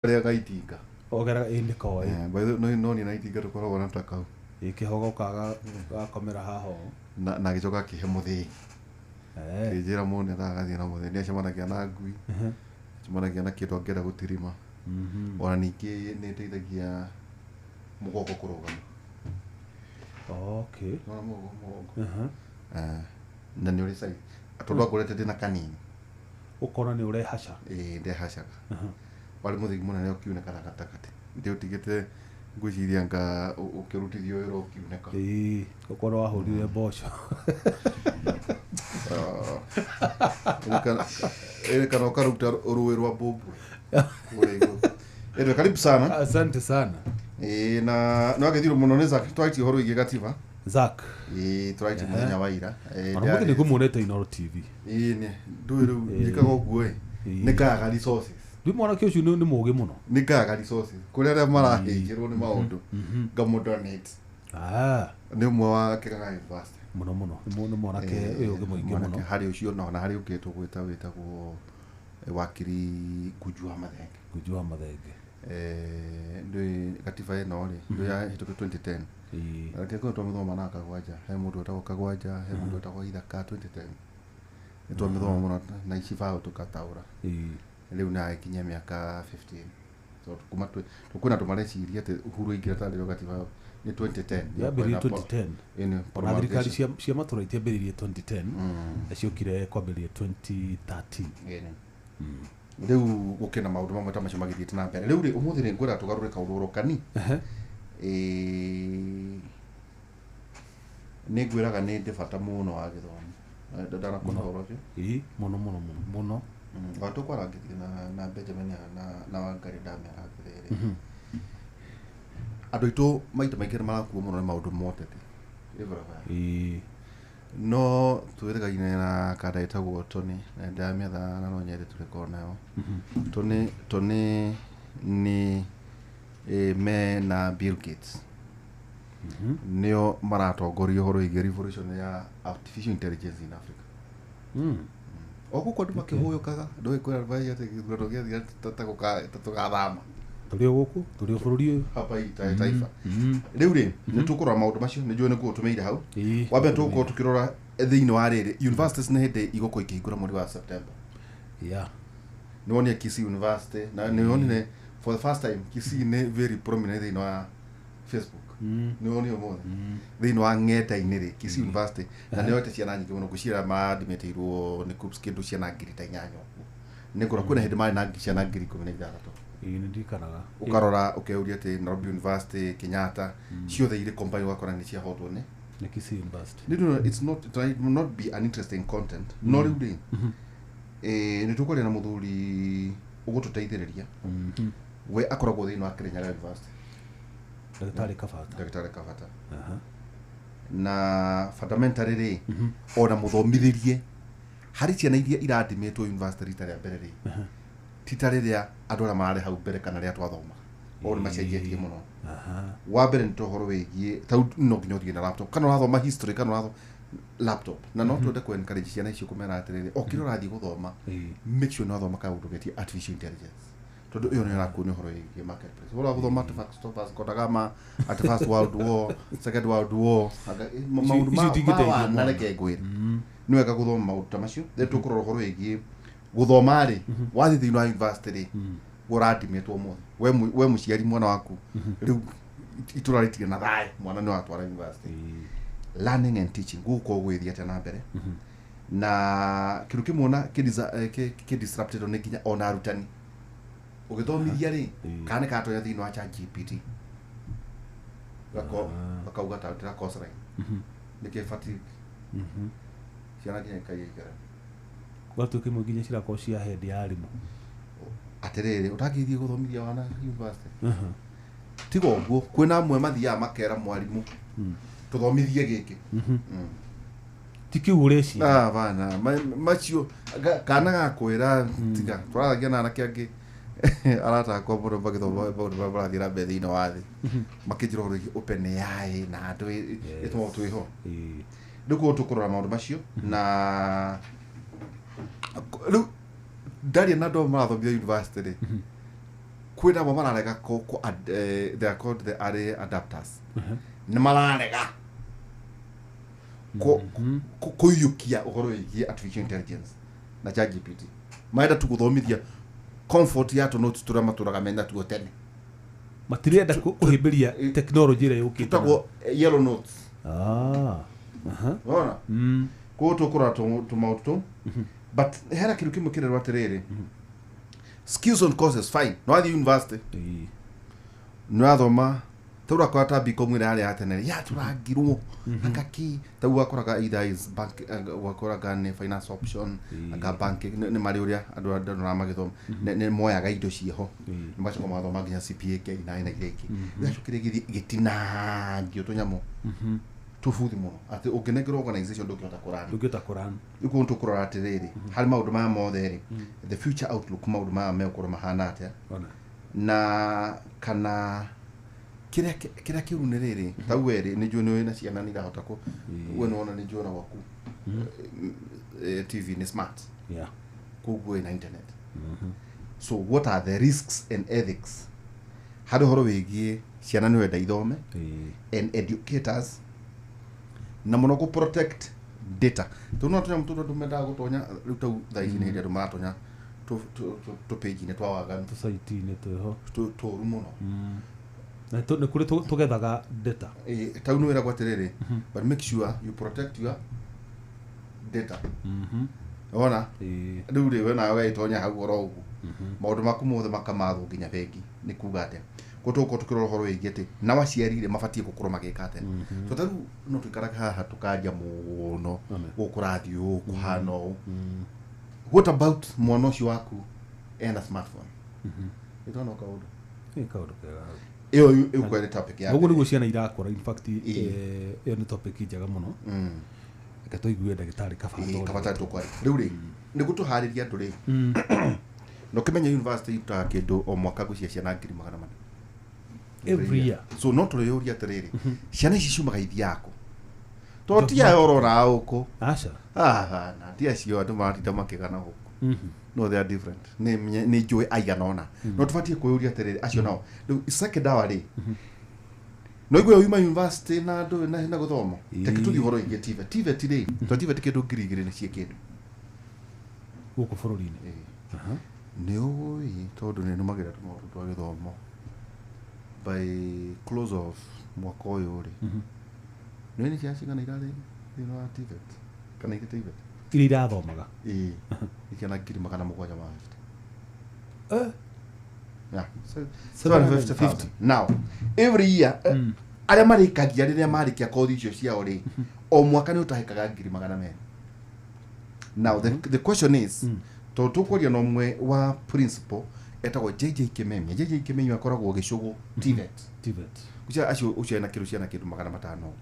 Karĩaga itinga. Ogeraga, ĩ, nĩ koĩ. By the way, no niĩ na itinga tũkoragwo na ta kau. Ĩ, kĩhogo kaga gakomera haha ũũ. Na agĩcoka akĩhe mũthĩgi. Kĩnjĩra mũndũ nĩ agathiĩ na mũthĩgi, nĩ acemanagia na ngui, acemanagia na kĩndũ angĩenda gũtirima. Ona ningĩ nĩ ĩteithagia mũgongo kũrũgama. Nĩwona mũgongo? Na nĩ ũrĩ size. Tondũ angorete ndĩna kanini. Ũkona nĩ ũrehaca. Ĩĩ, ndehacaga. Warĩ mũthĩgi mũnene ũkiunĩka na gatagatĩ. Ndĩũtigĩte, ngwĩciria nga ũkĩrutithio wĩra ũkiunĩka. Ĩĩ, ũkorwo wahũrire mboco. Ĩĩ, kana ũkaruta rũĩ rwa mbũmbũĩ kũrĩa igũrũ. Anyway, karibu sana. Asante sana. Ĩĩ, na nĩ wagĩthirwo mũno nĩ Zack, twaitie ũhoro wĩgiĩ gatiba. Zack. Ĩĩ, tũraitie mũthenya wa ira. Ĩĩ, Ona mũthĩ ndarĩ- nĩ ngũmuonete Inooro TV. Ĩĩ, ndũĩ rĩu njĩkaga ũguo ĩ, nĩ ngaga resources. Rĩu mwanake ũcio nĩ mũũgĩ mũno. Nĩ ngaga resources kũrĩ arĩa marahĩnjĩrwo nĩ maũndũ, ngamũ-donate. Nĩ ũmwe wa Kĩganga University. Mũno mũno. Nĩ mwanake wĩ ũũgĩ mũingĩ mwanake mũno. Harĩ ũcio na harĩ ũngĩ tũgwĩta wĩtagwo wakiri Ngunju wa Mathenge. Ngunju wa Mathenge. Ndũĩ gatiba ĩno rĩ, ndũĩ yahĩtũkio 2010. Reke korwo twamĩthoma na Kagwanja, he mũndũ wĩtagwo Kagwanja, he mũndũ wĩtagwo Ithaka, 2010 nĩ twamĩthoma mũno na icibaũ tũkataũra. Rĩu nĩ agĩkinyia mĩaka 15. So kuma kwĩna andũ mareciria atĩ Uhuru aingĩra tarĩ gatiba nĩ 2010. Yambĩrĩirie 2010. Ĩno Ona thirikari cia matũra itiambĩrĩirie 2010, ciokire kwambĩrĩria 2013. Ĩni. Rĩu gũkĩna maũndũ mamwe ta macio magĩthiĩte na mbere. Rĩu rĩ, ũmũthĩ nĩ ngwenda tũgarũre kaũndũ oro kani. Ĩĩ, nĩ ngwĩraga nĩ ndĩ bata mũno wa gĩthomo. Ndanakuona ũhoro ũcio? Ĩĩ, mũno mũno mũno mũno. Wa tũkwarangĩria na Benjamin haha na Wangari ndamera atĩrĩrĩ, andũ aitũ maita maingĩ nĩ marakuo mũno nĩ maũndũ ma ũteti. Everywhere. No twĩrĩgaine na kanda ĩtagwo Tony, na ndĩramĩetha na no nyende tũrĩkorwo nayo. Tony nĩ me na Bill Gates nĩo maratongoria ũhoro wĩgiĩ revolution ya artificial intelligence in Africa. O gũkũ andũ makĩhũyũkaga, ndũĩ kwĩra advice atĩ gĩthurano gĩathira ta tũgathama. Tũrĩ o gũkũ, tũrĩ o bũrũri ũyũ. Hapa hii taifa. Rĩu rĩ, nĩ tũkũrora maũndũ macio, nĩ njũĩ nĩguo ũtũmĩire hau. Wa mbere tũgũkorwo tũkĩrora thĩinĩ wa rĩrĩ, universities nĩ hĩndĩ igũkorwo ikĩhingũra mweri wa September. Nĩ wonire Kisii University, na nĩ wonire for the first time Kisii nĩ very prominent thĩinĩ wa Facebook. Nĩ wonire ũmũthĩ thĩinĩ wa ng'enda-inĩ rĩ, Kisii University na nĩ yoete ciana nyingĩ mũno, ngwĩciria madimĩtĩirwo nĩ KUCCPS kĩndũ ciana 8,000 ũguo. Nĩ ngũrora kwĩna hĩndĩ marĩ na ciana 16,000. Ĩĩ, nĩ ndirikanaga. Ũkarora ũkeuria atĩ Nairobi University, Kenyatta, ciothe irĩ combine ũgakora nĩ ciahotwo nĩ Nĩ Kisii University. No, it's not, it might not be an interesting content. No rĩu rĩ, nĩ tũkwaria na mũthuri ũgũtũteithĩrĩria. We akoragwo thĩinĩ wa Kirinyaga University. Ndagĩtarĩ Kabata. Ndagĩtarĩ Kabata. Na fundamentally rĩ, ona mũthomithĩrie harĩ ciana iria iradimĩtwo university rita rĩa mbere rĩ, ti ta rĩrĩa andũ arĩa mararĩ hau mbere kana rĩrĩa twathomaga. Maũndũ macenjetie mũno. Wa mbere nĩ ũhoro wĩgiĩ ta rĩu no nginya ũthiĩ na laptop, kana ũrathoma history, kana ũrathoma laptop, na no twende kũ encourage ciana icio kũmera atĩrĩrĩ, o kĩrĩa ũrathiĩ gũthoma, make sure nĩ wathoma kaũndũ getie artificial intelligence, tondũ ĩyo nĩ ĩrakuonia ũhoro wĩgiĩ marketplace, ũhoro wa gũthoma at first Vasco da Gama, at First World War, Second World War, maũndũ Icio ma itingĩteithia ma wana mwana. Reke ngwĩre, nĩ wega gũthoma maũndũ ta macio. Then tũkũrora ũhoro wĩgiĩ gũthoma rĩ, wathiĩ thĩinĩ wa university rĩ, ũradimĩtwo ũmũthĩ, we mũciari, mwana waku rĩu itũra rĩtirĩ na thayũ, mwana nĩ watwara university. Learning and teaching gũgũkorwo gwĩthiĩ atĩa na mbere, na kĩndũ kĩmwe ona kĩ disrupted nĩ nginya ona arutani ũgĩthomithia rĩ, kana nĩ karatonya thĩinĩ wa ChatGPT gako gakauga ta ndĩra course line nĩkĩ fatigue ciana nginya ikaiya igeranio. Gwatuĩka imwe nginya cirakorwo cia head ya arimũ. Atĩrĩrĩ, ũtangĩthiĩ gũthomithia wana university, tiga ũguo kwĩna amwe mathiaga makera mwarimũ, tũthomithie gĩkĩ. Ti kĩu ũreciria. Ah, bana, macio kana gakwĩra tiga twaragia na anake angĩ, arata akwa mũno magĩthoma maũndũ marĩa marathiĩ na mbere thĩinĩ wa thĩ, makĩnjĩra ũhoro wĩgiĩ open AI na andũ ĩtũmago twĩho. Rĩu koguo tũkũrora maũndũ macio, na rĩu ndaria na andũ amwe marathomithia university rĩ. Kwĩna amwe mararega they are called the early adapters. Nĩ mararega kũiyũkia ũhoro wĩgiĩ artificial intelligence na ChatGPT. Marenda tu gũthomithia comfort ya tũnotes tũrĩa matũraga mena tuo tene. Matirenda kũhĩmbĩria technology ĩrĩa yũkĩte. Tũtagwo yellow notes. Ah. Aha. Wona? Koguo tũkũrora tũmaũndũ tũu. But hena kĩndũ kĩmwe kĩrerwo atĩrĩrĩ, skills on courses, fine, no wathiĩ university, nĩ wathoma tau ũrakora ta BCom ĩrĩa yarĩ ya tene yatũrangirwo anga kĩ tau wakoraga either is bank, wakoraga nĩ finance option, anga banking, nĩ marĩ ũrĩa andũ andũ magĩthoma nĩ moyaga indo ciĩho, nĩ macoka magathoma nginya CPA K9 na iria ingĩ, ĩgacokire ĩgĩthiĩ ĩgĩtinangio tũnyamũ tũbuthi mũno atĩ ũngĩnengerwo organization ndũngĩhota kũrani. Ndũngĩhota kũrani. Rĩu koguo tũkũrora atĩrĩrĩ, harĩ maũndũ maya mothe rĩ, the future outlook, maũndũ maya megũkorwo mahana atĩa, na kana kĩrĩa kĩũru nĩ rĩrĩ, tau we rĩ, nĩ njũĩ nĩ wĩna ciana nĩ irahota kũ we nĩ wona nĩ njũĩ ona gwaku TV nĩ smart, koguo ĩna internet. So what are the risks and ethics harĩ ũhoro wĩgiĩ ciana nĩ wenda ithome and educators na mũno kũ protect data, tondũ no tũnyamũ tũtũ andũ mendaga gũtonya rĩu tau thaa ici nĩ hĩndĩ andũ maratonya tũpĩnji-inĩ twa waganu. Tũcaiti-inĩ twĩho. Tũru mũno. Na nĩ kũrĩ tũgethaga data. Tau nĩ wĩragwo atĩrĩrĩ, but make sure you protect your data. Wona rĩu rĩ, we nawe wegĩtonya hau oro ũguo maũndũ maku mothe makamathwo nginya bengi, nĩ kuga atĩa? Koguo tũgũkorwo tũkĩrora ũhoro wĩgiĩ atĩ nao aciari rĩ mabatiĩ gũkorwo magĩka atĩa, to ta rĩu no tũikaraga haha tũkaria mũno gũkũ kũrathiĩ ũũ kũhana ũũ. What about mwana ũcio waku ena smartphone? Ĩtona kaũndũ. Ĩ kaũndũ kega hau. Ĩyo ĩgũkorwo ĩrĩ topic ya Ũguo nĩguo ciana irakũra. In fact, ĩyo nĩ topic njega mũno. Reke tũigue ndagĩtarĩ kaba. Kabata tũkwaria rĩu rĩ nĩguo tũharĩrie andũ rĩ, na ũkĩmenya university irutaga kĩndũ o mwaka gwĩcia ciana 400,000 every year. So no tũrĩyũria atĩrĩrĩ, ciana ici ciumaga ithiaga kũ? To ti aya ũrona gũkũ. Aca. Hapana, ti acio andũ maratinda makĩgana gũkũ. No, they are different. Nĩ njũĩ aigana ũna. No tũbatiĩ kwĩyũria atĩrĩrĩ, acio nao rĩu second hour rĩ, no igue yuma university na andũ na gũthoma. Reke tũthiĩ ũhoro wĩgiĩ TVET. TVET rĩ, to TVET kĩndũ 2000 nĩ ciĩ kĩndũ gũkũ bũrũri-inĩ. Nĩ ũĩ tondũ nĩ nũmagĩrĩra tũmaũndũ twa gĩthomo, by close of mwaka ũyũ rĩ, nĩ nĩ ciana cigana irarĩ thĩinĩ wa TVET kana irĩ TVET? Iria irathomaga? Ĩĩ, nĩ ciana 750,000. Yeah, so 750,000. Now every year, arĩa marĩkagia rĩrĩa marĩkia kothi icio ciao rĩ, o mwaka nĩ ũtahĩkaga 200,000. Now the question is, tondũ tũkwaria na ũmwe wa principal etagwo JJ Kimemia. JJ Kimemia akoragwo Gĩcũgũ TVET. TVET. Ũcio acio ũcio ena kĩndũ ciana kĩndũ 500 ũguo.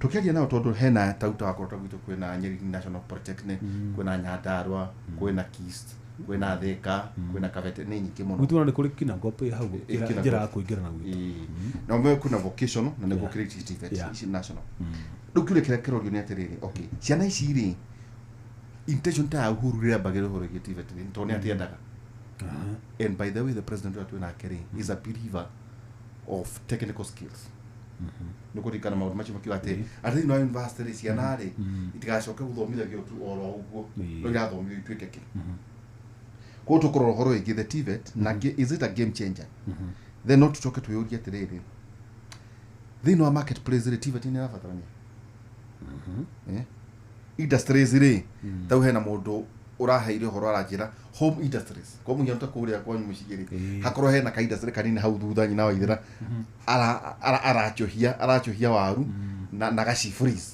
Tũkĩaria nao, tondũ hena tau ta wakorwo ta gwitũ kwĩna Nyeri National Polytechnic, kwĩna Nyandarua, kwĩna KIST, kwĩna Thika, kwĩna Kabete, nĩ nyingĩ mũno. Gwitũ ona nĩ kũrĩ Kinangop ĩ hau Kinangop. njĩra ya kũingĩra na gwitũ. Ĩĩ. Na ũmwe kwĩna vocational na nĩguo kĩrĩ ici TVET ici national. Rĩu kĩũria kĩrĩa kĩrorio nĩ atĩrĩrĩ, okay, ciana ici rĩ, intention ta ya Uhuru rĩrĩa ambagĩrĩra ũhoro wĩgiĩ TVET rĩ, tondũ nĩ atĩendaga, and by the way, the president ũrĩa twĩ nake rĩ is a believer of technical skills, nĩ kũririkana maũndũ macio makiuga atĩ thĩinĩ wa university rĩ, ciana rĩ itigacoke gũthomithagio tu oro ũguo, no irathomithio ituĩke kĩ. Koguo tũkũrora ũhoro wĩgiĩ the TVET na is it a game changer? Then no tũcoke twĩyũrie atĩrĩrĩ, thĩinĩ wa marketplace rĩ, TVET nĩ ĩrabatarania? Industries rĩ, tau hena mũndũ ũraheire ũhoro aranjĩra home industries, kwa mũhiano ta kũrĩa kwanyu mũciĩ rĩ, hakorwo hena ka industry kanini hau thutha, nyina wa ithera aracũhia waru na gaci freeze,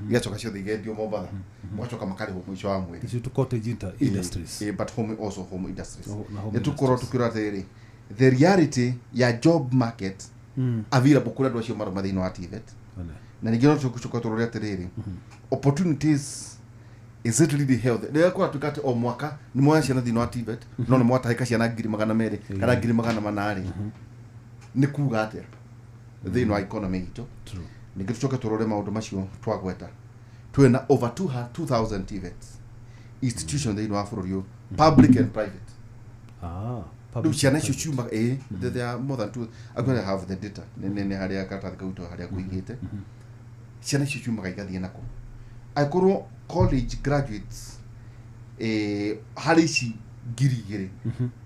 igacoka ciothe igendio Mombatha, magacoka makarĩhwo mũico wa mweri. Icio tu cottage industries. But home, also home industries. Oh, na home nĩ tũkorwo tũkĩrora atĩrĩrĩ, the reality ya job market available kũrĩ andũ acio maroma thĩinĩ wa TVET. Na ningĩ no tũcoka tũrore atĩrĩrĩ, opportunities, is it really healthy rĩrĩa kũratuĩka atĩ o mwaka nĩ moya ciana thĩinĩ wa TVET, no nĩ mwatahĩka ciana 200,000 kana 400,000 rĩ, nĩ kuga atĩa thĩinĩ wa economy itũ? Ningĩ tũcoke tũrore maũndũ macio twagweta, twĩna over 2000 TVETs institution thĩinĩ wa bũrũri ũyũ, public and private. Ah. Rĩu ciana icio ciumaga ĩ, they are more than two. Actually, I have the data, nĩ harĩa karatathi kau to harĩa kũigĩte. Ciana icio ciumaga igathiĩ nako angĩkorwo college graduates harĩ ici 2000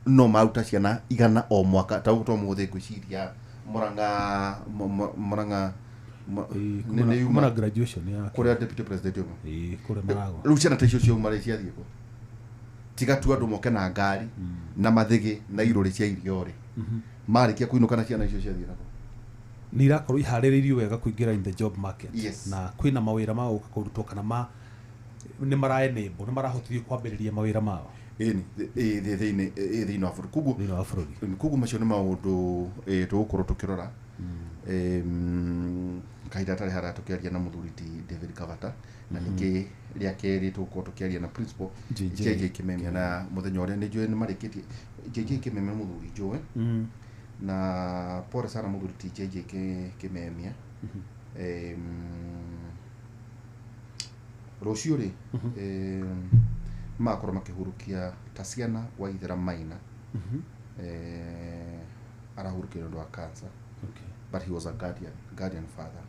no maruta ciana 100 o mwaka. Ta ũguo mũthĩ ngwĩciria Murang'a Murang'a nĩ kuma na yuma graduation ya kũrĩa deputy president yuma. Ĩĩ, kũrĩa maragwa. Rĩu ciana ta icio ciauma rĩ, ciathiĩ kũ? Tiga tu andũ moke na ngari na mathĩgĩ na irũrĩ cia irio rĩ, marĩkia kũinũka na ciana icio ciathiĩ nako? Nĩ irakorwo iharĩrĩirio wega kũingĩra in the job market? Yes. Na kwĩna mawĩra ma gũka kũrutwo kana ma nĩ mara enable, nĩ marahotithio kwambĩrĩria mawĩra mao? Ĩni thĩinĩ wa bũrũri koguo. Thĩinĩ wa bũrũri. Koguo macio nĩ maũndũ tũgũkorwo tũkĩrora. Kahinda gatarĩ haraya tũkĩaria na mũthuri ti David Kavata, na ningĩ rĩa kerĩ tũgũkorwo tũkĩaria na principal JJ. JJ Kimemia, na mũthenya ũrĩa nĩ njũĩ nĩ marĩkĩtie JJ Kimemia, mũthuri njũĩ, na pole sana mũthuri ti JJ Kimemia. Rũciũ rĩ, magakorwo makĩhurũkia Tasiana Waithera Maina. Arahurũkire nĩ ũndũ wa cancer, but he was a guardian father,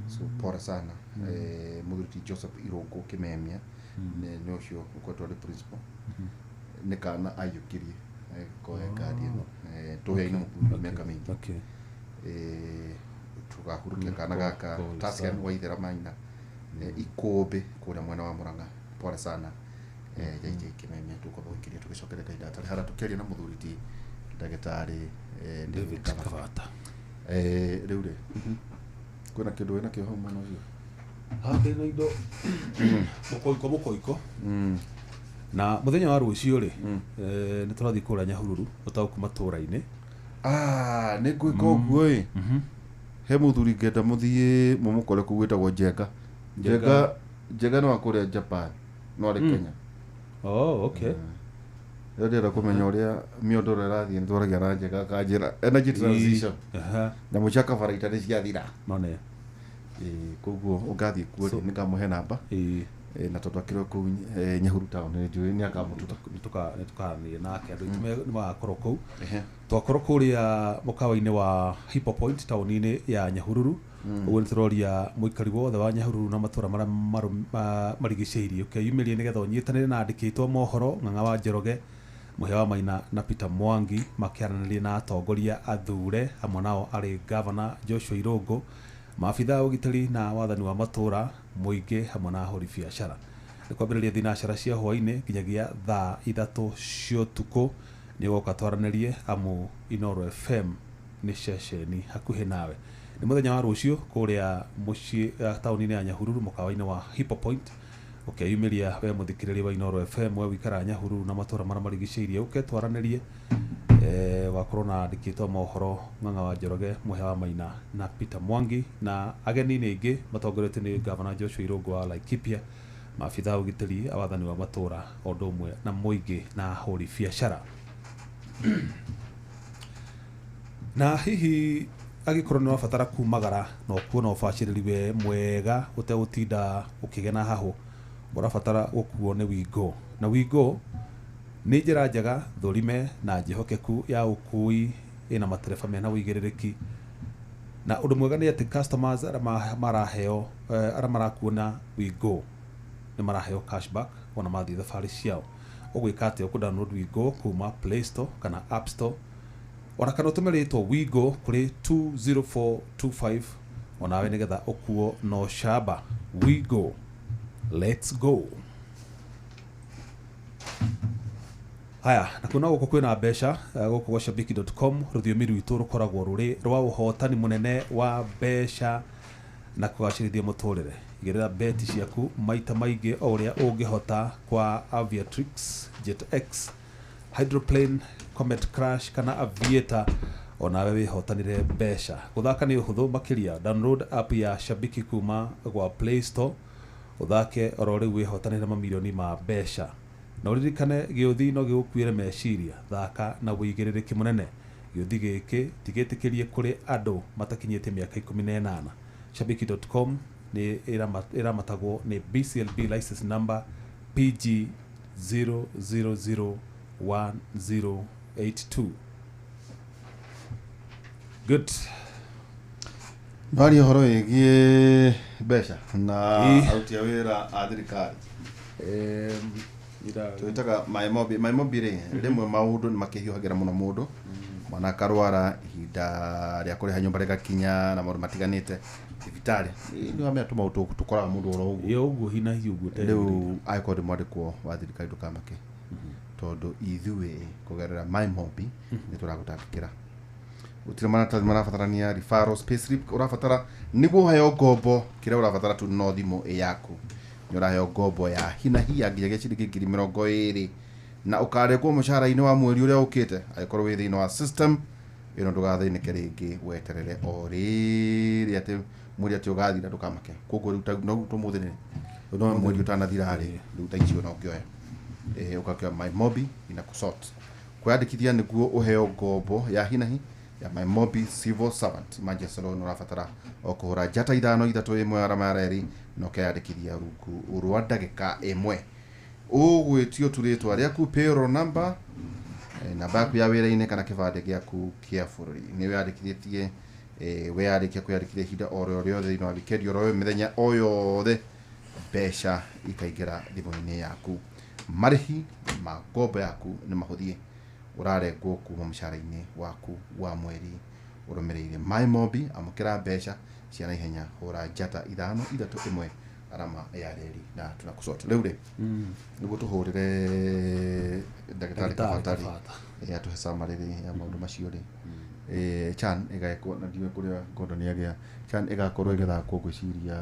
so pole sana. Mũthuri ti Joseph Irũngũ Kimemia nĩ ũcio ũkoretwo arĩ principal, nĩ kana aiyũkirie kohe guardian. Tũheaine mũthuri mĩaka mĩingĩ. Tũgahurukia kana gaka Pole Tasian sana. Waithera Maina, Ikũmbĩ kũrĩa mwena wa Murang'a. Pole sana, JJ Kimemia. Tũkwamba gũikiria tũgĩcokere kahinda gatarĩ hara tũkĩaria na mũthuri ti ndagĩtarĩ David David Kavata. Kavata. Rĩu rĩ, kwĩna kĩndũ wĩna kĩo hau mwena ũcio? Haha ndĩna indo mũkoiko mũkoiko. Na mũthenya wa rũciũ rĩ, nĩ tũrathiĩ kũrĩa Nyahururu ũtaũku matũũra-inĩ. Ah, nĩ ngwĩka ũguo ĩ, he mũthuri ngenda mũthiĩ mũmũkore kũu wĩtagwo Njenga. Njenga, Njenga nĩ wa kũrĩa Japan no arĩ Kenya. Oh, okay. Rĩrĩa ndĩrenda kũmenya ũrĩa mĩondoro ĩrathiĩ, nĩ twaragia na Njenga akanjĩra energy transition, nyamũ cia kabaraita nĩ ciathira. None. Ĩĩ, koguo ũngathiĩ kuo rĩ, nĩngamũhe namba. Ĩĩ. Na tondũ akĩrĩ o kũu Nyahururu town, nĩ njũĩ nĩ akamũtuta. Nĩ tũkaranĩria nake. Andũ aitũ nĩ magakorwo kũu. Ehe. Twakorwo kũrĩa mũkawa-inĩ wa Hippo Point taũni-inĩ ya Nyahururu. Ũguo nĩ tũroria mũikari wothe wa Nyahururu na matũra marĩa marigicĩirie ũkeyumĩrie nĩgetha ũnyitanĩre na andĩkĩtwo mohoro Ng'ang'a wa Njoroge, Mũhĩa wa Maina na Peter Mwangi makĩaranĩria na atongoria athure, hamwe nao arĩ Governor Joshua Irũngũ, maabitha a ũgitĩri na wathani wa matũra, mũingĩ hamwe na ahũri biacara. Nĩ kwambĩrĩria thinacara cia hwaĩ-inĩ nginyagia thaa 3 cia ũtukũ. Nĩ ũgoka twaranĩrie, amu Inooro FM nĩ ceceni hakuhĩ nawe. Nĩ mũthenya wa rũciũ kũrĩa mũciĩ taũni-inĩ ya Nyahururu mũkawa-inĩ wa Hippo Point. Ũkeyumĩria we mũthikĩrĩria wa Inooro FM, we wĩikaraga Nyahururu na matũra marĩa marigicĩirie, ũke twaranĩrie. Wakorwo na andĩkĩtwo mohoro Ng'ang'a wa Njoroge, Mũhĩa wa Maina na Peter Mwangi, na ageni nĩ aingĩ matongoretio nĩ Governor Joshua Irũngũ wa Laikipia, maabitha a ũgitĩri a wathani wa matũra o ũndũ ũmwe na mũingĩ na ahũri biacara. Na hihi angĩkorwo nĩ wabatara kumagara na ũkuona ũbacĩrĩri we mwega ũtegũtinda ũkĩgena hahũ, ũrabatara gũkuo nĩ Wingo. Na Wingo nĩ njĩra njega thũrime na njĩhokeku ya ũkui, ĩna matereba mena ũigĩrĩrĩki. Na ũndũ mwega nĩ atĩ customers arĩa maraheo, arĩa marakuona Wingo nĩ maraheo cashback ona mathiĩ thabarĩ ciao. Ũgwĩka atĩa? Ũkũ download Wingo kuma Play Store kana App Store, ona kana ũtũme rĩtwa Wingo kũrĩ 20425 onawe nĩgetha ũkuo no shaba. Wingo, let's go. Haya, na kuona gũkũ kwĩna mbeca, gũkũ gwa shabiki.com rũthiomi rwitũ rũkoragwo rũrĩ rwa ũhotani mũnene wa mbeca na kũgacĩrithia mũtũrĩre. Igĩrĩra beti ciaku maita maingĩ o ũrĩa ũngĩhota kwa Aviatrix, JetX, Hydroplane, Comet Crash kana Aviator, onawe wĩhotanĩre mbeca. Gũthaka nĩ ũhũthũ makĩria. Download app ya Shabiki kuma gwa Play Store, ũthake oro rĩu wĩhotanĩre mamirioni ma mbeca. Na ũririkane gĩũthi no gĩgũkuĩre meciria. Thaka na ũigĩrĩrĩki mũnene. Gĩũthi gĩkĩ tigĩtĩkĩrie kũrĩ andũ matakinyĩtie mĩaka 18. Shabiki.com nĩ ĩramatagwo nĩ BCLB license number PG 00010 82. Good. Ndwaria ũhoro wĩgiĩ mbeca na Ĩ. aruti a wĩra a thirikari. Twĩtaga mymobi. Mymobi rĩ, rĩmwe maũndũ nĩ makĩhiũhagĩra mũno mũndũ, mwana akarwara, ihinda rĩa kũrĩha nyũmba rĩgakinya na maũndũ matiganĩte, thibitarĩ nĩ wamenya tũmaũndũ tũkoraga mũndũ oro ũguo. Ĩ ũguo hinahi ũguo. Rĩu angĩkorwo ndĩ mwandĩkwo wa thirikari, ndũkamake, tondũ ithuĩ kũgerera mymobi nĩ tũragũtangĩkĩra. Gũtirĩ maratathi marabatarania, referrals, payslip ũrabatara nĩguo ũheo ngombo. Kĩrĩa ũrabatara tu no thimũ ĩ yaku, nĩ ũraheo ngombo ya hinahi ya nginyagia ciringi 20,000 na ũkarengwo mũcara-inĩ wa mweri ũrĩa ũkĩte angĩkorwo wĩ thĩinĩ wa system ĩno. Ndũgathĩnĩke rĩngĩ weterere o rĩrĩ atĩ mweri atĩ ũgathira, ndũkamake. Koguo rĩu no tũmũthĩ nĩ no mweri ũtanathira rĩ, rĩu ta icio no ũkĩoya, ũgakĩoya mymobi ina kusort. Kwĩyandĩkithia nĩguo ũheo ngombo ya hinahi ya mymobi civil servant emergency loan, ũrabatara o kũhũra *531 arama ya reri na ũkeyandĩkithia rungu rwa ndagĩka 1. Ũgwĩtio tu rĩtwa rĩaku, payroll number, namba yaku ya wĩra-inĩ kana kĩbandĩ gĩaku kĩa bũrũri. Nĩ wĩyandĩkithĩtie, weyandĩkia kwĩyandĩkithia ihinda o rĩothe thĩinĩ wa wikendi oro mĩthenya o yothe, mbeca ikaingĩra thimũ-inĩ yaku. Marĩhi ma ngombo yaku nĩ mahũthie, ũrarengwo kuma mũcara-inĩ waku wa mweri ũrũmĩrĩire. Mymobi, amũkĩra mbeca cia naihenya, hũra *531 arama ya reri na tunakusort. Rĩu rĩ, nĩguo tũhũrĩre ndagĩtarĩ Kabatari atũhe summary rĩ ya maũndũ macio rĩ, CHAN ĩgekwo na ndiũĩ kũrĩa Gordon agĩa. CHAN ĩgakorwo ĩgĩthakwo ngwĩciria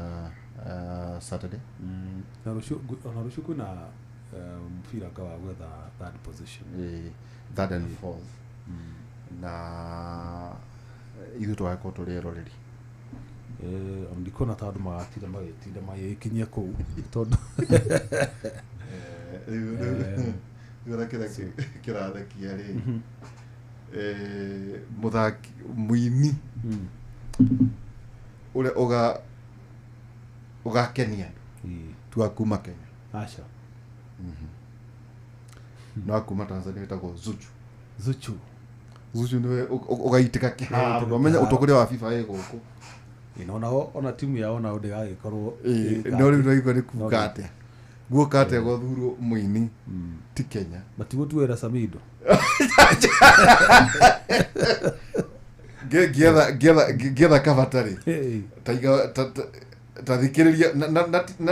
Saturday. Na rũciũ, ona rũciũ kwĩna mũbira nga wa gwetha third position. Third and fourth, na ithuĩ tũgagĩkorwo tũrĩ eroreri. Ona ndikuona ta andũ magatinda magĩtinda magĩkinyia kũu tondũ Rĩu ona kĩrĩa kĩrathekia rĩ, mũthaki mũini ũrĩa ũgakenia andũ tu wa kuma Kenya. Aca. No wa kuma Tanzania, wĩtagwo Zuchu. Zuchu. Zuchu nĩwe ũgaitĩka kĩharo, ndwamenya ũtongoria wa FIFA ĩ gũkũ. Ĩ, na onao ona timu yao nao ndĩgagĩkorwo No rĩu naigua nĩ kuga atĩa, guoka atĩa gũthurwo mũini ti Kenya? Matigũtuĩra Samido. Ngĩetha Kabatari taiga ta thikĩrĩria na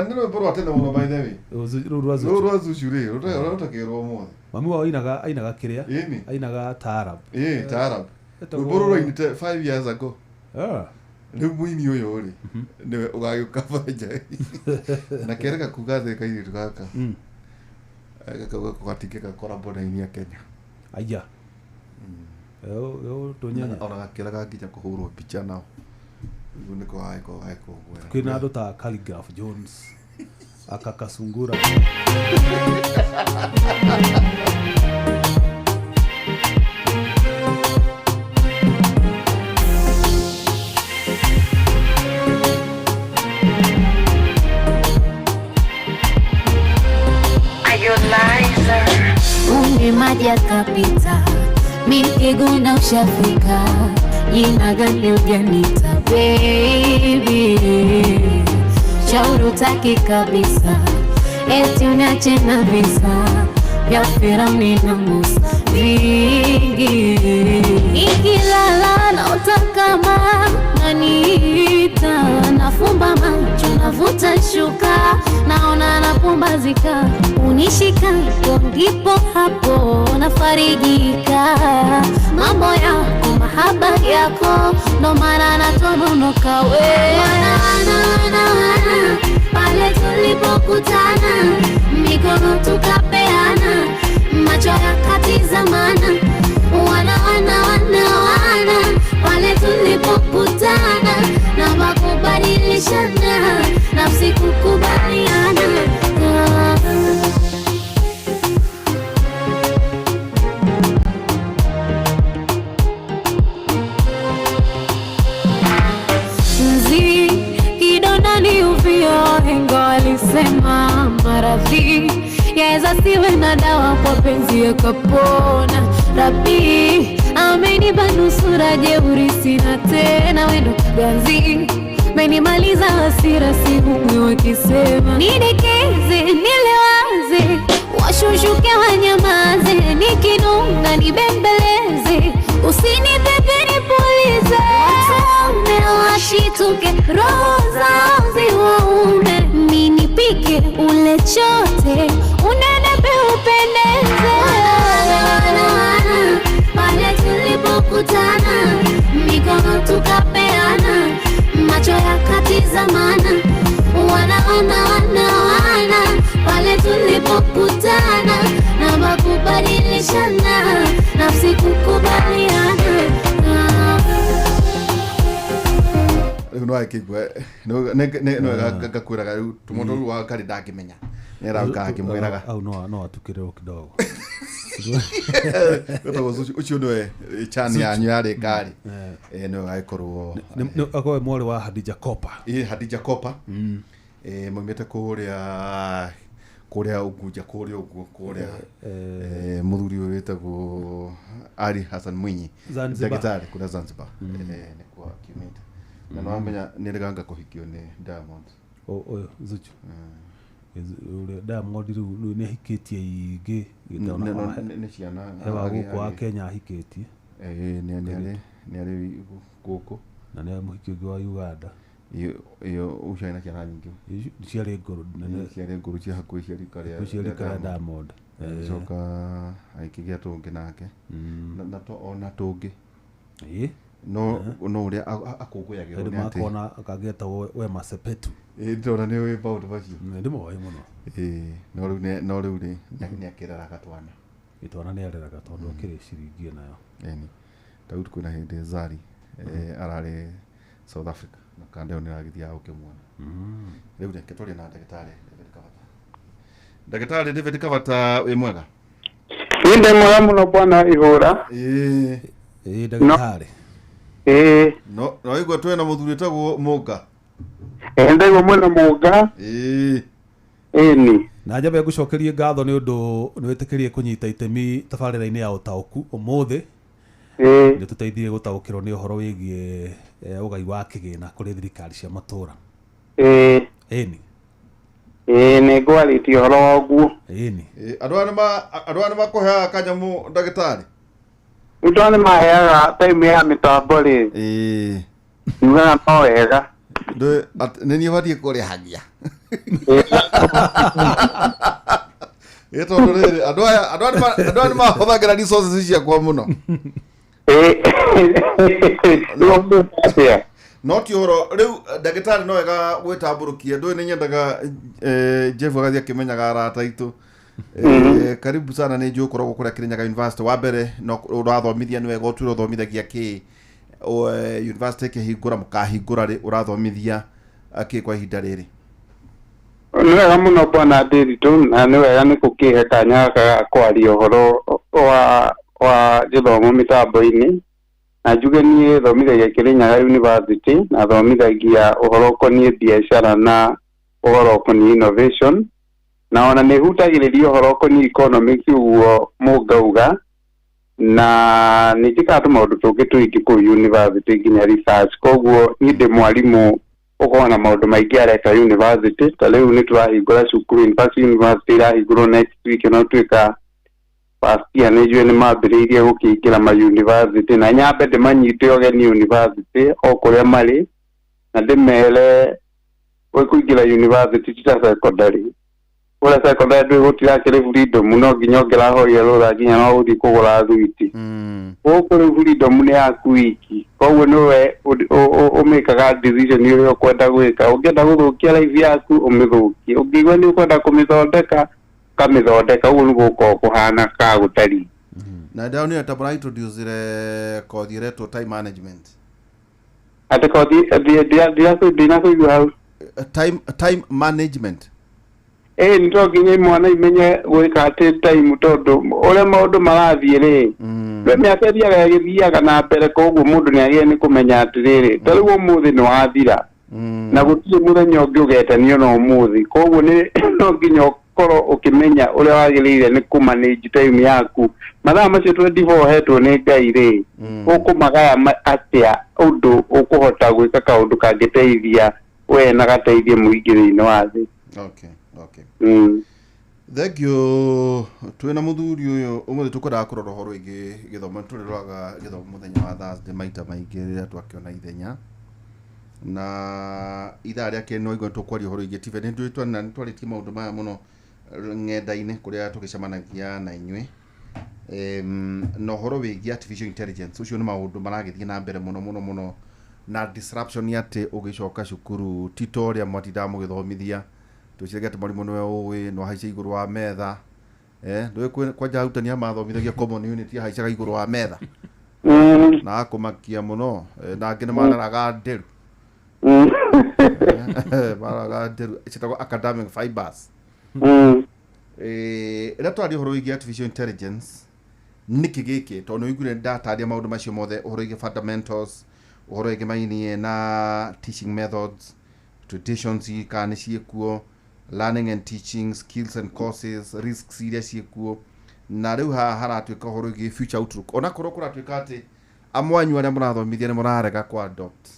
nĩ rwĩmbo rwa tene mũno, by the way. Rũu rwa Rũu Zuchu. Rwa Zuchu rĩ, rũtakĩrwo ũmũthĩ. Mami wao ainaga kĩrĩa Ĩni. ainaga taarab. Ĩ taarab, rwĩmbo rũrũ rwainĩte 5 years ago. Rĩu mũini ũyũ rĩ, nĩwe ũgagĩũka banja na kerega kuga atĩ kairĩtu gaka gakauga gatingĩka collabo na aini a Kenya. Aya tũnyenya. Ona gakĩrega nginya kũhũrwo mbica nao, ũguo nĩko gagĩkorwo gagĩkũngũĩra. Kwĩna andũ ta Khaligraph Jones akakasungura. Unge maji yakapita, mikiguna ushafika, jina gani ujanita baby, shauri utaki kabisa, eti uniache na visa vya Firauni na Musa vingi. Nikilala naota kama naniita, nafumba macho navuta shuka, naona napumbazika, unishika ndipo hapo nafarijika. Mambo yako mahaba yako ndo maana natononoka we. Wana, wana, wana, pale tulipokutana mikono tukapeana, macho yakatizamana. Wana, wana, wana, wana, pale tulipokutana na makubadilishana, nafsi kukubaliana. Nzi kidonda ni uvio, wahenga walisema maradhi yaweza siwe na dawa, kwa penzi yakapona. Rabi amenipa nusura jeuri, sina tena wendo ganzi menimaliza hasira, sihumwi wakisema nidekeze, nilewaze, washushuke wanyamaze, nikinuna nibembeleze, usinipepe nipulize, watume washituke, roho zao ziwaume, ninipike ule chote, unenepe upendeze. Wana, wana, wana, pale tulipokutana, mikono tukapeana, macho yakatizamana, wana wana wana wana, pale tulipokutana na makubadilishana, nafsi kukubaliana. Rĩu no akĩigua nĩ ngakwĩraga rĩu tũmũndũ rĩu wa Ngarĩ ndangĩmenya nĩ arauka akĩmwĩraga. Au no atukĩrĩrwo kidogo. Wĩtagwo Zuchu, ũcio nĩwe chani yanyu yarĩ ngari, nĩwe agĩkorwo. Akorwo mwarĩ wa Hadija Kopa. Ĩ, Hadija Kopa, maumĩte kũrĩa Unguja kũrĩa ũguo kũrĩa, mũthuri ũyũ wĩtagwo Ali Hassan Mwinyi. Zanzibar. Ndagĩtarĩ kũrĩa Zanzibar, nĩkuo akiumĩte na nĩwamenya nĩreganga kũhikio nĩ Diamond. Ũyũ Zuchu. Ũrĩa Diamond rĩu nĩ ahikĩtie ingĩ. Nĩ ciana. He wa gũkũ wa Kenya ahikĩtie. Nĩ arĩ gũkũ. Na nĩ mũhiki ũngĩ wa Uganda. Iyo ũcio arĩ na ciana nyingĩ. Ciarĩ ngũrũ. Ciarĩ ngũrũ, cia hakuhĩ cia rika rĩa cia rika rĩa Diamond. Agĩcoka agĩkĩgĩa tũngĩ nake na to ona tũngĩ. No ũrĩa akũngũyagĩrwo Nĩ nĩ atĩ makona kangĩetagwo Wema Sepetu. Ĩ, ndĩrona nĩ ũĩ maũndũ macio. Nĩ ndĩmoĩ mũno. Ĩ, no rĩu rĩ nĩ akĩreraga twana. Gĩtwana nĩ areraga tondũ akĩrĩ ciringi nayo. Ĩni ta rĩu kwĩna hĩndĩ Zari ararĩ South Africa na kanda ĩyo nĩ ĩragĩthiaga gũkĩmuona. Rĩu reke twarie na ndagĩtarĩ David Kavata. Ndagĩtarĩ David Kavata, wĩ mwega? Niĩ ndĩ mwega mũno, bwana Ihũra. Ĩ. Ĩ, ndagĩtarĩ. Ĩĩ. No igua twĩna mũthuri wĩtagwo Mũnga. Ĩ, ndaigua mwĩna Mũnga. Ĩ. Ĩni. Na nyambe ngũcokerie ngatho nĩ ũndũ nĩ wĩtĩkĩrie kũnyita itemi tabarĩra-inĩ ya ũtaũku ũmũthĩ. Nĩ tũteithie gũtaũkĩrwo nĩ ũhoro wĩgiĩ ũgai wa kĩgĩna kũrĩ thirikari cia matũra. Ĩni. Ĩĩ, nĩ ngwarĩtie ũhoro wa ũguo. Ĩni. Ĩ, andũ aya nĩ makũheaga kanyamũ, ndagĩtarĩ? Rĩu tondũ nĩ maheaga time ya mĩtambo rĩ, nyugaga no wega. Nĩ niĩ batiĩ kũrĩhagia. Ĩ, tondũ rĩrĩ andũ aya nĩ mahũthagĩra resources ciakwa mũno. Ĩĩ, rĩu ũguo atĩa? No ti ũhoro rĩu, ndagĩtarĩ, no wega gwĩtambũrũkia. Ndũĩ nĩ nyendaga Jeff agathiĩ akĩmenyaga arata aitũ. Karibu sana. Nĩ njũĩ ũkoragwo kũrĩa Kirinyaga University wa mbere no ũrathomithia. Nĩ wega ũtuĩre ũthomithagia kĩ. University ĩkĩhingũra, mũkahingũra rĩ, ũrathomithia kĩ kwa ihinda rĩrĩ? Nĩ wega mũno, bwana Ndĩritũ, na nĩ wega nĩ gũkĩhe kanya gaka ga kwaria ũhoro wa gĩthomo mĩtambo-inĩ. Na njuge niĩ thomithagia Kirinyaga University na thomithagia ũhoro ũkoniĩ biacara na ũhoro ũkoniĩ innovation na ona nĩ hutagĩrĩria ũhoro ũkoniĩ economics ũguo mũngauga, na nĩ njĩkaga tũmaũndũ tũngĩ tũingĩ kũu university nginya research. Koguo niĩ ndĩ mwarimũ ũkoragwo na maũndũ maingĩ areka university. Ta rĩu nĩ tũrahingũra cukuru, in fact university ĩrahingũrwo next week, no tuĩka first year nĩ njũĩ nĩ mambĩrĩirie gũkĩingĩra ma university, na nyambe ndĩmanyite ũgeni university o kũrĩa marĩ na ndĩmere kũingĩra university ti ta secondary. Kũrĩa secondary ndũĩ gũtirakĩrĩ freedom, no nginya ũngĩrahoire rũtha nginya no ũthiĩ kũgũra thwiti. Gũkũ rĩu freedom nĩ yaku wiki, koguo nĩwe ũmĩkaga decision ũrĩa ũkwenda gwĩka. Ũngĩenda gũthũkia life yaku, ũmĩthũkie. Ũngĩigua nĩ ũkwenda kũmĩthondeka, ũkamĩthondeka. Ũguo nĩguo gũkoragwo kũhana ka gũtariĩ. Na ndĩronire ta mũraintroducire kothi ĩretwo time management. Atĩ kothi? Ndinakũigua hau. Time management. Ĩĩ, nĩ to nginya imwana imenye gwĩka atĩ time, tondũ ũrĩa maũndũ marathiĩ rĩ, mĩaka ĩthiaga ĩgĩthiaga na mbere, koguo mũndũ nĩ agĩrĩire nĩ kũmenya atĩrĩrĩ, ta rĩu ũmũthĩ nĩ wathira na gũtirĩ mũthenya ũngĩ ũgetanio na ũmũthĩ, koguo nĩ no nginya Ũgakorwo ũkĩmenya ũrĩa wagĩrĩire nĩ kũmanage time yaku, mathaa macio 24 ũhetwo nĩ Ngai rĩ, ũkũmagaya atĩa ũndũ ũkũhota gwĩka kaũndũ kangĩteithia we na gateithie mũingĩ thĩinĩ wa thĩ. Okay. Thank you. Twĩna mũthuri ũyũ ũmũthĩ, tũkwendaga kũrora ũhoro wĩgiĩ gĩthomo. Tũrĩroraga gĩthomo mũthenya wa Thursday maita maingĩ rĩrĩa twakĩona ithenya na ithaa rĩa kerĩ. No igua tũkwaria ũhoro wĩgiĩ TVET. Nĩ twarĩtie maũndũ maya mũno ng'enda-inĩ kũrĩa tũgĩcemanagia na inyuĩ, na ũhoro wĩgiĩ artificial intelligence. Ũcio nĩ maũndũ maragĩthiĩ na mbere mũno mũno mũno, na disruption atĩ ũgĩcoka cukuru ti ta ũrĩa mwatindaga mũgĩthomithia. Twĩciragia atĩ mwarimũ nĩwe ũĩ no ahaice igũrũ wa metha, ndũĩ kwanja arutani aya mathomithagia common unit, ahaicaga igũrũ wa metha na akũmakia mũno, na angĩ nĩ mararaga nderu. Mararaga nderu ciĩtagwo academic fibers. Rĩrĩa twaria ũhoro wĩgiĩ artificial intelligence, nĩkĩ gĩkĩ, tondũ nĩ ũiguire ndataria maũndũ macio mothe, ũhoro wĩgiĩ fundamentals, ũhoro wĩgiĩ mainie na teaching methods, traditions kana nĩ ciĩkuo, learning and teaching skills and courses, risks iria ciĩkuo, na rĩu haha haratuĩka ũhoro wĩgiĩ future outlook, onakorwo kũratuĩka atĩ amwe anyu arĩa mũrathomithia nĩ mũrarega kũ adopt,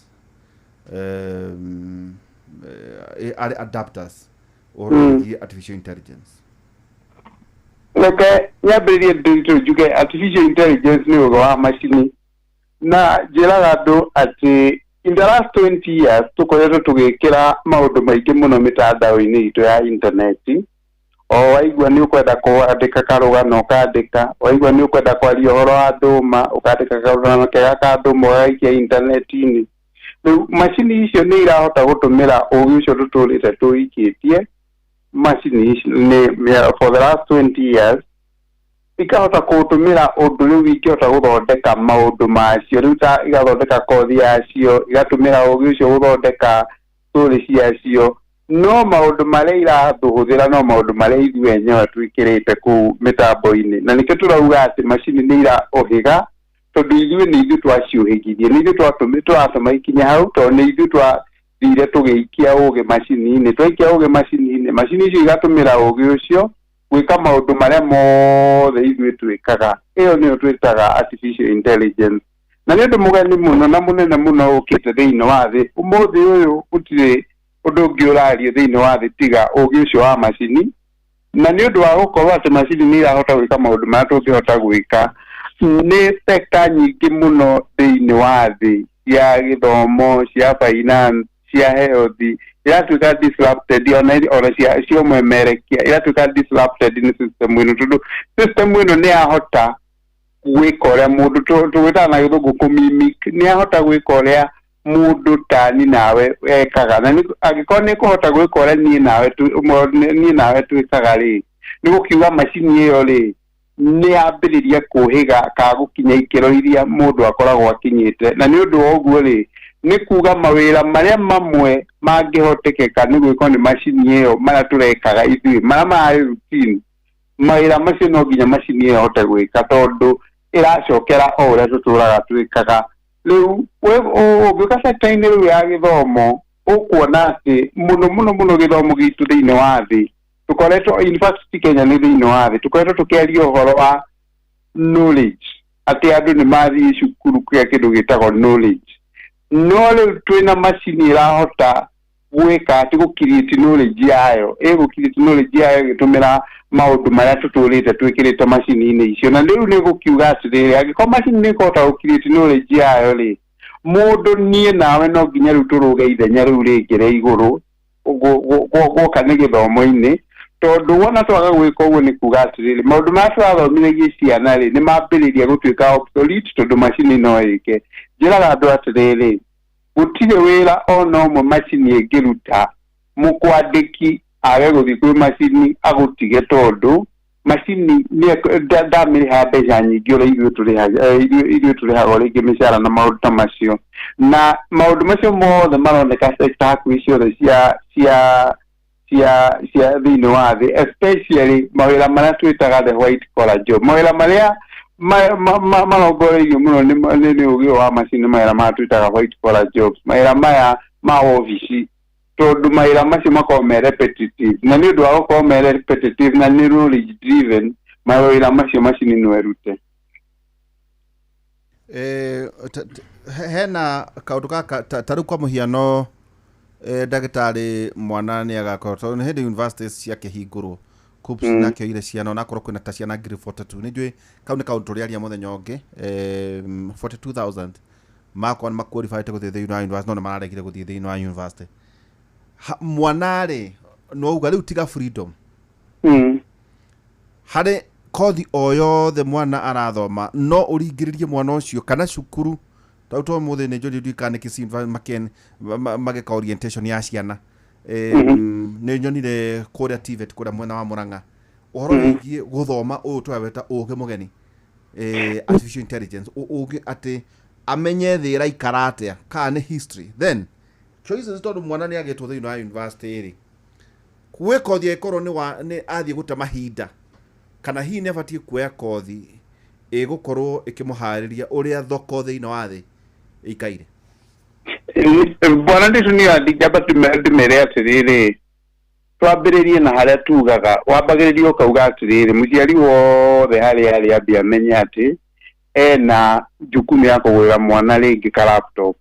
arĩ adapters ũhoro wĩgiĩ artificial intelligence. Reke nyambĩrĩrie nditũ njuge artificial intelligence nĩ ũgĩ wa macini, na njĩraga andũ atĩ in the last 20 years tũkoretwo tũgĩkĩra maũndũ maingĩ mũno mĩtandao-inĩ itũ ya intaneti. O waigua nĩ ũkwenda kwandĩka karũgano, ũkandĩka. Waigua nĩ ũkwenda kwaria ũhoro wa ndũma, ũkandĩka karũgano kega ka ndũma, ũgaikia intaneti-inĩ. Rĩu macini icio nĩ irahota gũtũmĩra ũgĩ ũcio tũtũrĩte tũikĩtie macini ici nĩ for the last 20 years, ikahota kũtũmĩra ũndũ rĩu ingĩhota gũthondeka maũndũ macio. Rĩu ta igathondeka kothi yacio, igatũmĩra ũgĩ ũcio gũthondeka story ciacio, no maũndũ marĩa iratũhũthĩra no maũndũ marĩa ithuĩ enyewe twĩkĩrĩte kũu mĩtambo-inĩ. Na nĩkĩo tũrauga atĩ macini nĩ iraũhĩga, tondũ ithuĩ nĩ ithuĩ twaciũhĩgirie, nĩ ithuĩ tũratũma ikinye hau, tondũ nĩ ithuĩ twathire tũgĩikia ũgĩ macini-inĩ. Twaikia ũgĩ macini-inĩ, macini icio igatũmĩra ũgĩ ũcio gwĩka maũndũ marĩa mothe ithuĩ twĩkaga. Ĩyo nĩyo twĩtaga artificial intelligence, na nĩ ũndũ mũgeni mũno na mũnene mũno ũkĩte thĩinĩ wa thĩ. Ũmũthĩ ũyũ gũtirĩ ũndũ ũngĩ ũrario thĩinĩ wa thĩ tiga ũgĩ ũcio wa macini, na nĩ ũndũ wa gũkorwo atĩ macini nĩ irahota gwĩka maũndũ marĩa tũngĩhota gwĩka, nĩ sector nyingĩ mũno thĩinĩ wa thĩ, cia gĩthomo, cia finance, cia health, iratuĩka disrupted, ona cia ũmemerekia iratuĩka disrupted nĩ system ĩno, tondũ system ĩno nĩ yahota gwĩka ũrĩa mũndũ tũgwĩtaga na gĩthũngũ kũmimic, nĩ yahota gwĩka ũrĩa mũndũ tani nawe ekaga. Na angĩkorwo nĩ ĩkũhota gwĩka ũrĩa niĩ nawe twĩkaga rĩ, nĩ gũkiuga macini ĩyo rĩ nĩ yambĩrĩria kũhĩga kana gũkinya ikĩro iria mũndũ akoragwo akinyĩte. Na nĩ ũndũ wa ũguo rĩ, nĩ kuga mawĩra marĩa mamwe mangĩhotekeka nĩ gwĩkwo nĩ macini ĩyo, marĩa tũrekaga ithuĩ, marĩa mararĩ routine, mawĩra macio no nginya macini ĩyo ĩhote gwĩka, tondũ ĩracokera o ũrĩa tũtũraga twĩkaga. Rĩu ũngĩũka sector-inĩ rĩu ya gĩthomo, ũkuona atĩ mũno mũno mũno gĩthomo gitũ thĩinĩ wa thĩ tũkoretwo, in fact ti Kenya, nĩ thĩinĩ wa thĩ, tũkoretwo tũkĩaria ũhoro wa knowledge, atĩ andũ nĩ mathiĩ cukuru kũgĩa kĩndũ gĩtagwo knowledge. No rĩu twĩna macini ĩrahota gwĩka atĩ gũ create knowledge yayo, ĩgũ create knowledge yayo ĩgĩtũmĩra maũndũ marĩa tũtũrĩte twĩkĩrĩte macini-inĩ icio. Na rĩu nĩ gũkiuga atĩrĩrĩ, angĩkorwo macini nĩ ĩkũhota gũ create knowledge yayo rĩ, mũndũ niĩ nawe no nginya rĩu tũrũge ithenya rĩu rĩngĩ rĩa igũrũ guoka nĩ gĩthomo-inĩ, tondũ wona twaga gwĩka ũguo nĩ kuga atĩrĩrĩ, maũndũ marĩa tũrathomithagia ciana rĩ, nĩ mambĩrĩria gũtuĩka obsolete, tondũ macini no ĩke. Njĩraga andũ atĩrĩrĩ, gũtirĩ wĩra ona ũmwe macini ĩngĩruta mũkwandĩki age gũthiĩ kwĩ macini agũtige, tondũ macini ndamĩrĩha mbeca nyingĩ ũrĩa ithuĩ tũrĩhagwo rĩngĩ mĩcara na maũndũ ta macio. Na maũndũ macio mothe maroneka sector hakuhĩ ciothe cia thĩinĩ wa thĩ, especially mawĩra marĩa twĩtaga the white collar job, mawĩra marĩa marongoreirio mũno nĩ ũgĩ wa macini, mawĩra maya twĩtaga white collar jobs, mawĩra maya ma obici. Tondũ mawĩra macio makoragwo me repetitive, na nĩ ũndũ wa gũkorwo me repetitive na nĩ knowledge driven, mawĩra macio macini no ĩrute. Hena kaũndũ gaka ta rĩu kwa mũhiano, ndagĩtarĩ, mwana nĩ agakorwo, tondũ nĩ hĩndĩ universities ciakĩhingũrwo, KUCCPS nakĩoire ciana, onakorwo kwĩna ta ciana 42,000. Nĩ njũĩ kau nĩ kaũndũ tũrĩaria mũthenya ũngĩ. 42,000 makorwo nĩ maqualified gũthiĩ thĩinĩ wa university, no nĩ mararegire gũthiĩ thĩinĩ wa university. Mwana rĩ, no uga rĩu tiga freedom harĩ kothi o yothe mwana arathoma, no ũringĩrĩrie mwana ũcio kana cukuru? Tau to mũthĩ nĩ njũri ndikana nĩkĩ maken magĩka orientation ya ciana. Nĩ nyonire kũrĩa TVET, kũrĩa mwena wa Murang'a, ũhoro wĩgiĩ gũthoma ũyũ tũraweta ũgĩ mũgeni, artificial intelligence, ũgĩ atĩ amenye thĩ ĩraikara atĩa, kana nĩ history, then choices, tondũ mwana nĩ agĩtwo thĩinĩ wa university rĩ, gwĩ kothi ĩkorwo nĩ wa nĩ athiĩ gũte mahinda, kana hihi nĩ abatiĩ kuoya kothi ĩgũkorwo ĩkĩmũharĩria ũrĩa thoko thĩinĩ wa thĩ ĩikaire? Bwana Nditũ, niĩ ndingĩamba ndĩmere atĩrĩrĩ, twambĩrĩrie na harĩa tugaga, wambagĩrĩria ũkauga atĩrĩrĩ, mũciari wothe harĩa arĩ ambie amenye atĩ ena jukumu ya kũgũrĩra mwana rĩngĩ ka laptop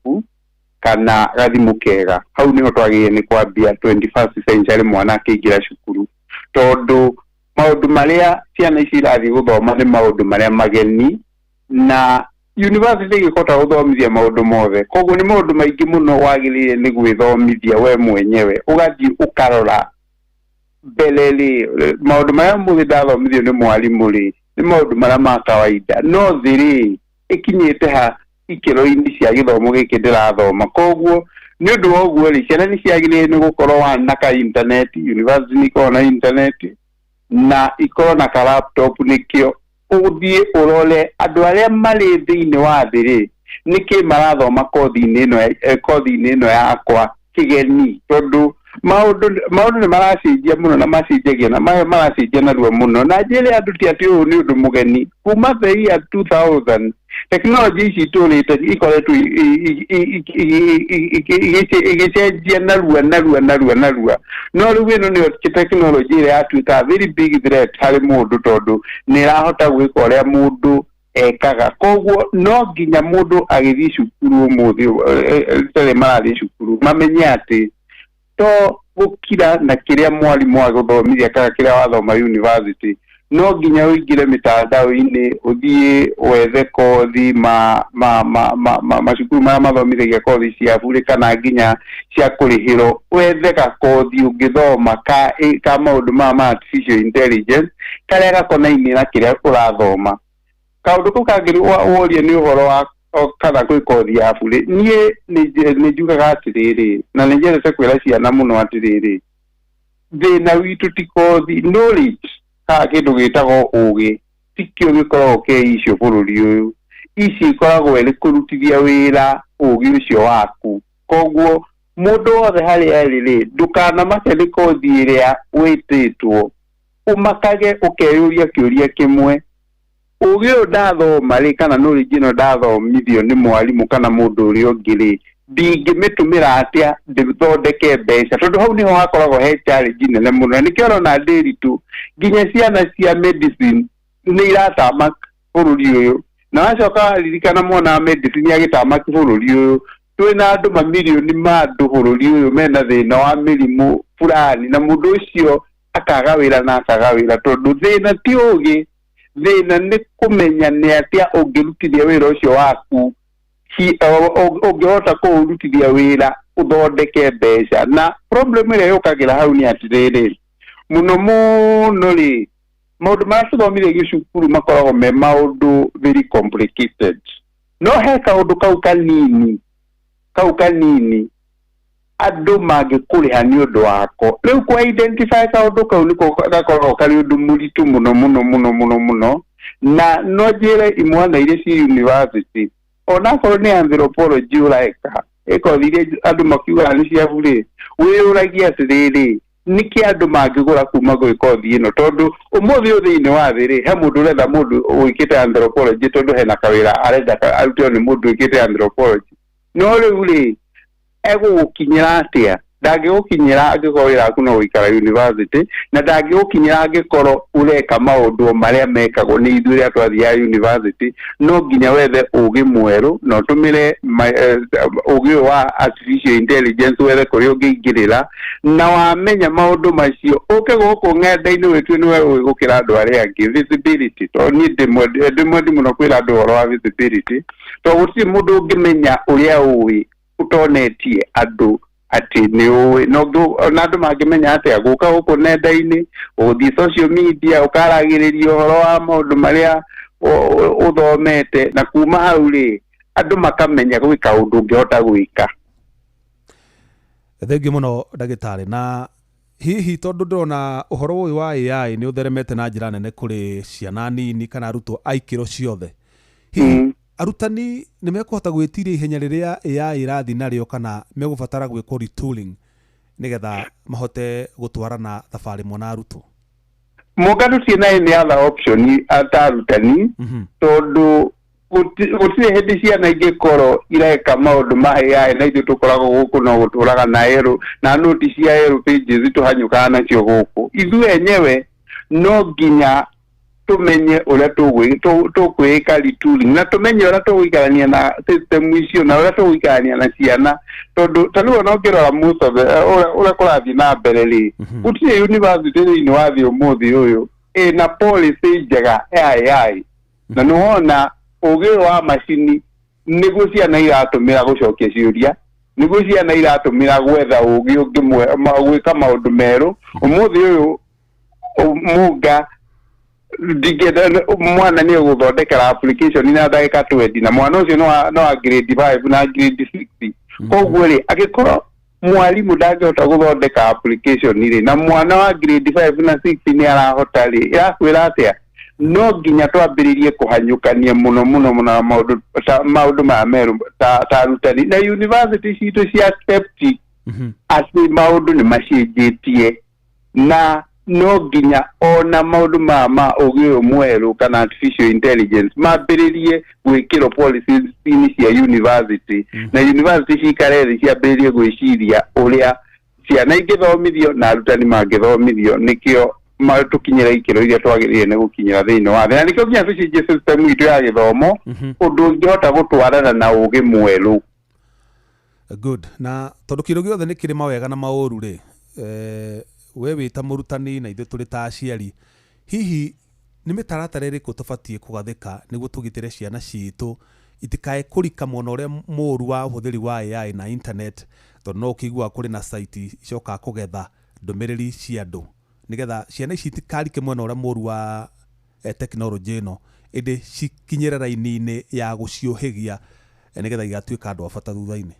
kana gathimũ kega. Hau nĩho twagĩrĩire nĩ kwambia 21st century mwana akĩingĩra cukuru, tondũ maũndũ marĩa ciana ici irathiĩ gũthoma nĩ maũndũ marĩa mageni, na university ĩngĩkota gũthomithia maũndũ mothe. Koguo nĩ maũndũ maingĩ mũno wagĩrĩire nĩ gwĩthomithia we mwenyewe, ũgathiĩ ũkarora mbere rĩ, maũndũ marĩa mũthĩ ndathomithio nĩ mwarimũ rĩ, nĩ maũndũ marĩa ma kawaida, no thĩ rĩ, ĩkinyĩte ha ikĩro-inĩ cia gĩthomo gĩkĩ ndĩrathoma? Koguo nĩ ũndũ wa ũguo rĩ, ciana nĩ ciagĩrĩire nĩ gũkorwo wa na ka internet, university nĩ ikoragwo na internet na ikorwo na ka laptop, nĩkĩo ũthiĩ ũrore andũ arĩa marĩ thĩinĩ wa thĩ rĩ, nĩkĩ marathoma kothi-inĩ ĩno, kothi-inĩ ĩno yakwa kĩgeni, tondũ maũndũ nĩ maracenjia mũno na macenjagia na maracenjia narua mũno. Na njĩre andũ ti atĩ ũyũ nĩ ũndũ mũgeni. Kuma the year 2000 technology ici itũrĩte ikoretwo igĩcenjia narua narua narua narua, no rĩu ĩno nĩyo technology ĩrĩa yatuĩka very big threat harĩ mũndũ, tondũ nĩ ĩrahota gwĩka ũrĩa mũndũ ekaga. Koguo no nginya mũndũ agĩthiĩ cukuru ũmũthĩ, rĩrĩa marathiĩ cukuru, mamenye atĩ to gũkira na kĩrĩa mwarimũ agũthomithia kana kĩrĩa wathoma university, no nginya ũingĩre mitandao-inĩ, ũthiĩ wethe kothi ma macukuru marĩa mathomithagia kothi cia burĩ kana nginya cia kũrĩhĩrwo, wethe gakothi ũngĩthoma ka maũndũ maya ma artificial intelligence karĩa gakonainie na kĩrĩa ũrathoma. Kaũndũ kau kangĩ woria nĩ ũhoro wa kana gwĩ kothi ya burĩ. Niĩ nĩ njugaga atĩrĩrĩ, na nĩ nyendete kwĩra ciana mũno atĩrĩrĩ, thĩna witũ ti kothi. Knowledge kana kĩndũ gĩtagwo ũgĩ tikĩo gĩkoragwo kĩ icio bũrũri ũyũ. Ici ikoragwo ĩrĩ kũrutithia wĩra ũgĩ ũcio waku. Koguo mũndũ wothe harĩa arĩ rĩ, ndũkanamake nĩ kothi ĩrĩa wĩtĩtwo, ũmakage ũkeyũria kĩũria kĩmwe: ũgĩ ũyũ ndathoma rĩ, kana knowledge ĩno ndathomithio nĩ mwarimũ kana mũndũ ũrĩa ũngĩ rĩ, ndingĩmĩtũmĩra atĩa ndĩthondeke mbeca? Tondũ hau nĩho hakoragwo he challenge nene mũno, na nĩkĩo ũrona ndĩritũ nginya ciana cia medicine nĩ iratama bũrũri ũyũ. Na wacoka waririkana mwana wa medicine agĩtama bũrũri ũyũ, twĩna andũ mamirioni ma andũ bũrũri ũyũ mena thĩna wa mĩrimũ fulani, na mũndũ ũcio akaga wĩra na akaga wĩra, tondũ thĩna ti ũgĩ, thĩna nĩ kũmenya nĩ atĩa ũngĩrutithia wĩra ũcio waku, ũngĩhota kũũrutithia wĩra ũthondeke mbeca. Na problem ĩrĩa yũkagĩra hau nĩ atĩrĩrĩ, mũno mũno rĩ, maũndũ marĩa tũthomithagio cukuru makoragwo me maũndũ very complicated, no he kaũndũ kau kanini andũ mangĩkũrĩha nĩ ũndũ wako. Rĩu kũ identify kaũndũ kau nĩko gakoragwo karĩ ũndũ mũritũ mũno mũno mũno mũno mũno. Na no njĩre imwana iria ci university, onakorwo nĩ anthropology ũreka, ĩkothi iria andũ makiugaga nĩ cia burĩ, wĩyũragie atĩrĩrĩ, nĩkĩ andũ mangĩgũra kuma gwĩ kothi ĩno? Tondũ ũmũthĩ ũyũ thĩinĩ wa thĩ rĩ, he mũndũ ũretha mũndũ wĩkĩte anthropology, tondũ hena kawĩra arenda arutwo nĩ mũndũ wĩkĩte anthropology. No rĩu rĩ, egũgũkinyĩra atĩa? Ndangĩgũkinyĩra angĩkorwo wĩra waku no gũikara university, na ndangĩgũkinyĩra angĩkorwo ũreka maũndũ o marĩa mekagwo nĩ ithuĩ rĩrĩa twathiaga university. No nginya wethe ũgĩ mwerũ na ũtũmĩre ũgĩ ũyũ wa artificial intelligence, wethe kũrĩa ũngĩingĩrĩra, na wamenya maũndũ macio ũke gũkũ ng'enda-inĩ wĩtue nĩwe ũĩ gũkĩra andũ arĩa angĩ. Visibility, tondũ niĩ ndĩ mwendi mũno kwĩra andũ ũhoro wa visibility, tondũ gũtirĩ mũndũ ũngĩmenya ũrĩa ũĩ ũtonetie andũ atĩ nĩ ũĩ. No na andũ mangĩmenya atĩa? Gũka gũkũ nenda-inĩ, ũgũthiĩ social media, ũkaragĩrĩria ũhoro wa maũndũ marĩa ũthomete, na kuma hau rĩ, andũ makamenya gwĩ kaũndũ ũngĩhota gwĩka. Thengiũ mũno, ndagĩtarĩ. Na hihi tondũ ndĩrona ũhoro ũyũ wa AI nĩ ũtheremete na njĩra nene kũrĩ ciana nini kana arutwo a ikĩro ciothe, hihi arutani nĩ mekũhota gwĩtiria ihenya rĩrĩa AI ĩrathiĩ narĩo, kana megũbatara gwĩkwo retooling nĩgetha mahote gũtwarana thabarĩ ĩmwe na arutwo? Mũnga, tũtirĩ na any other option ta arutani, tondũ gũtirĩ hĩndĩ ciana ingĩkorwo ireka maũndũ ma AI na ithuĩ tũkoragwo gũkũ no gũtũraga na yellow na noti cia yellow pages tũhanyũkaga nacio gũkũ. Ithuĩ enyewe no nginya tũmenye ũrĩa tũkwĩka retooling, na tũmenye ũrĩa tũgũikarania na system icio na ũrĩa tũgũikarania na ciana, tondũ ta rĩu ona ũngĩrora most of ũrĩa kũrathiĩ na mbere rĩ, gũtirĩ university thĩinĩ wa thĩ ũmũthĩ ũyũ ĩna policy njega ya AI. Na nĩ wona ũgĩ ũyũ wa macini nĩguo ciana iratũmĩra gũcokia ciũria, nĩguo ciana iratũmĩra gwetha ũgĩ ũngĩ, gwĩka maũndũ merũ. Ũmũthĩ ũyũ mũnga, ndingĩenda mwana nĩ ũgũthondekera application na ndagĩka 20, na mwana ũcio no wa grade 5 na grade 6. Koguo rĩ, angĩkorwo mwarimũ ndangĩhota gũthondeka application rĩ, na mwana wa grade 5 na 6 nĩ arahota rĩ, ĩrakwĩra atĩa? No nginya twambĩrĩrie kũhanyũkania mũno mũno mũno na maũndũ ta maũndũ maya merũ ta arutani, na university citũ cia accept atĩ maũndũ nĩ macenjetie, na no nginya ona maũndũ maya ma ũgĩ ũyũ mwerũ kana artificial intelligence mambĩrĩrie gwĩkĩrwo policies-inĩ cia university, na university cikare thĩ ciambĩrĩrie gwĩciria ũrĩa ciana ingĩthomithio na arutani mangĩthomithio, nĩkĩo tũkinyĩre ikĩro iria twagĩrĩire nĩ gũkinyĩra thĩinĩ wa thĩ, na nĩkĩo nginya tũcenjie system itũ ya gĩthomo ũndũ ũngĩhota gũtwarana na ũgĩ mwerũ. Good. Na tondũ kĩndũ gĩothe nĩ kĩrĩ mawega na maũru rĩ, we wĩ ta mũrutani na ithuĩ tũrĩ ta aciari, hihi nĩ mĩtaratara ĩrĩkũ tũbatiĩ kũgathĩka nĩguo tũgitĩre ciana citũ itikae kũrika mwena ũrĩa mũũru wa ũhũthĩri wa AI na internet? Tondũ no ũkĩiguaga kũrĩ na site icokaga kũgetha ndũmĩrĩri cia andũ, nĩgetha ciana ici itikarike mwena ũrĩa mũũru wa tekinoronjĩ ĩno, ĩndĩ cikinyĩre raini-inĩ ya gũciũhĩgia, nĩgetha igatuĩka andũ a bata thutha-inĩ.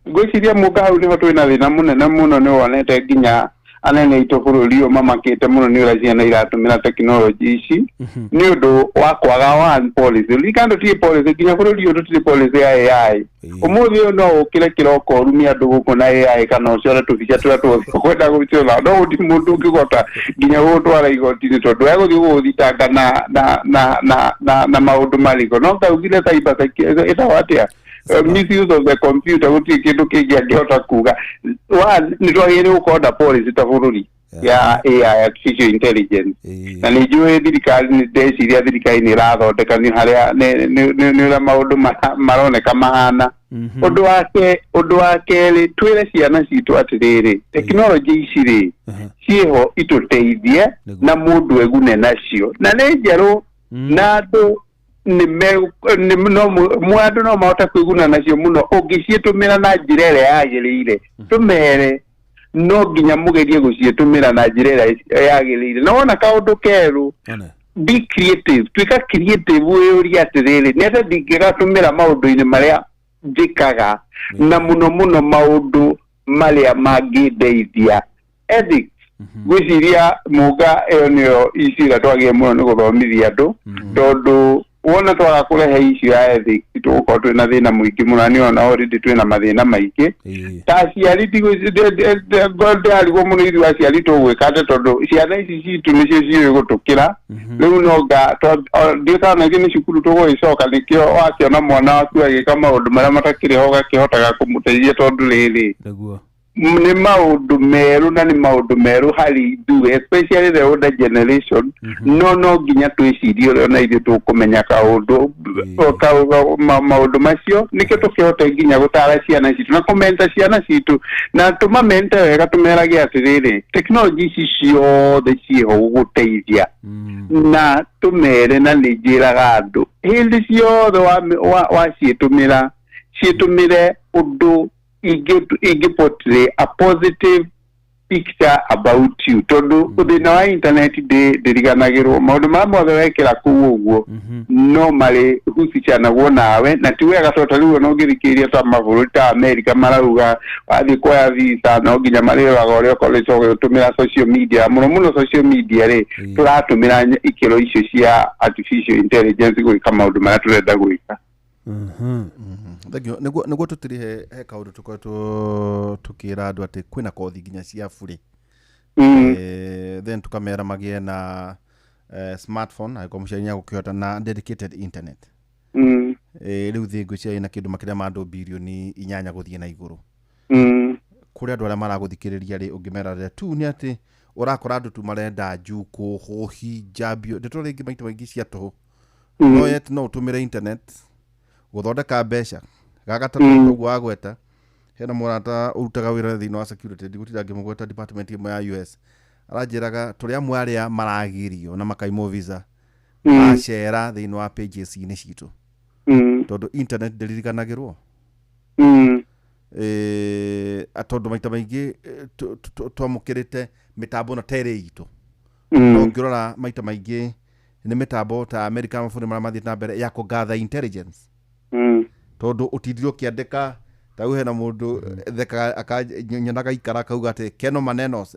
Ngwĩciria, mũka, hau nĩho twĩna thĩna mũnene mũno. Nĩ wonete nginya anene aitũ bũrũri ũyũ mamakĩte mũno nĩ ũrĩa ciana iratũmĩra tekinoronjĩ ici, nĩ ũndũ wa kwaga one policy. Ririkana tũtirĩ policy, nginya bũrũri ũyũ tũtirĩ policy ya AI. Ũmũthĩ ũyũ no ũkĩre kĩroko ũrumie andũ gũkũ na AI, kana ũcore tũbica tũrĩa tuothe ũkwenda gũcora, no gũtirĩ mũndũ ũngĩhota nginya gũgũtwara igoti-inĩ, tondũ egũthiĩ gũgũthitanga na maũndũ marĩkũ? No kaugire cyber ĩtagwo atĩa? Misuse of the computer. Gũtirĩ kĩndũ kĩngĩ angĩhota kuga. One, nĩ twagĩrĩire gũkorwo na policy ta bũrũri ya AI, artificial intelligence. Na nĩ njũĩ thirikari, nĩ ndeciria thirikari nĩ ĩrathondeka, nĩ harĩa nĩ ũrĩa maũndũ maroneka mahana. Ũndũ wa kerĩ, twĩre ciana citũ atĩrĩrĩ, tekinoronjĩ ici rĩ, ciĩho itũteithie na mũndũ egune nacio, na nĩ njerũ, na andũ nĩ me nĩ no andũ no mahote kwĩguna nacio mũno ũngĩciĩtũmĩra na njĩra ĩrĩa yagĩrĩire. Tũmere no nginya mũgerie gũciĩtũmĩra na njĩra ĩrĩa yagĩrĩire, na wona kaũndũ kerũ, One. be creative, tuĩka creative, wĩyũrie atĩrĩrĩ, nĩ atĩa ndingĩgatũmĩra maũndũ-inĩ marĩa njĩkaga, na mũno mũno maũndũ marĩa mangĩndeithia. Ethics, ngwĩciria, mũnga, ĩyo nĩyo issue ĩrĩa twagĩrĩire mũno nĩ gũthomithia andũ, tondũ wona twaga kũrehe issue ya ethics, tũgũkorwo twĩna thĩna mũingĩ mũno, na nĩona already twĩna mathĩna maingĩ. Ta aciari, ndĩrarigwo mũno ithuĩ aciari tũgwĩka atĩa, tondũ ciana ici citũ nĩcio ciũĩ gũtũkĩra rĩu. No nga ndiũ kana ithuĩ nĩ cukuru tũgũgĩcoka, nĩkĩo wakĩona mwana waku agĩka maũndũ marĩa matakĩrĩ ho, ũgakĩhotaga kũmũteithia, tondũ rĩrĩ, Nĩ maũndũ merũ na nĩ maũndũ merũ harĩ ithuĩ, especially the older generation. No nginya twĩcirie ũrĩa ona ithuĩ tũkũmenya kaũndũ maũndũ macio, nĩkĩo tũkĩhote nginya gũtara ciana citũ na kũmenta ciana citũ na tũmamente wega, tũmerage atĩrĩrĩ, tekinoronjĩ ici ciothe ciĩho gũgũteithia. Na tũmere, na nĩ njĩraga andũ hĩndĩ ciothe waciĩtũmĩra, ciĩtũmĩre ũndũ ingĩ portray a positive picture about you, tondũ thĩna wa internet ndĩriganagĩrwo maũndũ marĩa mothe wekĩra kũu ũguo no marĩ husicanagwo nawe, na ti wega, tondũ ta rĩu ona ũngĩthikĩrĩria ta mabũrũri ta America marauga wathiĩ kuoya visa no nginya marĩroraga ũrĩa ũkoretwo ũgĩtũmĩra social media mũno mũno. Social media rĩ, tũratũmĩra ikĩro icio cia artificial intelligence gwĩka maũndũ marĩa tũrenda gwĩka. Thank you. Nĩguo tũtiri he kaũndũ tũkoretwo tũkĩra andũ atĩ kwĩna kothi nginya cia burĩ. Then tukamera magĩe na smartphone angĩkorwo mũciari nĩagũkĩhota na dedicated internet. Rĩu thĩ ngwĩciria ĩna kĩndũ makĩria ma andũ 8 birioni gũthiĩ na igũrũ. Kũrĩ andũ arĩa maragũthikĩrĩria rĩ, ũngĩmera rĩrĩa tu nĩ atĩ ũrakora andũ tu marenda njukũ, hũhi, njambio, ndeto rĩngĩ maita maingĩ cia tũhũ, no yet no ũtũmĩre internet gũthondeka mbeca. Gagatatũ, ũguo wagweta, hena mũrata ũrutaga wĩra thĩinĩ wa security, ndigũtinda ngĩmũgweta, department ĩmwe ya US, aranjĩraga tũrĩ amwe arĩa maragirio na makaimwo visa macera thĩinĩ wa pages-inĩ citũ, tondũ internet ndĩririkanagĩrwo. Tondũ maita maingĩ twamũkĩrĩte mĩtambo ĩno ta ĩrĩ itũ, no ũngĩrora maita maingĩ nĩ mĩtambo ta America na mabũrũri marĩa mathiĩte na mbere ya kũgather intelligence, tondũ ũtindire ũkĩandĩka. Ta rĩu hena mũndũ thekaga nyonaga ikara akauga atĩ keno manenos,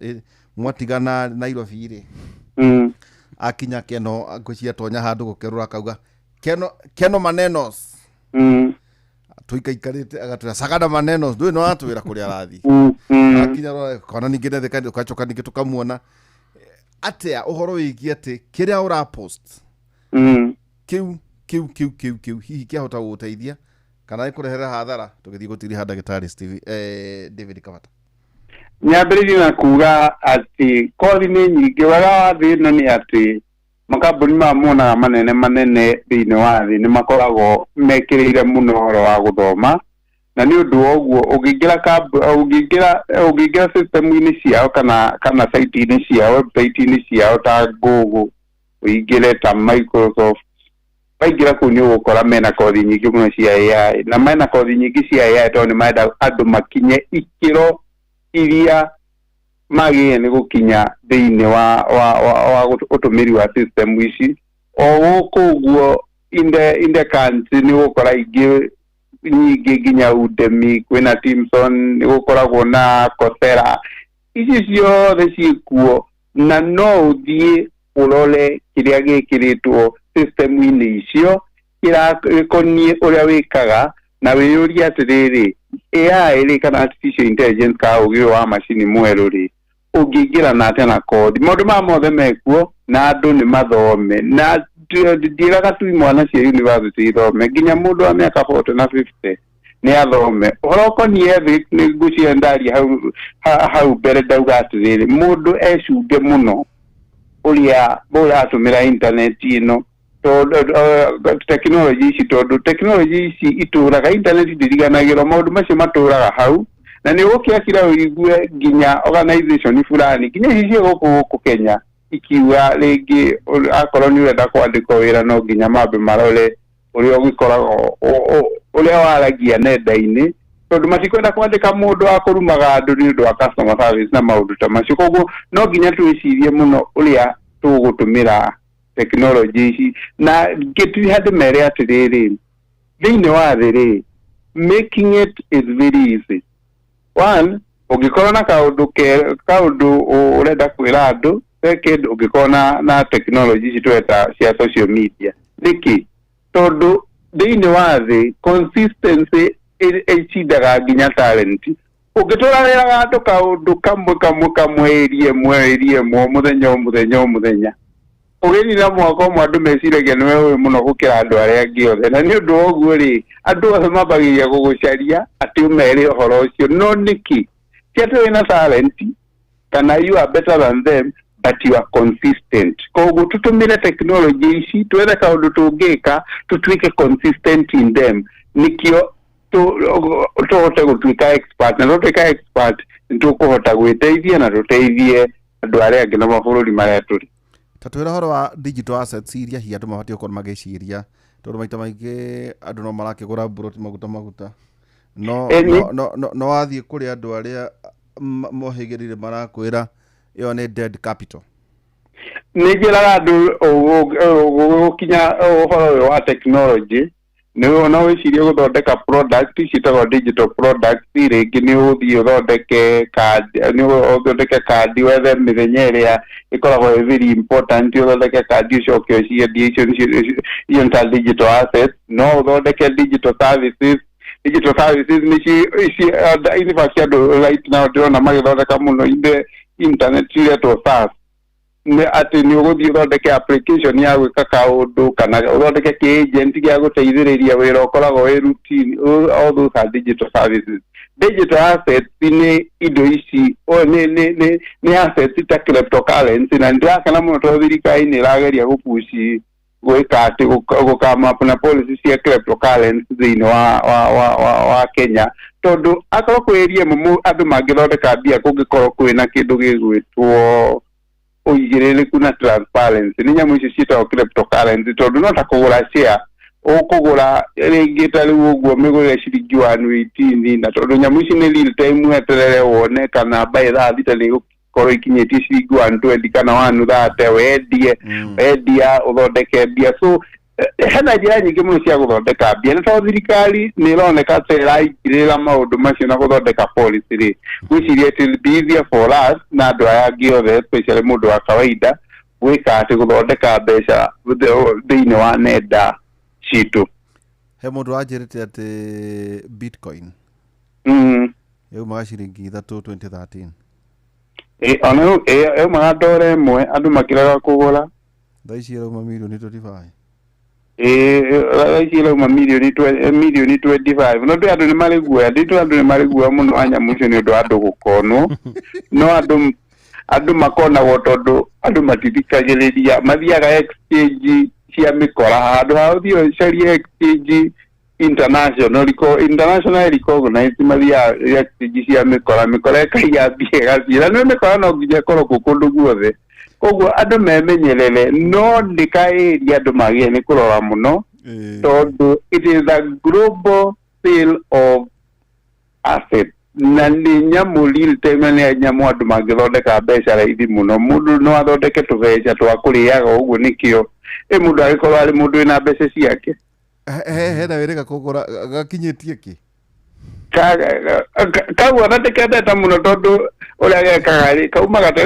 mwatigana Nairobi rĩ, akinya keno ngwĩciria tonya handũ gũkerũra akauga keno keno manenos. Tũikaikarĩte agatwĩra sagana manenos, ndũĩ no atwĩra kũrĩa arathiĩ. Akinya rora kona ningĩ netheka, ũgacoka ningĩ tũkamuona atĩa ũhoro wĩgiĩ atĩ kĩrĩa ũrapost kĩu kĩu kĩu kĩu kĩu hihi kĩahota gũgũteithia kana gĩkũrehere hathara. Tũgĩthiĩ gũtiriha ndagĩtarĩ Steve, David Kabata. Nyambĩrĩrie na kuga atĩ kothi nĩ nyingĩ. Wega wa thĩ ĩno nĩ atĩ makambuni maya muonaga manene manene thĩinĩ wa thĩ nĩ makoragwo mekĩrĩire mũno ũhoro wa gũthoma, na nĩ ũndũ wa ũguo ũngĩingĩra system-inĩ ciao kana site-inĩ ciao, website-inĩ ciao ta Google, ũingĩre ta Microsoft, waingĩra kũu nĩ ũgũkora mena kothi nyingĩ mũno cia AI, na mena kothi nyingĩ cia AI tondũ nĩ marenda andũ makinye ikĩro iria magĩrĩire nĩ gũkinya thĩinĩ wa ũtũmĩri wa system ici. O gũkũ ũguo in the country nĩ ũgũkora ingĩ nyingĩ, nginya Udemy, kwĩna Timson, nĩ gũkoragwo na Coursera, ici ciothe ciĩkuo, na no ũthiĩ ũrore kĩrĩa gĩkĩrĩtwo system-inĩ icio gĩkoniĩ ũrĩa wĩkaga, na wĩyũrie atĩrĩrĩ, AI rĩ, kana artificial intelligence, ka ũgĩ ũyũ wa macini mwerũ rĩ, ũngĩingĩra na atĩa na kothi? Maũndũ maya mothe mekuo na andũ nĩ mathome, na ndiĩraga tu imwana cia university ithome, nginya mũndũ wa mĩaka 40 na 50 nĩ athome ũhoro ũkoniĩ ethics. Nĩ ngũcia ndaria hau mbere ndauga atĩrĩrĩ, mũndũ ecunge mũno ũrĩa ũratũmĩra intaneti ĩno, tondũ tekinoronjĩ ici, tondũ tekinoronjĩ ici itũraga, internet ndĩriganagĩrwo, maũndũ macio matũraga hau, na nĩ ũgũkĩakira ũigue nginya organization fulani, nginya ici cia gũkũ Kenya, ikiuga rĩngĩ akorwo nĩ ũrenda kwandĩkwo wĩra no nginya mambe marore ũrĩa ũgĩkoragwo ũrĩa waragia nenda-inĩ, tondũ matikwenda kwandĩka mũndũ wa kũrumaga andũ nĩ ũndũ wa customer service na maũndũ ta macio. Koguo no nginya twĩcirie mũno ũrĩa tũgũtũmĩra tekinoronjĩ ici, na ngĩtiriha ndĩmere atĩrĩrĩ, thĩinĩ wa thĩ rĩ, making it is very easy. One, ũngĩkorwo na kaũndũ ke kaũndũ ũrenda kwĩra andũ. Second, ũngĩkorwo na tekinoronjĩ ici tũreta cia social media. Nĩkĩ? Tondũ thĩinĩ wa thĩ consistency ĩcindaga nginya talent. Ũngĩtũra wĩraga andũ kaũndũ kamwe kamwe kamwe, ĩri ĩmwe ĩri ĩmwe, o mũthenya o mũthenya o mũthenya, ũgĩnina mwaka ũmwe andũ meciragia nĩwe ũĩ mũno gũkĩra andũ arĩa angĩ othe, na nĩ ũndũ wa ũguo rĩ, andũ othe mambagĩrĩria gũgũcaria atĩ ũmere ũhoro ũcio. No nĩkĩ? Ti atĩ wĩna talent kana you are better than them, but you are consistent. Koguo tũtũmĩre technology ici, twethe kaũndũ tũngĩka tũtuĩke consistent in them, nĩkĩo tũhote gũtuĩka expert, na twatuĩka expert nĩ tũkũhota gwĩteithia na tũteithie andũ arĩa angĩ na mabũrũri marĩa tũrĩ. Ta twĩra ũhoro wa digital assets iria hihi andũ mabatiĩ gũkorwo magĩciria, tondũ maita maingĩ andũ no marakĩgũra mburoti maguta maguta, no no wathiĩ kũrĩ andũ arĩa mohĩgĩrĩire marakwĩra ĩyo nĩ dead capital. Nĩ njĩraga andũ gũkinya ũhoro ũyũ wa technology, nĩ no wĩcirie gũthondeka product ciĩtagwo digital product. Rĩngĩ nĩ ũthiĩ ũthondeke card, nĩ ũthondeke kandi, wethe mĩthenya ĩrĩa ĩkoragwo ĩ very important, ũthondeke kandi ũcoke ũciendie. Icio icio nĩ ta digital assets. No ũthondeke digital services. Digital services nĩ ici, in fact, andũ right now ndĩrona magĩthondeka mũno in the internet ciretwo SaaS, nĩ atĩ nĩ ũgũthiĩ ũthondeke application ya gwĩka kaũndũ kana ũthondeke kĩ-agent gĩa gũteithĩrĩria wĩra ũkoragwo wĩ routine. All those are digital services. Digital assets nĩ indo ici, nĩ assets ta cryptocurrency, na nĩndĩrakena mũno tondũ thirikari nĩ ĩrageria gũpush gwĩka atĩ gũkama up na policy cia cryptocurrency thĩinĩ wa Kenya, tondũ akorwo kwĩ area ĩmwe andũ mangĩthondeka mbia kũngĩkorwo kwĩna kĩndũ gĩgwĩtwo ũigĩrĩrĩku na transparency, nĩ nyamũ icio ciĩtagwo cryptocurrency, tondũ no ta kũgũra share, ũkũgũra rĩngĩ ta rĩu ũguo mĩgũrĩre ciringi 118, na tondũ nyamũ ici nĩ real time, weterere wone kana by thaa 6 nĩ ĩgũkorwo ikinyĩtie ciringi 120 kana 130, wendie. Wendia ũthondeke mbia. So hena njĩra nyingĩ mũno cia gũthondeka mbia, nĩ tondũ thirikari nĩ ĩroneka ta ĩraingĩrĩra maũndũ macio na gũthondeka policy rĩ, ngwĩciria it will be easier for us na andũ aya angĩ othe, especially mũndũ wa kawaida, gwĩka atĩ gũthondeka mbeca thĩinĩ wa nenda citũ. He mũndũ wanjĩrĩte atĩ bitcoin yaumaga ciringi 3 2013. Ona yaumaga ndora 1, andũ makĩrega kũgũra. Thaa ici ĩrauma mirioni 25. Ĩĩ, thaa ici ĩrauma mirioni 25. No ndĩ andũ nĩ marĩ guoya, nditũ andũ nĩ marĩ guoya mũno wa nyamũ icio nĩ ũndũ wa andũ gũkonwo. No andũ makonagwo tondũ andũ matithikagĩrĩria, mathiaga exchange cia mĩkora handũ ha ũthiĩ ũcarie exchange international recognized, mathiaga exchange cia mĩkora, mĩkora ĩkaiya mbia ĩgathiĩ, na nĩ mĩkora no nginya ĩkorwo kũ kũndũ guothe. Koguo andũ memenyerere, no nĩ kaĩria andũ magĩrĩire nĩ kũrora mũno, tondũ it is a global sale of assets na nĩ nyamũ real time, na nĩ nyamũ andũ mangĩthondeka mbeca raithi mũno. Mũndũ no athondeke tũbeca twa kũrĩaga ũguo, nĩkĩo ĩ mũndũ agĩkorwo arĩ mũndũ wĩna mbeca ciake. Hena wĩrĩga kũgũra gakinyĩtie kĩ? Kau ona ndĩkendete mũno, tondũ ũrĩa gekaga rĩ, kaumaga ta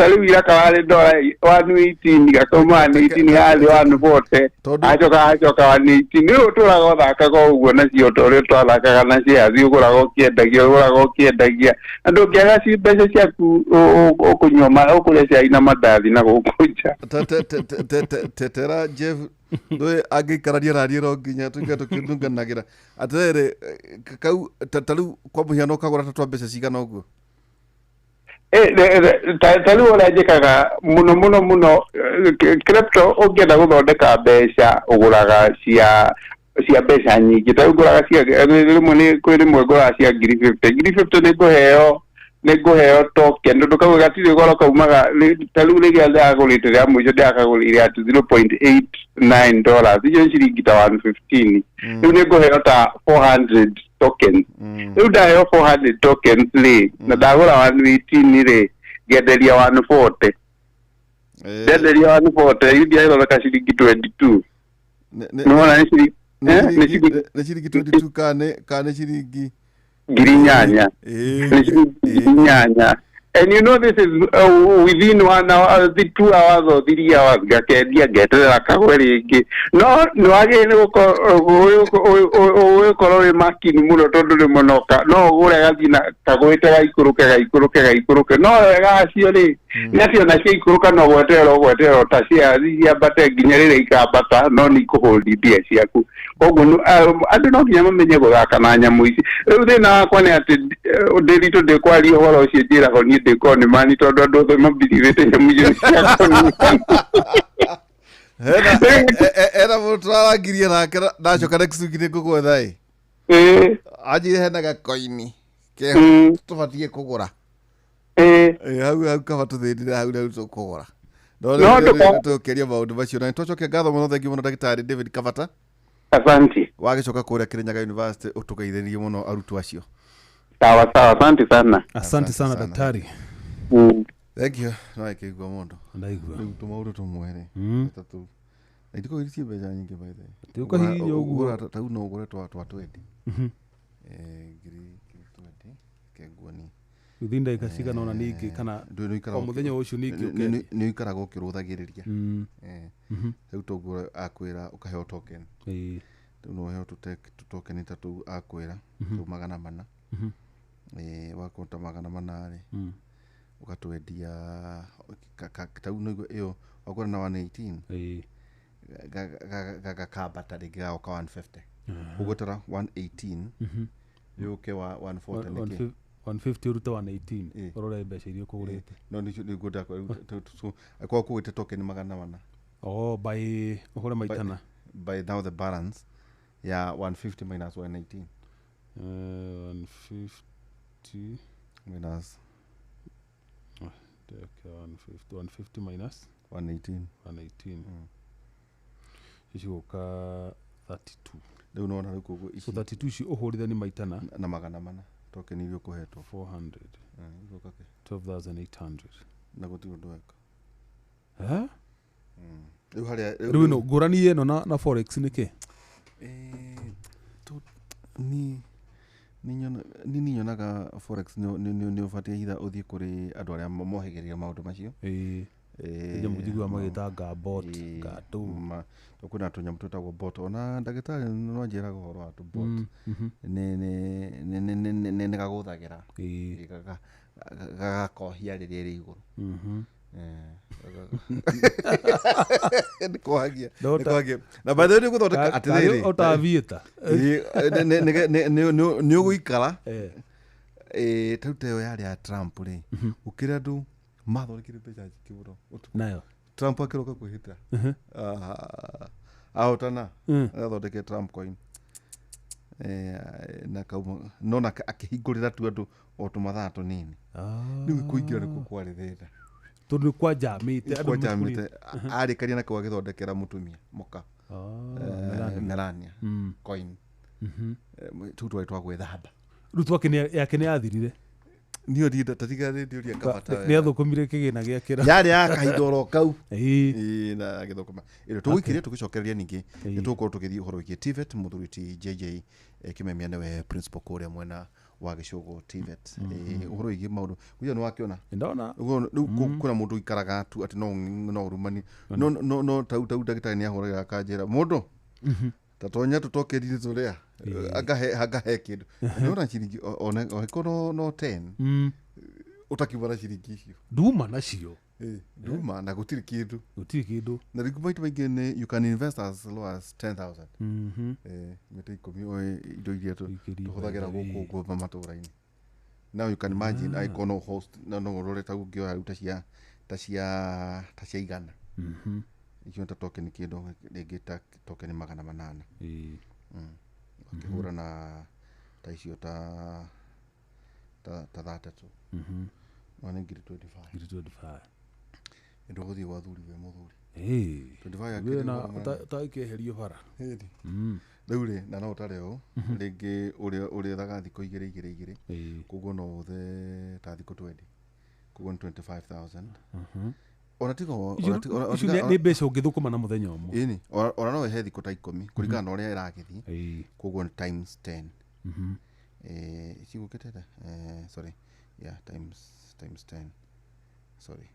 rĩu ira kararĩ ndora 118, gakauma 118 yarĩ 140. Acoka 118. Rĩu ũtũraga ũthakaga o ũguo nacio ta ũrĩa twathakaga na shares, ũgũraga ũkĩendagia, ũgũraga ũkĩendagia, na ndũngĩaga mbeca ciaku ũkũnyua ũkũrĩa cai na mandathi na gũkũ nja. Tetera Jeff, ndũĩ angĩikarania naniĩ no nginya tuike tũkĩnunganagĩra atĩrĩrĩ. Kau ta rĩu kwa mũhiano ũkagũra ta twa mbeca cigana ũguo? Ta rĩu ũrĩa njĩkaga mũno mũno mũno, crypto ũngĩenda gũthondeka mbeca ũgũraga cia mbeca nyingĩ. Ta rĩu ngũraga cia rĩmwe, nĩ kwĩ rĩmwe ngũraga cia ngiri 50. Ngiri 50 nĩ ngũheo token, tondũ kau gatirĩ goro, kaumaga ta rĩu rĩrĩa ndĩragũrĩte rĩa mũico ndĩrakagũrĩire at $0.89, icio nĩ ciringi ta 115. Rĩu nĩ ngũheo ta 400 tokens. Rĩu ndaheo 400 tokens rĩ, na ndagũra 118 rĩ, ngenderia 140. Ndenderia 140, rĩu ndiagĩthondeka ciringi 22. Nĩwona nĩ ciringi nĩ ciringi Nĩ ciringi 22 kana nĩ ciringi 8,000. Nĩ ciringi 8,000, and you know this is within 1 hour, the 2 hours or 3 hours, ngakendia, ngeterera kagwe rĩngĩ. No nĩ wagĩrĩire nĩ gũkorwo wĩ makini mũno, tondũ rĩmwe no ũgũre gathiĩ na kagwĩte gaikũrũke gaikũrũke gaikũrũke. No wega acio rĩ, nĩ atĩ ona ciaikũrũka no gweterera ũgweterera ta shares ciambate nginya rĩrĩa ikambata, no nĩ ikũhũndi mbia ciaku. Koguo andũ no nginya mamenye gũthaka na nyamũ ici. Rĩu thĩna wakwa nĩ atĩ ndĩritũ ndĩkwaria ũhoro ũcio njĩragwo niĩ ndĩ conman tondũ andũ othe mambirivĩte nyamũ icio nĩ cia conman. Hena mũndũ tũrarangirie nake ndacoka next week nĩ ngũgwetha ĩ. Anjire hena gakoini keho tũbatiĩ kũgũra. Hau hau kaba tũthĩnire hau rĩu tũkũgũra. No rĩu tũkĩaria maũndũ macio na nĩtwacokia ngatho mũno, thengiũ mũno ndagĩtarĩ David Kabata. Asante. Wagĩcoka kũrĩa Kirinyaga University ũtũgeithĩrie mũno arutwo acio. Sawa sawa, asante sana. Asante sana daktari. Thank you. No ĩkĩigua mũndũ. Ndaigua. Rĩu tũmaũndũ tũmwe rĩ. Tũtatũ. Na itikorwo irĩ mbeca nyingĩ by the way. Ti ũkahihinya ũguo. Ũgũra ta no ũgũre twa 20. Ngiri 20 kenguoni. Within ndagĩka cigana ũna ningĩ kana o mũthenya ũcio ningĩ ũkendia. Nĩ ũikaraga ũkĩrũthagĩrĩria. Rĩu toguo akwĩra ũkaheo token. Rĩu no ũheo tũtokeni ta tũu akwĩra tũu 400. Wakorwo ta 400 rĩ ũgatwendia tau nĩguo ĩyo wakorwo na 118 gagakambata rĩngĩ gagoka 150. Ũgũtara 118 yũke wa 140 nĩkĩ? 150 ũrute 118 ũrore mbeca iria ũkũgũrĩte. No nĩguo ndakwĩra akorwo kũgĩte token 400. Oh, by ũhũre maitana. By now the balance ya 150 minus 118. 150 minus 150 minus 118. 118. Icigũka 32. Rĩu nĩwona rĩu koguo ici. So 32 ici ũhũrithanie maitana na 400 token iria ũkũhetwo. 400. 12,800. Na gũtirĩ ũndũ weka. Rĩu harĩa rĩu ĩno ngũrani ĩno na forex nĩ kĩ? Ni nyonaga forex nĩ ũbatiĩ either ũthiĩ kũrĩ andũ arĩa mohĩgĩrĩire maũndũ macio. Nyamũ njiguaga magĩta nga bot, nga ndũ. Kwĩna tũnyamũ twĩtagwo bot ona ndagĩtarĩ no anjĩraga ũhoro wa tũ bot. Nĩ gagũthagĩra. Gagakohia rĩrĩa rĩ igũrũ. Nĩkohagia. Nĩkohagia. Na by the way nĩgũthondeka atĩrĩrĩ. Ũtaviĩta. Nĩ ũgũikara. Tarĩu ta ĩyo yarĩ ya Trump rĩ. Ũkĩrĩ andũ mathondekire mbeca nyingĩ mũno ũtukũ. Nayo. Trump akĩroka kwĩhĩta. Ahotana. Athondeke Trump coin. Na kauma no na akĩhingũrĩra tu andũ o tũmathaa tũnini. Rĩu kũingĩra nĩkuo kwarĩ thĩna. Tondũ nĩ kwanjamĩte andũ kwanjamĩte arĩkaria na kau agĩthondekera mũtumia mũka. Melania coin. Tũu twarĩ twa gwĩthamba. Rĩu twake yake nĩ yathirire. Niĩ ndinda tatiga ndĩũria Kabata. Nĩ athũkũmire kĩgĩna gĩake. Yarĩ ya kahinda oro kau. Na agĩthũkũma. Ĩno tũgũikĩria tũgĩcokereria ningĩ nĩ tũgũkorwo tũgĩthiĩ ũhoro wĩgiĩ TVET mũthuri ti JJ Kimemia nĩwe principal kũrĩa mwena wa Gĩcũgũ TVET. Ũhoro wĩgiĩ maũndũ ũcio nĩ wakĩona. Ndona. Rĩu kwĩna mũndũ ũikaraga tu atĩ no ũrumani. No tau ndagĩtarĩ nĩ ahũragĩra akanjĩra mũndũ tatonya tũtokenire tũrĩa angahe kĩndũ. Nĩwona ciringi ona no 10 ũtakiuma na ciringi icio. Nduma nacio. Nduma na gũtirĩ kĩndũ. Gũtirĩ kĩndũ. Na rĩngĩ maita maingĩ nĩ you can invest as low as 10,000. Mĩtĩ 10 oe indo iria tũhũthagĩra gũkũ ũguo matũũra-inĩ. Now you can imagine angĩkorwo no host no ũrore ta ũngĩoya rĩu ta cia 100. Icio ta token kĩndũ rĩngĩ ta token 800. Ũkĩhũra na ta icio ta 32. No nĩ ngiri 25. Ngiri 25. Nĩ gũthiĩ gwa thuri we mũthuri. 25 akĩrĩ na ũtakĩeherio bara. Rĩu rĩ na no ũtare ũũ rĩngĩ ũrĩethaga thikũ igĩrĩ igĩrĩ igĩrĩ. Koguo no ũthe ta thikũ 20. Koguo nĩ 25,000. Ona tiga nĩ mbeca ũngĩthũkũma na mũthenya ũmwe. Ĩni ona no ĩhe thikũ ta 10 kũringana na ũrĩa ĩragĩthiĩ. Koguo nĩ times 10. Cigũkĩte sorry yeah times 10 sorry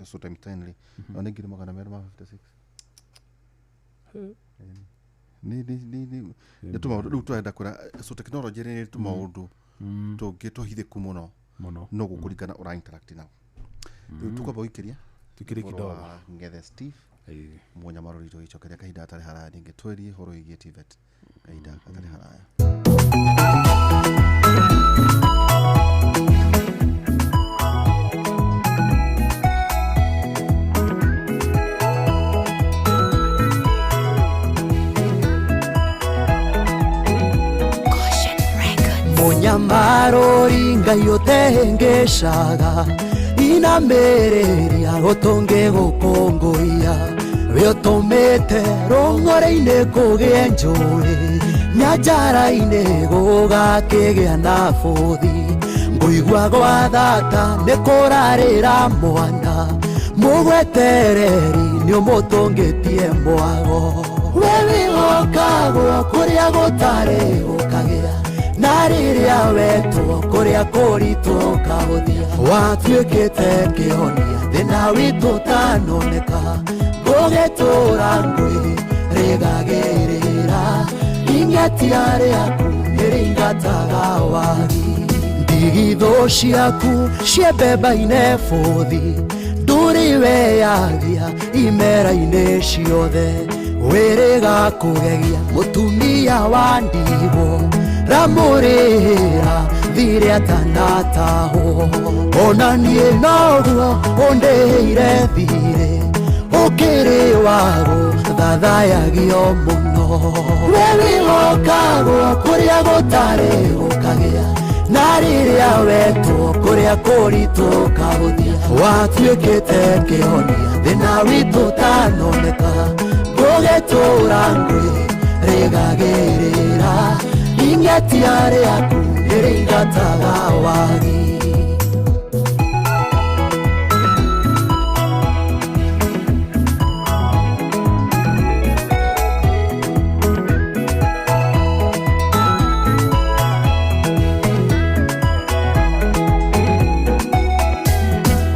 so times 10 rĩ no nĩ ngiri 256. Nĩ tũmaũndũ rĩu tũrenda kwĩra so technology nĩ tũmaũndũ tũngĩ tũhithĩku mũno no gũkũringana ũra interact nao. Rĩu tũkwamba gũikĩria tukire kidogo Ngethe Steve. Mũnyamaro witũ gĩcokeria kahinda gatarĩ haraya ningĩ twerie ũhoro wĩgiĩ TVET kahinda gatarĩ haraya. Mũnyamarori Ngai ũtehengeshaga inamĩrĩria gũtũngĩgũkũngũiya wĩũtũmĩte rũng'ore-inĩ kũgĩe njũĩ nyanjara-inĩ gũgakĩgĩa na bũthi ngũigua gwa thata nĩ kũrarĩra mwana mũgwetereri nĩ ũmũtũngĩtie mwago we wĩhokagwo kũrĩa gũtarĩ gũkagĩa na rĩrĩa wetwo kũrĩa kũritũ ũkahũthia watuĩkĩte kĩhonia thĩna witũ ũtanoneka ngũgĩtũra ngwĩ rĩgagĩrĩra ing'atia rĩaku nĩrĩingataga wagi ndigithũ ciaku ciembemba-inĩ bũthi ndũrĩ weyagia imera-inĩ ciothe wĩrĩga kũgegia mũtumia wa ndigwo ramũrĩra thirĩ atanatahwo ona niĩ noguo ũndĩhĩire thirĩ ũkĩrĩ wago thathayagio mũno we wĩhokagwo kũrĩa gũtarĩ gũkagĩa na rĩrĩa wetwo kũrĩa kũritũ ũkahũthia watuĩkĩte kĩhonia thĩna witũ ũtanoneka ngũgĩtũra ngwĩ rĩgagĩrĩra ing'atia rĩaku nĩrĩingataga wagi.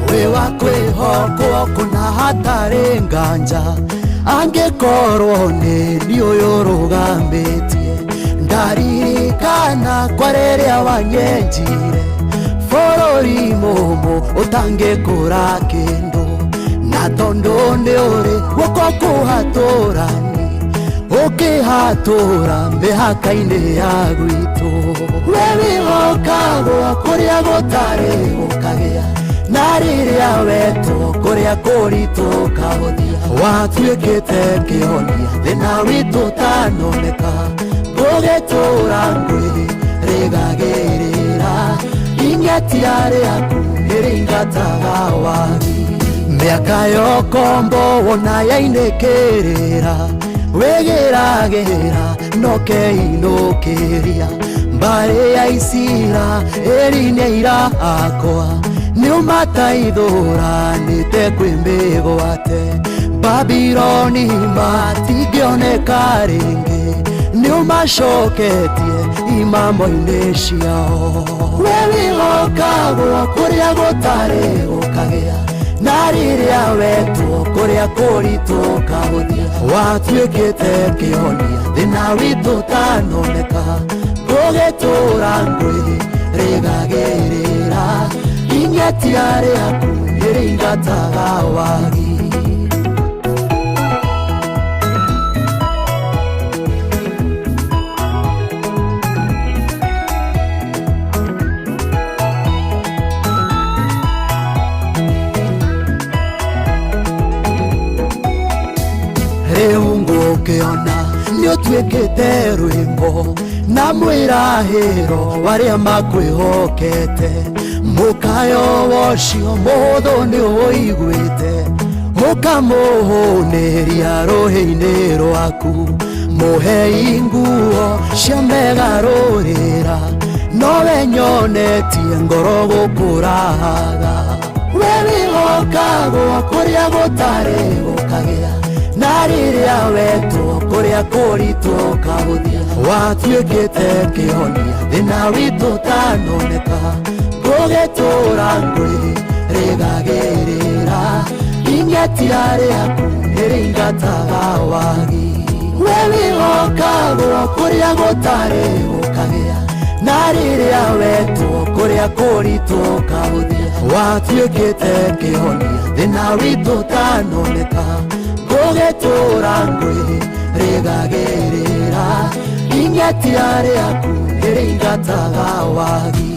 Wĩ wa kwĩhokwo kũna hatarĩ nganja angĩkorwo nĩ niĩ ũyũ ũrũgamĩtie ndaririkana kwa rĩrĩa wanyenjire bũrũri mũmũ ũtangĩkũra kĩndũ na tondũ nĩ ũrĩ guoko kũhatũrani ũkĩhatũra mĩhaka-inĩ ya gwitũ we wĩhokagwo kũrĩa gũtarĩ gũkagĩa na rĩrĩa wetwo kũrĩa kũritũ ũkahũthia watuĩkĩte kĩhonia thĩna witũ ũtanoneka ngũgĩtũra ngwĩ rĩgagĩrĩra ing'atia rĩaku nĩrĩingataga wagi mĩaka yokombo wona yainĩkĩrĩra wĩgĩragĩra nokeinũkĩria mbarĩ ya Isira ĩri nĩ aira akwa nĩũmataithũranĩte kwĩ mĩgwate Babiloni matingĩoneka rĩngĩ nĩũmacoketie imamo-inĩ ciao we wĩhokagwo kũrĩa gũtarĩ gũkagĩa na rĩrĩa wetwo kũrĩa kũritũ ũkahũthia watuĩkĩte kĩhonia thĩna witũ ũtanoneka ngũgĩtũra ngwĩ rĩgagĩrĩra ing'atia rĩaku nĩrĩingataga wagi. Rĩu ngũkĩona nĩũtuĩkĩte rwĩmbo na mwĩrahĩro warĩa makwĩhokete mũkayo wocio mũhũthũ nĩũiguĩte ũkamũhũnĩria rũhĩ-inĩ rwaku mũhei nguo cia megarũrĩra nowe nyonetie ngoro gũkũrahaga we wĩhokagwo kũrĩa gũtarĩ gũkagĩa na rĩrĩa wetwo kũrĩa kũritũ ũkahũthia watuĩkĩte kĩhonia thĩna witũ ũtanoneka ngũgĩtũra ngwĩ rĩgagĩrĩra ing'atia rĩaku nĩrĩingataga wagi we wĩhokagwo kũrĩa gũtarĩ gũkagĩa na rĩrĩa wetwo kũrĩa kũritũ ũkahũthia watuĩkĩte kĩhonia thĩna witũ ũtanoneka. Ũgĩtũra ngwĩrĩgagĩrĩra Ingetia rĩaku nĩrĩingataga wagi.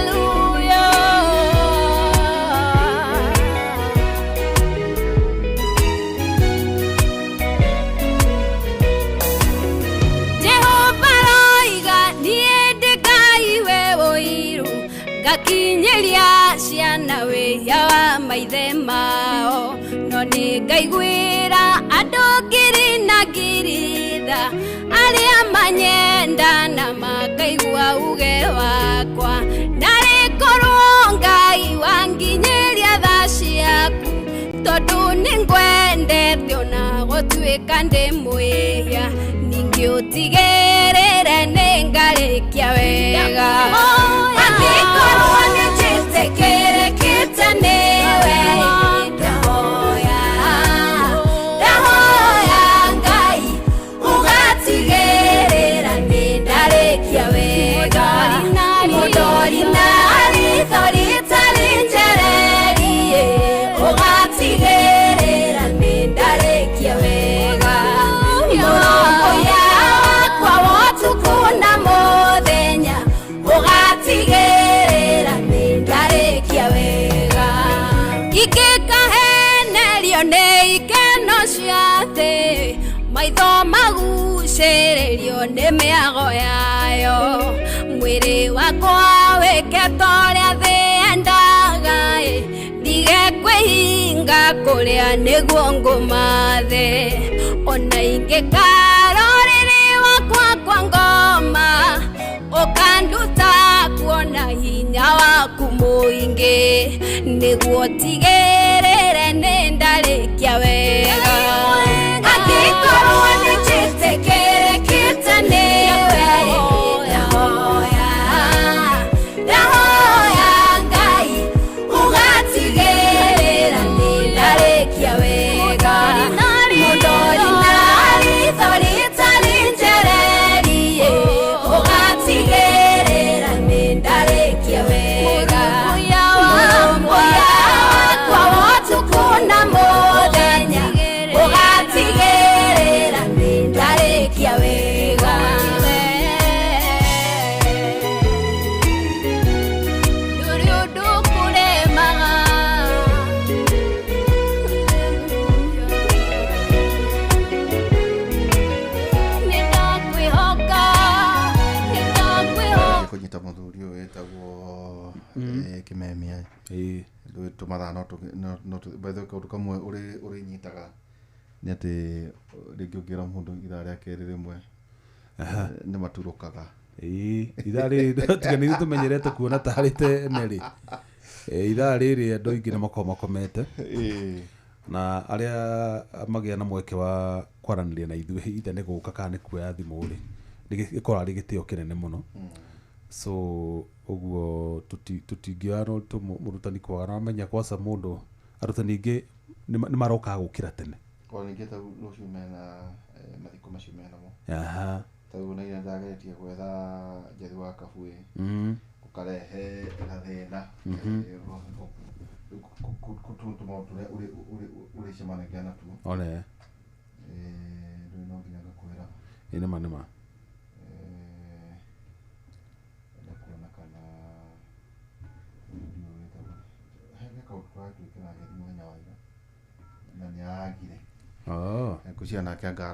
Hallelujah. Jehova roiga niĩ ndĩ Ngai we ũiru ngakinyĩria ciana wĩhia wa maithe mao no nĩ ngaiguĩra andũ ngiri na ngiri tha arĩa manyenda na makaigua uge wakwa narĩ korwo Ngai wanginyĩria tha ciaku tondũ nĩ ngwendete ona gũtuĩka ndĩ mwĩhia ningĩ ũtigĩrĩre nĩ ngarĩkia wega angĩkorwo nĩ njĩtĩkĩrĩkĩte nĩwe ndahoya ndahoya Ngai ũgatigĩrĩra nĩ ndarĩkia wega mũndori na ritho rĩtarĩ njererie ũgatigĩrĩra nĩ ndarĩkia wega mũrũmbũiya wakwa wa ũtukũ na mũthenya ũgatigĩrĩra nĩ ndarĩkia wega ingĩkahenerio nĩ ikeno cia thĩ maitho magucĩrĩrio nĩ mĩago yayo mwĩrĩ wakwa wĩke ta ũrĩa thĩ yendaga ĩ ndige kwĩhinga kũrĩa nĩguo ngũmathe ona ingĩkarorĩrĩ wakwa kwa ngoma ũkanduta kuona hinya waku mũingĩ nĩguo tigĩrĩre nĩ ndarĩkia wega angĩkorwo nĩ njĩtĩkĩrĩkĩte nĩwe ndahoya ndahoya Ngai ũgatigĩrĩra nĩ ndarĩkia wega mũndori na ritho rĩtarĩ njererie ũgatigĩrĩra nĩ ndarĩkia wega mũrũmbũiya wakwa wa ũtukũ na mũthenya ũgatigĩrĩra nĩ ndarĩkia wega ndũrĩ ũndũ kũremaga nĩndakwĩhoka nĩndakwĩhoka Kũnyita mũthuri ũyũ wĩtagwo Kĩmemia. Ĩĩ. Tũmathaa no tũ- no- no tũ- by the way, kaũndũ kamwe ũrĩnyitaga nĩ atĩ rĩngĩ ũngĩra mũndũ ithaa rĩa kerĩ rĩmwe nĩ maturũkaga. Ĩĩ, ithaa rĩrĩ tiga nĩ ithuĩ tũmenyerete kuona tarĩ tene rĩ. Ithaa rĩrĩ andũ aingĩ nĩ makoragwo makomete na arĩa magĩa na mweke wa kwaranĩria na ithuĩ either nĩ gũka kana nĩ kuoya thimũ rĩ nĩ gĩkoragwo arĩ gĩtĩo kĩnene mũno. So ũguo tũtingĩoya no mũrutani kwaga na wamenya kwaca mũndũ arutani aingĩ nĩ marokaga gũkĩra tene. Ona ningĩ ta rũciũ mena mathiko macio menamo. Aha. Tarĩu ona ira ndageretie gwetha Njathi wa Kabuĩ gũkarehe gathĩna. Tũu tũmaũndũ tũrĩa ũrĩcemanagia natuo. One. Rĩu no nginya ngakwĩra. Ĩ nĩma nĩma. Enda kuona kana mũthuri ũyũ wĩtagwo he kaũndũ tũratwĩkĩra Njathi mũthenya wa ira na nĩ aragire. Oh. Ngwĩciria nake anga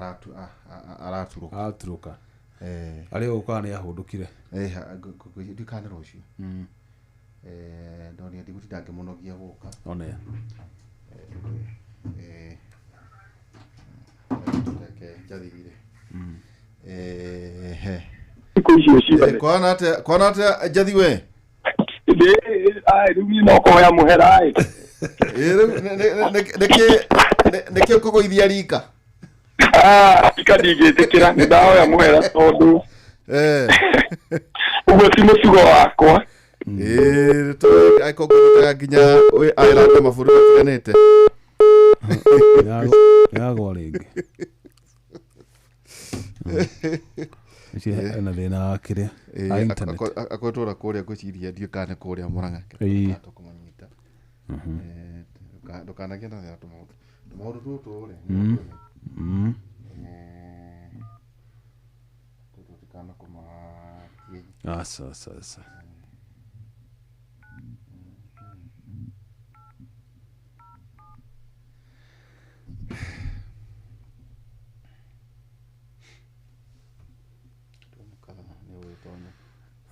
araturũka. Aturũka. Arĩa gũkaga nĩ ahũndũkire. Ndiũĩ kana nĩ rũciũ. Ndonire ndigũtinda ngĩmũnogia gũka. One. Reke njathirire. He. Thikũ icio ciothe. Kwana atĩa kwana atĩa Njathi we? Ndĩ ai rĩu niĩ no kũhoya mũhera ĩ. Rĩu nĩkĩ ũkũgũithia rika? Ah, rika ndingĩtĩkĩra nĩ ndahoya mũhera tondũ ũguo ti mũtugo wakwa. Ĩĩ angĩkorwo ngũnyitaga nginya wĩ Ireland na mabũrũri matiganĩte. Yagwa rĩngĩ. Ici ena thĩna wa kĩrĩa Eh, wa internet. Akoretwo na kũrĩa ngwĩciria ndiũĩ kana nĩ kũrĩa Mũrang'a. Ĩĩ. Tũkũmũnyita. Eh, ndũkanagĩe na thĩna tũmaũndũ tũmaũndũ tũtũ rĩ Eh, tũtikanakũmakie. Aca aca aca.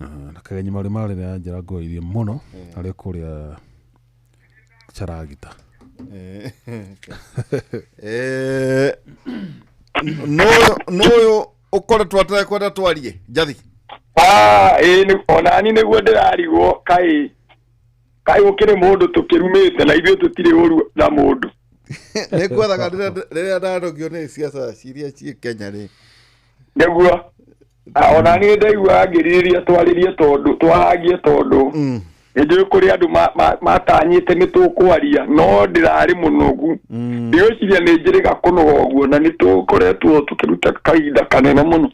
Ah, na kagenyi marĩ marĩ na njĩra ngoirie mũno arĩ kũrĩa caragita. Eh, nũyũ ũkoretwo atekwenda twarie njathi. Ah, ĩĩ onani nĩguo ndĩrarigwo kaĩ kaĩ gũkĩrĩ mũndũ tũkĩrumĩte na ithuĩ tũtirĩ ũru na mũndũ. Nĩ ngwethaga rĩrĩa ndanogio nĩ ciaca ciria ciĩ Kenya rĩ. Nĩguo. Ah, onani nĩ ndaiguaga ngĩrirĩria twarĩrie tondũ twarangie tondũ nĩ njũĩ kũrĩ andũ matanyĩte nĩ tũkwaria no ndĩrarĩ mũnogu. Ndigwĩciria nĩ njĩrĩga kũnoga ũguo na nĩ tũkoretwo tũkĩruta kahinda kanene mũno.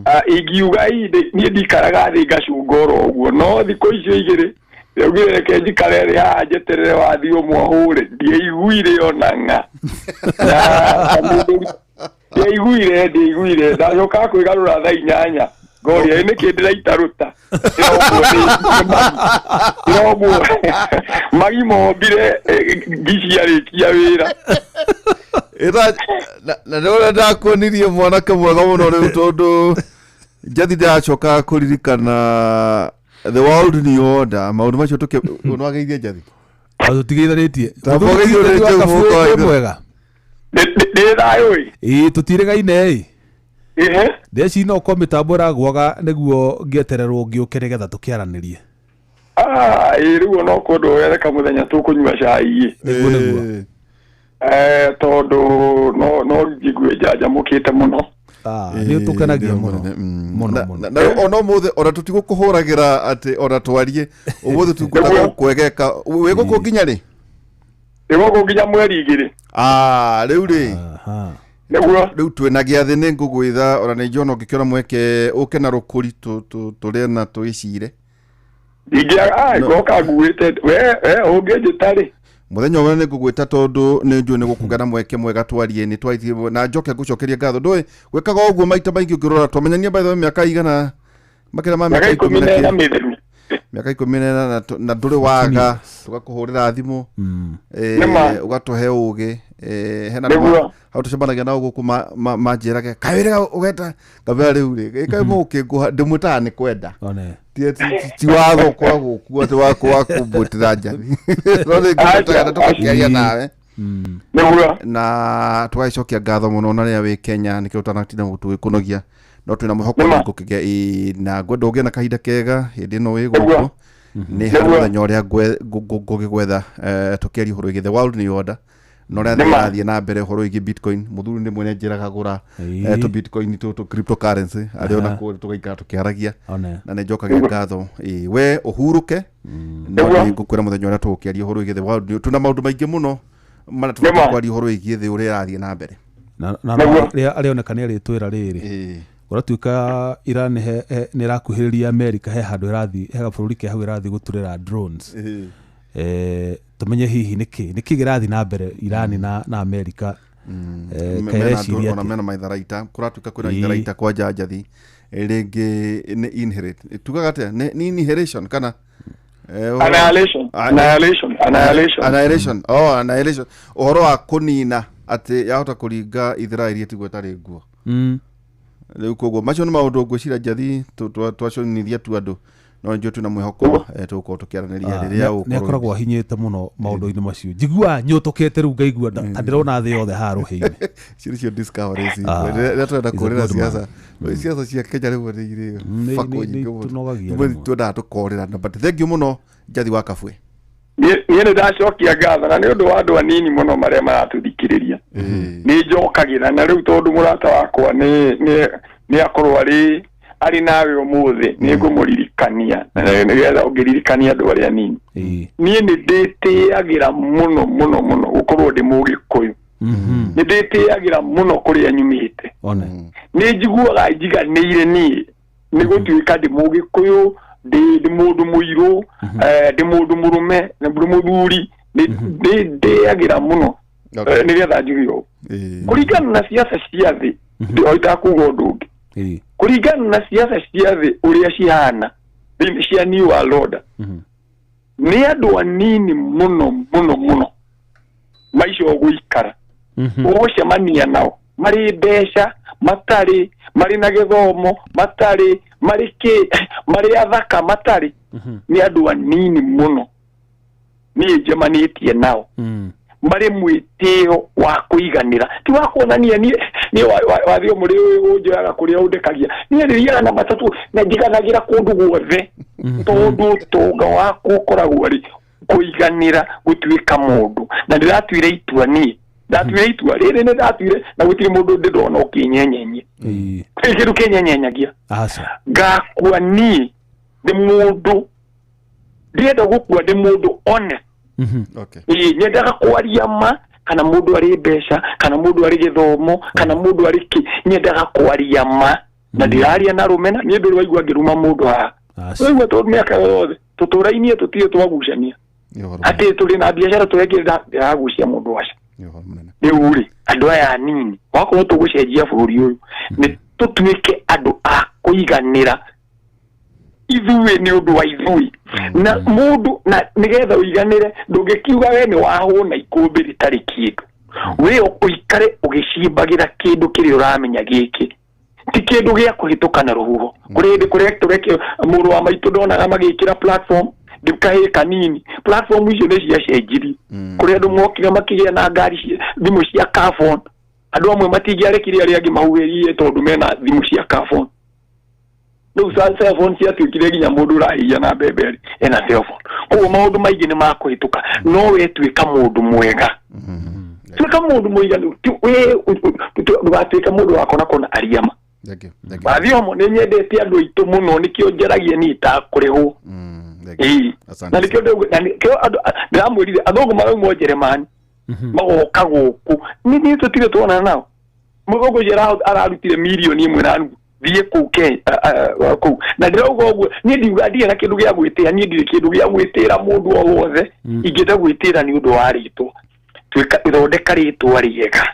Ah, ingiuga niĩ ndikaraga thĩ ngacunga oro ũguo no thikũ icio igĩrĩ ndaugire reke njikare thĩ haha njeterere wathi ũmwe ahũre ndiaiguire ona ng'a. Na mũndũ ndiaiguire ndiaiguire ndacoka kwĩgarũra thaa 8 ngoria ĩ nĩkĩ ndĩraitarũta ndĩrogwo magi mombire ngi ciarĩkia wĩra. Ĩra na nĩ ũrĩa ndakuonirie mwanake mwega mũno rĩu tondũ njathi ndĩracoka kũririkana the world new order maũndũ macio tũkĩ nĩwageithia njathi. Tũtigithanĩtie. Twamũgeithia ũrĩa njau mũhuko wa ithe. Mwega. Ndĩ thayũ ĩ. Ĩĩ tũtirĩgaine ĩ. Ĩhĩ. Ndeci no ko mĩtambo ĩragwaga nĩguo ngĩetererwo ngĩũke nĩgetha tũkĩaranĩrie. Ah, ĩ rĩu ona ũkwenda wethe kamũthenya tũkũnyua cai ĩ. Nĩguo nĩguo. Eh, tondũ no njigue njanjamũkĩte mũno. Ah, nĩ ũtũkenagia mũno mũno mũno. Na ona ũmũthĩ ona tũtigũkũhũragĩra atĩ ona twarie ũmũthĩ tũkwenda gũkwegeka wĩ gũkũ nginya rĩ? Ndĩ gũkũ nginya mweri 2. Ah, rĩu rĩ. Aha. Nĩguo. Rĩu twĩna gĩathĩ nĩ ngũgwĩtha ona nĩ njona ũngĩkĩona mweke ũke na rũkũri tũrĩe na twĩcire. Ndingĩaga ngoka nguĩte we ũngĩnjĩta rĩ. Mũthenya ũmwe nĩ ngũgwĩta tondũ nĩ njũĩ nĩ gũkũgĩa na mweke mwega twarie nĩ twarĩtie na njoke ngũcokerie ngatho ndũĩ gwĩkaga ũguo maita maingĩ ũngĩrora twamenyania by the way mĩaka igana makĩria ma Mĩaka mĩaka 14 mĩtheru. Mĩaka 14 na ndũrĩ waga tũgakũhũrĩra thimũ ũgatũhe ũgĩ hena Nĩguo. hau tũcemanagia nao gũkũ manjĩrage kawĩra ũgeta ngambĩra rĩu rĩ kaĩ mũgũkĩngũha ndĩmwĩtaga nĩ kwenda. One. Ti watho ũkoragwo kuo atĩ wa kũmbũtĩra njathi no nĩ ngũmwĩtaga na tũgakĩaria nawe. Nĩguo. Na tũgagĩcokia ngatho mũno na rĩrĩa wĩ Kenya nĩkĩo ũtanatinda tũgĩkũnogia no twĩna mwĩhoko Nĩma. nĩ ngũkĩgĩa na ngwenda ũgĩe na kahinda kega hĩndĩ ĩno wĩ Nĩguo. gũkũ nĩ harĩ Nĩguo. mũthenya ũrĩa ngũgĩgwetha tũkĩaria ũhoro wĩgiĩ the world new order na ũrĩa thĩ Nĩma. ĩrathiĩ na mbere ũhoro wĩgiĩ bitcoin mũthuri nĩ mwene njĩraga gũra Ĩĩ. tũ bitcoin tũ cryptocurrency arĩ ona Aha. kũrĩa tũgaikara tũkĩaragia One. na nĩ njokagia ngatho ĩĩ we ũhurũke no Nĩguo. nĩ ngũkwĩra mũthenya ũrĩa tũgũkĩaria ũhoro wĩgiĩ the world new twĩna maũndũ maingĩ mũno marĩa tũbatiĩ Nĩma. kwaria ũhoro wĩgiĩ thĩ ũrĩa ĩrathiĩ na mbere. Na na Nĩguo. arĩoneka nĩ arĩtwĩra rĩrĩ. Ĩĩ. Ũratuĩka Iran nĩ ĩrakuhĩrĩria America he handũ ĩrathiĩ he gabũrũri ke hau ĩrathiĩ gũturĩra drones. Ĩĩ. Tũmenye hihi nĩkĩ nĩkĩ kĩrathiĩ na mbere Iran na America. Mena Kaireciria andũ ona atĩa? mena maitharaita kũratuĩka kwĩna Ĩĩ. itharaita kwa njathi rĩngĩ nĩ inherit tugaga atĩa nĩ inheration kana Annihilation. Annihilation. Annihilation. Annihilation. Oh, annihilation. Ũhoro wa kũnina atĩ yahota kũringa Israeli ĩtigwo ĩtarĩ nguo. Rĩu koguo macio nĩ maũndũ ngwĩciria njathi twaconithia tu andũ no njũĩ twĩna mwĩhoko tũgũkorwo tũkĩaranĩria rĩrĩa Nĩ ũgũkorwo akoragwo ahinyĩte mũno maũndũ-inĩ macio njiguaga nyũtũkĩte rĩu ngaigua ta ndĩrona thĩ yothe haha rũhĩ-inĩ. Icio nĩcio discoveries Ah, rĩrĩa tũrenda he's a kũrĩra good man. siasa siasa cia Kenya rĩmwe nĩ irĩ bako nyingĩ mũno. nĩitunogagia Rĩmwe rĩmwe. twendaga tũkorĩra but thank you mũno njathi wa Kabwe. Niĩ nĩ ndacokia ngatho na nĩ ũndũ wa andũ anini mũno marĩa maratũthikĩrĩria nĩ njokagĩra na rĩu tondũ mũrata wakwa nĩ akorwo arĩ nawe ũmũthĩ nĩ ngũmũririkania na nĩgetha ũngĩririkania andũ arĩa anini. Ĩĩ. Niĩ nĩ ndĩtĩagĩra mũno mũno mũno gũkorwo ndĩ mũgĩkũyũ. Nĩ ndĩtĩagĩra mũno kũrĩa nyumĩte. One. Nĩ njiguaga njiganĩire niĩ nĩ gũtuĩka ndĩ mũgĩkũyũ, ndĩ mũndũ mũirũ, ndĩ mũndũ mũrũme, ndĩ mũthuri, nĩ ndĩagĩra mũno nĩgetha njuge ũũ. Kũringana na siasa cia thĩ, ndĩhoitaga kuga ũndũ ũngĩ. Kũringana na siasa cia thĩ ũrĩa cihana cia New World Order, nĩ andũ anini mũno mũno mũno maica ũgũikara ũgũcemania nao marĩ mbeca, matarĩ, marĩ na gĩthomo, matarĩ, marĩ kĩ, marĩ athaka, matarĩ, nĩ andũ anini mũno niĩ njemanĩtie nao marĩ mwĩtĩo wa kũiganĩra, ti wa kuonania niĩ wathiĩ mũrĩ ũnjoyaga kũrĩa ũndekagia, niĩ ndĩthiaga na matatũ na njiganagĩra kũndũ guothe, tondũ ũtonga wakwa ũkoragwo arĩ kũiganĩra gũtuĩka mũndũ. Na ndĩratuire itua niĩ, ndatuire itua rĩrĩ nĩ ndatuire, na gũtirĩ mũndũ ndĩndona ũkĩnyenyenyia, gũtirĩ kĩndũ kĩnyenyenyagia. Ngakua niĩ ndĩ mũndũ, ndĩrenda gũkua ndĩ mũndũ honest. Nyendaga kwaria ma, kana mũndũ arĩ mbeca, kana mũndũ arĩ gĩthomo, kana mũndũ arĩ kĩ, nyendaga kwaria ma, na ndĩraria na rũmena. Niĩ ndũrĩ waigua ngĩruma mũndũ haha, waigua tondũ mĩaka yothe tũtũrainie tũtirĩ twagucania atĩ tũrĩ na biacara tũrekĩrĩra, ndĩragucia mũndũ aca. Rĩu rĩ, andũ aya anini wakorwo tũgũcenjia bũrũri ũyũ, nĩ tũtuĩke andũ a kũiganĩra ithuĩ nĩ ũndũ wa ithuĩ na mũndũ, na nĩgetha ũiganĩre ndũngĩkiuga we nĩ wahũna ikũmbĩ rĩtarĩ kĩndũ, we ũikare ũgĩcimbagĩra kĩndũ kĩrĩa ũramenya gĩkĩ ti kĩndũ gĩa kũhĩtũka na rũhuho. Kũrĩ hĩndĩ kũrĩa tũrekio mũrũ wa maitũ ndonaga magĩkĩra platform ndĩkahĩ kanini, platform icio nĩ ciacenjirie, kũrĩ andũ mokire makĩgĩa na ngari thimũ cia carbon, andũ amwe matingĩarekire arĩa angĩ mahuhĩrie tondũ mena thimũ cia carbon. Rĩu cellphone ciatuĩkire nginya mũndũ ũrahĩia na mbembe rĩ ena cellphone. Koguo maũndũ maingĩ nĩ makũhĩtũka, no we tuĩka mũndũ mwega, tuĩka mũndũ mũiganu, ndũgatuĩke mũndũ wa kona kona ariama. Wathiomo nĩ nyendete andũ aitũ mũno, nĩkĩo njaragia niĩ itakũrĩhwo. Na nĩkĩo andũ ndĩramwĩrire athũngũ marauma Njeremani magoka gũkũ, nĩ tũtirĩ tuonana nao. Mũthũngũ ũcio ararutire mirioni ĩmwe na nuthu thiĩ kũu kũu, na ndĩrauga ũguo niĩ ndiuga ndirĩ na kĩndũ gĩa gwĩtĩra, niĩ ndirĩ kĩndũ gĩa gwĩtĩra mũndũ o wothe, ingĩenda gwĩtĩra nĩ ũndũ wa rĩtwa, tuĩka thondeka rĩtwa rĩega,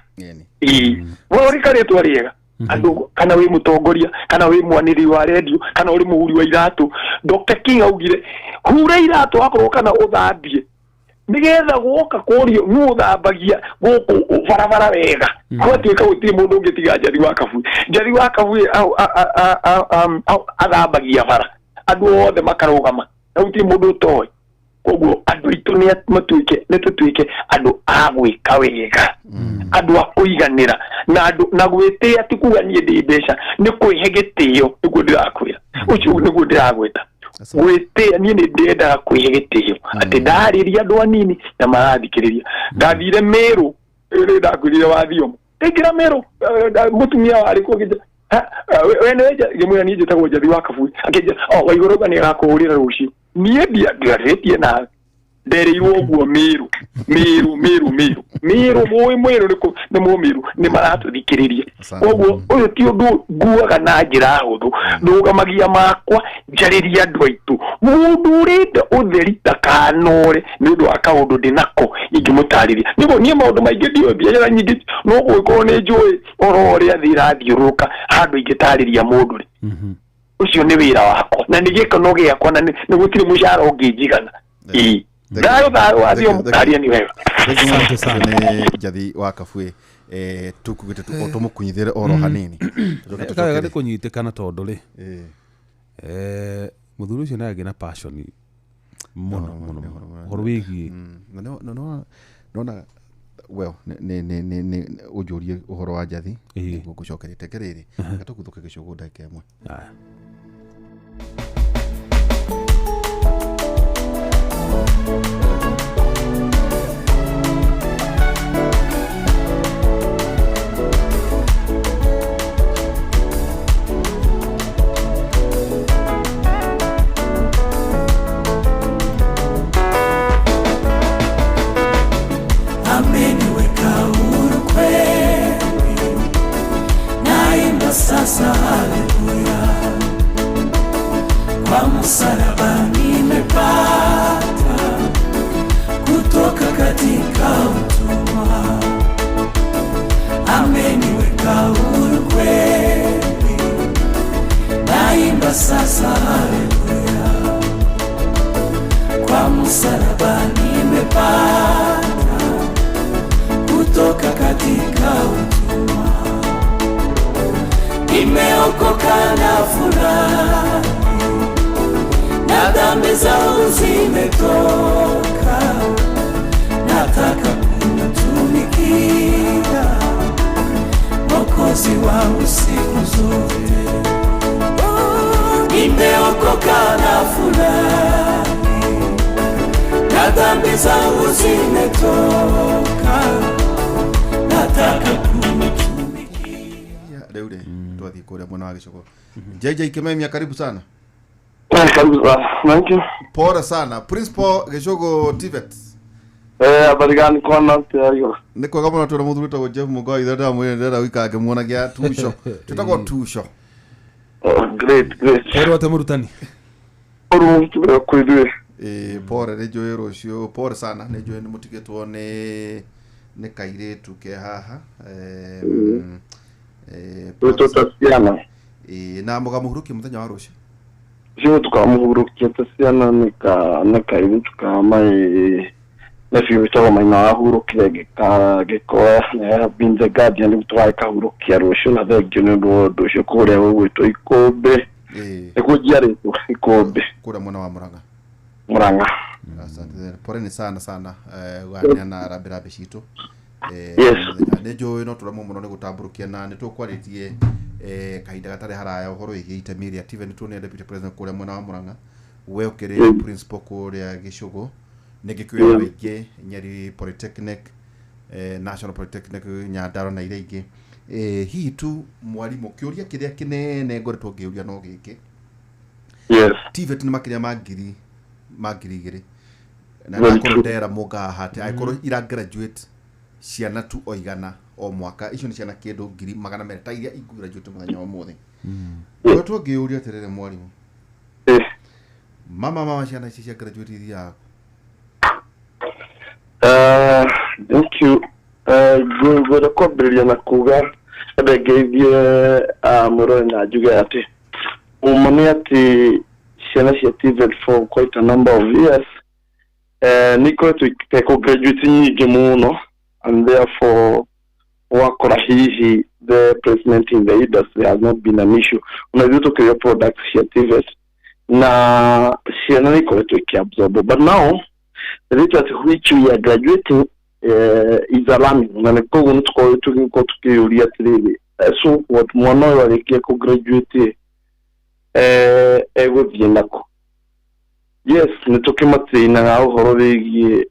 thondeka rĩtwa rĩega andũ, kana wĩ mũtongoria, kana wĩ mwanĩrĩri wa redio, kana ũrĩ mũhuri wa iratũ. Dr. King augire hura iratũ wakorwo kana ũthambie nĩgetha gwoka kũrio nũ ũthambagia gũkũ barabara wega, gwatuĩka gũtirĩ mũndũ ũngĩtiga Njathi wa Kabui. Njathi wa Kabui athambagia bara, andũ othe makarũgama na gũtirĩ mũndũ ũtoĩ. Koguo andũ aitũ nĩ matuĩke, nĩ tũtuĩke andũ a gwĩka wega, andũ a kũiganĩra, na andũ na gwĩtĩa ti kuga niĩ ndĩ mbeca, nĩ kwĩhe gĩtĩo, nĩguo ndĩrakwĩra ũcio, nĩguo ndĩragwĩta gwĩtĩa. Niĩ nĩ ndĩrendaga kwĩhe gĩtĩo atĩ ndarĩria andũ anini na marathikĩrĩria. Ndathire Mĩrũ rĩrĩ ndakwĩrire wathiomo, ndaingĩra Mĩrũ mũtumia warĩ kuo we nĩwe ngĩmwĩra niĩ njĩtagwo Njathi wa Kabui, akĩnjĩra o Waigũrũ auga nĩ agakũhũrĩra rũciũ. Niĩ ndiarĩtie nawe, ndereirwo ũguo Mĩrũ Mĩrũ Mĩrũ Mĩrũ Mĩrũ mũĩ Mĩrũ nĩ mũmĩrũ nĩ maratũthikĩrĩria. Koguo ũyũ ti ũndũ nguaga na njĩra hũthũ, ndũgamagia makwa njarĩria andũ aitũ. Mũndũ ũrenda ũtheri ndakanore nĩ ũndũ wa kaũndũ ndĩnako ingĩmũtarĩria. Nĩguo niĩ maũndũ maingĩ ndiũĩ, biacara nyingĩ no gũgĩkorwo nĩ njũĩ ũhoro ũrĩa thĩ ĩrathiũrũrũka handũ ingĩtarĩria mũndũ rĩ, ũcio nĩ wĩra wakwa na nĩ gĩkeno gĩakwa, na nĩ gũtirĩ mũcara ũngĩnjigana. Thayũ thayũ wathio mũkaria nĩ wega. Nĩ Njathi wa Kabui, tukugĩte tũmũkunyithĩre oro hanini. Kawega nĩ kũnyitĩkana tondũ rĩ mũthuri ũcio nĩ agĩ na passion mũno mũno ũhoro wĩgiĩ nona well nĩ ũnjũrie ũhoro wa Njathi nĩguo ngũcokeria teke rĩrĩ gatũguthũke gĩcũgũ ndagĩka ĩmwe. Ameniweka huru msalaba nimepata kutoka katika utumwa, ameniweka huru kweli, naimba sasa haleluya. Kwa msalaba nimepata kutoka katika utumwa, nimeokoka na furahi, na dhambi zangu zimetoka, nataka kumtumikia Mwokozi wangu siku zote. Oh, nimeokoka na furahi, na dhambi zangu zimetoka, nataka kumtumikia. Rĩu rĩ twathiĩ kũrĩa mwena wa Gĩcũgũ. JJ Kimemia, karibu sana. Karibu sana. Thank you. Pole sana, principal Gĩcũgũ TVET. Habari gani kwana tayari? Nĩ kwega mũno. Twĩna mũthuri wĩtagwo Jeff Mũgoi ithe ndĩramwĩra ndĩrenda gũikara ngĩmuonagia tuco twĩtagwo tuco. Oh, great, great. Erwo atĩ mũrutani. Uru kwithwe. Ĩĩ, pole, nĩ njũĩ rũciũ, pole sana, nĩ njũĩ nĩ mũtigĩtwo nĩ kairĩtu ke haha. Pole Wito sana. ta ciana. Ĩĩ, na mũgamũhurũkia mũthenya wa rũciũ. Cio tukamuhurukia ta ciana nĩ kairĩtu ka mai nephew wĩtagwo Maina wahurũkire ngĩkoya na been the guardian rĩu tũgagĩkahurukia rũciũ na thengio nĩ ũndũ wa ũndũ ũcio kũrĩa gũgwĩtwo Ikũmbĩ. Nĩkuo njiarĩtwo Ikũmbĩ. Kũrĩa mwena wa Mũrang'a. Mũrang'a. Asante, poleni sana sana, gwaneana rambirambi citũ. Yes. Nĩ njũĩ no tũremwo mũno nĩ gũtambũrũkia na nĩ tũkwarĩtie kahinda gatarĩ haraya ũhoro wĩgiĩ itemi rĩa TVET. Nĩ tuonire deputy president kũrĩa mwena wa Mũrang'a, we ũkĩrĩ principal kũrĩa Gĩcũgũ, ningĩ kwĩ andũ aingĩ Nyeri Polytechnic, National Polytechnic Nyandarua na iria ingĩ. Hihi tu mwarimũ, kĩũria kĩrĩa kĩnene ngoretwo ngĩũria no gĩkĩ. TVET nĩ makĩria ma 2,000 na Very nakorwo true. ndera mũngaha atĩ angĩkorwo ira graduate ciana tu o 100 o mwaka, icio nĩ ciana kĩndũ 200,000 ta iria igraduate mũthenya wa ũmũthĩ. Ngoretwo ngĩũria atĩrĩrĩ mwarimũ, mama ciana ici cia graduate ithiaga kũ? Thank you. Ngwenda kwambĩrĩria na kuga ende ngeithie mwĩrore na njuge atĩ ũma nĩ atĩ ciana cia TVET for quite a number of years nĩ ikoretwo itekwo graduate nyingĩ mũno, and therefore wakora hihi the placement in the industry has not been an issue. Ona ithuĩ tũkĩrĩa products cia TVET na ciana nĩ ikoretwo ikiabsorb, but now the rate at which we are graduating is alarming, na nĩ koguo nĩ tũkorwo tũgĩkorwo tũkĩyũria atĩrĩrĩ, so what, mwana ũyũ arĩkia kũ graduate egũthiĩ nako? Yes, nĩ tũkĩmatrainaga ũhoro wĩgiĩ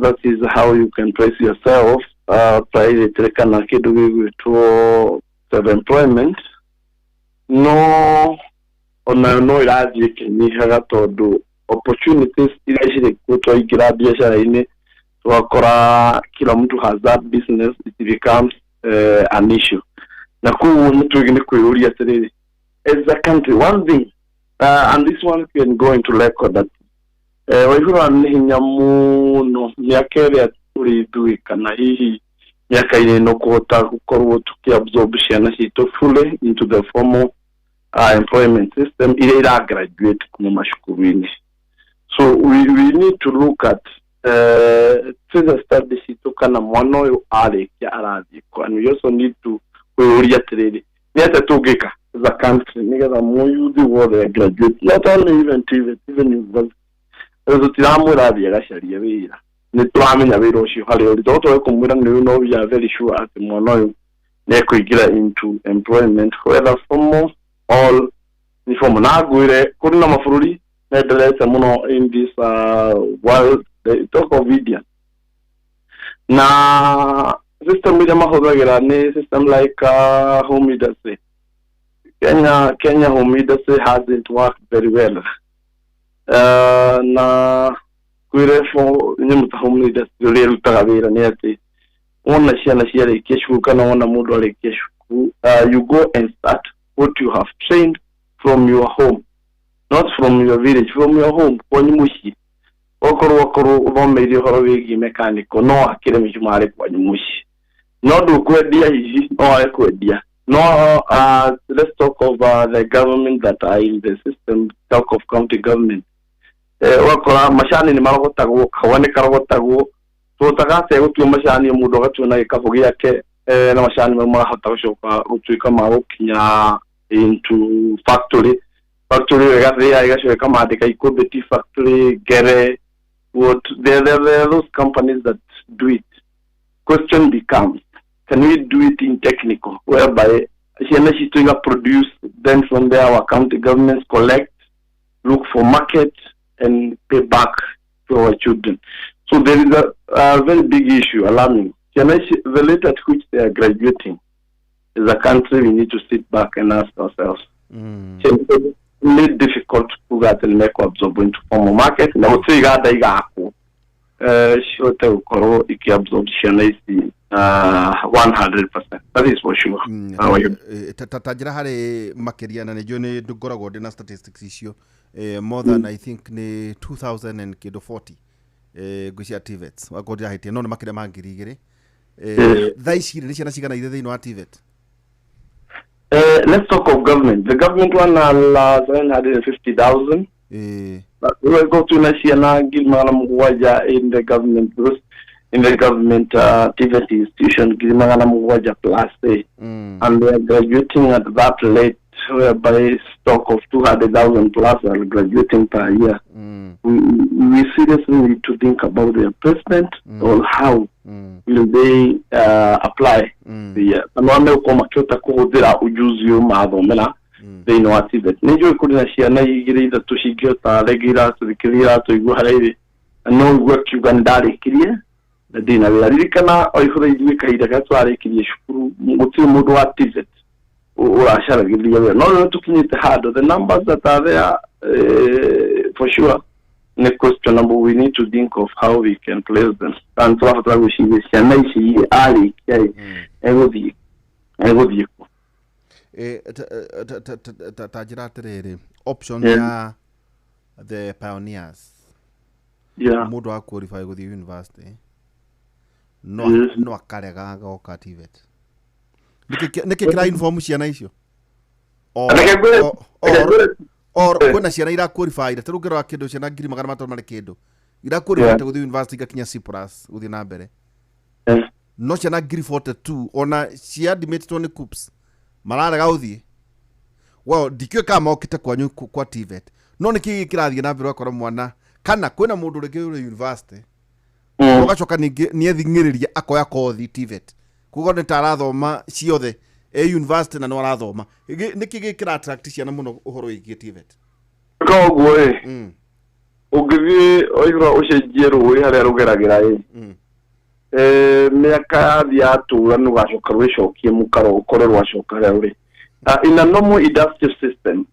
that is how you can place yourself privately kana kĩndũ gĩgwĩtwo self employment, no onayo no ĩrathiĩ ĩkĩnyihaga tondũ opportunities iria cirĩ kuo twaingĩra biacara-inĩ tũgakora kila mtu has that business, it becomes an issue. Na koguo nĩ twĩgiĩ nĩ kwĩyũria atĩrĩrĩ, as a country, one thing, and this one can go into record, that waihũra nĩ hinya mũno mĩaka ĩrĩa tũrĩ ithuĩ kana hihi mĩaka-inĩ ĩno kũhota gũkorwo tũkĩabsorb ciana citũ fully into the formal employment system iria ira graduate kuma macukuru-inĩ. So we need to look at further studies citũ kana mwana ũyũ arĩkia arathiĩ kũ, and we also need to kwĩyũria atĩrĩrĩ, nĩ atĩa tũngĩka as a country nĩgetha mũyuthi wothe graduate, not only even TVET, even university, tũtiramwĩra athiĩ agacarie wĩra, nĩ tũramenya wĩra ũcio harĩa ũrĩ, tondũ twage kũmwĩra nĩ no we are very sure atĩ mwana ũyũ nĩ ekũingĩra into employment, whether formal or informal. Na ngwĩre kũrĩ na mabũrũri mendelete mũno in this world, they talk of India, na system iria mahũthagĩra nĩ system like home industry. Kenya home industry hasn't worked very well, na kwĩre for nyamũ ta home industry ũrĩa ĩrutaga wĩra nĩ atĩ wona ciana ciarĩkia cukuru kana wona mũndũ arĩkia cukuru, you go and start what you have trained from your home. Not from your village, from your home, kwanyu mũciĩ. Okorwo okorwo ũthomeire ũhoro wĩgiĩ mechanical, no wakĩre mĩcumarĩ kwanyu mũciĩ. No ndũkwendia hihi, no wage kwendia. No, let's talk of the government that are in the system, talk of county government. Ũgakora macani nĩ marogotagwo, kahũa nĩ karogotagwo, tũhotaga atĩa gũtua macani, mũndũ agatua na gĩkabũ gĩake, na macani mau makahota gũcoka gũtuĩka ma gũkinya into factory. Factory ĩyo ĩgathĩa, ĩgacoka ĩkamandĩka Ikũmbĩ Tea Factory, Ngere, what there are those companies that do it. Question becomes, can we do it in technical, whereby ciana citũ iga produce, then from there our county governments collect, look for market and pay back to our children? So there is a very big issue, alarming. Ciana ici, the rate at which they are graduating, as a country we need to sit back and ask ourselves. Nĩ difficult kuga atĩ nĩ mekũ into formal market na gũtirĩ iganda igakwo cihote gũkorwo ikĩabsorb ciana ici 100%. That is for sure. Ta njĩra harĩ makĩria, na nĩnjũĩ nĩ ngoragwo ndĩ na statistics icio, more than I think nĩ 2000 and kĩndũ 40, ngwĩciria TVETs wakorwo ndirahĩtia, no nĩ makĩria ma 2000. Thaa ici rĩ, nĩ ciana cigana irĩ thĩinĩ wa TVET? Let's talk of government. The government one are 750,000. But we will go to na ciana 700,000 in the government, because in the government TVET institution 700,000 plus, and they are graduating at that rate, whereby stock of 200,000 plus are graduating per year. We seriously need to think about their placement or how will they apply the na megũkorwo makĩhota kũhũthĩra ujuzi ũyũ mathomera thĩinĩ wa TVET. Nĩ njũĩ kũrĩ na ciana igĩrĩ ithatũ cingĩhota, rĩngĩ iratũthikĩrĩria, iratũigua harĩa irĩ, na no ũigue akiuga nĩ ndarĩkirie na ndĩ na wĩra. Ririkana o ibũra ithuĩ kahinda karĩa tũrarĩkirie cukuru, gũtirĩ mũndũ wa TVET ũracaragĩria wĩra, no rĩu tũkinyĩte handũ the numbers that are there, for sure nĩ questionable. We need to think of how we can place them, and tũrabatara gwĩciria ciana ici arĩkia ĩ egũthiĩ kũ? Ta njĩra atĩrĩrĩ, option ya the pioneers, mũndũ wa qualify gũthiĩ university no no akarega agoka TVET. Nĩkĩ kĩra inform ciana icio? Reke ngwĩre- Or kwĩna ciana ira qualify, ta rĩu ngĩrora kĩndũ ciana 300,000 marĩ kĩndũ ira qualify gũthiĩ university, igakinya C plus gũthiĩ na mbere, no ciana 42,000 ona ciadmitĩtwo nĩ KUCCPS mararega gũthiĩ. Well, ndikĩũĩ kana mokĩte kwanyu kwa TVET, no nĩ kĩĩ kĩrathiĩ na mbere? Ũgakora mwana kana kwĩna mũndũ rĩngĩ ũrĩ university, ũgacoka ningĩ nĩething'ĩrĩria akoya kothi TVET, koguo nĩ ta arathoma ciothe e university na no arathoma. Nĩkĩ gĩ kĩra attract ciana mũno ũhoro wĩgiĩ TVET? Ka ũguo ĩ, ũngĩthiĩ oigua ũcenjie rũĩ harĩa rũgeragĩra ĩ, mĩaka yathiĩ yatũra nĩ ũgacoka rwĩcokie mũkaro ũkore rwacoka harĩa rũrĩ. In a normal industrial system,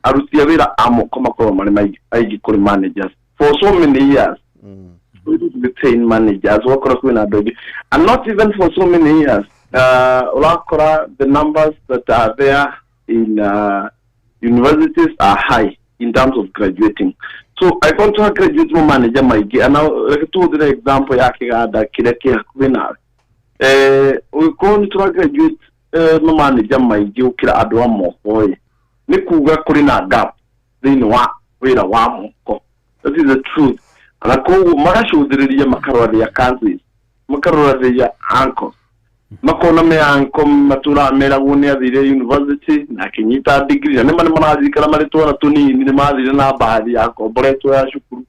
aruti a wĩra a moko makoragwo marĩ aingĩ kũrĩ managers. For so many years we don't retain managers, ũgakora kwĩna andũ aingĩ, and not even for so many years, ũrakora the numbers that are there in universities are high in terms of graduating. So angĩkorwo tũra graduate mo manager maingĩ, ana reke tũhũthĩre example ya kĩganda kĩrĩa kĩ hakuhĩ nawe, ũngĩkorwo nĩ tũra graduate ma manager maingĩ gũkĩra andũ a moko ĩ, nĩ kuga kũrĩ na gap thĩinĩ wa wĩra wa moko. That is the truth. Na koguo magacũthĩrĩria, makarora their cousins, makarora their uncles, makona me uncle matũraga meragwo nĩ athire university na akĩnyita degree, na nĩma nĩ mararirikana marĩ twana tũnini nĩ mathire na mbathi yakomboretwo ya cukuru,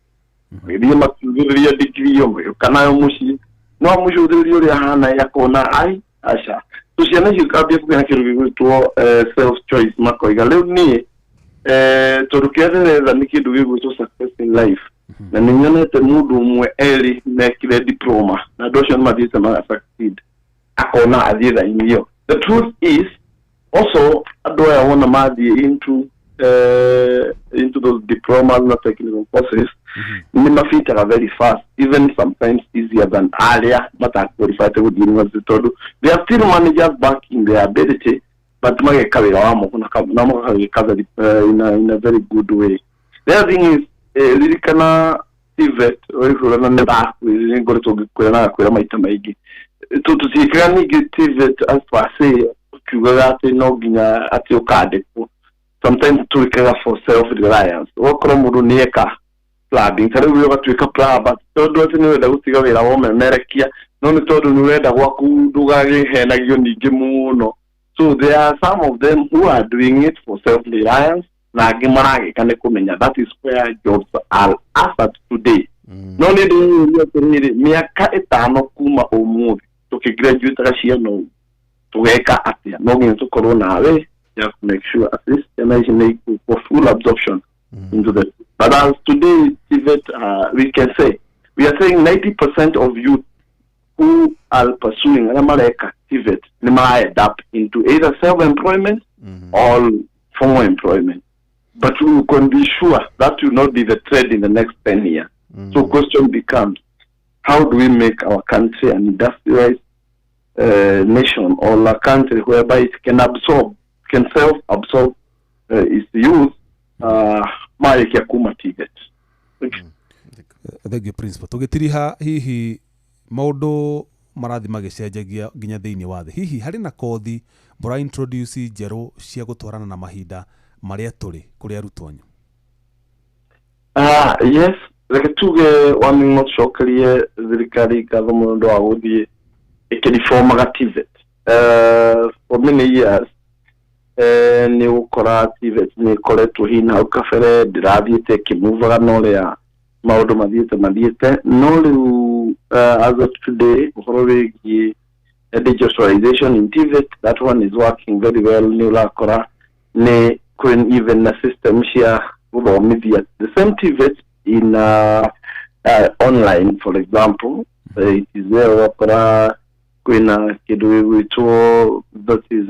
magĩthiĩ makiugĩrĩria degree ĩyo, magĩũka nayo mũciĩ, no amũcũthĩrĩria ũrĩa ahana ĩ, akona ai aca. So ciana icio ikambia kũgĩa na kĩndũ gĩgwĩtwo self choice, makoiga rĩu niĩ, tondũ kĩrĩa ndĩretha nĩ kĩndũ gĩgwĩtwo success in life, na nĩ nyonete mũndũ ũmwe erĩ mekire diploma na andũ acio nĩ mathiĩte maga succeed, akona athiĩ raini ĩyo. The truth is also andũ aya wona mathiĩ into those diplomas na technical courses, nĩ mabitaga very fast, even sometimes easier than arĩa mataqualified gũthiĩ university, tondũ they are still managers back in their ability, but mageka wĩra wa moko na makawĩka very, in a very good way. The other thing is ririkana TVET ũrĩhũrana nĩ ndakwĩrire ngoretwo ngĩkwĩra na ngakwĩra maita maingĩ tũtiĩkaga ningĩ TVET as per se ũkiugaga atĩ no nginya atĩ ũkandĩkwo. Sometimes twĩkaga for self reliance, ũgakorwo mũndũ nĩ eka plumbing ta rĩu ũgatuĩka plumber tondũ atĩ nĩ ũrenda gũtiga wĩra wa ũmemerekia, no nĩ tondũ nĩ ũrenda gwaku ndũgakĩhenagio ningĩ mũno. So there are some of them who are doing it for self reliance na angĩ maragĩka nĩ kũmenya that is where jobs are as at today. No nĩ ndĩyũria atĩrĩrĩ, mĩaka 5 kuma ũmũthĩ tũkĩgraduataga ciana ũũ tũgeka atĩa? No nginya tũkorwo nawe ya to make sure at least ciana ici nĩ for full absorption into the. But as today TVET, we can say we are saying 90% of youth who are pursuing arĩa mareka TVET nĩ mara end up into either self-employment or formal employment. But we can be sure that will not be the trend in the next 10 years. So question becomes, how do we make our country an industrialized nation, or a country whereby it can absorb, can self-absorb its youth marĩkia kuma TVET? Thank you, principal. Tũgĩtiriha hihi maũndũ marathiĩ magĩcenjagia nginya thĩinĩ wa thĩ, hihi harĩ na kothi mũra introduce njerũ cia gũtwarana na mahinda marĩa tũrĩ kũrĩ arutwo anyu? Yes, reke tuge wani no tucokerie thirikari ngatho mũno ũndũ wa gũthiĩ ĩkĩribomaga TVET. For many years nĩ ũgũkora TVET nĩ ĩkoretwo hihi na hau kabere ndĩrathiĩte ĩkĩmuvaga na ũrĩa maũndũ mathiĩte no rĩu as of today ũhoro wĩgiĩ digitalization in TVET, that one is working very well. Nĩ ũrakora nĩ kwĩ even na system cia gũthomithia the same TVET in online, for example. It is there, ũgakora kwĩna kĩndũ gĩgwĩtwo that is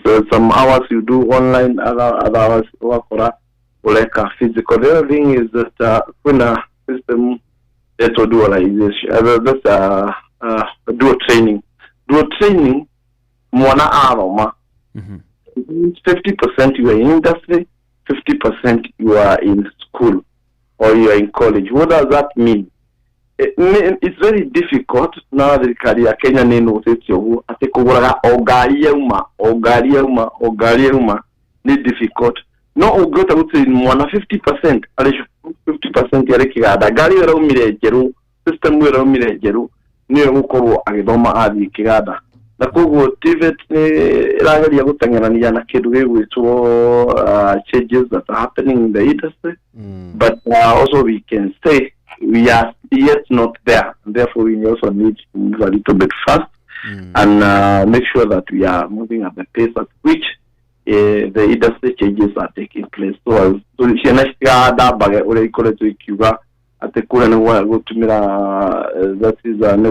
so some hours you do online, other hours ũgakora ũreka physical. The other thing is that kwĩna system yetwo dualization, that's dual training. Dual training, mwana athoma 50% you are in industry, 50% you are in school or you are in college. What does that mean? It's very difficult na thirikari ya Kenya nĩ ĩnũthĩtie ũguo atĩ kũgũraga o ngari yauma o ngari yauma o ngari yauma nĩ difficult, no ũngĩhota gũtrain mwana 50% arĩ cukuru, 50% arĩ kĩganda, ngari ĩyo ĩraumire njerũ, system ĩyo ĩraumire njerũ nĩyo ĩgũkorwo agĩthoma athiĩ kĩganda. Na koguo TVET nĩ ĩrageria gũteng'erania na kĩndũ gĩgwĩtwo changes that are happening in the industry, but also we can say we are yet not there, and therefore we also need to move a little bit fast and make sure that we are moving at the pace at which the industry changes are taking place, so as ciana citigathambage ũrĩa ikoretwo ikiuga atĩ kũrĩa nĩ gwa gũtumĩra that is nĩ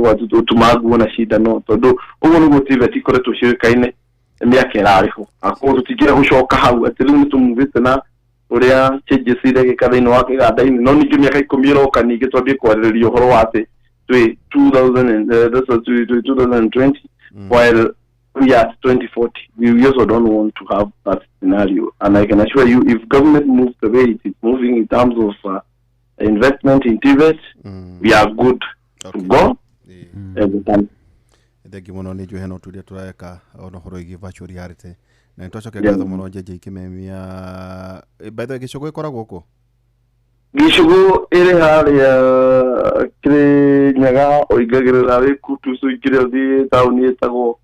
gwa gũtuma nguo na cindano, tondũ ũguo nĩguo TVET ikoretwo ciũĩkaine mĩaka ĩrarĩ ho. Koguo tũtingĩenda gũcoka hau atĩ rĩu nĩ tũmuvĩte na ũrĩa changes irekĩka thĩinĩ wa kĩganda-inĩ, no ningĩ mĩaka 10 ĩroka ningĩ twambie kwarĩrĩria ũhoro wa atĩ twĩ 2020 while we are at 2040. We also don't want to have that scenario, and I can assure you, if government moves the way it is moving in terms of investment in TVET, we are good to go as a country. Thengi mũno nĩ njũĩ hena ũtuĩria tũreka ona ũhoro wĩgiĩ virtual reality na nĩ twacokia ngatho mũno Njenje Kimemia. By the way, gĩcũgũ ĩkoragwo kũ? Gĩcũgũ ĩrĩ harĩa Kĩrĩnyaga, ũingagĩrĩra wĩ Kutus ũingĩre ũthiĩ taũni ĩtagwo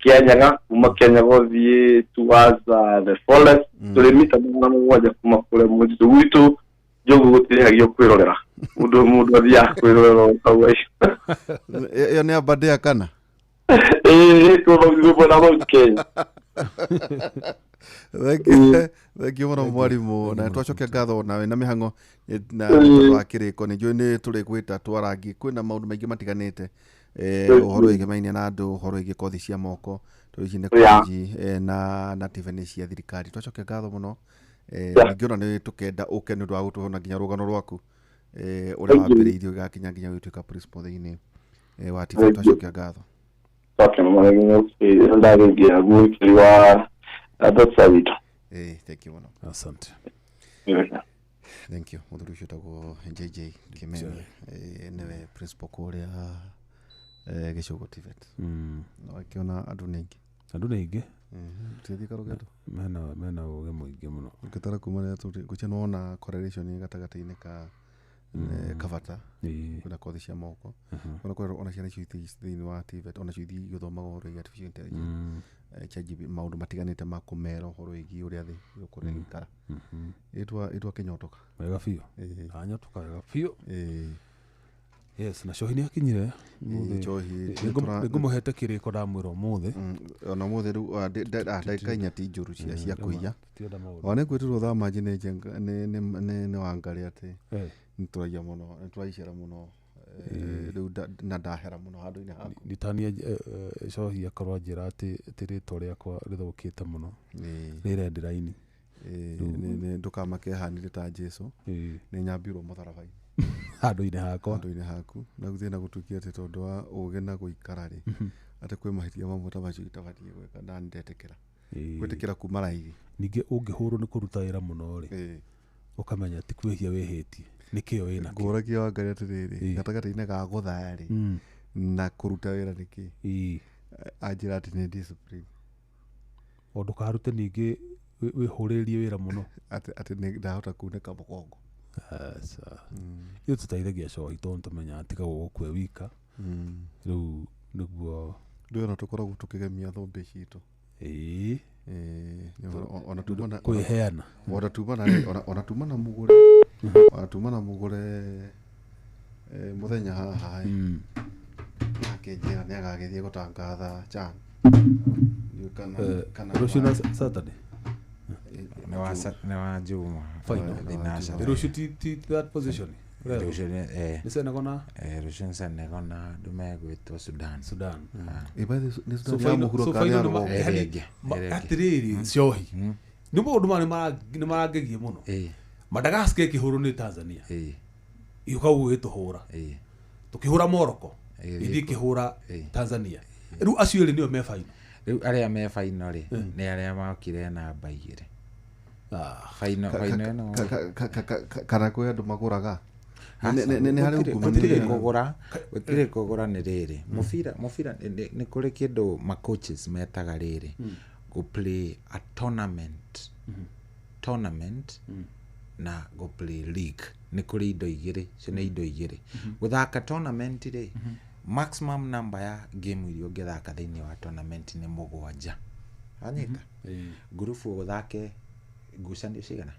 Kĩanyaga, kuma Kĩanyaga ũthiĩ towards the forest, tũrĩ mita 700 kuma kũrĩa mũtitũ gwitũ. Njogu gũtirĩhagio kwĩrorera, mũndũ athiaga kwĩrorera kau aicio. Ĩyo nĩ Aberdare kana? Ĩĩ, kwĩ Mount Kenya. Thank you mũno mwarimũ, na twacokia ngatho nawe na mĩhang'o na tondũ wa kĩrĩko nĩ njũĩ nĩ tũrĩgwĩta twarangi kwĩna maũndũ maingĩ matiganĩte, ũhoro wĩgemainie na andũ, ũhoro wĩgiĩ kothi cia moko, tondũ ici nĩ college na TVET nĩ cia thirikari. Twacokia ngatho mũno, ningĩ ona nĩ tũkenda ũke nĩ ũndũ wa gũtũhe nginya rũgano rwaku ũrĩa wambĩrĩirie ũgakinya nginya gũtuĩka principal thĩinĩ wa TVET. Twacokia ngatho. Ndagĩngia mwĩkĩri wa that's witũ. Thank you mũno. Asante. Thank you. Mũthuri ũcio ũtagwo JJ Kimemi, nĩwe principal kũrĩa Gĩcũgũ TVET. Na wakĩona andũ nĩ aingĩ. Andũ nĩ aingĩ. Tũthiĩ karũgendo. Mena ũgĩ mũingĩ mũno. Ũngĩtara kuma rĩrĩa tũrĩ ngwĩciria nĩwona correlation gatagatĩ-inĩ ka kabata kwĩna kothi cia moko. Ona kwĩna ona ciana icio thĩinĩ wa TVET ona cio ithiĩ igĩthomaga ũhoro wĩgiĩ artificial intelligence. ChatGPT maũndũ matiganĩte ma kũmera ũhoro wĩgiĩ ũrĩa thĩ ĩgũkorwo ĩgĩikara. Ĩtwa kĩnyotoka. Wega biũ. Anyotoka wega biũ. Yes, na cohi nĩ akinyire. Njohi nĩngũmũhete kĩrĩko ndamwĩra ũmũthĩ. Ona ũmũthĩ rĩu ndagĩka inya ti njũru cia kũiya. Ona nĩngwĩtĩrwo thaa manji nĩ Wangarĩ atĩ nĩtũraia mũno, nĩtũraicera mũno rĩu na ndahera mũno handũ-inĩ haku. Nditania cohi akorwo anjĩra atĩ rĩtwa rĩakwa rĩthũkĩte mũno. Rĩ red line. Ndũkamake hanire ta Jesu. Nĩ nyambirwo mũtharaba-inĩ. Handũ-inĩ hakwa. Handũ-inĩ haku. Na thĩna gũtuĩkire atĩ tondũ wa ũgĩ na gũikara rĩ, atĩ kwĩ mahĩtia mamwe ta macio itabatiĩ gwĩka na nĩndetĩkĩra. Gwĩtĩkĩra kuma raithi. Ningĩ ũngĩhũrwo nĩ kũruta wĩra mũno rĩ, ũkamenya ti kwĩhia wĩhĩtie, nĩ kĩo wĩnakĩo. Ngũragia Wangarĩ atĩrĩrĩ, gatagatĩ-inĩ ga gũthaya rĩ, na kũruta wĩra nĩ kĩ? Anjĩra atĩ nĩ discipline. O ndũkarute ningĩ wĩhũrĩrĩrie wĩra mũno. Atĩ ndahota kunĩka mũgongo. Ithuĩ tũteithagia cohi tondũ nĩtũmenyaga tiga gũgũkue wika. Rĩu nĩguo ndũĩ ona tũkoragwo tũkĩgemia thũmbĩ citũ. Ona tuma kwĩheana. Ona tuma na ona tuma na mũgũre. Ona tuma na mũgũre mũthenya haha. Akĩnjĩra nĩ agagĩthiĩ gũtangatha CHAN. Kana rũciũ na Saturday. Nĩ wa Juma. Final. Rũciũ ti that position. Rũciũ nĩ Senegal na rũciũ nĩ Senegal na andũ megwĩtwo Sudan. Sudan. Nĩ Sudan ya mũhuro kana ya rũgongo? Atĩrĩrĩ cohi. Nĩ maũndũ maya nĩ marangegia mũno. Madagascar ĩkĩhũrwo nĩ Tanzania. Ĩũka gũgĩtũhũra. Tũkĩhũra Morocco. Ithiĩ ĩkĩhũra Tanzania. Rĩu acio erĩ nĩo me final. Rĩu arĩa me final rĩ nĩ arĩa mokire namba igĩrĩ. Final ĩno kana kwĩ andũ magũraga. Nĩ harĩ gũtirĩ kũgũra, gũtirĩ kũgũra nĩ rĩrĩ. Mũbira nĩ kũrĩ kĩndũ ma coaches metaga rĩrĩ. Go play a tournament. Tournament na go play league. Nĩ kũrĩ indo igĩrĩ, icio nĩ indo igĩrĩ. Gũthaka tournament rĩ, maximum number ya game iria ũngĩthaka thĩinĩ wa tournament nĩ 7. Wanyita? Ngurubu ũthake ngucanio cigana?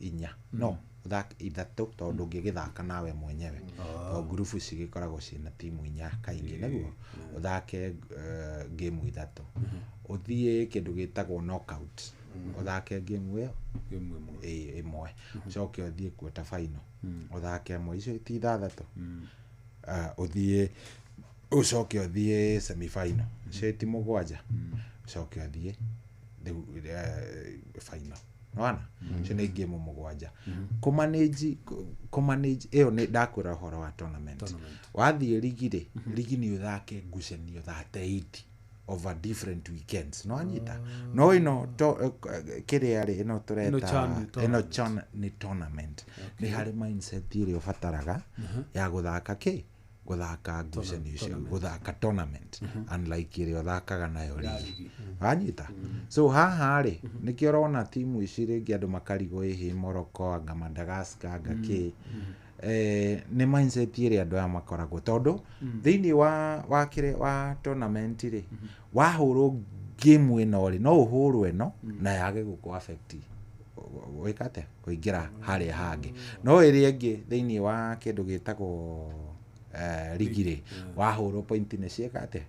Inya. No, ũthake 3 tondũ ũngĩgĩthaka nawe mwenyewe. Tondũ ngurubu cigĩkoragwo ciĩna timu 4 kaingĩ nĩguo. Ũthake game 3. Ũthiĩ kĩndũ gĩtagwo knockout. Ũthake game ĩyo ĩmwe. Ũcoke ũthiĩ quarter final. Ũthake ĩmwe icio ti 6. Ũthiĩ ũcoke ũthiĩ semi final. Icio ti 7. Ũcoke ũthiĩ final. Nĩwona? Icio nĩ game 7. Kũmanage ĩyo nĩ ndakwĩra ũhoro wa tournament. Wathiĩ ligi rĩ, ligi nĩ ũthake ngucanio 38 over different weekends. No anyita. No ĩno kĩrĩa rĩ ĩno tũreta ĩno CHAN nĩ tournament. Nĩ harĩ mindset ĩrĩa ũbataraga ya gũthaka kĩ? Gũthaka ngucanio icio, gũthaka tournament unlike ĩrĩa ũthakaga nayo ligi. Wanyita? So haha rĩ nĩkĩo ũrona timu ici rĩngĩ andũ makarigwo ĩhĩ Morocco anga Madagascar anga kĩ. Nĩ mindset ĩrĩa andũ aya makoragwo tondũ thĩinĩ wa kĩrĩa wa tournament rĩ wahũrwo game ĩno rĩ no ũhũrwo ĩno na yage gũkũ affect gwĩka atĩa kũingĩra harĩa hangĩ. No ĩrĩa ĩngĩ thĩinĩ wa kĩndũ gĩtagwo ligi rĩ wahũrwo point nĩ ciĩka atĩa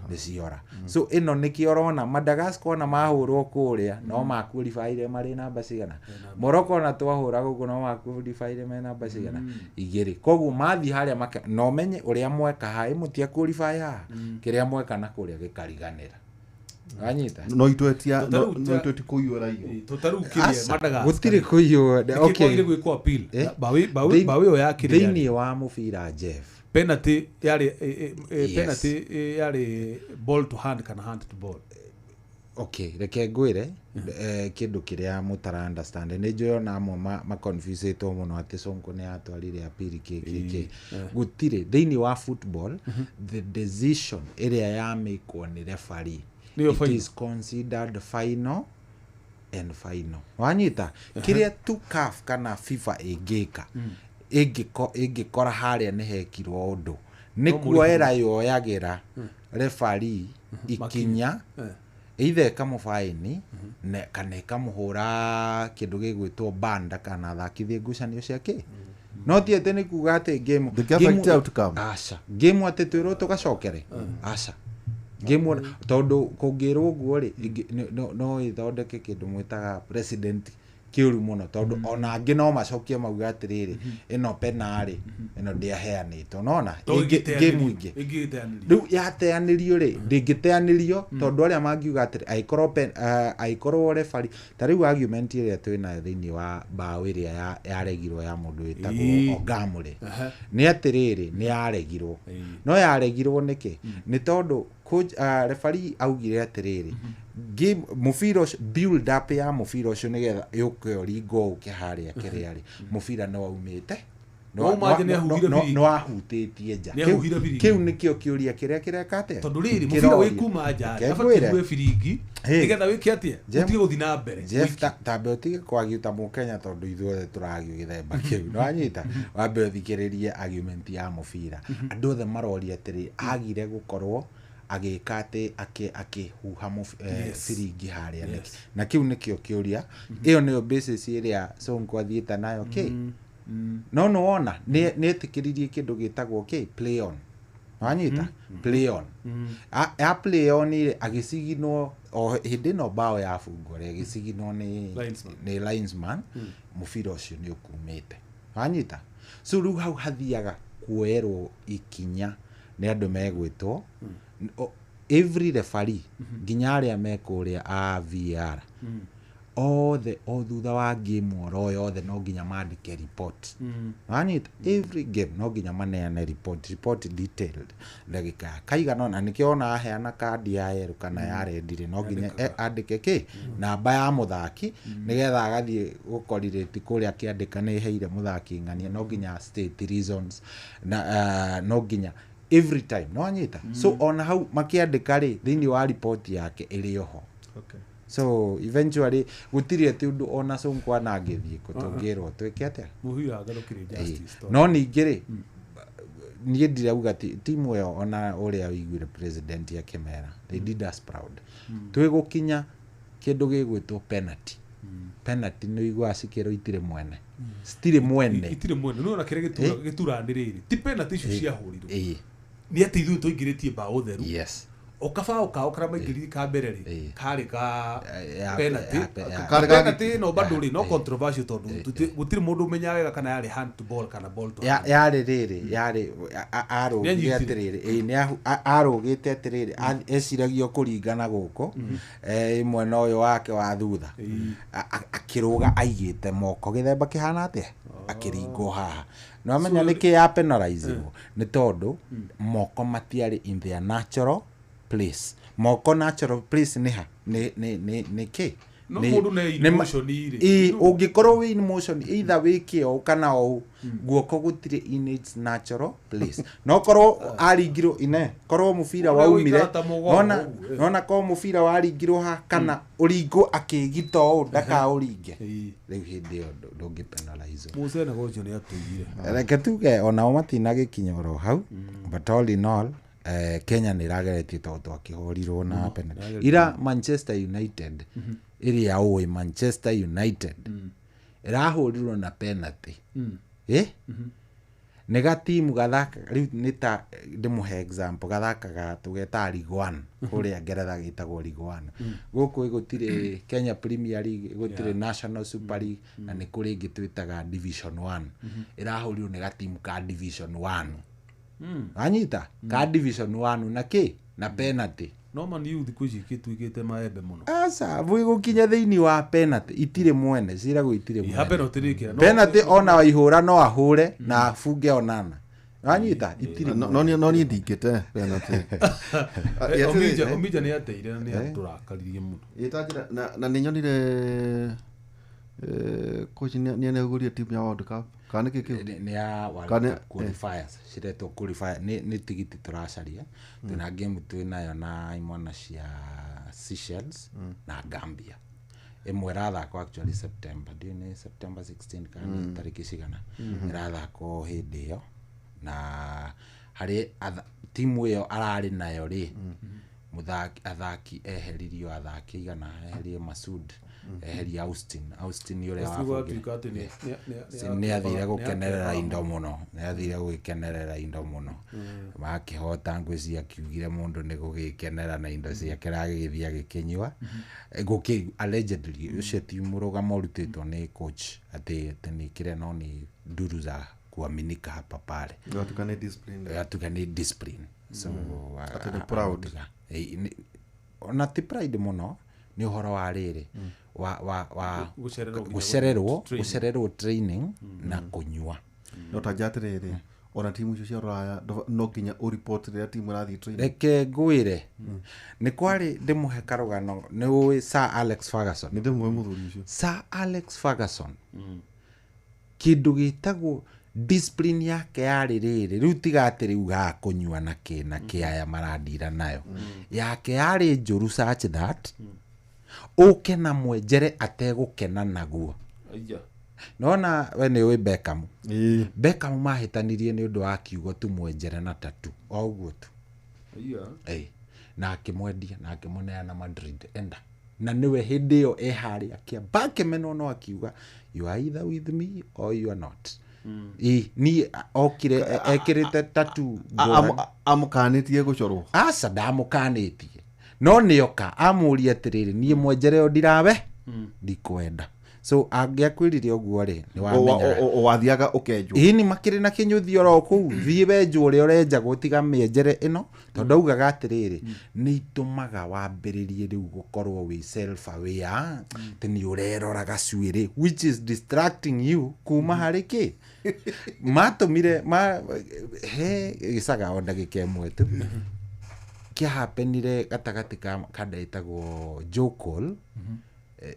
nĩ ciora. So ĩno nĩkĩo ũrona Madagascar ona mahũrwo kũrĩa no maqualifyire marĩ namba cigana. Morocco ona twahũra gũkũ no maqualifyire me namba cigana 2. Koguo mathiĩ harĩa no menye ũrĩa mweka haĩ mũtia qualify haha kĩrĩa mweka na kũrĩa gĩkariganĩra. Wanyita? No itwetia no itweti kũiyũra iyo. Tũtarĩu kĩrĩa Madagascar. Gũtirĩ kũiyũra. Okay. Nĩkĩ gwĩkwo appeal? Bawe ĩyo ya kĩrĩa. Thĩinĩ wa mũbira Jeff. Penalty yarĩ penalty yarĩ ball to hand kana hand to ball. Okay, reke ngwĩre kĩndũ kĩrĩa mũtara understand nĩ njũĩ ona amwe maconfusetwo mũno atĩ Sonko nĩ atwarire apiri kĩ gũtirĩ thĩinĩ wa football. The decision ĩrĩa yamĩkwo nĩ referee, Nĩyo it final. is considered final and final. Wanyita kĩrĩa tu CAF kana FIFA ĩngĩka, ĩngĩkora harĩa nĩ hekirwo ũndũ, nĩ No mũrĩhi. kuoera yoyagĩra referee ikinya, either ĩkamũbaini kana ĩkamũhũra kĩndũ gĩgwĩtwo banda kana athakithie ngucanio ciake, no ti atĩ nĩ kuga atĩ game Ndĩngĩ affect outcome. Aca, game atĩ twĩrwo tũgacokere, aca, game tondũ kũngĩrwo ũguo rĩ, no ĩthondeke kĩndũ mwĩtaga president kĩũru mũno, tondũ ona angĩ no macokie mauge atĩrĩrĩ, ĩno penarĩ ĩno ndĩaheanĩtwo nona game ingĩ. Ĩngĩteanĩrio. Rĩu yateanĩrio rĩ, ndĩngĩteanĩrio tondũ arĩa mangiuga atĩrĩ angĩkorwo angĩkorwo referee, ta rĩu argument ĩrĩa twĩnayo thĩinĩ wa mbaũ ĩrĩa yaregirwo ya mũndũ wĩtagwo Ogamu rĩ, nĩ atĩrĩrĩ, nĩ yaregirwo, no yaregirwo nĩkĩ? Nĩ tondũ coach, referee augire atĩrĩrĩ, game mũbira ũcio, build up ya mũbira ũcio nĩgetha yũke ũringwo ũke harĩa kĩrĩa rĩ, mũbira nĩ waumĩte. Wauma nja, nĩ ahuhire biringi. Nĩ wahutĩtie nja. Nĩ ahuhire biringi. Kĩu nĩkĩo kĩũria kĩrĩa kĩreka atĩa. Tondũ rĩrĩ, mũbira Kĩroria. wĩ kuma nja Reke abatiĩ ngwĩre. kuhe biringi Hey. nĩgetha wĩke atĩa? Ũtige gũthiĩ na mbere. Jeff, tambe ũtige kwagiũ ta mũkenya tondũ ithuothe tũragio gĩthemba kĩu nĩwanyita, wambe ũthikĩrĩrie argument ya mũbira. Andũ othe maroria atĩrĩ, agire gũkorwo agĩka atĩ akĩhuha biringi harĩa nĩkĩ? Na kĩu nĩkĩo kĩũria, ĩyo nĩyo basis ĩrĩa Sonko athiĩte nayo kĩ, no nĩ wona nĩ etĩkĩririe kĩndũ gĩtagwo kĩ play on, wanyita, play on. Ya play on rĩ, agĩciginwo o hĩndĩ ĩno bao yabungwo rĩ, agĩciginwo nĩ Linesman. Nĩ linesman, mũbira ũcio nĩ ũkumĩte, wanyita. So rĩu hau hathiaga kuoerwo ikinya nĩ andũ megwĩtwo every referee nginya arĩa me kũrĩa a VAR othe, o thutha wa game oro yothe no nginya mandĩke report, wanyita. Every game no nginya maneane report detailed ndagĩka ya kaigana ũna, nĩkĩo ona aheana kandi ya yerũ kana ya rendi rĩ, no nginya andĩke kĩ namba ya mũthaki nĩgetha agathiĩ gũkorirĩti kũrĩa akĩandĩka nĩ heire mũthaki ng'ania, no nginya state reasons na no nginya every time, no anyita. So ona hau makĩandĩka rĩ, thĩinĩ wa report yake ĩrĩ oho. So eventually gũtirĩ atĩ ũndũ ona Sonko anangĩthiĩ kũ tũngĩrwo twĩke atĩa. Mũbira ngarũkĩrĩ justice tondũ- No ningĩ rĩ, niĩ ndirauga timu ĩyo, ona ũrĩa ũiguire president akĩmera, they did us proud. Twĩ gũkinya kĩndũ gĩgwĩtwo penalty. Penalty nĩ ũiguaga cikĩrwo itirĩ mwene, citirĩ mwene. Itirĩ mwene, nĩ ona kĩrĩa gĩturanĩrĩire ti penalty icio ciahũrirwo, nĩ atĩ ithuĩ tũingĩrĩtie mbaũ theru. O kabaũ kao karĩa maingĩririe ka mbere rĩ, karĩ ka penalty. Karĩ ka Penalty ĩno bado rĩ, no controversial tondũ gũtirĩ mũndũ ũmenyaga wega kana yarĩ hand to ball kana ball to hand. Yarĩ rĩrĩ, yarĩ arũgire Nĩanyitire. atĩrĩrĩ, ĩĩ, arũgĩte atĩrĩrĩ, eciragio kũringana gũkũ mwena ũyũ wake wa thutha. Akĩrũga aigĩte moko gĩthemba kĩhana atĩa, akĩringwo haha. Nĩwamenya nĩkĩ ya penalizirwo? Nĩ tondũ moko matiarĩ in their natural place. Moko natural place nĩ ha? Nĩ kĩ? No mũndũ nĩ in motion rĩ. Ĩĩ, ũngĩkorwo wĩ in motion, either wĩke ũũ kana ũũ, guoko gũtirĩ in its natural place. No korwo aringirwo ine, korwo mũbira Ũrĩa waumire ũikara ta mũgongo nona ũguo, eh. nona korwo mũbira waringirwo ha kana ũringwo akĩgita ũũ ndakaũringe, rĩu hĩndĩ ĩyo ndũngĩ penalize. Mũcene ũcio nĩ atũigire. Reke tuge onao matinagĩkinya oro hau, but all in all, Kenya nĩ ĩrageretie tondũ twakĩhũrirwo na penalty. Ira Manchester United ĩrĩa ũĩ, Manchester United ĩrahũrirwo na penalty, nĩ gatimu gathakaga rĩu, nĩ ta ndĩmũhe example, gathakaga tũgetaga League One kũrĩa Ngeretha, gĩtagwo League One. Gũkũ gũtirĩ Kenya Premier League, gũtirĩ National Super League, na nĩ kũrĩ ĩngĩ twĩtaga Division One. Ĩrahũrirwo nĩ gatimu ka Division One, wanyita, ka Division One na kĩ na penalty. No Man U thikũ ici gĩtuĩkĩte maembe mũno. Aca, gũkinya thĩinĩ wa penalty itirĩ mwene, ciragwo itirĩ Ha mwene. penalty rĩ kĩra Penalty ona waihũra no ahũre na abunge onana. Anyita itirĩ No no niĩ ndingĩte penalty. Omija nĩ ateire na nĩ atũrakaririe mũno. Ĩtanjĩra na nĩ nyonire coach nĩ anaiguria timu ya World Cup kana nĩ kĩ nĩ ya World Cup qualifiers ciretwo qualifier nĩ tigiti tũracaria twĩna game twĩnayo na imwana cia Seychelles na Gambia ĩmwe ĩrathakwo actually September ndiũĩ nĩ September 16 kana nĩ tarĩki cigana ĩrathakwo hĩndĩ ĩyo na harĩ timu ĩyo ararĩ nayo rĩ athaki eheririo athaki igana eherie Masud eherie Austin ũrĩa wabungire nĩ athire gũkenerera indo mũno nĩ athire gũgĩkenerera indo mũno makĩhota ngwĩciria akiugire mũndũ nĩ gũgĩkenera na indo ciake ragĩgĩthiĩ agĩkĩnyua gũkĩ allegedly ũcio ti mũrũgamo ũrutĩtwo nĩ coach atĩ nĩ kĩrĩa no nĩ nduru za kuaminika hapa pale gatuka nĩ discipline so atĩ nĩ proud ona ti pride mũno nĩ ũhoro wa rĩrĩ wa gũcererwo training na kũnyua no ta nja atĩrĩrĩ ona timu icio cia rũraya no nginya ũripoti rĩrĩa timu ĩrathiĩ training reke ngwĩre nĩ kwarĩ ndĩmũhe karũgano nĩ ũĩ Sir Alex Ferguson nĩ ndĩmũĩ mũthuri ũcio Sir Alex Ferguson kĩndũ gĩtagwo discipline yake yarĩ rĩrĩ rĩu tiga atĩ rĩu haha kũnyua na kĩ na kĩ aya marandira nayo yake yarĩ njũru such that ũke na mwenjere ategũkena naguo nona we nĩ ũĩ Beckham Beckham mahĩtanirie nĩ ũndũ wa kiugo tu mwenjere na tatu o ũguo tu na akĩmwendia na akĩmũneana Madrid enda na nĩwe hĩndĩ ĩyo e harĩa akĩamba akĩmenwo no akiuga you are either with me or you are not niĩ okire ekĩrĩte tatu amũkanĩtie gũcorwo aca ndamũkanĩtie no nĩoka amũria atĩrĩrĩ niĩ mwenjere ũyũ ndirawe ndikwenda so angĩakwĩrire ũguo rĩ nĩ wamenyaga wathiaga ũkenjwo ĩni makĩrĩ na kĩnyũthi oro kũu thiĩ wenjwo ũrĩa ũrenjagwo tiga mĩenjere ĩno tondũ augaga atĩrĩrĩ nĩ itũmaga wambĩrĩrie rĩu gũkorwo wĩ self aware atĩ nĩ ũrerora gacuĩrĩ which is distracting you kuma harĩ kĩ matũmire he gĩcaga o ndagĩka ĩmwe tu kĩahapenire gatagatĩ ka kanda ĩtagwo Joe Cole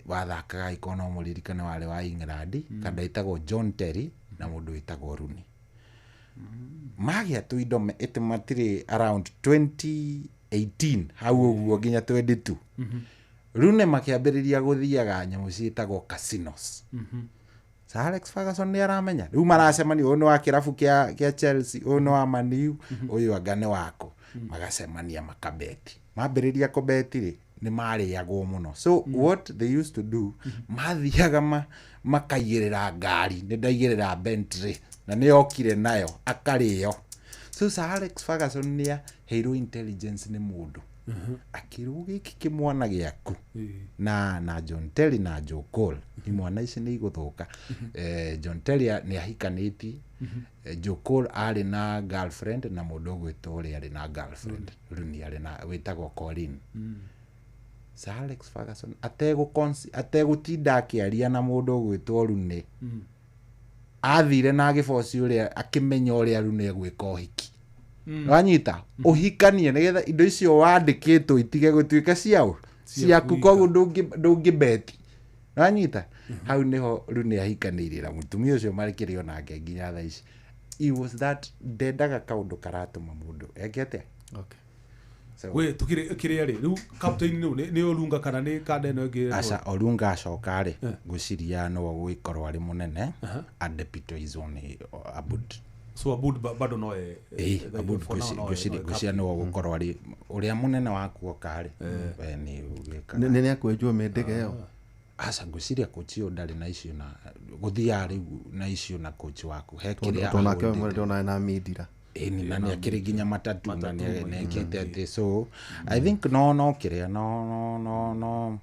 wathakaga iko no mũririkane warĩ wa England kanda ĩtagwo John Terry na mũndũ wĩtagwo Rooney magĩa tũindo ĩtĩ matirĩ around 2018 hau ũguo nginya 22 Rooney makĩambĩrĩria gũthiaga nyamũ ciĩtagwo casinos Sir Alex Ferguson nĩ aramenya rĩu maracemania ũyũ nĩ wa kĩrabu kĩa Chelsea ũyũ nĩ wa Man U ũyũ anga nĩ wakũ magacemania makabeti mambĩrĩria kũbeti rĩ nĩ marĩagwo mũno so what they used to do mathiaga makaigĩrĩra ngari nĩ ndaigĩrĩra Bentley na nĩ okire nayo akarĩo so Sir Alex Ferguson nĩ aheirwo intelligence nĩ mũndũ akĩrwo gĩkĩ kĩmwana gĩaku na John Terry na Joe Cole imwana ici nĩ igũthũka John Terry nĩ ahikanĩtie Joe Cole arĩ na girlfriend na mũndũ ũgwĩtwo ũrĩa arĩ na girlfriend Rooney arĩ na wĩtagwo Colin Sir Alex Ferguson ategũtinda akĩaria na mũndũ ũgwĩtwo Rooney athire na agĩboci ũrĩa akĩmenya ũrĩa Rooney egwĩka ũhiki wanyita ũhikanie nĩgetha indo icio wandĩkĩtwo itige gũtuĩka ciao ciaku koguo ndũngĩbeti wanyita hau nĩho Rooney ahikanĩirie na mũtumia ũcio marĩkĩrĩ onake nginya thaa ici he was that ndendaga kaũndũ karatũma mũndũ eke atĩa we tukire kiria ri riu captain riu ni Olunga kana ni kanda ino ingi aca Olunga acoka ri ngwiciria no gwikorwo ari munene a deputizwo ni Abud so Abud bado no Abud ngwiciria no gukorwo ari uria munene waku oka ri we ni ugika ni akwenjwo mĩndĩge ĩyo aca ngwiciria coach ũyũ ndarĩ na icio na gũthiaga rĩu na icio na coach waku he kĩrĩa tondũ nake we mwene ndona na mindira ĩni na nĩakĩrĩ nginya matatu na nĩekĩte atĩ so I think no kĩrĩa no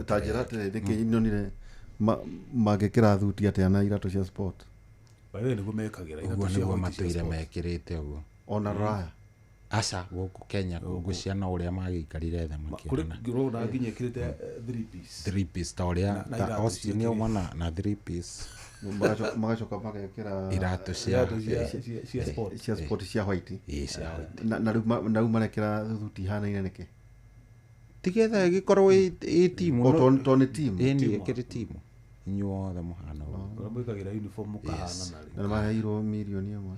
ta njĩra atĩrĩ nĩkĩ nyonire mangĩkĩra thuti atĩa na iratũ cia sport by the way nĩguo mekagĩra iratũ cia matũire mekĩrĩte ũguo ona raya Aca gũkũ Kenya ngwĩciria no ũrĩa magĩikarire thĩ Kũrĩ makĩonana. ngĩrona nginya ĩkĩrĩte three piece. Three piece ta ũrĩa Na ta iratũ Austin ciĩkĩrĩte. auma na three piece. Magacoka magekĩra Iratũ cia Iratũ cia sport. Cia sport cia white. Ĩĩ, cia white. Na rĩu marekĩra thuti ihanaine nĩkĩ? Tigetha ĩgĩkorwo ĩ timu. O to nĩ timu. Ĩni ĩkĩrĩ timu inyuothe mũhana ũguo. Ũrĩa mwĩkagĩra uniform mũkahanana rĩ. Na nĩ maheirwo mirioni 1.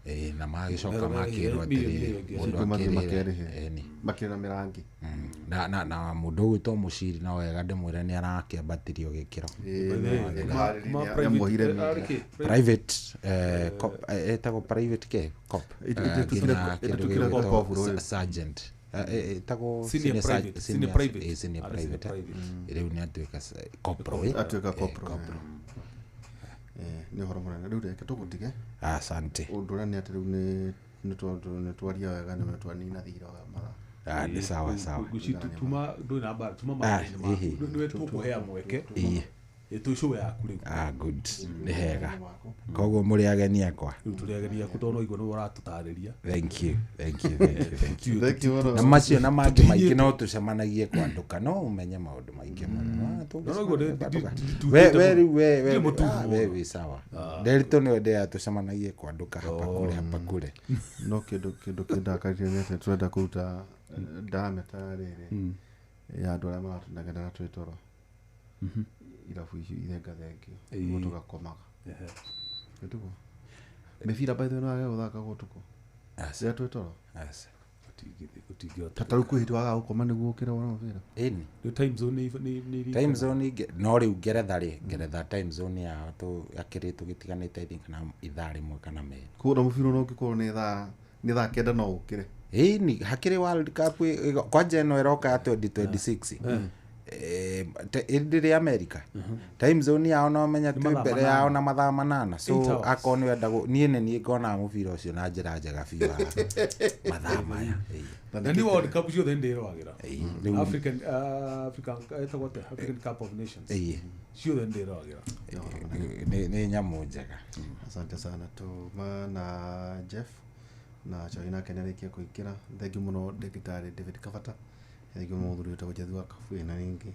Ĩĩ, na magĩcoka Merwo makĩrwo mirioni atĩrĩrĩ ĩyo ĩngĩ. mũndũ Mathiĩ akĩrĩre makerĩhe. ĩni. Makĩrĩ na mĩrangi. Na mũndũ ũgwĩtwo Mũciri no wega ndĩmwĩre nĩ arakĩambatirio gĩkĩro. Kuma Nĩamuohire private- media. arĩ kĩ? Private cop, ĩtagwo private ke cop. Nginya kĩndũ Ĩtũkire gĩgwĩtwo corporal ũyũ. sergeant. Ĩtagwo Senior private, senior private. senior Arĩ senior private. Private. Rĩu nĩ atuĩka corporal ĩ. Atuĩka corporal, Corporal. Nĩ ũhoro mũnene rĩu reke tũgũtige. Asante. Ũndũ ũrĩa nĩ atĩ rĩu nĩ tondũ nĩ twaria wega nĩ twanina thirĩ wa mathaa. Ah, nĩ sawa sawa. Ngwĩciria tuma ndũrĩ na mbara tuma Ah, mathaa-inĩ maku. ĩhĩ. Nĩwe tũkũhea mweke. Ĩĩ. Ĩ, twĩ show yaku rĩu. Ah, good, nĩ hega, koguo mũrĩ ageni akwa. Rĩu tũrĩ ageni aku tondũ no igua nĩwe ũratũtarĩria. Thank you, thank you, thank you, thank you. Thank you mũno. Na macio na mangĩ maingĩ no tũcemanagie kwandũka no ũmenye maũndũ maingĩ mũno. Ah, No, no, igua tũngĩcemania kwandũka. nditutĩte We mũno. rĩu we Ndirĩ mũtutu ah, we mũno. wĩ sawa. Nderitũ nĩwe ndĩya tũcemanagie kwandũka hapa kule hapa kule. No kĩndũ kĩndakarire nĩ atĩ tũrenda kũruta ndameta rĩrĩ ya andũ arĩa maratũnegenera twĩ toro irabu icio ithenga thengio nĩguo tũgakomaga. Nĩtiguo mĩbira by the way no yage gũthakagwo ũtukũ Aca, rĩrĩa twĩ toro. Aca. Gũtingĩhota. Ta tarĩu kwĩ hĩndĩ wagaga gũkoma nĩguo ũkĩre wone mũbira. Ĩni. Rĩu time zone nĩ Time zone ingĩ no rĩu ngeretha rĩ ngeretha time zone yao tũ akĩrĩ tũgĩtiganĩte I think na ithaa rĩmwe kana merĩ. Koguo na mũbira ona ũngĩkorwo nĩ thaa 9 no ũkĩre. Ĩni hakĩrĩ World Cup kwanja ĩno ĩroka ya 2026. Ĩndĩ rĩ America time zone yao no menya twĩ Mathaa mbere 8. yao na mathaa 8 so 8 hours. akorwo nĩ wenda niĩ nĩ niĩ ngonaga mũbira ũcio na njĩra njega biũ haha mathaa maya. Ĩĩ. Na ni World Cup ciothe ndĩroragĩra. Ĩĩ, rĩu African ĩtagwo atĩa? African Cup of Nations. Ĩĩ. Ciothe ndĩroragĩra. Nĩ nyamũ njega. Asante sana tuma na Jeff na Choi nake nĩarĩkia kũingĩra. Thengiũ mũno ndagĩtarĩ David Kabata, thengiũ mũno mũthuri wĩtagwo Jethi wa Kabuĩ na rĩngĩ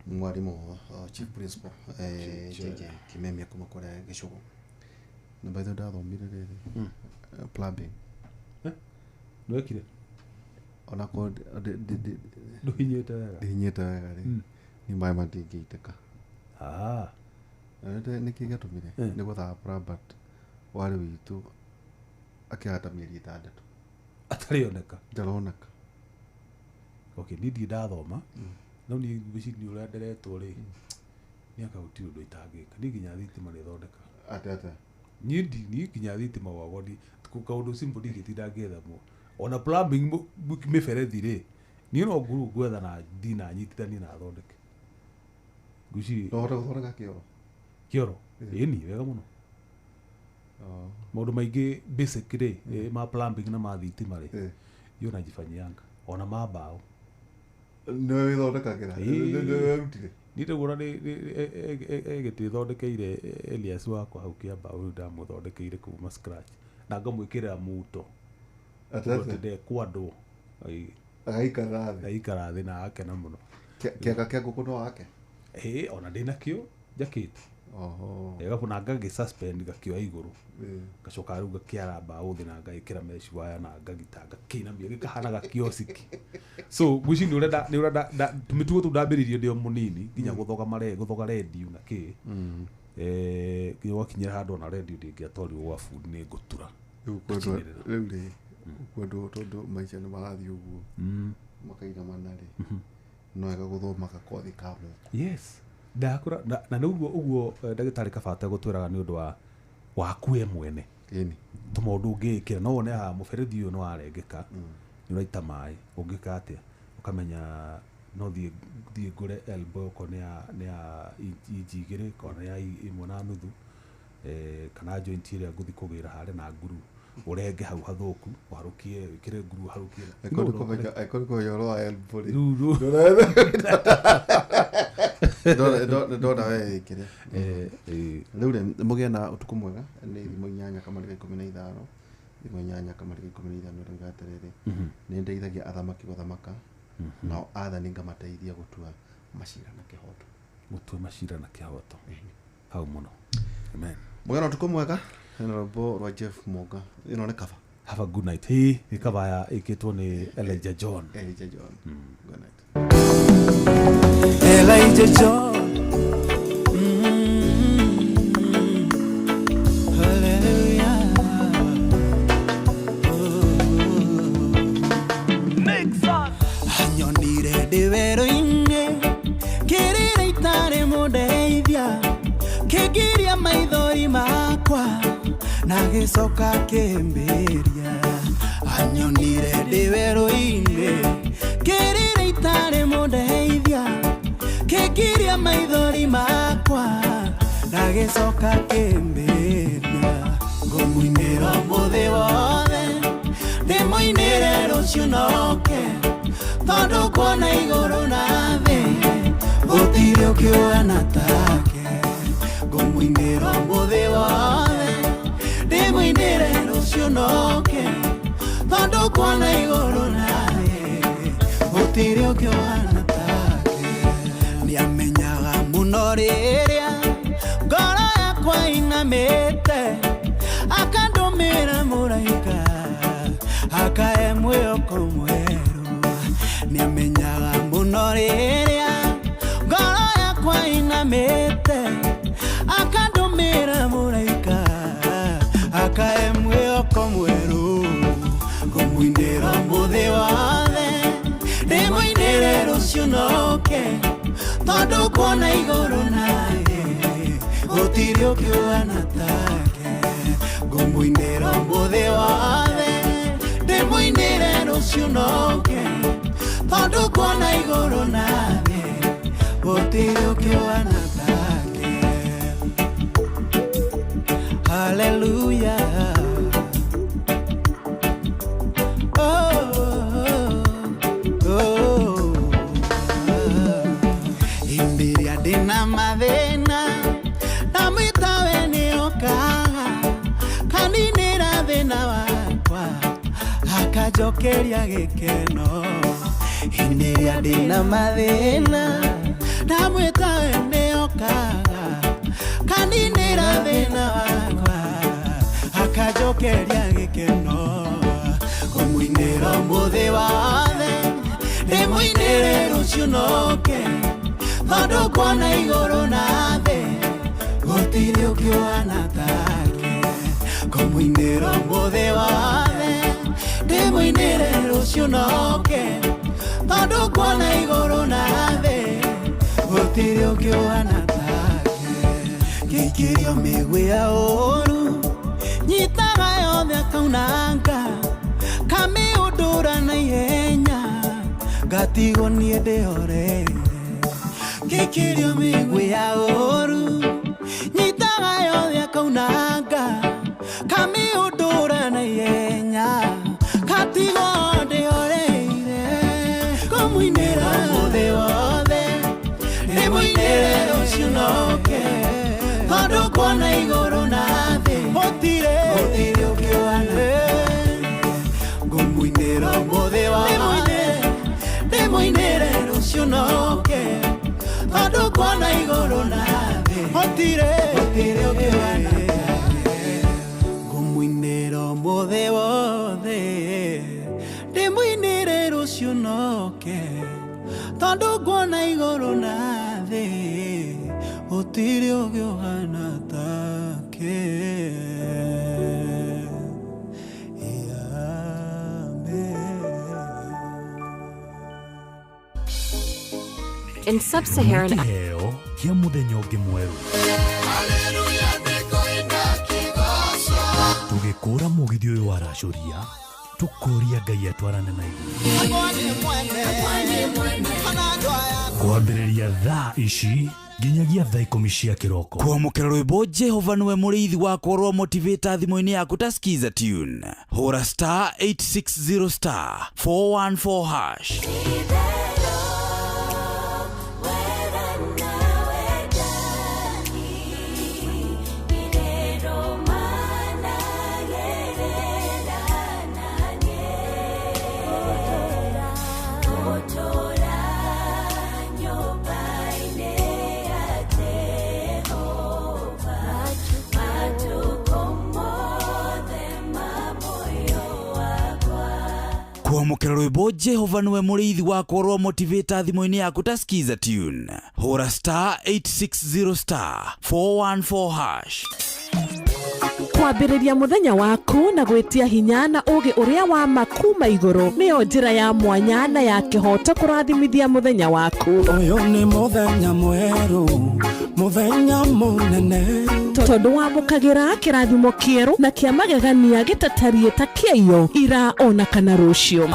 mwarimũ chief principal JJ Kimemia kuma kũrĩa Gĩcũgũ. Na by the way ndathomire rĩrĩ plumbing. Nĩwekire? Onakorwo Ndũhinyĩte wega. ndihinyĩte wega rĩ ni maĩ matingĩitĩka. Ah. Na nĩkĩ gĩatũmire nĩ gwethaga plumber warĩ witũ akĩhata mĩeri 6. Atarĩoneka. Ndaroneka. Okay, niĩ ndirĩ ndathoma no niĩ ngwĩciria nĩ ũrĩa nderetwo rĩ nĩ anga gũtirĩ ũndũ itangĩka niĩ nginya thitima nĩ thondeka. Atĩ atĩa? Niĩ nginya thitima gwakwa kaũndũ simple ndingĩtinda ngĩetha ona plumbing mĩberethi rĩ niĩ no nguru ngwetha na thiĩ na nyitithanie na thondeke ngwĩciria. No ũhote gũthondeka kĩoro? Kĩoro ĩni wega mũno. Maũndũ maingĩ basic rĩ ma plumbing na ma thitima rĩ hiyo najifanyianga ona ma mbaũ. Nĩwe wĩthondekagĩra? Ĩĩ. Nĩwe werutire? Niĩ ndĩguona gĩtĩ thondekeire Elias wakwa hau kĩamba rĩu ndamũthondekeire kuma scratch na ngamwĩkĩrĩra muto. Atĩ Ũguo atĩa? atĩ ndekwandwo. Ĩĩ, Agaikara thĩ? Aikara thĩ na akena mũno. Kĩaga kĩa ngũkũ no wake? Ĩĩ, ona ndĩnakĩo njakĩte. Oho. Ĩgabu na ngagĩ suspend gakĩoya igũrũ. Ĩĩ. Ngacoka rĩu ngakĩara mbaũ thĩ na ngagĩkĩra mesh wire na ngagita ngakĩinamia gĩkahana gakiosiki. So ngwĩciria nĩ ũrĩa tũmĩtugo tũu ndambĩrĩirie ndĩ o mũnini nginya gũthoga mare gũthoga rendio na kĩ. Nginya gwakinyĩra handũ ona rendio ndĩngĩatwarirwo gwa bundi nĩ ngũtura. Rĩu kwendwo Ngacinĩrĩra. rĩu rĩ kwendwo tondũ maica nĩ marathiĩ ũguo makainamana rĩ no wega gũthoma gakothi ka moko. Yes, ndakũra na nĩ ũguo ndagĩtarĩ Kabata gũtwĩraga nĩ ũndũ wa waku we mwene. Ĩni. Tũmaũndũ ũngĩĩkĩra no wone haha mũberethi ũyũ nĩ warengeka nĩ ũraita maĩ ũngĩka atĩa ũkamenya no thiĩ ngũre elbow okorwo nĩ ya inji 2 kana nĩ ya 1.5 kana joint ĩrĩa ngũthiĩ kũgĩra harĩa na nguru ũrenge hau hathũku ũharũkie wĩkĩre nguru ũharũkie. Angĩkorwo nĩ kũmenya ũhoro wa elbow rĩ Rĩu ndona we ĩkĩre. Rĩu rĩ mũgĩe na ũtukũ mwega nĩ thimũ 8 kama 15. 8 kamari 15 rauga atĩrĩrĩ, nĩ ndeithagia athamaki gũthamaka, nao athani ngamateithia gũtua macira na kĩhoto. Gũtua macira na kĩhoto. Hau mũno. Amen. Mũgana ũtukũ mwega. Hena rwĩmbo rwa Jeff Monga. Ĩno nĩ cover. Have a good night. Hii ni cover ya ĩkĩtwo nĩ Elijah John. Elijah John. Good night. Elijah John. Hallelujah. Anyonire ndĩ werũ-inĩ, kĩrĩra itarĩ mũndeithia, kĩngiria maithori makwa na gĩcoka kĩmbĩria. Anyonire ndĩ werũ-inĩ, kĩrĩra itarĩ mũndeithia, kĩngiria maithori makwa na gĩcoka kĩmbĩria. Ngũmũinĩra ũmũthĩ wothe, ndĩmũinĩre rũciũ noke, tondũ kuona igũrũ na thĩ gũtirĩ ũkĩũhana take. Ngũmũinĩra ũmũthĩ wothe, ndĩmũinĩre rũciũ noke, tondũ kuona igũrũ na thĩ gũtirĩ ũkĩũhana take. Nĩamenyaga mũno rĩrĩa ngoro yakwa inamĩte, akandũmĩra mũraika akae mwĩhoko mwerũ. Nĩamenyaga mũno rĩrĩa ngoro yakwa inamĩte, akandũmĩra mũraika akae mwĩhoko mwerũ. Ngũmũinĩra ũmũthĩ wothe, ndĩmũinĩre rũciũ noke, tondũ kuona igũrũ na thĩ gũtirĩ ũkĩũhana take. Ngũmũinĩra ũmũthĩ wothe, ndĩmũinĩre rũciũ noke, tondũ kuona igũrũ na thĩ gũtirĩ ũkĩũhana take. Hallelujah. Oh, oh, oh. Hĩndĩ ĩrĩa ndĩna mathĩna, ndamwĩta we nĩokaga, kaninĩra thĩna wakwa, akanjokeria gĩkeno. Hĩndĩ ĩrĩa ndĩna mathĩna, ndamwĩta we nĩokaga, kaninĩra thĩna wakwa, akanjokeria gĩkeno. Ngũmũinĩra ũmũthĩ wothe, ndĩmũinĩre rũciũ noke, tondũ kuona igũrũ na thĩ gũtirĩ ũkĩũhana take. Ngũmũinĩra ũmũthĩ wothe, ndĩmũinĩre rũciũ noke, tondũ kuona igũrũ na thĩ gũtirĩ ũkĩũhana take. Kĩikĩrio mĩguĩ ya ũũru, nyitaga yothe akaunanga, kamĩũndũra na ihenya, ngatigwo niĩ ndĩhoreire. Kĩikĩrio mĩguĩ ya ũũru, nyitaga yothe akaunanga, kamĩũndũra na ihenya, ngatigwo ndĩhoreire. Ngũmũinĩra ũmũthĩ wothe, ndĩmũinĩre rũciũ noke, tondũ kuona igũrũ na thĩ gũtirĩ ũkĩũhana take. Ngũmũinĩra ũmũthĩ wothe, ndĩmũinĩre rũciũ noke, tondũ kuona igũrũ na thĩ gũtirĩ ũkĩũhana take. Ngũmũinĩra ũmũthĩ wothe, ndĩmũinĩre rũciũ noke, tondũ kuona igũrũ na thĩ gũtirĩ ũkĩũhana take. In sub-Saharan Kĩheo kĩa mũthenya ũngĩ mwerũ. Tũgĩkũra mũgithi ũyũ waracũria, tũkũria Ngai atwarane na ithuĩ. Kwambĩrĩria thaa ici nginyagia thaa 10 cia kĩroko. Kwamũkĩra rwĩmbo Jehova nĩwe mũrĩithi wakwa rwa motivator thimũ-inĩ yaku ta skiza tune. Hũra star 860 star 414 hash. Kwamũkĩra rwĩmbo Jehova nĩwe mũrĩithi wakwa rwa motivator thimũ-inĩ yaku ta skiza tune, hũra star 860 star 414 hash. Kwambĩrĩria mũthenya waku na gwĩtia hinya na ũũgĩ ũrĩa wa ma kuma igũrũ nĩyo njĩra ya mwanya na ya kĩhooto kũrathimithia mũthenya waku. Ũyũ nĩ mũthenya mwerũ, mũthenya mũnene. Tondũ wamũkagĩra kĩrathimo kĩerũ na kĩa magegania gĩtatariĩ ta kĩaiyo ira ona kana rũciũ.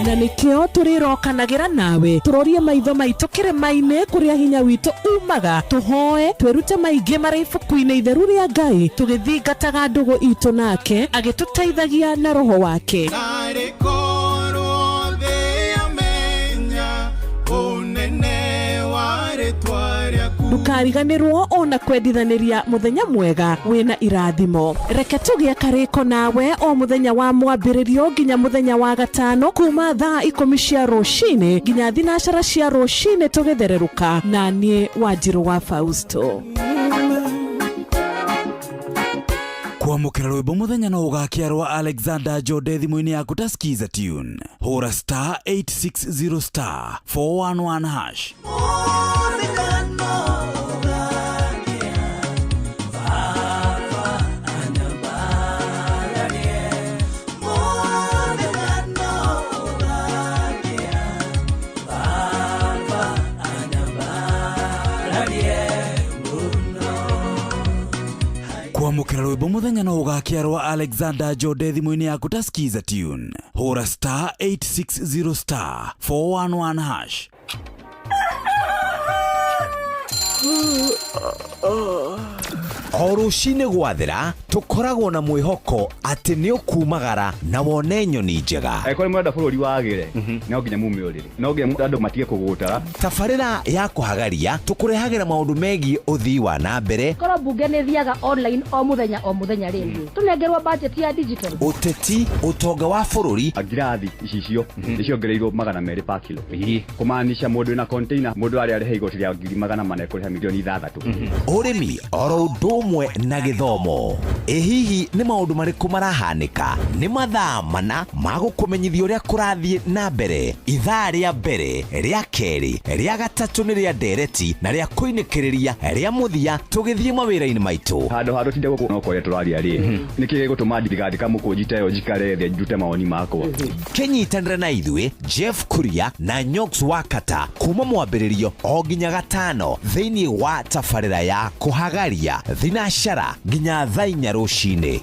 Na nĩkĩo tũrĩrokanagĩra nawe tũrorie maitho maitũ kĩrĩma-inĩ kũrĩa hinya witũ umaga, tũhoe twĩrute maingĩ marĩ ibuku-inĩ itheru rĩa Ngai, tũgĩthingataga ndũgũ itũ nake agĩtũteithagia na roho wake. Narĩ korwo thĩ yamenya ũnene wa rĩtwa rĩaku. Ndũkariganĩrwo ona kwendithanĩria mũthenya mwega wĩna irathimo. Reke tũgĩe karĩko nawe o mũthenya wa mwambĩrĩrio nginya mũthenya wa gatano kuma thaa 10 cia rũcinĩ nginya 9 cia rũcinĩ tũgĩthererũka na niĩ Wanjirũ wa Fausto. Kwamũkĩra rwĩmbo mũthenya no ũgakĩa rwa Alexander Jode thimũ-inĩ yaku ta skiza tune, hũra star 860 star 411 hash. Kwamũkĩra rwĩmbo mũthenya no ũgakĩa rwa Alexander Jode thimũ-inĩ yaku ta skiza tune, hũra star 860 star 411 hash. O rũcinĩ gwathera tũkoragwo na mwĩhoko atĩ nĩ ũkumagara na wone nyoni njega. Angĩkorwo nĩ mũrenda bũrũri wagĩre, no nginya mume ũrĩrĩ, no nginya andũ matige kũgũtara. Tabarĩra ya kũhagaria tũkũrehagĩra maũndũ megiĩ ũthii wa na mbere. Korwo mbunge nĩ thiaga online o mũthenya o mũthenya rĩ, tũnengerwo budget ya digital. Ũteti, ũtonga wa bũrũri. Ngirathi icicio nĩ ciongereirwo 200 per kilo, kũmaanisha mũndũ wĩna container mũndũ arĩa arĩhe igoti rĩa 400,000 kũrĩha milioni 6. Ũrĩmi oro ũndũ ũmwe na gĩthomo. Ĩ hihi nĩ maũndũ marĩkũ marahanĩka? Nĩ mathaa mana ma gũkũmenyithia ũrĩa kũrathiĩ na mbere. Ithaa rĩa mbere, rĩa kerĩ, rĩa gatatũ nĩ rĩa ndereti na rĩa kũinĩkĩrĩria rĩa mũthia tũgĩthiĩ mawĩra-inĩ maitũ. Handũ ha tũtinde gũkũ no kũrĩa tũraria rĩ, nĩkĩ gĩgũtũma ndigandĩka mũkũnji ta ĩyo njikare thĩ ndute mawoni makwa? Kĩnyitanĩre na ithuĩ Jeff Kuria na Nyox Wakata kuma mwambĩrĩrio o nginya gatano thĩinĩ wa tabarĩra ya kũhagaria thinacara nginya thaa 4 rũcinĩ.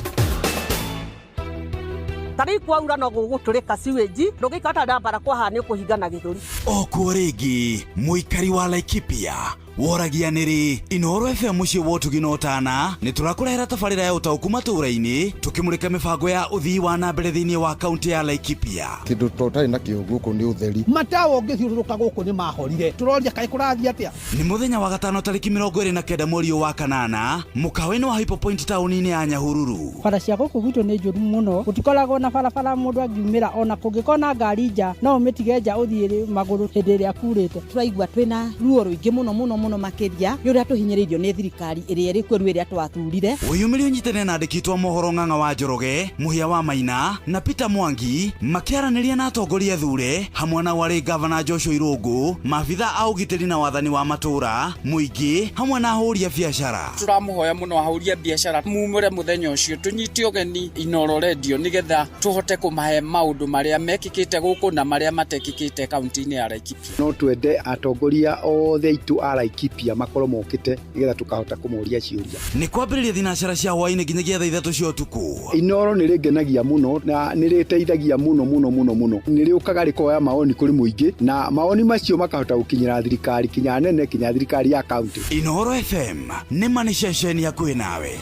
Tarĩu kwaura no gũgũtũrĩka sewage ndũngĩikara ndambara kwaha nĩ ũkũhingana gĩthũri. O kuo rĩngĩ mũikari wa Laikipia woragia nĩrĩ Inooro FM mũciĩ wa ũtugi na ũtana nĩ tũrakũrehera tabarĩra ya ũtaũku matũũra-inĩ tũkĩmũrĩka mĩbango ya ũthii wa na mbere thĩinĩ wa kaunti ya Laikipia. Kĩndũ tũtarĩ nakĩo gũkũ nĩ ũtheri. Matawa ũngĩthiũrũrũka gũkũ nĩ mahorire, tũroria kaĩ kũrathiĩ atĩa. Nĩ mũthenya wa gatano tarĩki 29 mweri wa kanana mũkawa-inĩ wa Hippo Point taũni-inĩ ya Nyahururu. Bara cia gũkũ gwitũ nĩ njũru mũno, gũtikoragwo na barabara mũndũ angiumĩra ona kũngĩkorwo na ngari nja no ũmĩtige nja ũthiĩ magũrũ hĩndĩ ĩrĩa kurĩte. Tũraigua twĩna ruo rũingĩ mũno mũno mũno makĩria nĩ ũrĩa tũhinyĩrĩirio nĩ thirikari ĩrĩa ĩrĩ kuo rĩu ĩrĩa twathurire. Wĩyumĩrie ũnyitane na andĩki twa mohoro Ng'ang'a wa Njoroge, Mũhĩa wa Maina na Peter Mwangi makĩaranĩria na atongoria thure hamwe na warĩ gavana Joshua Irũngũ, maabitha a ũgitĩri na wathani wa matũũra, mũingĩ hamwe na ahũri a biacara. Tũramũhoya mũno ahũri a biacara mumĩre mũthenya ũcio tũnyite ũgeni Inooro Radio nĩgetha tũhote kũmahe maũndũ marĩa mekĩkĩte gũkũ na marĩa matekĩkĩte kaunti-inĩ ya Laikipia. No twende atongoria othe aitũ a Laikipia makorwo mokĩte nĩgetha tũkahota kũmoria ciũria. Nĩ kwambĩrĩria thinacara cia hwaĩ-inĩ nginyagia thaa 3 cia ũtukũ. Inooro nĩ rĩngenagia mũno na nĩ rĩteithagia mũno mũno mũno mũno. Nĩ rĩũkaga rĩkoya maoni kũrĩ mũingĩ na maoni macio makahota gũkinyĩra thirikari kinya nene kinya thirikari ya kaunti. Inooro FM nĩ ma nĩ ceceni hakuhĩ nawe.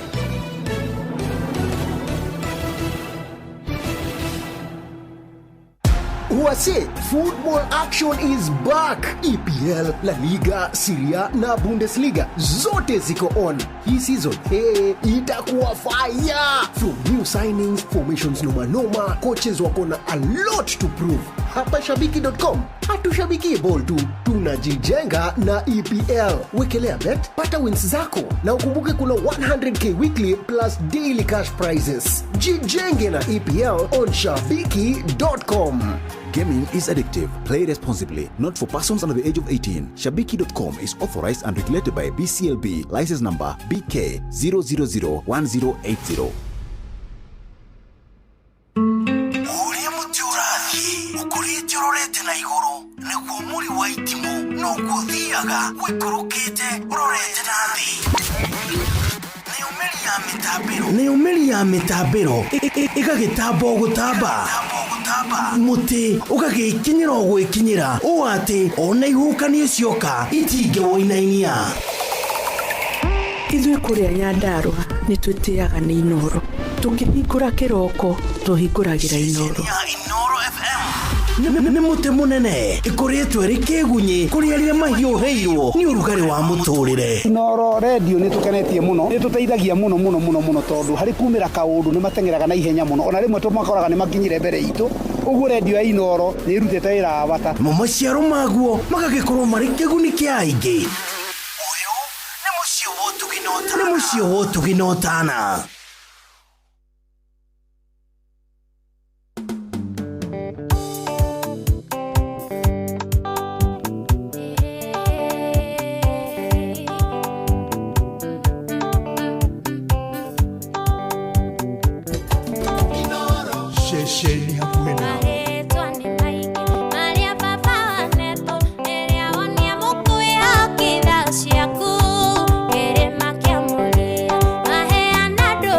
Wase, football action is back. EPL, La Liga, Serie A na Bundesliga zote ziko on. Hii season hey, itakuwa fire. From new signings, formations noma noma, coaches wako na a lot to prove. Hapa shabiki.com hatushabikii ball tu, tunajijenga na EPL. Wekelea bet, pata wins zako na ukumbuke kuna 100K weekly plus daily cash prizes. Jijenge na EPL on shabiki.com. Gaming is addictive. Play responsibly. Not for persons under the age of 18. Shabiki.com is authorized and regulated by BCLB. License number BK 0001080. Ũrĩa mũtĩ ũrathiĩ ũkũrĩte ũrorete na igũrũ nĩguo mũri wa itimũ noguo ũthiaga ũikũrũkĩte ũrorete na thĩ. Nĩyo mĩri ya mĩtambĩro ĩgagĩtamba o gũtamba, mũtĩ ũgagĩkinyĩra o gwĩkinyĩra ũũ atĩ ona ihuhũkanio cioka itingĩwũinainia. Ithuĩ kũrĩa Nyandarũa nĩ twĩtĩaga nĩ Inoro. Tũkĩhingũra kĩroko tũhingũragĩra Inoro. Nĩ mũtĩ mũnene ĩkũrĩtwo ĩrĩ kĩgunyĩ kũrĩ arĩa mahiũhĩirwo nĩ ũrugarĩ wa mũtũrĩre. Inoro redio nĩ tũkenetie mũno, nĩ tũteithagia mũno mũno mũno mũno, tondũ harĩ kumĩra kaũndũ nĩ mateng'eraga na ihenya mũno, ona rĩmwe tũmakoraga nĩ makinyire mbere itũ. Ũguo redio ya Inoro nĩ ĩrutĩte wĩra wa bata. Namo maciaro maguo magagĩkorwo marĩ kĩguni kĩa aingĩ. Ũyũ nĩ mũciĩ wa ũtugi na ũtana. Ceceni hakuhĩ nawe. Marĩtwa nĩ maingĩ marĩa baba wanetwo, rĩrĩa wonia mũkũĩhoki tha ciaku, kĩrĩma kĩa Mũrĩa maheana ndũ.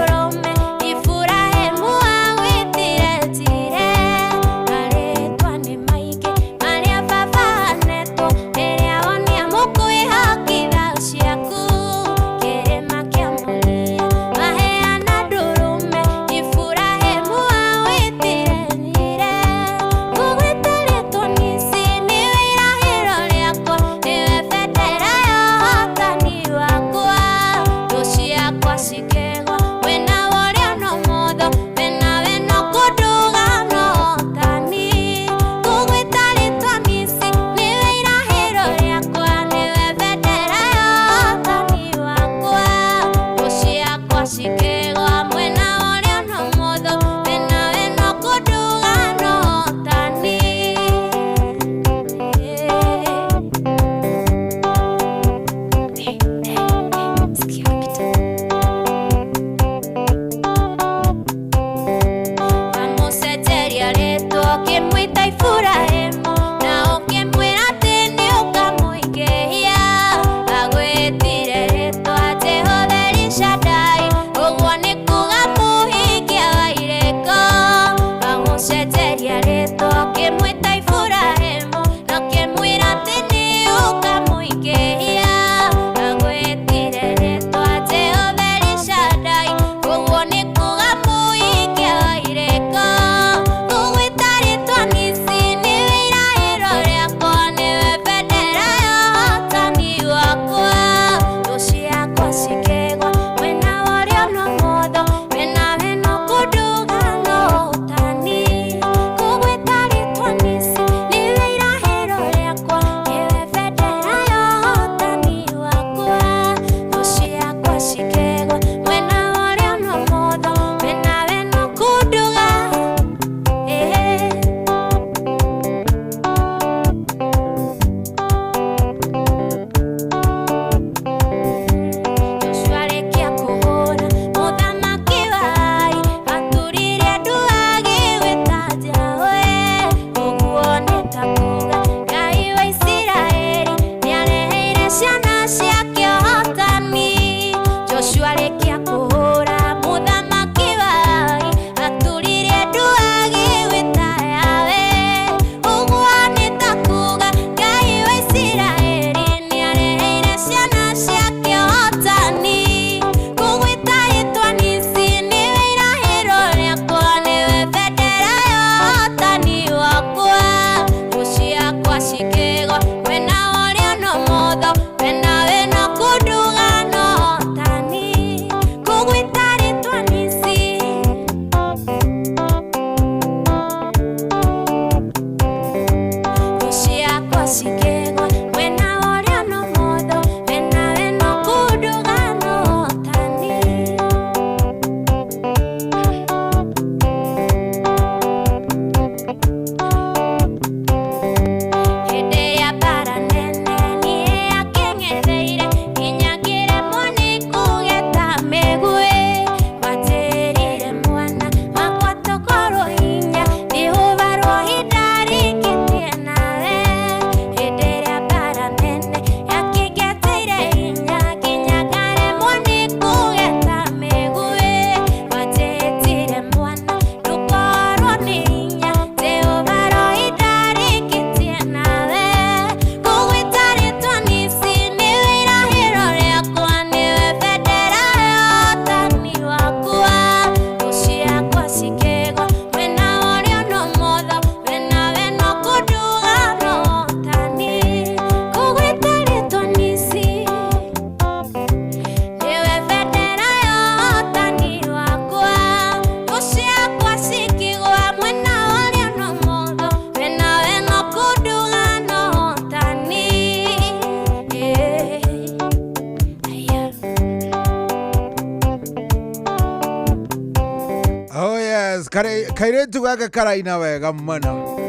Kairĩtu gaka karaina wega mũno.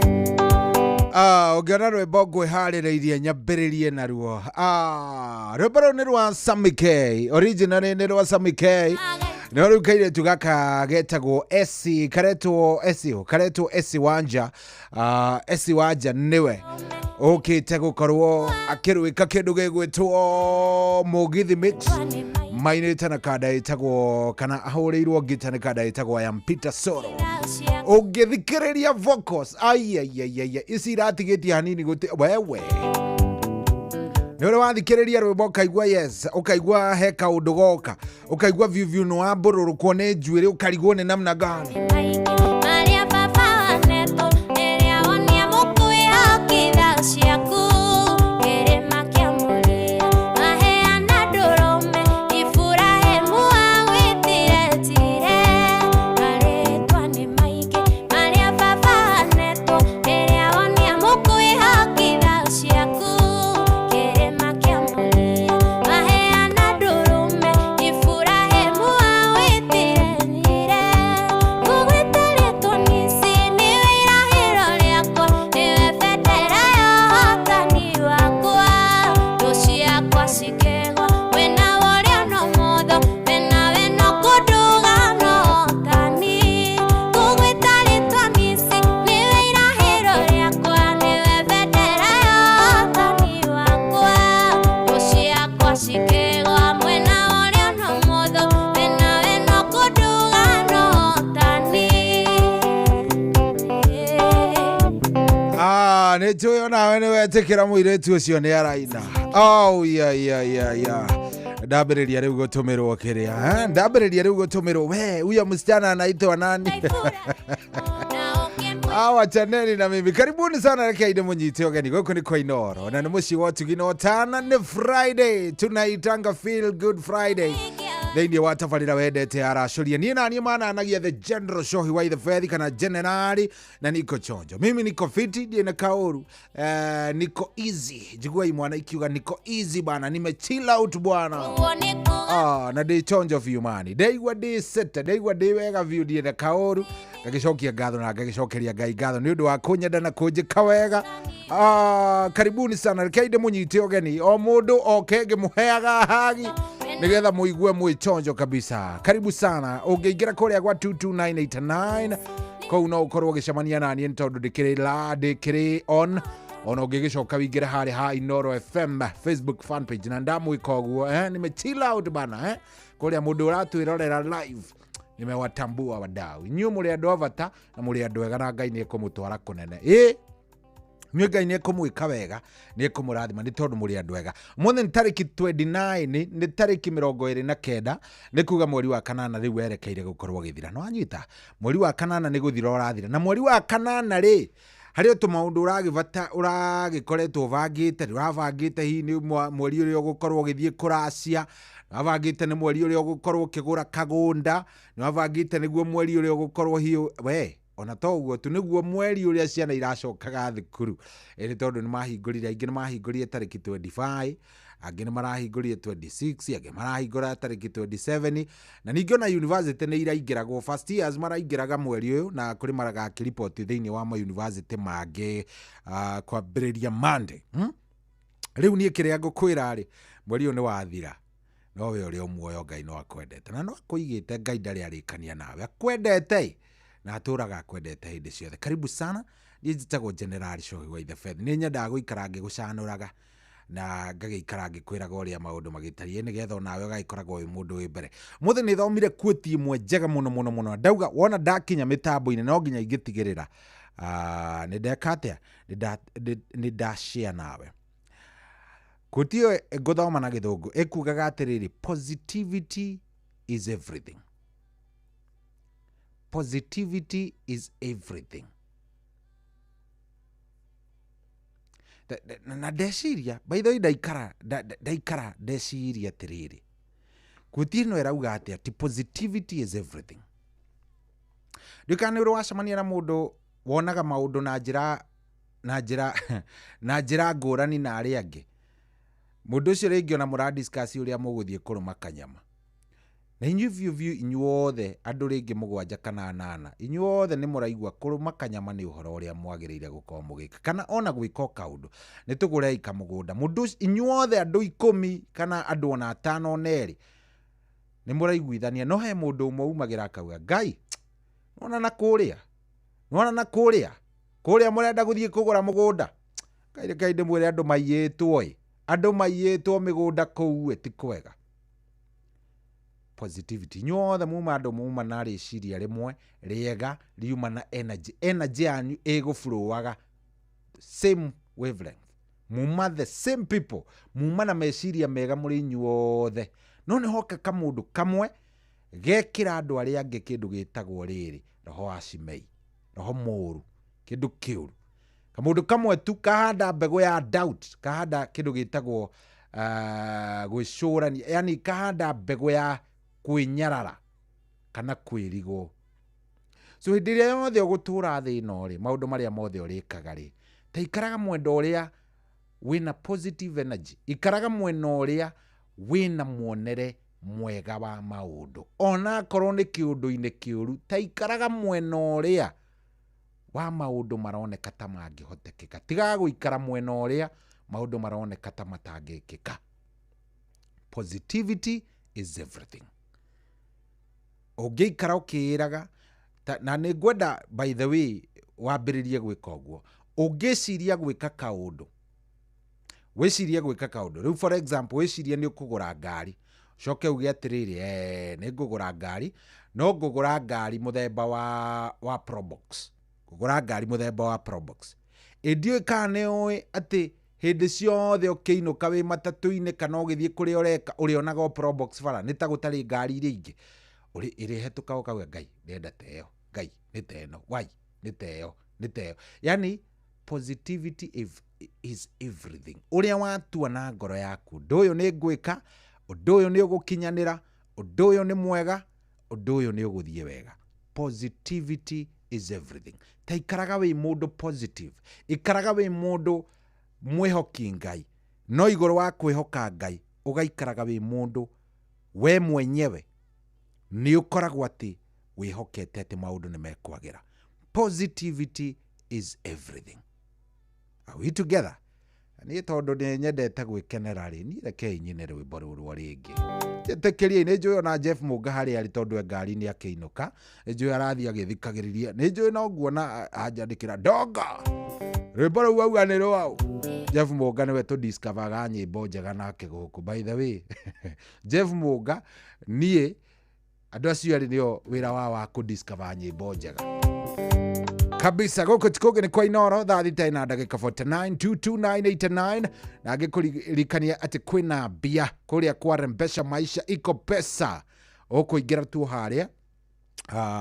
Ah, ũngĩona rwĩmbo ngwĩharĩrĩirie nyambĩrĩrie naruo. Ah, rwĩmbo rũu nĩ rwa Sammy K. Originally nĩ rwa Sammy K. No rĩu kairĩtu gaka getagwo Esi, karetwo Esi, karetwo Esi Wanja. Ah, Esi Wanja nĩwe ũkĩte gũkorwo akĩrwĩka kĩndũ gĩgwĩtwo Mũgithi Mix mainĩte na kanda ĩtagwo kana ahũrĩirwo ngita nĩ kanda ĩtagwo I am Peter Soro. Ũngĩthikĩrĩria vocals, aiaiaiaia, ici iratigĩtie hanini gũti wewe nĩ ũrĩ wathikĩrĩria rwĩmbo ũkaigua yes, ũkaigua he kaũndũ goka, ũkaigua viu viu nĩ wambũrũrũkwo nĩ njuĩrĩ, ũkarigwo nĩ namna gani. Marĩa baba wanetwo rĩrĩa wonia mũkwĩhokitha ciaku kĩrĩma kĩa Mũrĩa maheana ndũrũme Iburahĩmu agwĩtire marĩtwa nĩ maingĩ marĩa baba wanetwo rĩrĩa wonia mũkwĩhokitha ciaku kĩrĩma kĩa Mũrĩa maheana ndũrũme Iburahĩmu agwĩtire ngũgwĩtĩrĩtwo nĩci nĩwe irahĩro rĩakwa nĩwe bendera ya ũhotani wakwa thũ ciakwa cikĩgwa wĩna ũrĩa no mũtho wĩna wĩno kũnduga no ũhotani ngũgwĩta rĩtwa nĩci nĩwe irahĩro rĩakwa nĩwe bendera ya ũhotani wakwa thũ ciakwa cikĩgwa mwena ũrĩa no mũtho wĩna wĩno kũnduga no ũhotani. Ah, nĩ njũĩ onawe nĩ wetĩkĩra mũirĩtu ũcio nĩ araina. Oh, yeah, yeah, yeah, yeah. Ndambĩrĩria rĩu gũtũmĩrwo kĩrĩa, eh? Ndambĩrĩria rĩu gũtũmĩrwo, we huyo msichana anaitwa nani? Wachaneni na mimi. Karibuni sana, reke inde munyite ũgeni gũkũ nĩ kwa Inooro na nĩ mũciĩ wa ũtugi na ũtana. Nĩ Friday, tunaitanga Feel Good Friday thĩinĩ wa tabarĩra wendete aracũria. Niĩ naniĩ mananagia the general shohi wa ithe fethi kana generali, na niko chonjo, mimi niko fiti, ndiĩ na kaũru, niko easy. Njigua imwana ikiuga niko easy bana, nime chill out bwana. Ah, na ndĩ chonjo biũ mani, ndaigua ndĩ sete, ndaigua ndĩ wega biũ, ndiĩ na kaũru. Ngagĩcokia ngatho na ngagĩcokeria Ngai ngatho nĩ ũndũ wa kũnyenda na kũnjĩka wega. Ah, karibuni sana, rekei ndĩmũnyite ũgeni o mũndũ oke ngĩmũheaga hagi nigetha muigue mwĩ chonjo kabisa. Karibu sana. Ũngĩingĩra kũrĩa gwa 22989 kũu no ũkorwo ũgĩcemania naniĩ nĩ tondũ ndĩkĩrĩ la ndĩkĩrĩ on ona ũngĩgĩcoka wĩingĩre harĩa ha Inooro FM Facebook fan page na ndamwĩka ũguo, nime chill out bana, kũrĩa mũndũ ũratwĩrorera live nimewatambua wadau. Inyuĩ mũrĩ andũ a bata na mũrĩ andũ ega na Ngai nĩ ekũmũtwara kũnene. Ĩ inyuĩ Ngai nĩ ekũmwĩka wega, nĩ ekũmũrathima nĩ tondũ mũrĩ andũ ega. Ũmũthĩ nĩ tarĩki 29, nĩ tarĩki 29, nĩ kuga mweri wa kanana rĩu werekeire gũkorwo ũgĩthira. No wanyita, mweri wa kanana nĩ gũthira ũrathira, na mweri wa kanana rĩ harĩ o tũmaũndũ ũragĩbata ũragĩkoretwo ũbangĩte, ũrabangĩte hihi nĩ mweri ũrĩa ũgũkorwo ũgĩthiĩ kũracia, nĩwabangĩte nĩ mweri ũrĩa ũgũkorwo ũkĩgũra kagũnda, nĩwabangĩte nĩguo mweri ũrĩa ũgũkorwo hihi we ona to ũguo tu nĩguo mweri ũrĩa ciana iracokaga thukuru. Ĩ nĩ tondũ nĩmahingũrire, aingĩ nĩmahingũrire tarĩki 25, angĩ nĩmarahingũrire 26, angĩ marahingũra tarĩki 27, na ningĩ ona university nĩ iraingĩragwo, first years maraingĩraga mweri ũyũ, na kũrĩ maragakĩriboti thĩinĩ wa ma university mangĩ kwambĩrĩria Monday. Rĩu niĩ kĩrĩa ngũkwĩra rĩ, mweri ũyũ nĩ wathira, no we ũrĩ o muoyo, Ngai no akwendete na no akũigĩte. Ngai ndarĩ arĩkania nawe, akwendete na atũraga akwendete hĩndĩ ciothe. Karibu sana. Niĩ njĩtagwo General Shohi wa ithe Beth. Nĩ nyendaga gũikara ngĩgũcanũraga na ngagĩikara ngĩkwĩraga ũrĩa maũndũ magĩtariĩ nĩgetha onawe ũgagĩkoragwo wĩ mũndũ wĩ mbere. Mũthĩ nĩ thomire quote ĩmwe njega mũno mũno mũno, ndauga wona ndakinya mĩtambo-inĩ no nginya ingĩtigĩrĩra nĩ ndeka atĩa, nĩ ndashare nawe. Quote ĩyo ngũthoma na gĩthũngũ ĩkugaga atĩrĩrĩ, positivity is everything. Positivity is everything. Na ndeciria, by the way, ndaikara ndaikara ndeciria atĩrĩrĩ, quote ĩno ĩrauga atĩa ti positivity is everything. Ndiũĩ kana nĩ ũrĩ wacemania na mũndũ wonaga maũndũ na njĩra na njĩra na njĩra ngũrani na arĩa angĩ. Mũndũ ũcio rĩngĩ ona mũradiscuss ũrĩa mũgũthiĩ kũrũma kanyama, Na inyuĩ biũ biũ inyuothe andũ rĩngĩ mũgwanja kana anana, inyuothe nĩ mũraigua kũrũma kanyama nĩ ũhoro ũrĩa mwagĩrĩire gũkorwo mũgĩka, kana ona gwĩka o kaũndũ, nĩ tũgũrei kamũgũnda. Mũndũ ũcio, inyuothe andũ 10 kana andũ ona 5 ona 2 nĩ mũraiguithania, no he mũndũ ũmwe umagĩra akauga, Ngai, nĩwona na kũrĩa, nĩwona na kũrĩa, kũrĩa mũrenda gũthiĩ kũgũra mũgũnda. Ngai reke ndĩmwĩre andũ maiyĩtwo ĩ, andũ maiyĩtwo mĩgũnda kũu ĩ, ti kwega. Positivity, inyuothe muma andũ muma na rĩciria rĩmwe rĩega, riuma na energy, energy yanyu ĩgũflowaga same wavelength, muma the same people, muma na meciria mega mũrĩ inyuothe, no nĩ hoka kamũndũ kamwe gekĩra andũ arĩa angĩ kĩndũ gĩtagwo rĩrĩ, roho wa Shimei, roho mũũru, kĩndũ kĩũru. Kamũndũ kamwe tu kahanda mbegũ ya doubt, kahanda kĩndũ gĩtagwo gwĩcũrania, yani kahanda mbegũ ya kwĩnyarara kana kwĩrigwo. So hĩndĩ ĩrĩa yothe ũgũtũra thĩ ĩno rĩ, maũndũ marĩa mothe ũrĩkaga rĩ, ta ikaraga mwena ũrĩa wĩna positive energy, ikaraga mwena ũrĩa wĩna muonere mwega wa maũndũ, ona akorwo nĩ kĩũndũ-inĩ kĩũru, ta ikaraga mwena ũrĩa wa maũndũ maroneka ta mangĩhotekeka, tigaga gũikara mwena ũrĩa maũndũ maroneka ta matangĩkĩka. Positivity is everything. Ũngĩikara ũkĩĩraga, na nĩ ngwenda by the way wambĩrĩrie gwĩka ũguo, ũngĩciria gwĩka kaũndũ, wĩcirie gwĩka kaũndũ rĩu, for example, wĩcirie nĩ ũkũgũra ngari, ũcoke uge atĩrĩrĩ, nĩ ngũgũra ngari, no ngũgũra ngari mũthemba wa Probox, ngũgũra ngari mũthemba wa Probox. Ĩ ndiũĩ kana nĩ ũĩ atĩ hĩndĩ ciothe ũkĩinũka wĩ matatũ-inĩ kana ũgĩthiĩ kũrĩa ũreka, ũrĩonaga o Probox bara, nĩ ta gũtarĩ ngari iria ingĩ, ĩrĩhetũka ũkauga Ngai ndĩrenda ta ĩyo, Ngai nĩ ta ĩno, wai nĩ ta ĩyo, nĩ ta ĩyo. Yani positivity is everything. Ũrĩa watua na ngoro yaku, ũndũ ũyũ nĩ ngwĩka, ũndũ ũyũ nĩ ũgũkinyanĩra, ũndũ ũyũ nĩ mwega, ũndũ ũyũ nĩ ũgũthiĩ wega. Positivity is everything. Ta ikaraga wĩ mũndũ positive, ikaraga wĩ mũndũ mwĩhoki Ngai, no igũrũ wa kwĩhoka Ngai ũgaikaraga wĩ mũndũ we mwenyewe nĩ ũkoragwo atĩ wĩhokete atĩ maũndũ nĩ mekwagĩra. Positivity is everything. Are we together? Niĩ tondũ nĩ nyendete gwĩkenera rĩ, niĩ rekei nyine rwĩmbo rũrũ o rĩngĩ. Njĩtĩkĩriei, nĩ njũĩ ona Jeff Mũnga harĩa arĩ tondũ e ngari nĩ akĩinũka, nĩ njũĩ arathiĩ agĩthikagĩrĩria, nĩ njũĩ no nguona anjandĩkĩra ndonga rwĩmbo rũu auga nĩ rwaũ. Jeff Mũnga nĩwe tũdiscoveraga nyĩmbo njega nake gũkũ. By the way, Jeff Mũnga niĩ andũ acio erĩ nĩo wĩra wao wa kũdiscover nyĩmbo njega kabisa. Gũkũ ti kũngĩ nĩ kwa Inooro, thaa thita na ndagĩka 49 22989, na ngĩkũririkania atĩ kwĩna mbia kũrĩa kwa Rembesha Maisha iko pesa, ũkũingĩra tu harĩa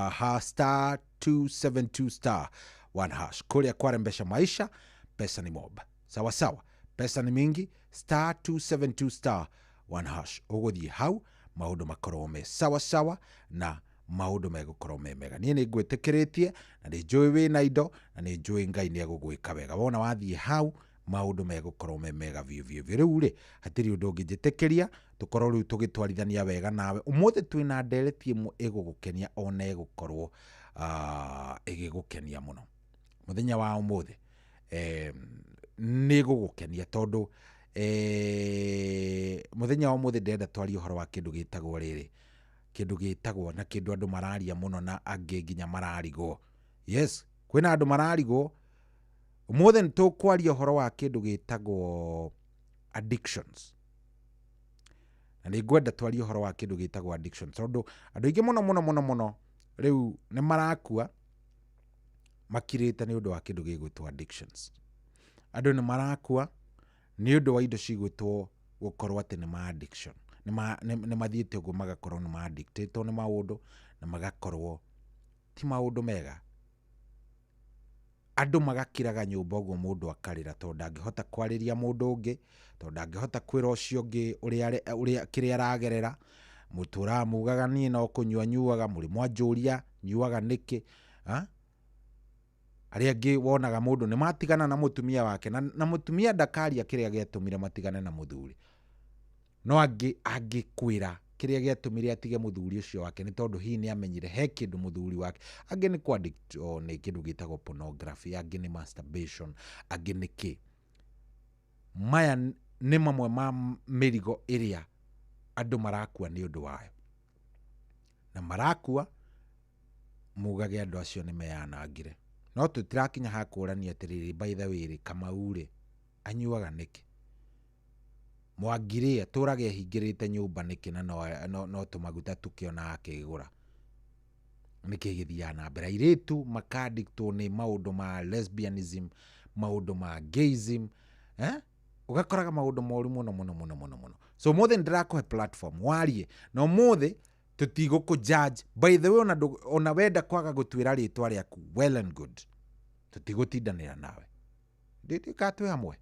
ha star 272 star 1 hash kũrĩa kwa Rembesha Maisha, pesa ni mob, sawa sawa, pesa ni mingi, star 272 star 1 hash, ũgũthiĩ hau maũndũ makorwo me sawa sawa na maũndũ megũkorwo me mega. Niĩ nĩ ngwĩtĩkĩrĩtie na nĩ njũĩ wĩna indo na nĩ njũĩ Ngai nĩ egũgwĩka wega. Wona wathiĩ hau maũndũ megũkorwo me mega biũ biũ biũ. Rĩu rĩ, hatirĩ ũndũ ũngĩnjĩtĩkĩria tũkorwo rĩu tũgĩtwarithania wega nawe. Ũmũthĩ twĩna ndereti ĩmwe ĩgũgũkenia ona ĩgũkorwo ĩgĩgũkenia mũno. Mũthenya wa ũmũthĩ nĩ ĩgũgũkenia tondũ mũthenya wa ũmũthĩ ndĩrenda twarie ũhoro wa kĩndũ gĩtagwo rĩrĩ, kĩndũ gĩtagwo na kĩndũ andũ mararia mũno na angĩ nginya mararigwo. Yes, kwĩna andũ mararigwo. Ũmũthĩ nĩ tũkwaria ũhoro wa kĩndũ gĩtagwo addictions. Na nĩ ngwenda twarie ũhoro wa kĩndũ gĩtagwo addictions tondũ andũ aingĩ mũno mũno mũno mũno rĩu nĩ marakua makirĩte nĩ ũndũ wa kĩndũ gĩgwĩtwo addictions. Andũ nĩ marakua nĩ ũndũ wa indo cigwĩtwo gũkorwo atĩ nĩ ma addiction. Nĩ mathiĩte ũguo magakorwo nĩ ma addictĩtwo nĩ maũndũ na magakorwo ti maũndũ mega. Andũ magakiraga nyũmba ũguo mũndũ akarĩra tondũ ndangĩhota kwarĩria mũndũ ũngĩ, tondũ ndangĩhota kwĩra ũcio ũngĩ ũrĩa kĩrĩa aragerera. Mũtũraga mugaga niĩ no kũnyua nyuaga, mũrĩ mwanjũria nyuaga nĩkĩ? Arĩa angĩ wonaga mũndũ nĩ matigana na mũtumia wake, na mũtumia ndakaria kĩrĩa gĩatũmire matigane na mũthuri. No angĩ angĩkwĩra Kĩrĩa gĩatũmire atige mũthuri ũcio wake nĩ tondũ hihi nĩ amenyire he kĩndũ mũthuri wake, angĩ nĩ kũ addict nĩ kĩndũ gĩtagwo pornography, angĩ nĩ masturbation, angĩ nĩ kĩ. Maya nĩ mamwe ma mĩrigo ĩrĩa andũ marakua nĩ ũndũ wayo. Na marakua mugage andũ acio nĩ meyanangire. No tũtirakinya ha kũrania atĩrĩrĩ, by the way rĩ, Kamau rĩ, anyuaga nĩkĩ? Mwangi rĩ, atũraga ehingĩrĩte nyũmba nĩkĩ na no tũmaguta tũkĩonaga akĩgũra? Nĩkĩ gĩthiaga na mbere? Airĩtu maka-addictwo nĩ maũndũ ma lesbianism, maũndũ ma gayism, eh? Ũgakoraga maũndũ moru mũno mũno mũno mũno mũno. So ũmũthĩ nĩ ndĩrakũhe platform warie, na ũmũthĩ tũtigũkũ judge. By the way, ona wenda kwaga gũtwĩra rĩtwa rĩaku, well and good, tũtigũtindanĩra nawe. Ndĩka twĩ hamwe,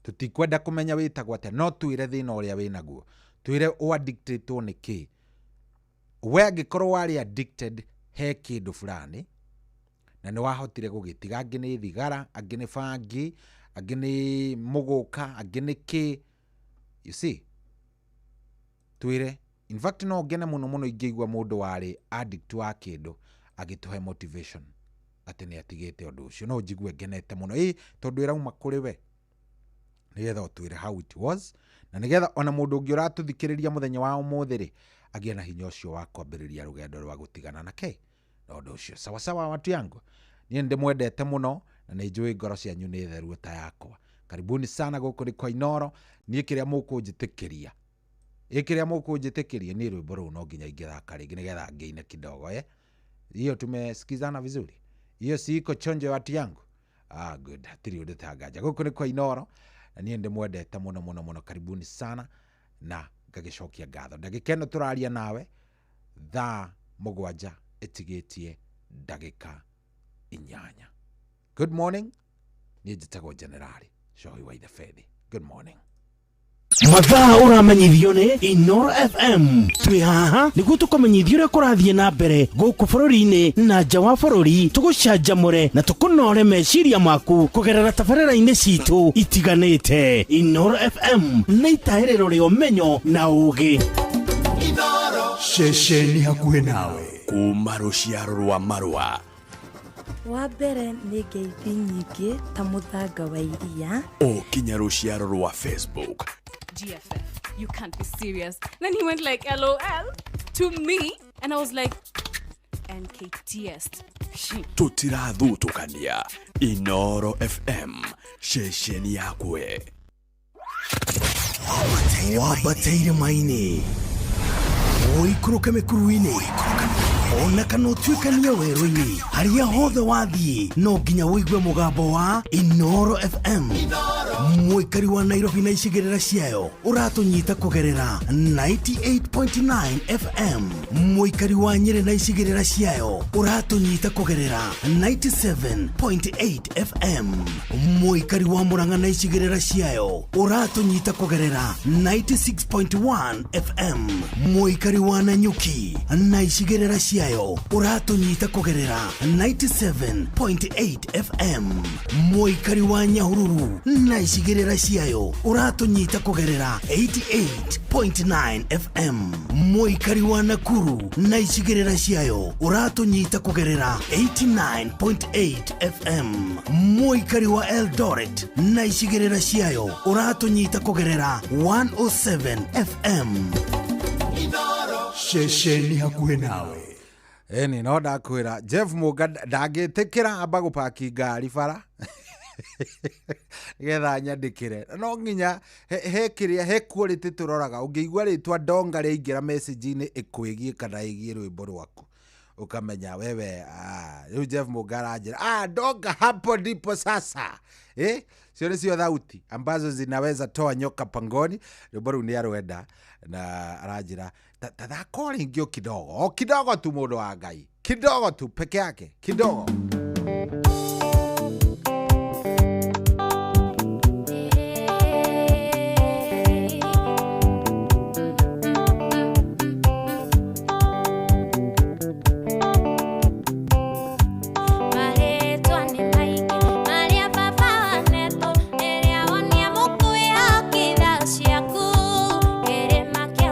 tũtikwenda kũmenya wĩtagwo atĩa, no twĩre thĩna ũrĩa wĩnaguo, twĩre ũaddictĩtwo nĩ kĩ. We angĩkorwo warĩ addicted he kĩndũ fulani na nĩ wahotire gũgĩtiga, angĩ nĩ thigara, angĩ nĩ bangi, angĩ nĩ mũgũka, angĩ nĩ kĩ, you see, twĩre. In fact, no ngene mũno mũno ingĩigua mũndũ warĩ addict wa kĩndũ agĩtũhe motivation atĩ nĩ atigĩte ũndũ ũcio, no njigue ngenete mũno, ĩ tondũ ĩrauma kũrĩ we, nĩgetha ũtwĩre how it was, na nĩgetha ona mũndũ ũngĩ ũratũthikĩrĩria mũthenya wa ũmũthĩ rĩ, agĩe na hinya ũcio wa kwambĩrĩria rũgendo rwa gũtigana na kĩ na ũndũ ũcio. Sawasawa, watu yangu, niĩ nĩndĩmwendete mũno na nĩ njũĩ ngoro cianyu nĩ theru ta yakwa. Karibuni sana, gũkũ nĩ kwa Inooro. Niĩ kĩrĩa mũkũnjĩtĩkĩria, ĩ kĩrĩa mũkũnjĩtĩkĩria, niĩ rwĩmbo rũu no nginya ingĩthaka rĩngĩ nĩgetha ngĩine kidogo. Hiyo tumesikizana vizuri, hiyo si iko chonjo, watu yangu? Ah, good, hatirĩ ũndũ tanganja. Gũkũ nĩ kwa Inooro na niĩ ndĩmwendete mũno mũno mũno. Karibuni sana na ngagĩcokia ngatho. Ndagĩka ĩno tũraria nawe, thaa 7 ĩtigĩtie ndagĩka 8. Good morning, niĩ njĩtagwo Generali Cohi wa Ithebethi. Good morning. Mathaa ũramenyithio nĩ Inoro FM. Twĩ haha nĩguo tũkũmenyithia ũrĩa kũrathiĩ na mbere gũkũ bũrũri-inĩ na nja wa bũrũri, tũgũcanjamũre na tũkũnore meciria maku kũgerera tabarĩra-inĩ citũ itiganĩte. Inoro FM nĩ itaĩrĩro rĩa ũmenyo na ũũgĩ. Ceceni hakuhĩ nawe. Kuma rũciaro rwa marũa. Wa mbere nĩ ngeithi nyingĩ ta mũthanga wa iria. O kinya rũciaro rwa Facebook. GFF, you can't be serious. Then he went like, LOL to me. And I was like, NKTS. Tũtirathutũkania. Inoro FM, ceceni yakwe. Wambate irĩma-inĩ, ũikũrũke mĩkuru-inĩ, ona kana ũtuĩkanie werũ-inĩ, harĩa hothe wathiĩ no nginya ũigue mũgambo wa Inoro FM. Mũikari wa Nairobi na icigĩrĩra ciayo ũratũnyita kũgerera 98.9 FM. Mũikari wa Nyĩrĩ na icigĩrĩra ciayo ũratũnyita kũgerera 97.8 FM. Mũikari wa Murang'a na icigĩrĩra ciayo ũratũnyita kũgerera 96.1 FM. Mũikari wa Nanyuki na icigĩrĩra ciayo ũratũnyita kũgerera 97.8 FM. Mũikari wa Nyahururu na icigĩrĩra ciayo ũratũnyita kũgerera 88.9 FM. Mũikari wa Nakuru na icigĩrĩra ciayo ũratũnyita kũgerera 89.8 FM. Mũikari wa Eldoret na icigĩrĩra ciayo ũratũnyita kũgerera 107 FM. Ceceni hakuhĩ nawe. Ĩni no ndakwĩra Jeff Mũnga ndangĩtĩkĩra amba gũpaki ngari bara nĩgetha nyandĩkĩre, no nginya he kĩrĩa he quality tũroraga. Ũngĩigua rĩtwa Ndonga rĩaingĩra message-inĩ ĩkwĩgiĩ kana ĩgiĩ rwĩmbo rwaku, ũkamenya wewe. Rĩu Jeff Mũnga aranjĩra, Ndonga, hapo ndipo sasa, eh? Cio nĩcio thauti ambazo zinaweza toa nyoka pangoni. Rwĩmbo rũu nĩ arwenda na aranjĩra tathaka o rĩngĩ, o kidogo, o kidogo tu, mũndũ wa Ngai, kidogo tu peke yake, kidogo. Marĩtwa nĩ maingĩ marĩa baba wanetwo, rĩrĩa wonia mũkuĩhoki tha ciaku, kĩrĩma kĩa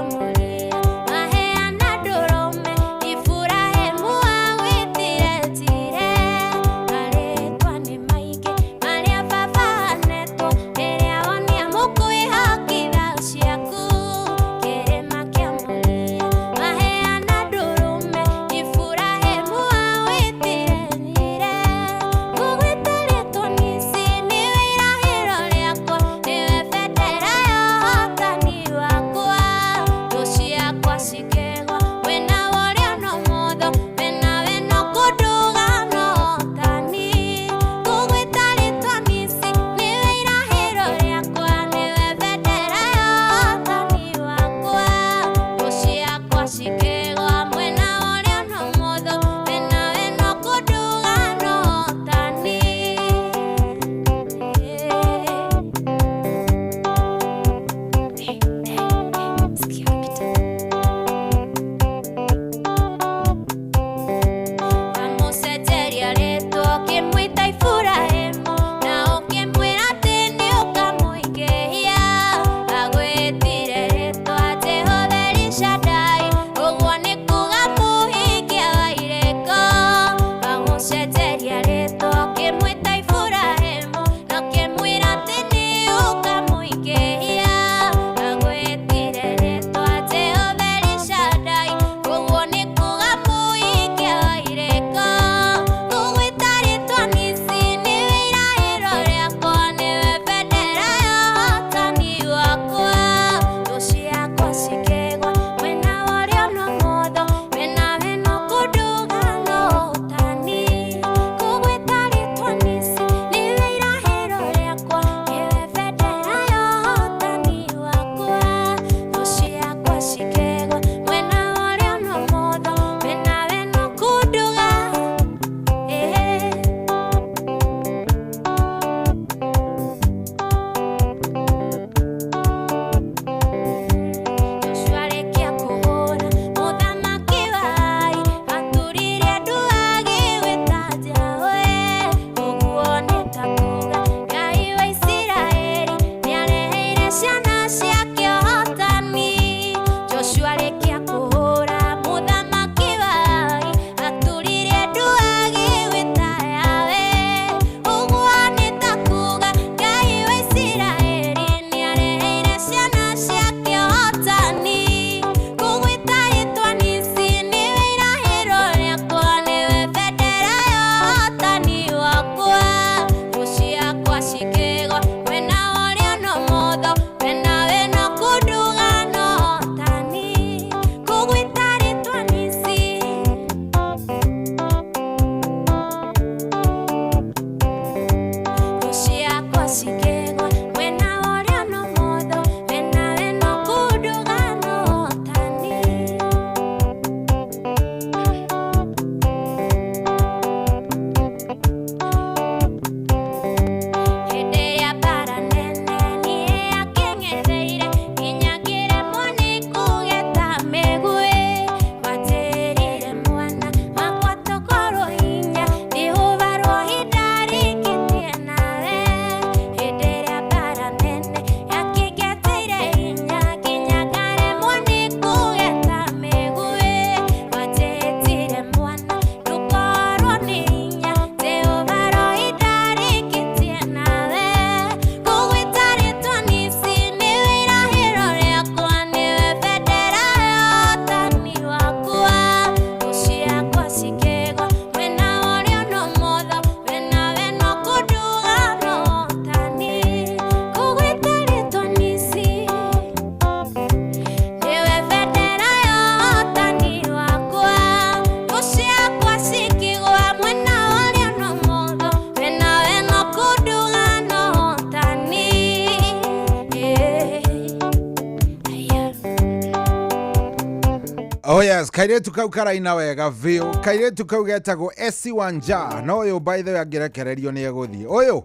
Oh yes, kairetu kau karaina wega biũ. Kairetu kau getagwo Esi Wanja. Na ũyũ by the way angĩrekererio nĩ egũthiĩ. Ũyũ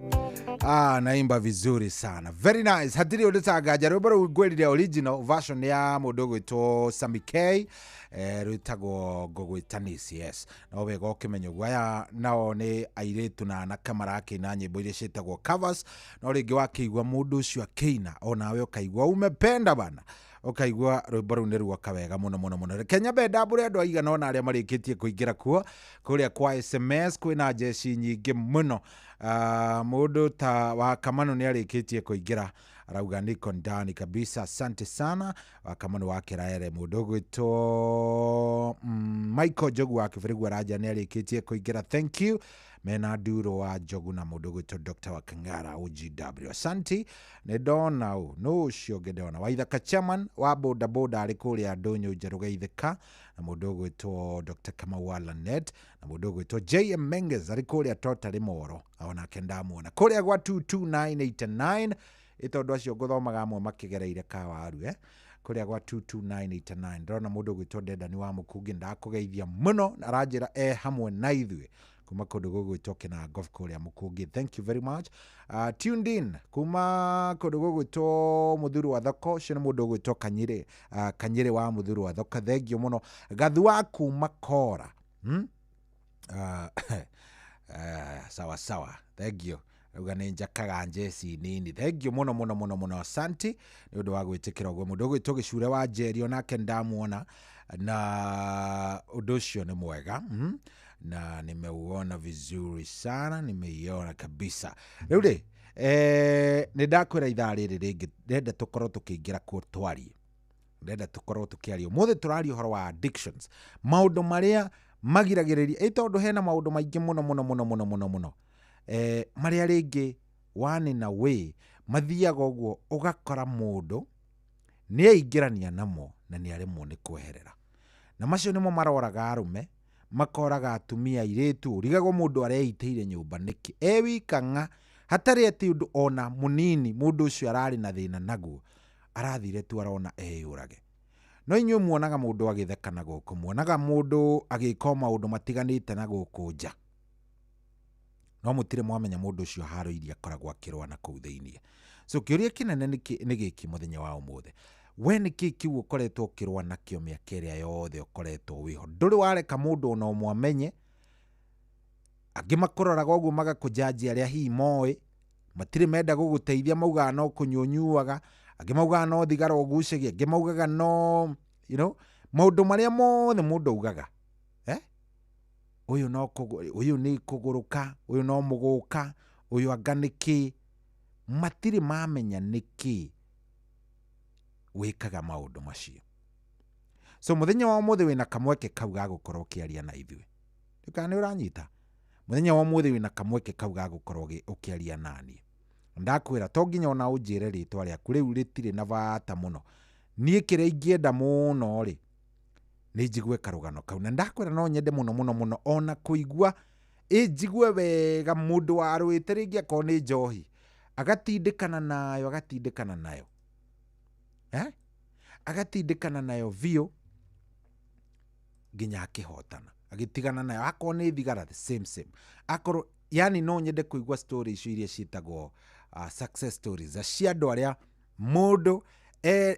ah, naimba vizuri sana. Very nice. Hatirĩ ũndũ tanganja. Rwĩmbo rũu ngwĩrire original version ya mũndũ ũgwĩtwo Sammy K. Rwĩtagwo Ngũgwĩta yes. No wega ũkĩmenya ũguo. Aya nao nĩ airĩtu na anake marakĩina nyĩmbo iria ciĩtagwo covers. No rĩngĩ wakĩigua mũndũ ũcio akĩina onawe ũkaigua umependa bana, ũkaigua rwĩmbo rũu nĩ ruoka wega mũno mũno mũno. Reke nyambe ndambũre andũ aigana ona arĩa marĩkĩtie kũingĩra kuo kũrĩa kwa SMS. Kwĩna njeci nyingĩ mũno. Mũndũ ta wa Kamano nĩ arĩkĩtie kũingĩra, arauga niko ndani kabisa, asante sana Wakamano wa Kĩraere. Mũndũ ũgwĩtwo Michael Njogu wa Kĩbĩrĩgu Aranja nĩ arĩkĩtie kũingĩra, thank you. Mena Nduro wa Njogu na mũndũ ũgwĩtwo Dr. Wakang'ara OGW, asanti. Nĩ ndona ũ nũ ũcio ũngĩ ndona Waithaka chairman wa boda boda arĩ kũrĩa Ndũnyũ Njerũ Geithĩka, na mũndũ ũgwĩtwo Dr. Kamau wa Lanet, na mũndũ ũgwĩtwo JM Menges arĩ kũrĩa Totally Moro, onake ndamuona kũrĩa gwa 22989. Ĩ tondũ acio ngũthomaga amwe makĩgereire kawaru, eh? Kũrĩa gwa 22989 ndĩrona mũndũ ũgwĩtwo Ndendani wa Mũkungi, ndakũgeithia mũno. Aranjĩra e hamwe na ithuĩ kuma kũndũ gũgwĩtwo Kĩnangobu kũrĩa Mũkungi, thank you very much. Tuned in kuma kũndũ gũgwĩtwo Mũthuru wa Thoko, ũcio nĩ mũndũ ũgwĩtwo Kanyĩrĩ, Kanyĩrĩ wa Mũthuru wa Thoko, thank you mũno. Gathu wa kuma Kora, Sawa sawa, thank you. Rauga nĩ njakaga njeci nini, thank you mũno mũno mũno mũno, asanti nĩ ũndũ wa gwĩtĩkĩra ũguo. Mũndũ ũgwĩtwo Gĩcure wa Njeri onake ndamuona, na ũndũ ũcio nĩ mwega, Na nimeuona vizuri sana, nimeiona kabisa. Rĩu rĩ, nĩ ndakwĩra ithaa rĩrĩ rĩngĩ ndĩrenda tũkorwo tũkĩingĩra kuo twarie, ndĩrenda tũkorwo tũkĩaria. Ũmũthĩ tũraria ũhoro wa addictions, maũndũ marĩa magiragĩrĩria ĩ tondũ hena maũndũ maingĩ mũno mũno mũno mũno mũno mũno, marĩa rĩngĩ one in a way mathiaga ũguo ũgakora mũndũ nĩ aingĩrania namo na nĩ aremwo nĩ kweherera. Na macio nĩmo maroraga arũme, makoraga atumia, airĩtu. Ũrigagwo mũndũ areitĩire nyũmba nĩkĩ e wika ng'a, hatarĩ atĩ ũndũ ona mũnini mũndũ ũcio ararĩ na thĩna naguo, arathire tu arona eyũrage. No inyuĩ muonaga mũndũ agĩtheka na gũkũ, muonaga mũndũ agĩka o maũndũ matiganĩte na gũkũ nja, no mũtirĩ mwamenya mũndũ ũcio haro iria akoragwo akĩrũa na kũu thĩiniĩ. So kĩũria kĩnene nĩ gĩkĩ mũthenya wa ũmũthĩ: we nĩkĩ kĩu ũkoretwo ũkĩrũa nakĩo mĩaka ĩrĩa yothe ũkoretwo wĩho, ndũrĩ wareka mũndũ ona ũmwe amenye? Angĩ makũroraga ũguo magakũjanji, arĩa hihi moĩ matirĩ menda gũgũteithia, maugaga no kũnyua ũnyuaga, angĩ maugaga no thigara ũgucagia, angĩ maugaga no maũndũ marĩa mothe mũndũ augaga, eh? Ũyũ no ũyũ nĩ kũgũrũka, ũyũ no mũgũka, ũyũ anga nĩkĩ. Matirĩ mamenya nĩkĩ wĩkaga maũndũ macio. So mũthenya wa ũmũthĩ wĩna kamweke kau ga gũkorwo ũkĩaria na ithuĩ. Kana nĩ ũranyita? Mũthenya wa ũmũthĩ wĩna kamweke kau ga gũkorwo ũkĩaria naniĩ. Ndakwĩra to nginya ona ũnjĩre rĩtwa rĩaku, rĩu rĩtirĩ na bata mũno. Niĩ kĩrĩa ingĩenda mũno rĩ, nĩ njigue karũgano kau. Na ndakwĩra no nyende mũno mũno mũno ona kũigua, ĩ njigue wega mũndũ warũĩte rĩngĩ akorwo nĩ njohi, agatindĩkana nayo, agatindĩkana nayo, eh? Agatindĩkana nayo biũ nginya akĩhotana, agĩtigana nayo. Akorwo nĩ thigara, the same same. Akorwo yani no nyende kũigua story icio iria ciĩtagwo success stories cia andũ arĩa mũndũ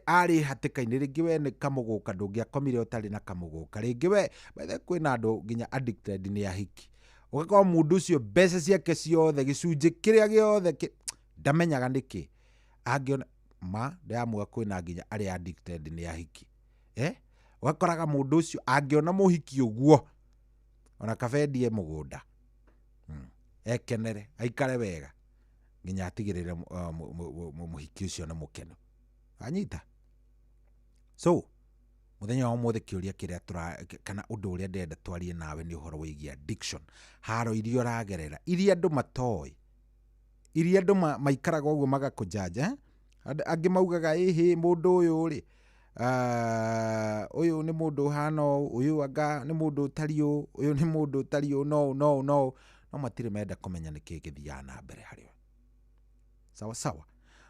arĩ hatĩka-inĩ. Rĩngĩ we nĩ kamũgũka, ndũngĩakomire ũtarĩ na kamũgũka. Rĩngĩ we, by the way, kwĩna andũ nginya addicted nĩ ahiki, ũgakora mũndũ ũcio mbeca ciake ciothe, gĩcunjĩ kĩrĩa gĩothe ndamenyaga nĩkĩ angĩona ma ndĩramuga. Kwĩna nginya arĩa addicted nĩ ahiki, eh? Ũgakoraga mũndũ ũcio angĩona mũhiki ũguo ona kabendie mũgũnda, ekenere, aikare wega nginya atigĩrĩre mũhiki ũcio nĩ mũkenu. Anyita. So mũthenya wa ũmũthĩ kĩũria kĩrĩa tũra kana ũndũ ũrĩa ndĩrenda twarie nawe nĩ ũhoro wĩgiĩ addiction, haro iria ũragerera, iria andũ matoĩ, iria andũ maikaraga ũguo magakũjanja, eh? Angĩ maugaga ĩhĩ mũndũ ũyũ rĩ, ũyũ nĩ mũndũ ũhana ũũ, ũyũ anga nĩ mũndũ ũtariĩ ũũ, ũyũ nĩ mũndũ ũtariĩ ũũ, no no no no matirĩ menda kũmenya nĩkĩ gĩthiaga na mbere harĩ we. Sawa sawa.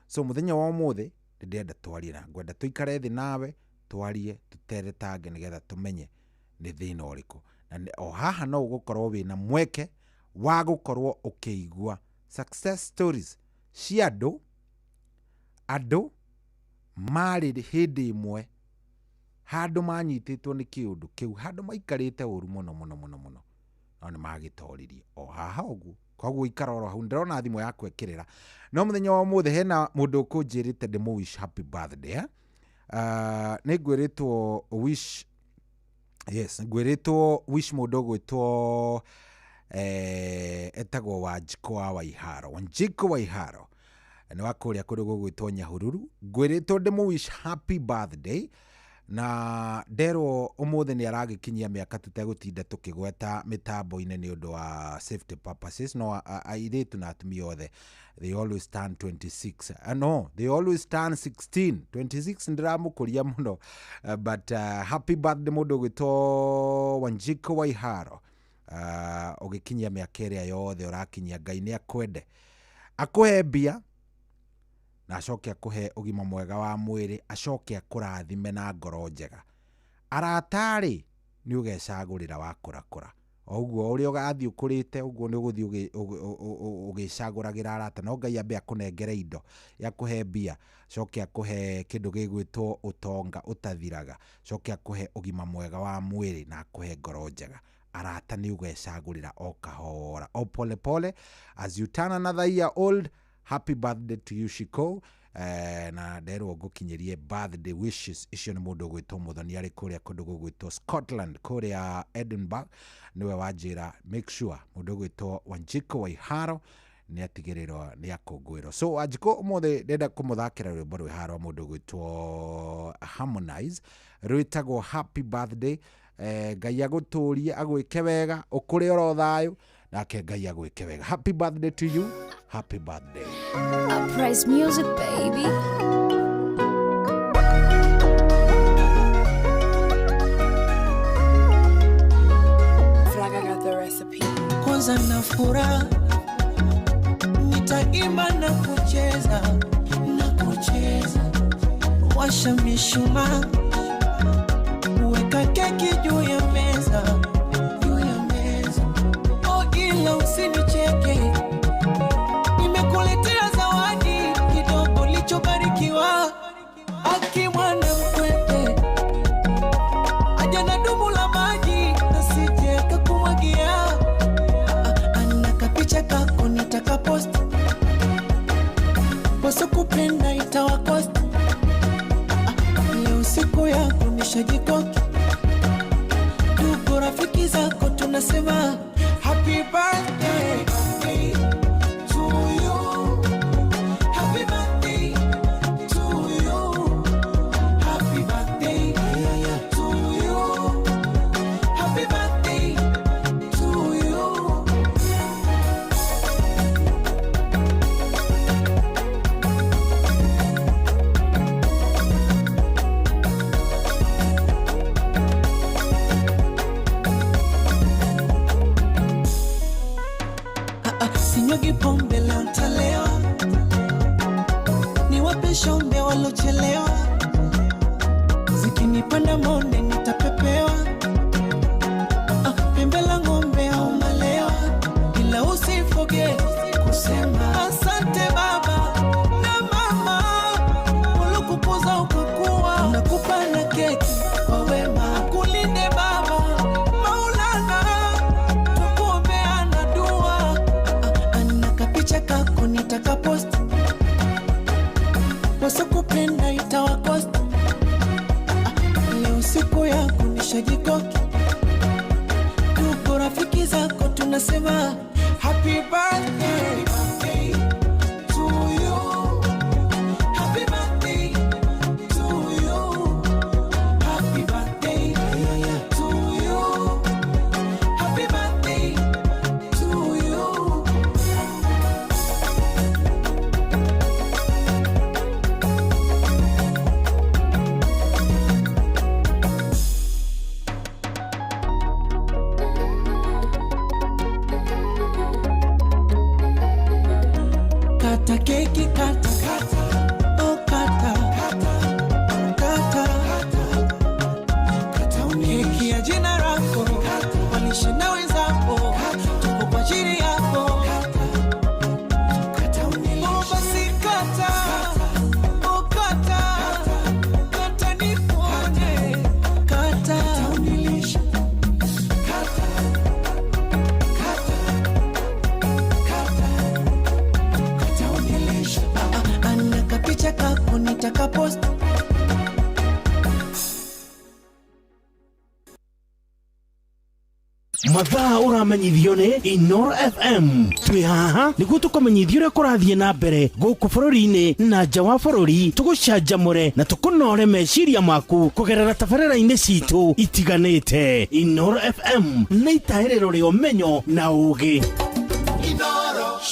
So mũthenya wa ũmũthĩ nĩ ndĩrenda twarie na ngwenda tũikare thĩ nawe. Twarie, tũteretange nĩgetha tũmenye nĩ thĩna ũrĩkũ. Na o haha no ũgũkorwo wĩna mweke wa gũkorwo ũkĩigua success stories cia andũ andũ marĩ hĩndĩ ĩmwe handũ manyitĩtwo nĩ kĩũndũ kĩu, handũ maikarĩte ũru mũno mũno mũno mũno, no nĩ magĩtoririe o haha ũguo. Koguo ikara oro hau, ndĩrona thimũ yaku ĩkĩrĩra. No mũthenya wa ũmũthĩ hena mũndũ ũkũnjĩrĩte ndĩmũ wish happy birthday, eh? Nĩ ngwĩrĩtwo wish, yes, ngwĩrĩtwo wish mũndũ ũgwĩtwo etagwo Wanjikũ wa Waiharo. Wanjikũ Waiharo nĩ wa kũrĩa kũndũ gũgwĩtwo Nyahururu. Ngwĩrĩtwo ndĩmũ wish happy birthday, na nderwo ũmũthĩ nĩ aragĩkinyia mĩaka tũtegũtinda tũkĩgweta mĩtambo-inĩ nĩ ũndũ wa safety purposes. No airĩtu na atumia othe, they always turn 26, no, they always turn 16. 26 ndĩramũkũria mũno, but happy birthday mũndũ ũgwĩtwo Wanjikũ Waiharo. Ũgĩkinyia mĩaka ĩrĩa yothe ũrakinyia, Ngai nĩ akwende, akũhe mbia, na acoke akũhe ũgima mwega wa mwĩrĩ, acoke akũrathime na ngoro njega. Arata-rĩ, nĩ ũgecagũrĩra wakũrakũra. O ũguo ũrĩa ũgathiĩ ũkũrĩte, ũguo nĩ ũgũthiĩ ũgĩcagũragĩra arata. No Ngai ambe akũnengere indo, akũhe mbia, acoke akũhe kĩndũ gĩgwĩtwo ũtonga ũtathiraga, acoke akũhe ũgima mwega wa mwĩrĩ na akũhe ngoro njega. Arata nĩ ũgecagũrĩra o kahora, o pole pole, as you turn another year old. Happy birthday to you, Shiko. Na nderwo ngũkinyĩrie birthday wishes icio nĩ mũndũ ũgwĩtwo Mũthoni, arĩ kũrĩa kũndũ gũgwĩtwo Scotland, kũrĩa Edinburgh. Nĩwe wanjĩra make sure mũndũ ũgwĩtwo Wanjikũ Waiharo nĩ atigĩrĩrwo nĩ akũngũĩrwo. So Wanjikũ, ũmũthĩ ndĩrenda kũmũthakĩra rwĩmbo rwĩ haha rwa mũndũ ũgwĩtwo Harmonize, rwĩtagwo Happy Birthday. Ngai agũtũrie, agwĩke wega, ũkũre oro thayũ, nake Ngai agwĩke wega. Happy birthday to you, happy birthday. Uprise music, baby. Flag, I got the recipe. Kwanza na furaha nitaimba na kucheza na kucheza, washa mishumaa, weka keki juu ya meza, juu ya meza. Oh, ila usinicheke, nimekuletea zawadi kidogo lichobarikiwa. Aki mwana mkwete aja na dumu la maji, nasije kakumwagia. Ana kapicha kako nitakapost, poso kupenda itawakost. Leo siku yako nishajikoki, ndugu rafiki zako tunasema happy birthday to you, happy birthday to you, happy birthday to you, happy birthday to you. Sinyugi pombe leo ntalewa, niwape shombe walochelewa, zikinipanda monde nitapepewa. Pembe la ng'ombe au malewa, ila usifoge kusema asante baba na mama waliokukuza ukakuwa. Nakupa na keki kwa wema, kulinde baba Maulana, tukuombeana dua. Ana kapicha kako nitakapost, wasokupenda itawakost. Leo siku yako nishajikoki, ndugu rafiki zako tunasema happy birthday to you, happy birthday to you, happy birthday to you, happy birthday to you. Mathaa ũramenyithio nĩ Inoro FM. Twĩ haha nĩguo tũkũmenyithia ũrĩa kũrathiĩ na mbere gũkũ bũrũri-inĩ na nja wa bũrũri, tũgũcanjamũre na tũkũnore meciria maku kũgerera tabarĩra-inĩ citũ itiganĩte. Inoro FM nĩ itahĩrĩro rĩa ũmenyo na ũũgĩ.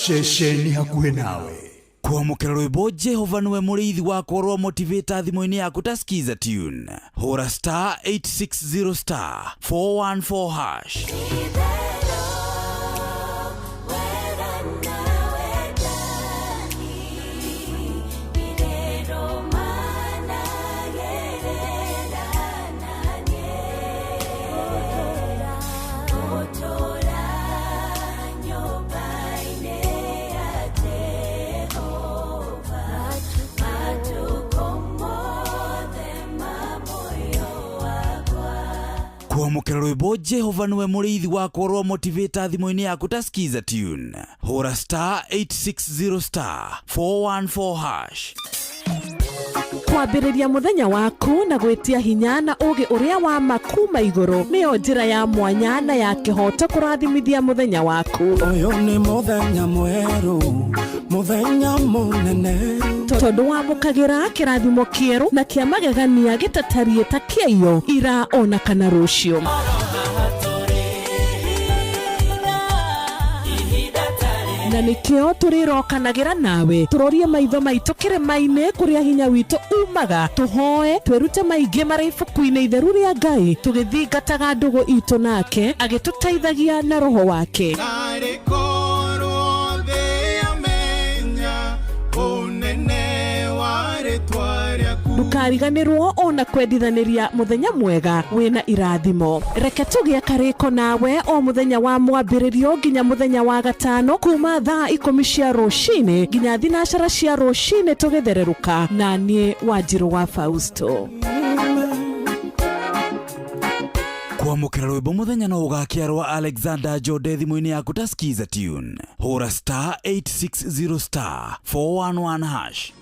Ceceni hakuhĩ nawe. Kwamũkĩra rwĩmbo Jehova nĩwe mũrĩithi wakwa rwa motivator thimũ-inĩ yaku ta skiza tune, hũra star 860 star 414 hash. Kwamũkĩra rwĩmbo Jehova nĩwe mũrĩithi wakwa rwa motivator thimũ-inĩ yaku ta skiza tune, hũra star 860 star 414 hash. Kwambĩrĩria mũthenya waku na gwĩtia hinya na ũũgĩ ũrĩa wa ma kuma igũrũ nĩyo njĩra ya mwanya na ya kĩhooto kũrathimithia mũthenya waku. Ũyũ nĩ mũthenya mwerũ, mũthenya mũnene. Tondũ wamũkagĩra kĩrathimo kĩerũ na kĩa magegania gĩtatariĩ ta kĩaiyo ira ona kana rũciũ. Na nĩkĩo tũrĩrokanagĩra nawe tũrorie maitho maitũ kĩrĩma-inĩ kũrĩa hinya witũ umaga, tũhoe twĩrute maingĩ marĩ ibuku-inĩ itheru rĩa Ngai, tũgĩthingataga ndũgũ itũ nake agĩtũteithagia na roho wake. Narĩ korwo thĩ yamenya ũnene wa rĩtwa rĩaku. Ndũkariganĩrwo ona kwendithanĩria mũthenya mwega wĩna irathimo. Reke tũgĩe karĩko nawe o mũthenya wa mwambĩrĩrio nginya mũthenya wa gatano kuma thaa 10 cia rũcinĩ nginya 9 cia rũcinĩ tũgĩthererũka na niĩ Wanjirũ wa Fausto. Kwamũkĩra rwĩmbo mũthenya no ũgakia rwa Alexander Jode thimũ-inĩ yaku ta skiza tune, hũra star 860 star 411 hash.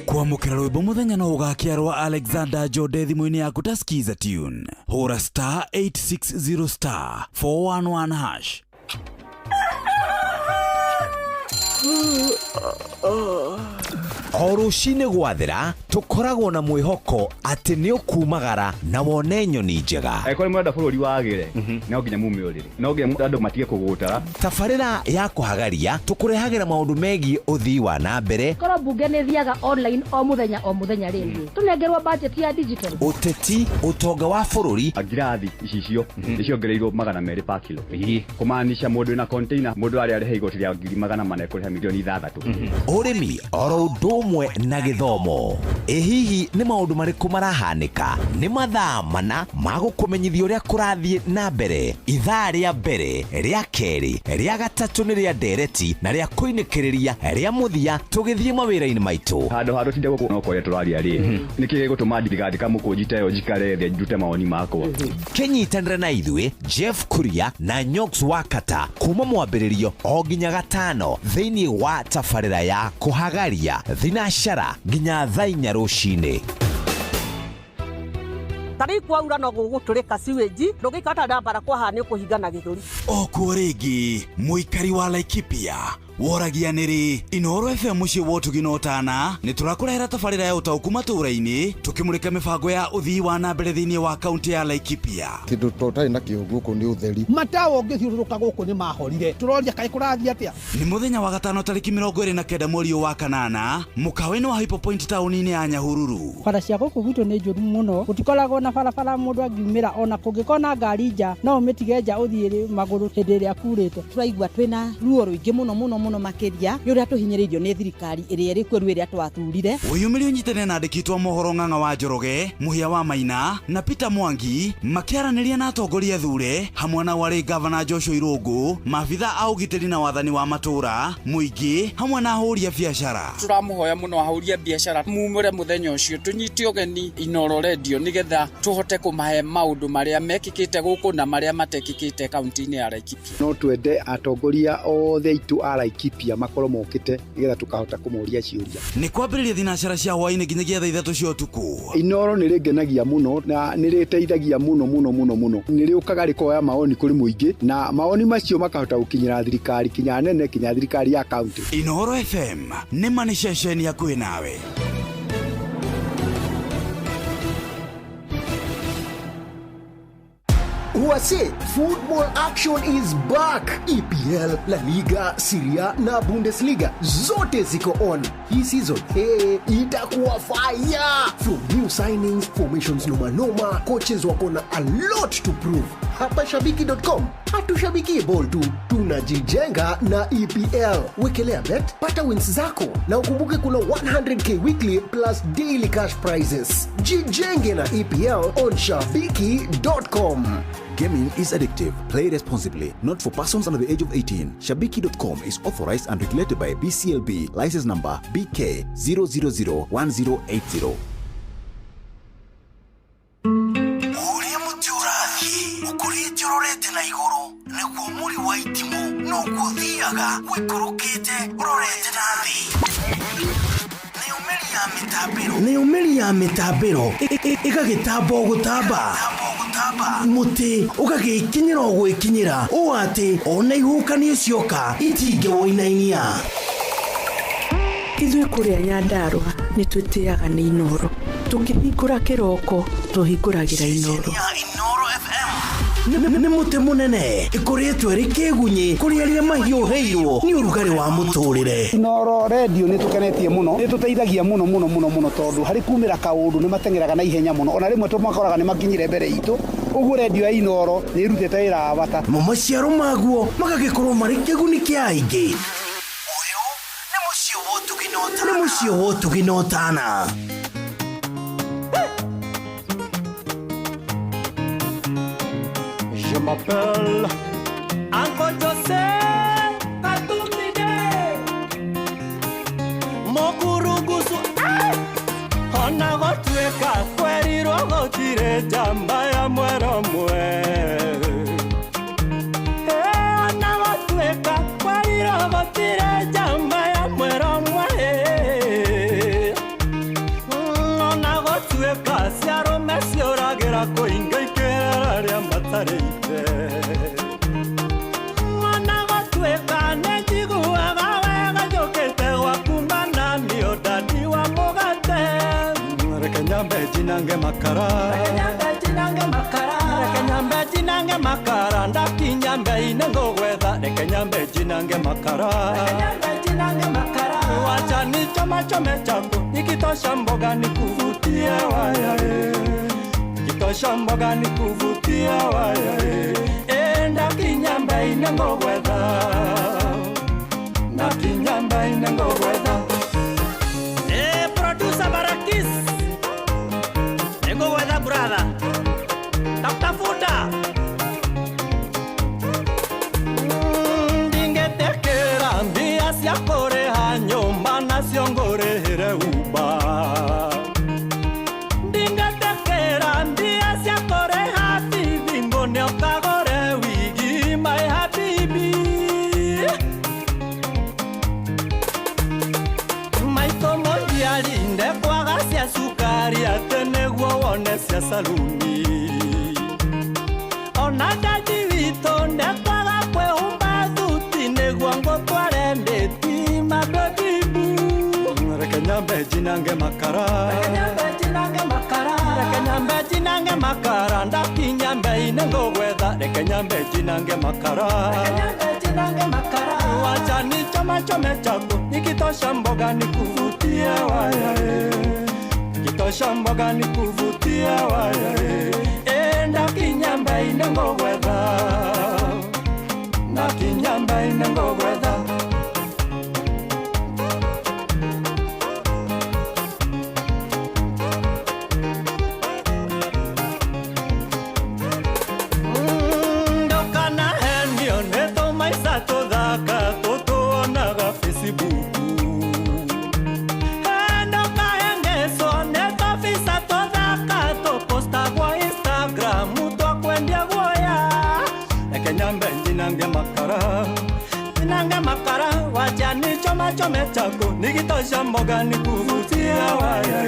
Kwamũkĩra rwĩmbo mũthenya no ũgakia rwa Alexander Jode thimũ-inĩ yaku ta skiza tune, hũra star 860 star 411 hash. O rũcinĩ gwathera tũkoragwo na mwĩhoko atĩ nĩ ũkumagara na wone nyoni njega. Angĩkorwo nĩ mũrenda bũrũri wagĩre, no nginya mume ũrĩrĩ, no nginya andũ matige kũgũtara. Tabarĩra ya kũhagaria tũkũrehagĩra maũndũ megiĩ ũthii wa na mbere. Korwo mbunge nĩ ĩthiaga online o mũthenya o mũthenya rĩ, tũnengerwo budget ya digital. Ũteti, ũtonga wa bũrũri. Ngirathi icicio nĩ ciongereirwo 200 per kilo, kũmaanisha mũndũ wĩna container, mũndũ arĩa arĩha igoti rĩa 400,000 ekũrĩha 6 million. Ũrĩmi oro ũndũ ũmwe na gĩthomo. Ĩ hihi nĩ maũndũ marĩkũ marahanĩka? Nĩ mathaa mana ma gũkũmenyithia ũrĩa kũrathiĩ na mbere. Ithaa rĩa mbere, rĩa kerĩ, rĩa gatatũ nĩ rĩa ndereti na rĩa kũinĩkĩrĩria rĩa mũthia tũgĩthiĩ mawĩra-inĩ maitũ. Handũ ha tũtinde gũkũ no kwaria tũraria rĩ, nĩkĩ gĩgũtũma ndigandĩka mũkũnji ta ĩyo njikare thĩ ndute mawoni makwa? Kĩnyitanĩre na ithuĩ Jeff Kuria na Nyox Wakata kuma mwambĩrĩrio o nginya gatano thĩinĩ wa tabarĩra ya kũhagaria thinacara nginya thaa 4 rũcinĩ. Ta rĩu kwaura no gũgũtũrĩka sewage, ndũngĩikara ũtarĩ na barakoa haha nĩ ũkũhingana gĩthũri. Okuo rĩngĩ mũikari wa Laikipia woragia nĩrĩ Inooro FM mũciĩ wa ũtugi na ũtana nĩ tũrakũrehera tabarĩra ya ũtaũku matũũra-inĩ tũkĩmũrĩka mĩbango ya ũthii wa na mbere thĩinĩ wa kaunti ya Laikipia. Kĩndũ to ũtarĩ nakĩo gũkũ nĩ ũtheri. Matawa ũngĩthiũrũrũka gũkũ nĩ mahorire, tũroria kaĩ kũrathiĩ atĩa. Nĩ mũthenya wa gatano tarĩki 29 mweri ũyũ wa kanana mũkawa-inĩ wa Hypo Point taũni-inĩ ya Nyahururu. Bara cia gũkũ gwitũ nĩ njũru mũno, gũtikoragwo na barabara mũndũ angiumĩra ona kũngĩkorwo na ngari nja no ũmĩtige nja ũthiĩ magũrũ hĩndĩ ĩrĩa kurĩte. Tũraigua twĩna ruo rũingĩ mũno mũno Mũno makĩria nĩ ũrĩa tũhinyĩrĩirio nĩ thirikari ĩrĩa ĩrĩ kuo rĩu ĩrĩa twathurire. Wĩyumĩrie ũnyitane na andĩki a mohoro Ng'ang'a wa Njoroge, Mũhĩa wa Maina na Peter Mwangi makĩaranĩria na atongoria thure hamwe na warĩ gavana Joshua Irũngũ, maabitha a ũgitĩri na wathani wa matũũra, mũingĩ hamwe na ahũri a biacara. Tũramũhoya mũno ahũri a biacara mumĩre mũthenya ũcio tũnyite ũgeni Inoro Radio nĩgetha tũhote kũmahe maũndũ marĩa mekĩkĩte gũkũ na marĩa matekĩkĩte kaunti-inĩ ya Laikipia. No twende atongoria othe aitũ a Laikipia makorwo mokĩte nĩgetha tũkahota kũmoria ciũria. Nĩ kwambĩrĩria thinacara cia hwaĩ-inĩ nginyagia thaa 3 cia ũtukũ. Inoro nĩ rĩngenagia mũno na nĩ rĩteithagia mũno mũno mũno mũno. Nĩ rĩũkaga rĩkoya maoni kũrĩ mũingĩ na maoni macio makahota gũkinyĩra thirikari kinya nene kinya thirikari ya kaunti. Inoro FM nĩ ma nĩ ceceni hakuhĩ nawe. Wase, football action is back. EPL, La Liga, Serie A na Bundesliga zote ziko on. Hii season hey, itakuwa fire. From new signings, formations noma noma, coaches wako na a lot to prove. Hapa shabiki.com hatushabiki ball tu, tunajijenga na EPL. Wekelea bet, pata wins zako na ukumbuke kuna 100K weekly plus daily cash prizes. Jijenge na EPL on shabiki.com. Gaming is addictive. Play responsibly. Not for persons under the age of 18. Shabiki.com is authorized and regulated by BCLB. License number BK 0001080. Ũrĩa mũtĩ ũrathiĩ ũkũrĩte ũrorete na igũrũ nĩguo mũri wa itimũ noguo ũthiaga ũikũrũkĩte ũrorete na thĩ. Nayo mĩri ya mĩtambĩro ĩgagĩtamba o gũtamba, mũtĩ ũgagĩkinyĩra o gwĩkinyĩra ũũ atĩ ona ihuhũkanio cioka itingĩwũinainia. Ithuĩ kũrĩa Nyandarũa nĩ twĩtĩaga nĩ Inoro. Tũkĩhingũra kĩroko tũhingũragĩra Inoro. Nĩ mũtĩ mũnene ĩkũrĩtwo ĩrĩ kĩgunyĩ kũrĩ arĩa mahiũhĩirwo nĩ ũrugarĩ wa mũtũrĩre. Inoro Radio nĩ tũkenetie mũno, nĩ tũteithagia mũno mũno mũno mũno tondũ harĩ kumĩra kaũndũ nĩ mateng'eraga na ihenya mũno ona rĩmwe tũmakoraga nĩ makinyire mbere itũ. Ũguo redio ya Inoro nĩ ĩrutĩte wĩra wa bata. Mo maciaro maguo magagĩkorwo marĩ kĩguni kĩa aingĩ. Ũyũ nĩ mũciĩ wa ũtugi na ũtana. Je m'appelle Uncle Jose Katumide Mokurugusu. Ona gotweka kwerirwo gũtirĩ njamba ya mwero mwe. Ona gotweka kwerirwo gũtirĩ njamba ya mwero mwe. Ona gotweka ciarũme ciũragĩra kũinga ikerera rĩa matarĩte. Ona gotweka nĩ njiguaga wega njũkĩte gwaku mana nĩ ũndani wa mũgate. Reke nyambe njinange makara, reke nyambe njinange makara, ndakinya mbei-inĩ ngũgwetha. Reke nyambe njinange makara, wacha nichomachome chaku nikitosha mboga nikuvutie waya kitosha mboga nikuvutie waya ndakinya mbei-inĩ ngũgwetha, ndakinya mbei-inĩ ngũgwetha. Producer Barakis nĩngũgwetha brother, takutafuta. Ndingĩtĩkĩra mbia cia kũrĩha nyũmba nacio ngũrĩhĩre uba. Ndingĩtĩkĩra mbia cia kũrĩha bibi ngũne ũkagũre wigi my habibi. Maitũ mũnjiari ndekwaga cia cukari atĩ nĩguo wone cia saluni. Ona ndaji witũ ndekwaga kwĩhumba thuti nĩguo ngũtware ndĩti my baby boo. Reke nyambe njinange makara, reke nyambe njinange makara, ndakinya mbei-inĩ ngũgwetha. Reke nyambe njinange makara, wacha nichomachome chaku nikitosha mboga nikuvutie waya kitosha mboga nikuvutie waya ndakinya mbei-inĩ ngũgwetha, ndakinya mbei-inĩ ngũgwetha. nichome chako nikitosha mboga nikuvutia waya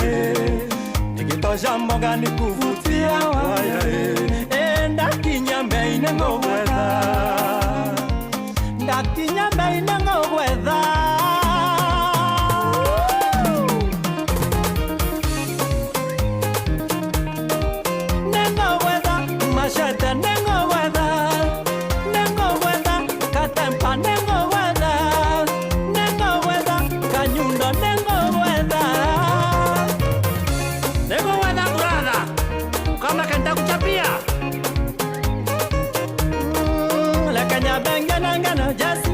nikitosha mboga nikuvutia waya ndakinya mbeine ngogwetha ndakinya mbeine ngogwetha nengogwetha machete nengogwetha nengogwetha katempa nengogwetha nengogwetha kanyundo nengogwetha nengogwetha brother kama kenda kuchapia lekanyambengenangena jesi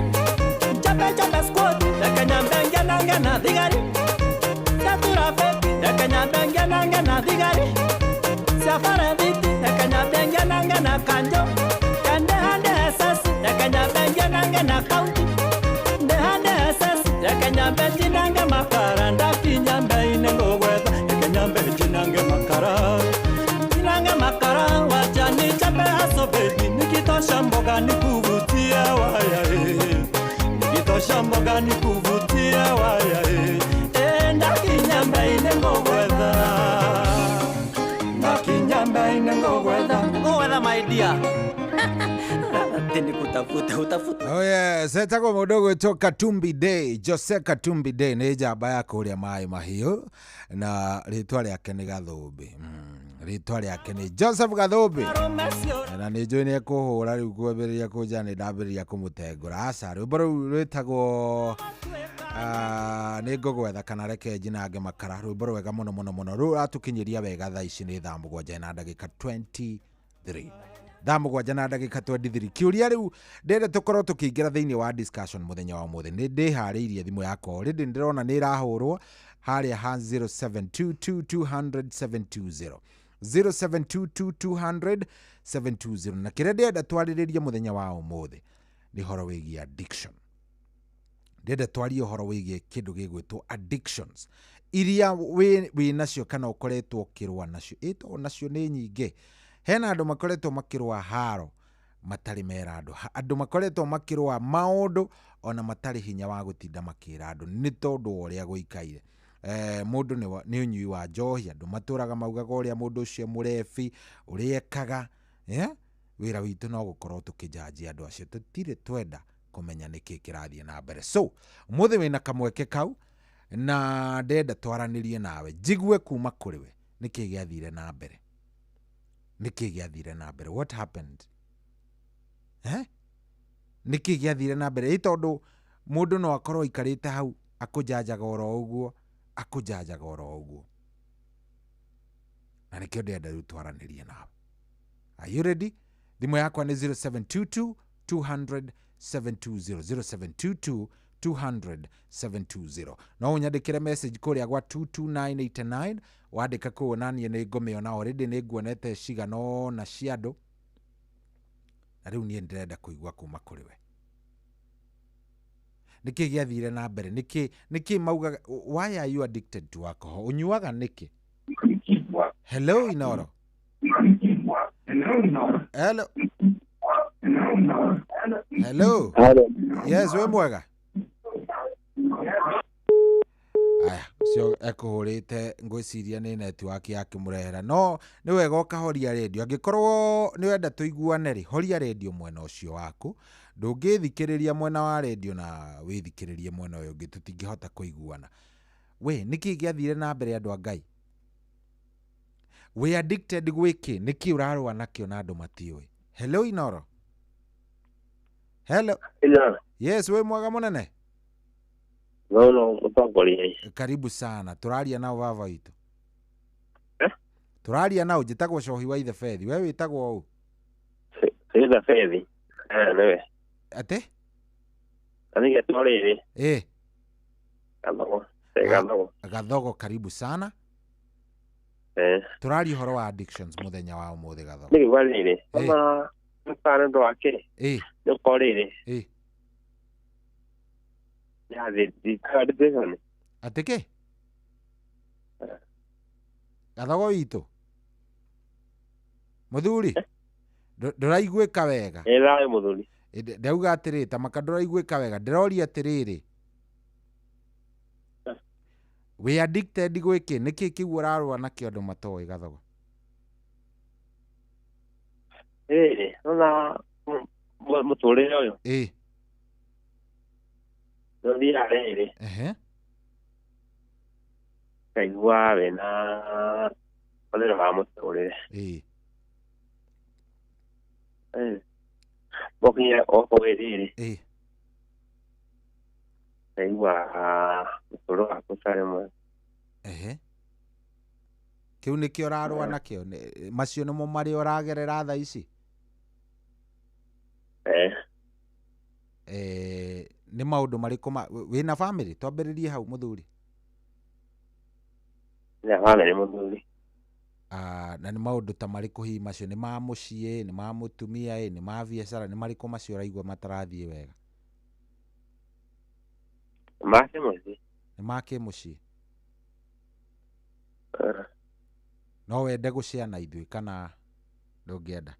chape chape squad lekanyambengenangena thigari ciaturafeti lekanyambengenangena thigari ciabarethiti lekanyambengenangena kanjo kendehande esesi lekanyambengenangena kaunti ndehande esesi lekanyambe njinange makara ndakinya mbeine ngũgwetha lekanyambe njinange makara njinange makara wacha nichape haso baby nikitosha mboga nikuvutia waya nikitosha mboga nikuvutia waya ndakinya mbeine ngũgwetha ndakinya mbeine ngũgwetha ngũgwetha my dear nikutafuta utafuta. Oh yes, etagwo mũndũ ũgwĩtwo Katumbi Day, Jose Katumbi Day nĩ njamba ya kũrĩa maĩ mahiũ na rĩtwa rĩake nĩ Gathũmbĩ. Rĩtwa rĩake nĩ Joseph Gathũmbĩ na nĩ njũĩ nĩ ekũhũra rĩu kwambĩrĩria kũnja nĩ ndambĩrĩria kũmũtengũra. Aca, rwĩmbo rũu rwĩtagwo nĩ ngũgwetha kana reke njinange makara, rwĩmbo rwega mũno mũno mũno rũratũkinyĩria wega thaa ici nĩ thaa 7 na ndagĩka 23 thaa 7 na ndagĩka 23. Kĩũria rĩu ndĩrenda tũkorwo tũkĩingĩra thĩinĩ wa discussion mũthenya wa ũmũthĩ, nĩ ndĩharĩirie thimũ yakwa already, ndĩrona nĩ ĩrahũrwo harĩa ha 0722200720 0722200720 na kĩrĩa ndĩrenda twarĩrĩrie mũthenya wa ũmũthĩ nĩ ũhoro wĩgiĩ addiction. Ndĩrenda twarie ũhoro wĩgiĩ kĩndũ gĩgwĩtwo addictions iria wĩ nacio kana ũkoretwo ũkĩrũa nacio. Ĩ tondũ nacio nĩ nyingĩ, hena andũ makoretwo makĩrũa haro matarĩ mera andũ, andũ makoretwo makĩrũa maũndũ ona matarĩ hinya wa gũtinda makĩra andũ nĩ tondũ wa ũrĩa gũikaire. Mũndũ nĩ ũnyui wa njohi, andũ matũraga maugaga ũrĩa mũndũ ũcio mũrebi ũrĩa ekaga. Wĩra witũ no gũkorwo tũkĩnjanjia andũ acio, tũtirĩ twenda kũmenya nĩkĩ kĩrathiĩ na mbere. So ũmũthĩ wĩna kamweke kau na ndenda twaranĩrie nawe njigue kuma kũrĩ we nĩkĩ gĩathire na mbere, nĩkĩ gĩathire na mbere, what happened, nĩkĩ gĩathire na mbere. Ĩ tondũ mũndũ no akorwo aikarĩte hau akũnjanjaga oro ũguo, akũnjanjaga oro ũguo, na nĩkĩo ndĩrenda rĩu twaranĩrie nawe. Are you ready? Thimũ yakwa nĩ 0722 200 720 0722 200 720. No ũnyandĩkĩre message kũrĩa gwa 22989 wandĩka kũu naniĩ nĩ ngũmĩona already, nĩ nguonete cigana ũna cia andũ na rĩu niĩ ndĩrenda kũigua kuma kũrĩ we nĩkĩ gĩathire na mbere, nĩkĩ maugaga why are you addicted to alcohol, ũnyuaga nĩkĩ? Hello Inoro. Hello. Hello. Yes, we mwega. Aya, ũcio ekũhũrĩte ngwĩciria nĩ network yakĩmũrehera, no nĩ wega ũkahoria redio angĩkorwo nĩ wenda tũiguane rĩ, horia redio mwena ũcio waku, ndũngĩthikĩrĩria mwena wa redio na wĩthikĩrĩrie mwena ũyũ ũngĩ, tũtingĩhota kũiguana. We nĩkĩ gĩathire na mbere andũ a Ngai? We addicted gwĩkĩ? Nĩkĩ ũrarũa nakĩo na andũ matiũĩ? Hello Inoro. Hello. Hello. Yes, we mwega mũnene. No, mũtongoria. Karibu sana. Tũraria nao baba witũ. Tũraria nao, njĩtagwo Cohi wa Ithebethi. We wĩtagwo ũ? Ithebethi. Nĩwe. Atĩ? Anĩgetwo rĩrĩ. Ĩ. Gathogo. Gathogo. Gathogo, karibu sana. Tũraria ũhoro wa addictions mũthenya wa ũmũthĩ Gathogo. Nĩ gĩgwa rĩrĩ. Ona nĩ ũndũ wa kĩ? Ĩ. Nĩ ũkorwo rĩrĩ. Ĩ. Atĩ kĩ? Gathogo witũ mũthuri ndũraiguĩka wega. Ĩ thayũ mũthuri. Ndauga atĩrĩ tamaka ndũraiguĩka wega, ndĩroria atĩrĩrĩ. Wĩ addicted gwĩ kĩ? Nĩkĩ kĩu ũrarũa nakĩo andũ matoĩ, Gathogo? Rĩrĩ, nona mũtũrĩre ũyũ. Nĩũthiaga rĩrĩ. Ũkaigua wĩna ũthĩra wa mũtũrĩre. Ũkinya okorwo wĩ rĩrĩ. Ũkaigua mũtũrĩre waku ũtarĩ mwega. Kĩu nĩkĩo ũrarũa nakĩo? Macio nĩmo marĩa ũragerera thaa ici? Nĩ maũndũ marĩkũ wĩna family? Twambĩrĩrie hau, mũthuri. Ndĩna family, mũthuri. Ah, na nĩ maũndũ ta marĩkũ hihi macio? Nĩ ma mũciĩ, nĩ ma mũtumia, ĩ nĩ ma biacara, nĩ marĩkũ macio ũraigua matarathiĩ wega? Make mũciĩ. Nĩ ma kĩmũciĩ. No wende gũcea na ithuĩ kana ndũngĩenda?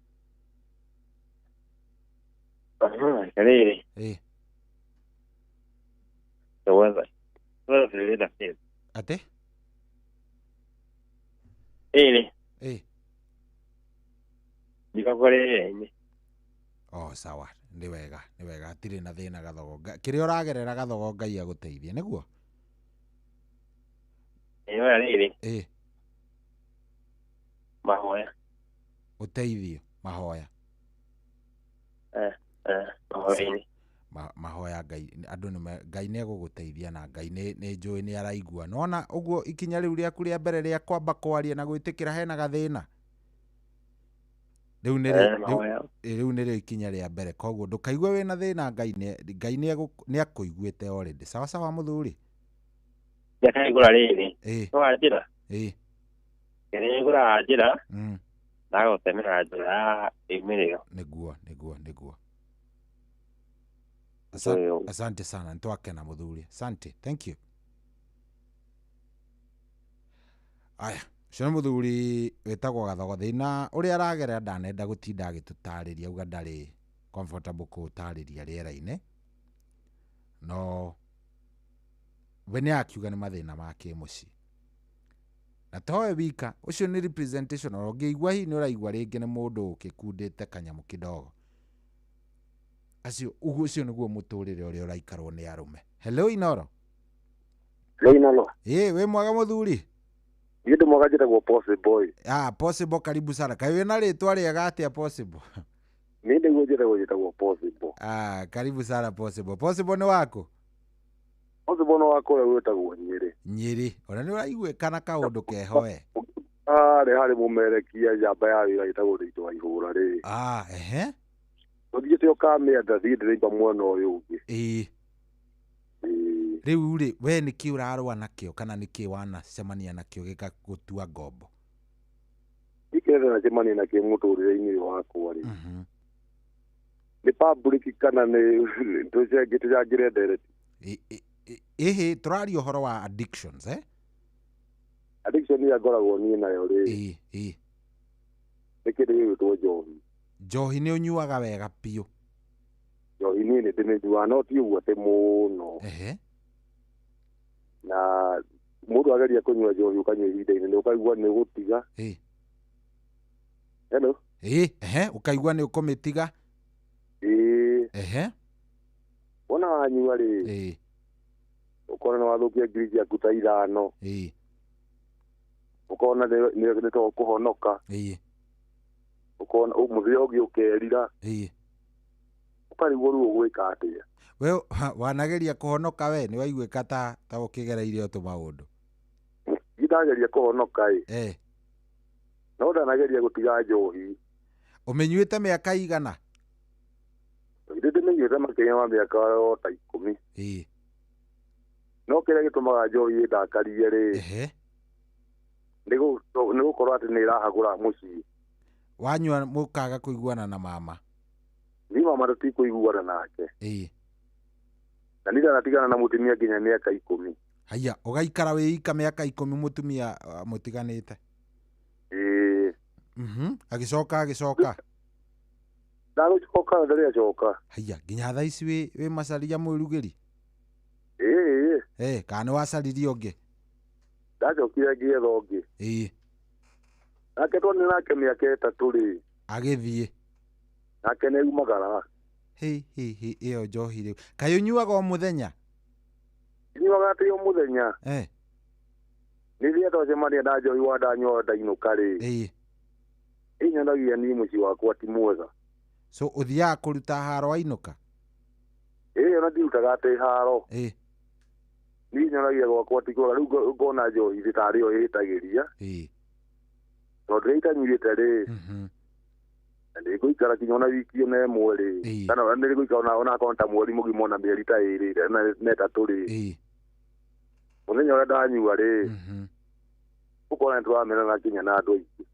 Rĩrĩ. Gwetha gwetha kĩndũ. Atĩ? Rĩrĩ. Ndikakore rĩera-inĩ. Oh, sawa, nĩ wega, nĩ wega, hatirĩ na thĩna, Gathogo. Kĩrĩa ũragerera, Gathogo, Ngai agũteithie, nĩguo? Ĩyoya rĩrĩ. Mahoya. Ũteithio, mahoya. Mahoya-inĩ. Mahoya Ngai, andũ nĩ Ngai nĩ egũgũteithia na Ngai nĩ njũĩ nĩ araigua. Nĩwona ũguo ikinya rĩu rĩaku rĩa mbere rĩa kwamba kwaria na gwĩtĩkĩra hena gathĩna? Rĩu nĩrĩo Mahoya. Rĩu nĩrĩo ikinya rĩa mbere, koguo ndũkaigue wĩna thĩna. Ngai nĩ akũiguĩte already. Sawa sawa, mũthuri. Ndakahingũra rĩrĩ. Wa njĩra. Kĩrĩa hingũraga njĩra. Ndagũtemera njĩra ya yumĩrĩro. Nĩguo, nĩguo, nĩguo. Asante sana, nĩtwakena, mũthuri. Asante, thank you. Aya, ũcio nĩ mũthuri wĩtagwo Gathogo. Thĩna ũrĩa aragerera ndanenda gũtinda agĩtũtarĩria, auga ndarĩ comfortable kũũtarĩria rĩera-inĩ, no we nĩ akiuga nĩ mathĩna ma kĩmũciĩ, na towe wika. Ũcio nĩ representation. Ona ũngĩigua hihi nĩ ũraigua rĩngĩ nĩ mũndũ ũkĩkundĩte kanyamũ kidogo acio ũguo. Ũcio nĩguo mũtũrĩre ũrĩa ũraikarwo nĩ arũme. Hello, Inoro. Hello, Inoro. Ĩ, wĩ mwega, mũthuri? Niĩ ndĩ mwega, njĩtagwo Possible. Ah, Possible, karibu sana. Kaĩ wĩna rĩtwa rĩega atĩa, Possible? Niĩ nĩguo njĩtagwo Possible. Ah, karibu sana, Possible. Possible nĩ waku? Possible no wakũrĩa gwĩtagwo Nyĩrĩ. Nyĩrĩ, ona nĩ ũraiguĩkana kaũndũ keho we. Harĩ harĩ mũmerekia njamba ya wĩra ĩtagwo Ndĩitũ wa Ihũra rĩ. Ah, ehe. Ũthiĩte ũkamĩenda, thiĩ ndĩraimba mwena ũyũ ũngĩ. Ĩĩ, rĩu rĩ, we nĩkĩ ũrarũa nakĩo kana nĩkĩ wanacemania nakĩo gĩkagũtua ngombo? Niĩ kĩrĩa ndĩracemania nakĩo mũtũrĩre-inĩ ũyũ wakwa rĩ, nĩ public kana nĩ tũcangĩre ndereti? Ĩhĩ, tũraria ũhoro wa addictions, eh? Addiction ĩrĩa ngoragwo niĩ nayo rĩ, ĩĩ nĩ kĩndũ gĩgwĩtwo njohi. Njohi nĩ ũnyuaga wega biũ? Njohi niĩ nĩ ndĩmĩnyuaga, no ti ũguo atĩ mũno. Na mũndũ ageria kũnyua njohi, ũkanyua ihinda inene, ũkaigua nĩ ũgũtiga. Hello? Ĩĩ, ehe, ũkaigua nĩ ũkũmĩtiga. Ĩĩ. Wona wanyua rĩ, ũkona nĩ wathũkia ngiri ciaku ta 5. Ũkona nĩ to ũkũhonoka. Ũkona mũthenya ũngĩ ũkerira. Ũkarigwo rĩu ũgwĩka atĩa. We wanageria kũhonoka? We nĩ waiguĩka ta ũkĩgereire o tũmaũndũ? Niĩ ndageria kũhonoka ĩ, no ndanageria gũtiga njohi. Ũmĩnyuĩte mĩaka igana? Ndĩ ndĩmĩnyuĩte makĩria ma mĩaka o ta 10. No kĩrĩa gĩtũmaga njohi ĩndakarie rĩ, nĩ gũkorwo atĩ nĩ ĩrahagũra mũciĩ. Wanyua mũkaga kũiguana na mama? Niĩ mama tũtikũiguana nake. Na niĩ ndanatigana na mũtumia nginya mĩaka 10. Haiya, ũgaikara wĩ ika mĩaka 10 mũtumia mũtiganĩte? Ĩĩ. Agĩcoka? Ndagũcoka, ndarĩ acoka. Haiya, nginya thaa ici wĩ macaria mwĩrugĩri? Ĩĩ. Kana nĩ wacaririe ũngĩ? Ndacokire ngĩetha ũngĩ. Ĩĩ. Nake twonire nake mĩaka 3 rĩ. Agĩthiĩ. Nake nĩ aumagara. Hĩ hĩ hĩ, ĩyo njohi rĩu. Kaĩ ũnyuaga o mũthenya? Nyuaga atĩ o mũthenya. Eh. Nĩ rĩrĩa twacemania na njohi wa ndanyua ndainũka rĩ. Ĩĩ. Ĩnyonagia niĩ mũciĩ wakwa ti mwega. So ũthiaga kũruta haro wainũka? Ĩĩ, ona ndirutaga atĩ haro. Ĩĩ. Niĩ nyonagia gwakwa ti kwega, rĩu ngona njohi tarĩ yo ĩhĩtagĩria. Ĩĩ. Tondũ rĩrĩa itanyuĩte rĩ, na nĩngũikara kinya ona wiki ona ĩmwe rĩ, kana nĩngũikara ona akorwo ta mweri mũgima ona mĩeri ta 2 na 3 rĩ. Mũthenya ũrĩa ndanyua rĩ, ũkona nĩtũramenana kinya na andũ aingĩ.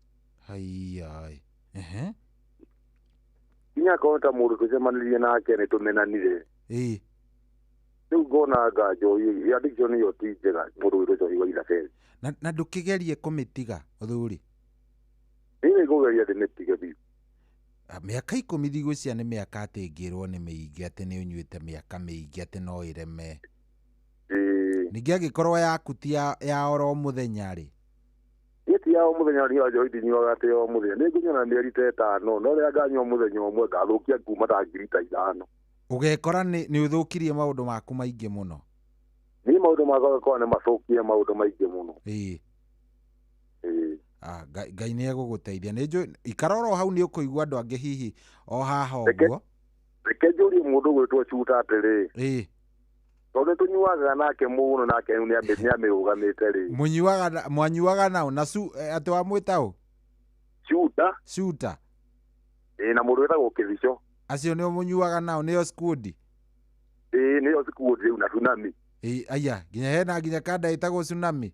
Haiya. Ehe. Kinya akorwo ta mũndũ tũcemanirie nake nĩtũmenanire. Ĩĩ. Rĩu ngona anga njohi addiction ĩyo ti njega mũndũ wĩtwo njohi wa ithabethi. Na ndũkĩgerie kũmĩtiga mũthuri? Niĩ nĩngũgeria ndĩmĩtige biũ. Mĩaka 10 ndigwĩciria nĩ mĩaka atĩ ĩngĩrwo nĩ mĩingĩ, atĩ nĩ ũnyuĩte mĩaka mĩingĩ atĩ no ĩreme. Ningĩ angĩkorwo yaku ti ya oro mũthenya rĩ. Niĩ ti ya o mũthenya, niĩ njohi ndinyuaga atĩ o mũthenya. Nĩngũnyua na mĩeri ta 5, no rĩrĩa nganyua mũthenya ũmwe ngathũkia kuma ta ngiri ta 5. Ũgekora nĩ ũthũkirie maũndũ maku maingĩ mũno. Niĩ maũndũ makwa ngakora nĩ macũkie maũndũ maingĩ mũno. Ĩĩ. Ĩĩ. Ngai nĩ egũgũteithia. Nĩ njũĩ ikara oro hau nĩ ũkũigua andũ angĩ hihi o haha ũguo. Reke njũrie mũndũ ũgwĩtwo Chuta atĩrĩ. Ĩĩ. Tondũ tũnyuaga nake mũno nake rĩu nĩamĩrũgamĩte rĩ. Mũnyuaga mwanyuaga nao na atĩ wamwĩta ũ? Chuta. Chuta. Ĩĩ, na mũndũ wĩtagwo Kĩthico. Acio nĩo mũnyuaga nao, nĩo skundi? Ĩĩ, nĩo skundi rĩu na tsunami. Ĩĩ, aya, nginya hena nginya kanda ĩtagwo tsunami.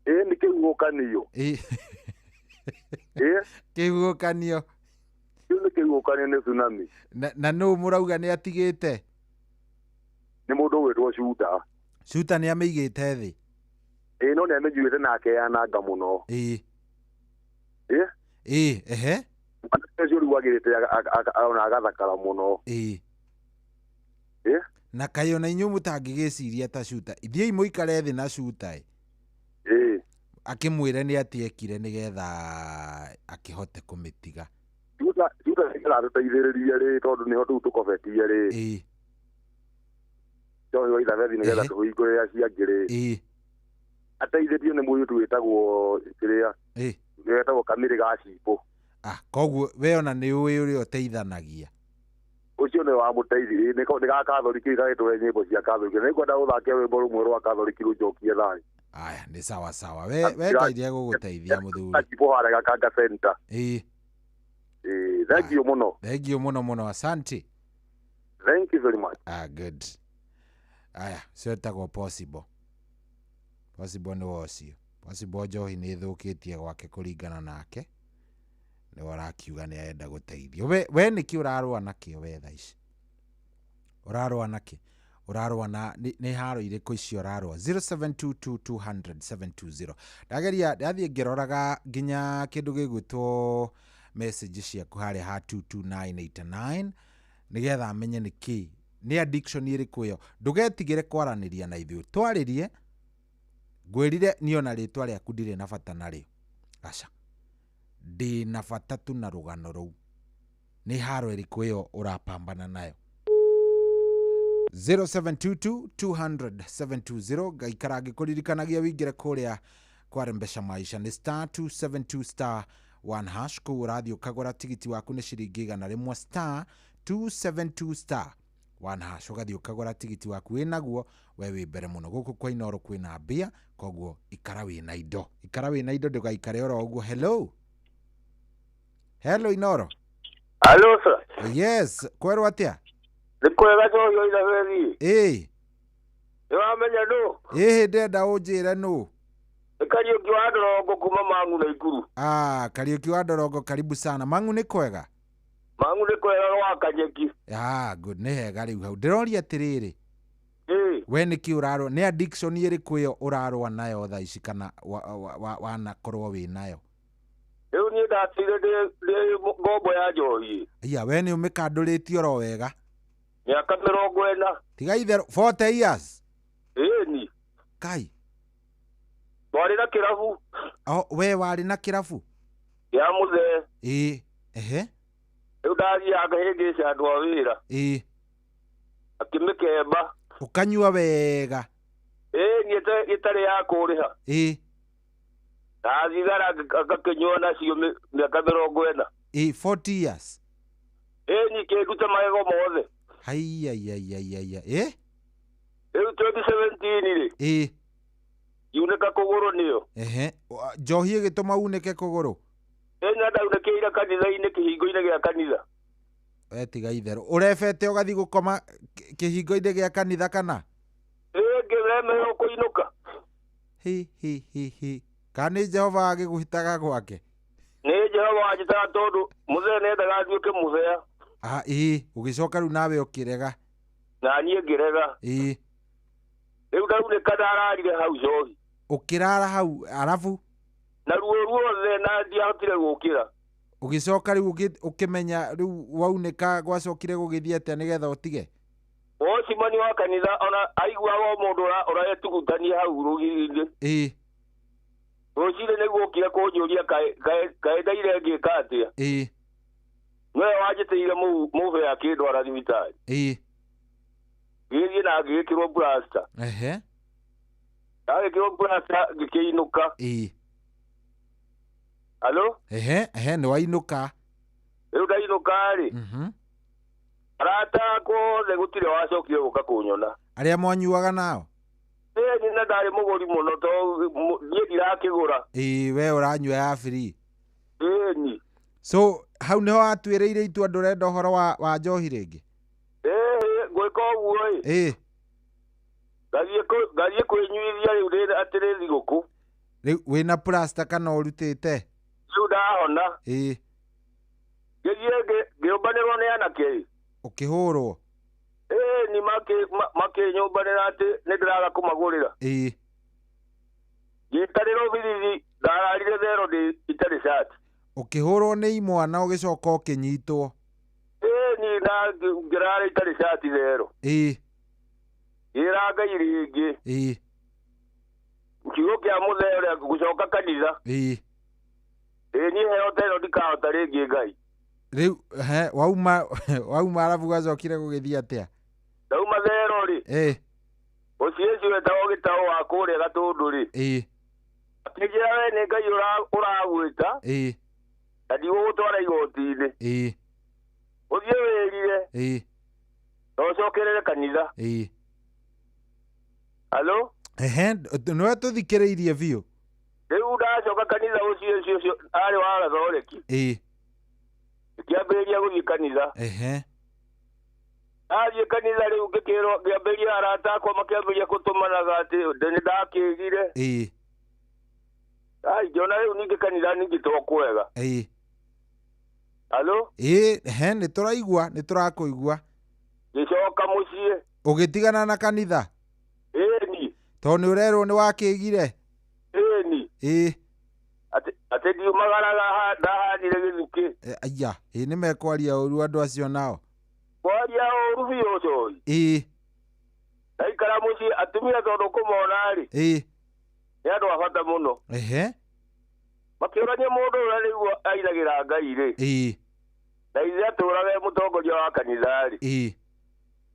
Ĩĩ, nĩ kĩhuhũkanio. Ĩĩ. Ĩĩ. Kĩhuhũkanio. Kĩu nĩ kĩhuhũkanio nĩ tsunami. Na nũ mũrauga nĩ atigĩte? Nĩ mũndũ ũgwĩtwo Chuta. Chuta nĩ amĩigĩte thĩ? Ĩĩ, no nĩ amĩnyuĩte na akeananga mũno. Ĩĩ. Ĩĩ. Ĩĩ, ehe. Mwanake ũcio rĩu agĩrĩte ona agathakara mũno. Ĩĩ. Ĩĩ. Na kaĩ ona inyuĩ mũtangĩgĩciria ta Chuta, ithiĩi mũikare thĩ na Chuta ĩ. Ĩĩ. Akĩmwĩre nĩ atĩ ekire nĩgetha akĩhote kũmĩtiga. Chuta nĩaratũteithĩrĩria rĩ, tondũ nĩho rĩu tũkobetie rĩ. Ĩĩ. Njohi wa ithabethi nĩgetha tũhingũre acio angĩ rĩ. Ĩĩ. Ateithĩtio nĩ mũirĩtu wĩtagwo kĩrĩa. Ĩĩ. Wĩtagwo Kamĩrĩ ga Cibũ. Ah, koguo we ona nĩ ũĩ ũrĩa ũteithanagia. Ũcio nĩ wamũteithirie, nĩ ga Katholiki gagĩtũhe nyĩmbo cia Katholiki. Nĩngwenda ũthake rwĩmbo rũmwe rwa Katholiki rũnjokie thayũ. Aya, nĩ sawa sawa. We Ngai nĩegũgũteithia mũthuri. Cibũ harĩa Gakanga Center. Ĩĩ. Ĩĩ, thank you mũno. Thank you mũno mũno, asante. Thank you very much. Ah, good. Aya, ũcio wĩtagwo Possible. Possible nĩwe ũcio. Possible njohi nĩ ĩthũkĩtie gwake kũringana nake. Nĩwe arakiuga nĩ arenda gũteithio. We nĩkĩ ũrarũa nakĩo we thaa ici? Ũrarũa nakĩ? Ũrarũa na nĩ haro irĩkũ icio ũrarũa? 0722200720. Ndageria ndathiĩ ngĩroraga nginya kĩndũ gĩgwĩtwo message ciaku harĩa ha 22989 nĩgetha menye nĩkĩ nĩ addiction ĩrĩkũ ĩyo. Ndũgetigĩre kwaranĩria na ithuĩ, twarĩrie. Ngwĩrire niĩ ona rĩtwa rĩaku ndirĩ na bata narĩo. Aca, ndĩ na bata tu na rũgano rũu. Nĩ haro ĩrĩkũ ĩyo ũrapambana nayo? 0722200720. Ngaikara ngĩkũririkanagia wĩingĩre kũrĩa kwa Rembesha Maisha nĩ star 272 star 1 hash. Kũu ũrathiĩ ũkagũra tigiti waku nĩ ciringi 100 star 272 star 1 hash. Ũgathiĩ ũkagũra tigiti waku wĩnaguo, we wĩ mbere mũno. Gũkũ kwa Inooro kwĩna mbia, koguo ikara wĩna indo. Ikara wĩna indo, ndũgaikare oro ũguo. Hello. Hello Inooro. Hello sir. Yes, kwerwo atĩa? Nĩ kwega njohi wa ithabethi. Ĩĩ. Nĩ wamenya nũ? Ĩhĩ, ndĩrenda ũnjĩre nũ. Nĩ Kariũki wa Ndorongo kuma Mang'u na Ikuru. Ah, Kariũki wa Ndorongo, karibu sana. Mang'u nĩ kwega? Mang'u nĩ kwega gwa Kanyeki. Ah, good, nĩ hega rĩu hau. Ndĩroria atĩrĩrĩ. Ĩĩ. We nĩkĩ ũrarũa? Nĩ addiction ĩrĩkũ ĩyo ũrarũa nayo thaa ici kana wanakorwo wĩ nayo? Rĩu niĩ ndatire ndĩ ngombo ya njohi. Iya, we nĩ ũmĩkandũrĩtie oro wega. Mĩaka 40. Tiga itherũ, 40 years. Ĩni. Kai. Twarĩ Ndarĩ na kĩrabu. O we warĩ na kĩrabu? Ya mũthee. Ĩĩ. Ehe. Rĩu ndathiaga ngahĩngĩca andũ a wĩra. Ĩĩ. Akĩmĩkemba. Ũkanyua wega. Ĩĩ niĩ ĩtarĩ ya kũrĩha. Ĩĩ. Na thigara ngakĩnyua nacio mĩaka 40. Ĩĩ, 40 years. Ĩĩ niĩ kĩndute magego mothe. Haiya ya ya ya ya. Ĩ? Rĩu 2017 rĩ. Ĩĩ. Yunĩka kũgũrũ nĩyo. Ehe. Njohi ĩgĩtũma unĩke kũgũrũ. Ĩĩ ndaunĩkĩire kanitha-inĩ kĩhingo-inĩ gĩa kanitha. We tiga itherũ. Ũrebete ũgathiĩ gũkoma kĩhingo-inĩ gĩa kanitha kana? Ĩĩ ngĩremerwo kũinũka. Hi hi hi hi. Kana nĩ Jehova agĩgwĩtaga gwake? Nĩ Jehova wanjĩtaga tondũ mũthee nĩendaga nduĩke mũthea. Ah, ĩĩ, ũgĩcoka rĩu nawe ũkĩrega. Na niĩ ngĩrega. Ĩĩ. Rĩu ndaunĩka ndararire hau njohi. Ũkĩrara hau arabu? Na ruo ruothe na ndiahotire gũkĩra. Ũgĩcoka rĩu ũkĩmenya rĩu waunĩka gwacokire gũgĩthiĩ atĩa nĩgetha ũtige? Wocimani wa kanitha ona aiguaga o mũndũ ũretugutania hau rũgiri-inĩ. Ĩĩ. Rũcinĩ nĩguo ũkire kũnjũria kaĩ ndaire ngĩka atĩa. Ĩĩ. Nĩwe wanjĩtĩire mũbe akĩndwara thibitarĩ. Ĩĩ. Ngĩgĩthiĩ na ngĩgĩkĩrwo plaster. Ehe. Ndagĩkĩrwo plaster ngĩkĩinũka. Ĩĩ. Alo? Ehe, ehe, nĩ wainũka. Rĩu ndainũka rĩ. Mhm. Arata akwa othe gũtirĩ wacokire gũka kũnyona. Arĩa mwanyuaga nao? Ĩĩ niĩ na ndarĩ mũgũri mũno tondũ niĩ ndirakĩgũra. Ĩĩ we ũranyua ya free. Ĩĩ ni. So hau nĩho watuĩrĩire itua ndũrenda ũhoro wa njohi rĩngĩ? Ĩĩ ngwĩka ũguo ĩ. Ĩĩ. Ngathiĩ kwĩnyuithia rĩu ndĩ atĩrĩ thigũkũ. Rĩu wĩna plaster kana ũrutĩte? Rĩu ndahona. Ĩĩ. Ngĩthiĩ ngĩũmbanĩrwo nĩ anake ĩ. Ũkĩhũrwo? Ĩĩ ni makĩnyũmbanĩra atĩ nĩ ndĩraga kũmagũrĩra. Ĩĩ. Ngĩtarĩrwo birithi ndararire thero ndĩ itarĩ cati. Ũkĩhũrwo nĩ imwana ũgĩcoka ũkĩnyitwo. Ĩĩ ni na ngĩrara itarĩ cati thero. Ĩĩ. Ngĩra Ngai rĩngĩ. Ĩĩ. Kiugo kĩa mũthee ũrĩa gũcoka kanitha. Ĩĩ. Ĩĩ niĩ heo ta ĩno ndikahota rĩngĩ Ngai. Rĩu he wauma arabu gwacokire gũgĩthiĩ atĩa? Ndauma thero rĩ. Ĩĩ. Mũciĩ ũcio wetagwo Gĩtaũ wa kũrĩa Gatũndũ rĩ. Ĩĩ. Akĩnjĩra we nĩ Ngai ũragwĩta. Ĩĩ. Na ndigũgũtwara igoti-inĩ. Ĩĩ. Ũthiĩ wĩrire. Ĩĩ. Na ũcokerere kanitha. Ĩĩ. Alo? Ehe, nĩwe tũthikĩrĩirie biũ. Rĩu ndacoka kanitha ũcio ũcio arĩ wa Gathoreki. Ĩĩ. Ngĩambĩrĩria gũthiĩ kanitha. Ehe. Ndathiĩ kanitha rĩu ngĩkĩrwo ngĩambĩrĩria arata akwa makĩambĩrĩria kũtũmanaga atĩ nĩ ndakĩgire. Ĩĩ. Ai ngĩona rĩu ningĩ kanitha ningĩ to kwega. Ĩĩ. Alo? Ĩĩ, ehe, nĩ tũraigua, nĩ tũrakũigua. Ngĩcoka mũciĩ. Ũgĩtigana na kanitha? Ĩĩ ni. Tondũ nĩ ũrerwo nĩ wakĩgire? Ĩĩ ni. Ĩĩ. Atĩ ndiumagaraga ndahanire gĩthukĩ. Aya, ĩĩ nĩ mekwaria ũru andũ acio nao. Kwaria ũru biũ Cohi. Ĩĩ. Ndaikara mũciĩ atumia tondũ kũmona rĩ. Ĩĩ. Nĩ andũ a bata mũno. Ehe. Makĩũrania mũndũ ũrĩa rĩu ainagĩra Ngai rĩ. Ĩĩ. Na ithe atũraga e mũtongoria wa kanitha rĩ. Ĩĩ.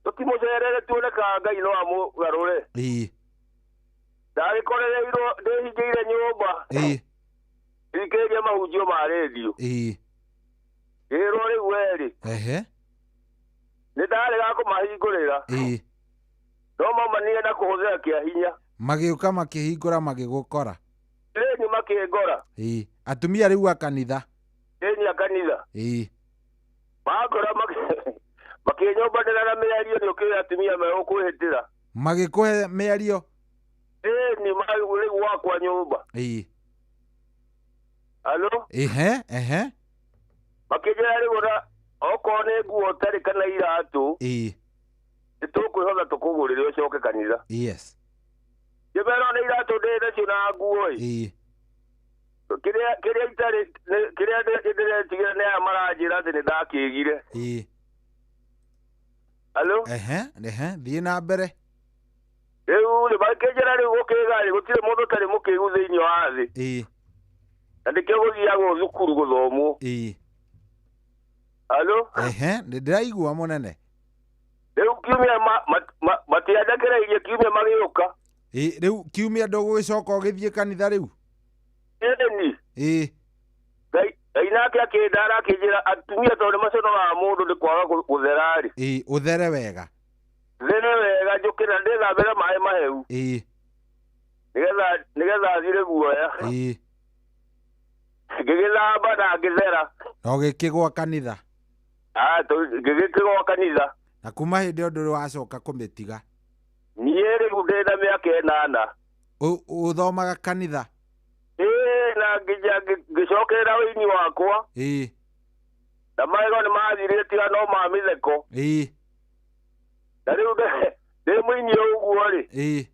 Tũtimũcerere tuone kana Ngai no amũgarũre. Ĩĩ. Ndagĩkorereirwo ndĩhingĩire nyũmba. Ĩĩ. Thikĩrĩria mahunjio ma rĩndiũ. Ĩĩ. Ngĩrwo rĩu we rĩ. Ehe. Nĩ ndarega kũmahingũrĩra. Ĩĩ. No maumanire na kũhũthĩra kĩa hinya. Magĩũka makĩhingũra magĩgũkora. Ĩĩ ni makĩngora. Ĩĩ. Atumia rĩu a kanitha. Ĩĩ ni a kanitha. Ĩĩ. Makora makĩnyũmbanĩra na mĩario nĩ ũkĩũĩ atumia megũkwĩhĩtĩra. Magĩkũhe mĩario? Ĩĩ ni rĩu wakwa nyũmba. Ĩĩ. Alo? Ehe, ehe. Makĩnjĩra rĩu ona okorwo nĩ nguo ũtarĩ kana iratũ. Ĩĩ. Nĩ tũkwĩhotha tũkũgũrĩre ũcoke kanitha. Yes. Ngĩmera nĩ iratũ ndĩ nacio na nguo ĩ. Ĩĩ. Kĩrĩa itarĩ kĩrĩa ndĩretigĩra nĩ aya maranjĩra atĩ nĩ ndakĩgire. Ĩĩ. Alo? Ehe, ehe, thiĩ na mbere. Rĩu rĩ makĩnjĩra rĩu gũkĩga rĩ gũtirĩ mũndũ ũtarĩ mũkĩgu thĩinĩ wa thĩ. Ĩĩ. Na nĩkĩo gũthiagwo thukuru gũthomwo. Ĩĩ. Alo? Ehe, ndĩraigua mũnene. Rĩu kiumia matiandekereirie kiumia magĩũka. Ĩĩ, rĩu kiumia ndũgũgĩcoka ũgĩthiĩ kanitha rĩu? Ĩni. Ĩĩ. Ngai nake akĩndara akĩnjĩra atumia tondũ nĩmaconoraga mũndũ nĩ kwaga gũthera rĩ. Ĩĩ, ũthere wega. There wega njũkĩra ndĩthambĩre maĩ mahehu. Ĩĩ. Nĩgetha thire guoya. Ĩĩ. Ngĩgĩthamba na ngĩthera. Na ũgĩkĩgwa kanitha. Ngĩgĩkĩgwa kanitha. Na kuma hĩndĩ ĩyo ndũrĩ wacoka kũmĩtiga. Niĩ rĩu ndĩ na mĩaka 8. Ũthomaga kanitha? Ĩĩ, na ngĩcokerera ũini wakwa. Ĩĩ. Na magego nĩ mathirire tiga no ma mĩtheko. Ĩĩ. Na rĩu ndĩ mũini ũguo rĩ. Ĩĩ.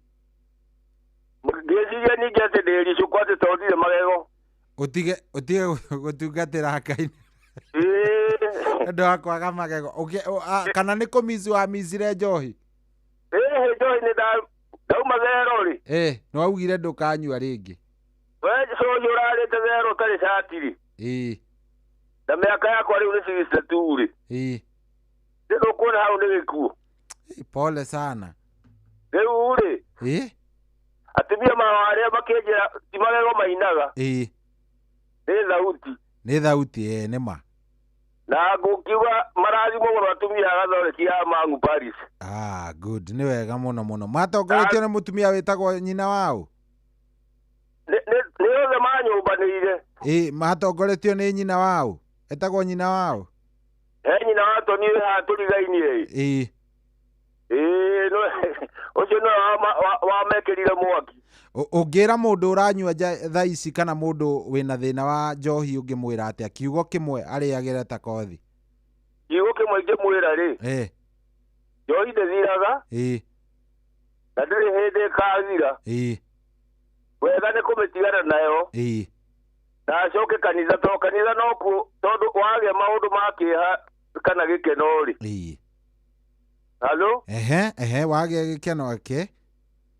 Ngĩciria ningĩ atĩ ndĩricũkwo atĩ tondũ ndirĩ magego. Ũtige gũtungatĩra Ngai. Ĩĩ. Ũndũ wa kwaga magego. Kana nĩ kũmici wamicire njohi? Ĩĩ, njohi nĩ ndauma thero rĩ. Ĩĩ, nĩ waugire ndũkanyua rĩngĩ. We cũcũ ũrarĩte thero ũtarĩ cati rĩ. Ĩĩ. Na mĩaka yakwa rĩu nĩ 62 rĩ. Ĩĩ. Ndũkuona hau nĩ gĩkuũ. Pole sana. Rĩu rĩ. Ĩĩ. Atumia arĩa makĩnjĩra ti magego mainaga. Ĩĩ. Nĩ thauti. Nĩ thauti, ĩĩ, nĩ ma. Na ngũkiuga marathimwo mũno atumia a Gathoreki a Mang'u Paris. Ah, good. Nĩ wega mũno mũno. Matongoretio nĩ mũtumia wĩtagwo nyina wao? Nĩ othe manyũmbanĩire. Ĩĩ, matongoretio nĩ nyina wao? Etagwo nyina wao? He nyina wa Toni wĩ haha tũrigainie. Ĩĩ. Ĩĩ, ũcio nĩwe wamekĩrire mwaki. Ũngĩra mũndũ ũranyua thaa ici kana mũndũ wĩna thĩna wa njohi ũngĩmwĩra atĩa? Kiugo kĩmwe arĩagĩre ta kothi. Kiugo kĩmwe ingĩmwĩra rĩ. Ĩĩ. Njohi ndĩthiraga. Ĩĩ. Na ndĩrĩ hĩndĩ ĩkathira. Ĩĩ. Wega nĩ kũmĩtigana nayo. Ĩĩ. Na acoke kanitha tondũ kanitha nokuo tondũ wagĩa maũndũ ma kĩeha kana gĩkeno rĩ. Ĩĩ. Halo? Ehe, ehe, wagĩa gĩkeno ake.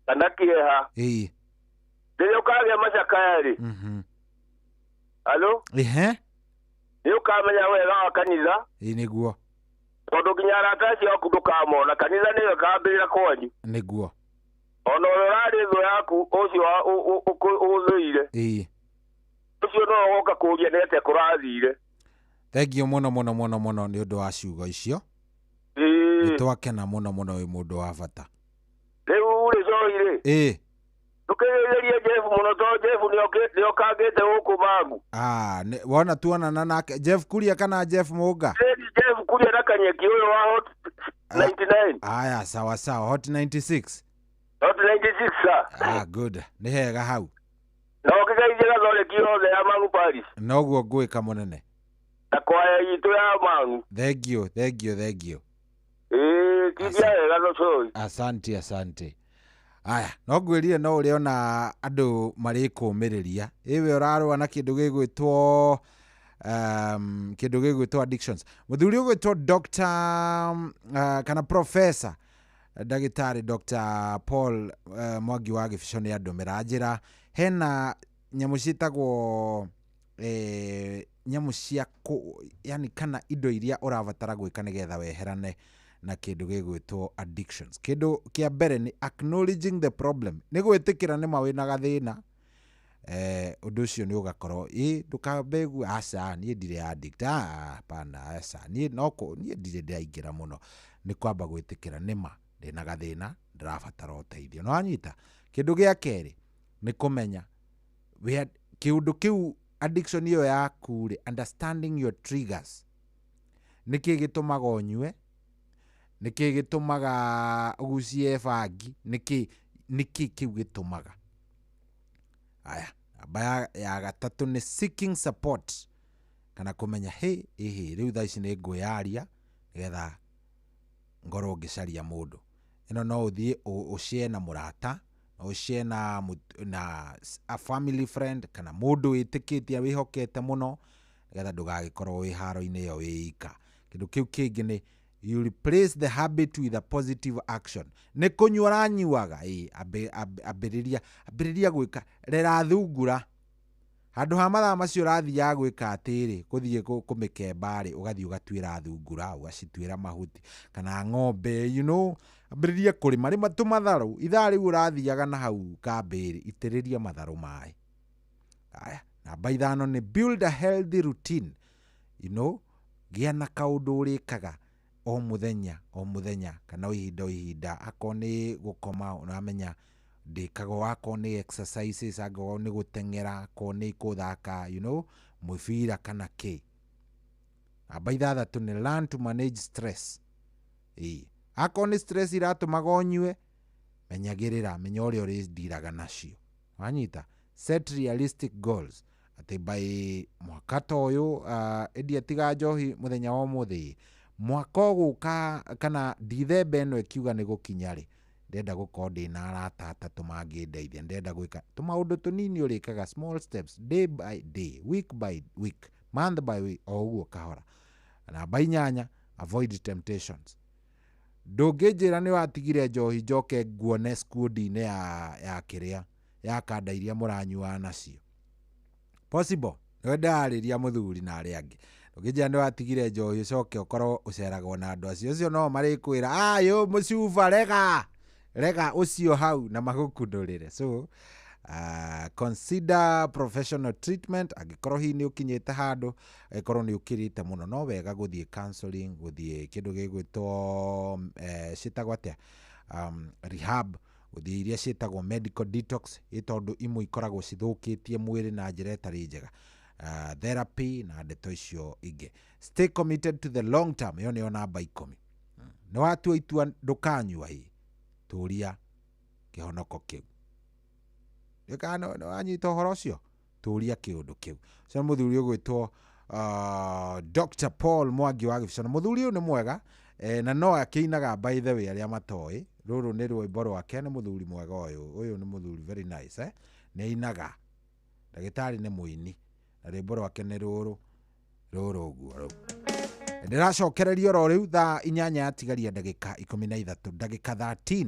Kana kĩeha. Ĩĩ. Rĩrĩa ũkagĩa macakaya rĩ. Halo? Ehe. Nĩ ũkamenya wega wa kanitha. Ĩĩ, nĩguo. Tondũ nginya arata acio aku ndũkamona kanitha nĩyo ĩkambĩrĩra kwanyu. Nĩguo. Ona ũrĩa ũrarĩ thũ yaku ũcio ũthũire. Ĩĩ. Ũcio no ũgoka kũũria nĩ atĩa kũrathire. Thengiũ mũno mũno mũno mũno nĩ ũndũ wa ciugo icio. Ĩĩ. Nĩ twakena mũno mũno wĩ mũndũ wa bata. Rĩu rĩ Cohi rĩ. Ĩĩ. Ndũkĩgeithĩrie Jeff mũno tondũ Jeff nĩokangĩte gũkũ Mang'u. Ah, wona tuonana nake Jeff Kuria kana Jeff Mũnga? Ĩĩ, Jeff Kuria na Kanyeki ũyũ wa Hot 99. Aya, sawa sawa, Hot 96. Hot 96 sir. Ah, good. Nĩ hega hau. Na ũkĩgeithie Gathoreki yothe ya Mang'u Paris. Noguo ngwĩka mũnene. Na kwaya itũ ya Mang'u. Thengiũ, thengiũ, thengiũ. Ĩĩ, tindia wega Cohi. Asante, asante. Aya, no ngwĩrire no ũrĩona andũ marĩkũmĩrĩria. Ĩwe ũrarũa na kĩndũ gĩgwĩtwo kĩndũ gĩgwĩtwo addictions. Mũthuri ũgwĩtwo Dr. Kana Professor Ndagĩtarĩ Dr. Paul Mwangi wa Gĩbico nĩ andũmĩra njĩra hena nyamũ ciĩtagwo nyamũ cia yani kana indo iria ũrabatara gwĩka nĩgetha weherane na kĩndũ gĩgwĩtwo addictions. Kĩndũ kĩa mbere nĩ acknowledging the problem. Nĩ gwĩtĩkĩra nĩ ma wĩna gathĩna. Ũndũ ũcio nĩ ũgakorwo ĩ ndũkambe aca niĩ ndirĩ addict, hapana, aca niĩ no niĩ ndirĩ ndĩraingĩra mũno. Nĩ kwamba gwĩtĩkĩra nĩ ma ndĩna gathĩna ndĩrabatara ũteithio. No wanyita. Kĩndũ gĩa kerĩ nĩ kũmenya kĩũndũ kĩu addiction ĩyo yaku rĩ, understanding your triggers. Nĩkĩ gĩtũmaga ũnyue? Nĩkĩ gĩtũmaga ũgucie bangi? Nĩkĩ kĩu gĩtũmaga? Aya, namba ya gatatũ nĩ seeking support kana kũmenya hĩ ĩhĩ rĩu thaa ici nĩ ngwĩyaria nĩgetha ngorwo ngĩcaria mũndũ. Ĩno no ũthiĩ ũshare na mũrata, no ũshare na a family friend kana mũndũ wĩtĩkĩtie wĩhokete mũno nĩgetha ndũgagĩkorwo wĩ haro-inĩ ĩyo wĩ ika. Kĩndũ kĩu kĩngĩ nĩ You replace the habit with a positive action. Nĩ kũnyua ũranyuaga, ĩ ambĩrĩria ambĩrĩria gwĩka rera thungura handũ ha mathaa macio ũrathiaga gwĩka atĩrĩ gũthiĩ kũmĩkemba rĩ, ũgathiĩ ũgatuĩra thungura, ũgacituĩra mahuti kana ng'ombe, you know, ambĩrĩria kũrĩma rĩma tũmatharũ. Ithaa rĩu ũrathiaga na hau kambĩ rĩ, itĩrĩria matharũ maĩ. Aya, namba 5 nĩ build a healthy routine. You know, gĩa na kaũndũ ũrĩkaga o mũthenya o mũthenya kana o ihinda o ihinda. Akorwo nĩ gũkoma ũramenya ndĩkaga, akorwo nĩ exercises, akorwo nĩ gũteng'era, akorwo nĩ gũthaka, you know, mũbira kana kĩ. Namba 6 nĩ learn to manage stress. Ĩĩ, akorwo nĩ stress iratũmaga ũnyue, menyagĩrĩra, menya ũrĩa ũrĩndiraga nacio. Wanyita? Set realistic goals. Atĩ by mwaka ta ũyũ, ĩndĩ atiga njohi mũthenya wa ũmũthĩ, mwaka ũgũka kana Dithemba ĩno ĩkiuga nĩ gũkinya rĩ, ndĩrenda gũkorwo ndĩna arata atatũ mangĩndeithia, ndĩrenda gwĩka tũmaũndũ tũnini ũrĩkaga, small steps, day by day, week by week, month by week, o ũguo kahora. Namba 8, avoid temptations. Ndũngĩnjĩra nĩ watigire njohi njoke nguone skundi-inĩ ya kĩrĩa ya kanda iria mũranyuaga nacio. Possible. Nĩwe ndĩrarĩria mũthuri na arĩa angĩ. Ndũngĩnjĩra nĩ watigire njohi ũcoke ũkorwo ũceragwo na andũ acio. Ũcio no marĩkwĩra, ayũ mũcuba, rega rega ũcio hau, na magũkundũrĩre. So consider professional treatment. Angĩkorwo hihi nĩ ũkinyĩte handũ, angĩkorwo nĩ ũkĩrĩte mũno, no wega gũthiĩ counseling, gũthiĩ kĩndũ gĩgwĩtwo ciĩtagwo atĩa, rehab, gũthiĩ iria ciĩtagwo medical detox, ĩ tondũ imwe ikoragwo cithũkĩtie mwĩrĩ na njĩra ĩtarĩ njega. Therapy na ndeto icio ingĩ. Stay committed to the long term. Ĩyo nĩyo namba 10. Nĩ watua itua ndũkanyua, ĩ tũria kĩhonoko kĩu. Kana nĩ wanyita ũhoro ũcio, tũria kĩũndũ kĩu. Ũcio nĩ mũthuri ũgwĩtwo Dr. Paul Mwangi wa Gĩbicano. Mũthuri ũyũ nĩ mwega, na no akĩinaga, by the way, arĩa matoĩ, rũrũ nĩ rwĩmbo rwake. Nĩ mũthuri mwega ũyũ, ũyũ nĩ mũthuri very nice, eh? Nĩ ainaga, ndagĩtarĩ nĩ mũini, na rwĩmbo rwake nĩ rũrũ rũrũ ũguo. Rũu ndĩracokereria oro rĩu thaa 8 yatigaria ndagĩka 13, ndagĩka 13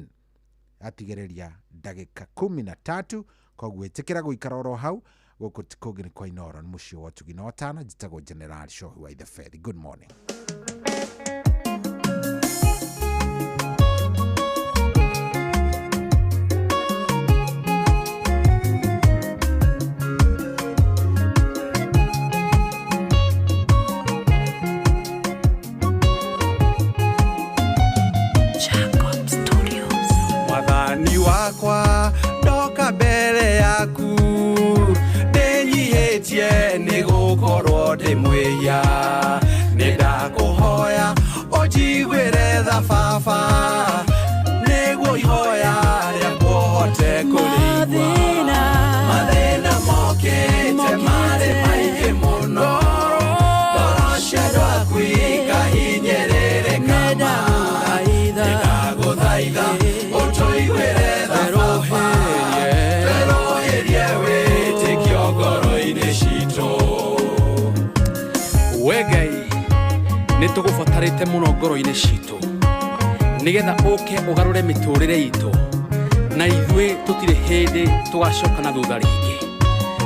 yatigereria ndagĩka 13. Koguo ĩtĩkĩra gũikara oro hau. Gũkũ ti kũngĩ nĩ kwa Inooro, nĩ mũciĩ wa ũtugi na ũtana. Njĩtagwo General Shohu wa Itheberi. Good morning. Mwathani wakwa, ndoka mbere yaku ndĩnyihĩtie, nĩ gũkorwo ndĩ mwĩhia. Nĩ ndakũhoya ũnjiguĩre tha baba, nĩguo ihoya rĩakwa ũhote kũrĩigua. Mathĩna mokĩte marĩ maingĩ mũno, ngoro cia andũ aku ikahinyĩrĩrĩka ma. Nĩndagũthaitha ũtũiguĩre tha baba, twerũhĩrie wĩtĩkio ngoro-inĩ citũ. We Ngai, nĩ tũgũbatarĩte mũno ngoro-inĩ citũ, nĩgetha ũke ũgarũre mĩtũrĩre itũ, na ithuĩ tũtirĩ hĩndĩ tũgacoka na thutha rĩngĩ.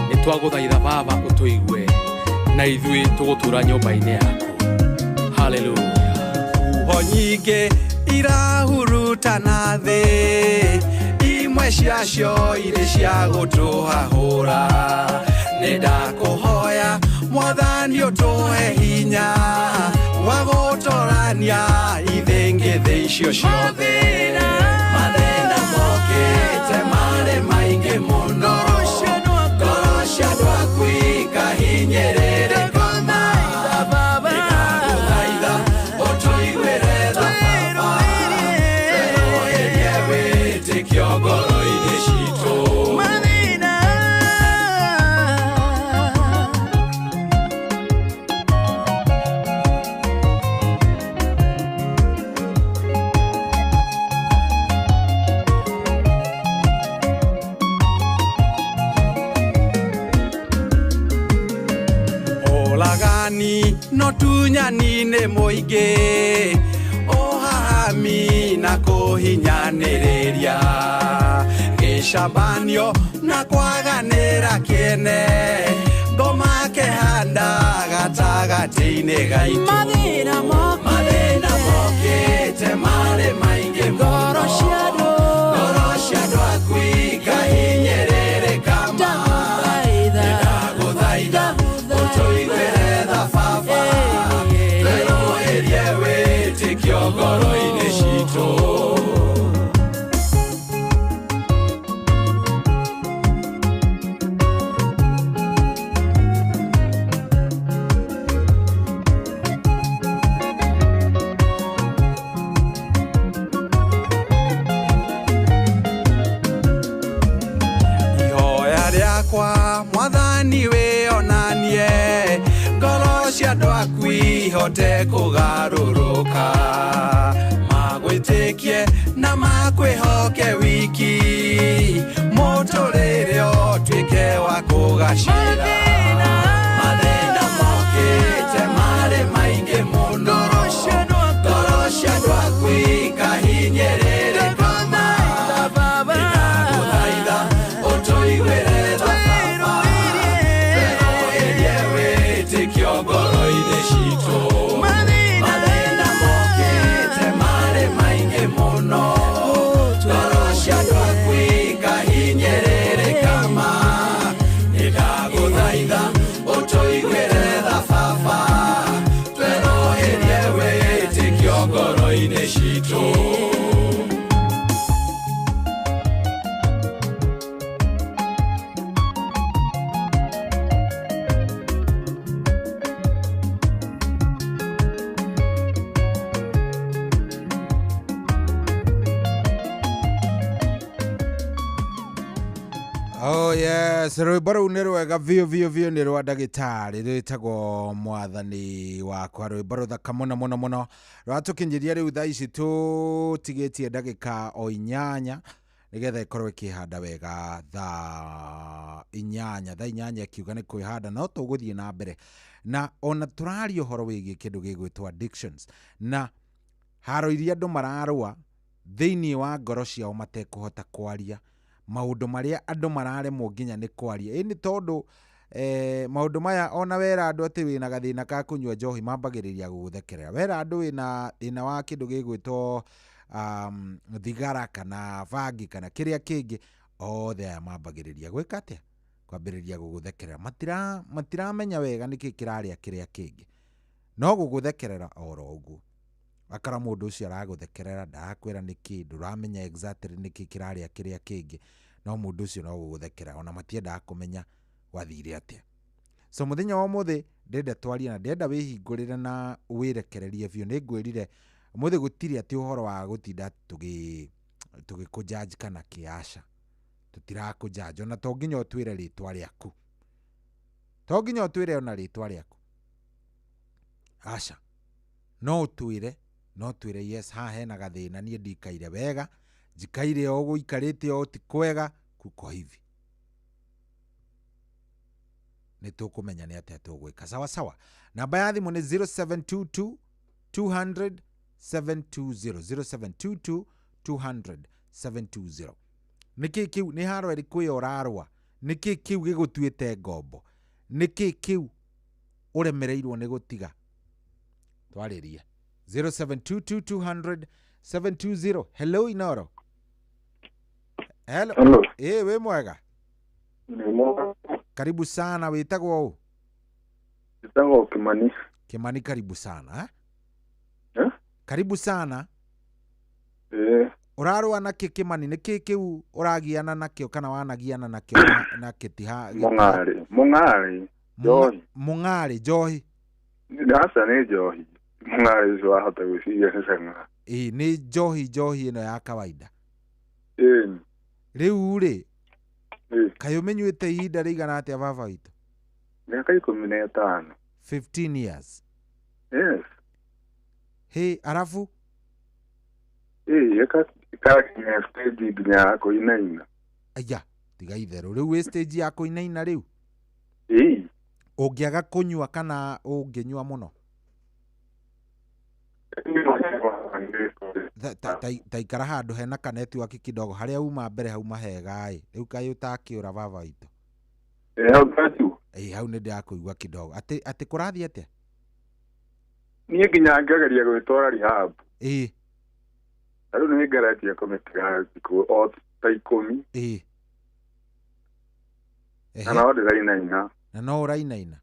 Nĩ twagũthaitha baba ũtũigue, na ithuĩ tũgũtũra nyũmba-inĩ yaku. Haleluya. Huho nyingĩ irahurutana thĩ, imwe ciacio irĩ cia gũtũhahũra. Nĩ ndakũhoya Mwathani ũtũhe hinya wa gũtorania ithĩngĩthĩ icio ciothe. Mathĩna mokĩte marĩ maingĩ mũno, ngoro cia andũ aku ikahinyĩrĩrĩka ma. Nĩndagũthaitha ũtũiguĩre tha baba, twerũhĩrie wĩtĩkio ngoro-inĩ citũ. Ũragani no tunyani nĩ mũingĩ, Ũragami na kũhinyanĩrĩria gĩcabanio na kwaganĩra kĩene ngoma kĩhanda gatagatĩ-inĩ gaitũ Mathĩna mokĩte marĩ maingĩ ngoro cia andũ aku ikahinyĩrĩrĩka ma ndagũthaitha ũtũiguĩre tha baba twerũhĩrie wĩtĩkio ngoro-inĩ citũ. Ihoya rĩakwa mwathani wĩonanie ngoro cia andũ aku ihote kũgarũrũka magwĩtĩkie na makwĩhoke wiki mũtũrĩre ũtuĩke wa kũgacĩra. Mathĩna mokĩte marĩ maingĩ mũno ngoro cia andũ aku ikahinyĩrĩrĩka ma ndagũthaitha ũtũiguĩre tha baba twerũhĩrie wĩtĩkio ngoro-inĩ citũ. Mathĩna mokĩte marĩ maingĩ mũno ngoro cia andũ aku ikahinyĩrĩrĩka ma ndagũthaitha ũtũiguĩre tha baba twerũhĩrie wĩtĩkio ngoro-inĩ citũ. Oh yes, rwĩmbo rũu nĩ rwega biũ biũ biũ nĩ rwa ndagĩtarĩ rwĩtagwo mwathani wakwa rwĩmbo rũthaka mũno mũno mũno rwatũkinyĩria rĩu thaa ici tũtigĩtie ndagĩka o 8 nĩgetha ĩkorwo ĩkĩhanda wega thaa 8 ĩkiuga nĩ kwĩhanda no tũgũthiĩ na mbere na ona tũraria ũhoro wĩgiĩ kĩndũ gĩgwĩtwo addictions na haro iria andũ mararũa thĩinĩ wa ngoro ciao matekũhota kwaria maũndũ marĩa andũ mararemwo nginya nĩ kwaria ĩ nĩ tondũ maũndũ maya ona wera andũ atĩ wĩna gathĩna ka kũnyua njohi mambagĩrĩria gũgũthekerera wera andũ wĩna thĩna wa kĩndũ gĩgwĩtwo thigara kana bangi kana kĩrĩa kĩngĩ othe aya mambagĩrĩria gwĩka atĩa kwambĩrĩria gũgũthekerera matiramenya wega nĩkĩ kĩrarĩa kĩrĩa kĩngĩ no gũgũthekerera oro ũguo akara mũndũ ũcio aragũthekerera ndarakwĩra nĩkĩ ndũramenya exactly nĩkĩ kĩrarĩa kĩrĩa kĩngĩ no mũndũ ũcio no gũgũthekerera ona matiendaga kũmenya gwathire atĩa. So mũthenya wa ũmũthĩ ndĩrenda twarie na ndĩrenda wĩhingũrĩre na wĩrekererie biũ nĩ ngwĩrire ũmũthĩ gũtirĩ atĩ ũhoro wa gũtinda tũgĩkũjudge kana kĩaca tũtirakũjudge ona to nginya ũtwĩre rĩtwa rĩaku to nginya ũtwĩre ona rĩtwa rĩaku aca no ũtwĩre no twĩre yes haha hena gathĩna niĩ ndikaire wega njikaire o gũikarĩte o ti kwega kuko hivi nĩ tũkũmenya nĩ atĩa tũgwĩka sawa sawa. Namba ya thimũ nĩ 0722 200 720 0722 200 720. Nĩkĩ kĩu nĩ haro ĩrĩkũ ĩyo ũrarũa nĩkĩ kĩu gĩgũtuĩte ngombo nĩkĩ kĩu ũremereirwo nĩ gũtiga twarĩrie 0722 200 720. Hello Inoro. Hello. Hello. Wĩ mwega? Karibu sana wĩtagwo ũ? Wĩtagwo Kimani. Kimani karibu sana eh? Karibu sana. Ũrarũa nakĩ Kimani nĩkĩ kĩu ũragiana nakĩo kana wanagiana nakĩo na kĩtiha Mũng'arĩ njohi. Mũng'arĩ njohi. Aca nĩ njohi. Mũng'arĩ ũcio wahota gwĩciria nĩ cang'aa. Ĩĩ nĩ njohi ĩno ya kawaida. Ĩĩ. Rĩu rĩ kaĩ ũmĩnyuĩte ihinda rĩigana atĩa baba witũ? Mĩaka 15. 15 years. Yes. Hĩ arabu? Ĩĩ ĩkakinya stage nginya ya kũinaina. Aya tiga itherũ rĩu wĩ stage ya kũinaina rĩu? Ĩĩ. Ũngĩaga kũnyua kana ũngĩnyua mũno? Ta ikara handũ hena ka network kidogo harĩa uma mbere hauma hega ĩ. Rĩu kaĩ ũtakĩũra baba witũ. Ĩ hau ndĩrakĩigua. Ĩ hau nĩ ndĩrakũigua kidogo. Atĩ atĩ kũrathiĩ atĩa? Niĩ nginya ngĩgeria gwĩtwara rehab. Ĩ. Na rĩu nĩ ngeretie kũmĩtiga thikũ o ta 10. Ĩ. Na no ndĩrainaina. Na no ũrainaina.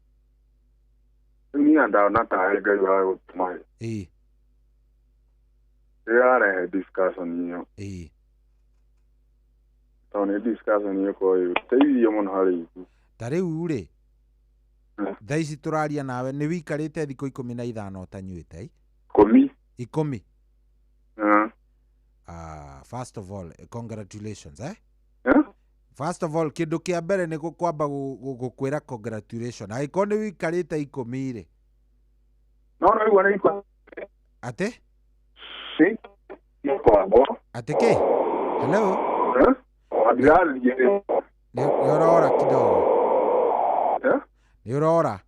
Rĩu niĩ ndona tarĩ Ngai wa gũtũma. Ĩ. Ndĩrarehe discussion ĩyo. Ĩ. Tondũ nĩ discussion ĩyo korwo ĩgũteithio mũno harĩ ithuĩ. Ta rĩu rĩ, thaa ici tũraria nawe nĩ wĩikarĩte thikũ 15 ũtanyuĩte? 10. 10. First of all, congratulations, eh? First of all, kĩndũ kĩa mbere nĩ kwamba gũkwĩra congratulations. Angĩkorwo nĩ wĩikarĩte 10 rĩ. No no nĩ ikũmi. Atĩ? Nĩ kwambwo. Atĩ kĩ? Hello? Nĩ Nĩ ũrora kidogo. Nĩ ũrora?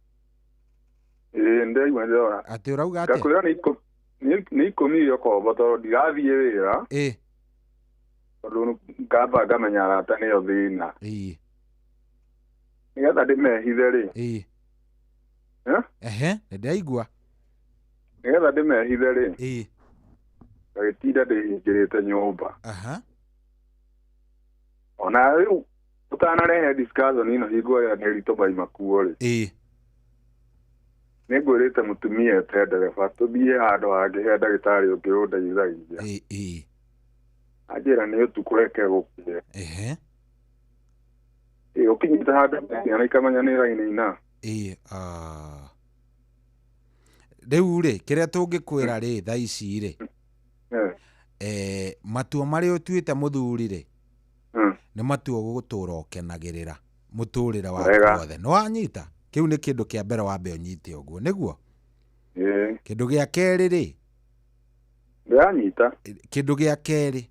Ĩĩ ndĩraigua ndĩrora. Atĩ ũrauga atĩa? Ngakwĩra nĩ 10 ĩyo kombo tondũ ndirathiĩ wĩra. Ĩ. Tondũ ngamba ngamenya arata nĩo thĩna. Ĩ. Nĩgetha ndĩmehithe rĩ. Ĩ. Ehe, nĩ ndĩraigua. Nĩgetha ndĩmehithe rĩ. Ĩ. Ngagĩtinda ndĩhingĩrĩte nyũmba. Aha. Ona rĩu ũtanarehe discussion ĩno hingo ĩrĩa nĩ maima kuo rĩ. Ĩ. Nĩ ngwĩrĩte mũtumia ete ndereba tũthiĩ handũ hangĩ he ndagĩtarĩ ũngĩ ũndeithagia. Ĩ. Anjĩra nĩ ũtukũ reke gũkĩe. Ehe. Ĩ ũkinyĩte handũ ciana ikamenya nĩ ĩrainaina. Ĩ. Rĩu rĩ, kĩrĩa tũngĩkwĩra rĩ thaa ici rĩ. Matua marĩa ũtuĩte mũthuri rĩ. Nĩ matua ũgũtũra ũkenagĩrĩra mũtũrĩre waku wothe. Nĩ wanyita? Kĩu nĩ kĩndũ kĩa mbere wambe ũnyite ũguo, nĩguo? Ĩ. Kĩndũ gĩa kerĩ rĩ. Ndĩranyita. Kĩndũ gĩa kerĩ.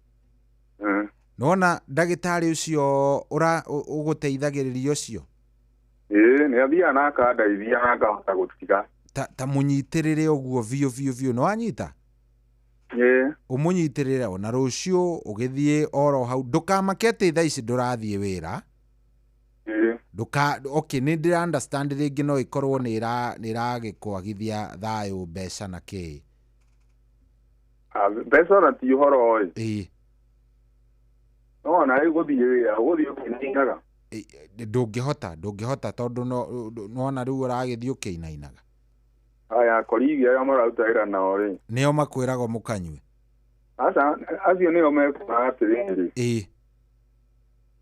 Nĩwona ndagĩtarĩ ũcio ũgũteithagĩrĩria ũcio? Ĩ, nĩ athiaga na akandeithia na ngahota gũtiga. Ta mũnyitĩrĩre ũguo biũ biũ biũ, nĩ wanyita? Ĩ. Ũmũnyitĩrĩre ona rũciũ ũgĩthiĩ oro hau, ndũkamake atĩ thaa ici ndũrathiĩ wĩra. Ĩ. Okay, nĩ ndĩra understand rĩngĩ no ĩkorwo nĩ ĩragĩkwagithia thayũ mbeca na kĩ. Mbeca ona ti ũhoro ĩ. Ĩ. No ona rĩu gũthiĩ wĩra, ũgũthiĩ ũkĩinainaga. Ndũngĩhota tondũ nĩwona rĩu ũragĩthiĩ ũkĩinainaga. Aya colleague arĩa mararuta wĩra nao rĩ. Nĩo makwĩragwo mũkanyue. Aca, acio nĩo mekuga atĩrĩrĩ. Ĩ.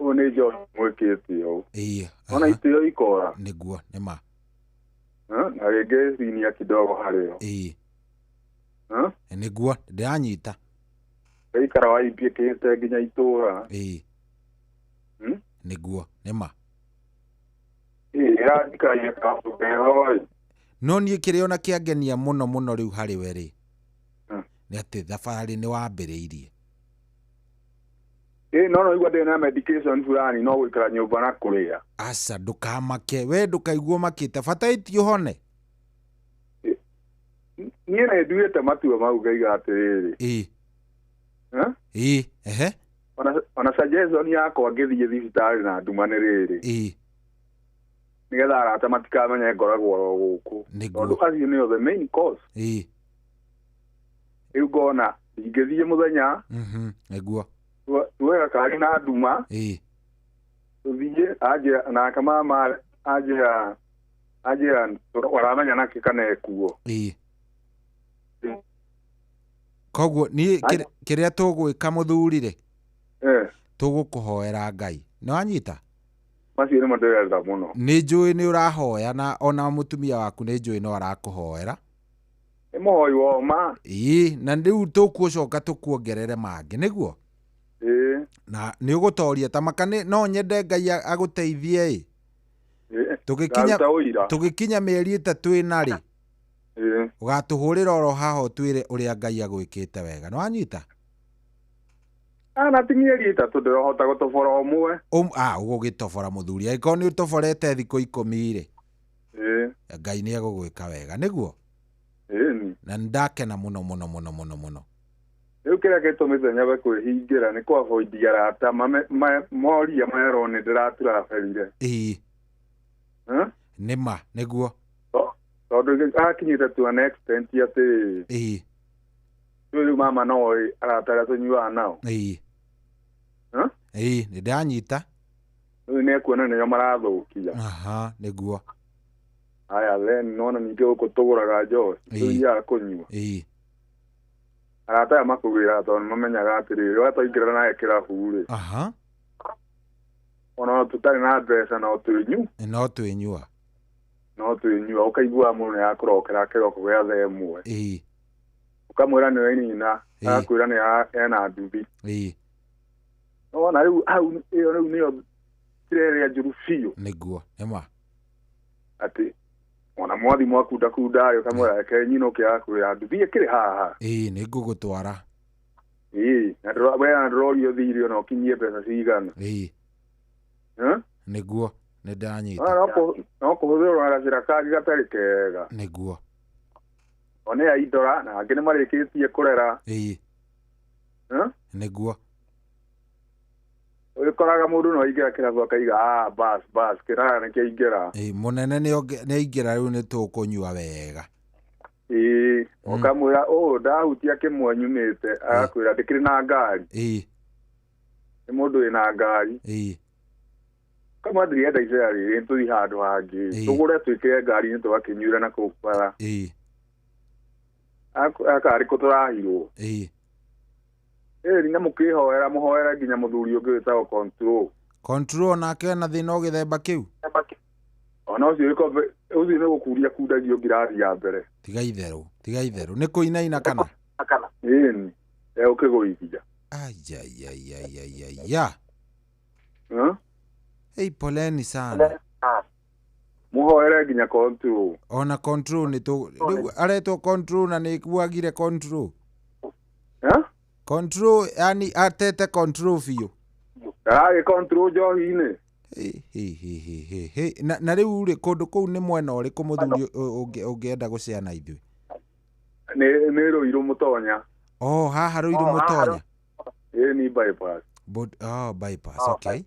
Ũyũ nĩ njohi mwĩkĩte ũũ. Ĩ. Ona itĩo ikora. Nĩguo, nĩ ma. Na rĩngĩ cinia kidogo harĩo. Ĩ. Nĩguo, ndĩranyita. Gaikara waimbĩkĩte nginya itũra. Ĩ. Nĩguo, nĩ ma. Ĩ, ĩranjikaria kaũndũ keho ĩ. No niĩ kĩrĩa ona kĩangenia mũno mũno rĩu harĩ we rĩ. Nĩ atĩ thabarĩ nĩ wambĩrĩirie. Ĩ, no igua ndĩ na medication fulani no gũikara nyũmba na kũrĩa. Aca, ndũkamake, we ndũkaigua ũmakĩte, bata ĩti ũhone. Niĩ nĩ nduĩte matua mau ngaiga atĩrĩrĩ. Ĩ. Ĩ, ehe. Ona suggestion yakwa ngĩthiĩ thibitarĩ na nduma nĩ rĩrĩ. Ĩ. Nĩgetha arata matikamenye ngoragwo oro gũkũ. Tondũ acio nĩo the main cause. Ĩ. Rĩu ngona ingĩthiĩ mũthenya. Nĩguo. Tuoe gakari na nduma. Ĩ. Tũthiĩ anjĩra nake mama anjĩra waramenya nakĩ kana ekuo. Ĩ. Koguo niĩ kĩrĩa tũgwĩka mũthuri rĩ. Tũgũkũhoera Ngai. Nĩ wanyita? Macio nĩmo ndĩrenda mũno. Nĩ njũĩ nĩ ũrahoya na ona mũtumia waku nĩ njũĩ no arakũhoera. Nĩ mũhoi wa ma. Ĩ, na rĩu tũkũcoka tũkuongerere mangĩ, nĩguo? Ĩ. Na nĩ ũgũtoria ta maka no nyende Ngai agũteithie ĩ. Tũgĩkinya mĩeri 3 ĩna rĩ. Ĩ. Ũgatũhũrĩra oro haha ũtwĩre ũrĩa Ngai agwĩkĩte wega. Nĩ wanyita? Ana ti mĩeri 3 ndĩrohota gũtobora ũmwe. Ũgũgĩtobora mũthuri. Angĩkorwo nĩ ũtoborete thikũ 10 rĩ. Ĩ. Ngai nĩ egũgwĩka wega, nĩguo? Ĩni. Na nĩ ndakena mũno mũno mũno mũno mũno. Rĩu Rĩu kĩrĩa gĩtũmĩte nyambe kwĩhingĩra nĩ kũ-avoid arata moria merwo nĩ ndĩraturaberire. Ĩĩ. Nĩ ma nĩguo. Tondũ akinyĩte to an extent atĩ Ĩĩ. Rĩu mama no oĩ arata arĩa tũnyuaga nao. Ĩĩ. Ĩĩ, nĩ ndanyita. Rĩu nĩ ekuona nĩo marathũkia. Aha, nĩguo. Aya, then nona ningĩ gũkũ tũgũraga njohi, tũthiaga kũnyua. Ĩĩ. Arata aya makũgĩraga tondũ nĩmamenyaga atĩrĩrĩ, ũrĩa twaingĩra naye kĩrabu rĩ. Aha. Ona tũtarĩ na mbeca no twĩnyu. No twĩnyua. No twĩnyua, ũkaigua mũndũ nĩarakũrokera kĩroko gĩa thaa ĩmwe. Ĩĩ. Ũkamwĩra nĩwe nina, agakwĩra nĩ ena nduthi. Ĩĩ. Nĩwona rĩu hau ĩyo rĩu nĩyo njĩra ĩrĩa njũru biũ. Nĩguo, nĩma. Atĩ ona mwathi mwakunda kunda rĩ, ũkamwĩra reke nyinũke agakwĩra nduthi ĩkĩrĩ haha. Ĩĩ, nĩngũgũtwara. Ĩĩ, na we na ndũrorio thirĩ ona ũkinyie mbeca cigana. Ĩĩ. Nĩguo, nĩndanyita. No kũhũthĩrwo na gacĩra kangĩ gatarĩ kega. Nĩguo. O nĩ aindora na angĩ nĩmarĩkĩtie kũrera. Ĩĩ. Nĩguo. Ũkoraga mũndũ no aingĩra kĩrabu akaiga ah bas bas kĩraya nĩkĩaingĩra. Ĩĩ, mũnene nĩaingĩra rĩu nĩtũkũnyua wega. Ĩĩ, ũkamwĩra ũũ ndahutia kĩmwe nyumĩte, agakwĩra ndĩkĩrĩ na ngari. Ĩĩ. Nĩ mũndũ wĩna ngari. Ĩĩ. Kamwe ndĩrenda icera rĩrĩ tũthiĩ handũ hangĩ. Tũgũre twĩkĩre ngari-inĩ tũgakĩnyuĩra na kũu bara. Ĩĩ. Akarĩ kũ tũrahirwo. Ĩĩ. Ĩĩ, na mũkĩhoera mũhoere nginya mũthuri ũngĩ wĩtagwo Control. Control nake ena thĩna o gĩthemba kĩu? Ona ũcio ũcio nĩ gũkuria kundagio ngirathi ya mbere. Tiga itherũ, tiga itherũ. Nĩ kũinaina kana? Ĩĩ, egũkĩgũithia. Ayayayayaya. Ei, poleni sana. Mũhoere nginya Control. Ona Control nĩ tũ rĩu aretwo Control na nĩ agire Control. Control, yani atete control biũ. Ndaragĩ control njohi-inĩ. He. Na rĩu rĩ kũndũ kũu nĩ mwena ũrĩkũ mũthuri ũngĩenda gũceana ithuĩ? Nĩ Rũirũ Mũtonya. Oh, haha Rũirũ Mũtonya. Ĩĩ, ni bypass. Oh, bypass, okay.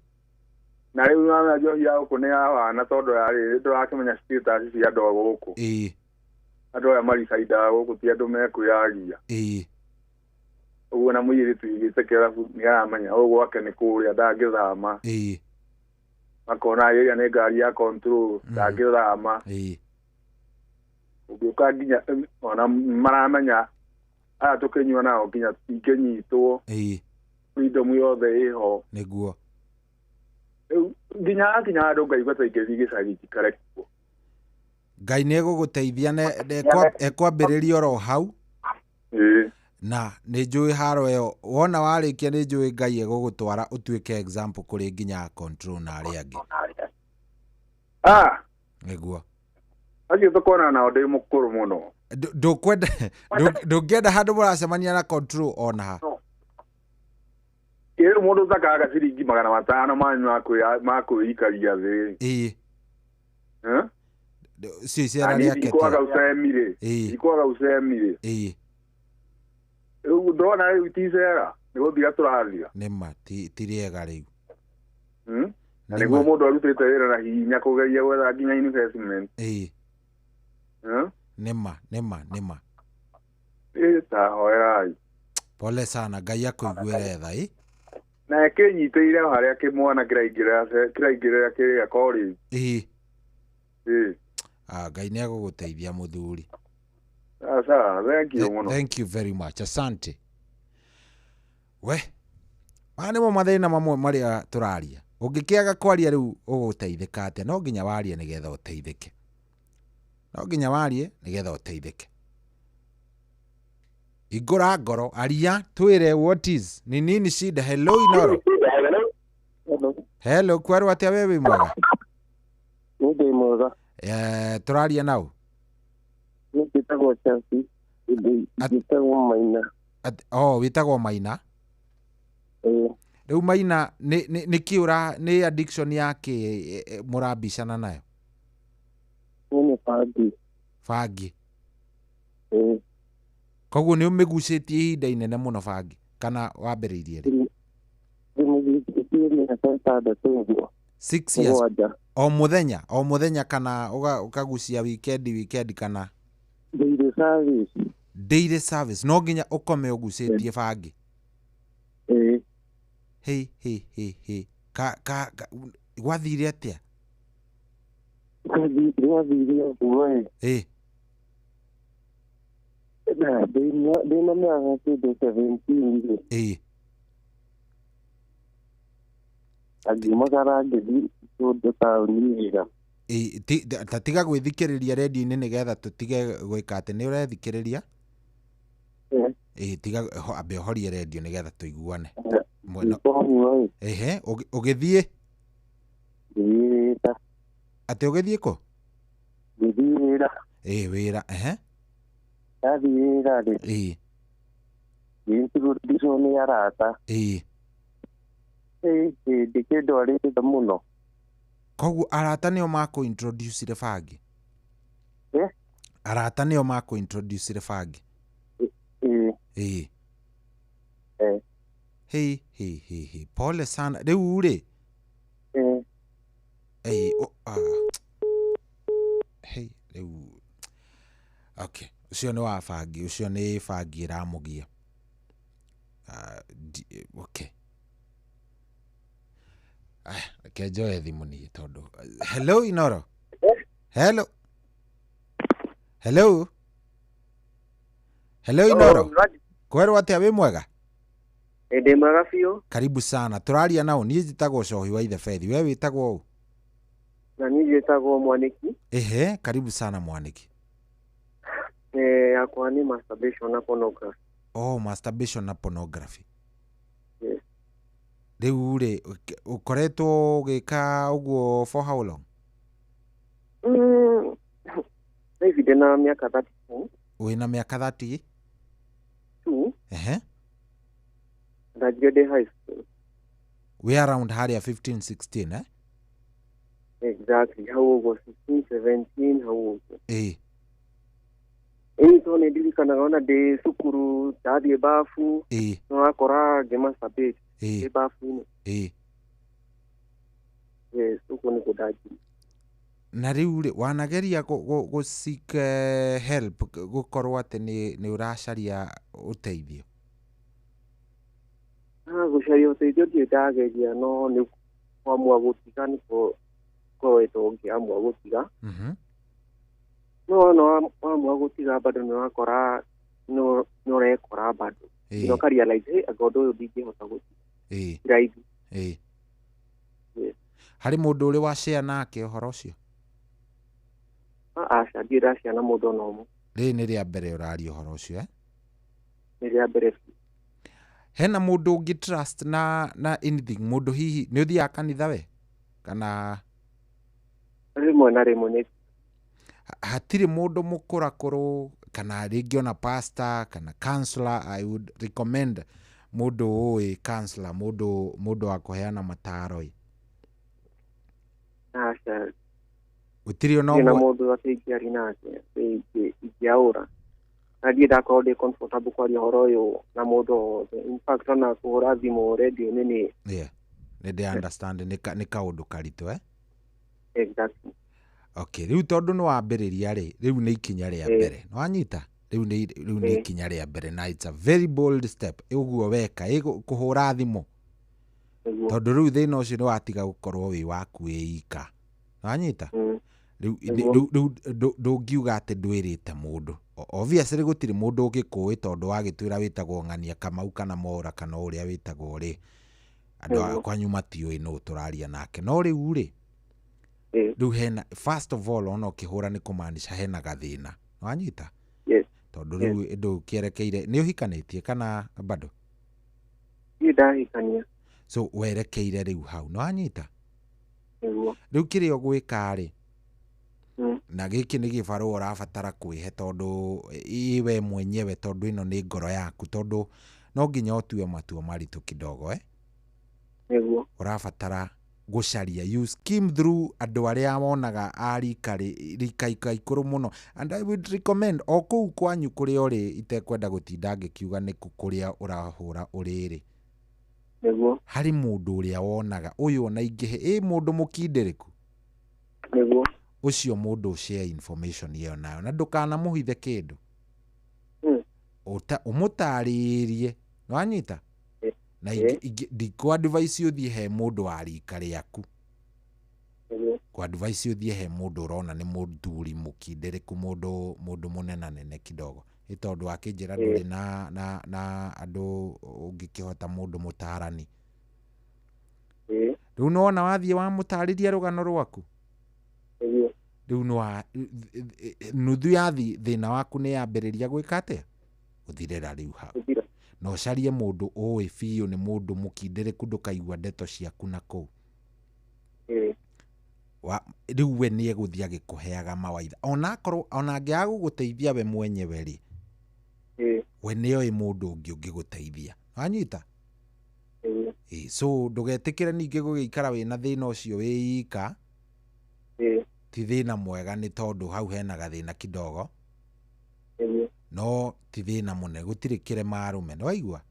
Na rĩu na njohi ya gũkũ nĩ ya wana tondũ yarĩ ndũrakĩmenya status cia andũ a gũkũ. Ĩĩ. Andũ aya maricaindaga gũkũ ti andũ mekwĩyagia. Ĩĩ. Ũguo na mũirĩtu wĩigĩte kĩrabu nĩaramenya ũũ gwake nĩ kũrĩa ndangĩthama. Ĩĩ. Makona ĩrĩa nĩ ngari ya Control ndangĩthama. Ĩĩ. Ũngĩũka nginya ona maramenya aya tũkĩnyua nao nginya ingĩnyitwo. Ĩĩ. Freedom yothe ĩho. Nĩguo. Rĩu nginya akinya handũ ngaigua ta ingĩthiĩ gĩcagi njikare kuo. Ngai nĩegũgũteithia ekwambĩrĩria oro hau. Ĩĩ. Na nĩ njũĩ haro ĩyo wona warĩkia nĩ njũĩ Ngai egũgũtwara ũtuĩke example kũrĩ nginya Control na arĩa angĩ. Ah. Nĩguo. Acio tũkona nao ndĩ mũkũrũ mũno. Ndũkwenda ndũngĩenda handũ mũracemania na Control ona ha. Ĩĩ, mũndũ ũtakaga ciringi 500 manyu ma kwĩikaria thĩ. Ĩĩ. Cio icera rĩake. Ikwaga ucemire. Ikwaga ucemire. Ĩĩ. Rĩu ndona rĩu ti icera nĩ gũthira tũrathira. Nĩma ti rĩega rĩu. Na nĩguo mũndũ arutĩte wĩra na hinya kũgeria gwetha nginya investment. Ĩĩ. Nĩma nĩma nĩma. Ĩĩ, ta hoerai. Pole sana, Ngai akũiguĩre tha. Ĩ. Na kĩnyitĩire harĩa kĩmwana kĩraingĩrĩra kĩrĩa college. Ĩĩ. Ĩĩ. Ah, Ngai nĩegũgũteithia mũthuri. Sawa, thank you mũno. Thank you very much. Asante. We, maya nĩmo mathĩna mamwe marĩa tũraria. Ũngĩkĩaga kwaria rĩu ũgũteithĩka atĩa? No nginya warie nĩgetha ũteithĩke. No nginya warie nĩgetha ũteithĩke. Ingũra ngoro, aria, twĩre what is, ni nini shida? Hello Inoro. Hello, kwerwo atĩa we wĩ mwega? Nĩ ndĩ mwega. Tũraria nau? Njĩtagwo Chelsea, njĩtagwo Maina. Oh, wĩtagwo Maina? Ĩĩ. Rĩu Maina, nĩ kĩ ũra, nĩ addiction ya kĩ mũrabicana nayo? Nĩ bangi. Bangi? Ĩĩ. Koguo nĩ ũmĩgucĩtie ihinda inene mũno bangi? Kana wambĩrĩirie rĩ? Ndĩmũgucĩtie mĩaka 6 ũguo. 6 years. 7. O mũthenya, o mũthenya kana ũkagucia weekend kana? Daily service. Daily service. No nginya ũkome ũgucĩtie bangi? Ĩĩ. Hĩ hĩ hĩ hĩ. Ka ka gwathire atĩa? Gwathire ũguo ĩ. Ĩ. Ndĩna mĩaka kĩndũ 17 rĩ. Ĩ. Angiumagara ngĩthiĩ kũndũ taũni wĩra. Ĩ, ta tiga gwĩthikĩrĩria redio-inĩ nĩgetha tũtige gwĩka atĩ nĩ ũrethikĩrĩria? Ĩ, tiga ambe ũhorie redio nĩgetha tũiguane. Ehe, ũgĩthiĩ? Ngĩthiĩ wĩra. Atĩ ũgĩthiĩ kũ? Ngĩthiĩ wĩra. Ĩ, wĩra, ehe. Ndathiĩ wĩra rĩ. Ĩ. Ngĩintroducwo nĩ arata. Ĩ. Ĩ, ndĩkĩndwarĩte mũno. Koguo arata nĩo makũ-introducire bangi? Eh? Arata nĩo makũ-introducire bangi? Ĩ. Ĩ. Eh. Hĩ hĩ hĩ hĩ, pole sana. Rĩu rĩ? Eh. Ĩ, hĩ, rĩu. Okay, ũcio nĩ wa bangi, ũcio nĩ bangi ĩramũgia. Okay. Reke njoe thimũ niĩ tondũ. Hello Inoro. Hello. Hello. Hello Inoro. Kwerwo atĩa, wĩ mwega? Ndĩ mwega biũ. Karibu sana. Tũraria nao, niĩ njĩtagwo Cohi wa Ithebethi. We wĩtagwo ũ? Na niĩ njĩtagwo Mwanĩki. Ehe, karibu sana Mwanĩki. Yakwa nĩ masturbation na pornography. Oh, masturbation na pornography. Yes. Rĩu rĩ, ũkoretwo ũgĩka ũguo for how long? Hivi ndĩna mĩaka 32. Wĩna mĩaka 32? Ehe. Ndanjirie ndĩ high school. We around harĩa 15 16, eh? Exactly, hau ũguo 16 17 hau ũguo. Ĩ. Ĩĩ, to nĩ ndirikanaga ona ndĩ cukuru ndathiĩ bafu. Ĩ. Nĩ wakora ngĩmasturbate. Ĩ. Ndĩ bafu-inĩ. Ĩ. Yes, ũguo nĩguo ndanjirie. Na rĩu rĩ, wanageria gũ seek help, gũkorwo atĩ nĩ ũracaria ũteithio? Gũcaria ũteithio ndirĩ ndageria, no nĩ kwamua gũtiga nĩkuo ngoretwo ngĩamua gũtiga. No wona wamua gũtiga bado nĩ ũrakora nĩ ũrekora bado. Ĩ. Na ũka realize, hey, anga ũndũ ũyũ ndingĩhota gũtiga. Ĩ. Ti raithi. Ĩ. Yes. Harĩ mũndũ ũrĩ wa share nake ũhoro ũcio? Aca, ndirĩ ndashare na mũndũ ona ũmwe. Rĩrĩ nĩ rĩa mbere ũraria ũhoro ũcio, eh? Nĩ rĩa mbere biũ. Hena mũndũ ũngĩ trust na anything, mũndũ hihi nĩ ũthiaga kanitha we? Kana rĩmwe na rĩmwe nĩ hatirĩ mũndũ mũkũrakũrũ kana rĩngĩ ona pastor kana counselor? I would recommend mũndũ ũĩ counselor, mũndũ wa kũheana mataro ĩ. Aca. Gũtirĩ ona Ndirĩ na ũmwe. mũndũ atĩ ingĩaria nake, ingĩaũra. Na ndirĩ ndakorwo ndĩ comfortable kwaria ũhoro ũyũ na mũndũ o wothe. In fact, ona kũhũra thimũ radio-inĩ nĩ Yeah. Nĩ ndĩ understand nĩ kaũndũ karitũ, eh? Exactly. Okay, rĩu tondũ nĩ wambĩrĩria rĩ, rĩu nĩ ikinya rĩa mbere. Nĩ wanyita? Rĩu nĩ ikinya rĩa mbere na it's a very bold step. Ũguo weka, kũhũra thimũ. Tondũ rĩu thĩna ũcio nĩ watiga gũkorwo wĩ waku wĩ ika. Nĩ wanyita? Rĩu ndũngiuga atĩ ndwĩrĩte mũndũ. Obviously gũtirĩ mũndũ ũngĩkũĩ tondũ wagĩtwĩra wĩtagwo Ng'ania Kamau kana Mwaũra kana ũrĩa wĩtagwo rĩ. Andũ a kwanyu matiũĩ nũ tũraria nake. No rĩu rĩ, rĩu hena, first of all, ona ũkĩhũra nĩ kũmaanisha hena gathĩna. Nĩ wanyita? Yes. Tondũ rĩu ndũkĩerekeire, nĩ ũhikanĩtie kana bado? Niĩ ndahikania. So werekeire rĩu hau, nĩ wanyita? Nĩguo. Rĩu kĩrĩa ũgwĩka rĩ, na gĩkĩ nĩ gĩbarũa ũrabatara kwĩhe tondũ ĩ we mwenyewe, tondũ ĩno nĩ ngoro yaku, tondũ no nginya ũtue matua maritũ kidogo, eh? Nĩguo. Ũrabatara Gũcaria, you skim through andũ arĩa wonaga a rika rika ikũrũ mũno. And I would recommend o kũu kwanyu kũrĩa ũrĩ, itekwenda gũtinda ngĩkiuga nĩkũ kũrĩa ũrahũra ũrĩrĩ. Nĩguo. Harĩ mũndũ ũrĩa wonaga ũyũ ona ingĩhe ĩ mũndũ mũkindĩrĩku. Nĩguo. Ũcio mũndũ share information ĩyo nayo na ndũkanamũhithe kĩndũ. Ũmũtarĩrie, nĩwanyita? Na ndikũ advice ũthiĩ he mũndũ wa rika rĩaku. Kũ advice ũthiĩ he mũndũ ũrona nĩ mũthuri mũkindĩrĩku, mũndũ mũnenanene kidogo. Nĩ tondũ wakĩnjĩra ndũrĩ na andũ ũngĩkĩhota mũndũ mũtarani. Rĩu nĩwona wathiĩ wamũtarĩria rũgano rwaku? Rĩu nĩwa nuthu ya thĩna waku nĩ yambĩrĩria gwĩka atĩa? Gũthirĩra rĩu hau. Na ũcarie mũndũ ũĩ biũ nĩ mũndũ mũkindĩrĩku, ndũkaigua ndeto ciaku na kũu. Rĩu we nĩ egũthiĩ agĩkũheaga mawaitha. Onakorwo ona angĩaga gũgũteithia we mwenyewe rĩ, we nĩoĩ mũndũ ũngĩ ũngĩgũteithia. Wanyita? So ndũgetĩkĩre ningĩ gũgĩikara wĩna thĩna ũcio wĩ ika. Ti thĩna mwega nĩ tondũ hau hena gathĩna kidogo. No ti thĩna mũnene, gũtirĩ kĩrema arũme, nĩwaigua?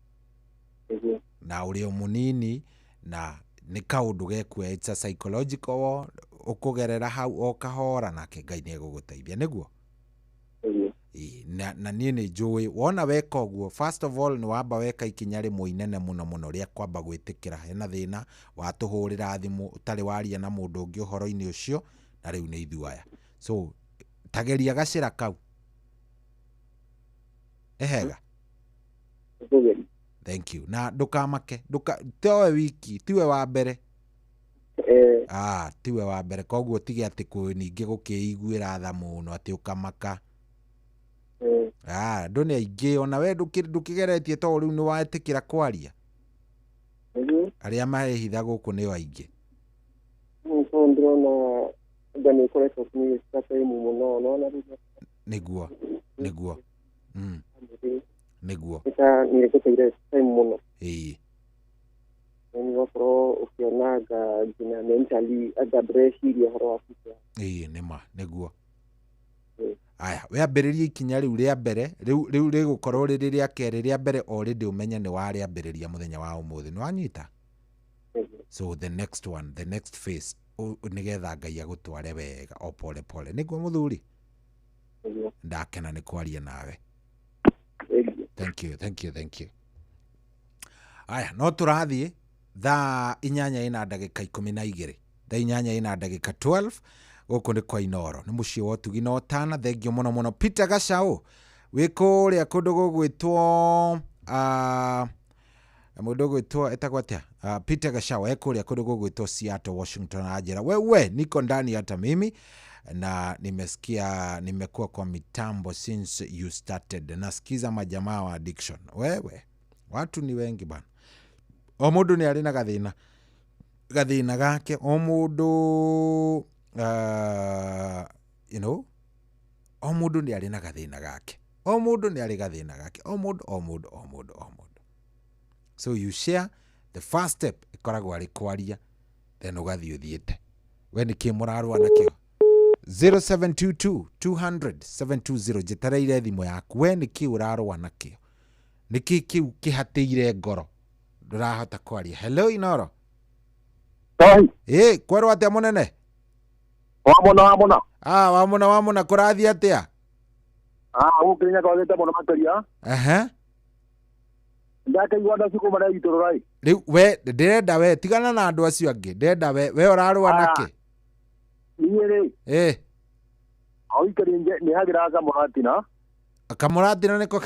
Na ũrĩ o mũnini na nĩ kaũndũ gekuoya, it's a psychological war, ũkũgerera hau o kahora nake Ngai nĩ egũgũteithia, nĩguo? Na niĩ nĩ njũĩ wona weka ũguo, first of all nĩ wamba weka ikinya rĩmwe inene mũno mũno rĩa kwamba gwĩtĩkĩra hena thĩna, watũhũrĩra thimũ ũtarĩ waria na mũndũ ũngĩ ũhoro-inĩ ũcio, na rĩu nĩ ithuĩ aya. So tageria gacĩra kau. Ehega. Thank you. Na ndũkamake, tiwe wiki, tiwe wa mbere. Tiwe wa mbere, koguo tige atĩ ningĩ gũkĩiguĩra tha mũno atĩ ũkamaka. Andũ nĩ aingĩ, ona we ndũkĩgeretie tondũ rĩu nĩ wetĩkĩra kwaria. Arĩa marehitha gũkũ nĩo aingĩ. Ndĩrona anga nĩ ũkoretwo ũkĩnyihia time mũno, nona rĩu. Nĩguo, nĩguo. Nĩguo. Nĩ gũteire time mũno. Nĩ ũgakorwo ũkĩona anga nginya mentally anga ndũreciria ũhoro wa future. Nĩma, nĩguo. Aya, wambĩrĩrie ikinya rĩu rĩa mbere, rĩu rĩgũkorwo rĩrĩ rĩa kerĩ, rĩa mbere already ũmenye nĩ warĩambĩrĩria mũthenya wa ũmũthĩ, nĩ wanyita? So the next one, the next phase, nĩgetha Ngai agũtware wega o pole pole. Nĩguo mũthuri? Ndakena nĩ kwaria nawe. Thank you, thank you, thank you. Aya, no tũrathiĩ thaa 8:12. Thaa 8:12 gũkũ nĩ kwa Inooro. Nĩ mũciĩ wa ũtugi na ũtana. Thengiũ mũno mũno. Peter Gachau wĩ kũrĩa kũndũ gũgwĩtwo mũndũ ũgwĩtwo etagwo atĩa? Peter Gachau e kũrĩa kũndũ gũgwĩtwo Seattle, Washington. Anjĩra wewe niko ndani hata mimi na nimesikia, nimekuwa kwa mitambo since you started. Nasikiza majamaa wa addiction. Wewe watu ni wengi bana. O mũndũ nĩ arĩ na gathĩna gake. O mũndũ you know, o mũndũ nĩ arĩ na gathĩna gake. O mũndũ nĩ arĩ gathĩna gake. O mũndũ, o mũndũ, o mũndũ, o mũndũ. So you share the first step ĩkoragwo arĩ kwaria, then ũgathiĩ ũthiĩte. We nĩ kĩ mũrarũa nakĩo? 0722 200 720 njetereire thimũ yaku. We nĩ kĩ ũrarũa nakĩo? Nĩ kĩ kĩu kĩhatĩire ngoro ndũrahota kwaria? Hello Inooro. Kwerwo atĩa mũnene? Wamona, wamona. Wamona, wamona, kũrathiĩ atĩa? Gũkũ Kĩrĩnyaga kwagĩte mũno makĩria. Ndakĩigua andũ acio kuma mareitũrũra ĩ. Rĩu we ndĩrenda we tigana na andũ acio angĩ, ndĩrenda we ũrarũa nakĩ? Niĩ rĩ. O wiki nĩ hagĩraga kamũratina. Kamũratina nĩko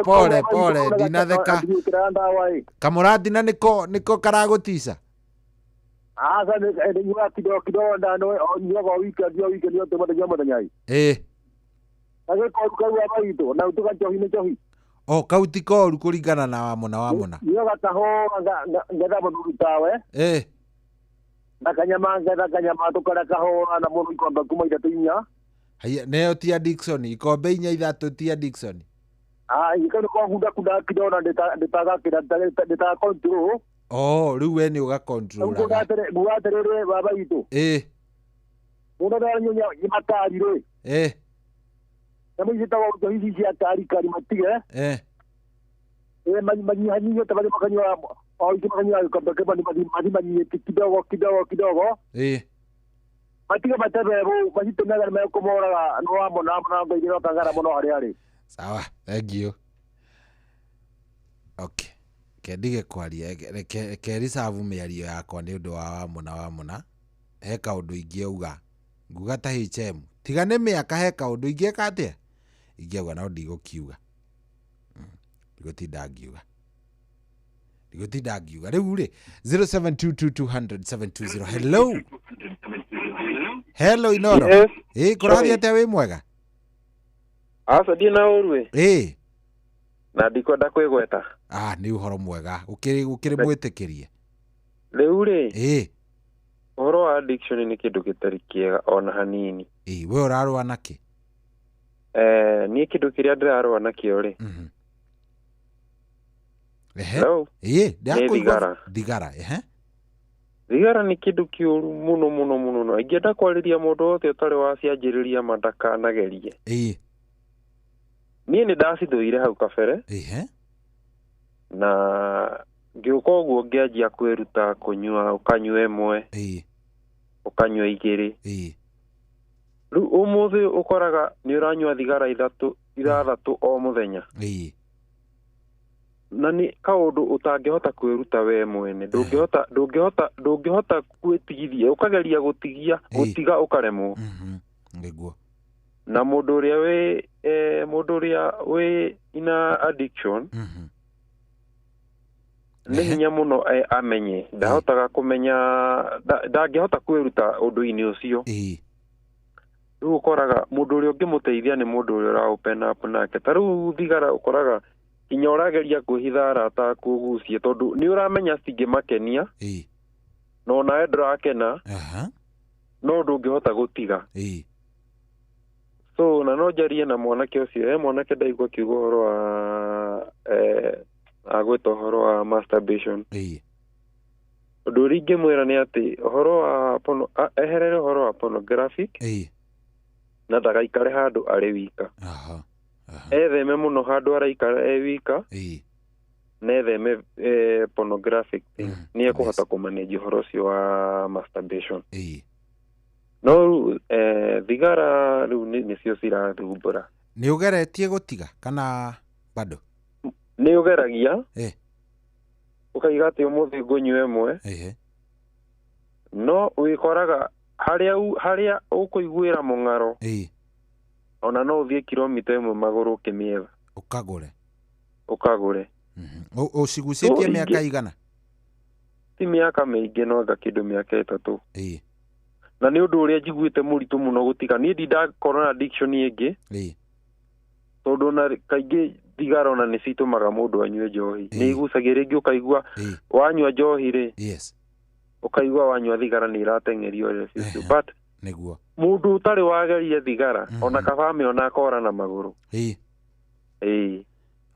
pole pole ndinatheka. Kamũratina nĩko karagũtica? Aca nĩ kidogo kidogo nyuaga o wiki o wiki nĩ mũthenya mũthenya ĩ. Gagĩkoru kau abaitũ na ũtuga njohi nĩ njohi. O kau ti koru kũringana na wamona wamona. Nyuaga kahũra ngetha mũthuri tawe. Na kanyama ngetha kanyama tũkarĩa kahũra na mũndũ ikombe kuma 3 4. Haya, neo ti addiction, ikombe 4 3 ti addiction. Kau nĩko ngunda kunda kidogo na ndĩtaga control. Oh, rĩu we nĩ ũgakontrolaga. Nguga atĩrĩrĩ baba witũ. Ĩĩ. Mũndũ aranyua makari rĩ. Ĩĩ. Nyamũ ici ciĩtagwo njohi ici cia kari kari matige. Ĩĩ. Ĩĩ manyihanyihie ta marĩa makanyua o ingĩ makanyua gĩkombe kĩmwe mathi manyihĩtie kidogo kidogo kidogo. Ĩĩ. Matige matebebũ macitũmĩaga nĩ mekũmoraga nĩ wamona na Ngai ndĩrokangara mũno harĩa arĩ. Sawa, thank you. Okay. Reke ndige kwaria, reke reserve mĩario yakwa nĩ ũndũ wa wamũna wamũna. He kaũndũ ingĩauga. Nguga ta HM. Tiga nĩ mĩaka he kaũndũ ingĩka atĩa? Ingĩauga no ndigũkiuga. Ndigũtinda ngiuga. Ndigũtinda ngiuga. Rĩu rĩ, 0722200720. Hello. Hello Inoro. Yes. Ĩ, kũrathiĩ atĩa wĩ mwega? Aca ndirĩ na ũru ĩ. Ĩ. Na ndikwenda kwĩgweta. Ah, nĩ ũhoro mwega. Ũkĩrĩ ũkĩrĩ mwĩtĩkĩrie. Rĩu rĩ. Ĩ. Ũhoro wa addiction nĩ kĩndũ gĩtarĩ kĩega ona hanini. Ĩ, we ũrarũa nakĩ? Eh, niĩ kĩndũ kĩrĩa ndĩrarũa nakĩo rĩ. Ehe. Hello? Ĩ, Nĩ ndĩrakũigua. thigara. Thigara, ehe. Thigara nĩ kĩndũ kĩũru mũno mũno mũno na ingĩenda kwarĩria mũndũ wothe ũtarĩ wacianjĩrĩria ma ndakanagerie. Ĩ. Niĩ nĩ ndacithũire hau kabere. Ehe. Na ngĩũka ũguo ngĩanjia kwĩruta kũnyua ũkanyua ĩmwe. Ĩ. Ũkanyua igĩrĩ. Ĩ. Rĩu ũmũthĩ ũkoraga nĩ ũranyua thigara ithatũ ithathatũ o mũthenya. Ĩ. Na nĩ kaũndũ ũtangĩhota kwĩruta we mwene ndũngĩhota ndũngĩhota ndũngĩhota gwĩtigithia ũkageria gũtigia gũtiga ũkaremwo. Nĩguo. Na mũndũ ũrĩa wĩ mũndũ ũrĩa wĩ ina addiction nĩ hinya mũno amenye ndahotaga kũmenya ndangĩhota kwĩruta ũndũ-inĩ ũcio. Rĩu ũkoraga mũndũ ũrĩa ũngĩmũteithia nĩ mũndũ ũrĩa ũra open up nake. Ta rĩu thigara ũkoraga nginya ũrageria kwĩhitha arata aku ũgucie tondũ nĩ ũramenya citingĩmakenia na onawe ndũrakena no ndũngĩhota gũtiga. So na no njarie na mwanake ũcio mwanake ndaigua akiuga ũhoro wa agwĩta ũhoro wa masturbation. Ũndũ ũrĩa ingĩmwĩra nĩ atĩ ũhoro wa eherere ũhoro wa pornographic na ndagaikare handũ arĩ wika. Etheme mũno handũ araikara e wika na etheme pornographic things. Nĩ ekũhota kũmanage ũhoro ũcio wa masturbation. No rĩu thigara rĩu nĩcio cirathumbũra. Nĩ ũgeretie gũtiga kana bado? Nĩ ũgeragia ũkaiga atĩ ũmũthĩ ngũnyua ĩmwe no wĩkoraga harĩa ũkũiguĩra mũng'aro ona no ũthiĩ kilomita ĩmwe magũrũ ũkĩmĩetha. Ũkagũre. Ũkagũre. Ũcigucĩtie mĩaka igana? Ti mĩaka mĩingĩ no anga kĩndũ mĩaka 3. Na nĩ ũndũ ũrĩa njiguĩte mũritũ mũno gũtiga. Niĩ ndindakorwo na addiction ĩngĩ. Tondũ ona kaingĩ thigara ona nĩ citũmaga mũndũ anyue njohi. Nĩ igucagia rĩngĩ ũkaigua wanyua njohi rĩ. Ũkaigua wanyua thigara nĩ irateng'erio ũrĩa biũ. But nĩguo mũndũ ũtarĩ wageria thigara ona kaba amĩona akora na magũrũ.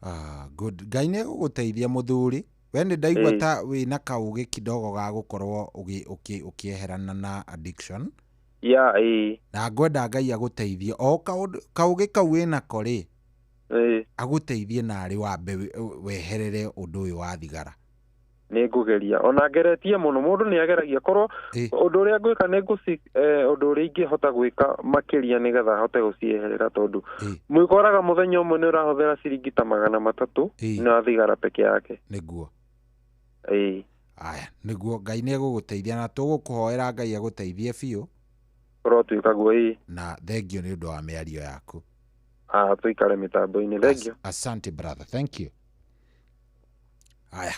Ah, good. Ngai nĩ egũgũteithia mũthuri. We nĩ ndaigua ta wĩna kaũgĩ kidogo ga gũkorwo ũkĩeherana na addiction. Yeah, Na ngwenda Ngai agũteithie o kaũgĩ kau wĩnako rĩ. Agũteithie narĩ wambe weherere ũndũ ũyũ wa thigara. Nĩ ngũgeria ona ngeretie mũno mũndũ nĩ ageragia korwo ũndũ ũrĩa ngwĩka nĩ ũndũ ũrĩa ingĩhota gwĩka makĩria nĩgetha hote gũcieherera tondũ mwĩkoraga mũthenya ũmwe nĩ ũrahũthĩra ciringi ta 300 na thigara peke yake. Nĩguo. Aya, nĩguo Ngai nĩ egũgũteithia na tũgũkũhoera Ngai agũteithie biũ. Ũrotuĩka guo Na thengio nĩ ũndũ wa mĩario yaku. Ah, tuikare mitambo-inĩ. Thengio. Asante brother, thank you. Aya.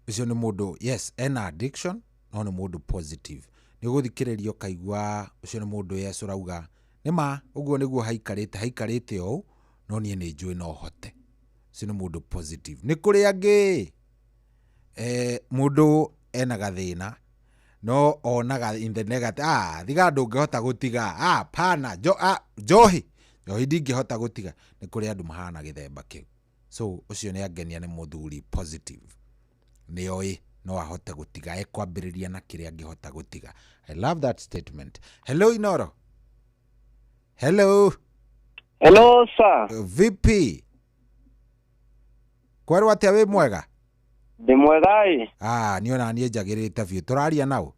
Ũcio nĩ mũndũ, yes, ena addiction, no nĩ mũndũ positive. Nĩ ũgũthikĩrĩria ũkaigua ũcio nĩ mũndũ yes ũrauga nĩ ma ũguo nĩguo haikarĩte haikarĩte ũũ no niĩ nĩ njũĩ no hote. Ũcio nĩ mũndũ positive. Nĩ kũrĩ angĩ mũndũ ena gathĩna no onaga in the negative, thigara ndũngĩhota gũtiga, pana njohi njohi ndingĩhota gũtiga. Nĩ kũrĩ andũ mahana gĩthemba kĩu. So ũcio nĩ angenia nĩ mũthuri positive. Nĩ oĩ no ahote gũtiga, ekwambĩrĩria na kĩrĩa angĩhota gũtiga. I love that statement. Hello Inoro. Hello. Hello sir. Vipi? Kwerwo atĩa, wĩ mwega? Ndĩ mwega ĩ. Ah, niĩ ona niĩ njagĩrĩte biũ. Tũraria nao?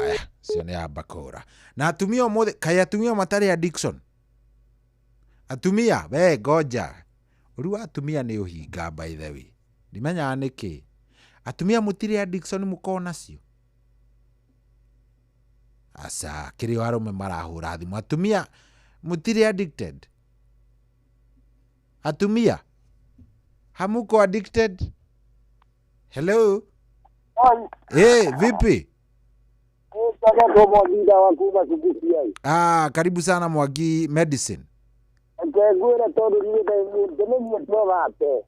Aya, cio nĩ amba kũra. Na atumia ũmũthĩ, kaĩ atumia matarĩ addiction? Atumia, we ngoja. Ũru wa atumia nĩ ũhinga, by the way. Ndimenyaga nĩkĩ. Atumia mũtirĩ addiction mũkoragwo nacio? Aca, kĩrĩ o arũme marahũra thimũ. Atumia mũtirĩ addicted? Atumia hamuko addicted? Hello? Hey, vipi? Ah, karibu sana Mwangi Medicine. Ngwĩre tondũ niĩ ndĩmenyie thate.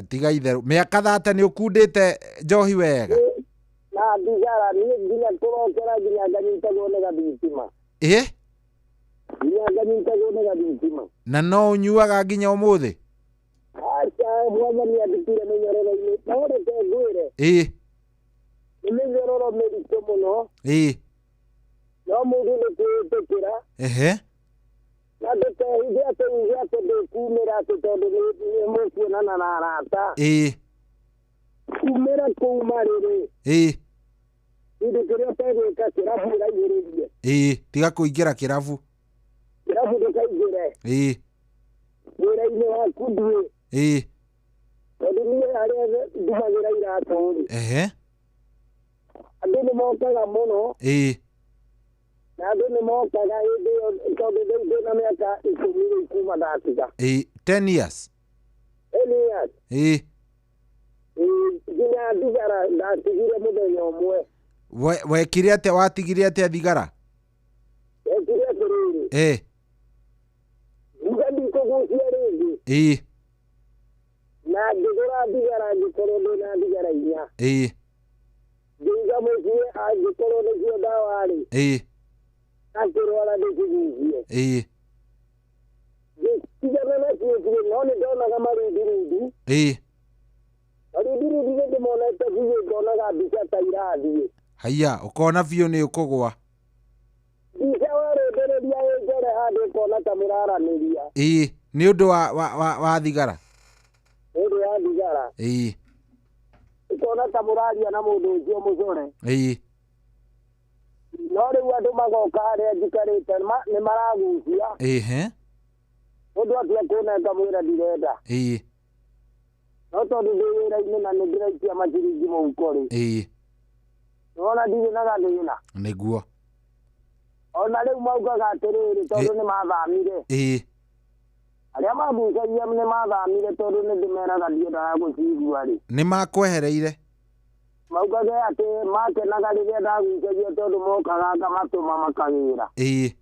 Tiga itherũ. Mĩaka 30 nĩ ũkundĩte njohi wega? Na thigara niĩ nginya kũrokera nginya nganyitagwo nĩ gathitima. Ĩ? Nginya nganyitagwo nĩ gathitima. Na no ũnyuaga nginya ũmũthĩ? Aca, mwathani andutire mĩnyororo-inĩ. No reke ngwĩre. Ĩ. Nĩ mĩnyororo mĩritũ mũno. Ĩ. No mũndũ nĩ kwĩĩtĩkĩra. Ehe. Na ndũkehithe atĩ uge atĩ ndũkumĩra atĩ tondũ nĩ mũkuonana na arata. Ĩ. Kumĩra kũu marĩrĩ. Ĩ. Kĩndũ kĩrĩa ũtegwĩka kĩrabu ũraihĩrĩrie. Ĩ, tiga kũingĩra kĩrabu. Kĩrabu ndũkaingĩre. Ĩ. Wĩra-inĩ waku ndũĩ. Ĩ. Tondũ niĩ harĩa ndumagĩra iratũ rĩ. Ehe. Andũ nĩ mokaga mũno. Ĩ. Na andũ nĩ mokaga hĩndĩ ĩyo tondũ rĩu ndĩna mĩaka 10 rĩu kuma ndatiga. Ĩ, 10 years. 10 years. Ĩ. Nginya thigara ndatigire mũthenya ũmwe. Wekire atĩa, watigire atĩa thigara? Wekire atĩrĩrĩ. Ĩ. Ngiuga ndikũgucia rĩngĩ. Ĩ. Na ngĩgũra thigara ngĩkorwo ndĩna thigara 4. Ĩ. Ngĩiga mũciĩ angĩkorwo nĩcio ndawa rĩ. Ĩ. Akĩrwara ndĩcigucie. Ĩ. Ngĩtigana nacio biũ, no nĩ ndonaga marundirindi. Ĩ. Marundirindi nĩ ndĩmonete biũ, ndonaga mbica ta irathiĩ. Haiya, ũkona biũ nĩ ũkũgwa. Mbica warũthĩrĩria ĩ njore handũ ũkona ta mũraranĩria. Ĩ, nĩ ũndũ wa thigara. Nĩ ũndũ wa thigara. Ĩ. Ũkona ta mũraria na mũndũ ũcio mũcore. Ĩ. No rĩu andũ magoka harĩa njikarĩte nĩ maragucia. Ĩhĩ. Mũndũ atua kũnenga mwĩra ndirenda. Ĩ. No tondũ ndĩ wĩra-inĩ na nĩ ndĩraikia maciringi mũhuko rĩ. Ĩ. Nĩwona ndirĩ na gathĩna. Nĩguo. Ona rĩu maugaga atĩrĩrĩ tondũ nĩ mathamire. Ĩ. Arĩa magucagia nĩ mathamire tondũ nĩ ndĩmeraga ndiendaga gũcigua rĩ. Nĩ makwehereire? Maugaga atĩ makenaga rĩrĩa ndagucagia tondũ mokaga ngamatũma makagĩra. Ĩ.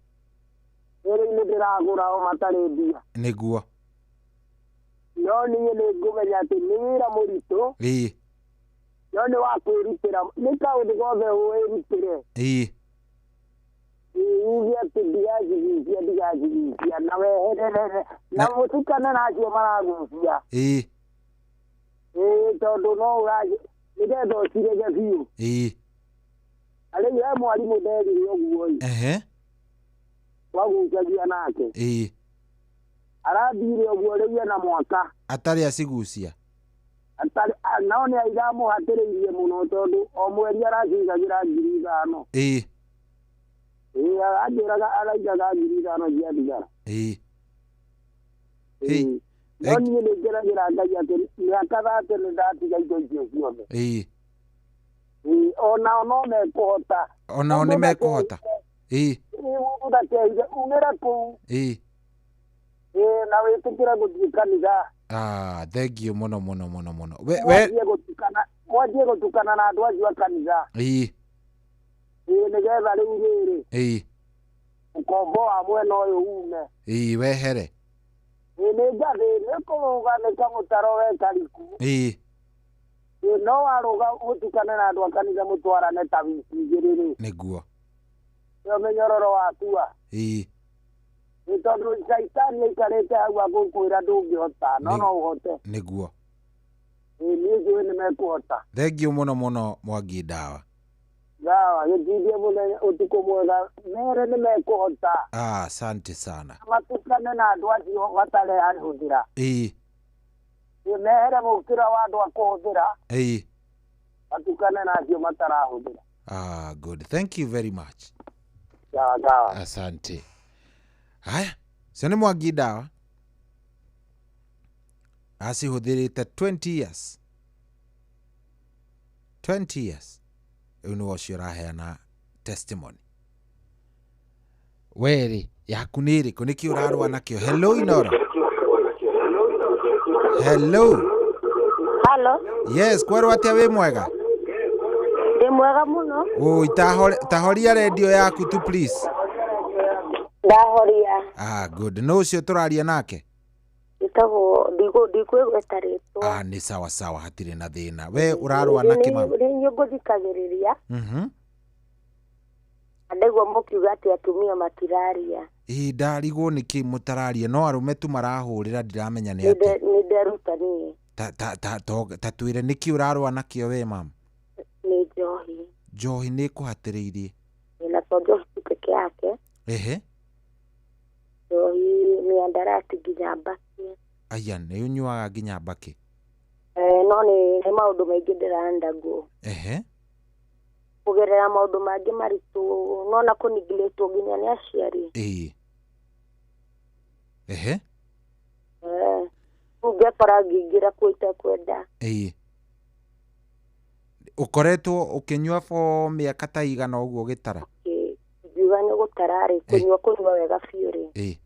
Rĩu ndĩragũra o matarĩ mbia. Nĩguo. No niĩ nĩ ngũmenya atĩ nĩ wĩra mũritũ. Ĩ. No nĩ wa kwĩrutĩra, nĩ kaũndũ gothe wĩrutĩre. Ĩ. Uge atĩ ndigacigucia na weherere na mũtukane na acio maragucia. Ĩ. Ĩ, tondũ no ũraci nĩgetha ũcirege biũ. Ĩ. Na rĩu he mwarimũ nderire ũguo ĩ. Ehe. Wagucagia nake. Ĩ. Arathire ũguo rĩu ena mwaka. Atarĩ acigucia. Atarĩ, no nĩ airamũhatĩrĩirie mũno tondũ o mweri aracigagĩra 5,000. Ĩ. Ĩ, anjĩraga araigaga 5,000 cia thigara. Ĩ. Ĩ. No niĩ nĩ ngeragĩra Ngai atĩ mĩaka 30 nĩ ndatiga indo icio ciothe. Ĩ. Ĩ, onao no mekũhota. Onao nĩ mekũhota. Ĩ. Mũndũ ndakehithe, umĩra kũu. Ĩ. Ĩ, na wĩtĩkĩre gũthiĩ kanitha. Ah, thank you mũno mũno mũno mũno. Mwanjie gũtukana na andũ acio a kanitha. Ĩ. Ĩ, nĩgetha rĩu rĩrĩ. Ĩ. Ũkombo wa mwena ũyũ ume. Ĩ, wehere. Ĩ, nĩ ngathĩ, nĩ kũrũga nĩ kamũtaro we kariku. Ĩ. Ĩ, no warũga mũtukane na andũ a kanitha mũtwarane ta wiki 2 rĩ. Nĩguo. Nĩyo mĩnyororo watua. Ĩ. Nĩ tondũ caitani aikarĩte hau agũkwĩra ndũngĩhota, no no ũhote. Nĩguo. Niĩ njũĩ nĩ mekũhota. Thengiũ mũno mũno Mwangi Ndawa. Sawa, gĩtindie mũthenya ũtukũ mwega, mere nĩ mekũhota. Ah, asante sana. Matukane na andũ acio matarehũthĩra. Ĩĩ. Mehere mũkĩra wa andũ a kũhũthĩra. Ĩĩ. Matukane na acio matarahũthĩra. Ah, good. Thank you very much. Sawa sawa. Asante. Haya, cio nĩ Mwangi Ndawa. Acihũthĩrĩte 20 years. 20 years. Rĩu nĩwe ũcio ũraheana testimony. Werĩ, yaku nĩ ĩrĩkũ? Nĩkĩ ũrarũa nakĩo? Hello Inoro. Hello. Hello. Yes, kwerwo atĩa wĩ mwega? Ndĩ mwega mũno. Oi, tahoria redio yaku tu please. Ndahoria. Ah, good. No ũcio tũraria nake? Njĩtagwo ndikwĩgweta rĩtwa. Ah, nĩ sawa sawa, hatirĩ na thĩna. We ũrarũa nakĩ mama? Nĩ inyuĩ ngũthikagĩrĩria. Na ndaigua mũkiuga atĩ atumia matiraria. Ĩĩ, ndarigwo nĩkĩ mũtararia, no arũme tu marahũrĩra, ndiramenya nĩ atĩa. Nĩ nderuta niĩ. Ta twĩre nĩkĩ ũrarũa nakĩo we mama? Nĩ njohi. Njohi nĩ ĩkũhatĩrĩirie? Na to njohi tu peke yake. Ehe. Njohi, mĩandarati nginya mbakĩ. Aya, nĩ ũnyuaga nginya mbakĩ? No nĩ maũndũ maingĩ ndĩra-undergo. Ehe. Kũgerera maũndũ mangĩ maritũ, nona kũnigilĩtwo nginya nĩ aciari. Ĩĩ. Ehe. Rĩu ngekora ngĩingĩra kuo itekwenda. Ĩĩ. Ũkoretwo ũkĩnyua for mĩaka ta igana ũguo ũgĩtara? Ngiuga nĩ gũtara rĩ, kũnyua wega biũ rĩ. Ĩĩ.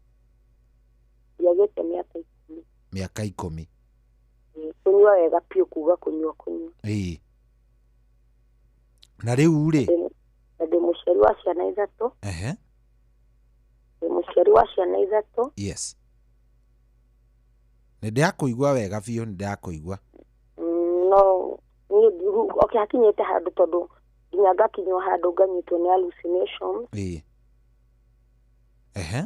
Ndiagĩte mĩaka 10. Mĩaka 10. Kũnyua wega biũ kuga kũnyua. Ĩĩ. Na rĩu rĩ? Na ndĩ mũciari wa ciana 3. Ehe. Ndĩ mũciari wa ciana 3. Yes. Nĩ ndĩrakũigua wega biũ, nĩ ndĩrakũigua. No niĩ okay, hakinyĩte handũ tondũ nginya ngakinywo handũ nganyitwo nĩ hallucinations. Ĩĩ. Ehe.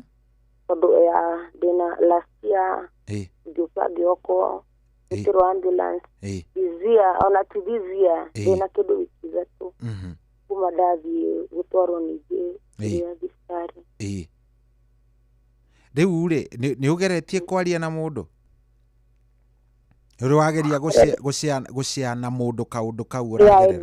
Tondũ ya ndĩna last year. Ĩĩ. Ngĩũka ngĩokwo gwĩtĩrwo ambulance. Ĩĩ. This year, ona ti this year, ndĩna kĩndũ wiki 3. Kuma ndathiĩ gũtwarwo ningĩ kũrĩa thibitarĩ. Ĩĩ. Rĩu rĩ, nĩ ũgeretie kwaria na mũndũ? Nĩ wageria gũshare na mũndũ kaũndũ kau ũragerera? Yeah,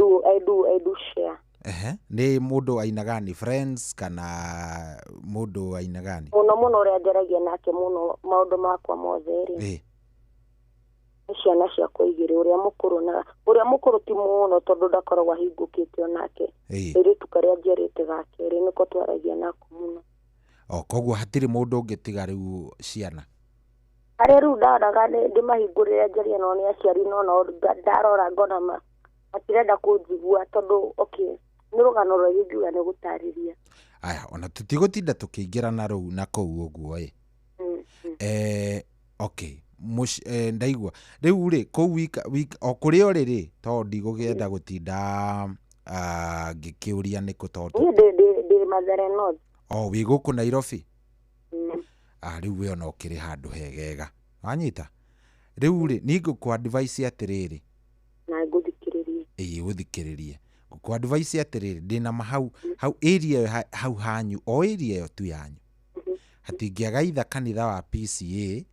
I do share. Ehe. Nĩ mũndũ aina gani? Friends kana mũndũ aina gani? Mũno mũno ũrĩa njaragia nake mũno maũndũ makwa mothe rĩ. Ĩĩ. Nĩ ciana ciakwa 2, ũrĩa mũkũrũ na ũrĩa mũkũrũ ti mũno tondũ ndakoragwo ahingũkĩte onake. Kairĩtu karĩa njiarĩte ga kerĩ nĩko twaragia nako mũno. O koguo hatirĩ mũndũ ũngĩ tiga rĩu ciana? Harĩa rĩu ndoraga ndĩmahingũrĩre njarie nao nĩ aciari no nao ndarora ngona matirenda kũnjigua tondũ okay, nĩ rũgano rwa ingiuga nĩ gũtarĩria. Aya, ona tũtigũtinda tũkĩingĩra na rũu na kũu ũguo ĩ. Okay. Ndaigua rĩu rĩ kũu o kũrĩa ũrĩ rĩ, tondũ ndigũkĩenda gũtinda ngĩkĩũria nĩkũ tondũ niĩ ndĩ Mathare North. O wĩ gũkũ Nairobi? Ah, rĩu we ona ũkĩrĩ handũ hegega. Wanyita? Rĩu rĩ, niĩ ngũkũ advice atĩrĩrĩ. Na ngũthikĩrĩrie. Ĩĩ, ũthikĩrĩrie. Ngũkũ advice atĩrĩrĩ, ndĩna ma hau area ĩyo hau hanyu, o area ĩyo tu yanyu. Hatingĩaga itha kanitha wa PCA.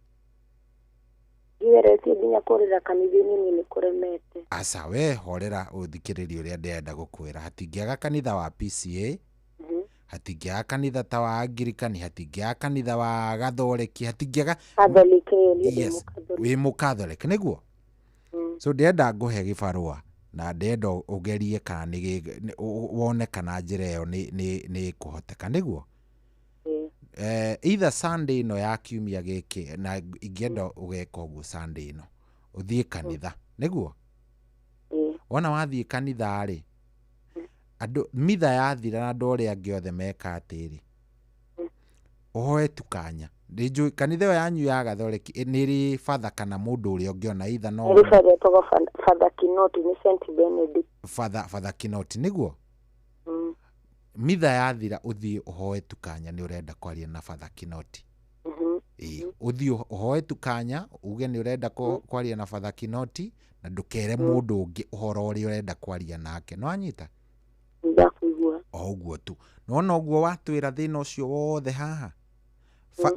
Ndigeretie nginya kũrĩra kanitha-inĩ niĩ nĩ kũremete. Aca, we horera ũthikĩrĩrie ũrĩa ndĩrenda gũkwĩra. Hatingĩaga kanitha wa PCA. Hatingĩaga kanitha ta wa Angirikani, hatingĩaga kanitha wa Gathoreki, hatingĩaga Catholic. Yes, wĩ mũkathoreki nĩguo? So ndĩrenda ngũhe gĩbarũa na ndĩrenda ũgerie kana nĩ wone kana njĩra ĩyo nĩ ĩkũhoteka nĩguo? Either Sunday ĩno ya kiumia gĩkĩ, na ingĩenda ũgeka ũguo Sunday ĩno, ũthiĩ kanitha nĩguo? Wona wathiĩ kanitha rĩ, andũ mitha yathira na andũ arĩa angĩ othe meka atĩrĩ, ũhoe tu kanya. Nĩnjũĩ kanitha ĩyo yanyu ya Gathoreki nĩ ĩrĩ batha kana mũndũ ũrĩa ũngĩona either no Nĩ batha etagwo Father Kinoti, nĩ Saint Benedict. Father Kinoti nĩguo? Mitha yathira ũthiĩ ũhoe tu kanya nĩ ũrenda kwaria na Father Kinoti. Ĩĩ, ũthiĩ ũhoe tu kanya uge nĩ ũrenda kwaria na Father Kinoti na ndũkere mũndũ ũngĩ ũhoro ũrĩa ũrenda kwaria nake. Nĩ wanyita? Ndakũigua. O ũguo tu. Nĩwona ũguo watwĩra thĩna ũcio wothe haha?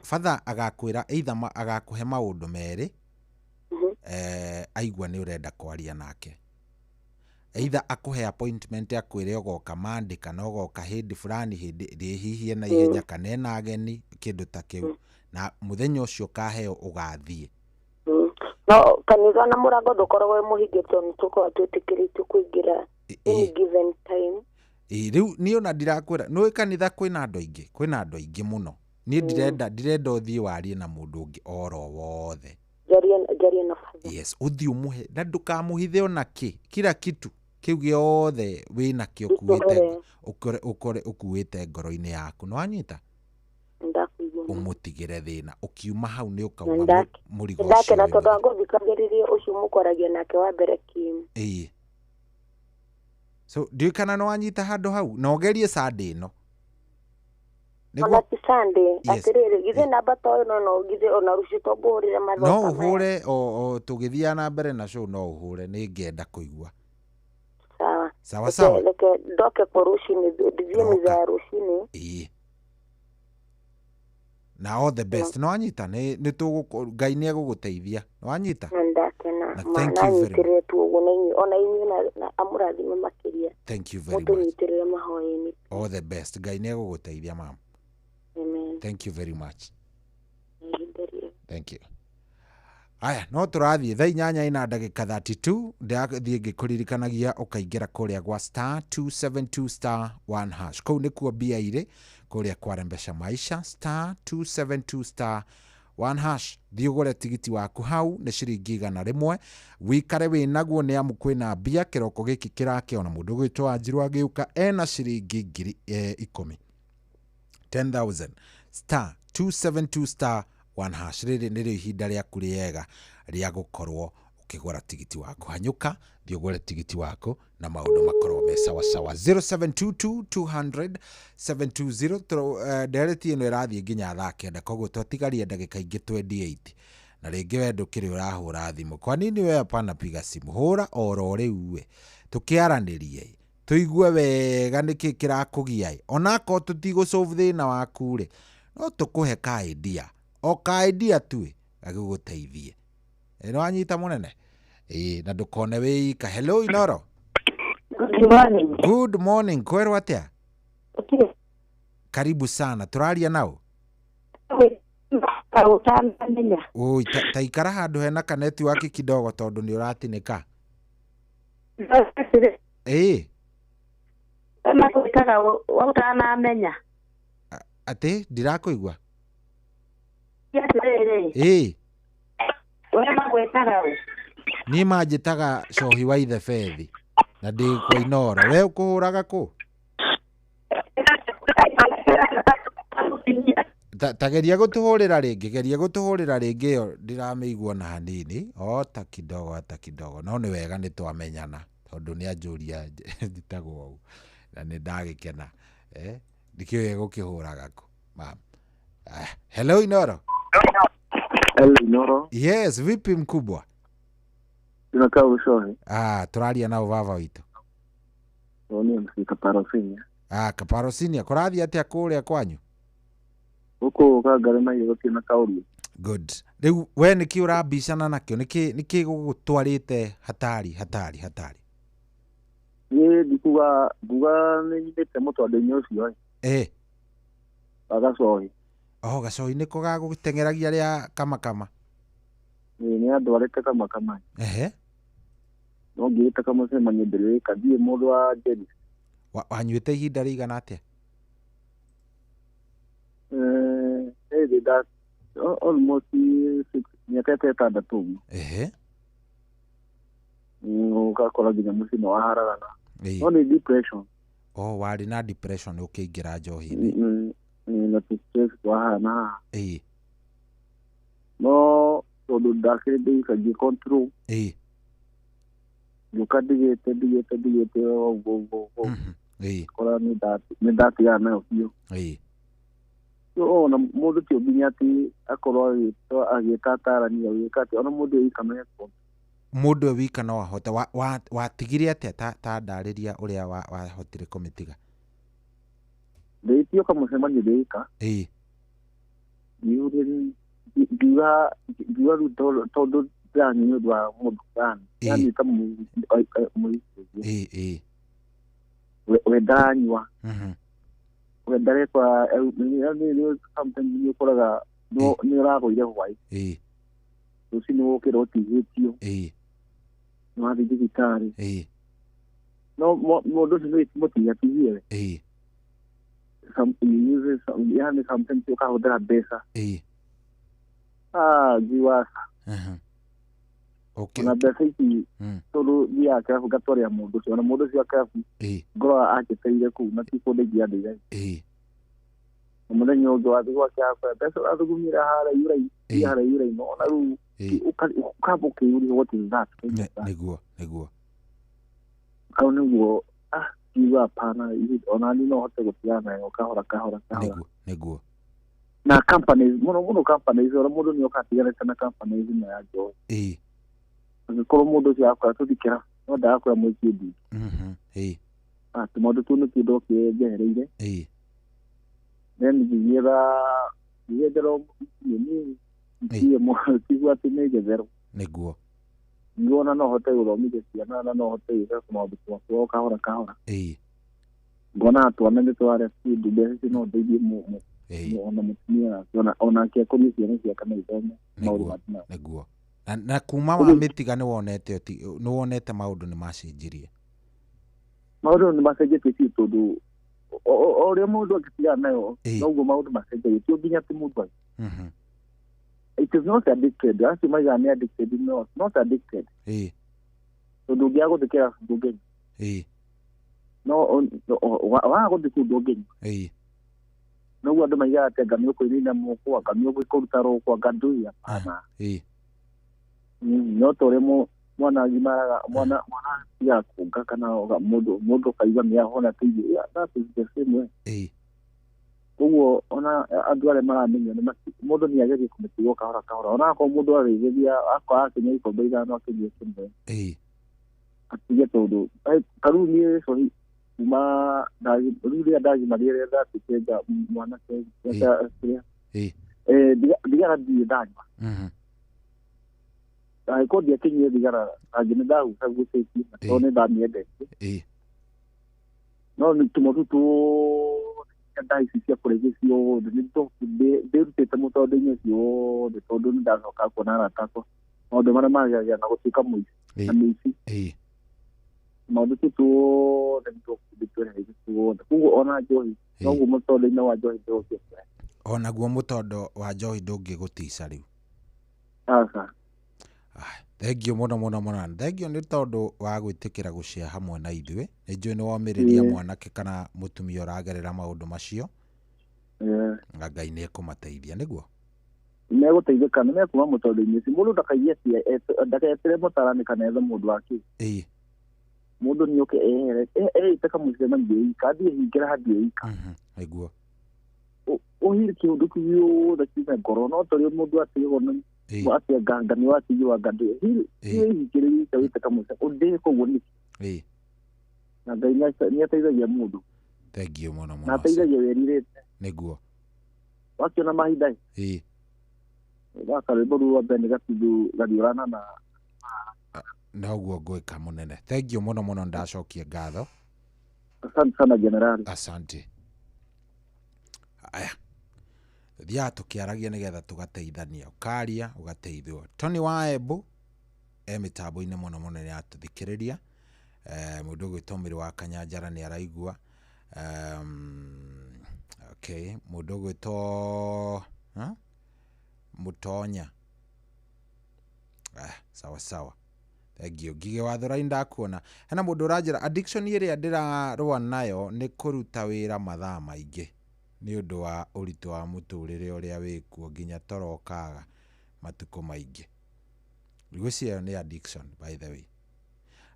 Father agakwĩra either agakũhe maũndũ merĩ, aigua nĩ ũrenda kwaria nake. Either akũhe appointment akwĩre ũgoka Monday kana ũgoka hĩndĩ fulani, hĩndĩ ĩrĩa hihi ena ihenya kana ena ageni, kĩndũ ta kĩu. Na mũthenya ũcio ũkaheo ũgathiĩ. No kanitha na mũrango ndũkoragwo wĩ mũhinge tondũ nĩtũkoragwo twĩtĩkĩrĩtio kũingĩra any given time. Ĩĩ, rĩu niĩ ona ndirakwĩra, nĩũĩ kanitha kwĩna andũ aingĩ, kwĩna andũ aingĩ mũno. Niĩ ndirenda ũthiĩ warie na mũndũ ũngĩ oro wothe. Njarie na Father. Yes, ũthiĩ ũmũhe na ndũkamũhithe ona kĩ, kila kitu kĩu gĩothe wĩnakĩo ũkuĩte, ũkore ũkuĩte ngoro-inĩ yaku. Nĩwanyita? Ndakũigua. Ũmũtigĩre thĩna. Ũkiuma hau nĩ ũkauma mũrigo ũcio. Ndakena tondũ angũthikagĩrĩria ũcio mũkwaragia nake wa mbere Kim. Ĩĩ. So ndiũĩ kana nĩwanyita handũ hau, na ũgerie Sunday ĩno. Ona ti Sunday, atĩrĩrĩ, githĩ namba ta ĩno no githĩ ona rũciũ to ngũhũrĩre mathoka No ũhũre o tũgĩthiaga na mbere na show, no ũhũre, nĩ ngenda kũigua. Sawa. Sawa sawa. Reke ndoke kwa rũcinĩ, ndithiĩ mitha ya rũcinĩ. Ĩĩ. Na all the best. Nĩwanyita? Nĩ tũgũ Ngai nĩ egũgũteithia. Nĩwanyita? Na ndakena. Na thank you very much. Nanyitĩrĩre tu ũguo na inyuĩ, ona inyuĩ na amũrathime makĩria. Thank you very much. Mũtũnyitĩrĩre mahoya-inĩ. All the best. Ngai nĩ egũgũteithia mama. Amen. Thank you very much. Thank you. Aya, no tũrathiĩ thaa 8 ina ndagĩka 32, ndĩrathiĩ ngĩkũririkanagia ũkaingĩra kũrĩa gwa star 272 star 1 hash. Kũu nĩkuo mbia irĩ kũrĩa kwa Rembesha Maisha, star 272 star 1 hash. Thiĩ ũgũre tigiti waku hau nĩ ciringi 100, wikare wĩ naguo nĩ amu kwĩna mbia. Kĩroko gĩkĩ kĩrakĩona mũndũ ũgwĩtwo Wanjiru agĩũka ena ciringi 10,000. 10,000 star 272 star 1 hash. Rĩrĩ nĩrĩo ihinda rĩaku rĩega rĩa gũkorwo ũkĩgũra tigiti waku. Hanyũka thiĩ ũgũre tigiti waku na maũndũ makorwo me sawa sawa. 0722 200 720. Ndereti ĩno ĩrathiĩ nginya thaa 9, koguo twatigaria ndagĩka ingĩ 28. Na rĩngĩ we ndũkĩrĩ ũrahũra thimũ. Kwa nini we hapana piga simu? Hũra oro rĩu we, tũkĩaranĩrie tũigue wega nĩkĩ kĩrakũgia. Onakorwo tũtigũsolve thĩna waku rĩ, no tũkũhe ka idea, o ka idea tu gagĩgũteithie. Nĩwanyita mũnene? Ĩĩ, na ndũkone wĩ ika. Hello Inoro. Good morning. Good morning. Kwerwo atĩa? Karibu sana. Tũraria nao? Oi, ta ikara handũ hena ka network kidogo tondũ nĩ ũratinĩka. Ĩĩ. Atĩ ndirakũigua. Ĩĩ. Niĩ manjĩtaga Cohi wa Ithe Bethi na ndĩ kwa Inoro. We ũkũhũraga kũ? Ta geria gũtũhũrĩra rĩngĩ, geria gũtũhũrĩra rĩngĩ, ĩyo ndiramĩigua na hanini, o ta kidogo, ta kidogo. No nĩ wega nĩ twamenyana tondũ nĩ anjũria njĩtagwo ũũ na nĩ ndagĩkena. Ndikĩũĩ gũkĩhũraga kũ. Ma'am. Hello Inoro. Hello Inoro. Yes, vipi mkubwa? Tunakaa Ushohe. Ah, tũraria na baba witũ. Ni MC Kaparosinia. Ah, Kaparosinia, kũrathiĩ atĩa kũrĩa kwanyu? Gũkũ Kangari na gũtirĩ na kaũru. Good. Rĩu we nĩkĩ ũrambicana nakĩo? Nĩkĩ gũgũtwarĩte hatari hatari hatari? Niĩ ndikuga nguga nĩ nyumĩte mũtwando-inĩ ũcio. Eh. Wa gacohi. Oh, gacohi nĩko gagũteng'eragia rĩa kamakama. Ĩĩ, nĩ andwarĩte kamakama. Ehe. No ngĩte kamũcemanio ndĩrĩka, ndiĩ mũndũ wa Njeri. Wanyuĩte ihinda rĩigana atĩa? Almost 6 miaka 6 ũguo. Ehe. Ũgakora nginya mũciĩ nĩ waharagana. No nĩ depression. Oh, warĩ na depression ũkĩingĩra njohi-inĩ. Na stress kwa haha na haha. Ĩĩ. No tondũ ndakĩrĩ ndĩika ngĩ control. Ĩĩ. Ngĩũka ndigĩte ũguo ũguo. Ĩĩ. Kora nĩ ndatigana nayo biũ. Ĩĩ. Ona mũndũ ti nginya atĩ akorwo agĩta atarani agĩka atĩ ona mũndũ wika no ekwo. Mũndũ wika no ahote. Watigire atĩa ta ndarĩria ũrĩa wahotire kũmĩtiga? Ndĩtio kamũcemanio ndĩika. Ĩĩ. Ngiuga rĩu tondũ ndĩranyua nĩ ũndũ wa mũndũ fulani. Yani ta mũici. Ĩĩ. We ndaranyua. We ndarekwa sometimes nĩ ũkoraga nĩ ũragũire hwaĩ. Ĩĩ. Rũcinĩ wokĩra ũtigĩtio. Ĩĩ. Nĩ wathiĩ thibitarĩ. Ĩĩ. No mũndũ ũcio nĩ mũtigatigĩre we. Ĩĩ. Yani sometimes ũkahũthĩra mbeca. Ĩĩ. Ngiuga Okay. Ona mbeca ici tondũ thiaga kĩrabu ngatwarĩra mũndũ ũcio, ona mũndũ ũcio wa kĩrabu ngoroga anjĩtĩire kũu na ti kũndũ ingĩandeire. Ĩĩ. Na mũthenya ũngĩ wathiĩ gwake akora mbeca ũrathugumĩra harĩa harĩa yura-inĩ, ona rĩu ũkamba ũkĩyũria what is that? Nĩguo nĩguo. Hau nĩguo ngiuga hapana, ona niĩ no hote gũtigana nayo kahora kahora kahora. Nĩguo nĩguo. Na companies mũno mũno companies, ona mũndũ nĩ oka atiganĩte na companies ĩno ya njohi. Ĩĩ. Angĩkorwo mũndũ ũcio akora tũthiĩ kĩrabu no ndagakwĩra mũikie ndigi. Ĩĩ. Tũmaũndũ tũu nĩtuo ndokire njehereire. Ĩĩ. Then ngĩgĩetha ngĩgĩetherwo nini tigua atĩ nĩ njetherwo. Nĩguo. Ngĩona no hote gũthomithia ciana na no hote gwĩka maũndũ makwa o kahora kahora. Ĩĩ. Ngona twana nĩ twarĩa kĩndũ mbeca icio no ndeithie ona mũtumia wake onake akũrie ciana ciake na ithome maũndũ mangĩ. Nĩguo. Na kuma wamĩtiga nĩ wonete maũndũ nĩ macenjirie? Maũndũ nĩ macenjetie biũ tondũ o ũrĩa mũndũ angĩtigana nayo noguo maũndũ macenjagia, ti nginya atĩ mũndũ It is not addicted. Acio maigaga nĩ addicted, no, not addicted. Ĩĩ. Tondũ ũngĩaga gũthiĩ kĩrabu ndũngĩnyua. Ĩĩ. No waga gũthiĩ kũu ndũngĩnyua. Ĩĩ. Noguo andũ maigaga atĩ anga nĩ ũkũinina moko, anga nĩ ũkũruta rũkũ, anga ndũĩ, hapana. Ĩĩ. No ta ũrĩa mwana agimaraga, mwana atigaga kuonga kana mũndũ ũkaigua nĩ ahona tũirio, that is the same way. Ĩĩ. Koguo ona andũ arĩa maramenya mũndũ nĩ agerie kũmĩtigwo kahora kahora, ona akorwo mũndũ arĩgeria akorwo akĩnyua ikombe ithano akĩnyua kĩmwe. Ĩĩ. Atige tondũ ta rĩu niĩ cohi kuma rĩu rĩrĩa ndagimarire rĩrĩa ndatuĩkire mwanake kĩrĩa. Ĩĩ. Thigara ndirĩ ndanyua. Angĩkorwo ndiakĩnyuire thigara angĩ nĩ ndagucagũcĩtie tondũ nĩ ndamĩendete. Ĩĩ. No nĩ tũmaũndũ tuothe nda ici cia kũrĩithia ciothe ndĩrutĩte mũtondo-inĩ ũcio wothe tondũ nĩ ndacoka kuona arata akwa maũndũ marĩa mageragia na gũtuĩka mũici na mĩici. Maũndũ tu tuothe nĩ tuothe, koguo ona njohi noguo mũtondo-inĩ wa njohi ndũngĩkũhe. Onaguo mũtondo wa njohi ndũngĩgũtica rĩu. Aca. Thengio mũno mũno mũno. Thengio nĩ tondũ wa gwĩtĩkĩra gũcia hamwe na ithuĩ. Nĩ njũĩ nĩ womĩrĩria mwanake kana mũtumia ũragerera maũndũ macio. Na Ngai nĩ ekũmateithia, nĩguo? Nĩmegũteithĩka, nĩ mekuma mũtondo-inĩ ũcio. Mũndũ ndakaigue atĩ ndaketere mũtarani kana ethe mũndũ wake. Ĩĩ. Mũndũ nĩ oke ehere eĩte kamũcemanio ika, athiĩ hingĩra hathiĩ ika. Nĩguo. Ũhire kĩũndũ kĩu gĩothe kiume ngoro, no ta ũrĩa mũndũ atigagwo nĩ atĩ nganga nĩ watigwo anga ndũĩ. Hingĩrĩria ika wĩte kamũce ũndĩe koguo nĩkĩ. Ĩĩ. Na Ngai nĩ ateithagia mũndũ. Thengio mũno mũno. Na ateithagia wĩrirĩte. Nĩguo. Wakĩona mahinda ĩ. Ĩĩ. Gaka rwĩmbo rũu rwa mbere nĩ gatundu gariũrana na noguo ngwĩka mũnene. Thengio mũno mũno, ndacokia ngatho. Asante sana generali. Asante. Aya. Thiaga tũkĩaragia nĩgetha tũgateithania, ũkaria ũgateithio. Tony wa Embu e mĩtambo-inĩ mũno mũno nĩ atũthikĩrĩria. Mũndũ ũgwĩtwo Mĩrĩ wa Kanyanjara nĩ araigua. Okay, mũndũ ũgwĩtwo Mũtonya. Sawa sawa. Thengio. Ngige wa Thurai ndakuona. Hena mũndũ ũranjĩra addiction ĩrĩa ndĩrarũa nayo nĩ kũruta wĩra mathaa maingĩ nĩ ũndũ wa ũritũ wa mũtũrĩre ũrĩa wĩkuo nginya toro ũkaga matukũ maingĩ. Ngwĩciria ĩyo nĩ addiction by the way.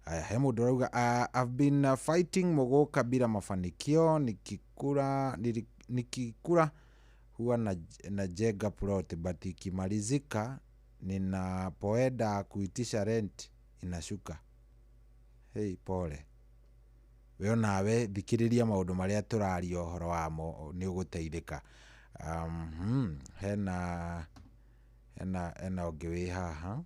Aya, he mũndũ ũrauga I've been fighting mũgũka bila mafanikio, nikikura Huwa najenga plot but ikimalizika ninapoenda kuitisha rent inashuka. Hey, pole. We onawe thikĩrĩria maũndũ marĩa tũraria ũhoro wamo nĩ ũgũteithĩka. Hena hena hena ũngĩ wĩ haha.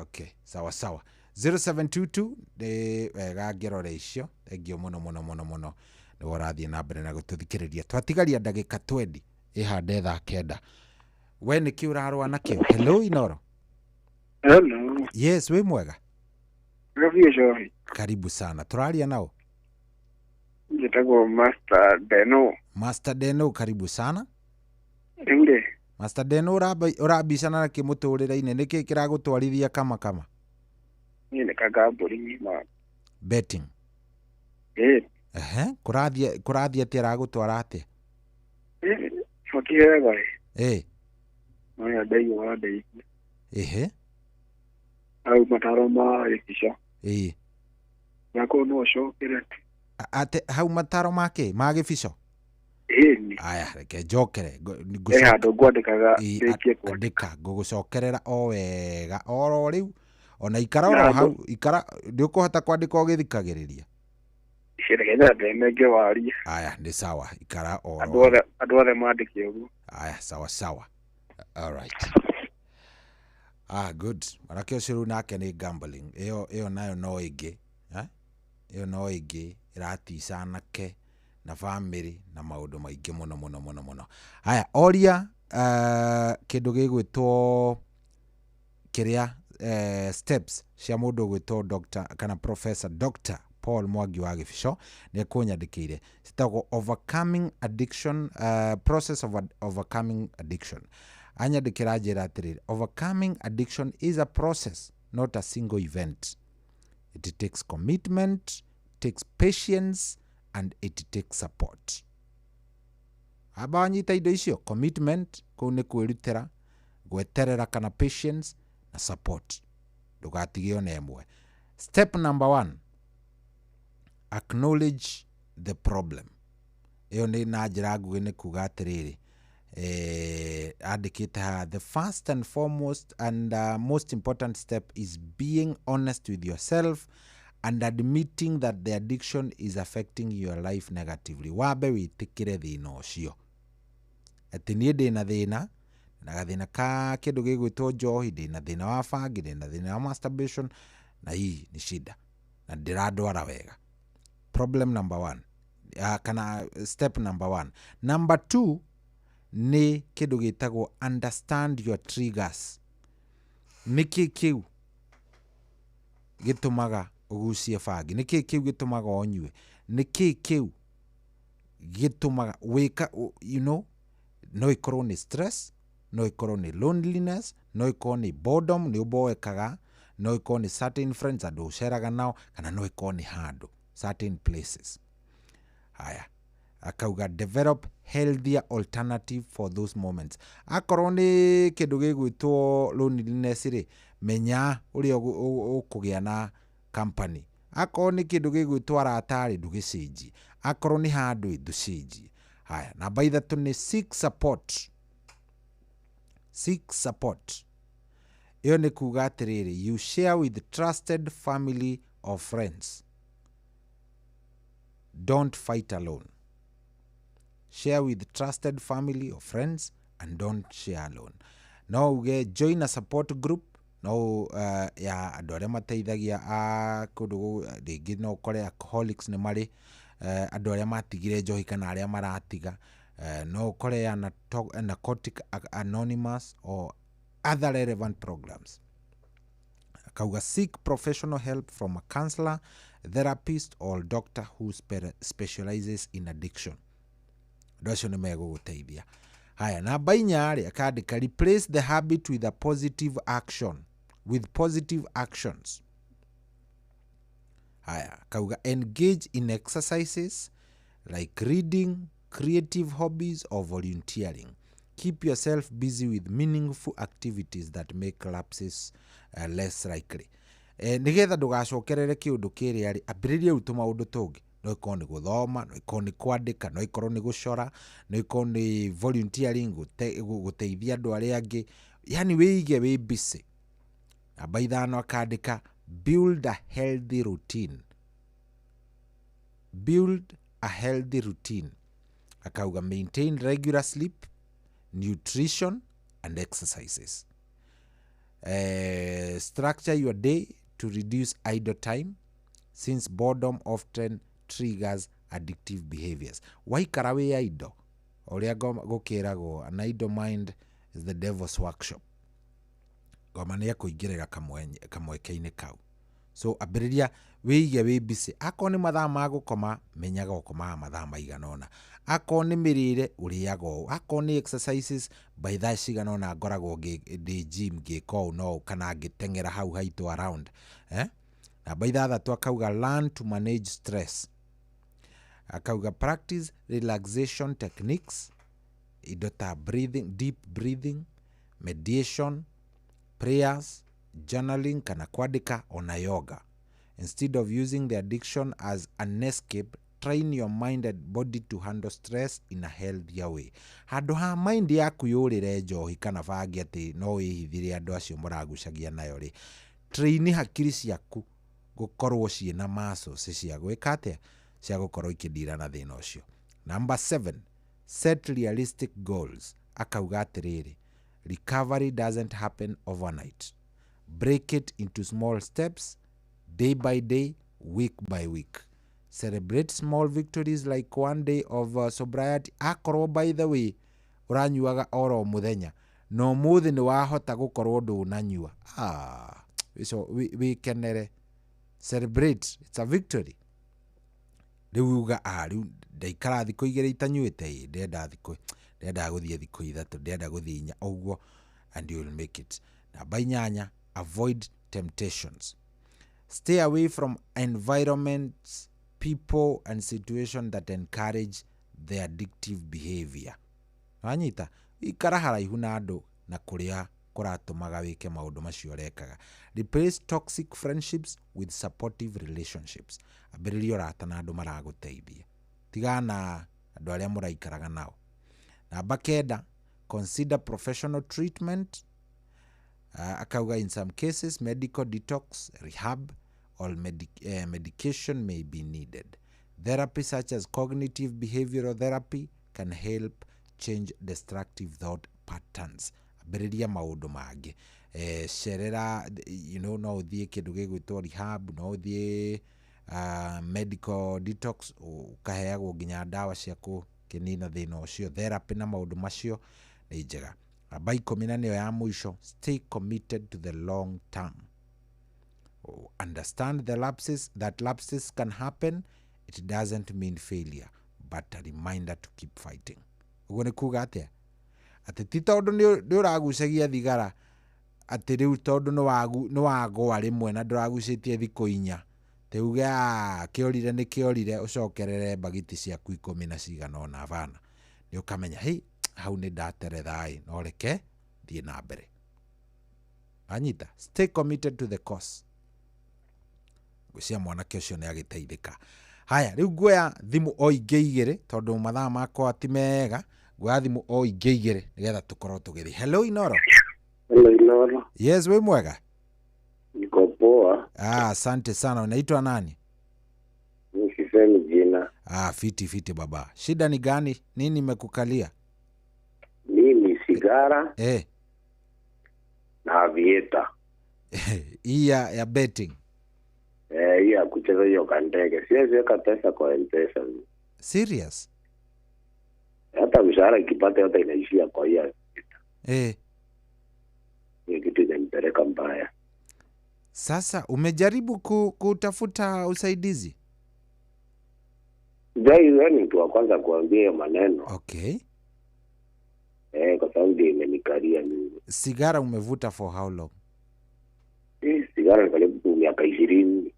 Okay, sawa sawa. 0722 nĩ wega ngĩrora icio. Thengiũ mũno mũno mũno mũno nĩwe ũrathiĩ na mbere na gũtũthikĩrĩria. Twatigaria ndagĩka 20 ĩhande thaa 9. We nĩkĩ ũrarũa nakĩo? Hello Inoro. Hello. Yes, wĩ mwega? Gabiũ Cohi. Karibu sana. Tũraria nao? Njĩtagwo Master Deno. Master Deno, karibu sana. Rĩu rĩ, Master Deno, ũrabicana nakĩ mũtũrĩre-inĩ? Nĩkĩ kĩragũtwarithia kama kama? Niĩ nĩ kagambũri ma Betting. Ĩĩ. Ehe, kũrathiĩ atĩa, aragũtwara atĩa? Boti wega ĩ. Ĩĩ. No nĩ ndaigua wandeithia. Ehe. Hau mataro ma gĩbica. Ĩĩ. Nakorwo no ũcokere. Ate hau mataro make ma gĩbico? Ĩni. Aya, reke njokere. He handũ ngwandĩkaga ndĩkie kwandĩka. Ngũgũcokerera o wega oro rĩu. Ona ikara oro hau, ikara ndũkũhota kwandĩka ũgĩthikagĩrĩria. Nĩgetha ndemenge warie. Aya, nĩ sawa, ikara oro. Andũ othe mandĩke ũguo. Aya, sawa sawa. All right. Ah, good. Mwanake ũcio rĩu nake nĩ gambling. Ĩyo nayo no ĩngĩ. Ĩyo no ĩngĩ ĩratica anake na family na maũndũ maingĩ mũno mũno mũno mũno. Haya, oria kĩndũ gĩgwĩtwo kĩrĩa steps cia mũndũ ũgwĩtwo Dr. kana Professor Dr. Paul Mwangi wa Gĩbico nĩ ekũnyandĩkĩire. Citagwo Overcoming Addiction, Process of Overcoming Addiction. Anyandĩkĩra njĩra atĩrĩrĩ, overcoming addiction is a process, not a single event. It takes commitment, takes patience, and it takes support. Aba wanyita indo icio, commitment, kũu nĩ kwĩrutĩra, gweterera kana patience, na support. Ndũgatige ona ĩmwe. Step number 1, acknowledge the problem. Ĩyo nĩ na njĩra nguhĩ nĩ kuga atĩrĩrĩ, andĩkĩte haha, the first and foremost and most important step is being honest with yourself and admitting that the addiction is affecting your life negatively. Wambe wĩtĩkĩre thĩna ũcio atĩ niĩ ndĩna thĩna na gathĩna ka kĩndũ gĩgwĩtwo njohi, ndĩna thĩna wa bangi, ndĩna thĩna wa masturbation, na hii ni shida na ndĩrandwara wega. Problem number 1, kana step number 1. Number 2 nĩ kĩndũ gĩtagwo understand your triggers. Nĩkĩ kĩu gĩtũmaga ũgucie bangi? Nĩkĩ kĩu gĩtũmaga ũnyue? Nĩkĩ kĩu gĩtũmaga wĩka, you know, no ĩkorwo nĩ stress, no ĩkorwo nĩ loneliness, no ĩkorwo nĩ boredom, nĩ ũboekaga, no ĩkorwo nĩ certain friends andũ ũceraga nao, kana no ĩkorwo nĩ handũ, certain places. Haya, akauga develop healthier alternative for those moments. Akorwo nĩ kĩndũ gĩgwĩtwo loneliness rĩ, menya ũrĩa ũkũgĩa na company. Akorwo nĩ kĩndũ gĩgwĩtwo arata rĩ, ndũgĩcenjie. Akorwo nĩ handũ ndũcenjie. Haya, namba 3 nĩ seek support. Seek support. Ĩyo nĩ kuga atĩrĩrĩ, you share with trusted family or friends. Don't fight alone. Share with trusted family or friends and don't share alone. No uge join a support group. No ya andũ arĩa mateithagia a kũndũ rĩngĩ no ũkore alcoholics nĩ marĩ andũ arĩa matigire njohi kana arĩa maratiga. No ũkore ya Narcotic Anonymous or other relevant programs. Akauga seek professional help from a counselor, therapist or doctor who specializes in addiction. Andũ acio nĩ megũgũteithia. Haya, namba 4 rĩ, akandĩka replace the habit with a positive action, with positive actions. Haya, akauga engage in exercises like reading, creative hobbies or volunteering. Keep yourself busy with meaningful activities that make lapses less likely. Nĩgetha ndũgacokerere kĩũndũ kĩrĩa rĩ, ambĩrĩria rĩu tũmaũndũ tũngĩ. No ikorwo nĩ gũthoma, no ikorwo nĩ kwandĩka, no ikorwo nĩ gũcora, no ikorwo nĩ volunteering, gũteithia andũ arĩa angĩ, yani wĩige wĩ busy. Namba 5 akandĩka build a healthy routine. Build a healthy routine. Akauga maintain regular sleep, nutrition and exercises. Structure your day to reduce idle time, since boredom often triggers addictive behaviors. Waikara wĩ idle, ũrĩa gũkĩragwo, an idle mind is the devil's workshop. Ngoma nĩ ekũingĩrĩra kamweke-inĩ kau. So ambĩrĩria wĩige wĩ busy. Akorwo nĩ mathaa ma gũkoma, menyaga ũkomaga mathaa maigana ũna. Akorwo nĩ mĩrĩre, ũrĩaga ũũ. Akorwo nĩ exercises, by thaa cigana ũna ngoragwo ndĩ gym ngĩka ũũ na ũũ, kana ngĩteng'era hau haitũ around. Namba 6 akauga learn to manage stress. Akauga practice relaxation techniques, indo ta breathing, deep breathing, meditation, prayers, journaling kana kwandĩka, ona yoga. Instead of using the addiction as an escape, train your mind and body to handle stress in a healthier way. Handũ ha mind yaku yũrĩre njohi kana bangi atĩ no wĩhithire andũ acio mũragucagia nayo rĩ, train hakiri ciaku gũkorwo ciĩna muscles cia gwĩka atĩa, cia gũkorwo ikĩndira na thĩna ũcio. Number 7, set realistic goals. Akauga atĩrĩrĩ, recovery doesn't happen overnight. Break it into small steps, day by day, week by week. Celebrate small victories like one day of sobriety. Akorwo by the way ũranyuaga oro mũthenya, no mũthĩ nĩ wahota gũkorwo ndũnanyua, wĩkenere, celebrate, it's a victory. Rĩu uga rĩu ndaikara thikũ 2 itanyuĩte, ndĩrenda gũthiĩ thikũ 3, ndĩrenda gũthiĩ 4, ũguo, and you will make it. Namba 8, avoid temptations. Stay away from environments, people and situations that encourage the addictive behavior. Wanyita, ikara haraihu na andũ na kũrĩa kũratũmaga wĩke maũndũ macio ũrekaga. Replace toxic friendships with supportive relationships. Ambĩrĩria ũrata na andũ maragũteithia, tigana na andũ arĩa mũraikaraga nao. Namba 9, consider professional treatment. Akauga in some cases medical detox, rehab or medication may be needed. Therapy such as cognitive behavioral therapy can help change destructive thought patterns. Ambĩrĩria maũndũ mangĩ, cerera, you know, no ũthiĩ kĩndũ gĩgwĩtwo rehab, no ũthiĩ medical detox, ũkaheagwo nginya ndawa cia kũnina thĩna ũcio. Therapy na maũndũ macio nĩ njega. Namba 10 na nĩyo ya mũico, stay committed to the long term. Understand the lapses, that lapses can happen. It doesn't mean failure, but a reminder to keep fighting. Ũguo nĩ kuga atĩa? Atĩ ti tondũ nĩ ũragucagia thigara atĩ rĩu tondũ nĩ wagũa rĩmwe na ndũragucĩtie thikũ 4, atĩ uge kĩorire nĩ kĩorire, ũcokerere mbagiti ciaku 10 na cigana ũna. Bana, nĩ ũkamenya hei, hau nĩ ndateretha ĩ, no reke thiĩ na mbere. Anyita, stay committed to the cause. Ngwĩciria mwanake ũcio nĩ agĩteithĩka. Haya, rĩu nguoya thimũ o ingĩ 2 tondũ mathaa makwa ti mega. Nguoya thimũ o ingĩ 2 nĩgetha tũkorwo tũgĩthiĩ. Hello Inoro. Hello Inoro. Yes, wĩ mwega? Niko poa. Asante sana. Unaitwa nani? Mimi sisemi jina. Fiti fiti baba. Shida ni gani? Nini imekukalia? Mimi sigara. Na avieta. Hii ya betting. Hii ya kucheza hiyo kandege. Siwezi weka pesa kwa M-Pesa. Serious? Hata mshahara ikipata yote inaishia kwa hiyo. Ni kitu inanipeleka mbaya. Sasa umejaribu kutafuta usaidizi? Jai, wewe ni mtu wa kwanza kuambia hiyo maneno. Okay. Kwa sababu ndio imenikalia mimi. Sigara umevuta for how long? Sigara ni karibu miaka 20.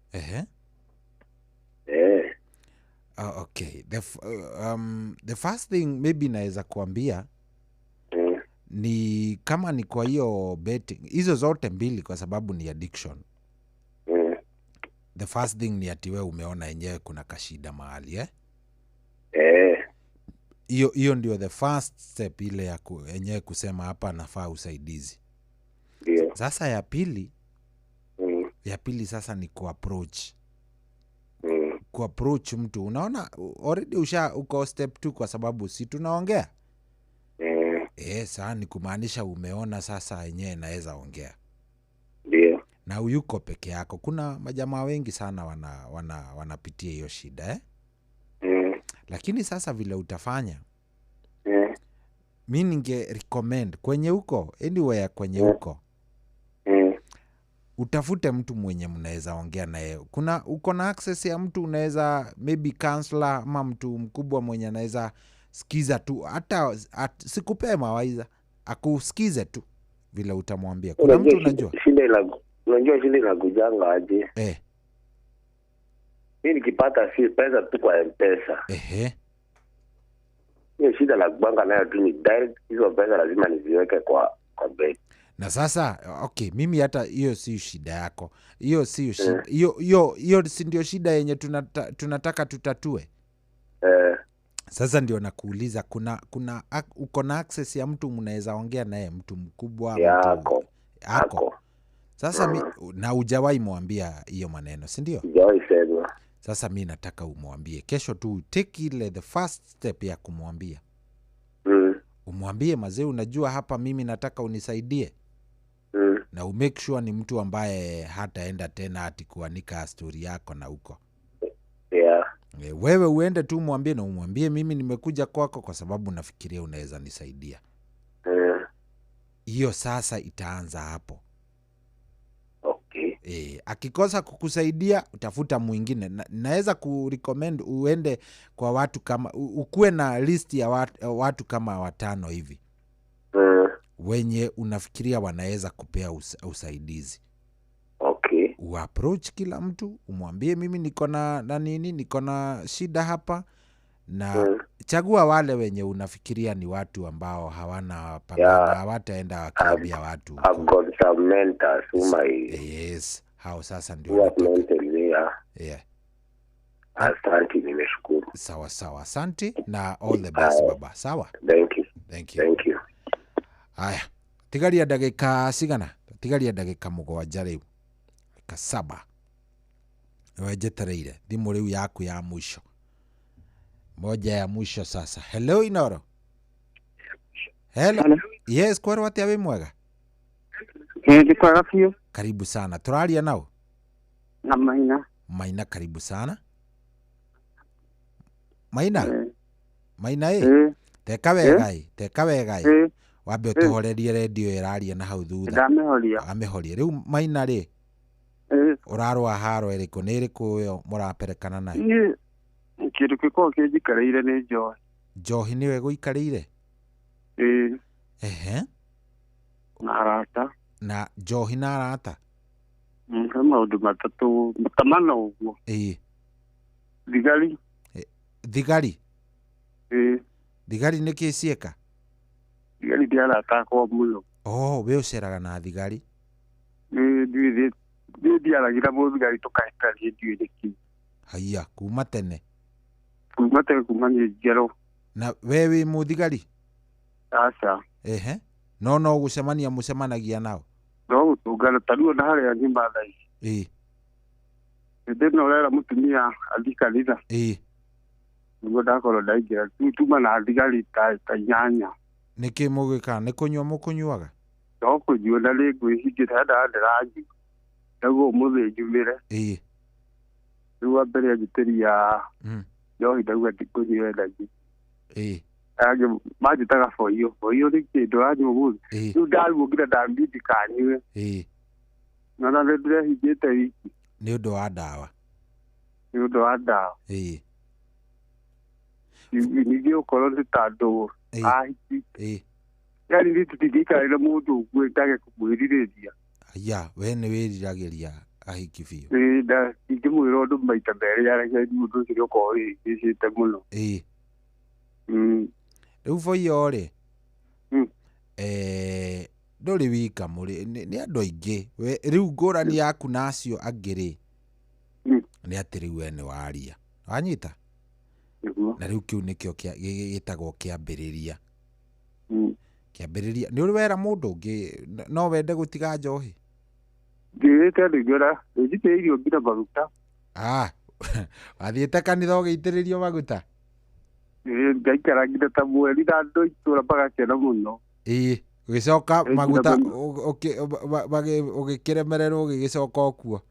Okay. The first thing maybe naweza kuambia ni kama ni kwa hiyo betting, hizo zote mbili kwa sababu ni addiction. The first thing ni ati we umeona yenyewe kuna kashida mahali eh? Eh. Hiyo ndio the first step ile ya yenyewe kusema hapa nafaa usaidizi. Ndio. Sasa ya pili, ya pili sasa ni kuapproach. Kuapproach mtu. Unaona already usha uko step 2 kwa sababu si tunaongea. Sasa ni kumaanisha umeona sasa yenyewe naweza ongea. Ndio. Na uyuko peke yako. Kuna majamaa wengi sana wanapitia hiyo shida eh? Lakini sasa vile utafanya, mi ninge recommend kwenye huko, anywhere kwenye huko, utafute mtu mwenye mnaweza ongea naye. Kuna uko na access ya mtu unaweza maybe counselor ama mtu mkubwa mwenye anaweza sikiza tu, hata sikupee mawaidha, akusikize tu vile utamwambia. Kuna mtu unajua? Unajua shida inakujanga aje? Mimi nikipata si pesa tu kwa M-Pesa. Hiyo shida la kubanga nayo tu ni direct, hizo pesa lazima niziweke kwa bank. Na sasa okay, mimi hata hiyo si shida yako. Hiyo si shida. Hiyo si ndio shida yenye tunataka tutatue. Sasa ndio nakuuliza kuna uko na access ya mtu mnaweza ongea naye, mtu mkubwa, mtu ako. Sasa na hujawahi mwambia hiyo maneno, si ndio? Hujawahi sema. Sasa mimi nataka umwambie kesho tu, take ile the first step ya kumwambia. Umwambie mazee, unajua hapa mimi nataka unisaidie. Na umake sure ni mtu ambaye hataenda tena ati kuanika story yako na huko. Yeah. Wewe uende tu umwambie, na umwambie mimi nimekuja kwako kwa sababu nafikiria unaweza nisaidia. Hiyo sasa itaanza hapo. Akikosa kukusaidia utafuta mwingine. Naweza kurecommend uende kwa watu kama ukuwe na list ya watu kama 5 hivi. Wenye unafikiria wanaweza kupea usaidizi. Okay. Uapproach kila mtu, umwambie mimi niko na nini, niko na shida hapa, na chagua wale wenye unafikiria ni watu ambao hawana pangana, hawataenda wakiambia watu. I've got some mentors who my yes, hao sasa ndio. Yeah. Asante, nimeshukuru. Sawa sawa, asante na all the best baba. Sawa? Thank you. Thank you. Thank you. Aya, tigaria ndagika cigana? Tigaria ndagika 7 riu. Ndagika 7. Wejetereire thimu riu yaku ya mwisho. Moja ya mwisho sasa. Hello Inoro. Hello. Yes, kwerwo atia wi mwega? Ndi kwega biũ. Karibu sana. Turaria nao? Na Maina. Maina, karibu sana. Maina? Maina ĩ? Teka wega ĩ, teka wega ĩ. Wambe ũtũhorerie redio ĩraria na hau thutha. Ndamĩhoria. Amĩhorie. Rĩu Maina rĩ, ũrarũa haro ĩrĩkũ? Nĩ ĩrĩkũ ĩyo mũraperekana nayo? Niĩ kĩndũ gĩkoragwo kĩnjikarĩire nĩ njohi. Njohi nĩyo ĩgũikarĩire? Ĩĩ. Ehe. Na arata. Na njohi na arata? He maũndũ matatũ ta mana ũguo. Ĩĩ. Thigari. Thigari? Ĩĩ. Thigari nĩkĩ cieka? Thigari nĩ arata akwa mũno. Oh, we ũceraga na thigari? Ĩĩ, niĩ ndiaragia na mũthigari tũkahĩtania ndiũĩ nĩkĩ. Haiya, kuma tene? Kuma tene, kuma niĩ njiarwo. Na we wĩ mũthigari? Aca. Ehe. No gũcemania mũcemanagia nao? No gũtũngana, ta rĩu ona harĩa nyuma thaa ici. Ĩĩ. Hĩndĩ ĩno ũrera mũtumia athiĩ kanitha. Ĩĩ. Nĩguo ndakorwo ndaingĩra, rĩu tuma na thigari ta 8. Nĩkĩ mũgĩkaga? Nĩ kũnyua mũkũnyuaga? No kũnyua, na nĩ ngwĩhingĩte ndawa ndĩranyua. Ndaguo ũmũthĩ njumĩre. Ĩĩ. Rĩu wa mbere anjĩtĩria njohi ndauga ndikũnyua energy. Ĩĩ. Angĩ manjĩtaga boiyo. Boiyo nĩ kĩndũ ũranyua ũmũthĩ. Rĩu ndaruo nginya ndambia ndikanyue. Ĩĩ. Nona nĩ ndĩrehingĩte wiki. Nĩ ũndũ wa ndawa? Nĩ ũndũ wa ndawa. Ĩĩ. Ningĩ ũkorwo nĩ ta andũ ahiki. Ĩĩ. Yaani niĩ tũtingĩikarĩra mũndũ ũguo ndage kũmwĩrirĩria. Aya, we nĩ wĩriragĩria ahiki biũ. Ĩĩ, ndingĩmwĩra ũndũ maita merĩ areke mũndũ ũcio nĩ ũkorwo wĩhĩngĩcĩte mũno. Ĩĩ. Rĩu boiyo rĩ, ndũrĩ wika mũrĩ, nĩ andũ aingĩ. Rĩu ngũrani yaku na acio angĩ rĩ, Nĩ atĩ rĩu we nĩ waria. Wanyita? Na rĩu kĩu nĩkĩo gĩtagwo kĩambĩrĩria. Kĩambĩrĩria nĩ ũrĩ wera mũndũ ũngĩ no wende gũtiga njohi? Njĩrĩte andũ aingĩ ona nĩnjitĩrĩirio nginya maguta. Ah, wathiĩte kanitha ũgĩitĩrĩrio maguta? Ĩĩ, ngaikara nginya ta mweri na andũ a itũũra magakena mũno. Ĩĩ, ũgĩcoka maguta ũgĩkĩremererwo ũgĩgĩcoka o kuo?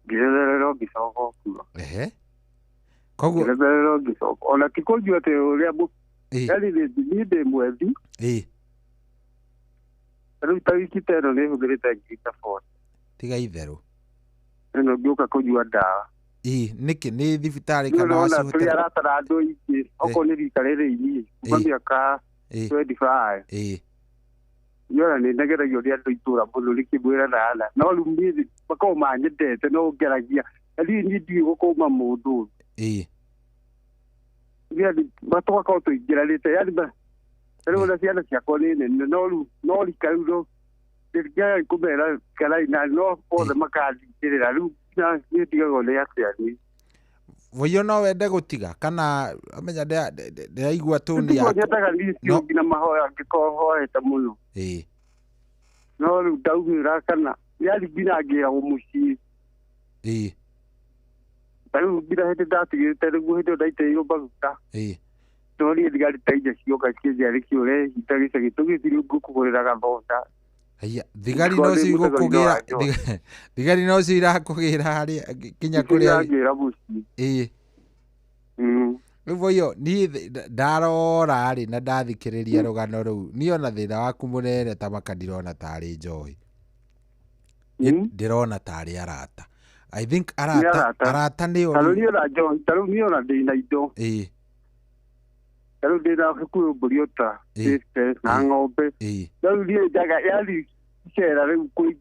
Ngĩremererwo ngĩcoka o kuo. Ehe. Koguo ngĩremererwo ngĩcoka ona ti kũnjua atĩ ũrĩa yani niĩ ndĩ mwethi. Ĩĩ. Rĩu ta wiki ta ĩno nĩ hũthĩrĩte ngiri ta 40. Tiga itherũ. Ĩno ngĩũka kũnyua ndawa. Ĩĩ, nĩkĩ nĩ thibitarĩ kana wacihũthĩra? Tũrĩ arata na andũ aingĩ, okorwo nĩ rika rĩrĩ inyinyi, kuma mĩaka 25. Ĩĩ. Niona nĩ ndegeragio nĩ andũ itũra mũno rĩkĩmwĩra na no rĩu niĩ makoragwo manyendete no ngeragia na niĩ niĩ ndiũĩ gũkũma mũndũ. Ĩĩ. Yani tũgakorwo tũingĩranĩte yani rĩu ona ciana ciakwa nĩ nene no rĩu no rika rĩu no ndingĩaga kũmera karai na no othe makandindĩrĩra rĩu niĩ ndigagwo nĩ atĩa niĩ. Voyo no wende gũtiga kana amenya ndĩraigua toni yaku. Nyendaga niĩ cio nginya mahoya angĩkorwo hoete mũno. Ĩĩ. No rĩu ndaumĩra kana yani nginya ngĩragwo mũciĩ. Ĩĩ. Ta rĩu nginya hĩndĩ ndatigĩte nĩguo hĩndĩ ĩyo ndaitĩrĩirwo maguta. Ĩĩ. No niĩ thigari ta inya cioka cikĩnjĩra nĩkĩ ũrehinda gĩcagi tũgĩthiĩ ngũkũgũrĩra gathonda. Haiya, thigari no cio igũkũgĩra, thigari no cio irakũgĩra harĩa kinya kũrĩa. Irangĩra mũciĩ. Ĩĩ. Rĩu Voyo niĩ ndarora rĩ na ndathikĩrĩria rũgano rũu niĩ ona thĩna waku mũnene ta maka ndirona tarĩ njohi. Ndĩrona tarĩ arata. I think arata arata nĩo. Ta rĩu niĩ ona njohi, ta rĩu niĩ ona ndĩna indo. Ĩĩ. Ta rĩu ndĩna hakuhĩ mbũri o ta na ng'ombe. Rĩu niĩ njaga yani cera rĩu kwĩ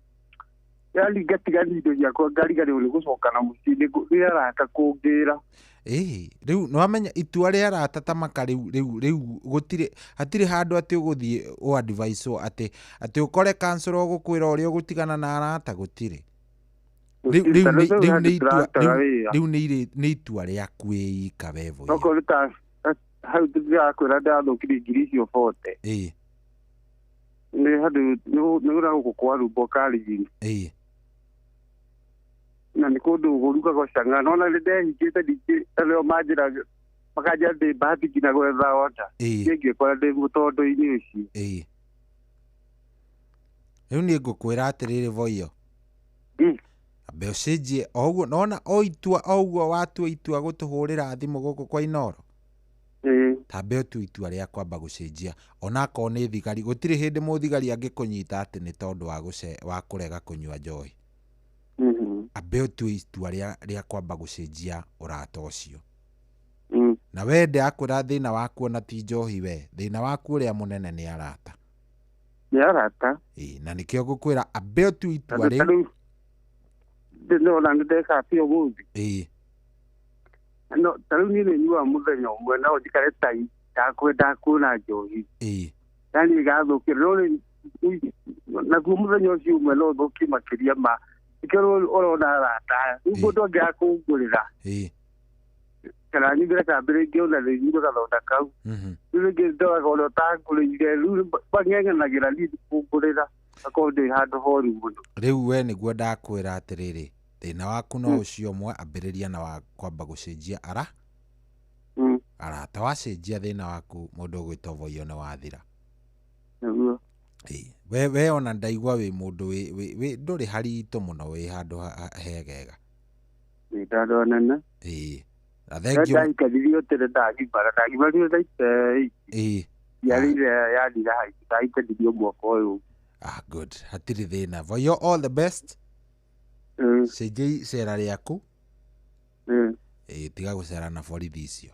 yani ngatigania indo ciakwa ngariganĩrwo nĩ gũcoka na mũciĩ nĩ arata kũngĩra. Ĩĩ, rĩu nĩwamenya itua rĩa arata ta maka rĩu rĩu rĩu gũtirĩ hatirĩ handũ atĩ ũgũthiĩ ũ advice atĩ atĩ ũkore counselor ũgũkwĩra ũrĩa ũgũtigana na arata gũtirĩ. Rĩu nĩ itua rĩaku wĩika we Voyo. Okorwo nĩ ta hau ndĩrakwĩra ndathũkirie ngiri icio 40. Ĩĩ. Nĩ handũ nĩ gũkũ kwa Rumbo Kalenjin. Ĩĩ. Na nĩ kũndũ gũrugagwo cang'a no na nĩ ndehingĩte ningĩ arĩa manjĩra makanjĩra ndĩ bahati nginya gwetha order. Ĩĩ. Ngĩkora ndĩ mũtondo-inĩ ũcio. Ĩĩ. Rĩu niĩ ngũkwĩra atĩrĩrĩ Voyo. Ambe ũcenjie o ũguo nona o itua o ũguo watua itua gũtũhũrĩra thimũ gũkũ kwa Inooro. Tambe ũtue itua rĩa kwamba gũcenjia onakorwo nĩ thigari gũtirĩ hĩndĩ mũthigari angĩkũnyita atĩ nĩ tondũ wa kũrega kũnyua njohi. Ambe ũtue itua rĩa kwamba gũcenjia ũrata ũcio. Na we ndĩrakwĩra thĩna waku ona ti njohi we thĩna waku ũrĩa mũnene nĩ arata. Nĩ arata. Ĩĩ, na nĩkĩo ngũkwĩra ambe ũtue itua rĩu. Ndĩrona nĩ ndeka atĩa ũmũthĩ. Ĩĩ. No ta rĩu niĩ nĩ nyuaga mũthenya ũmwe no njikare ta ndakwenda kuona njohi. Ĩĩ. Yani ĩgathũkĩra no naguo mũthenya ũcio ũmwe no ũthũkie makĩria ma nĩkĩo ũrona arata aya rĩu mũndũ angĩaga kũngũrĩra. Ĩĩ. Kana nyumĩre kambĩ rĩngĩ ona nĩ nyue gathonda kau. Rĩu rĩngĩ ndoraga ũrĩa ũtangũrĩire rĩu mang'eng'anagĩra niĩ kũngũrĩra akorwo ndĩ handũ horu mũno. Rĩu we nĩguo ndakwĩra atĩrĩrĩ thĩna waku no ũcio ũmwe ambĩrĩria na wa kwamba gũcenjia arata wacenjia thĩna waku mũndũ ũgwĩtwo Voyo nĩ wathira. Nĩguo. Ĩĩ, we ona ndaigua wĩ mũndũ wĩ ndũrĩ haritũ mũno wĩ handũ hegega. Nĩ handũ hanene. Ĩĩ. Na thengiũ. Ndaikaririe tene ndagimara ndagimarire ndaite. Ĩĩ. Yarĩire yathira hau ndaikaririe mwaka ũyũ. Ah, good. Hatirĩ thĩna. Voyo all the best. Cenjia icera rĩaku. Ĩĩ, tiga gũcera na borithi icio.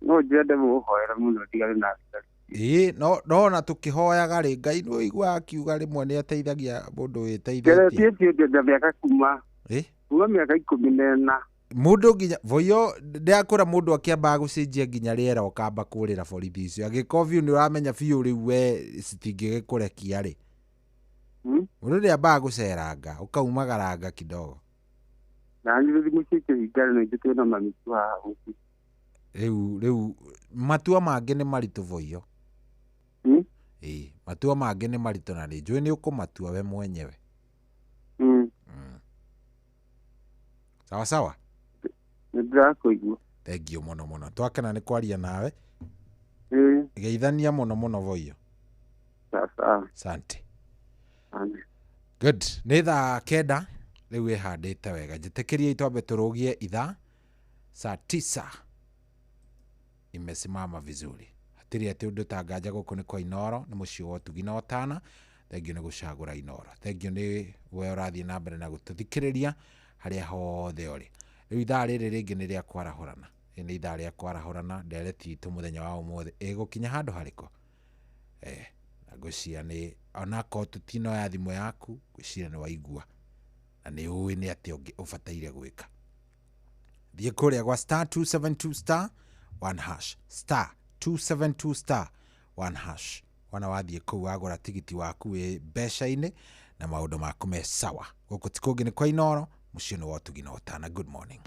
No njende mũhoera mũno ndigane na thigari. Ĩĩ, no ona tũkĩhoyaga rĩ Ngai nĩ ũiguaga akiuga rĩmwe nĩ ateithagia mũndũ wĩteithĩtie. Ngeretie mĩaka kuma. Ĩĩ. Kuma mĩaka 14. Mũndũ nginya Voyo ndĩrakwĩra mũndũ akĩambaga gũcenjia nginya rĩera ũkamba kũrĩra borithi icio angĩkorwo biũ nĩ ũramenya biũ rĩu we citingĩgĩkũrekia rĩ. Mũndũ nĩambaga gũceranga ũkaumagaranga kidogo. Na nĩ mũciĩ kĩhingare na ithuĩ twĩna mami tu haha mũciĩ. Rĩu matua mangĩ nĩ maritũ voiyo. Ĩĩ, matua mangĩ nĩ maritũ na nĩ njũĩ nĩ ũkũmatua we mwenyewe. Sawa sawa? Nĩ ndĩrakũigua. Thengiũ mũno mũno. Twakena nĩ kwaria nawe. Geithania mũno mũno voiyo. Sawa. Asante. Good. Nĩ thaa 9 rĩu ĩhandĩte wega. Njĩtĩkĩrie twambe tũrũgie ithaa saa 9 imesimama vizuri. Hatirĩ atĩ ũndũ tanganja gũkũ nĩ kwa Inooro, nĩ mũciĩ wa ũtugi na ũtana. Thengiũ nĩ gũcagũra Inooro. Thengiũ nĩ we ũrathiĩ na mbere na gũtũthikĩrĩria harĩa hothe ũrĩ. Rĩu ithaa rĩrĩ rĩngĩ nĩ rĩa kwarahũrana. Rĩrĩ nĩ ithaa rĩa kwarahũrana. Ndereti itũ mũthenya wa ũmũthĩ ĩgũkinya handũ harĩkũ? Na ngwĩciria nĩ onakorwo tũtinoya thimũ yaku, ngwĩciria nĩ waigua na nĩ ũĩ nĩ atĩa ũngĩ ũbataire gwĩka. Thiĩ kũrĩa gwa star 272 star 1 hash, star 272 star 1 hash. Wana wathiĩ kũu wagũra tigiti waku wĩ mbeca-inĩ na maũndũ maku me sawa. Gũkũ ti kũngĩ nĩ kwa Inooro, mũciĩ nĩ wa ũtugi na ũtana. Good morning.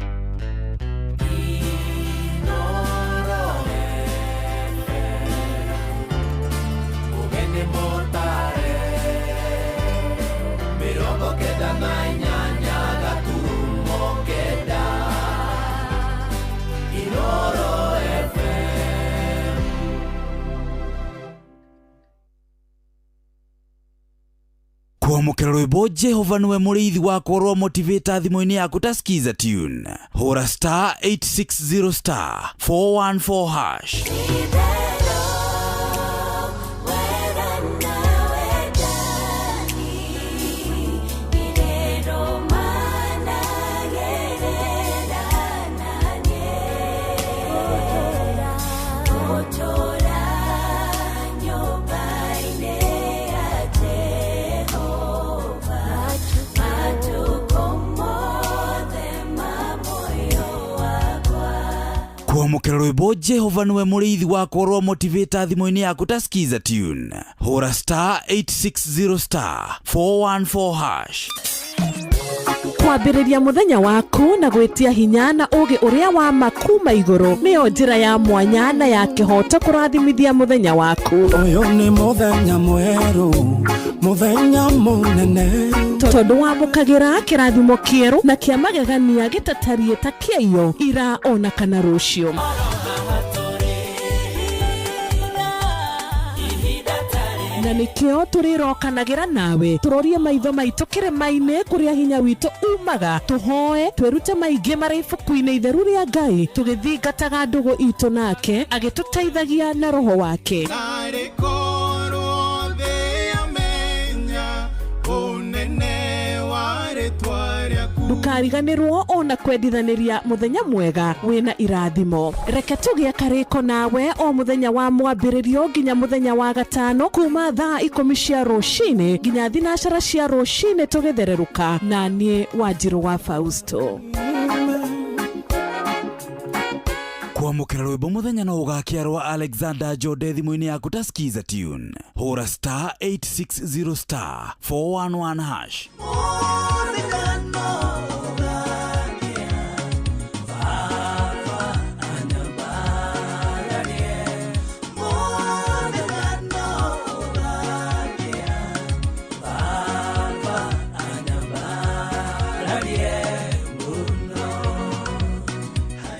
Kwamũkĩra rwĩmbo Jehova nĩwe mũrĩithi wakwa rwa motivator thimũ-inĩ yaku ta skiza tune. Hũra star 860 star 414 hash. Kwamũkĩra rwĩmbo Jehova nĩwe mũrĩithi wakwa rwa motivator thimũ-inĩ yaku ta skiza tune. Hũra star 860 star 414 hash. Kwambĩrĩria mũthenya waku na gwĩtia hinya na ũũgĩ ũrĩa wa ma kuma igũrũ nĩyo njĩra ya mwanya na ya kĩhooto kũrathimithia mũthenya waku. Ũyũ nĩ mũthenya mwerũ, mũthenya mũnene, tondũ wamũkagĩra kĩrathimo kĩerũ na kĩa magegania gĩtatariĩ ta kĩaiyo ira ona kana rũciũ. Na nĩkĩo tũrĩrokanagĩra nawe tũrorie maitho maitũ kĩrĩma-inĩ kũrĩa hinya witũ umaga, tũhoe twĩrute maingĩ marĩ ibuku-inĩ itheru rĩa Ngai tũgĩthingataga ndũgũ itũ nake agĩtũteithagia na roho wake. Ndũkariganĩrwo ona kwendithanĩria mũthenya mwega wĩna irathimo. Reke tũgĩe karĩko nawe o mũthenya wa mwambĩrĩrio nginya mũthenya wa gatano kuma thaa 10 cia rũcinĩ nginya 12 cia rũcinĩ tũgĩthererũka na niĩ Wanjirũ wa Fausto. Kwamũkĩra rwĩmbo mũthenya no ũgakia rwa Alexander Jode thimũ-inĩ yaku ta skiza tune. Hũra star 860 star 411 hash.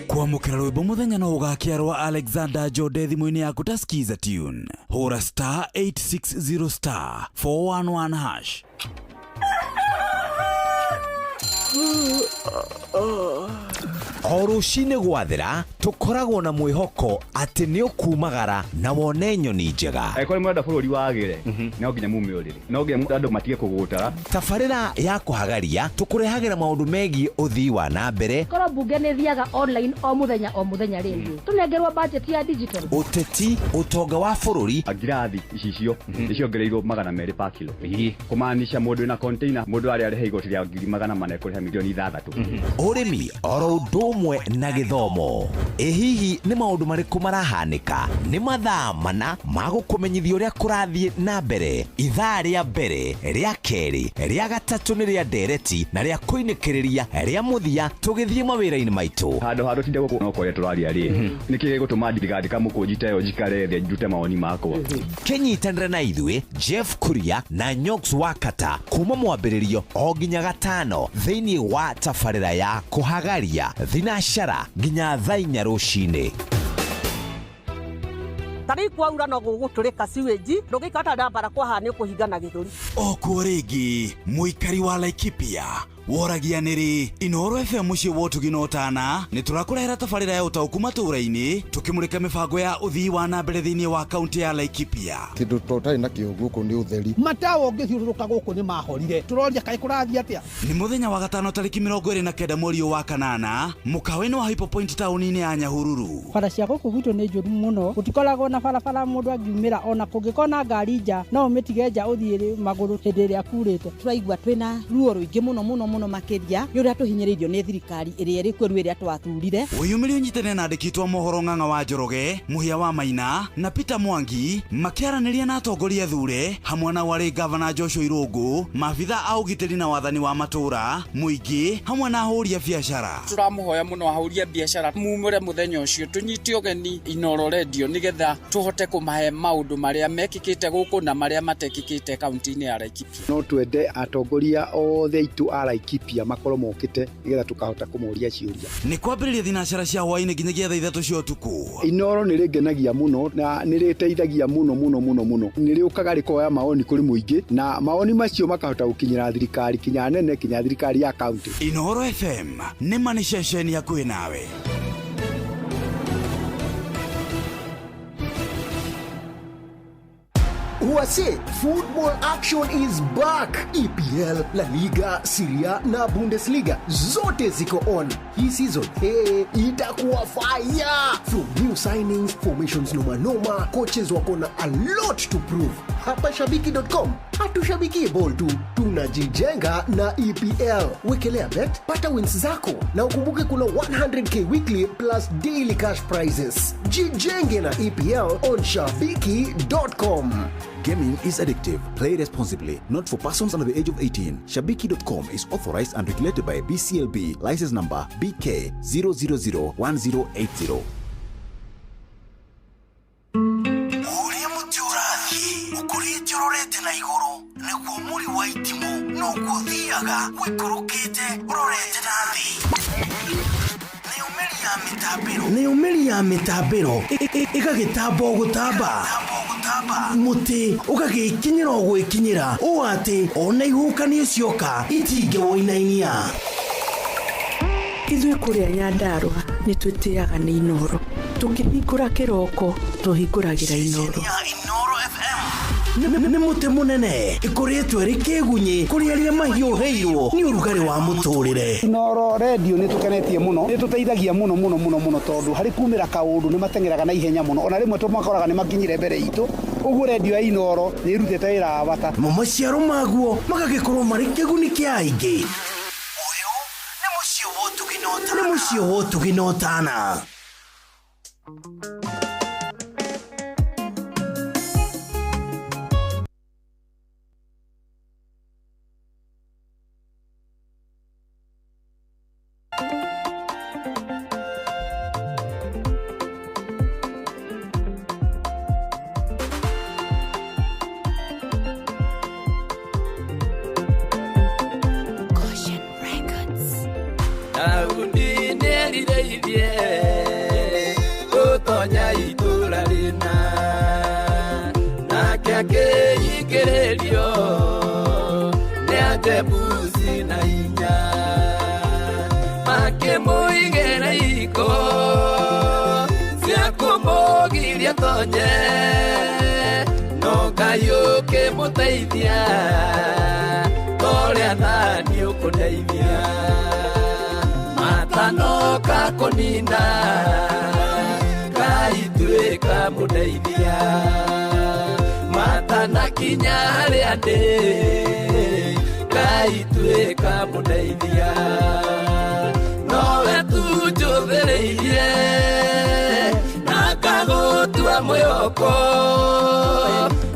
Kwamũkĩra rwĩmbo mũthenya no ũgakia rwa Alexander Jode thimũ-inĩ yaku ta skiza tune. Hũra star 860 star 411 hash. O rũcinĩ gwathera tũkoragwo na mwĩhoko atĩ nĩ ũkumagara na wone nyoni njega. Angĩkorwo nĩ mũrenda bũrũri wagĩre, no nginya mume ũrĩrĩ, no nginya andũ matige kũgũtara. Tabarĩra ya kũhagaria tũkũrehagĩra maũndũ megiĩ ũthii wa na mbere. Korwo mbunge nĩ thiaga online o mũthenya o mũthenya rĩ, tũnengerwo budget ya digital. Ũteti, ũtonga wa bũrũri. Ngirathi icicio nĩ ciongereirwo 200 per kilo, kũmaanisha mũndũ wĩna container mũndũ arĩa arĩha igoti rĩa 400,000 kũrĩha milioni 6. Ũrĩmi oro ũndũ ũmwe na gĩthomo. Ĩ hihi nĩ maũndũ marĩkũ marahanĩka? Nĩ mathaa mana ma gũkũmenyithia ũrĩa kũrathiĩ na mbere. Ithaa rĩa mbere, rĩa kerĩ, rĩa gatatũ nĩ rĩa ndereti na rĩa kũinĩkĩrĩria rĩa mũthia tũgĩthiĩ mawĩra-inĩ maitũ. Handũ ha tũtinde gũkũ no kwaria tũraria rĩ, nĩkĩ gĩgũtũma ndigandĩka mũkũnji ta ĩyo njikare thĩ ndute mawoni makwa? Kĩnyitanĩre na ithuĩ Jeff Kuria na Nyox Wakata kuma mwambĩrĩrio o nginya gatano thĩinĩ wa tabarĩra ya kũhagaria thinacara nginya thaa inya rũcinĩ. Tarĩu kwaura no gũgũtũrĩka sewage ndũngĩikara ũtarĩ na barakoa haha nĩ ũkũhingana gĩthũri. Okuo rĩngĩ mũikari wa Laikipia woragia nĩrĩ Inooro FM mũciĩ wa ũtugi na ũtana nĩ tũrakũrehera tabarĩra ya ũtaũku matũũra-inĩ tũkĩmũrĩka mĩbango ya ũthii wa na mbere thĩinĩ wa kaunti ya Laikipia. Kĩndũ tũtarĩ nakĩo gũkũ nĩ ũtheri. Matawa ũngĩthiũrũrũka gũkũ nĩ mahorire, tũroria kaĩ kũrathiĩ atĩa? Nĩ mũthenya wa gatano tarĩki 29 mweri wa kanana mũkawa-inĩ wa Hypo Point taũni-inĩ ya Nyahururu. Bara cia gũkũ gwitũ nĩ njũru mũno, gũtikoragwo na barabara mũndũ angiumĩra, ona kũngĩkorwo na ngari nja no ũmĩtige nja ũthiĩ magũrũ hĩndĩ ĩrĩa kurĩte. Tũraigua twĩna ruo rũingĩ mũno mũno mũno makĩria nĩ ũrĩa tũhinyĩrĩirio nĩ thirikari ĩrĩa ĩrĩ kuo rĩu ĩrĩa twathurire. Wĩyumĩrie ũnyitane na andĩki a mohoro Ng'ang'a wa Njoroge, Mũhĩa wa Maina na Peter Mwangi makĩaranĩria na atongoria thure hamwe na warĩ gavana Joshua Irũngũ, maabitha a ũgitĩri na wathani wa matũũra, mũingĩ hamwe na ahũri a biacara. Tũramũhoya mũno ahũri a biacara mumĩre mũthenya ũcio tũnyite ũgeni Inooro Radio nĩgetha tũhote kũmahe maũndũ marĩa mekĩkĩte gũkũ na marĩa matekĩkĩte kaunti-inĩ ya Laikipia. No twende atongoria othe aitũ a Laikipia makorwo mokĩte nĩgetha tũkahota kũmoria ciũria. Nĩ kwambĩrĩria thinacara cia hwaĩ-inĩ nginyagia thaa ithatũ cia ũtukũ. Inooro nĩ rĩngenagia mũno na nĩ rĩteithagia mũno mũno mũno mũno. Nĩ rĩũkaga rĩkoya maoni kũrĩ mũingĩ na maoni macio makahota gũkinyĩra thirikari kinya nene kinya thirikari ya kaunti. Inooro FM nĩ ma nĩ ceceni hakuhĩ nawe. Wase, football action is back. EPL, La Liga, Serie A na Bundesliga zote ziko on. Hii season, hey, itakuwa fire. From new signings, formations noma noma, coaches wako na a lot to prove. Hapa shabiki.com, hatushabiki ball tu, tunajijenga na EPL. Wekelea bet, pata wins zako na ukumbuke kuna 100k weekly plus daily cash prizes. Jijenge na EPL on shabiki.com. Gaming is addictive. Play responsibly. Not for persons under the age of 18. Shabiki.com is authorized and regulated by BCLB. License number BK 0001080. Ũrĩa mũtĩ ũrathiĩ ũkũrĩte ũrorete na igũrũ nĩguo mũri wa itimũ noguo ũthiaga ũikũrũkĩte ũrorete na thĩ. Nĩ ya mĩtambĩro ĩgagĩtamba o gũtamba mũtĩ ũgagĩkinyĩra o gwĩkinyĩra ũũ atĩ ona ihuhũkanio cioka itingĩwũinainia. Ithuĩ kũrĩa Nyandarũa nĩ twĩtĩaga nĩ Inooro. Tũkĩhingũra kĩroko tũhingũragĩra Inooro. Nĩ mũtĩ mũnene ĩkũrĩtwo ĩrĩ kĩgunyĩ kũrĩ arĩa mahiũhĩirwo nĩ ũrugarĩ wa mũtũrĩre. Inooro Radio nĩ tũkenetie mũno, nĩ tũteithagia mũno mũno mũno mũno tondũ harĩ kumĩra kaũndũ nĩ mateng'eraga na ihenya mũno, ona rĩmwe tũmakoraga nĩ makinyire mbere itũ. Ũguo radio ya Inooro nĩ ĩrutĩte wĩra wa bata. Mo maciaro maguo magagĩkorwo marĩ kĩguni kĩa aingĩ. Ũyũ nĩ mũciĩ wa ũtugi na ũtana. Nĩ mũciĩ wa ũtugi na ũtana. Nowe tu Njũthĩrĩirie na ngagũtua mwĩhoko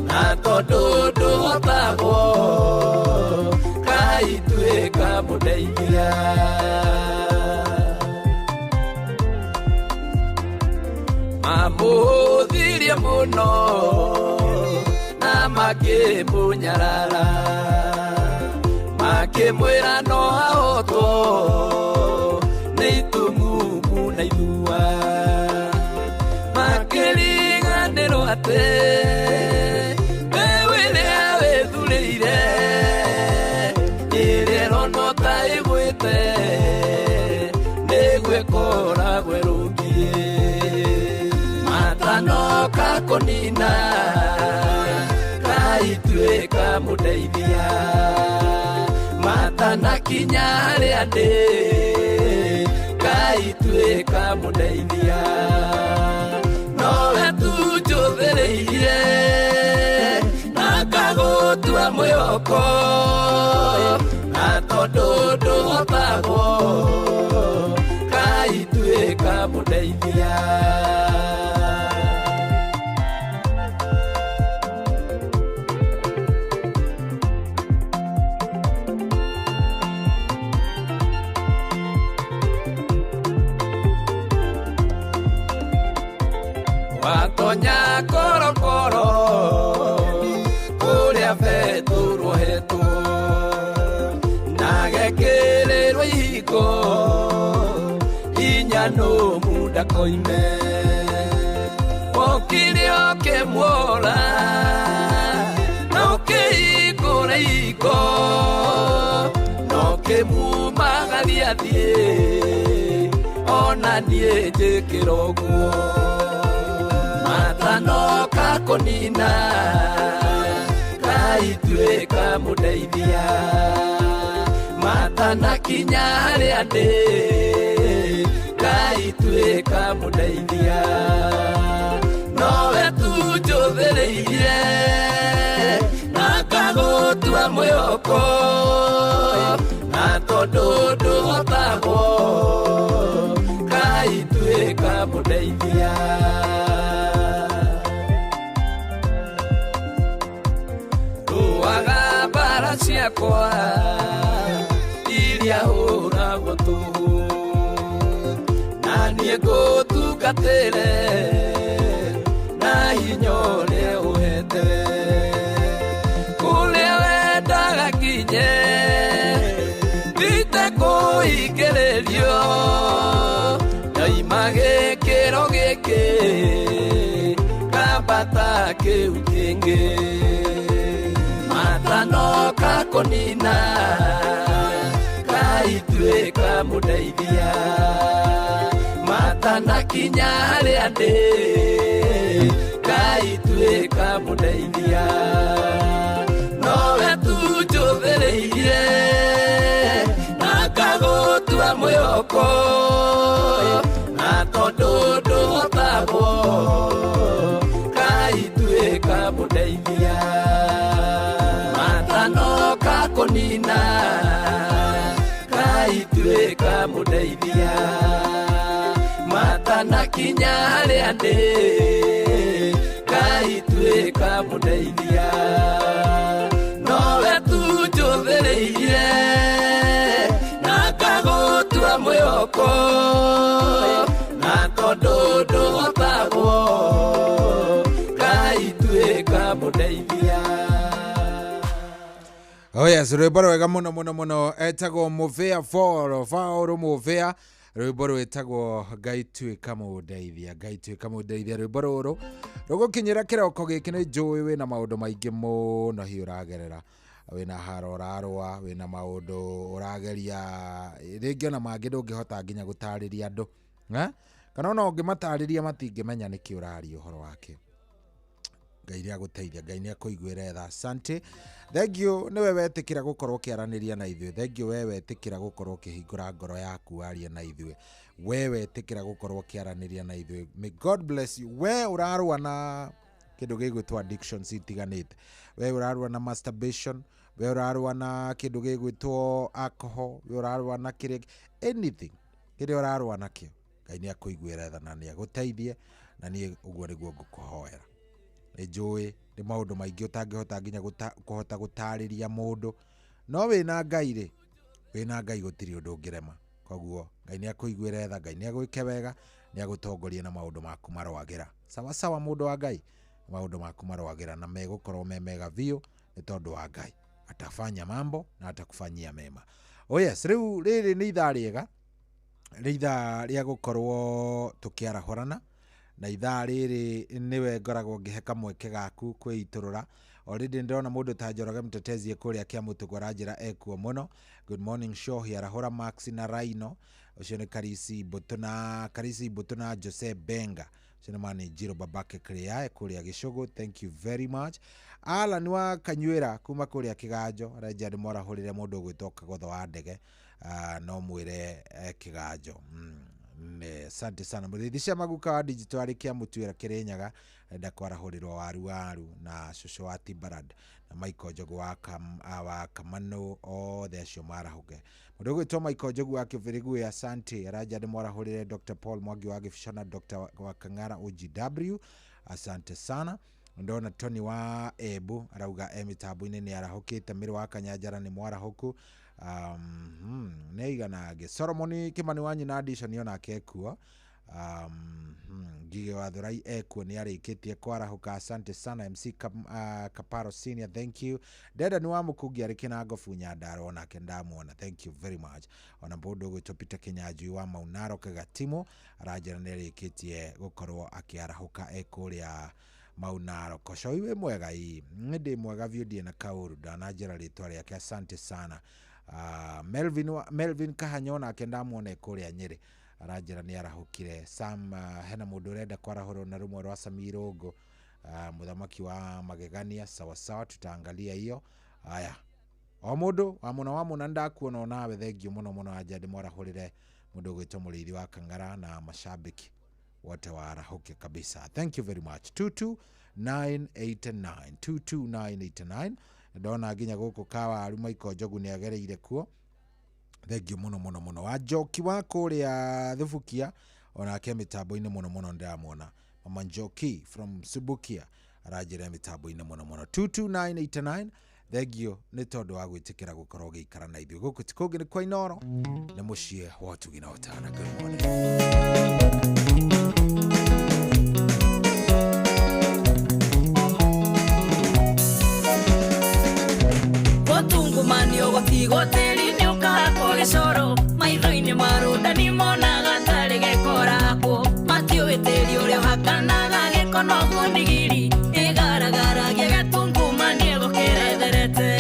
na tondũ ndũhotagwo Ngai tuĩka mũndeithia. Mamũhũthirie mũno na makĩmũnyarara makĩmwĩra no ahotwo nĩ itumumu na ithua makĩriganĩrwo atĩ mbeũ ĩrĩa wĩthurĩire ĩrĩa ĩronwo ta ĩgwĩte nĩguo ĩkoragwo ĩrũngiĩ matanoka kũnina Ngai tuĩka mũndeithia matanakinya harĩa ndĩ Ngai tuĩka mũndeithia nowe tu njũthĩrĩirie na ngagũtua mwĩhoko na tondũ ndũhotagwo Ngai tuĩka mũndeithia. Watonya korokoro kũrĩa betũrwo hetwo na gekĩrĩrwo ihingo inya nũmu ndakoime wokire ũkĩmuora na ũkĩhingũra ihingo na ũkĩmumagaria thiĩ ona niĩ njĩkĩra ũguo matanoka kũnina Ngai tuĩka mũndeithia matanakinya harĩa ndĩ Ngai tuĩka mũndeithia nowe tu njũthĩrĩirie na ngagũtua mwĩhoko na tondũ ndũhotagwo Ngai tuĩka mũndeithia. Rũaga mbara ciakwa iria hũragwo tũhũ na niĩ ngũtungatĩre na hinya ũrĩa ũhete kũrĩa wendaga nginye ndite kũhingĩrĩrio ndaima gĩkĩro gĩkĩ ngambata kĩu kĩngĩ matanoka kũnina Ngai tuĩka mũndeithia matanakinya harĩa ndĩ Ngai tuĩka mũndeithia nowe tu njũthĩrĩirie na ngagũtua mwĩhoko na tondũ ndũhotagwo Ngai tuĩka mũndeithia matanoka kũnina Ngai tuĩka mũndeithia matanakinya harĩa ndĩ Ngai tuĩka mũndeithia nowe tu njũthĩrĩirie na ngagũtua mwĩhoko na tondũ ndũhotagwo Ngai tuĩka mũndeithia. Oh yes, rwĩmbo rwega mũno mũno mũno etagwo Mũvĩa Foro Faũrũ Mũvĩa rwĩmbo rwĩtagwo Ngai tuĩka mũndeithia Ngai tuĩka mũndeithia rwĩmbo rũrũ rũgũkinyĩra kĩroko gĩkĩ nĩ njũĩ wĩna maũndũ maingĩ mũno hihi ũragerera wĩna haro ũrarũa wĩna maũndũ ũrageria rĩngĩ ona mangĩ ndũngĩhota nginya gũtarĩria andũ kana ona ũngĩmatarĩria matingĩmenya nĩkĩ ũraria ũhoro wake. Ngai nĩ agũteithia Ngai nĩ akũiguĩre tha. Asante, thank you nĩwe wetĩkĩra gũkorwo ũkĩaranĩria na ithuĩ, thank you we wetĩkĩra gũkorwo ũkĩhingũra ngoro yaku warie na ithuĩ, we wetĩkĩra gũkorwo ũkĩaranĩria na ithuĩ. May God bless you. We ũrarũa na kĩndũ gĩgwĩtwo addictions itiganĩte, we ũrarũa na masturbation, we ũrarũa na kĩndũ gĩgwĩtwo alcohol, we ũrarũa na kĩrĩa anything Kĩrĩa ũrarũa nakĩo, Ngai nĩ akũiguĩre tha na nĩ agũteithie, na niĩ ũguo nĩguo ngũkũhoera. Nĩ njũĩ nĩ maũndũ maingĩ ũtangĩhota nginya kũhota gũtarĩria mũndũ, no wĩna Ngai rĩ, wĩna Ngai gũtirĩ ũndũ ũngĩrema. Koguo Ngai nĩ akũiguĩre tha, Ngai nĩ agwĩke wega, nĩ agũtongorie na maũndũ maku maroagĩra. Sawa sawa mũndũ wa Ngai, maũndũ maku maroagĩra na megũkorwo me mega biũ nĩ tondũ wa Ngai. Atafanya mambo na atakufanyia mema. Oh yes, rĩu rĩrĩ nĩ ithaa rĩega, nĩ ithaa rĩa gũkorwo tũkĩarahũrana, na ithaa rĩrĩ nĩwe ngoragwo ngĩhe kamweke gaku kwĩitũrũra. Already ndĩrona mũndũ ta Njoroge Mtetezi kũrĩa Kĩamũtũgũ aranjĩra ekuo mũno. Good morning show, arahũra Max na Raino, ũcio nĩ Karisi Mbũtũ na Karisi Mbũtũ na Jose Benga, ũcio nĩ Mani Njiro babake Kĩrĩae kũrĩa Gĩcũgũ, thank you very much. Alan wa Kanyuĩra kuma kũrĩa Kĩganjo aranjĩra ndĩmwarahũrĩre mũndũ ũgwĩtwo Kagotho wa Ndege, no mwĩre Kĩganjo. Asante sana. Mũrĩithi cia maguka wa digital arĩ Kĩamũtuĩra Kĩrĩnyaga arenda kwarahũrĩrwo waru waru na cũcũ wa Timbarad na Michael Njogu wa Kamano, othe acio marahũke. Mũndũ ũgwĩtwo Michael Njogu wa Kĩbĩrĩguĩ, asante. Aranja ndĩmwarahũrĩre Dr. Paul Mwangi wa Gĩbico na Dr. wa Kang'ara OGW, asante sana. Ndona Tony wa Embu arauga e mĩtambo-inĩ nĩ arahũkĩte. Mĩrũ wa Kanyanjara nĩ mwarahũku. Nĩ aigana angĩ. Solomon Kimani wa nyina Addition onake ekuo. Ngige wa Thurai ekuo nĩ arĩkĩtie kwarahũka, asante sana. MC Kaparo Senior, thank you. Deda ni wa Mũkungi arĩ Kĩnangobu Nyandarua onake ndamuona, thank you very much. Ona mũndũ ũgwĩtwo Peter Kĩnyanjui wa Maunaro Kĩgatimo aranjĩra nĩ arĩkĩtie gũkorwo akĩarahũka e kũrĩa Maunaro. Kocoi wĩ mwega? Ii nĩ ndĩ mwega biũ, ndirĩ na kaũru, ndananjĩra rĩtwa rĩake, asante sana. Melvin Kahanyo onake ndamuona e kũrĩa Nyĩrĩ aranjĩra nĩ arahũkire. Sam, hena mũndũ ũrenda kwarahũrwo na rũmwe rwa Sami Irũngũ, mũthamaki wa magegania, sawa sawa, tutaangalia hiyo. Aya, o mũndũ wa mũna wa mũna ndakuona onawe, thengio mũno mũno. Anja ndĩmwarahũrĩre mũndũ ũgwĩtwo mũrĩithi wa Kang'ara na mashabiki wote waarahũke kabisa, thank you very much. 22989 22989 ndona nginya gũkũ kawaru Michael Njogu nĩ agereire kuo, thengio mũno mũno mũno. Wa Njoki wa kũrĩa Thubukia onake mĩtambo-inĩ mũno mũno ndĩramuona. Mama Njoki from Subukia aranjĩra mĩtambo-inĩ mũno mũno. 22989 thengio nĩ tondũ wa gwĩtĩkĩra gũkorwo ũgĩikara na ithuĩ. Gũkũ ti kũngĩ nĩ kwa Inooro, nĩ mũciĩ wa ũtugi na ũtana. Good morning. Gũtungumanio gũtigwo tĩri nĩ ũkahakwo gĩcoro, maitho-inĩ marũnda nĩ monaga tarĩ gĩkorakwo, matiũĩ tĩri ũrĩa ũhakanaga gĩko noguo ndigiri ĩgaragaragia gĩtungumanie gũkĩra ĩtherete.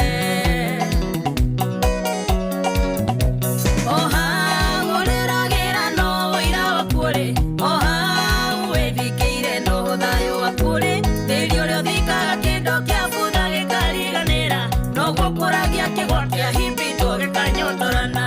O hau ũrĩragĩra no ũira waku-rĩ, o hau wĩthikĩire no thayũ waku-rĩ, tĩri ũrĩa ũthikaga kĩndũ kĩa butha gĩkariganĩra, noguo kũragia kĩgwa kĩa himbĩtwo gĩkanyotorana.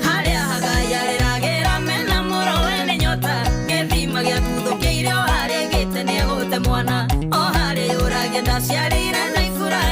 Harĩa hagayarĩragĩra mena mũro wene nyota, gĩthima gĩatuthũkĩire o harĩa gĩte nĩegũte mwana, o harĩa yũragia ndaciarĩire na Iburahĩmu.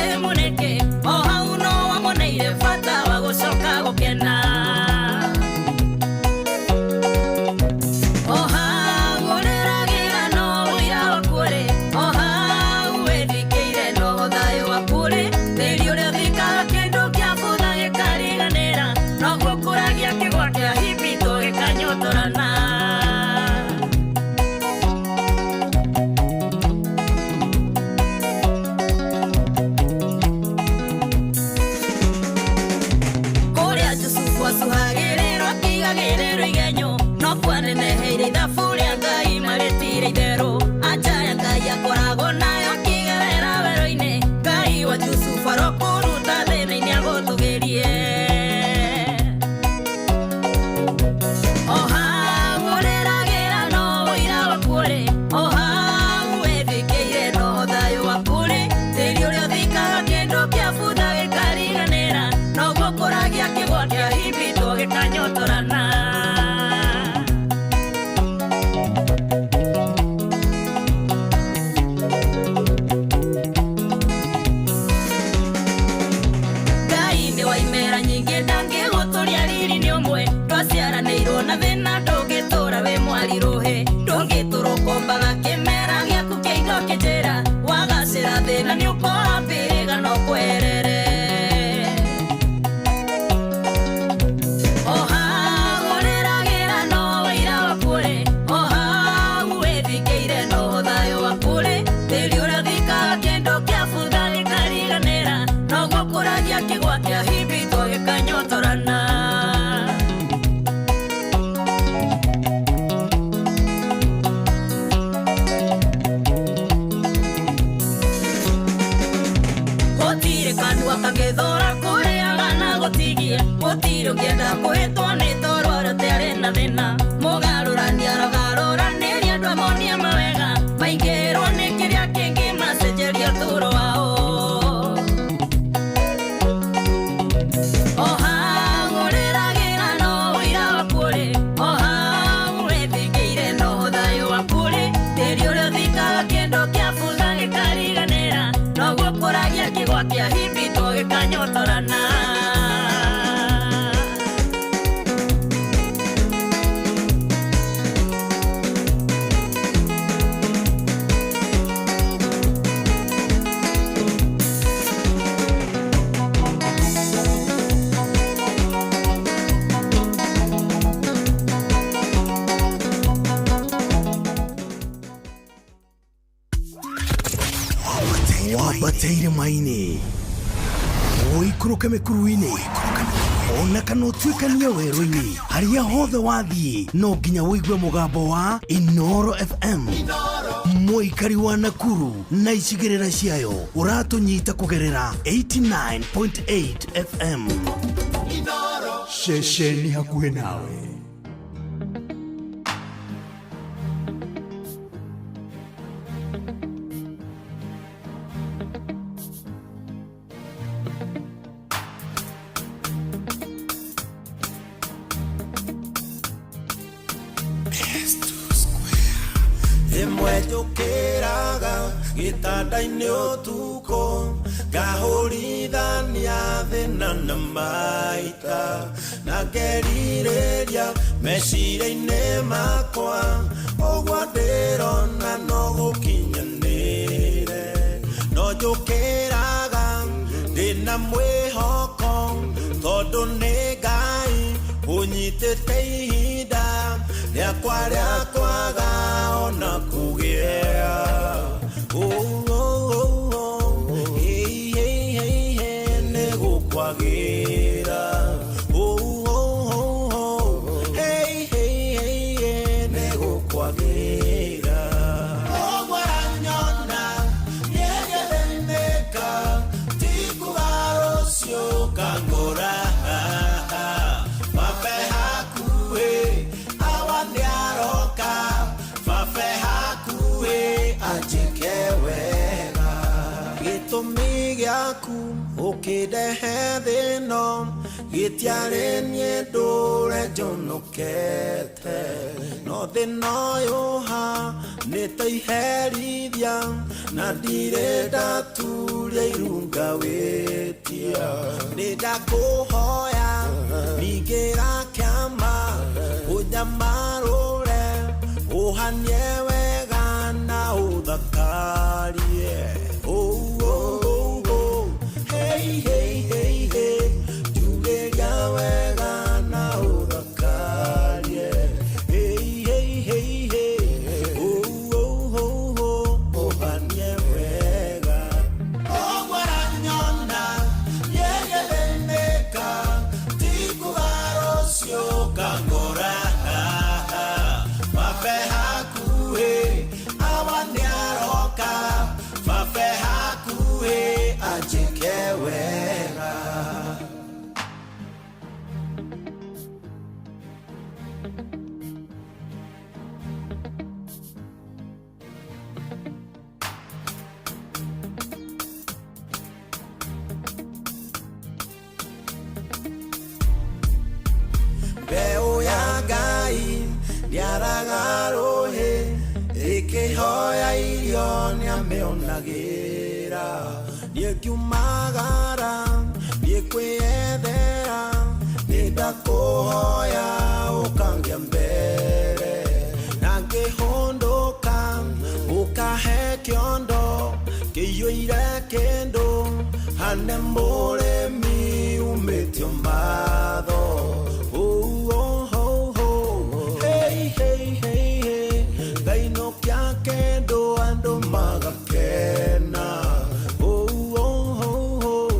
no kwerere Oha gũrĩragĩra no wĩira waku-rĩ Oha wĩthikĩire no thayũ waku-rĩ Tĩri ũrĩa ũthikaga kĩndũ kĩa butha gĩkariganĩra Noguo kũragia kĩgwa kĩa hibitwo gĩkanyotorana Gũtirĩ kanua kangĩthũra kũrĩaga na gũtigia Gũtirĩ ũngĩenda kũhĩtwo nĩ toro ũrĩa ũtarĩ na thĩna Mũgarũrani arogarũranĩria andũ amonie mawega Maingĩrwo nĩ kĩrĩa kĩngĩ macenjeria ũtũũro wao Oha ngũrĩragĩra no ũira waku-rĩ Oha wĩthikĩire no thayũ waku-rĩ Tĩri ũrĩa ũthikaga kĩndũ kĩa butha gĩkariganĩra Noguo kũragia kĩgwa kĩa hibitwo gĩkanyotorana Wambate irĩma-inĩ ũikũrũke mĩkuru-inĩ ona kana ũtuĩkanie werũ-inĩ harĩa hothe wathiĩ no nginya ũigue mũgambo wa Inoro FM mũikari wa Nakuru na icigĩrĩra ciayo ũratũnyita kũgerera 89.8 FM ceceni hakuhĩ nawe. Ĩmwe njũkĩraga gĩtanda-inĩ ũtukũ ngahũrithania thĩna na maita na ngerirĩria meciria-inĩ makwa ũguo ndĩrona no gũkinyanĩre no njũkĩraga ndĩna mwĩhoko tondũ nĩ Ngai ũnyitĩte ihinda rĩakwa rĩa kwaga ona kũgĩa. Oh, oh, oh, oh. Hey, hey, hey, hey, nĩ gũkwagĩra. Oh, oh, oh, oh. Hey, hey, hey, hey, nĩ gũkwagĩra. Ũguo aranyona, nĩngĩthĩnĩka, ti kuga rũciũ ngangora. Babe hakuhĩ, awa nĩaroka, babe hakuhĩ, anjĩke wega. Gĩtũmi gĩaku ũkĩndehe thĩno gĩtiarĩ niĩ ndũre njonokete no thĩna ũyũ nĩ ta iherithia na ndirĩ ndaturia irunga wĩtia nĩ ndakũhoya ningĩra kĩama ũnyamarũre ũhanie wega na ũthakarie. Oh, oh, oh, oh. Hey, hey, hey, hey. Njugeria wega na ũthakarie. Hey, hey, hey, hey. Oh, oh, oh, oh. Ũhanie wega. Ũguo aranyona, nĩngĩthĩnĩka, ti kuga rũciũ ngangora. Babe hakuhĩ, awa nĩaroka, babe hakuhĩ, anjĩke wega. Mbeũ ya Ngai ndĩaraga rũhĩ ĩkĩhoya irio nĩamĩonagĩra niĩ ngiumagara niĩ kwĩyethera nĩndakũhoya ũkangĩa mbere na ngĩhũndũka ũkahe kĩondo kĩiyũire kĩndũ Na nĩ mũrĩmi umĩtio matho. Oh, oh, oh, oh. Hey, hey, hey, hey. Ngainũkia kĩndũ andũ magakena. Oh, oh, oh, oh.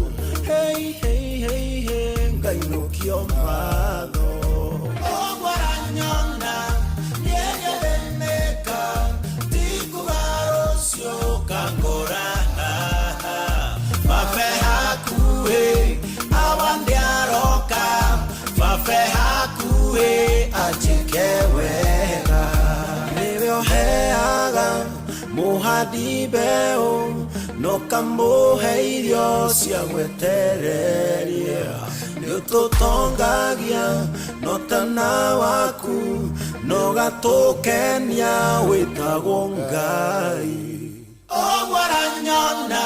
Hey, hey, hey, hey. Ngainũkio matho. Ũguo aranyona, nĩegethĩnĩka, ti kuga rũciũ kangũra. Babe hakuhĩ, awa nĩaroka, babe hakuhĩ, anjĩke wega. Nĩwe ũheaga mũhandi mbeũ, nokamũhe irio cia gwetereria. Nĩũtũtongagia notana waku, nogatũkenia wĩtagwo Ngai. Ũguo aranyona,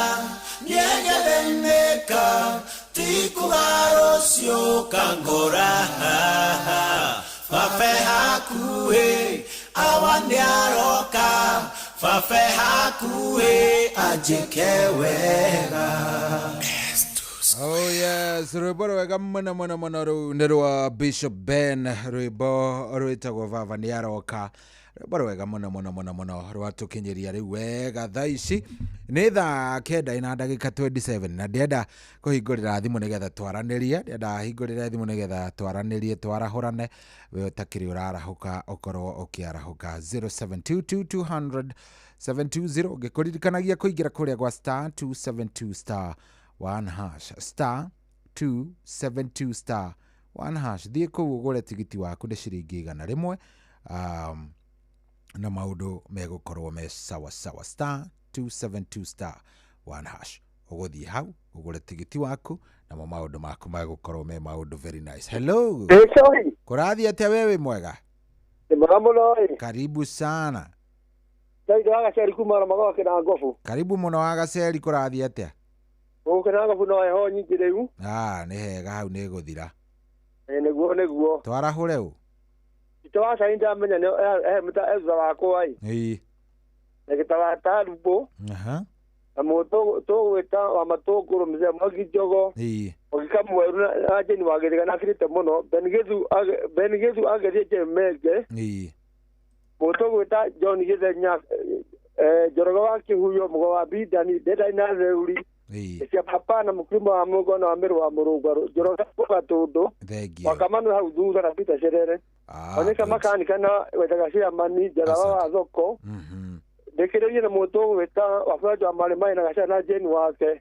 nĩegethĩnĩka, ti kuga rũciũ kangũra. Babe hakuhĩ, awa nĩaroka, babe hakuhĩ, anjĩke wega. Oh yes, rwĩmbo rwega mũno mũno mũno rũu nĩ rwa Bishop Ben, rwĩmbo rwĩtagwo Baba nĩ aroka. Rwĩmbo rwega mũno mũno mũno mũno rwatũkinyĩria rĩu wega thaa ici nĩ thaa 9 na ndagĩka 27, na ndĩrenda kũhingũrĩra thimũ nĩgetha twaranĩrie, ndĩrenda hingũrĩre thimũ nĩgetha twaranĩrie, twarahũrane. We ũtakĩrĩ ũrarahũka, ũkorwo ũkĩarahũka. 0722 200 720, ngĩkũririkanagia kũingĩra kũrĩa gwa star 272 star 1 hash, star 272 star 1 hash. Thiĩ kũu ũgũre tigiti waku, nĩ ciringi 100, na maũndũ megũkorwo me sawa sawa. Star 272 star 1 hash, ũgũthiĩ hau ũgũre tigiti waku, namo maũndũ maku megũkorwo me maũndũ very nice. Hello. Ĩ, Kũrathiĩ atĩa? We wĩ mwega? Nĩ mwega mũno ĩ. Karibu sana. Ndaitũ wa Gaceri kuma Ramagoa Kĩnangobu. Karibu mũno wa Gaceri, kũrathiĩ atĩa? Gũkũ Kĩnangobu no heho nyingĩ rĩu. Ah, nĩ hega, hau nĩ gũthira. Ĩ, nĩguo nĩguo. Twarahũre ũ? Tito wa cai ndamenya nĩ he thutha wakwa ĩ. Na gĩtawa tarumbũ. Na mũndũ tũgwĩta wa matũngũrũ, mzee Mwangi Njogo. Mwangi Kamweru na Jane wa Gĩthĩga na akirĩte mũno. Ben Gĩthu agĩthiĩ Chemenge. Mũndũ tũgwĩta John Gĩthenya, Njoroge wa Kĩhuyo, Mũgo wa Bindani, Ndendai na Theuri. Cia papa na mũkirimo wa mũgo na wa mĩrũ wa mũrũngarũ, Njoroge Gatũndũ. Thengiũ. Wakamanu hau thutha na Peter Cerere. Onyeka Good. makanika na wetaga ciamani Njaraba wa thoko. Ndĩkĩrĩrie na mũndũ ũgwĩta Waburanjo wa Marĩ Maĩ na Gacana na Jane wake.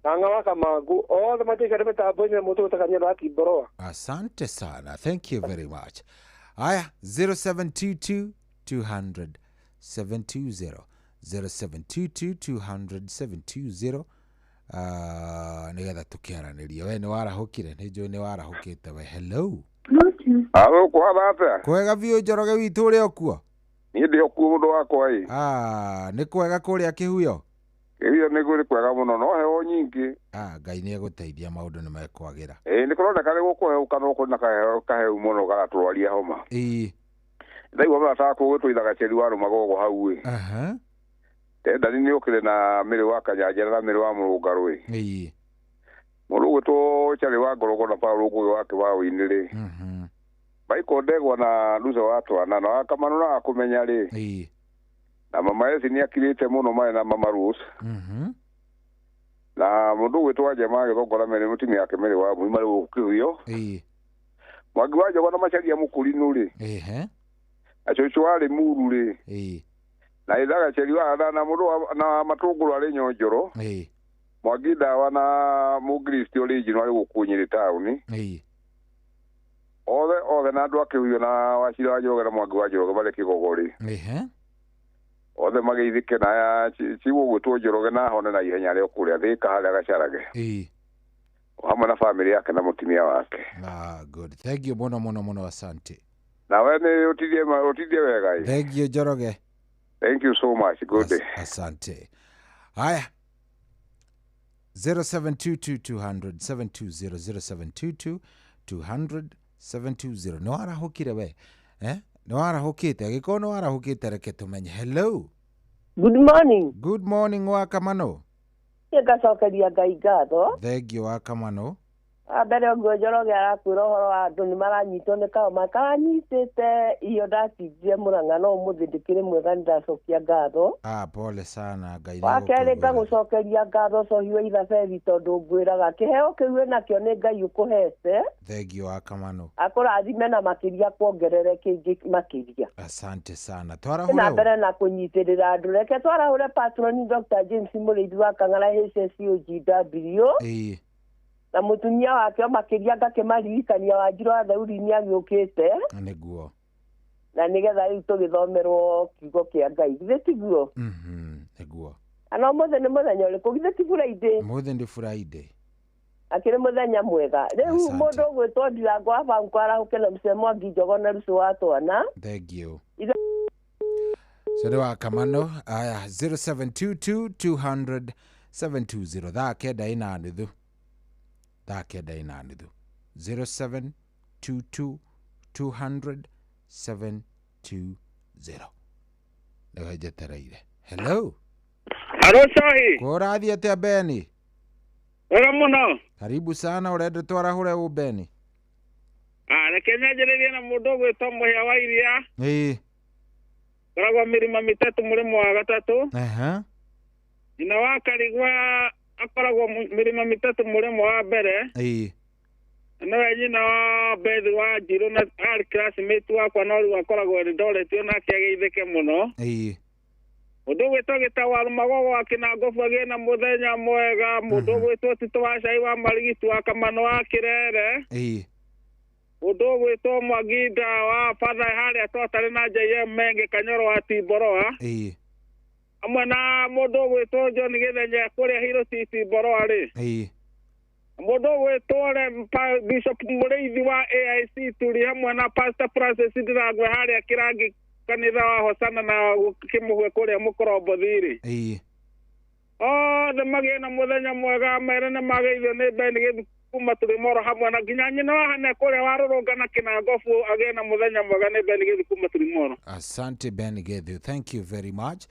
Na Ng'a wa Kamangu othe matiikare mĩtambo-inĩ, na mũndũ ũgwĩta Kanyero wa Timboroa. Asante sana, thank you very much. Aya, 0722 200 720, 0722 200 720, nĩgetha tũkĩaranĩrie. We nĩ warahũkire? Nĩ njũĩ nĩ warahũkĩte we. Hello. Alo, kũhana atĩa? Kwega biũ, Njoroge witũ, ũrĩ o kuo? Niĩ ndĩ o kuo, mũndũ wakwa ĩ. Ah, nĩ kwega kũrĩa Kĩhuyo? Kĩhuyo nĩ kũrĩ kwega mũno, no heho nyingĩ. Ah, Ngai nĩ egũteithia, maũndũ nĩ mekwagĩra. Ĩ, nĩ kũroneka nĩ gũkũheuka, no kũrĩ na kaheho kaheu mũno garatũrwaria homa. Ndaigua marataga kũgũtũitha Gaceri wa Rũmagogo hau ĩ. Tendani nĩ ũkĩrĩ na mĩrĩ wa Kanyanjara na mĩrĩ wa Mũrũngarũ ĩ. Mũndũ ũgwĩtwo Charĩ wa Ngorogo na Paũlũ Ngũgĩ wa Kĩbaũ-inĩ rĩ. Michael Ndegwa na Luce wa Twana na Wakamanu na Wakũmenya rĩ. Na mama Esi nĩ akirĩte mũno marĩ na mama Rose. Na mũndũ ũgwĩtwo Wanjama agĩthongora mĩrĩ mũtumia wake mĩrĩ wa Mũima marĩ gũkũ Kĩhuyo. Mwangi wa Njogo na Macharia Mũkũrinũ rĩ. Na cũcũ warĩ Muru rĩ. Na itha Gaceri wa na mũndũ na matũngũrũ arĩ Nyonjoro. Mwangi Ndawa na Mũngiristi original arĩ gũkũ Nyĩrĩ taũni. Othe othe na andũ a Kĩhuyo na Wacira wa Njoroge na Mwangi wa Njoroge marĩ Kĩgogo rĩ. Othe mageithĩke na cigũgwĩtwo Njoroge na ahone na ihenya rĩa kũrĩa Thĩka harĩa Gacarage. O hamwe na bamĩrĩ yake na mũtumia wake. Ah, good. Thank you mũno mũno mũno, asante. Nawe nĩ ũtithie wega ĩ. Thank you, Njoroge. Thank you so much. Good day. Asante. Haya. 0722 200 720, 0722 200 720. Nĩ warahũkire we? Eh? Nĩ warahũkĩte? Angĩkorwo nĩ warahũkĩte, reke tũmenye. Hello. Good morning. Good morning, wa Kamano. Ngacokeria Ngai ngatho. Thengiũ wa Kamano. Mbere ũguo Njoroge arakwĩra ũhoro wa andũ nĩ maranyitwo nĩ kaũma karanyitĩte iyo ndatinjire Mũrang'a no ũmũthĩ ndĩkĩrĩ mwega nĩndacokia ngatho. Ah, pole sana Ngai Wa kerĩ ngagũcokeria ngatho cohi wa Ithaberi tondũ ngwĩraga kĩheo kĩu wĩnakĩo nĩ Ngai ũkũhete. Thengiũ wa Kamano. Akũrathime na makĩria kuongerere kĩngĩ makĩria. Asante sana. Na Twarahũre. mbere na kũnyitĩrĩra andũ reke twarahũre patroni Dr. James Mũrĩithi wa Kang'ara HSCOGW. Ĩĩ. Na mũtumia wake o makĩria ngakĩmaririkania Wanjirũ wa Theuri nĩ agĩũkĩte. Nĩguo. Na nĩgetha rĩu tũgĩthomerwo kiugo kĩa Ngai. Githĩ tiguo? Nĩguo. Ana ũmũthĩ nĩ mũthenya ũrĩkũ? Githĩ ti Friday? Ũmũthĩ nĩ Friday. Akĩrĩ mũthenya mwega. Rĩu mũndũ ũgwĩtwo Ndirango wa Banko arahũke na Mzee Mwangi Njogo na Rucu wa Twana. Thengiũ. Cere wa Kamano. Aya 0722 200 720 thaa 9:30. Thaa 9:30. 0722 200 720. Nĩwe njetereire. Hello. Halo Sahi. Kũrathiĩ atĩa Beni? Wega mũno. Karibu sana, ũrenda twarahũre ũ Beni? Reke nyanjĩrĩrie na mũndũ ũgwĩtwo Mũhĩa wa Iria. Ĩĩ. Koragwo mĩrĩma mĩtatũ mũrĩmo wa gatatũ. Aha. Nyina wa Karigwa akoragwo mĩrĩma mĩtatũ mũrĩmo wa mbere. Ĩĩ. Nowe nyina wa Bethi wa Njirũ na arĩ classmate wakwa no rĩu akoragwo Eldoret onake ageithĩke mũno. Ĩĩ. Mũndũ ũgwĩtwo Gĩtawaru Magogo wa Kĩnangobu agĩe na mũthenya mwega. Mũndũ ũgwĩtwo Tito wa Cai wa Marigiti wa Kamano wa Kĩrere. Ĩĩ. Mũndũ ũgwĩtwo Mwanginda wa Father harĩa twatarĩ na JM Menge Kanyoro wa Timboroa. Ĩĩ. Hamwe na mũndũ ũgwĩtwo John Gĩthenya kũrĩa Hiroti Timboroa rĩ. Ĩĩ. Mũndũ ũgwĩtwo Bishop Mũrĩithi wa AIC Turi hamwe na Pastor Francis Ndirangwe harĩa Kĩrangi kanitha wa Hosana na Kĩmũhwe kũrĩa Mũkorombothi rĩ. Ĩĩ. Othe magĩe na mũthenya mwega mere nĩ mageithio nĩ Ben Gĩthu kuma Tũrĩmoro hamwe na nginya nyina wa Hane kũrĩa warũrũngana Kĩnangobu agĩe na mũthenya mwega nĩ Ben Gĩthu kuma Tũrĩmoro. Asante Ben Gĩthu, thank you very much.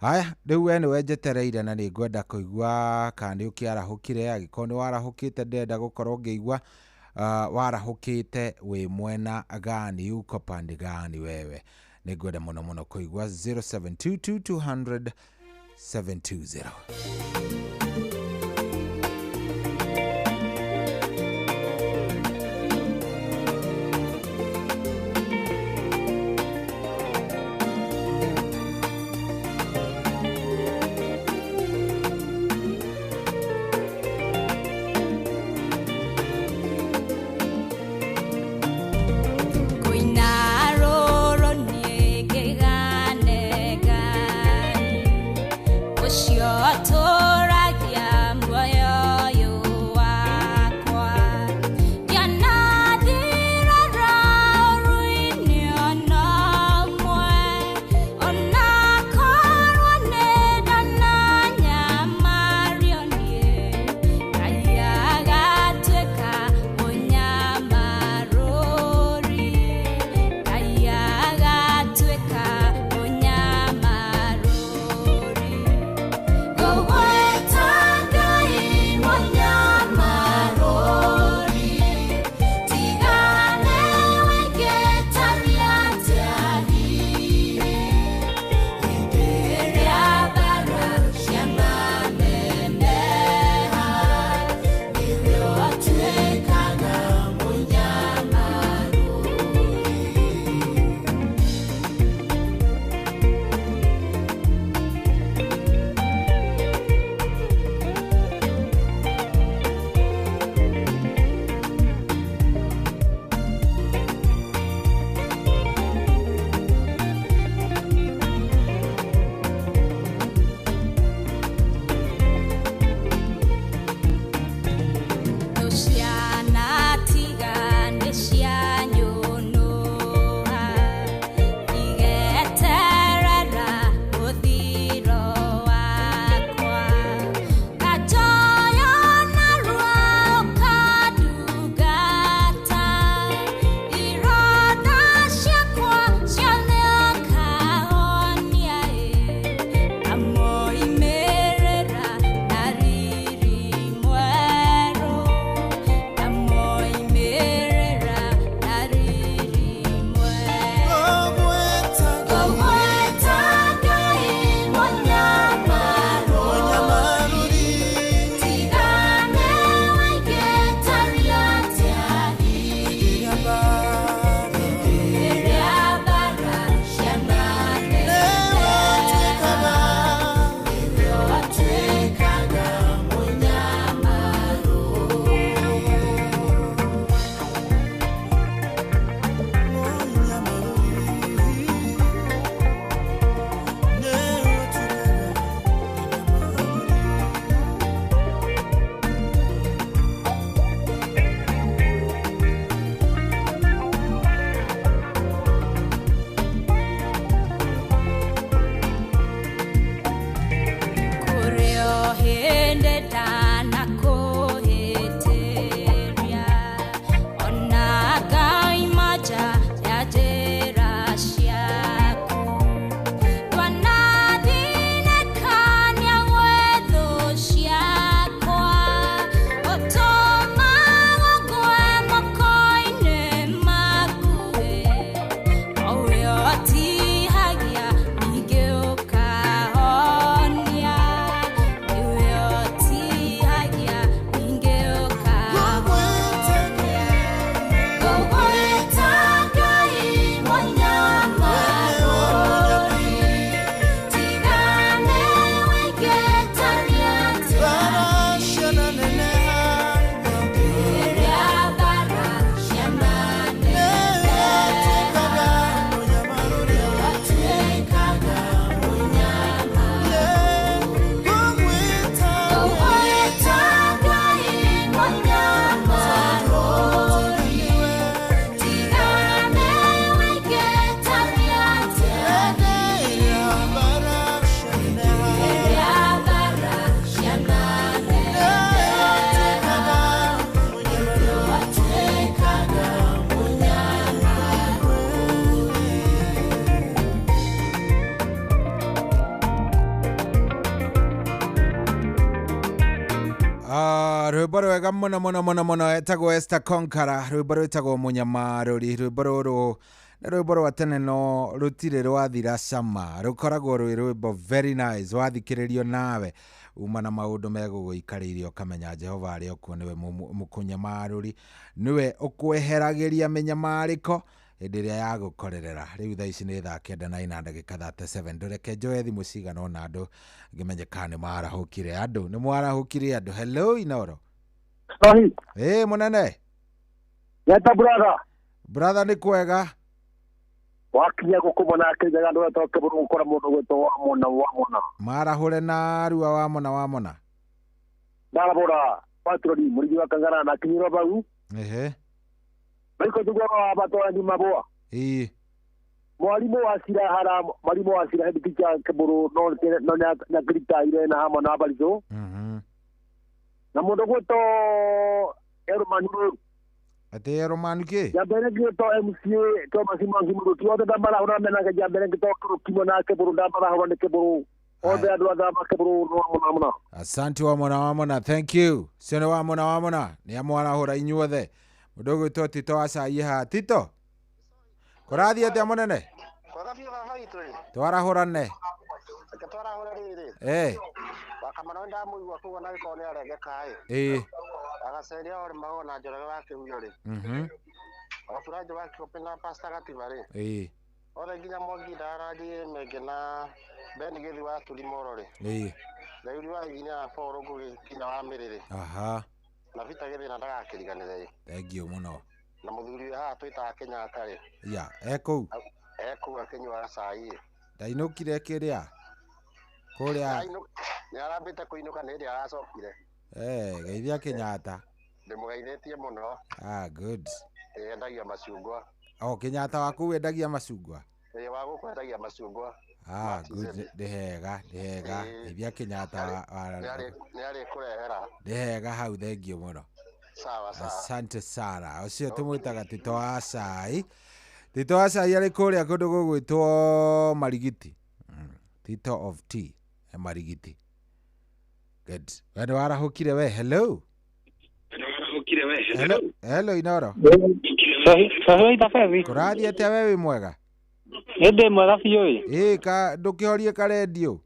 Aya, rĩu we nĩwe njetereire na nĩ ngwenda kũigua kana nĩ ũkĩarahũkire, angĩkorwo nĩ warahũkĩte ndĩrenda gũkorwo ngĩigua warahũkĩte wĩ mwena gani, uko pande gani wewe. Nĩ ngwenda mũno mũno kũigua 0722 200 720. Thank you. Rwĩmbo rwega mũno mũno mũno mũno, etagwo Esther Konkara, rwĩmbo rwĩtagwo Mũnyamarũri. Rwĩmbo rũrũ nĩ rwĩmbo rwa tene no rũtirĩ rwathira cama, rũkoragwo rwĩ rwĩmbo very nice, wathikĩrĩrio nawe uma na maũndũ megũgũikarĩire ũkamenya Jehova arĩ o kuo, nĩwe mũkũnyamarũri, nĩwe ũkweheragĩria mĩnyamarĩko hĩndĩ ĩrĩa yagũkorerera. Rĩu thaa ici nĩ thaa 9 na ndagĩka 37. Ndũreke njoe thimũ cigana ũna andũ ngĩmenye kana nĩ marahũkire. Andũ nĩ mwarahũkire andũ. Hello, Inoro. Sahi. Ĩ mũnene. Yeta brother. Brother, nĩ kwega. Wakinya gũkũmona akĩnjaga andũ atoke bũrũ gũkora mũndũ gwĩtwo Wamona Wamona. Marahũre na rua Wamona Wamona. Ndarabũra patroni mũrigi wa Kangara na kinyirwo bau. Ehe. Maiko tugwa wa batwa ni maboa. Ĩ. Mwalimu wa Sira hara, mwalimu wa Sira, head teacher Kiburu, no no na kirita na hamwe na barizo. Na mũndũ gwĩtwo Erumani. Atĩ Erumani kĩ? Jambere ngĩtwo MCA Thomas Mwangi Mũruti othe ndamarahũra menaga jambere ngĩtwo Kĩrũkimo na Kĩbũrũ ndamarahũra nĩ Kĩbũrũ othe andũ athama Kĩbũrũ no Wamona Wamona. Asante Wamona Wamona, thank you. Cio nĩ Wamona Wamona, nĩ amwarahũra inyuothe. Mũndũ ũgwĩtwo Tito wa Cai haha. Tito, kũrathiĩ atĩa mũnene? Kwega biũ baba witũ ĩ. Twarahũrane. Reke twarahũre rĩrĩ. Wakamana nĩ ndamũigua kũu ona gĩkorwo nĩ arengeka ĩ. Agaceria o rĩmwe na Njoroge wa Kĩhuyo rĩ. Wabura wa Kĩope na Pastor Gatiba rĩ. Othe nginya Mwangi ndarathiĩ mengĩ na Ben Gĩthi wa Turimoro rĩ. Thauri wa inya wa Paul Ngũgĩ nginya wa Mĩrĩrĩ. Na Peter Gĩthĩna ndagakĩriganĩre ĩ. Thank you mũno. Na mũthuri wĩ haha twĩtaga Kenyatta rĩ. Ya, ekũu. Ekũu akĩnyuaga cai ĩ. Ndainũkire kĩrĩa kũrĩa. Nĩ arambĩte kũinũka nĩ hĩndĩ aracokire. Eh, geithia Kenyatta. Ndĩmũgeithĩtie mũno. Ah, good. Ĩ, endagia macungwa. Oh, Kenyatta waku wendagia macungwa? Ĩ, wa gũkũ endagia macungwa. Ah, good, nĩ hega, nĩ hega. Geithia Kenyatta wa Nĩ arĩkũrehera. Nĩ hega hau, thengiũ mũno. Sawa sawa. Asante sana. Ũcio tũmwĩtaga Tito wa Cai. Tito wa Cai arĩ kũrĩa kũndũ gũgwĩtwo Marigiti. Tito of Tea, Marigiti. Good. We nĩ warahũkire we. Hello. Hello. Hello, Inoro. Sahi. Kũrathiĩ atĩa we, wĩ mwega? Nĩ ndĩ mwega biũ ĩ. Ĩ, ka ndũkĩhorie karendio.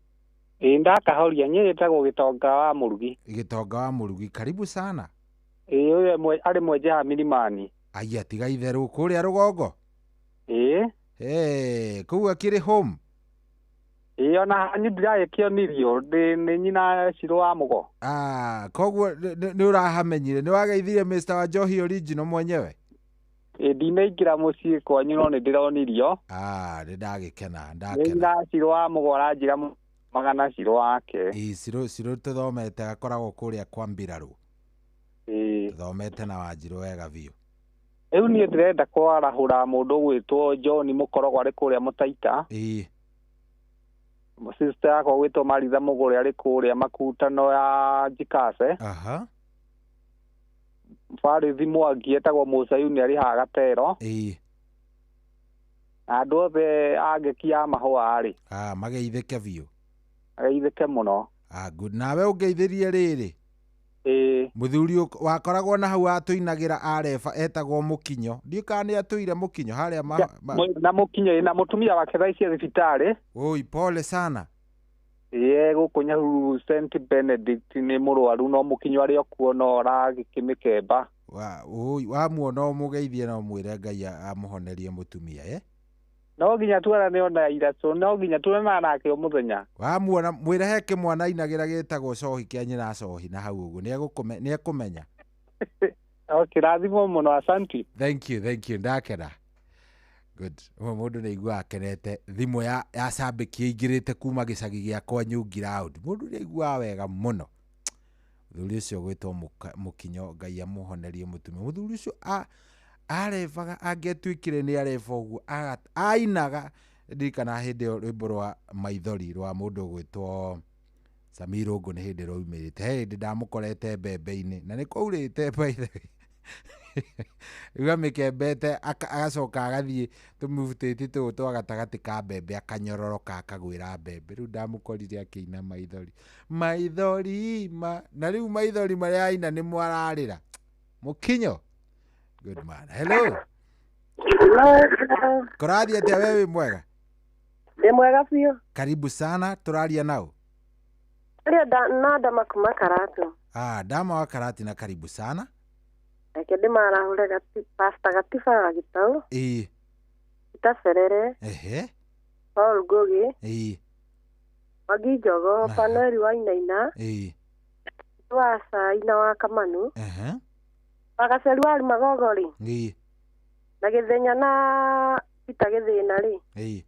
Ĩ, ndakahoria. Niĩ njĩtagwo Gĩtonga wa Mũrugi. Gĩtonga wa Mũrugi, karibu sana. Ĩ, ũyũ arĩ mwenje haha Milimani. Aya, tiga itherũ, kũrĩa rũgongo. Ĩ. Hey, kũu akĩrĩ home. Ĩ, ona hanyu ndiragĩkĩonirio ndĩ nĩ nyina Cirũ wa Mũgo. Ah, koguo nĩ ũrahamenyire, nĩ wageithirie Mr. Wanjohi original mwenyewe? Ĩ, ndinaingĩra mũciĩ kwanyu no nĩ ndĩronirio. Ah, nĩ ndagĩkena, Nĩ ndakena. nyina Cirũ wa Mũgo aranjĩra magana Cirũ wake. Ĩ, Cirũ Cirũ tũthomete, akoragwo kũrĩa kwa Mbirarũ. Ĩ. Tũthomete na Wanjirũ wega biũ. Rĩu niĩ ndĩrenda kwarahũra mũndũ ũgwĩtwo John Mũkorogo arĩ kũrĩa Mũtaita. Ĩ. Sister yakwa gwĩtwo Maritha Mũgũre arĩ kũrĩa Makutano ya Njikace. Aha. Barithi Mwangi etagwo Mũcayuni arĩ haha Gatero. Ĩ. Na andũ othe a ngeki ya mahũa rĩ. Ah, mageithĩke biũ. Mageithĩke mũno. Ah, good. Nawe ũngeithĩrie rĩrĩ. Ĩ. Mũthuri wakoragwo na hau atũinagĩra areba etagwo Mũkinyo. Ndiũ kana nĩ atũire Mũkinyo harĩa ma, Na Mũkinyo na mũtumia wake thaa ici e thibitarĩ. Oi, pole sana. Ĩĩ, gũkũ Nyahururu St Benedict nĩ mũrwaru no Mũkinyo arĩ o kuo no aragĩkĩmĩkemba. Wa, oi, wamuona ũmũgeithie na ũmwĩre Ngai amũhonerie mũtumia, eh? No nginya tuonane ona ira, so no nginya tuonana nake o mũthenya. Wamuona mwĩre he kĩmwana ainagĩra gĩtagwo Cohi kĩa nyina Cohi na hau ũguo nĩ ekũmenya. Okay, rathimwo mũno, asanti. Thank you, thank you, ndakena. Good. Ũmwe mũndũ nĩ aiguaga akenete thimũ ya cambĩki ĩingĩrĩte kuma gĩcagi gĩakwa Nyungi round. Mũndũ nĩ aiguaga wega mũno. Mũthuri ũcio gwĩtwo Mũkinyo, Ngai amũhonerie mũtumia. Mũthuri ũcio arebaga angĩatuĩkire nĩ areba ũguo ainaga. Ndirikana hĩndĩ ĩyo rwĩmbo rwa maithori rwa mũndũ ũgwĩtwo Samir Ũngũ nĩ hĩndĩ rwaumĩrĩte. He hĩndĩ ndamũkorete mbembe-inĩ na nĩ kwaurĩte, by the way. Rĩu amĩkembete agacoka agathiĩ tũmĩbutĩti tũũ twa gatagatĩ ka mbembe akanyororoka akagwĩra mbembe. Rĩu ndamũkorire akĩina maithori. Maithori ma na rĩu maithori marĩa aina nĩmo ararĩra. Mũkinyo. Good man. Hello. Kũrathiĩ atĩa we wĩ mwega? Ndĩ mwega biũ. Karibu sana, tũraria nao. Aria na Ndama kuma Karatu. Ah, Ndama wa Karati na karibu sana. Reke ndĩmarahũre Pastor Gatiba wa Gĩtau. Ĩĩ. Peter Serere. Ehe. Paul Ngugi. Ĩĩ. Mwangi Njogo, Panueli wa Inaina. Ĩĩ. Wa Cai na wa Kamanu. Ehe. Wa Gaceri wa Magogo rĩ. Ĩĩ. Na Gĩthenya na Peter Gĩthĩna rĩ. Ĩĩ.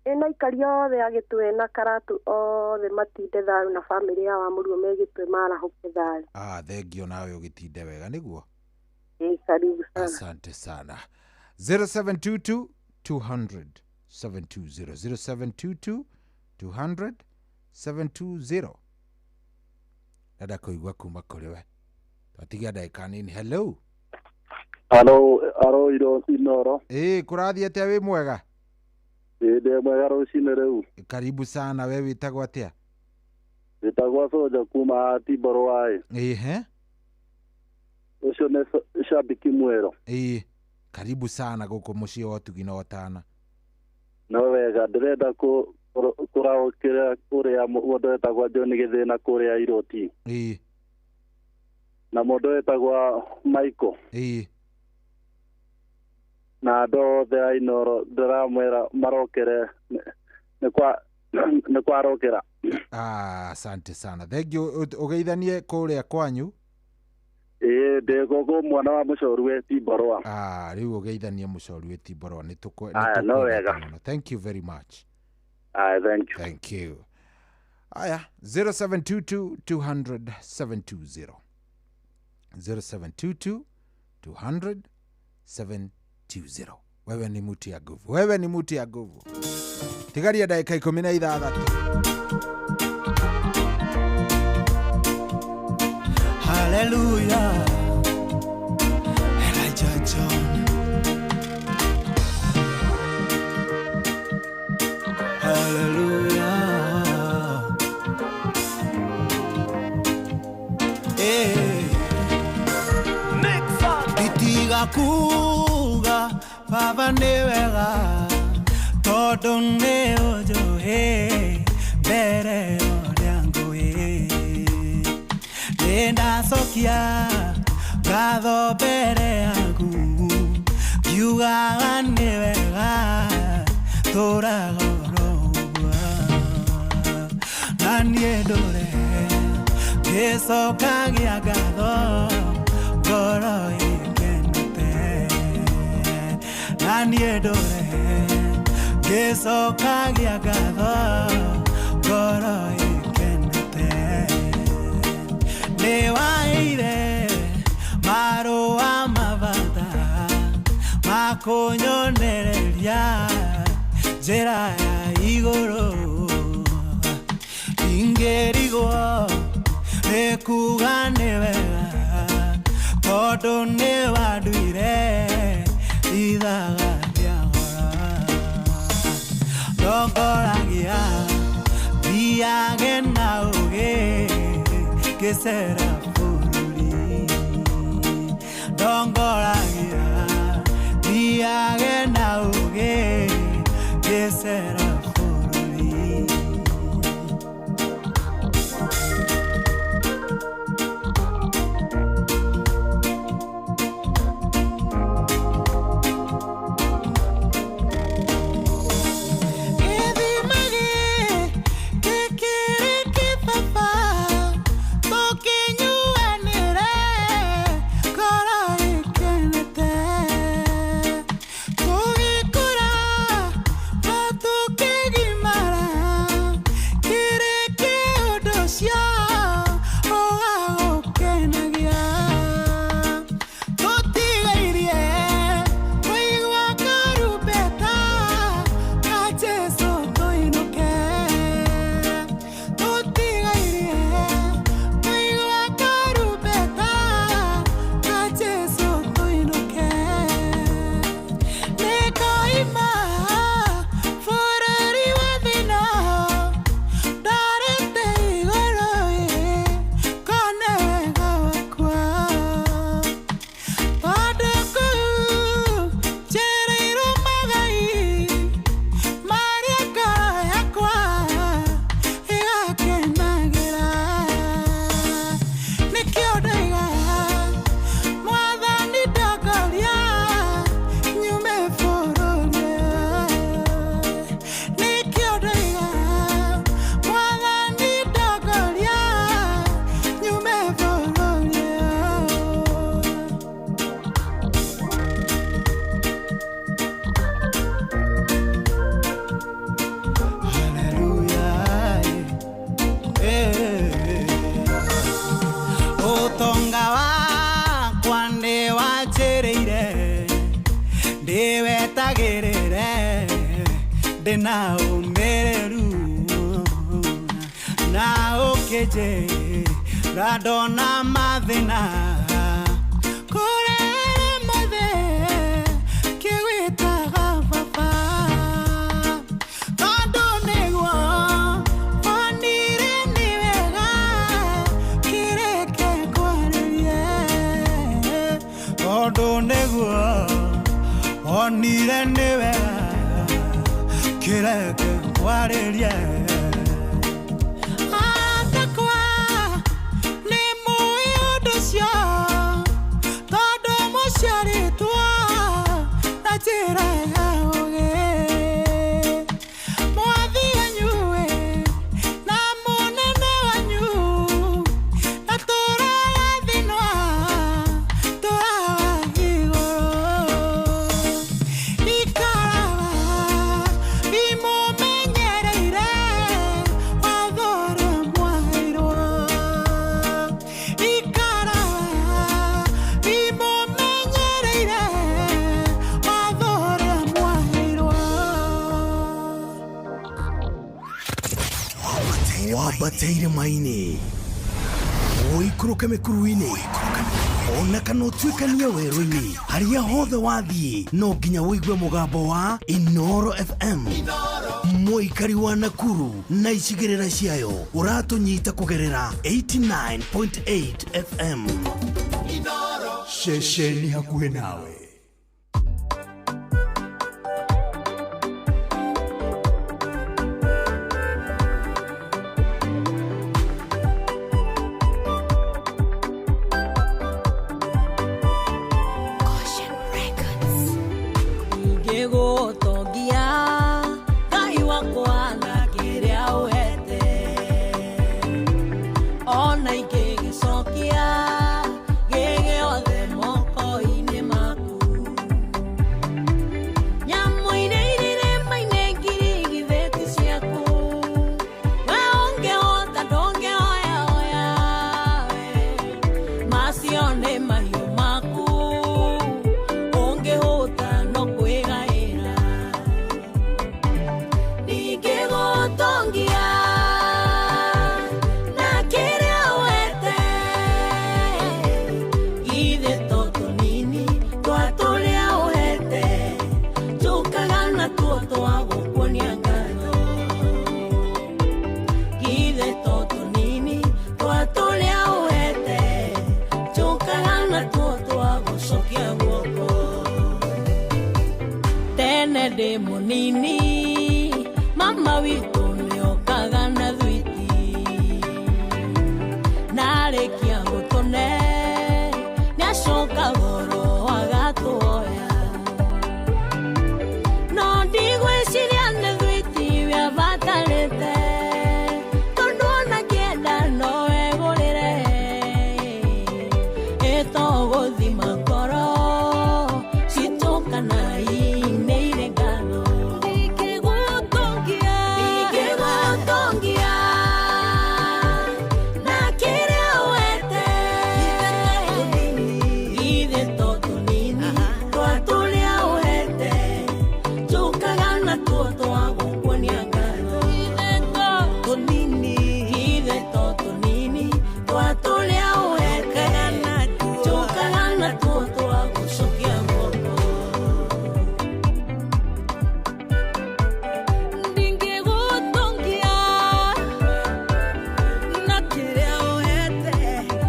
Ĩ na aikari othe a Gĩtwe na Karatu othe matinde thayũ na bamĩrĩ ya Wamũruo me Gĩtwe marahũke thayũ. Ah, thengio nawe ũgĩtinde wega nĩguo. Ĩ, karibu sana. Asante sana. 0722 200 720 0722 200 720. Ndenda kũigua kuma kũrĩ we. Twatigia ndagĩka nini. Hello. Alo, alo iro Inoro. Ĩĩ, kũrathiĩ atĩa wĩ mwega? Ĩĩ, ndĩ mwega rũcinĩ rĩu. Karibu sana, we wĩtagwo atĩa? Wĩtagwo Soja kuma Tiborwa ĩ. Ĩhĩ. Ũcio nĩ shabiki mwerũ. Ĩĩ, karibu sana gũkũ mũciĩ wa ũtugi na ũtana. No wega, ndĩrenda kũraũkĩra kũrĩa mũndũ wetagwo John Gĩthĩna kũrĩa Iroti. Ĩĩ. Na mũndũ wetagwo Michael. Ĩĩ. Na andũ othe a Inoro ndĩramwĩra marokere nĩ kwarokera. Ah, asante sana. Thank you. Ũgeithanie kũrĩa kwanyu. Ĩĩ, ndĩ gũkũ mwana wa mũcoru wĩ Tiborwa. Ah, rĩu ũgeithanie mũcoru wĩ Tiborwa. Nĩ Aya, no wega. mũno. Thank you very much. Aya, thank you. Thank you. Aya, 0722 200 720. 0722 200 720. Wewe ni muti ya nguvu. Wewe ni muti ya nguvu. Tigaria ndagĩka 16. Hallelujah. Elijah John. Hallelujah. Hey. Nditiga kuga Baba nĩ wega tondũ nĩ ũnjũĩ mbere ũrĩa ngũĩ. Nĩndacokia ngatho mbere yaku ngiugaga nĩ wega tũraga oro ũguo. Na niĩ ndũre ngĩcokagia ngatho ngoro ĩkenete. Na niĩ ndũre ngĩcokagia ngatho ngoro ĩkenete. Nĩwaheire marũa mabata makũnyonereria njĩra ya igũrũ. Ingĩrigwo nĩ kuga nĩ wega tondũ nĩwanduire ithaga rĩa goro. Ndongoragia thiage na ũũgĩ ngĩcera bũrũri. Ndongoragia thiage na ũũgĩ ngĩcera bũrũri. Gĩthima gĩkĩ kĩrĩ kĩbaba tũkĩnyua Ndĩna ũmĩrĩru na ũkĩnjĩra ndona mathĩna kũrĩa mothe kĩgwĩtaga baba tondũ nĩguo onire nĩ wega kĩreke kwarĩrie tondũ nĩguo onire nĩ wega kĩreke kwarĩrie. Atakwa nĩ mũĩ ũndũ ũcio tondũ mũciarĩtwo na njĩra ya ũũgĩ. Mwathi wanyu-ĩ na mũnene wanyu na tũrarathinwa tũrawa igũrũ ikaraga imũmenyereire watho ũrĩa mwaheirwo ikaraga imũmenyereire watho ũrĩa mwaheirwo. Wambate irĩma-inĩ, ũikũrũke mĩkuru-inĩ, ona kana ũtuĩkanie werũ-inĩ, harĩa hothe wathiĩ no nginya ũigue mũgambo wa Inooro FM. Mũikari wa Nakuru na icigĩrĩra ciayo ũratũnyita kũgerera 89.8 FM. Ceceni hakuhĩ nawe. Ingĩgũtongia Ngai wakwa na kĩrĩa ũhete ona ingĩgĩcokia gĩ gĩothe moko-inĩ maku nyamũ iria irĩ irĩma-inĩ ngiri githĩ ti ciaku we ũngĩhota ndũngĩhoyahoya we macio nĩ mahiũ maku ũngĩhũta no kwĩgaĩra ndingĩgũtongia na kĩrĩa ũhete githĩ to tũnini twa tũrĩa ũhete njũkaga natuo twa gũkuonia ngatho githĩ to tũnini twa tũrĩa ũhete njũkaga natuo twa gũcokia guoko tene ndĩ mũnini mama witũ nĩokaga na thwiti narĩkia gũtũne nĩacoka goro agatuoya no ndigwĩciria nĩ thwiti wĩabatarĩte tondũ ona kĩenda no egũrĩre ĩtogũthima ngoro citũ kana inĩire ngatho ndingĩgũtongia ndingĩgũtongia na kĩrĩa ũhete githĩ to tũnini twa tũrĩa ũhete njũkaga natuo twa gũkuonia ngatho githĩ to tũnini twa tũrĩa ũhete njũkaga natuo twa gũcokia guoko. Ndingĩgũtongia na kĩrĩa ũhete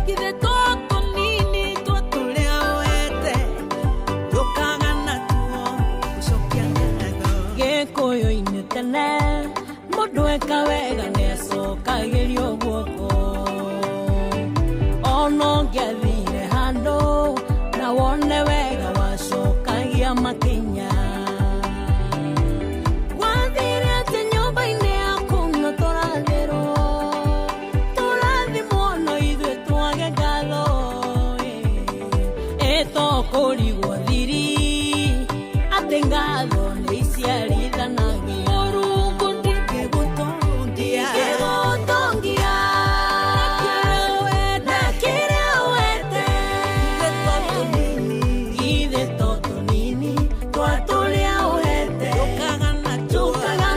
githĩ to tũnini twa tũrĩa ũhete njũkaga natuo gũcokia ngatho. Gĩkũyũ-inĩ tene mũndũ eka wega nĩacokagĩrio guoko ona ũngĩathire handũ na wone wega wacokagia makinya gwathire atĩ nyũmba-inĩ yaku no tũrathĩrwo tũrathimwo no ithuĩ twage ngatho ĩtokũrigwo thiri atĩ ngatho nĩ iciarithanagia Mũrungu ndingĩgũtongia ndingĩgũtongia na kĩrĩa ũhete githĩ to tũnini twa tũrĩa ũhete njũkaga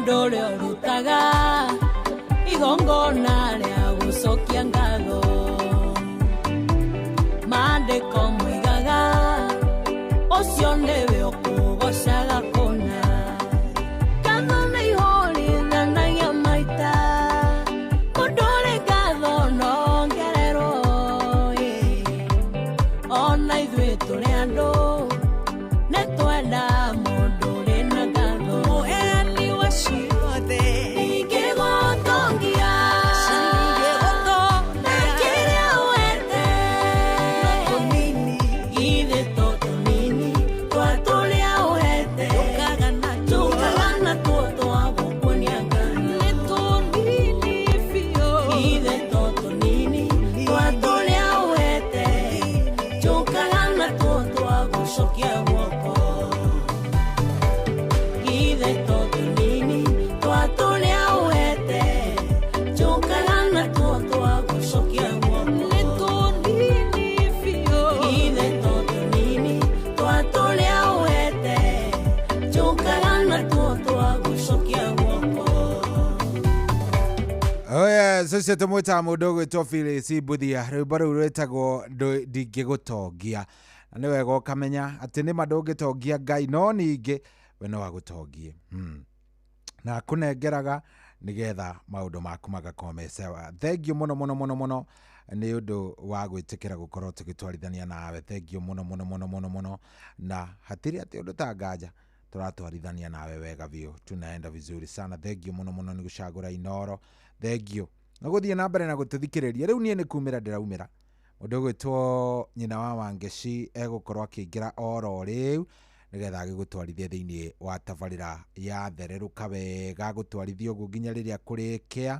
Mũndũ ũrĩa ũrutaga igongona rĩa gũcokia ngatho. Maandĩko moigaga ũcio nĩwe ũkũgocaga kũna. Ngatho nĩ ihũrithanagia maita, mũndũ ũrĩ ngatho no ongererwo. Ona ithuĩ tũrĩ andũ nĩ twenda mũndũ ũrĩ na ngatho. Mũheani wa ciothe Ingĩgũtongia na kĩrĩa ũhete, githĩ to tũnini twa tũrĩa ũhete, tũkaga natuo twa gũkuonia ngatho. Nĩ tũnini biũ. Githĩ to tũnini twa tũrĩa ũhete, tũkaga natuo twa gũcokia guoko. Githĩ to tũnini twa tũrĩa ũhete, tũkaga natuo twa gũcokia guoko. Nĩ tũnini biũ. Githĩ to tũnini twa tũrĩa ũhete, tũkaga natuo twa gũcokia guoko. Oh yes, ũcio tũmwĩtaga mũndũ ũgwĩtwo Phyllis Mbuthia, rwĩmbo rũu rwĩtagwo Ndingĩgũtongia. Na nĩ wega ũkamenya atĩ nĩma ndũngĩtongia Ngai, no ningĩ we no agũtongie. Na akũnengeraga nĩgetha maũndũ maku magakorwo me sawa. Thengiũ mũno mũno mũno mũno nĩ ũndũ wa gwĩtĩkĩra gũkorwo tũgĩtwarithania nawe. Thengiũ mũno mũno mũno mũno mũno, na hatirĩ atĩ ũndũ ta nganja tũratwarithania nawe wega biũ, tunaenda vizuri sana. Thengiũ mũno mũno nĩ gũcagũra Inooro. Thengiũ na gũthiĩ na mbere na gũtũthikĩrĩria. Rĩu niĩ nĩ kumĩra ndĩraumĩra. Mũndũ ũgwĩtwo nyina wa Wangeci egũkorwo akĩingĩra oro rĩu nĩgetha agĩgũtwarithie thĩinĩ wa tabarĩra ya thererũka wega, agũtwarithie ũguo nginya rĩrĩa kũrĩkĩa.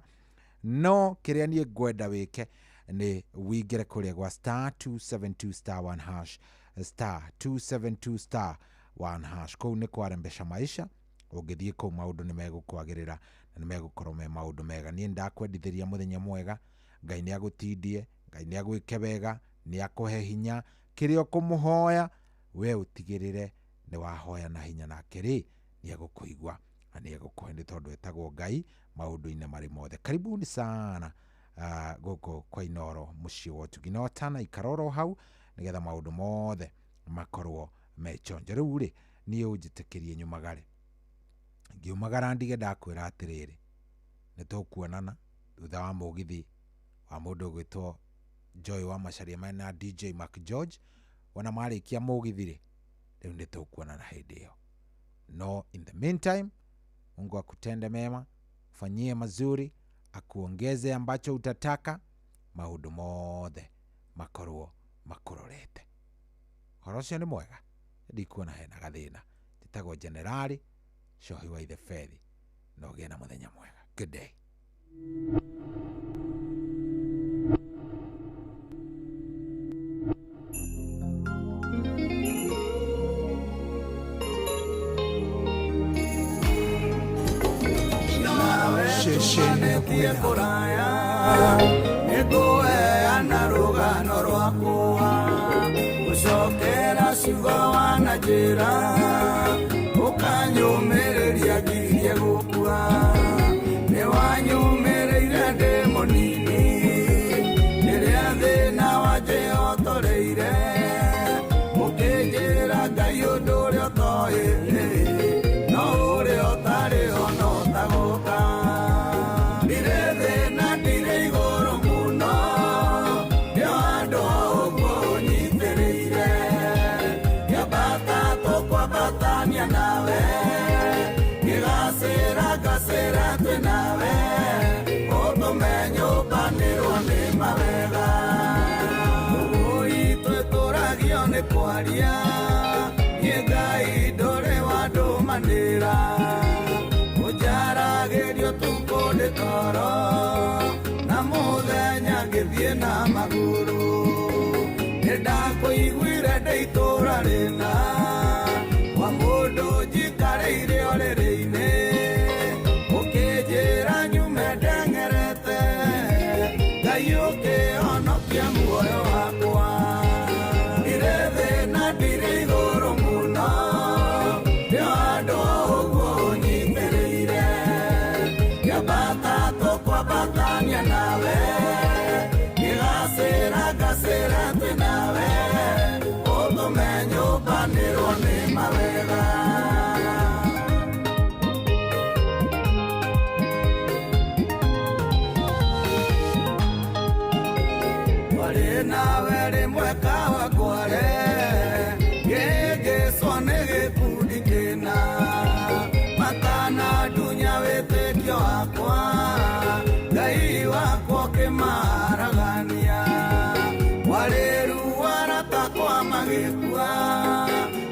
No kĩrĩa niĩ ngwenda wĩke nĩ wĩingĩre kũrĩa gwa star 272 star 1 hash, star 272 star 1 hash. Kũu nĩ kwarembesha maisha. Ũngĩthiĩ kũu maũndũ nĩ megũkwagĩrĩra na nĩ megũkorwo me maũndũ mega. Niĩ ndakwendithĩria mũthenya mwega. Ngai nĩ agũtindie, Ngai nĩ agwĩke wega, nĩ akũhe hinya. Kĩrĩa ũkũmũhoya we ũtigĩrĩre nĩ wahoya na hinya, nake rĩ nĩ egũkũigua na nĩ egũkũhe, nĩ tondũ etagwo Ngai maũndũ-inĩ marĩ mothe. Karibuni sana gũkũ kwa Inooro mũciĩ wa ũtugi. No tana ikara oro hau nĩgetha maũndũ mothe makorwo me chonjo. Rĩu rĩ niĩ ũnjĩtĩkĩrie nyumagare, ngiumagara ndige ndakwĩra atĩrĩrĩ, nĩ tũkuonana thutha wa mũgithi wa mũndũ ũgwĩtwo Joy wa Macharia mena DJ Mark George. Wona marĩkia mũgithi rĩ, rĩu nĩ tũkuonana hĩndĩ ĩyo. No in the meantime, Mungu akutende mema, fanyie mazuri, akuongeze ambacho utataka, maũndũ mothe makorwo makũrorete. Ũhoro ũcio nĩ mwega, ndikuona hena gathĩna. Njĩtagwo Generali Cohi wa Ithe Fethi, na ũgĩe na mũthenya mwega. Good day. Cecenetie kũraya nĩngũheana rũgano rwakwa, gũcokera ciugo wananjĩra, ũkanyũmĩrĩria ngirie gũkua. Nĩwanyũmĩrĩire ndĩ mũnini rĩrĩa thĩna wanjĩhotoreire, ũkĩnjĩra Ngai ũndũ ũrĩa ũtoĩ no ũrĩa ũtarĩ ho no tagũka. Ndirĩ thĩna ndirĩ igũrũ mũno, nĩ handũ ha ũguo ũnyitĩrĩire, ngĩambata tũkwambatania nawe, ngĩgacĩra ngacĩra twĩ nawe, ũtũme nyũmbanĩrwo nĩ mawega. Ũgũi twĩtũragio nĩ kwaria, niĩ Ngai ndũrĩ wandũmanĩra, ũnjaragĩrio tukũ ndĩ toro, na mũthenya ngĩthiĩ na magũrũ. Nĩ ndakũiguire ndĩ itũũra rĩna, kwa mũndũ njikarĩire ũrĩrĩ-inĩ, ũkĩnjĩra nyume ndeng'erete, Ngai ũkĩhonokia muoyo wakwa. Ndirĩ thĩna ndirĩ igũrũ mũno, nĩ handũ ha ũguo ũnyitĩrĩire, magĩkua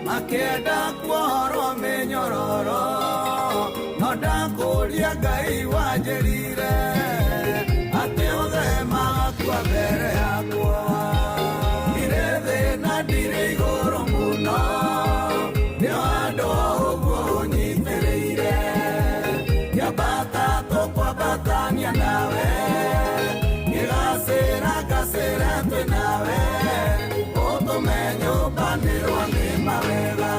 makĩenda kuohorwo mĩnyororo no ndakũria Ngai wanjĩrire atĩ othe magakua mbere yakwa ndirĩ thĩ na ndirĩ igũrũ mũno nĩ handũ ũguo ũnyitĩrĩire ngĩambata tũkwambatania nawe ngĩgacĩra ngacĩra twĩ nawe ũtũme nyũmbanĩrwo nĩ mawega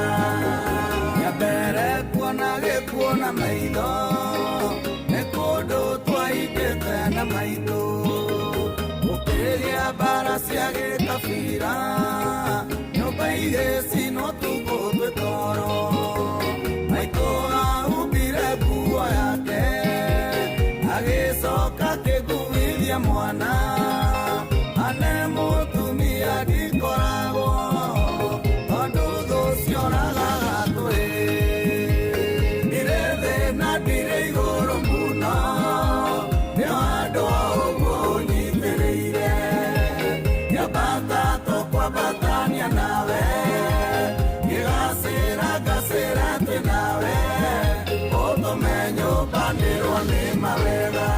mbere kuona gĩkuũ na maitho nĩ kũndũ twaingĩte na maitũ gũkĩgĩa mbara cia gĩkabira nyũmba igĩcinwo tukũ twĩ toro maitũ ahumbire nguo yake agĩcoka akĩnguithia mwana ane mũtumia ndikoragwo tondũ thũ cioragaga tũhĩĩ ndirĩ thĩ na ndirĩ igũrũ mũno nĩ handũ ũguo ũnyitĩrĩire ngĩambata tũkwambatania nawe ngĩgacĩra ngacĩra twĩ nawe ũtũme nyũmbanĩrwo nĩ mawega.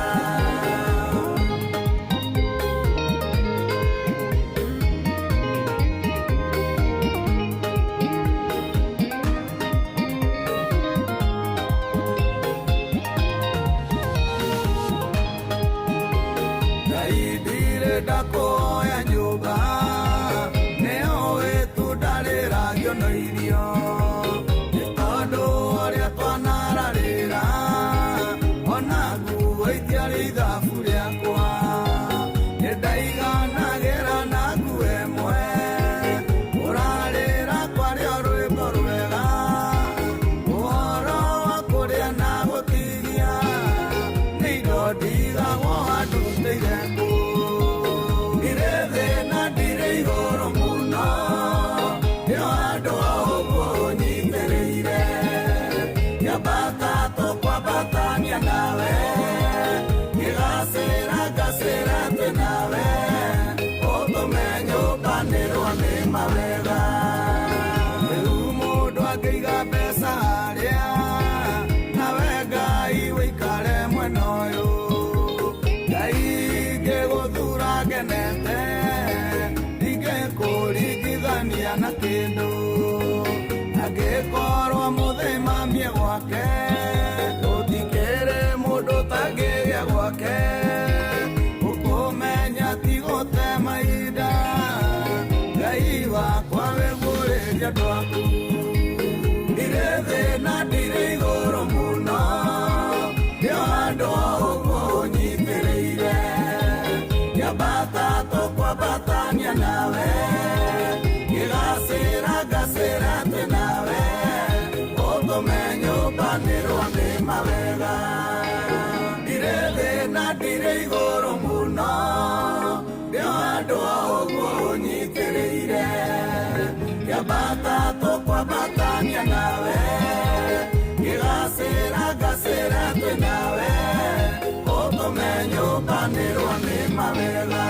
Ngai ndirĩ ndakuoya nyũmba nĩũĩ tu ndarĩragio no irio nĩ tondũ ũrĩa twanararĩra ona nguo itiarĩ ithabu rĩakwa nĩ ndaiganagĩra na nguo ĩmwe ũrarĩra kwarĩ o rwĩmbo rwega ũhoro wa kũrĩa na gũtigia nĩ indo ndigagwo handutĩire kũ ndirĩ thĩ na ndirĩ igũrũ mũno nĩ handũ ũguo ũnyitĩrĩire ngĩambata tũkwambatania nawe ngĩgacĩra ngacĩra twĩ nawe ũtũme nyũmbanĩrwo nĩ mawega rĩu mũndũ angĩiga mbeca harĩa nawe Ngai wĩikare mwena ũyũ Ngai ngĩgũthura ngenete ndingĩkũringithania na kĩndũ angĩkorwo mũthĩmamie gwake gũtikĩrĩ mũndũ ũtangĩgĩa gwake ũkũmenya ti gũte mahinda Ngai wakwa wĩguũrĩrie andũ aku ndirĩ thĩ na ndirĩ igũrũ mũno nĩ handũ ũguo ũnyitĩrĩire ngĩambata tũkwambatania nawe ngĩgacĩra ngacĩra twĩ nawe ũtũme nyũmbanĩrwo nĩ mawega ndirĩ thĩ na ndirĩ igũrũ mũno nĩ handũ ũguo ũnyitĩrĩire ngĩambata tũkwambatania nawe ngĩgacĩra ngacĩra twĩ nawe ũtũme nyũmbanĩrwo nĩ mawega.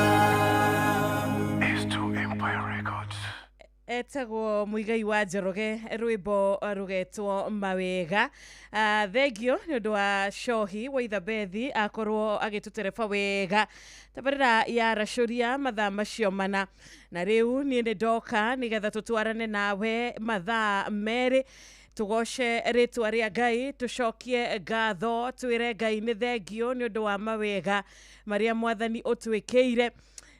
S2 Empire Records. Etagwo Muigai wa Njoroge rwĩmbo rũgetwo mawega. Thengio nĩ ũndũ wa Cohi wa Ithabethi akorwo agĩtũtereba wega tabarĩra ya racũria mathaa macio mana na rĩu niĩ nĩ ndoka nĩgetha tũtwarane nawe mathaa merĩ tugoce rĩtwa rĩa Ngai tucokie ngatho twĩre Ngai nĩ thengio nĩ ũndũ wa mawega marĩa mwathani ũtwĩkĩire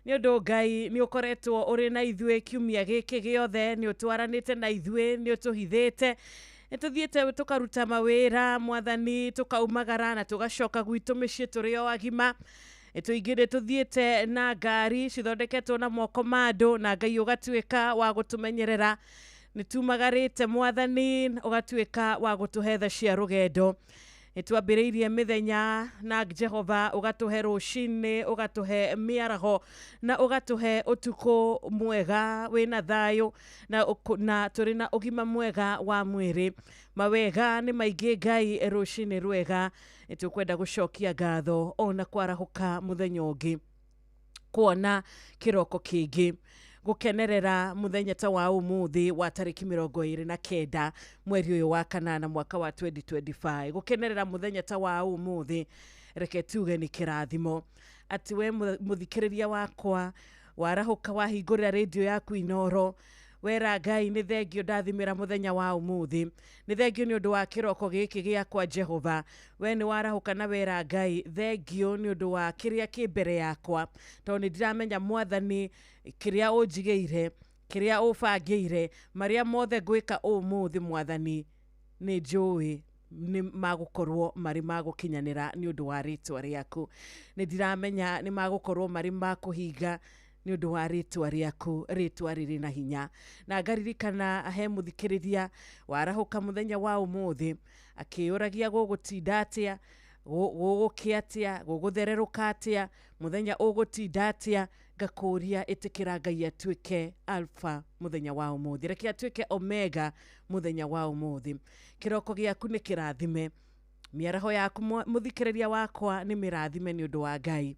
nĩ ũndũ Ngai nĩ ũkoretwo ũrĩ na ithuĩ kiumia gĩkĩ gĩothe nĩ ũtwaranĩte na ithuĩ nĩ ũtũhithĩte nĩ tũthiĩte tũkaruta mawĩra mwathani tũkaumagara na tũgacoka gwitũ mĩciĩ tũrĩ o agima tũingĩ tũthiĩte na ngari cithondeketwo na moko ma andũ na Ngai ũgatuĩka wa gũtũmenyerera nĩ tumagarĩte mwathani ũgatuĩka wa gũtũhe tha cia rũgendo nĩ twambĩrĩirie mĩthenya na Jehova ũgatũhe rũcinĩ ũgatũhe mĩaraho na ũgatũhe ũtukũ mwega wĩna thayũ na tũrĩ na ũgima mwega wa mwĩrĩ mawega nĩ maingĩ Ngai rũcinĩ rwega nĩ tũkwenda gũcokia ngatho ona kwarahũka mũthenya ũngĩ kuona kĩroko kĩngĩ. Gũkenerera mũthenya ta wa ũmũthĩ wa tarĩki 29 mweri ũyũ wa kanana mwaka wa 2025, gũkenerera mũthenya ta wa ũmũthĩ, reke tuge nĩ kĩrathimo atĩ we mũthikĩrĩria wakwa warahũka, wahingũrĩra rĩndiũ yaku Inoro, wera Ngai nĩ thengio ndathimĩra mũthenya wa ũmũthĩ, nĩ thengio nĩ ũndũ wa kĩroko gĩkĩ gĩakwa. Jehova, we nĩ warahũka na wera Ngai thengio nĩ ũndũ wa kĩrĩa kĩ mbere yakwa, tondũ nĩ ndiramenya Mwathani kĩrĩa ũnjigĩire, kĩrĩa ũbangĩire, marĩa mothe ngwĩka ũmũthĩ. Mwathani, nĩ njũĩ nĩ magũkorwo marĩ ma gũkinyanĩra nĩ ũndũ wa rĩtwa rĩaku. Nĩ ndiramenya nĩ magũkorwo marĩ ma kũhinga nĩ ũndũ wa rĩtwa rĩaku, rĩtwa rĩrĩ na hinya. Na ngaririkana he mũthikĩrĩria warahũka mũthenya wa ũmũthĩ akĩũragia gũgũtinda atĩa, gũgũkĩa atĩa, gũgũthererũka atĩa, mũthenya ũgũtinda atĩa. Ngakũria, ĩtĩkĩra Ngai atuĩke Alpha mũthenya wa ũmũthĩ, reke atuĩke Omega mũthenya wa ũmũthĩ. Kĩroko gĩaku nĩ kĩrathime, mĩaraho yaku mũthikĩrĩria wakwa nĩ mĩrathime nĩ ũndũ wa Ngai,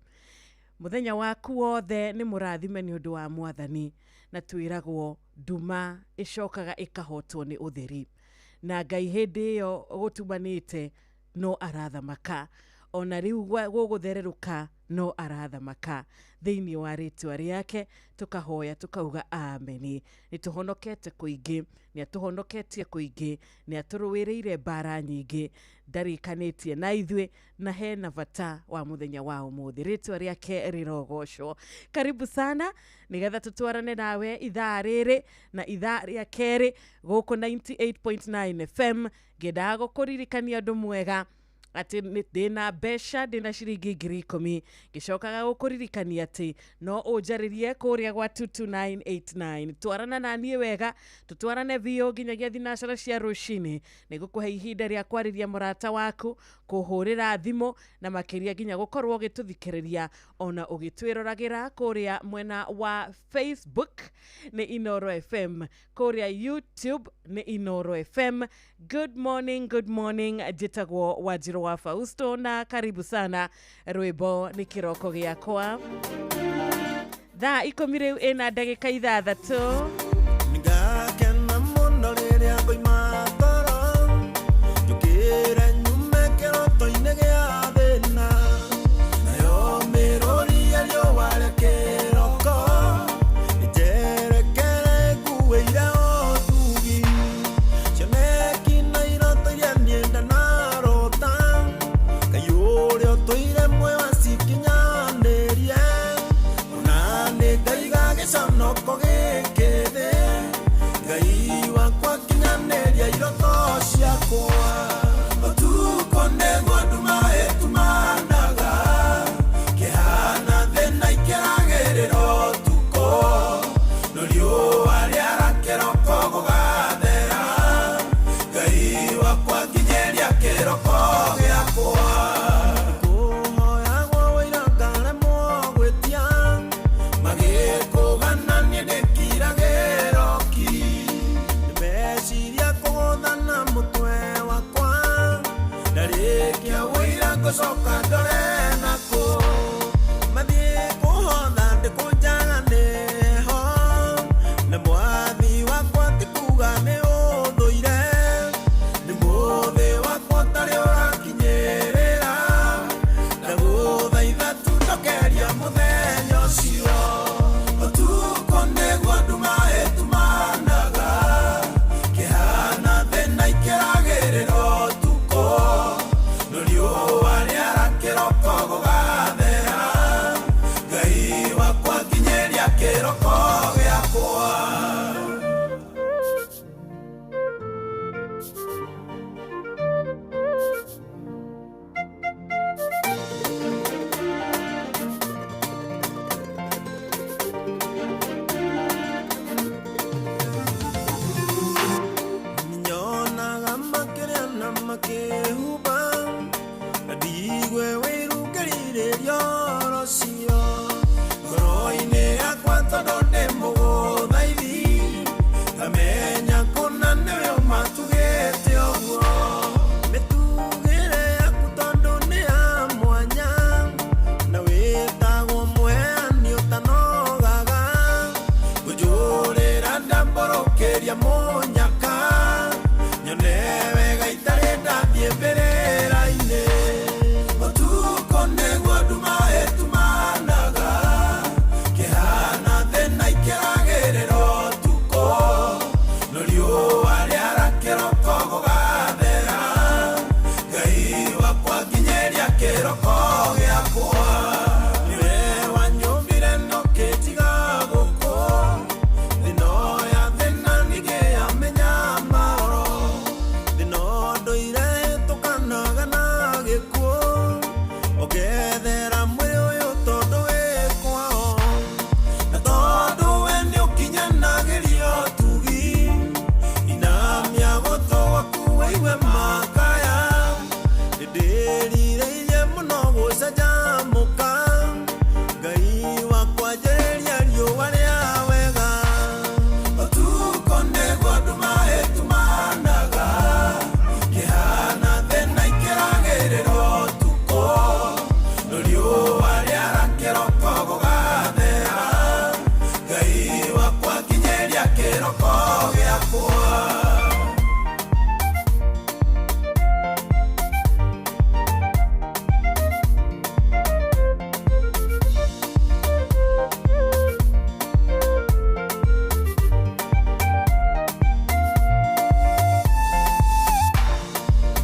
mũthenya waku wothe nĩ mũrathime nĩ ũndũ wa Mwathani. Na twĩragwo nduma ĩcokaga ĩkahotwo nĩ ũtheri, na Ngai hĩndĩ ĩyo gũtumanĩte no arathamaka, ona rĩu gũgũthererũka no arathamaka. Thĩinĩ wa rĩtwa rĩake tũkahoya tũkauga ameni. Nĩ tũhonokete kũingĩ, nĩ atũhonoketie kũingĩ, nĩ atũrũĩrĩire mbara nyingĩ, ndarĩkanĩtie na ithuĩ, na hena bata wa mũthenya wa ũmũthĩ. Rĩtwa rĩake rĩrogocwo. Karibu sana nĩgetha tũtwarane nawe ithaa rĩrĩ na ithaa rĩa kerĩ gũkũ 98.9 FM. Ngĩendaga gũkũririkania ũndũ mwega atĩ ndĩna mbeca, ndĩna ciringi 10,000. Ngĩcokaga gũkũririkania atĩ no ũnjarĩrie kũrĩa gwa 22989. Twarana na niĩ wega, tũtwarane biũ nginyagia thinacara cia rũcinĩ. Nĩ ngũkũhe ihinda rĩa kwarĩria mũrata waku, kũhũrĩra thimũ, na makĩria nginya gũkorwo ũgĩtũthikĩrĩria ona ũgĩtwĩroragĩra kũrĩa mwena wa Facebook nĩ Inoro FM, kũrĩa YouTube nĩ Inoro FM. Good morning, good morning. Njĩtagwo Wanjirũ wa Fausto na karibu sana. Rwĩmbo nĩ kĩroko gĩakwa. Thaa 10 rĩu ĩna ndagĩka 6. Nĩngakena mũno rĩrĩa ngoima toro, njũkĩre nyume kĩroto-inĩ gĩa thĩna, nayo mĩrũri ya riũa rĩa kĩroko ĩnjerekere nguĩire ũtugi, cioneki na iroto iria niĩ ndanarota, Ngai ũrĩa ũtũire muoyo acikinyanĩrie, ona nĩ ngaiga gĩconoko gĩkĩ thĩ, Ngai wakwa kinyanĩria iroto ciakwa. Ũtukũ nĩguo nduma ĩtumanaga, kĩhana thĩna ikĩragĩrĩra ũtukũ, no riũa rĩara kĩroko gũgathera, Ngai wakwa nginyĩria kĩroko gĩakwa. Kũhoyagwo wũira ngaremwo gwĩtia, magĩkũgana niĩ ndĩkiragĩra ki, meciria kũgũthana mũtwe wakwa, ndarĩkia wũira ngũcoka ndore nakũ, mathiĩ kũhotha ndĩkũnjaga nĩho, na mwathi wakwa ti kuga nĩ ũthũire, nĩ mũthĩ wakwa ũtarĩ ũrakinyĩrĩra, ndagũthaitha tu ndokeria mũthenya ũcio. Ũtukũ nĩguo nduma ĩtumanaga, kĩhana thĩna ikĩragĩrĩra ũtukũ, no riũa rĩara kĩroko gũgathera, Ngai wakwa nginyĩria kĩroko gĩakwa. Nyonaga makĩrĩa na makĩhuba, na ndigue wĩiru ngĩrirĩria oro cio, ngoro-inĩ yakwa tondũ ndĩ mũgũthaithi, ngamenya kũna nĩwe ũmatugĩte ũguo, mĩtugĩre yaku tondũ nĩ ya mwanya, na wĩtagwo mũheani ũtanogaga, ngũnjũrĩte Gũkĩria mũnyaka nyone wega itarĩ ndathiĩ mbĩrĩra-inĩ. Ũtukũ nĩguo nduma ĩtumanaga, kĩhana thĩna ikĩragĩrĩra ũtukũ, no riũa rĩara kĩroko gũgathera. Ngai wakwa nginyĩria kĩroko gĩakwa. Nĩwe wanyũmbire no kĩnjiga gũkũ, thĩno ya thĩna ningĩ ya mĩnyamaro, thĩno ndũire hĩtũkanaga na gĩkuũ, ũngethera mwĩrĩ ũyũ tondũ wĩ kwao, na tondũ we nĩũkinyanagĩria ũtugi, inamia gũtũ gwaku wĩigue makaya. Nĩndĩrirĩirie mũno gũcanjamũka, Ngai wakwa njarĩria riũa rĩa wega. Ũtukũ nĩguo nduma ĩtumanaga, kĩhana thĩna ikĩragĩrĩra ũtukũ, no riũa rĩara kĩroko gũgathera. Ngai wakwa nginyĩria kĩroko gĩakwa.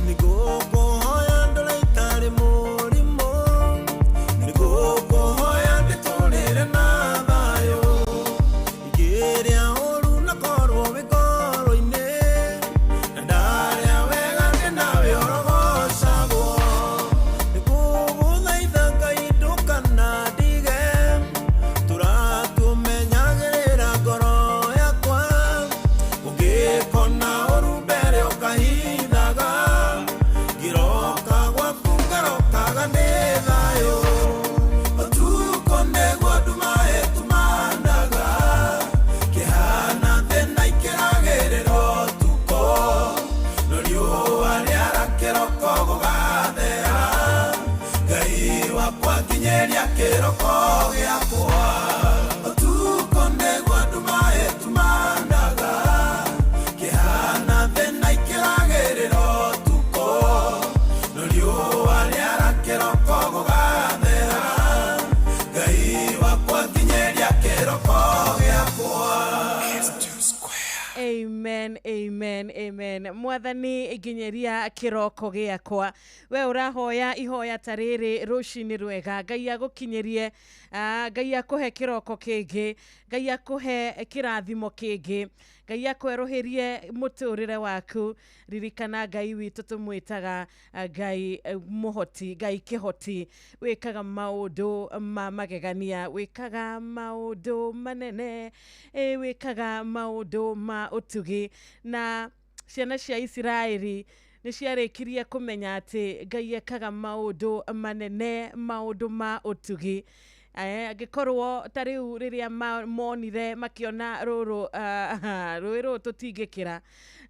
Nĩngũkũhoya ndore itarĩ mũrimũ, nĩngũkũhoya ndĩtũrĩre na thayũ, ingĩrĩa ũru na korwo wĩ ngoro-inĩ, na ndarĩa wega ndĩ nawe ũrogocagwo. Nĩngũgũthaitha Ngai ndũkanandige, tũratũmenyagĩrĩra ngoro yakwa, ũngĩkona ũru mbere ũkahithaga, ngĩroka gwaku ngarokaga ndĩ thayũ. Ũtukũ nĩguo nduma ĩtumanaga, kĩhana thĩna ikĩragĩrĩra ũtukũ, no riũa rĩara kĩroko gũgathera. Ngai wakwa nginyĩria kĩroko gĩakwa. Ũtukũ nĩguo nduma ĩtumanaga, kĩhana thĩna ikĩragĩrĩra ũtukũ, no riũa rĩara kĩroko gũgathera. Ngai wakwa nginyĩria kĩroko gĩakwa. Amen, amen, amen. Mwathani nginyeria kĩroko gĩakwa. We ũrahoya ihoya ta rĩrĩ rũcinĩ rwega, Ngai agũkinyĩrie, Ngai akũhe kĩroko kĩngĩ, Ngai akũhe kĩrathimo kĩngĩ, Ngai akwerũhĩrie mũtũrĩre waku. Ririkana Ngai witũ tũmwĩtaga Ngai mũhoti, Ngai kĩhoti, wĩkaga maũndũ ma magegania, wĩkaga maũndũ manene, wĩkaga maũndũ ma ũtugi. Na ciana cia Isiraeli nĩ ciarĩkirie kũmenya atĩ Ngai ekaga maũndũ manene, maũndũ ma ũtugi. Angĩkorwo ta rĩu rĩrĩa monire makĩona rũrũ rũĩ rũrũ tũtingĩkĩra,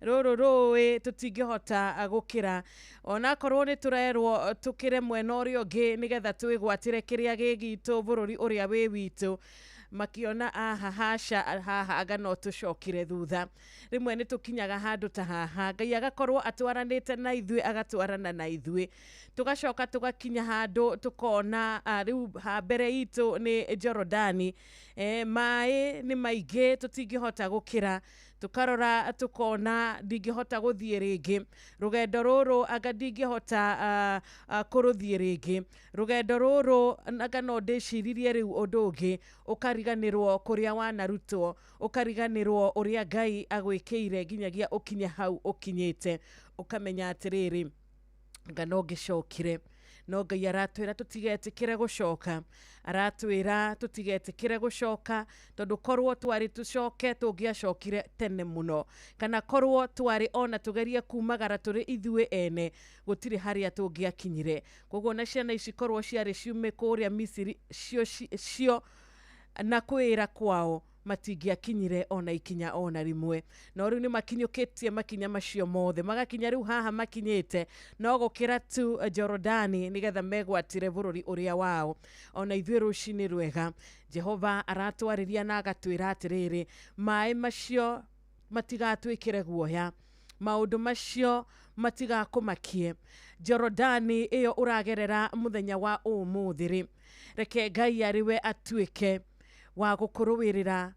rũrũ rũĩ tũtingĩhota gũkĩra, onakorwo nĩ tũrerwo tũkĩre mwena ũrĩa ũngĩ nĩgetha twĩgwatĩre kĩrĩa gĩ gitũ bũrũri ũrĩa wĩ witũ, makiona aha haca haha anga no tũcokire thutha. Rĩmwe nĩ tũkinyaga handũ ta haha Ngai agakorwo atwaranĩte na ithuĩ, agatwarana na ithuĩ, tũgacoka tũgakinya handũ tũkona rĩu ha mbere itũ nĩ Jorodani, maĩ nĩ maingĩ tũtingĩhota gũkĩra, tũkarora tũkona ndingĩhota gũthiĩ rĩngĩ, rũgendo rũrũ anga ndingĩhota kũrũthiĩ rĩngĩ, rũgendo rũrũ anga no ndĩciririe rĩu ũndũ ũngĩ, ũkariganĩrwo kũrĩa wanarutwo, ũkariganĩrwo ũrĩa Ngai agwĩkĩire nginyagia ũkinye hau ũkinyĩte, ũkamenya atĩrĩrĩ anga no ngĩcokire. No Ngai aratwĩra tũtigetĩkĩre gũcoka, aratwĩra tũtigetĩkĩre gũcoka, tondũ korwo twarĩ tũcoke tũngĩacokire tene mũno, kana korwo twarĩ ona tũgerie kumagara tũrĩ ithuĩ ene, gũtirĩ harĩa tũngĩakinyire. Koguo na ciana ici korwo ciarĩ ciume kũrĩa Misiri cio na kwĩra kwao matingĩakinyire ona ikinya ona rĩmwe. No rĩu nĩ makinyũkĩtie makinya macio mothe, magakinya rĩu haha makinyĩte no gũkĩra tu Jorodani nĩgetha megwatĩre bũrũri ũrĩa wao. Ona ithuĩ rũcinĩ rwega Jehova aratwarĩria na agatwĩra atĩrĩrĩ, maĩ macio matigatwĩkĩre guoya, maũndũ macio matigakũmakie. Jorodani ĩyo ũragerera mũthenya wa ũmũthĩ rĩ, reke Ngai arĩwe atuĩke wa gũkũrũĩrĩra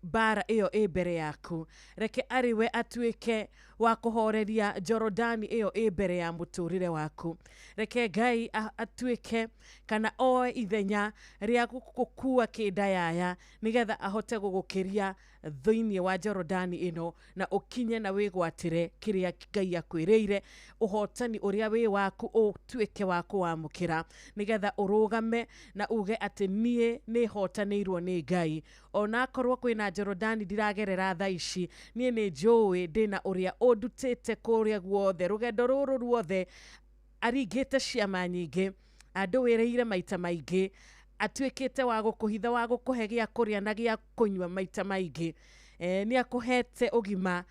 mbara ĩyo ĩ mbere yaku. Reke arĩwe atuĩke wa kũhoreria Jorodani ĩyo ĩ mbere ya mũtũrĩre waku. Reke Ngai atuĩke kana oe ithenya rĩa gũkua kĩndayaya nĩgetha ahote gũgũkĩria thĩinĩ wa Jorodani ĩno, na ũkinye na wĩgwatĩre kĩrĩa Ngai akwĩrĩire, ũhotani ũrĩa wĩ waku ũtuĩke wa kũwamũkĩra, nĩgetha ũrũgame na uge atĩ niĩ nĩhotanĩirwo nĩ Ngai. Onakorwo kwĩna Jorodani ndiragerera thaa ici, niĩ nĩ njũĩ ndĩna ũrĩa ũndutĩte kũrĩa guothe, rũgendo rũrũ ruothe aringĩte ciama nyingĩ, andũwĩrĩire maita maingĩ, atuĩkĩte wa gũkũhitha, wa gũkũhe gĩa kũrĩa na gĩa kũnyua maita maingĩ. Nĩ akũhete ũgima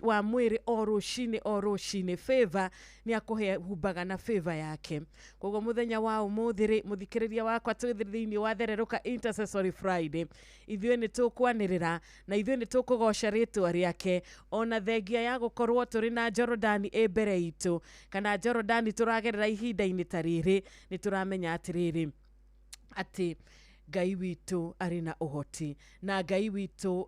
wa mwĩrĩ o rũcinĩ o rũcinĩ, favor nĩ akũhumbaga na favor yake. Koguo mũthenya wa ũmũthĩ rĩ, mũthikĩrĩria wakwa, twĩ thĩinĩ wa Thererũka Intercessory Friday, ithuĩ nĩ tũkwanĩrĩra na ithuĩ nĩ tũkũgoca rĩtwa rĩake, ona thengia ya gũkorwo tũrĩ na Jorodani ĩ mbere itũ, kana Jorodani tũragerera ihinda-inĩ ta rĩrĩ, nĩ tũramenya atĩrĩrĩ atĩ Ngai witũ arĩ na ũhoti, na Ngai witũ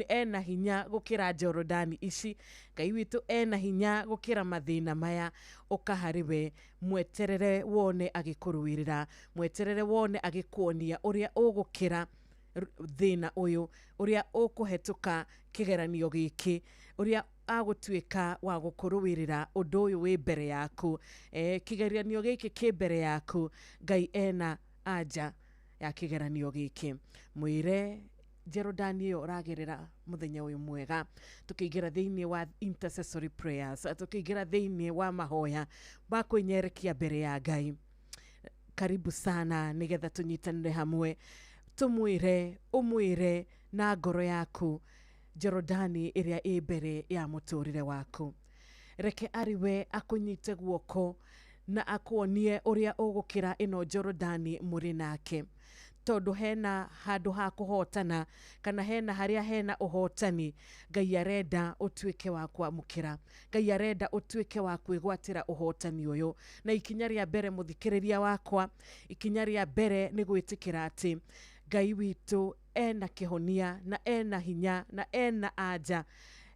ena hinya gũkĩra Jorodani ici, Ngai witũ ena hinya gũkĩra mathĩna maya. Ũka harĩ we, mweterere wone agĩkũrũĩrĩra, mweterere wone agĩkuonia ũrĩa ũgũkĩra thĩna ũyũ, ũrĩa ũkũhetũka kĩgeranio gĩkĩ, ũrĩa agũtuĩka wa gũkũrũĩrĩra ũndũ ũyũ wĩ mbere yaku. Kĩgeranio gĩkĩ kĩ mbere yaku, Ngai ena anja ya kĩgeranio gĩkĩ. Mwĩre Jorodani ĩyo ũragerera mũthenya ũyũ mwega, tũkĩingĩra thĩinĩ wa intercessory prayers, tũkĩingĩra thĩinĩ wa mahoya ma kwĩnyerekia mbere ya Ngai. Karibu sana nĩgetha tũnyitanĩre hamwe, tũmwĩre, ũmwĩre na ngoro yaku Jorodani ĩrĩa ĩ mbere ya mũtũrĩre waku. Reke arĩwe akũnyite guoko na akuonie ũrĩa ũgũkĩra ĩno Jorodani mũrĩ nake, tondũ hena handũ ha kũhotana, kana hena harĩa hena ũhotani. Ngai arenda ũtuĩke wa kwamũkĩra, Ngai arenda ũtuĩke wa kwĩgwatĩra ũhotani ũyũ. Na ikinya rĩa mbere, mũthikĩrĩria wakwa, ikinya rĩa mbere nĩ gwĩtĩkĩra atĩ Ngai witũ ena kĩhonia na ena hinya na ena anja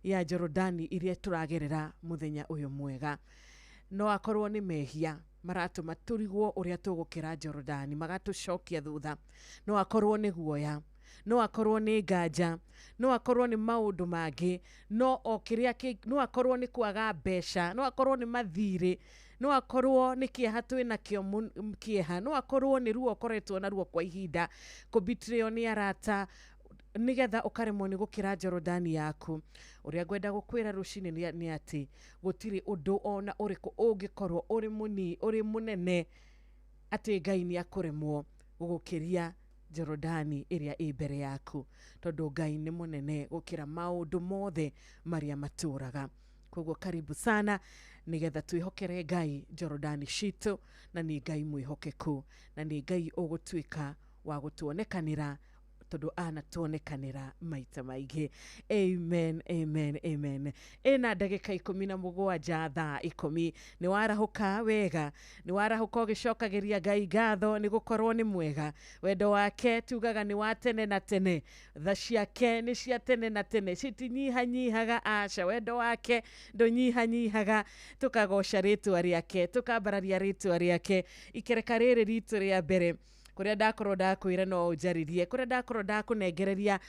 ya Jorodani iria tũragerera mũthenya ũyũ mwega. No akorwo nĩ mehia maratũma tũrigwo ũrĩa tũgũkĩra Jorodani, magatũcokia thutha. No akorwo nĩ guoya, no akorwo nĩ nganja, no akorwo nĩ maũndũ mangĩ, no o kĩrĩa, no akorwo nĩ kwaga mbeca, no akorwo nĩ mathirĩ, no akorwo nĩ kĩeha twĩnakĩo kĩeha, no akorwo nĩ ruo ũkoretwo naruo kwa ihinda, kũbitirĩo nĩ arata, nĩgetha ũkaremwo nĩ gũkĩra Jorodani yaku. Ũrĩa ngwenda gũkwĩra rũcinĩ nĩ atĩ gũtirĩ ũndũ ona ũrĩkũ ũngĩkorwo ũrĩ mũnene atĩ Ngai nĩ akũremwo gũgũkĩria Jorodani ĩrĩa ĩ mbere yaku, tondũ Ngai nĩ mũnene gũkĩra maũndũ mothe marĩa matũraga. Koguo karibu sana nĩgetha twĩhokere Ngai Jorodani citũ, na nĩ Ngai mwĩhokeku, na nĩ Ngai ũgũtuĩka wa gũtuonekanĩra, tondũ anatuonekanĩra maita maingĩ. Amen, amen, amen. Ĩna ndagĩka 17 thaa 10. Nĩ warahũka wega, nĩ warahũka ũgĩcokagĩria Ngai ngatho nĩ gũkorwo nĩ mwega. Wendo wake tugaga nĩ wa tene na tene, tha ciake nĩ cia tene na tene, citinyihanyihaga, aca, wendo wake ndũnyihanyihaga. Tũkagoca rĩtwa rĩake, tũkambararia rĩtwa rĩake. Ikereka rĩrĩ ritũ rĩa mbere, kũrĩa ndakorwo ndakwĩra no ũnjarĩrie, kũrĩa ndakorwo ndakũnengereria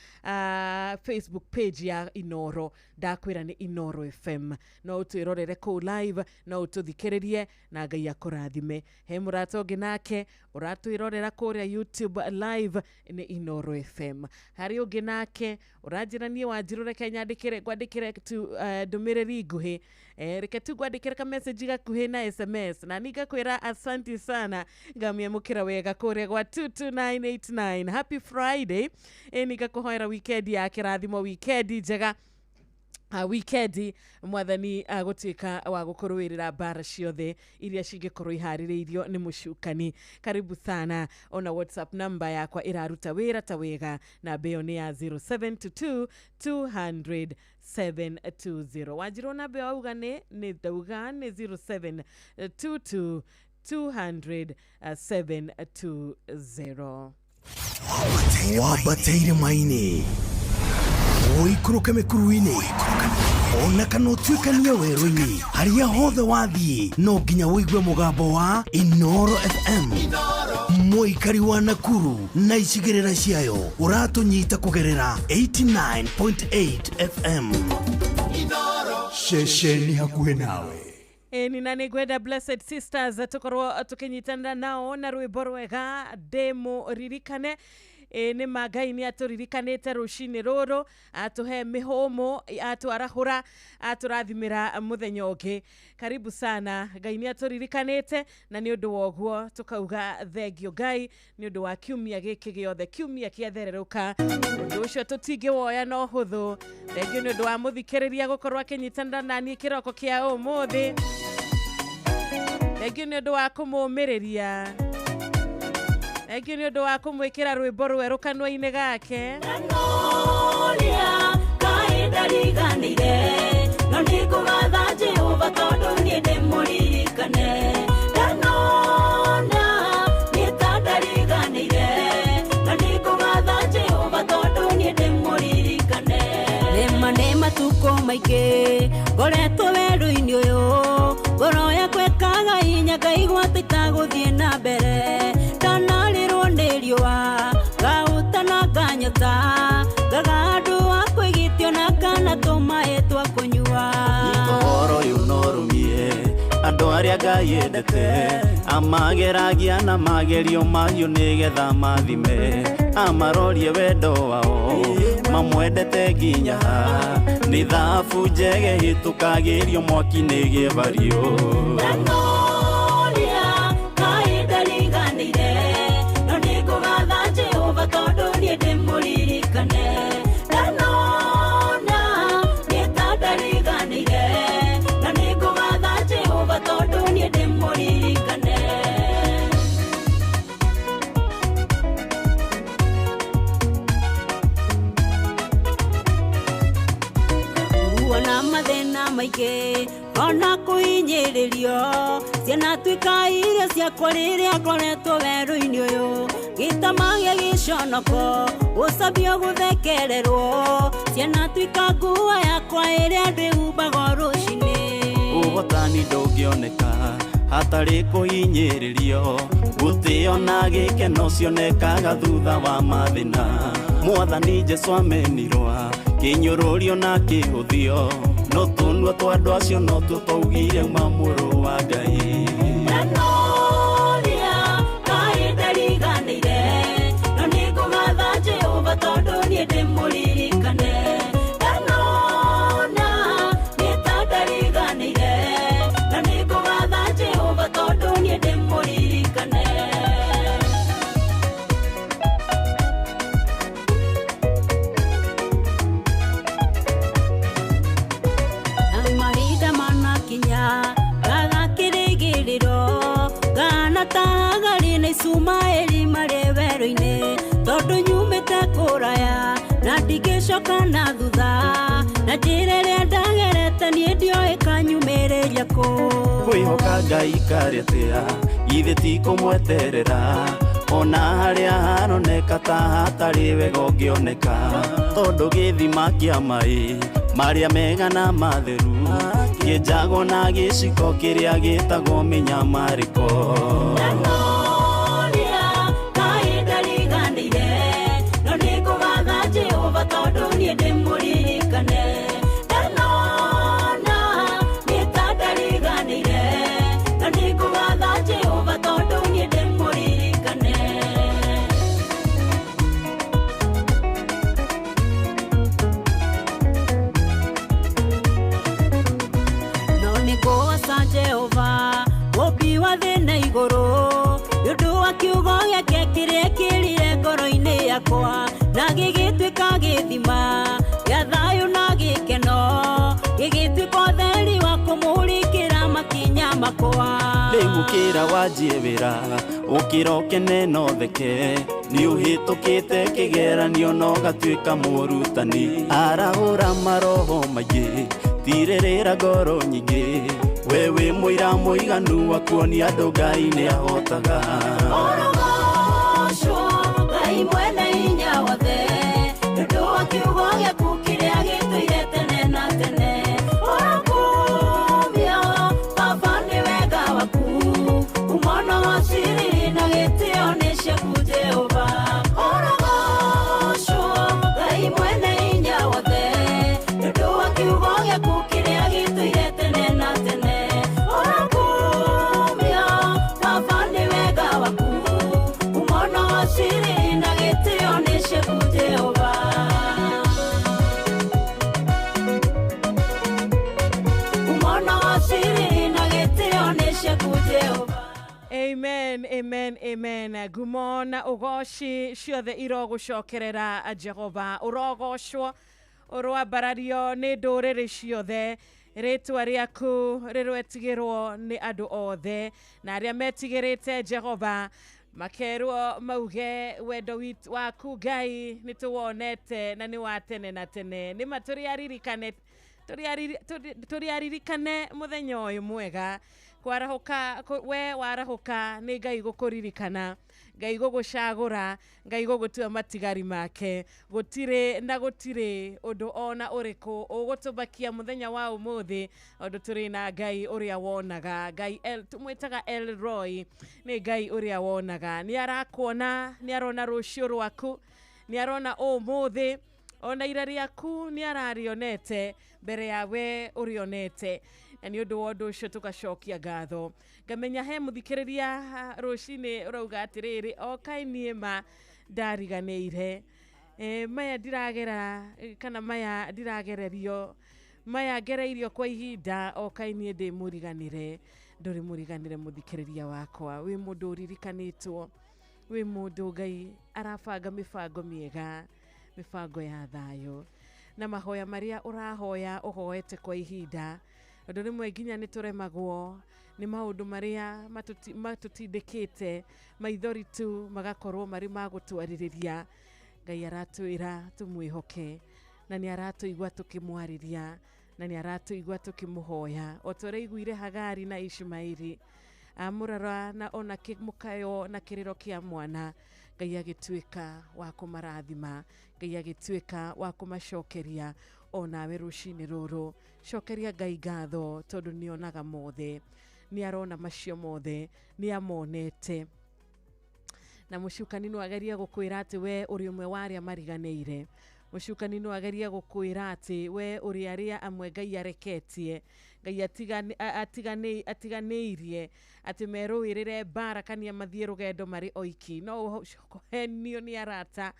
Facebook page ya Inoro, ndakwĩra nĩ Inoro FM, no ũtwĩrorere kũu live, no ũtũthikĩrĩrie na Ngai akũrathime. He mũrata ũngĩ nake ũratwĩrorera kũrĩa YouTube live nĩ Inoro FM. Harĩ ũngĩ nake ũranjĩra niĩ Wanjirũ, reke nyandĩkĩre, ngwandĩkĩre tu ndũmĩrĩri nguhĩ, reke tu ngwandĩkĩre ka message gakuhĩ na SMS, na niĩ ngakwĩra asanti sana, ngamĩamũkĩra wega kũrĩa gwa 22989. Happy Friday. Nĩ ngakũhoera weekend ya kĩrathimo, weekend njega. Wikendi mwathani agũtuĩka wa gũkũrũĩrĩra mbara ciothe iria cingĩkorwo iharĩrĩirio nĩ mũcukani. Karibu sana. Ona WhatsApp namba yakwa ĩraruta wĩra ta wega, namba ĩyo nĩ ya 0722 200 720. Wanjirwo namba ĩyo wauga nĩ ndauga nĩ 0722 200 720. Wambateire maini, ũikũrũke mĩkuru-inĩ, ona kana ũtuĩkanie werũ-inĩ, harĩa hothe wathiĩ no nginya ũigue mũgambo wa Inoro FM. Mũikari wa Nakuru na icigĩrĩra ciayo, ũratũnyita kũgerera 89.8 FM. Ceceni hakuhĩ nawe. Ĩni na nĩ ngwenda Blessed Sisters tũkorwo tũkĩnyitanĩra nao na rwĩmbo rwega ndĩmũririkane. Ĩ nĩ ma Ngai nĩ atũririkanĩte rũcinĩ rũrũ, atũhe mĩhũmũ, atwarahũra, atũrathimĩra mũthenya ũngĩ. Karibu sana. Ngai nĩ atũririkanĩte na nĩ ũndũ wa ũguo tũkauga thengio Ngai nĩ ũndũ wa kiumia gĩkĩ gĩothe, kiumia kĩathererũka. Ũndũ ũcio tũtingĩwoya no hũthũ. Thengio nĩ ũndũ wa mũthikĩrĩria gũkorwo akĩnyitanĩra naniĩ kĩroko kĩa ũmũthĩ. Thengio nĩ ũndũ wa kũmũmĩrĩria. Thengio nĩ ũndũ wa kũmwĩkĩra rwĩmbo rwerũ kanua-inĩ gake. Ndanoria kaĩ ndariganĩire, no nĩngũgatha Jehova tondũ niĩ ndĩmũririkane. Ndanona niĩ ta ndariganĩire, no nĩngũgatha Jehova tondũ niĩ ndĩmũririkane. Nĩma nĩ matukũ maingĩ ngoretwo werũ-inĩ ũyũ, ngoro yakwa ĩkaga hinya ngaigua atĩ itagũthiĩ na mbere. Ndanarĩrwo nĩ riũa ngahũta na nganyota, ngaga andũ a kwĩgitio na kana tũmaĩ twa kũnyua. Ũhoro ũyũ no rũmie andũ arĩa Ngai endete, amageragia na magerio mahiũ nĩgetha mathime, amarorie wendo wao mamwendete nginya ha. Nĩ thabu njege hĩtũkagĩrio mwaki nĩ gĩbario. Ndanoria kaĩ ndariganĩire, no nĩngũgatha Jehova tondũ niĩ ndĩmũririkane. Ndanona niĩ ta ndariganĩire, no nĩngũgatha Jehova tondũ niĩ ndĩmũririkane. Kuona mathĩna maingĩ ona kũhinyĩrĩrio, ciana tuĩka irio ciakwa rĩrĩa ngoretwo werũ-inĩ ũyũ. Gĩtama gĩa gĩconoko gũcambio gũthekererwo, ciana tuĩka nguo yakwa ĩrĩa ndĩhumbaga rũcinĩ. Ũhotani ndũngĩoneka hatarĩ kũhinyĩrĩrio, gũtĩo na gĩkeno cionekaga thutha wa mathĩna. Mwathani Jesũ amenirwa kĩnyũrũrio na kĩhũthio, no tũnua twa andũ acio no tuo twaugire uma mũrũ wa Ngai. Ndanoria kaĩ ndariganĩire, no nĩngũgatha Jehova tondũ niĩ ndĩmũririkane. Ndanona niĩ ta ndariganĩire, no nĩngũgatha Jehova tondũ niĩ ndĩmũririkane. Mahinda manakinya ngaga kĩrĩgĩrĩro, ngana ta Hagari na Ishumaeli marĩ werũ-inĩ, tondũ nyumĩte kũraya na ndingĩcoka na thutha, na njĩra ĩrĩa ndagerete niĩ ndioĩ kanyumĩrĩria kũ. Kwĩhoka Ngai karĩ atĩa, githĩ ti kũmweterera, ona harĩa haroneka ta hatarĩ wega ũngĩoneka, tondũ gĩthima kĩa maĩ marĩa mega na matheru kĩenjagwo na gĩciko kĩrĩa gĩtagwo mĩnyamarĩko. Ndanoria kaĩ ndariganĩire, no nĩngũgatha Jehova tondũ niĩ ndĩmũririkane. Ndanona niĩ ta ndariganĩire, no nĩngũgatha Jehova tondũ niĩ ndĩmũririkane. No nĩngũgoca Jehova mũmbi wa thĩ na igũrũ, nĩ ũndũ wa kiugo gĩake kĩrĩa kĩrire ngoro-inĩ yakwa, na gĩgĩtuĩka gĩthima gĩa thayũ na gĩkeno. wakwa. Rĩu ũkĩra wanjie wĩra, ũkĩra ũkene no theke, nĩ ũhĩtũkĩte kĩgeranio no gatuĩka mũrutani. Arahũra maroho maingĩ, tirĩrĩra ngoro nyingĩ, we wĩ mũira mũiganu wa kuonia andũ Ngai nĩ ahotaga. Ũrogocwo Ngai mwene hinya wothe, tondũ wa kiugo gĩaku kĩrĩa gĩtũire tene na tene. Ũrokumio Baba nĩ wega waku, umono wa ciriri na gĩtĩo nĩ ciaku Jehova. Ũrogocwo Ngai mwene hinya wothe, tondũ wa kiugo gĩaku kĩrĩa gĩtũire tene na tene. Ũrokumio Baba nĩ wega waku, umono wa ciriri na gĩtĩo nĩ ciaku Jehova. Umono wa ciriri na gĩtĩo nĩ ciaku Jehova. Amen, amen, amen. Ngumo na ũgoci ciothe irogũcokerera Jehova. Ũrogocwo, ũroambarario nĩ ndũrĩrĩ ciothe. Rĩtwa rĩaku rĩroetigĩrwo nĩ andũ othe, na arĩa metigĩrĩte Jehova makerwo mauge wendo waku Ngai nĩ tũwonete na nĩ wa tene na tene. Nĩ ma tũrĩ aririkane mũthenya ũyũ mwega. Kwarahũka, we warahũka nĩ Ngai gũkũririkana, Ngai gũgũcagũra, Ngai gũgũtua matigari make. Gũtirĩ na gũtirĩ ũndũ ona ũrĩkũ ũgũtũmakia mũthenya wa ũmũthĩ, ũndũ tũrĩ na Ngai ũrĩa wonaga. Ngai tũmwĩtaga El Roy, nĩ Ngai ũrĩa wonaga. Nĩ arakuona, nĩ arona rũciũ rwaku, nĩ arona ũmũthĩ, ona ira rĩaku nĩ ararĩonete mbere ya we ũrĩonete. Na nĩ ũndũ wa ũndũ ũcio tũgacokia ngatho. Ngamenya he mũthikĩrĩria rũcinĩ ũrauga atĩrĩrĩ, o kaĩ niĩ ma ndariganĩire, maya ndiragera kana maya ndiragererio, maya ngereirio kwa ihinda, o kaĩ niĩ ndĩ mũriganĩre. Ndũrĩ mũriganĩre mũthikĩrĩria wakwa, wĩ mũndũ ũririkanĩtwo, wĩ mũndũ Ngai arabanga mĩbango mĩega, mĩbango ya thayũ, na mahoya marĩa ũrahoya ũhoete kwa ihinda. Ũndũ rĩmwe nginya nĩ tũremagwo nĩ maũndũ marĩa matũtindĩkĩte maithori tu magakorwo marĩ ma gũtwarĩrĩria. Ngai aratwĩra tũmwĩhoke, na nĩ aratũigua tũkĩmwarĩria, na nĩ aratũigua tũkĩmũhoya. O ta ũrĩa aiguire Hagari na Ishumaeli amũrora na ona mũkayo na kĩrĩro kĩa mwana, Ngai agĩtuĩka wa kũmarathima, Ngai agĩtuĩka wa kũmacokeria. Onawe rũcinĩ rũrũ cokeria Ngai ngatho, tondũ nĩ onaga mothe, nĩ arona macio mothe, nĩ amonete. Na mũcukani no agerie gũkwĩra atĩ we ũrĩ ũmwe wa arĩa mariganĩire. Mũcukani no agerie gũkwĩra atĩ we ũrĩ arĩa amwe Ngai areketie, Ngai atiganĩirie, atĩ merũĩrĩre mbara kana mathiĩ rũgendo marĩ oiki. No ũhenio nĩ arata,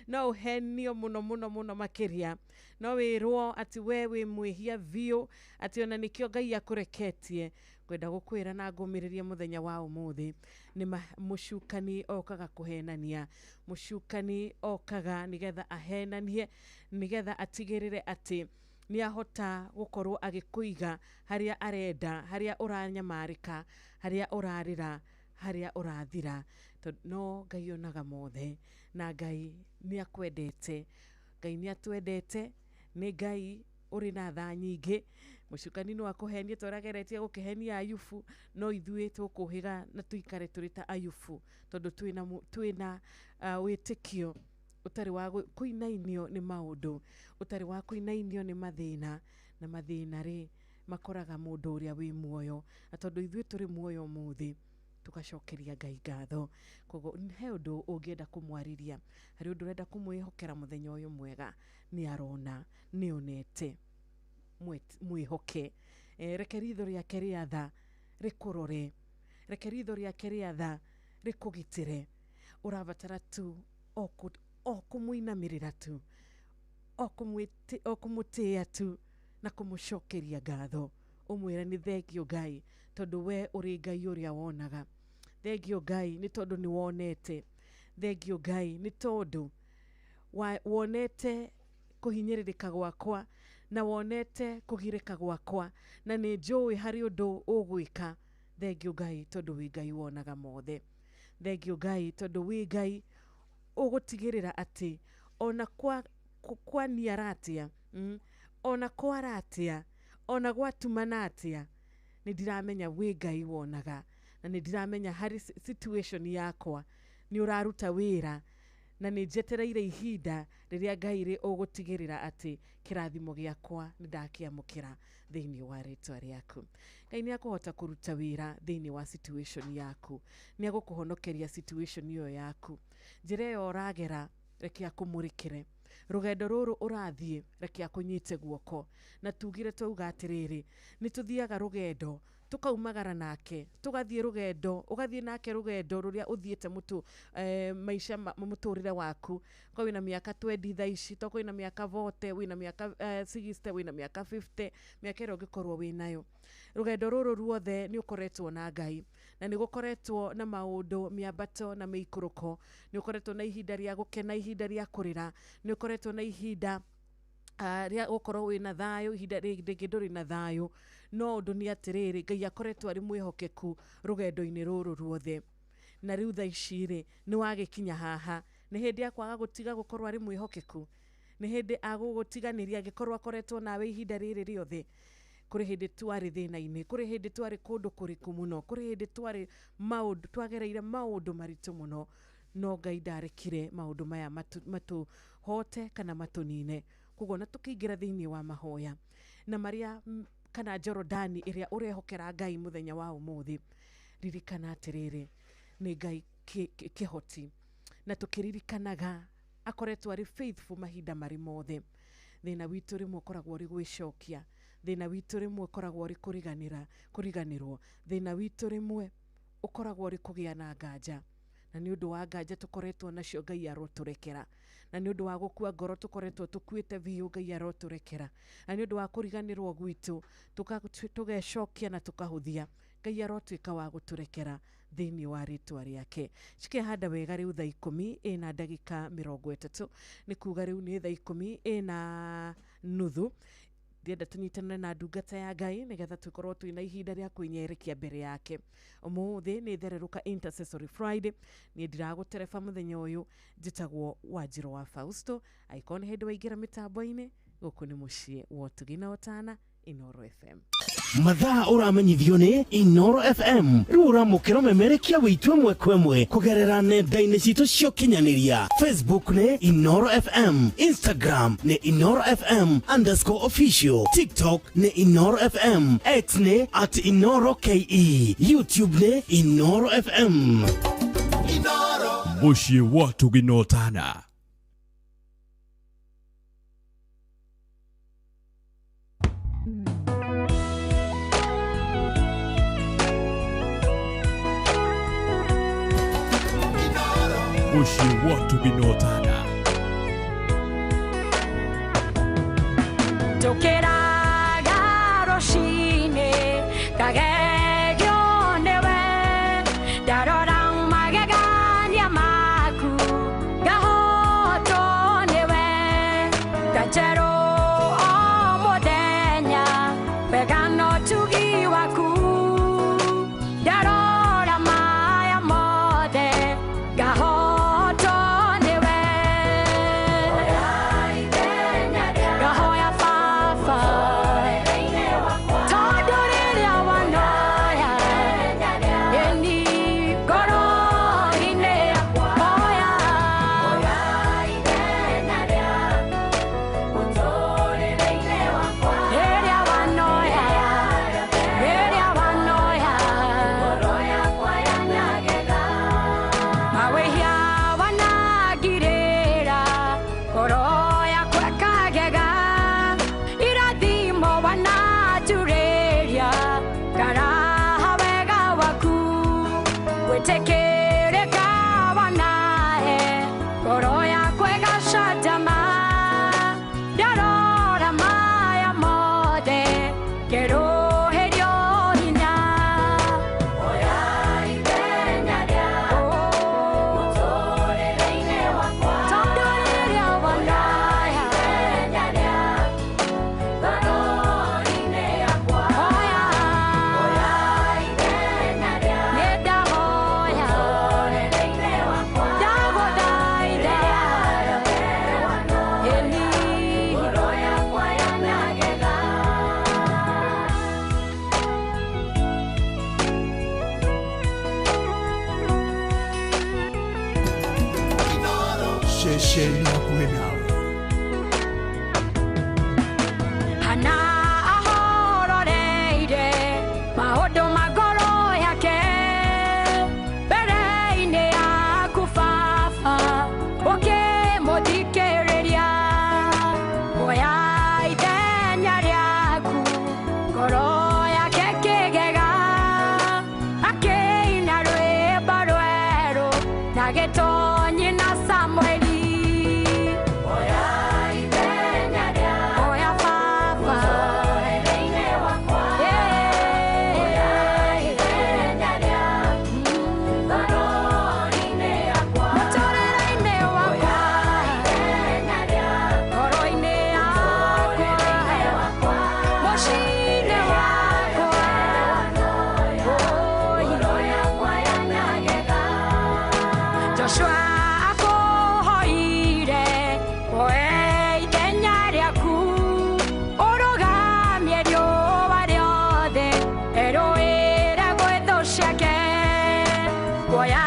no ũhenio mũno mũno mũno makĩria, no wĩrwo atĩ we wĩ mwĩhia biũ, atĩ ona nĩkĩo Ngai akũreketie. Ngwenda gũkwĩra na ngũmĩrĩrie mũthenya wa ũmũthĩ, nĩ mũcukani okaga kũhenania, mũcukani okaga nĩgetha ahenanie, nĩgetha atigĩrĩre atĩ nĩ ahota gũkorwo agĩkũiga harĩa arenda, harĩa ũranyamarĩka, harĩa ũrarĩra, harĩa ũrathira. No Ngai onaga mothe, na Ngai nĩ akwendete, Ngai nĩ atwendete, nĩ Ngai ũrĩ na tha nyingĩ. Mũcukani no akũhenie ta ũrĩa ageretie gũkĩhenia Ayubu, no ithuĩ tũkũhĩga na tũikare tũrĩ ta Ayubu, tondũ twĩna wĩtĩkio ũtarĩ wa kũinainio nĩ maũndũ, ũtarĩ wa kũinainio nĩ mathĩna, na mathĩna rĩ makoraga mũndũ ũrĩa wĩ muoyo. Na tondũ ithuĩ tũrĩ muoyo ũmũthĩ, tũgacokeria Ngai ngatho. Koguo he ũndũ ũngĩenda kũmwarĩria, harĩ ũndũ ũrenda kũmwĩhokera mũthenya ũyũ mwega, nĩ arona, nĩ onete. Mwĩhoke. Reke ritho rĩake rĩa tha rĩkũrore, reke ritho rĩake rĩa tha rĩkũgitĩre. Ũrabatara tu o kũmũinamĩrĩra tu, o kũmũtĩĩa tu, na kũmũcokeria ngatho. Ũmwĩre nĩ thengio Ngai, tondũ we ũrĩ Ngai ũrĩa wonaga. Thengio Ngai nĩ tondũ nĩ wonete. Thengio Ngai nĩ tondũ wonete kũhinyĩrĩrĩka gwakwa, na wonete kũgirĩka gwakwa, na nĩ njũĩ harĩ ũndũ ũgwĩka Thengio Ngai tondu wi Ngai wonaga mothe. Thengio Ngai tondu wi Ngai ũgũtigĩrĩra atĩ ona kwa niara atĩa, ona kwara atĩa, ona gwatumana atĩa, nĩ ndiramenya wĩ Ngai wonaga, na nĩ ndiramenya harĩ situation yakwa nĩ ũraruta wĩra, na nĩ njetereire ihinda rĩrĩa Ngai rĩ ũgũtigĩrĩra atĩ kĩrathimo gĩakwa nĩ ndakĩamũkĩra thĩinĩ wa rĩtwa rĩaku. Ngai nĩ akũhota kũruta wĩra thĩinĩ wa situation yaku, nĩ agũkũhonokeria situation ĩyo yaku. Njĩra ĩyo ũragera reke akũmũrĩkĩre, rũgendo rũrũ ũrathiĩ reke akũnyite guoko. Na tugire twauga atĩrĩrĩ, nĩ tũthiaga rũgendo tukaumagara nake, tugathiĩ rũgendo, ũgathiĩ nake rũgendo rũrĩa ũthiĩte mũtũ maica mũtũrĩre waku. Kwa wĩna mĩaka 20 thaa ici, to kwĩna mĩaka 40, wĩna mĩaka 60, wĩna mĩaka 50, mĩaka ĩrĩa ũngĩkorwo wĩnayo. Rũgendo rũrũ ruothe nĩ ũkoretwo na Ngai, na nĩ gũkoretwo na maũndũ mĩambato na mĩikũrũko, nĩ ũkoretwo na ihinda rĩa gũkena, ihinda rĩa kũrĩra, nĩ ũkoretwo na ihinda rĩa gũkorwo wĩna thayũ, ihinda rĩngĩ ndũrĩ na thayũ. No ũndũ nĩ atĩrĩrĩ, Ngai akoretwo arĩ mwĩhokeku rũgendo-inĩ rũrũ ruothe. Na rĩu thaa ici rĩ, nĩ wagĩkinya haha, nĩ hĩndĩ ya kwaga gũtiga gũkorwo arĩ mwĩhokeku, nĩ hĩndĩ agũgũtiganĩria angĩkorwo akoretwo nawe ihinda rĩrĩ rĩothe. Kũrĩ hĩndĩ twarĩ thĩna-inĩ, kũrĩ hĩndĩ twarĩ kũndũ kũriku mũno, kũrĩ hĩndĩ twarĩ maũndũ, twagereire maũndũ maritũ mũno, no Ngai ndarekire maũndũ maya matũhote kana matũnine. Koguo na tũkĩingĩra thĩinĩ wa mahoya na marĩa kana Jorodani ĩrĩa ũrehokera Ngai mũthenya wa ũmũthĩ, ririkana atĩrĩrĩ, nĩ Ngai kĩhoti, na tũkĩririkanaga akoretwo arĩ faithful mahinda marĩ mothe. Thĩna witũ rĩmwe ũkoragwo ũrĩ gwĩcokia, thĩna witũ rĩmwe ũkoragwo ũrĩ kũriganĩrwo, thĩna witũ rĩmwe ũkoragwo ũrĩ kũgĩa na nganja, na nĩ ũndũ wa nganja tũkoretwo nacio Ngai arotũrekera, na nĩ ũndũ wa gũkua ngoro tũkoretwo tũkuĩte biũ Ngai arotũrekera, na nĩ ũndũ wa kũriganĩrwo gwitũ tũgecokia na tũkahũthia, Ngai arotuĩka wa gũtũrekera thĩinĩ wa rĩtwa rĩake. Cikehanda wega rĩu thaa 10:30, nĩ kuga rĩu nĩ thaa 10:15. Ndĩrenda tũnyitanĩre na ndungata ya Ngai nĩgetha tũkorwo twĩna ihinda rĩa kwĩnyerekia mbere yake. Ũmũthĩ nĩ thererũka Intercessory Friday. Niĩ ndiragũtereba mũthenya ũyũ, njĩtagwo Wanjirũ wa Fausto. Angĩkorwo nĩ hĩndĩ waingĩra mĩtambo-inĩ, gũkũ nĩ mũciĩ wa ũtugi na ũtana, Inooro FM. Mathaa ũramenyithio nĩ Inooro FM. Rĩu ũramũkĩra ũmemerekia wĩitũ ĩmwe kwa ĩmwe kũgerera nenda-inĩ citũ cia ũkinyanĩria. Facebook nĩ Inooro FM, Instagram nĩ Inooro FM _official, TikTok nĩ Inooro FM, X nĩ @InooroKE, YouTube nĩ Inooro FM. Mũciĩ wa ũtugi na ũtana. Mũciĩ wa ũtugi na ũtana. Njũkĩraga rũcinĩ ngagegio nĩwe, ndarora magegania maku ngahotwo nĩwe, ta njerũ o mũthenya wega na ũtugi waku, ndarora maya mothe ngahotwo nĩwe. Ngahoya Baba tondũ rĩrĩa wanoya ĩni ngoro-inĩ hoya rĩrĩa wanoya, rĩrĩa wanoya mawĩhia wanangirĩra ngoro yakwa ĩkagega, irathimo wananjurĩria ngaraha wega waku, gwĩtĩkĩrĩka wanahe ngoro yakwa ĩgacanjama, ndarora maya mothe ngerũhĩrio hinya. Tondũ rĩrĩa wanoya hoya Ceceni hakuhĩ nawe. Hana ahororeire maũndũ ma ngoro yake mbere-inĩ yaku baba ũkĩmũthikĩrĩria oya ithenya rĩaku ngoro yake kĩgega akĩina rwĩmbo rwerũ na gĩtonyi na Samueli. Oya ithenya rĩaku oya baba mũtũũrĩre-inĩ wakwa oya ithenya rĩaku ngoro-inĩ yakwa mũtũũrĩre-inĩ wakwa ithenya rĩaku ngoro-inĩ yakwa mũciĩ-inĩ wakwa ngoro yakwa yanagega. Joshua akũhoire woe ithenya rĩaku ũrũgamie riũa rĩothe erũĩre gwĩ thũ ciake woya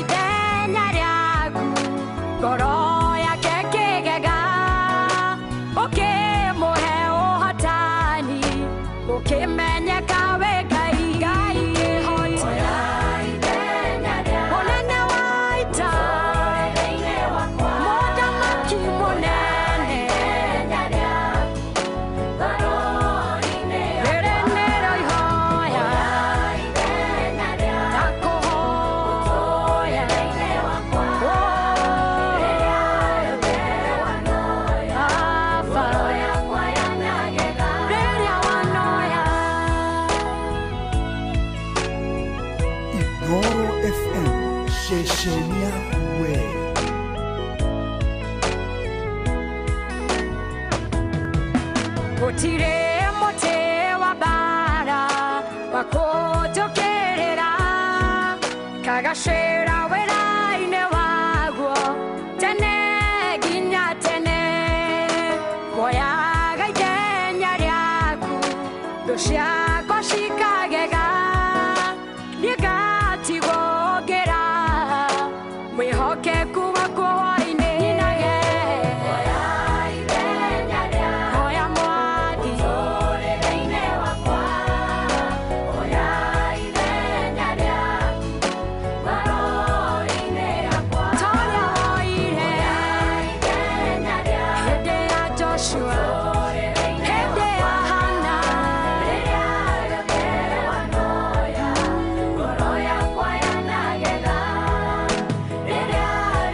ithenya rĩaku ngoro yake kĩgega ũkĩmũhe ũhotani ũkĩmenyeka wĩ Ngai Ngai kĩhoti mũnene wa ita mũthamaki mũnene rĩrĩ nĩrĩo ihoya ndakũhoya Baba rĩrĩa wanoya. Inoro FM ceceni yaku we. Gũtirĩ mũtĩ wa mbara wa kũnjũkĩrĩra kagacĩra wĩra-inĩ waguo tene nginya tene woyaga ithenya rĩaku thũ ciakwa cikagega niĩ ngatigwo ngĩra mwĩhokeku waku hwaĩ-inĩ nyinage oya mwathi torĩa woire hĩndĩ ya Joshua hĩndĩ ya Hana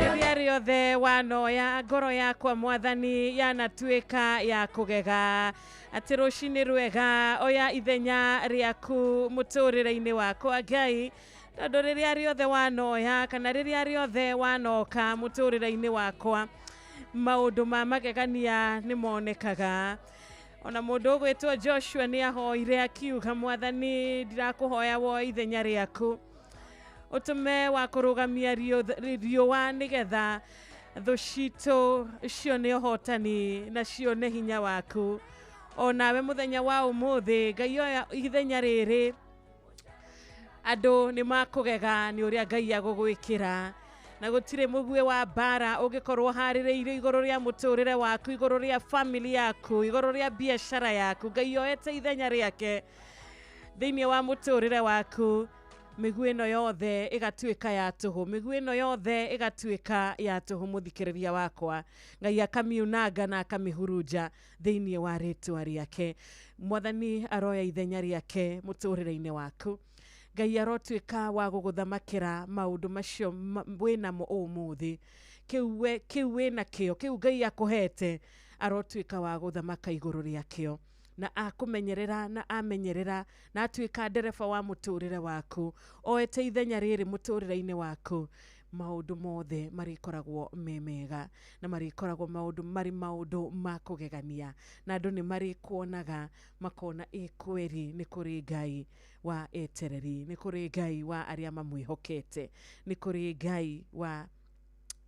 Rĩrĩa rĩothe wanoya ngoro yakwa mwathani yanatuĩka ya kũgega atĩ rũcinĩ rwega oya ithenya rĩaku mũtũrĩre-inĩ wakwa Ngai tondũ rĩrĩa rĩothe wanoya kana rĩrĩa rĩothe wanoka mũtũrĩre-inĩ wakwa maũndũ ma magegania nĩ monekaga. Ona mũndũ ũgwĩtwo Joshua nĩ ahoire akiuga mwathani ndirakũhoya woe ithenya rĩaku ũtũme wa kũrũgamia riũa nĩgetha thũ citũ cione ũhotani na cione hinya waku. Onawe mũthenya wa ũmũthĩ Ngai oya ithenya rĩrĩ andũ nĩ makũgega nĩ ũrĩa Ngai agũgwĩkĩra na gũtirĩ mũguĩ wa mbara ũngĩkorwo harĩrĩirio igũrũ rĩa mũtũrĩre waku igũrũ rĩa family yaku igũrũ rĩa biacara yaku. Ngai oete ithenya rĩake thĩinĩ wa mũtũrĩre waku mĩguĩ ĩno yothe ĩgatuĩka ya tũhũ mĩguĩ ĩno yothe ĩgatuĩka ya tũhũ mũthikĩrĩria wakwa. Ngai akamiunanga na akamĩhurunja thĩinĩ wa rĩtwa rĩake. Mwathani aroya ithenya rĩake mũtũrĩre-inĩ waku. Ngai arotuĩka wa gũgũthamakĩra maũndũ macio wĩnamo ũmũthĩ kĩu wĩna kĩo kĩu Ngai akũhete arotuĩka wa gũthamaka igũrũ rĩakĩo na akũmenyerera na amenyerera na atuĩka ndereba wa mũtũrĩre waku oete ithenya rĩrĩ mũtũrĩre-inĩ waku maũndũ mothe marĩkoragwo me mega na marĩkoragwo maũndũ marĩ maũndũ ma kũgegania na andũ nĩ marĩkuonaga makona ĩ kweri nĩ kũrĩ Ngai wa etereri nĩ kũrĩ Ngai wa arĩa mamwĩhokete nĩ kũrĩ Ngai wa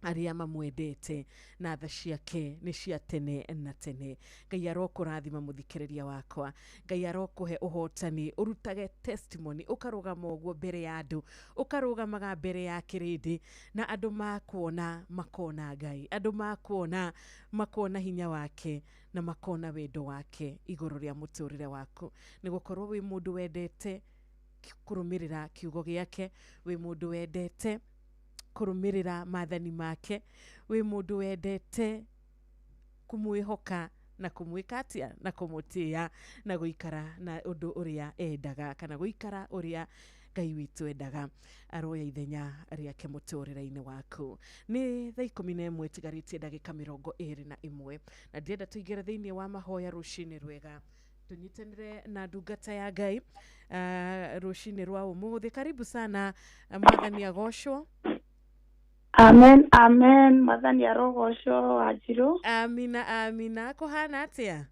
Arĩa mamwendete na tha ciake nĩ cia tene na tene. Ngai arokũrathima mũthikĩrĩria wakwa, Ngai arokũhe ũhotani, ũrutage testimony, ũkarũgama ũguo mbere ya andũ, ũkarũgamaga mbere ya kĩrĩndĩ, na andũ makuona makona Ngai, andũ makuona makona hinya wake na makona wendo wake igũrũ rĩa mũtũrĩre waku, nĩ gũkorwo wĩ mũndũ wendete kũrũmĩrĩra kiugo gĩake, wĩ mũndũ wendete kũrũmĩrĩra maathani make, wĩ mũndũ wendete kũmwĩhoka na kũmwĩka atĩa na kũmũtĩĩa na gũikara na ũndũ ũrĩa endaga kana gũikara ũrĩa Ngai witũ endaga. Aroya ithenya rĩake mũtũrĩre-inĩ waku. Nĩ thaa 11 ĩtigarĩtie ndagĩka 21, na ndĩrenda tũingĩre thĩinĩ wa mahoya rũcinĩ rwega, tũnyitanĩre na ndungata ya Ngai rũcinĩ rwa ũmũthĩ. Karibu sana, Mwathani agocwo. Amen, amen. Mwathani arogocwo, Wanjirũ. Amina, amina. Kũhana atĩa?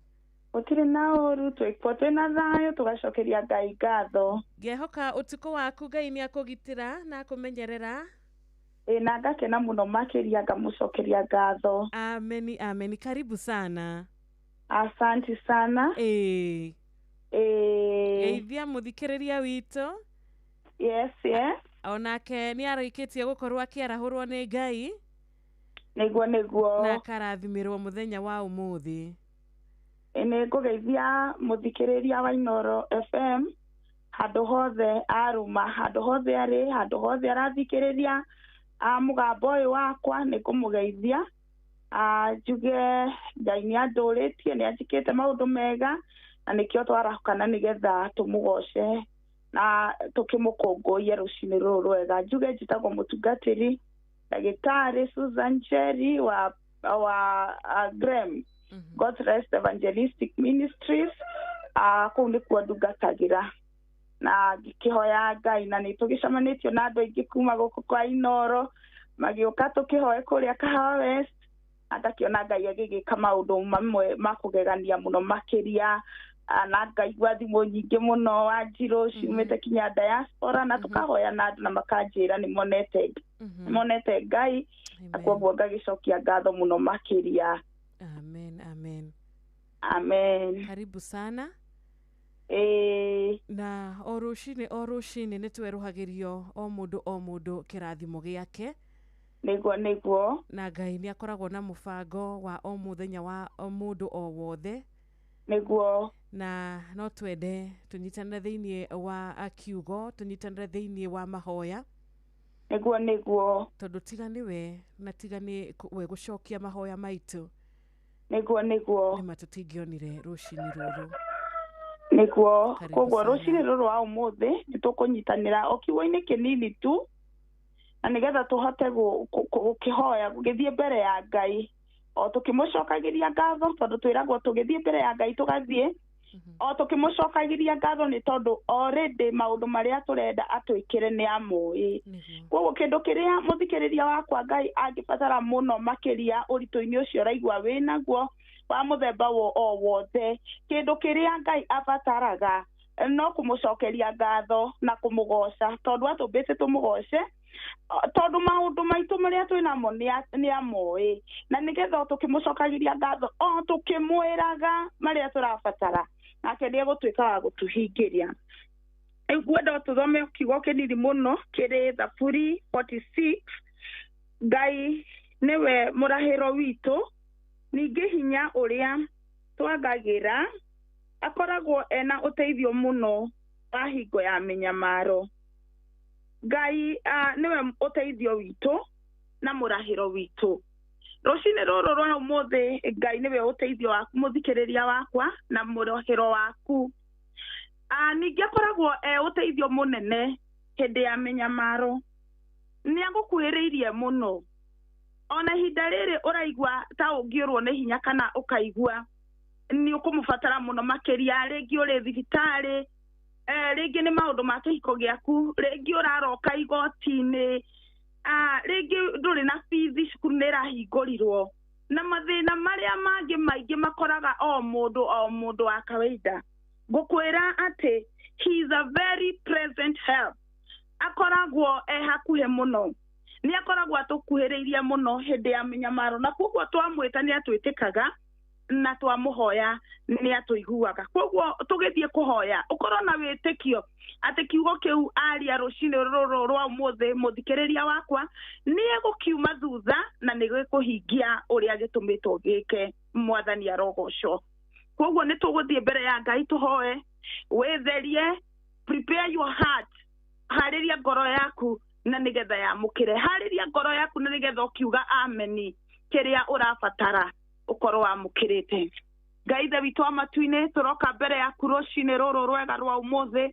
Gũtirĩ na ũru, twĩkuo twĩna thayũ, tũgacokeria Ngai ngatho. Ngehoka ũtukũ waku Ngai nĩ akũgitĩra na akũmenyerera. Ĩ, na ngakena mũno makĩria, ngamũcokeria ngatho. Ameni, ameni. Karibu sana. Asante sana. Ĩĩ. Ĩĩ. Geithia mũthikĩrĩria witũ. Yes. Onake nĩ arĩkĩtie gũkorwo akĩarahũrwo nĩ Ngai. Nĩguo, nĩguo. Na akarathimĩrwo mũthenya wa ũmũthĩ. Nĩ ngũgeithia mũthikĩrĩria wa Inooro FM handũ hothe arũma, handũ hothe arĩ, handũ hothe arathikĩrĩria mũgambo ũyũ wakwa, nĩ ngũmũgeithia. Njuge Ngai nĩ andũrĩtie, nĩ anjĩkĩte maũndũ mega, na nĩkĩo twarahũkana nĩgetha tũmũgoce na tũkĩmũkũngũiye rũcinĩ rũrũ rwega. Njuge njĩtagwo mũtungatĩri ndagĩtarĩ Susan Njeri wa Grem, God Rest Evangelistic Ministries. Kũu nĩkuo ndungatagĩra na ngĩkĩhoya Ngai, na nĩ tũgĩcemanĩtio na andũ aingĩ kuma gũkũ kwa Inooro, magĩũka tũkĩhoe kũrĩa Kahawa West, na ngakĩona Ngai agĩgĩka maũndũ mamwe ma kũgegania mũno makĩria, na ngaigua thimũ nyingĩ mũno Wanjirũ ciumĩte kinya diaspora, na tũkahoya na andũ na makanjĩra nĩ monete Ngai, na koguo ngagĩcokia ngatho mũno makĩria. Amen, amen. Amen. Karibu sana. Na o rũcinĩ nĩ twerũhagĩrio o mũndũ kĩrathimo gĩake. Nĩguo, nĩguo. Na Ngai nĩ akoragwo na mũbango wa o mũthenya wa o mũndũ o wothe. Nĩguo. Na no twende tũnyitanĩre thĩinĩ wa kiugo, tũnyitanĩre thĩinĩ wa mahoya. Nĩguo, nĩguo. Tondũ tiga nĩwe na tiga nĩ we gũcokia mahoya maitũ. Nĩguo, nĩguo. Nĩma tũtingĩonire rũcinĩ rũrũ. Nĩguo. Koguo rũcinĩ rũrũ wa ũmũthĩ nĩ tũkũnyitanĩra o kiugo-inĩ kĩnini tu, na nĩgetha tũhote gũkĩhoya gũgĩthiĩ mbere ya Ngai o tũkĩmũcokagĩria ngatho, tondũ twĩragwo tũgĩthiĩ mbere ya Ngai tũgathiĩ o tũkĩmũcokagĩria ngatho, nĩ tondũ already maũndũ marĩa tũrenda atwĩkĩre nĩ amũĩ. Koguo kĩndũ kĩrĩa mũthikĩrĩria wakwa Ngai angĩbatara mũno makĩria ũritũ-inĩ ũcio ũraigua wĩnaguo wa mũthemba o wothe, kĩndũ kĩrĩa Ngai abataraga no kũmũcokeria ngatho na kũmũgoca, tondũ atũmbĩte tũmũgoce, tondũ maũndũ maitũ marĩa twĩnamo nĩ amoĩ, na nĩgetha tũkĩmũcokagĩria ngatho o tũkĩmwĩraga marĩa tũrabatara, nake nĩ egũtuĩka wa gũtũhingĩria. Rĩu ngwenda tũthome kiugo kĩnini mũno kĩrĩ Thaburi 46. Ngai nĩwe mũrahĩro witũ, ningĩ hinya ũrĩa twagagĩra, akoragwo ena ũteithio mũno wa hingo ya mĩnyamaro. Ngai nĩwe ũteithio witũ na mũrahĩro witũ. Rũcinĩ rũrũ rwa ũmũthĩ Ngai nĩwe ũteithio waku mũthikĩrĩria wakwa na mũrahĩro waku. Ningĩ akoragwo e ũteithio mũnene hĩndĩ ya mĩnyamaro. Nĩ agũkuhĩrĩirie mũno. Ona ihinda rĩrĩ ũraigua ta ũngĩũrwo nĩ hinya kana ũkaigua nĩ ũkũmũbatara mũno makĩria, rĩngĩ ũrĩ thibitarĩ, rĩngĩ nĩ maũndũ ma kĩhiko gĩaku, rĩngĩ ũraroka igoti-inĩ, rĩngĩ ndũrĩ na bithi, cukuru nĩ ĩrahingũrirwo, na mathĩna marĩa mangĩ maingĩ makoraga o mũndũ wa kawaida. Ngũkwĩra atĩ he is a very present help, akoragwo e hakuhĩ mũno. Nĩ akoragwo atũkuhĩrĩirie mũno hĩndĩ ya mĩnyamaro, na koguo twamwĩta nĩ atwĩtĩkaga na twamũhoya nĩ atũiguaga. Koguo tũgĩthiĩ kũhoya ũkorwo na wĩtĩkio atĩ kiugo kĩu aria rũcinĩ rũrũ rwa ũmũthĩ, mũthikĩrĩria wakwa, nĩ egũkiuma thutha na nĩ gĩkũhingia ũrĩa gĩtũmĩtwo gĩke. Mwathani arogocwo. Koguo nĩ tũgũthiĩ mbere ya Ngai tũhoe, wĩtherie, prepare your heart, harĩria ngoro yaku na nĩgetha yamũkĩre, harĩria ngoro yaku na nĩgetha ũkiuga ameni kĩrĩa ũrabatara ũkorwo wamũkĩrĩte. Ngai Ithe witũ wa matu-inĩ, tũroka mbere yaku rũcinĩ rũrũ rwega rwa ũmũthĩ,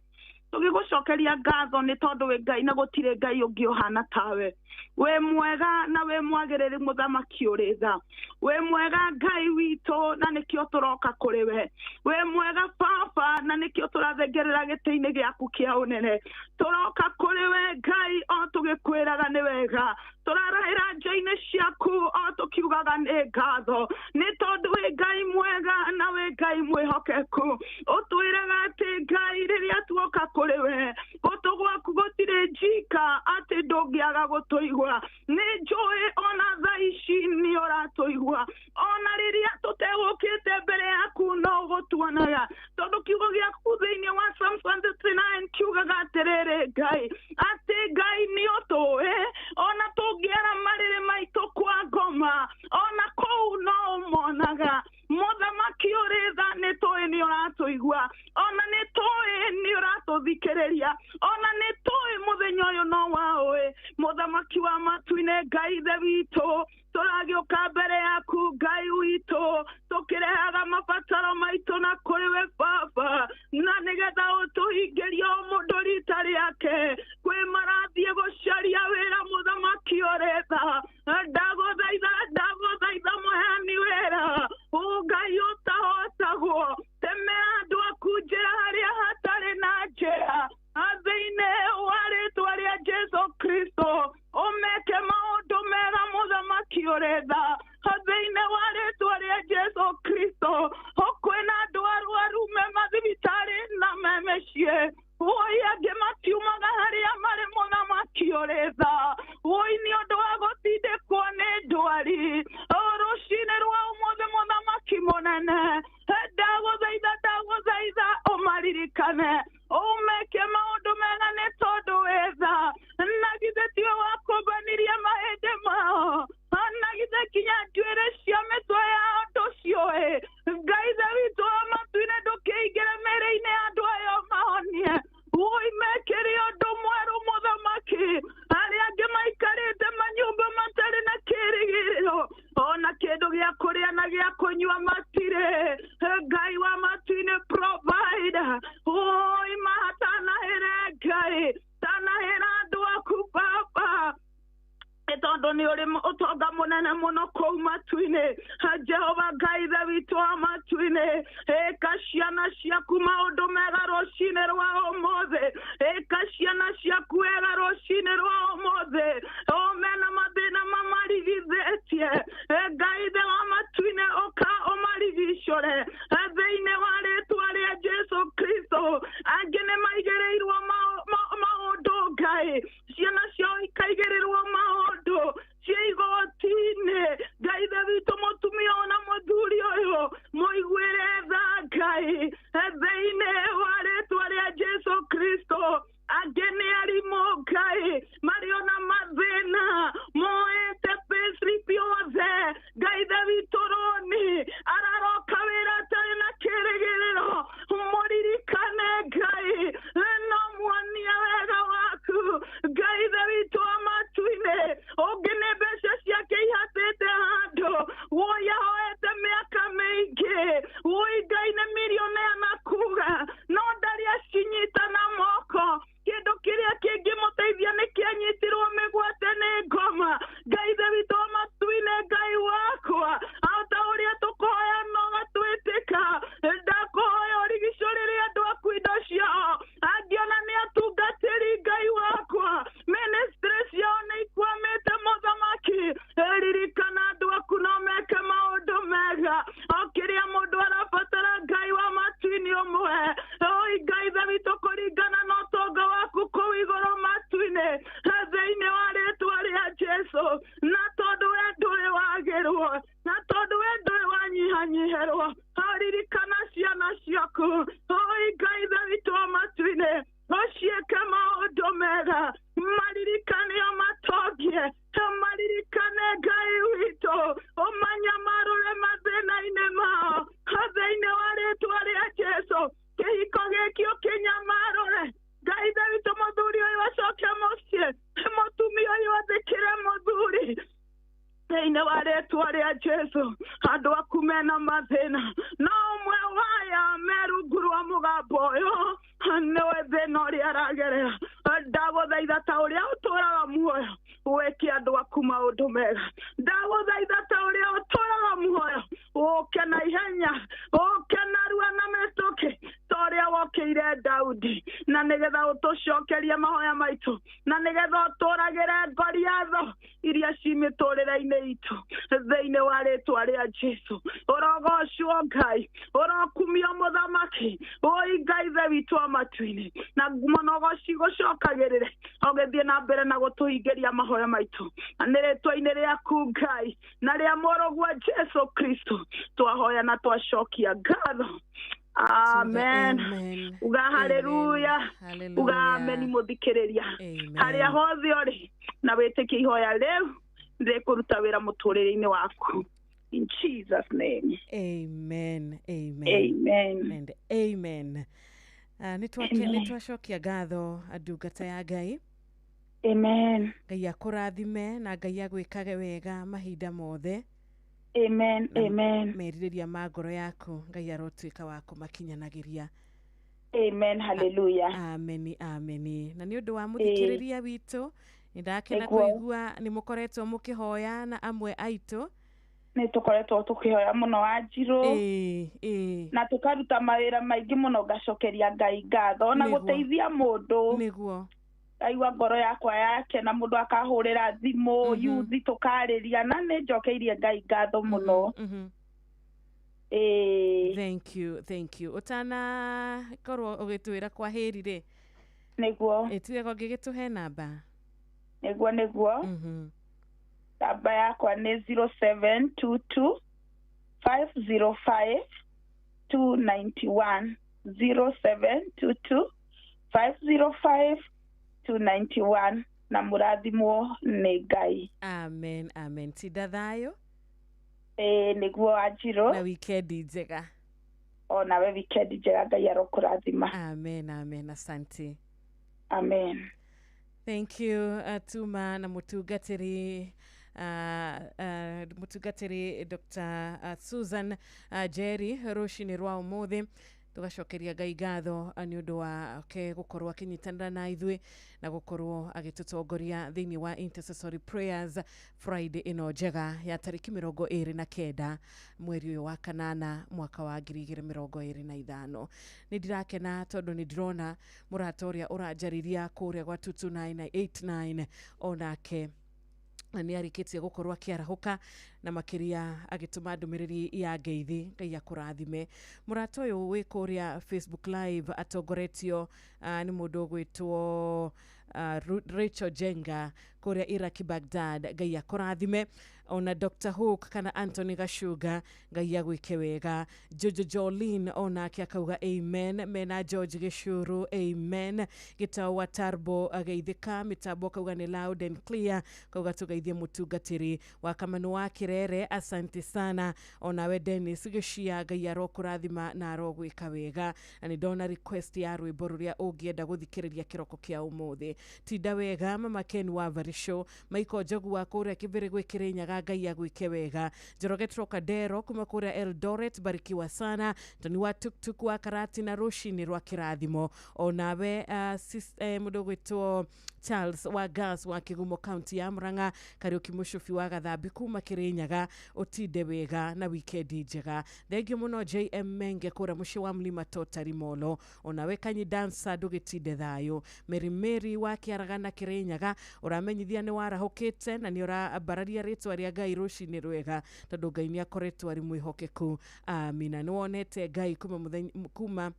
tũgĩgũcokeria ngatho nĩ tondũ wĩ Ngai na gũtirĩ Ngai ũngĩ ũhana tawe. Wĩ mwega na wĩ mwagĩrĩru, mũthamaki ũrĩ tha. Wĩ mwega Ngai witũ, na nĩkĩo tũroka kũrĩ we. Wĩ mwega Baba, na nĩkĩo tũrathengerera gĩtĩ-inĩ gĩaku kĩa ũnene. Tũroka kũrĩ we Ngai o tũgĩkwĩraga nĩ wega, tũrarahĩra nja-inĩ ciaku o tũkiugaga nĩ ngatho, nĩ tondũ wĩ Ngai mwega na wĩ Ngai mwĩhokeku. Ũtwĩraga atĩ Ngai rĩrĩa tuoka kũrĩ we, gũtũ gwaku gũtirĩ njika atĩ ndũngĩaga gũtũigua. Nĩ njũĩ ona thaa ici nĩ ũratũigua, ona rĩrĩa tũtegũkĩte mbere yaku no ũgũtuonaga, tondũ kiugo gĩaku thĩinĩ wa Psalm 139 kiugaga atĩrĩrĩ Ngai, atĩ Ngai nĩ ũtũĩ, ona tũngĩara marĩrĩ maitũ kwa ngoma, ona kũu no ũmonaga. Mũthamaki ũrĩ tha, nĩ tũĩ nĩ ũratũigua, ona nĩ tũĩ nĩ ũratũthikĩrĩria, ona nĩ tũĩ mũthenya ũyũ no waũĩ. Mũthamaki wa matu-inĩ, Ngai Ithe witũ, tũragĩũka mbere yaku Ngai witũ, tũkĩrehaga mabataro maitũ na kũrĩ we Baba, na nĩgetha ũtũhingĩrie o mũndũ rita rĩake. Kwĩ marathiĩ gũcaria wĩra, mũthamaki ũrĩ tha, ndagũthaitha, ndagũthaitha mũheani wĩra, Ngai ũtahotagwo, temera andũ aku njĩra harĩa hatarĩ na njĩra, thĩinĩ wa rĩtwa rĩa Jesu Kristo, ũmeke maũndũ mega mũthamaki ũrĩ tha, thĩinĩ wa rĩtwa rĩa Jesu Kristo. Kwĩna andũ arwaru me mathibitarĩ na me mĩciĩ, woi angĩ matiumaga harĩa marĩ, mũthamaki ũrĩ tha, woi nĩ ũndũ wa gũtindĩkwo nĩ ndwari. Rũcinĩ rwa ũmũthĩ mũthamaki mũnene, ndagũthaitha, ndagũthaitha ũmaririkane, ũmeke maũndũ mega nĩ tondũ wĩ tha. Na githĩ tiwe wakũmbanirie mahĩndĩ mao, na githĩ kinya njuĩrĩ cia mĩtwe yao ndũciũĩ. Ngai Ithe witũ wa matu-inĩ, ndũkĩingĩre mĩĩrĩ-inĩ ya andũ aya ũmahonie, woi mekĩre ũndũ mwerũ mũthamaki. Arĩa angĩ maikarĩte manyũmba matarĩ na kĩĩrĩgĩrĩro, ona kĩndũ gĩa kũrĩa na gĩa kũnyua matirĩ. Ngai wa matu-inĩ, provide, woi mahatanahĩre Ngai, tanahĩra andũ aku Baba, tondũ nĩ ũrĩ ũtonga mũnene mũno kũu matu-inĩ. Jehova Ngai Ithe witũ wa matu-inĩ, ĩka ciana ciaku maũndũ mega rũcinĩ rwa ũmũthĩ, ĩka ciana ciaku wega rũcinĩ rwa ũmũthĩ. O mena mathĩna mamarigithĩtie, Ngai Ithe wa matu-inĩ, ũka ũmarigicũre thĩinĩ wa rĩtwa rĩa Jesu Kristo. Angĩ nĩ maigĩrĩirwo maũndũ Ngai, ciana ciao ikaigĩrĩrwo maũndũ cia igoti-inĩ. Ngai Ithe witũ, mũtumia ona mũthuri ũyũ mũiguĩre tha Ngai, thĩinĩ wa rĩtwa rĩa Jesu Kristo. Angĩ nĩ arimũ Ngai, marĩ ona mathĩna, moete payslip yothe. Ngai Ithe witũ, rũni araroka wĩra atarĩ na kĩĩrĩgĩrĩro, mũririkane Ngai, Baba ũyũ nĩwe thĩna ũrĩa aragerera. Ndagũthaitha ta ũrĩa ũtũũraga muoyo wĩke andũ aku maũndũ mega. Ndagũthaitha ta ũrĩa ũtũũraga muoyo ũke na ihenya, ũke narua na mĩtũkĩ ta ũrĩa wokĩire Daudi, na nĩgetha ũtũcokerie mahoya maitũ, na nĩgetha ũtũragĩre Goliatho iria ci mĩtũrĩre-inĩ itũ thĩinĩ wa rĩtwa rĩa Jesu. Ũrogocwo Ngai, ũrokumio mũthamaki, ũi Ngai ithe witũ wa matu-inĩ, na ngumo na ũgoci gũcokagĩrĩre ũgĩthiĩ na mbere na gũtũhingĩria mahoya maitũ, na nĩ rĩtwa-inĩ rĩaku Ngai na rĩa mũrũguo Jesu Kristo twahoya na twacokia ngatho. Amen. Uga haleluya. Uga amen mũthikĩrĩria. Harĩa hothe ũrĩ na wĩtĩkie ihoya rĩu rĩkũruta wĩra mũtũrĩre-inĩ waku. In Jesus name. Amen. Amen. Amen. And amen. Nĩ twacokia ngatho ndungata ya Ngai. Amen. Ngai akũrathime na Ngai agwĩkage wega mahinda mothe. Amen. Amen. Merirĩria ma ngoro yaku Ngai arotuĩka wa kũmakinyanagĩria. Amen. Hallelujah. Ameni, ameni. Na nĩ ũndũ wa mũthikĩrĩria witũ nĩ ndakena kũigua nĩ mũkoretwo mũkĩhoya na amwe aitũ. Nĩ tũkoretwo tũkĩhoya mũno Wanjirũ na tũkaruta mawĩra maingĩ mũno, ngacokeria Ngai ngatho na gũteithia mũndũ. Nĩguo. Ndaigua ngoro yakwa yake na mũndũ akahũrĩra thimũ yuthi tũkarĩria, na nĩ njokeirie Ngai ngatho mũno. Thank you, thank you. Ũtanakorwo ũgĩtwĩra kwa heri rĩ, nĩguo ĩtuĩka ũngĩgĩtũhe namba. Nĩguo nĩguo. Namba yakwa nĩ 0722 505 291. 0722 505 291. Na mũrathimwo nĩ Ngai. Amen, amen. Tinda thayũ. Nĩguo Wanjirũ. Na wikendi njega. Onawe wikendi njega, Ngai arokũrathima. Amen, amen. Asante. Amen. Thank you Tuma na mũtungatĩri mũtungatĩri Dr. Susan Jerry rũcinĩ rwa ũmũthĩ. Tũgacokeria Ngai ngatho nĩ ũndũ wake gũkorwo akĩnyitanĩra na ithuĩ na gũkorwo agĩtũtongoria thĩinĩ wa intercessory prayers Friday ĩno njega ya tarĩki 29 mweri ũyũ wa kanana mwaka wa 2025. Nĩ ndirakena tondũ nĩ ndĩrona mũrata ũrĩa ũranjarĩria kũrĩa gwa 22989 onake nĩ arĩkĩtie gũkorwo akĩarahũka na makĩria agĩtũma ndũmĩrĩri ya ngeithi. Ngai akũrathime. Mũrata ũyũ wĩ kũrĩa Facebook Live atongoretio nĩ mũndũ ũgwĩtwo Rachel Jenga kũrĩa Iraki Baghdad. Ngai akũrathime. Ona Dr. Hook kana Anthony Gashuga, Ngai agwĩke wega. Jojo Jolene onake akauga amen. Mena George Gĩcuru amen. Gĩtau wa Tarbo ageithĩka. Mĩtambo akauga nĩ loud and clear, kauga tũgeithie mũtungatĩri wa Kamanu wa Kĩrere, asante sana. Onawe Dennis Gĩcia, Ngai arokũrathima na arogwĩka wega. Na nĩ ndona request ya rwĩmbo rũrĩa ũngĩenda gũthikĩrĩria kĩroko kĩa ũmũthĩ. Tinda wega Mama Ken wa Varisho, Michael Njogu wa kũrĩa Kĩbĩrĩ gwĩ Kĩrĩnyaga, Ngai agwĩke wega. Njoroge Trocadero kuma kũrĩa Eldoret, barikiwa sana. Toni wa Tuktuk wa Karati na rũcinĩ rwa kĩrathimo. Onawe mũndũ ũgwĩtwo Charles wa Gas wa Kĩgumo county ya Murang'a, Kariũki Mũcubi wa Gathambi kuma Kĩrĩnyaga, ũtinde wega na wikendi njega. Thengio mũno JM Menge kũrĩa mũciĩ wa Mlima Totari Molo. Onawe Kanyi Dancer ndũgĩtinde thayũ. Mary Mary wa Kĩaragana Kĩrĩnyaga, ũramenyithia nĩ warahũkĩte na nĩ ũrambararia rĩtwa rĩa Ngai rũcinĩ rwega, tondũ Ngai nĩ akoretwo arĩ mwĩhokeku. Amina. Nĩ wonete Ngai kuma mũthenya kuma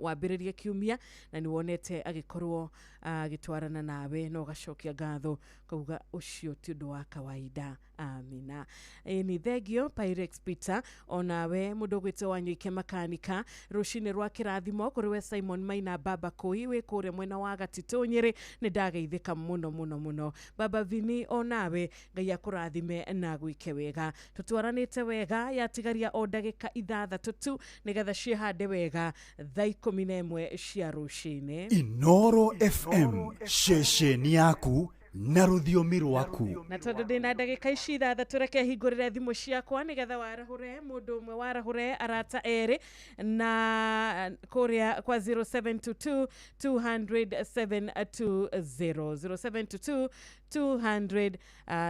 wambĩrĩrie kiumia na nĩ wonete agĩkorwo agĩtwarana nawe na ũgacokia ngatho kauga ũcio ti ũndũ wa kawaida. Amina. Ni thengio Pyrex Peter, onawe mũndũ ũgwĩtwo Wanyoike Makanika, rũcinĩ rwa kĩrathimo kũrĩ we Simon Maina Baba Kũi wĩ kũrĩa mwena wa Gatitũ Nyĩrĩ, nĩ ndageithĩka mũno mũno mũno. Baba Vini, onawe Ngai akũrathime na gwĩke wega. Tũtwaranĩte wega, yatigaria o ndagĩka 6 tu nĩgetha ciĩhande wega thaa 11 cia rũcinĩ. Inoro FM, ceceni yaku na rũthiomi rwaku. Na tondũ ndĩna ndagĩka ici 6 reke hingũrĩre thimũ ciakwa nĩgetha warahũre mũndũ ũmwe, warahũre arata erĩ, na Kuria kwa 0722 200 720 0722 200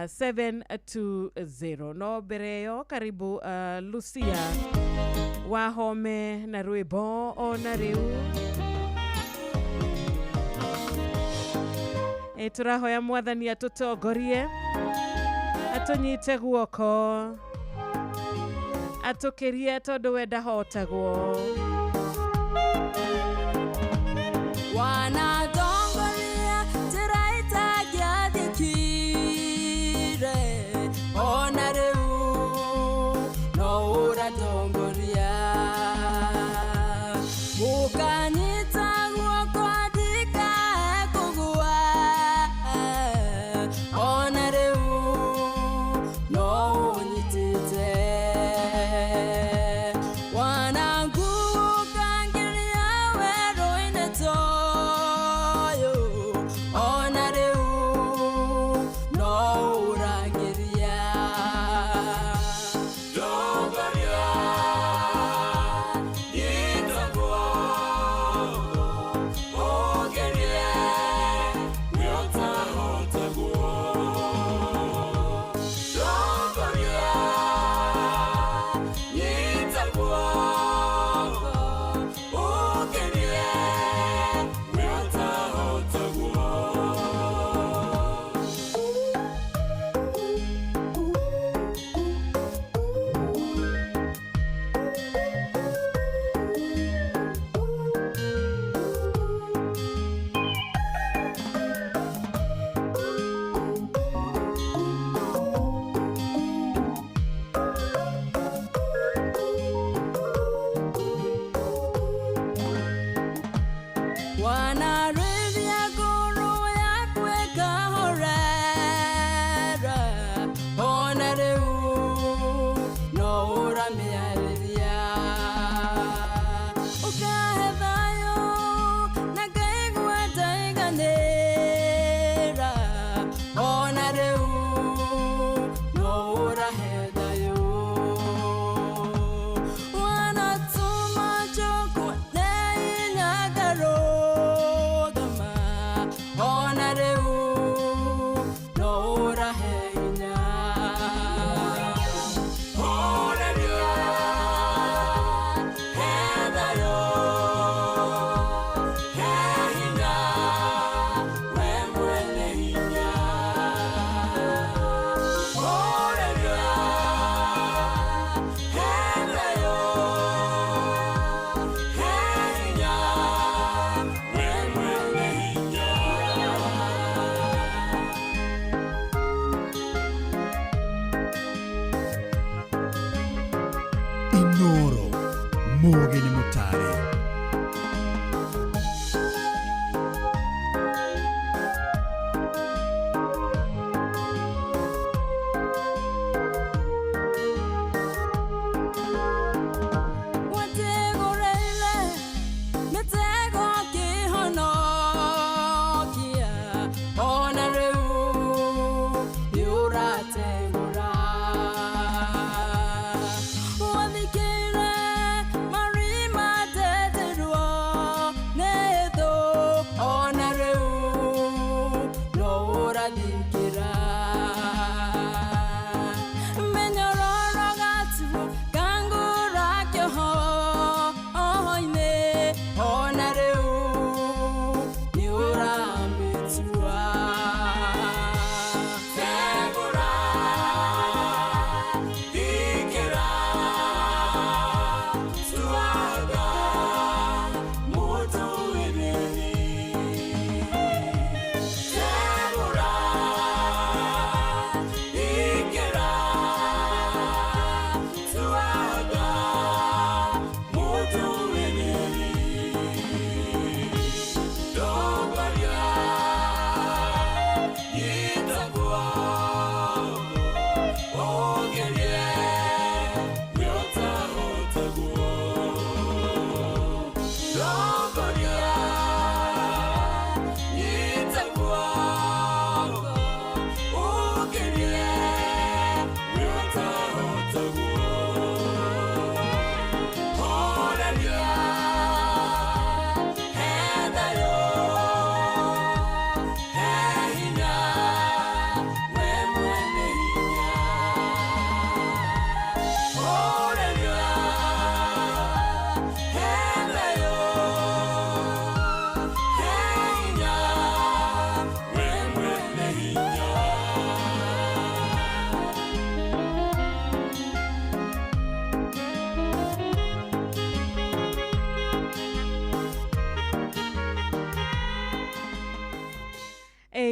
720. No mbere ĩyo karibu Lucia Wahome na rwĩmbo ona rĩu. Tũrahoya mwathani atũtongorie, atũnyite guoko, atũkĩrie tondũ we ndahotagwo. Wanatongoria njĩra itangĩathĩkire, ona rĩu no ũratongoria. Ũkanyita guoko ndikae kũgũa, ona rĩu no ũnyitĩte. Wanangukangiria werũ-inĩ toyũ, ona rĩu no ũrangĩria. Tongoria, nyita guoko, ũngerie we ũtahotagwo. Tongoria, nyita guoko, ũngerie we ũtahotagwo. Wanarĩria ngoro yaku ĩkahorera, ona rĩu no ũramĩarĩria. Ũkahe thayũ na ngaigua ndaiganĩra, ona rĩu no ũrahe thayũ. Wanatũma njokwo nĩ hinya ngarũgama, ona rĩu no ũrahe hinya. Horeria, he thayũ, he hinya, we mwene hinya. Horeria, he thayũ, he hinya, we mwene hinya. Inoro Mũgĩ nĩ mũtare. Wategũrĩire mĩtego kĩhonokia, ona rĩu nĩũrategũra. Wathikĩire marima.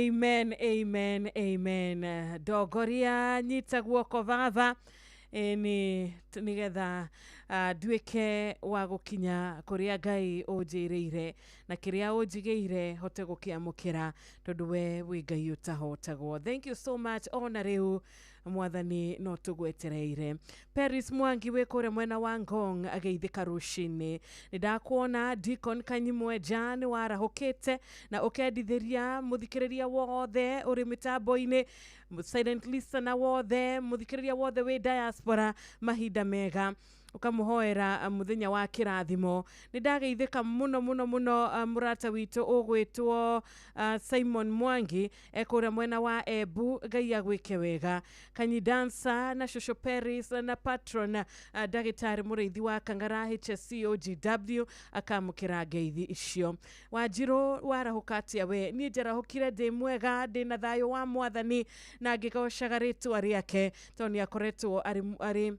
Amen, amen, amen. Ndongoria, nyita guoko baba, nĩ nĩgetha nduĩke wa gũkinya kũrĩa Ngai ũnjĩrĩire na kĩrĩa ũnjigĩire hote gũkĩamũkĩra, tondũ we wĩ Ngai ũtahotagwo. Thank you so much. Ona rĩu Mwathani no tũgwetereire. Paris Mwangi wĩ kũrĩa mwena wa Ngong ageithĩka rũcinĩ. Nĩ ndakuona Deacon Kanyimwenja, nĩ warahũkĩte na ũkendithĩria mũthikĩrĩria wothe ũrĩ mĩtambo-inĩ, silent listener wothe, mũthikĩrĩria wothe wĩ diaspora mahinda mega, ũkamũhoera mũthenya wa kĩrathimo. Nĩ ndageithĩka mũno mũno mũno. Mũrata witũ ũgwĩtwo Simon Mwangi ekũrĩa mwena wa Embu, Ngai agwĩke wega. Kanyidansa na Shosho Paris na patron ndagĩtarĩ Mũrĩithi wa Kang'ara HSCOGW akamũkĩra ngeithi icio. Wanjirũ, warahũka atĩa we? Niĩ njarahũkire ndĩ mwega, ndĩ na thayũ wa Mwathani na ngĩgocaga rĩtwa rĩake, tondũ nĩ akoretwo arĩ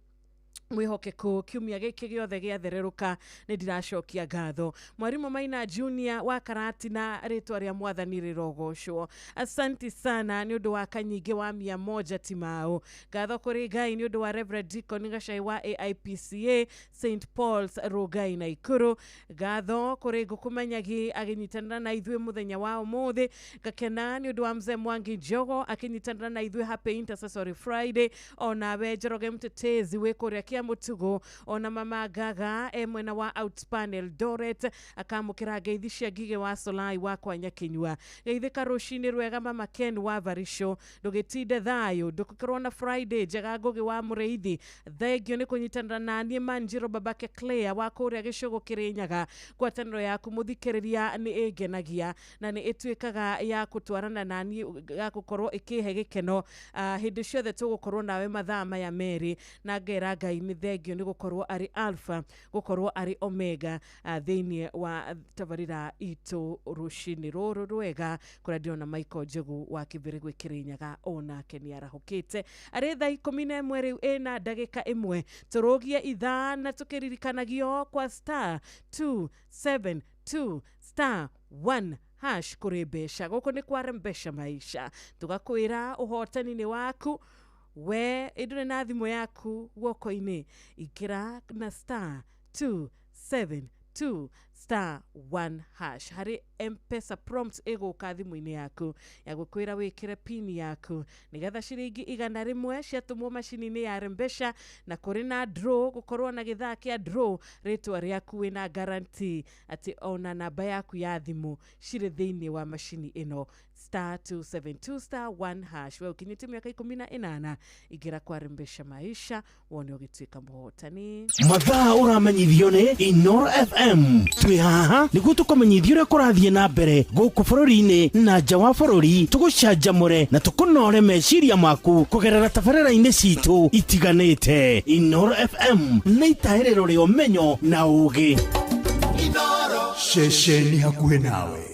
mwĩhokeku kiumia gĩkĩ gĩothe gĩathererũka. Nĩ ndiracokia ngatho. Mwarimũ Maina Junior wa Karatina, rĩtwa rĩa Mwathani rĩrogocwo. Asanti sana nĩ ũndũ wa kanyingĩ wa 100 timau. Ngatho kũrĩ Ngai nĩ ũndũ wa Reverend Deacon Gacai wa AIPCA St Paul's Rongai Naikuru. Ngatho kũrĩ Ngũkũmenyagi agĩnyitanĩra na ithuĩ mũthenya wa ũmũthĩ. Ngakena nĩ ũndũ wa Mzee Mwangi Njogo akĩnyitanĩra na ithuĩ. Happy Intercessory Friday. Onawe Njoroge Mtetezi wĩ kũrĩa Kĩa Mũtugo, ona Mama Gaga e mwena wa Outspan Eldoret akamũkĩra ngeithi cia Ngige wa Solai wa Kwanya Kinyua. Geithĩka rũcinĩ rwega Mama Ken wa Varisho, ndũgĩtinde thayũ, ndũgĩkorwo na Friday njega. Ngũgĩ wa Mũrĩithi, thengio nĩ kũnyitanĩra na niĩ. Manjiro babake Claire wa kũrĩa Gĩcũgũ Kĩrĩnyaga, ngwatanĩro yaku mũthikĩrĩria nĩ ĩngenagia na nĩ ĩtuĩkaga ya gũtwarana na niĩ, ya gũkorwo ĩkĩhe gĩkeno hĩndĩ ciothe tũgũkorwo nawe mathaa maya merĩ, na ngera Ngai nĩ thengio nĩ gũkorwo arĩ Alpha, gũkorwo arĩ Omega thĩinĩ wa tabarĩra itũ rũcinĩ rũrũ rwega. Kũrĩa ndĩrona Michael Njogu wa Kĩmbĩrĩgwe Kĩrĩnyaga onake nĩ arahũkĩte. Arĩ thaa 11 rĩu ĩna ndagĩka 1, tũrũgie ithaa na tũkĩririkanagio kwa star 272 star 1 hash kũrĩ mbeca. Gũkũ nĩ kwa Mbeca Maisha, tũgakwĩra ũhotani nĩ waku. We ĩndũrĩ na thimũ yaku guoko-inĩ, ingĩra na star 272 star 1 hash. Harĩ M-Pesa prompt ĩgũka thimũ-inĩ yaku ya gũkwĩra wĩkĩre pin yaku nĩgetha ciringi 100 ciatũmwo macini-inĩ ya Mbeca, na kũrĩ na draw, gũkorwo na gĩthaa kĩa draw, rĩtwa rĩaku wĩna guarantee atĩ ona namba yaku ya thimũ cirĩ thĩinĩ wa macini ĩno, star 272 star 1 hash. We ũkinyĩtie mĩaka 18, ingĩra kwa Mbeca Maisha wone ũgĩtuĩka mũhotani. Mathaa ũramenyithio nĩ Inoro FM. Twĩ haha nĩguo tũkũmenyithia ũrĩa kũrathiĩ na mbere gũkũ bũrũri-inĩ na nja wa bũrũri, tũgũcanjamũre na tũkũnore meciria maku kũgerera tabarĩra-inĩ citũ itiganĩte. Inoro FM nĩ itahĩrĩro rĩa ũmenyo na ũũgĩ. Ceceni hakuhĩ nawe,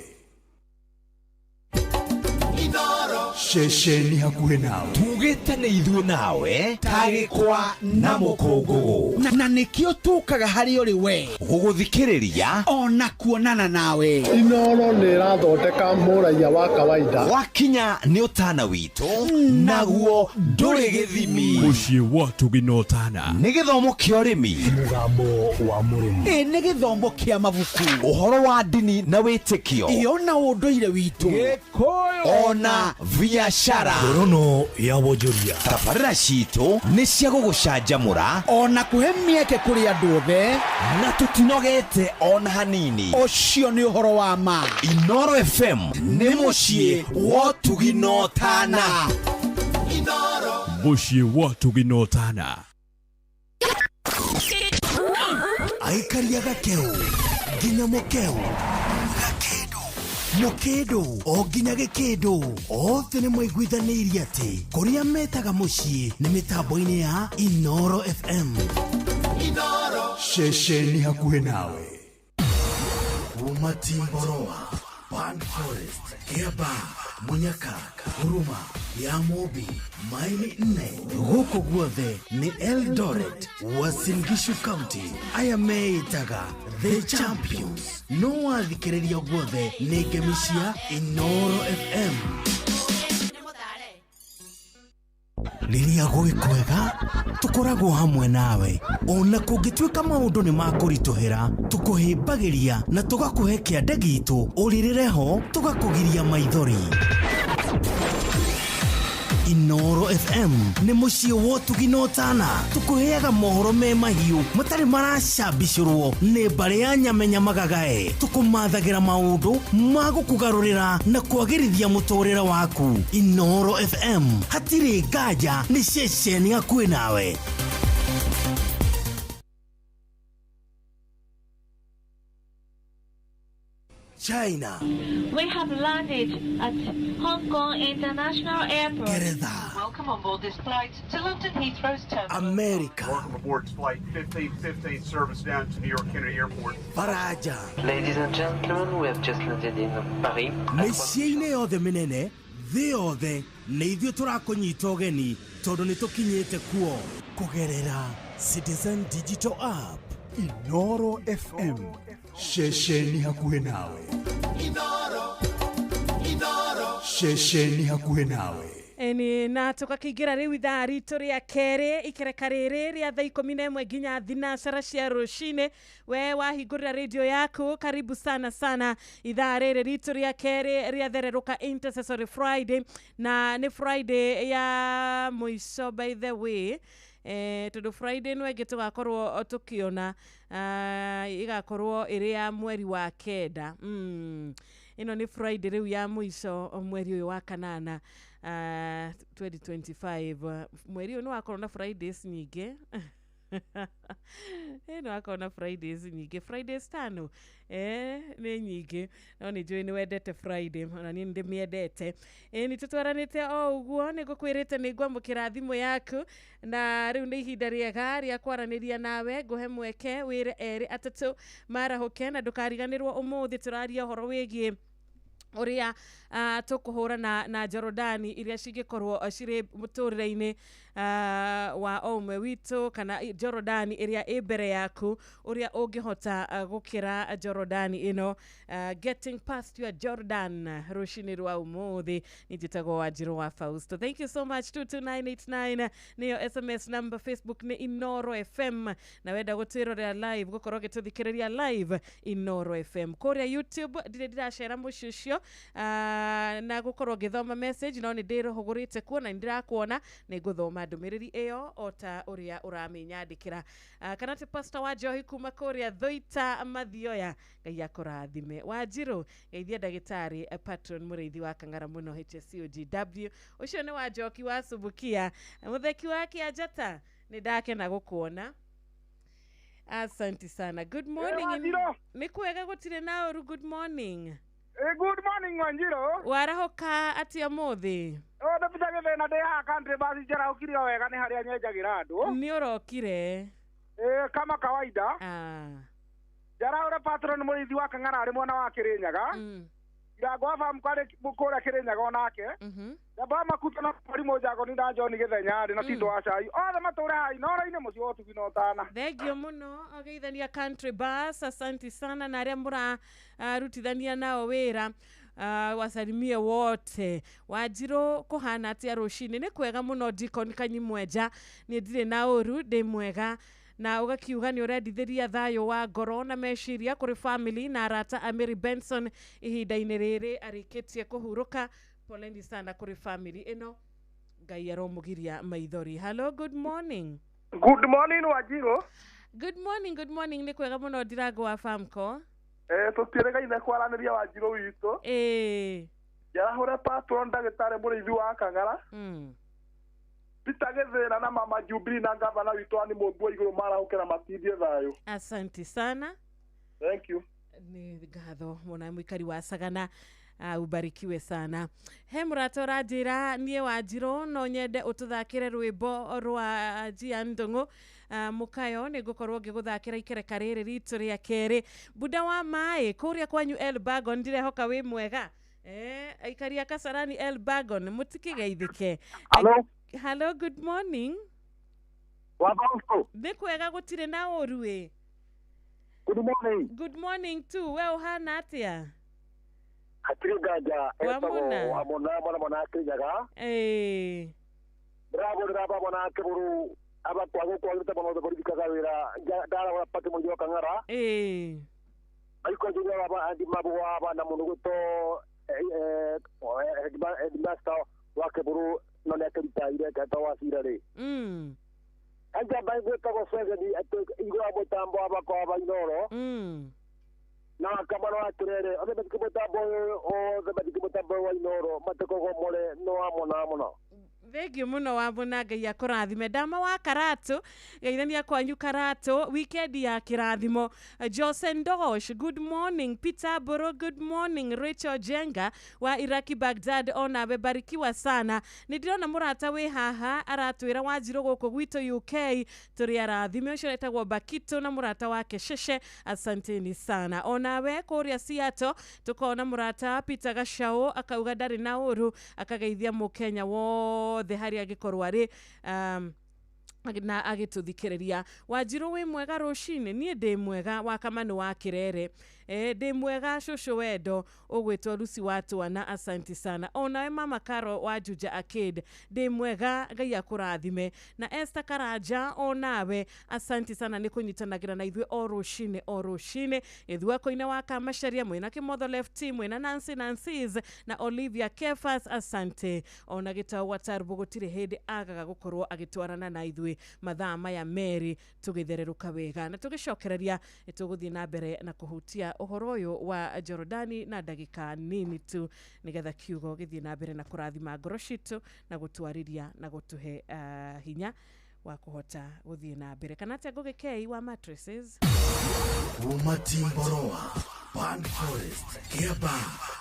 ceceni hakuhĩ nawe. Tugĩte nĩ ithuĩ nawe tagĩkwa na mũkũngũgũ, na nĩkĩo tũkaga harĩ ũrĩ we gũgũthikĩrĩria ona kuonana nawe. Inoro nĩ ĩrathondeka mũraiya wa kawaida. Wakinya nĩ ũtana witũ, naguo ndũrĩ gĩthimi. Mũciĩ wa Tũginotana. Nĩ gĩthomo kĩa ũrĩmi, Mũgambo wa mũrĩmi. Ĩ nĩ gĩthomo kĩa mabuku, ũhoro wa ndini na wĩtĩkio, ĩyo na ũndũire witũ, ona biashara. Ngorono ya wonjoria. Tabarĩra citũ nĩ cia gũgũcanjamũra ona kũhe mĩeke kũrĩ andũ othe, na tũtinogete ona hanini. Ũcio nĩ ũhoro wa ma. Inoro FM nĩ mũciĩ wa Tũginotana. Mũciĩ wa Tũginotana. Aikaria gakeu nginya mũkeu, gakĩndũ mũkĩndũ o nginya gĩkĩndũ, othe nĩ maiguithanĩirie atĩ kũrĩa metaga mũciĩ nĩ mĩtambo-inĩ ya Inoro FM. Ceceni hakuhĩ nawe. Kuma Timboroa, Pan Forest, Kiaba, Munyaka, Huruma ya Mobi, maili 4, gũkũ guothe nĩ Eldoret, Uasin Gishu County. Aya meĩtaga The Champions. No wathikĩrĩria guothe nĩ ngemi cia Inoro FM. Rĩrĩa gwĩ kwega tũkoragwo hamwe nawe, ona kũngĩtuĩka maũndũ nĩ makũritũhĩra, tũkũhĩmbagĩria na tũgakũhe kĩande gitũ, ũrĩrĩre ho tũgakũgiria maithori. Inoro FM nĩ mũciĩ wa ũtugi na ũtana, tũkũheaga mohoro me mahiũ matarĩ maracambicũrwo nĩ mbarĩ ya nyamenya magagae, tũkũmathagĩra maũndũ ma gũkũgarũrĩra na kwagĩrithia mũtũrĩre waku. Inoro FM hatirĩ nganja, nĩ ceceni hakuhĩ nawe. China. We have landed at Hong Kong International Airport. Geretha. Welcome on board this flight to London Heathrow's terminal. America. Welcome aboard flight 1515 service down to New York Kennedy Airport. Faraja. Ladies and gentlemen, we have just landed in Paris. Mĩciĩ-inĩ yothe mĩnene thĩ yothe nĩ ithuĩ tũrakũnyita ũgeni tondũ nĩ tũkinyĩte kuo kũgerera Citizen Digital App. Inoro FM, ceceni hakuhĩ nawe. Inoro, Inoro, ceceni hakuhĩ nawe. Eni na tukakiingira riu ithaa ritu ria keri ikereka riri ria thaa 11 nginya thinashara cia rucini. We wahingurira radio yaku, karibu sana sana ithaa riri ritu ria keri ria Thereruka Intercessory Friday, na ni Friday ya muico by the way. Tondu Friday no ĩngĩ tũgakorwo tũkĩona ĩgakorwo ĩrĩ ya mweri wa kenda. Ĩno nĩ Friday rĩu ya mũico mweri ũyũ wa kanana 2025. Mweri ũyũ nĩ wakorwo na Fridays nyingĩ. Nĩ wakorwo na Fridays nyingĩ, Fridays tano nĩ nyingĩ, no nĩ njũĩ nĩ wendete Friday, ona niĩ nĩndĩmĩendete. Nĩ tũtwaranĩte o ũguo, nĩ ngũkwĩrĩte nĩ ngwamũkĩra thimũ yaku, na rĩu nĩ ihinda rĩega rĩa kwaranĩria nawe. Ngũhe mweke wĩre erĩ atatũ marahũke, na ndũkariganĩrwo ũmũthĩ tũraria ũhoro wĩgiĩ ũrĩa tũkũhũrana na Jorodani iria cingĩkorwo cirĩ mũtũrĩre-inĩ wa o ũmwe witũ, kana Jorodani ĩrĩa ĩ mbere yaku, ũrĩa ũngĩhota gũkĩra Jorodani ĩno. Getting past your Jordan rũcinĩ rwa ũmũthĩ. Niĩ njĩtagwo Wanjirũ wa Fausto. Thank you so much. 22989 nĩyo SMS number. Facebook nĩ Inoro FM, na wenda gũtwĩrorera live, gũkorwo ũgĩtũthikĩrĩria live Inoro FM kũrĩa YouTube. Ndirĩ ndĩracera mũciĩ ũcio na gũkorwo ngĩthoma message, no nĩ ndĩrũhũgũrĩte kuo na nĩ ndĩrakuona, nĩ ngũthoma ndũmĩrĩri ĩyo o ta ũrĩa ũramĩnyandĩkĩra. Kana ti Pastor wa Njohi kuma kũrĩa Thũita Mathioya, Ngai akũrathime. Wanjirũ geithia ndagĩtarĩ patron mũrĩithi wa Kang'ara mũno HSCOGW, ũcio nĩ wa Njoki wa Subukia, mũtheki wa Kĩanjata, nĩ ndakena gũkuona. Asante sana. Good morning. Nĩ kwega gũtirĩ na ũru. Good morning. Good morning Wanjirũ. Warahoka atia mũthĩ? Ndabita gĩthĩna ndĩ haha country bus njarahũkire o wega, nĩ harĩa nyenjagĩra andũ. Nĩ ũrokire? Kama kawaida. Njaraũre patron mũrĩithi wa Kang'ara arĩ mwena wa Kĩrĩnyaga. Irango wa famu kũrĩa Kĩrĩnyaga onake. Nyamba Makuta na Mwarimũ Njagoni na John Gĩthenya rĩ na Tito wa Cai. Othe matũre haha Inoro-inĩ mũciĩ wa ũtugi na ũtana. Thengio mũno ũgeithania country bus, asanti sana, na arĩa mũrarutithania nao wĩra wasalimie wote. Wanjirũ kũhana atĩa rũcinĩ? Nĩ kwega mũno Deacon Kanyimwenja, niĩ ndirĩ na ũru, ndĩ mwega. Na ũgakiuga nĩ ũrendithĩria thayũ wa ngoro na meciria kũrĩ family na arata a Mary Benson ihinda-inĩ rĩrĩ arĩkĩtie kũhurũka. Poleni sana kũrĩ family ĩno, Ngai aromũgiria maithori. Hello, good morning. Good morning Wanjirũ. Good morning, good morning. Nĩ kwega mũno Ndirango wa Famco. Tũtiĩrĩgaine kwaranĩria Wanjirũ witũ. Njarahũre patron ndagĩtarĩ mũrĩithi wa Kang'ara. Peter Gĩthĩna na mama Jubilee na gavana witũ ani Mũmbi wa igũrũ marahũke na matindie thayũ. Asante sana. Thank you. Nĩ ngatho mũno mũikari wa Sagana. Ubarikiwe sana. He mũrata ũranjĩra niĩ Wanjirũ no nyende ũtũthakĩre rwĩmbo rwa Gia Ndũng'ũ mũkayo, nĩ ngũkorwo ngĩgũthakĩra ikereka rĩrĩ ritũ rĩa kerĩ. Buda wa maĩ kũrĩa kwanyu Elbagon, ndirehoka wĩ mwega. Aikari a Kasarani Elbagon mũtikĩgeithĩke. Hello. Hello, good morning. Wa Fausto. Nĩ kwega gũtirĩ na ũru ĩ. Good morning. Good morning too. We ũhana atĩa? Hatirĩ nganja, etagwo Wamũna mwana mwana Kĩrĩnyaga. Ndĩragũrĩra baba na kĩbũrũ abakwa gũkwagĩrĩte mũno othe bũrithikaga wĩra ndaragũra pati mũithi wa Kang'ara. Ĩĩ. Aikonjĩria baba andi mabũa aba na mũndũ gwĩtwo headmaster wa kĩbũrũ no nĩakĩritaire ketwo wa cira rĩ. Anjamba gwĩtagwo Seveni atĩ igũrũ wa mũtambo abakwa aba Inooro. Na kamano wa Kirere othe mathikĩ mũtambo ũyũ othe mathikĩ mũtambo ũyũ wa Inooro matikogwo more no wa mũna mũno. Thengiũ mũno wa mũna Ngai akũrathime. Ndama wa Karatu, geithania kwanyu Karatu, weekend ya kĩrathimo. Jose Ndosh, good morning. Peter Boro, good morning. Rachel Jenga wa Iraki Baghdad, onawe barikiwa sana. Nĩ ndĩrona mũrata wĩ haha aratwĩra Wanjirũ gũkũ gwitũ UK tũrĩ arathime, ũcio etagwo Bakito na mũrata wake Sheshe, asanteni sana. Onawe kũrĩa Seattle tũkona mũrata Peter Gachau akauga ndarĩ na ũru, akageithia mũkenya wothe harĩa angĩkorwo arĩ na agĩtũthikĩrĩria. Wanjirũ wĩ mwega rũcinĩ? Niĩ ndĩ mwega wa Kamanu wa Kĩrere. Ndĩ mwega cũcũ wendo ũgwĩtwo Lucy wa Twana, asanti sana. Onawe mama Caro wa Juja Arcade, ndĩ mwega Ngai akũrathime. Na Esther Karanja onawe asanti sana nĩ kũnyitanagĩra na ithuĩ o rũcinĩ o rũcinĩ. Gĩthua-koine wa Kamacharia mwĩna Kĩmotho Left mwĩna Nancy Nancy's na Olivia Kefas, asante. Ona gĩtau wa Tarbo gũtirĩ hĩndĩ agaga gũkorwo agĩtwarana na ithuĩ mathaa maya merĩ tũgĩthererũka wega na tũgĩcokereria nĩtũgũthiĩ na mbere na kũhutia ũhoro ũyũ wa Jorodani na ndagĩka nini tu nĩgetha kiugo gĩthiĩ na mbere na kũrathima ngoro citũ na gũtwarĩria na gũtũhe hinya wa kũhota gũthiĩ na mbere. Kana atĩa Ngũgĩ K wa mattresses? Kuma Timboroa, Pan Forest, Kiaba,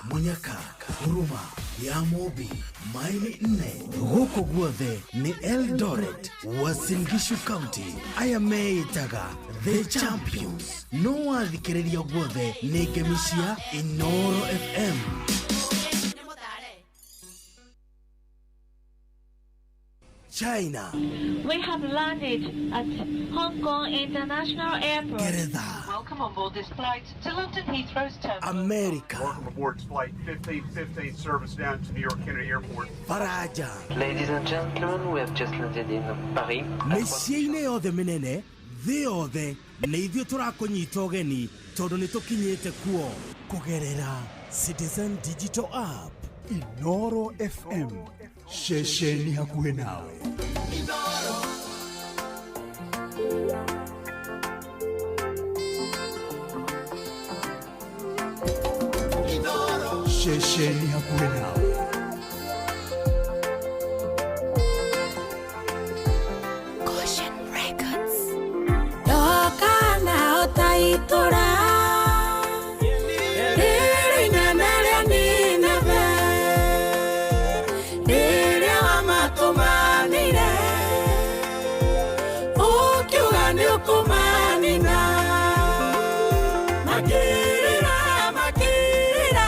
Munyaka, Huruma, Yamobi, maili 4 gũkũ guothe nĩ Eldoret, Uasin Gishu County. Aya meĩtaga The Champions. No wathikĩrĩria guothe nĩ ngemi cia Inooro FM. China. We have landed at Hong Kong International Airport. Geretha. Welcome on board this flight to London Heathrow's terminal. America. Welcome aboard flight 1515 service down to New York Kennedy Airport. Faraja. Ladies and gentlemen, we have just landed in Paris. Mĩciĩ-inĩ yothe mĩnene thĩ yothe nĩ ithuĩ tũrakũnyita ũgeni tondũ nĩ tũkinyĩte kuo kũgerera Citizen Digital App. Inooro FM, ceceni hakuhĩ nawe. Ceceni hakuhĩ nawe. Caution Records. Ndoka na ũtaitura makirira makirira.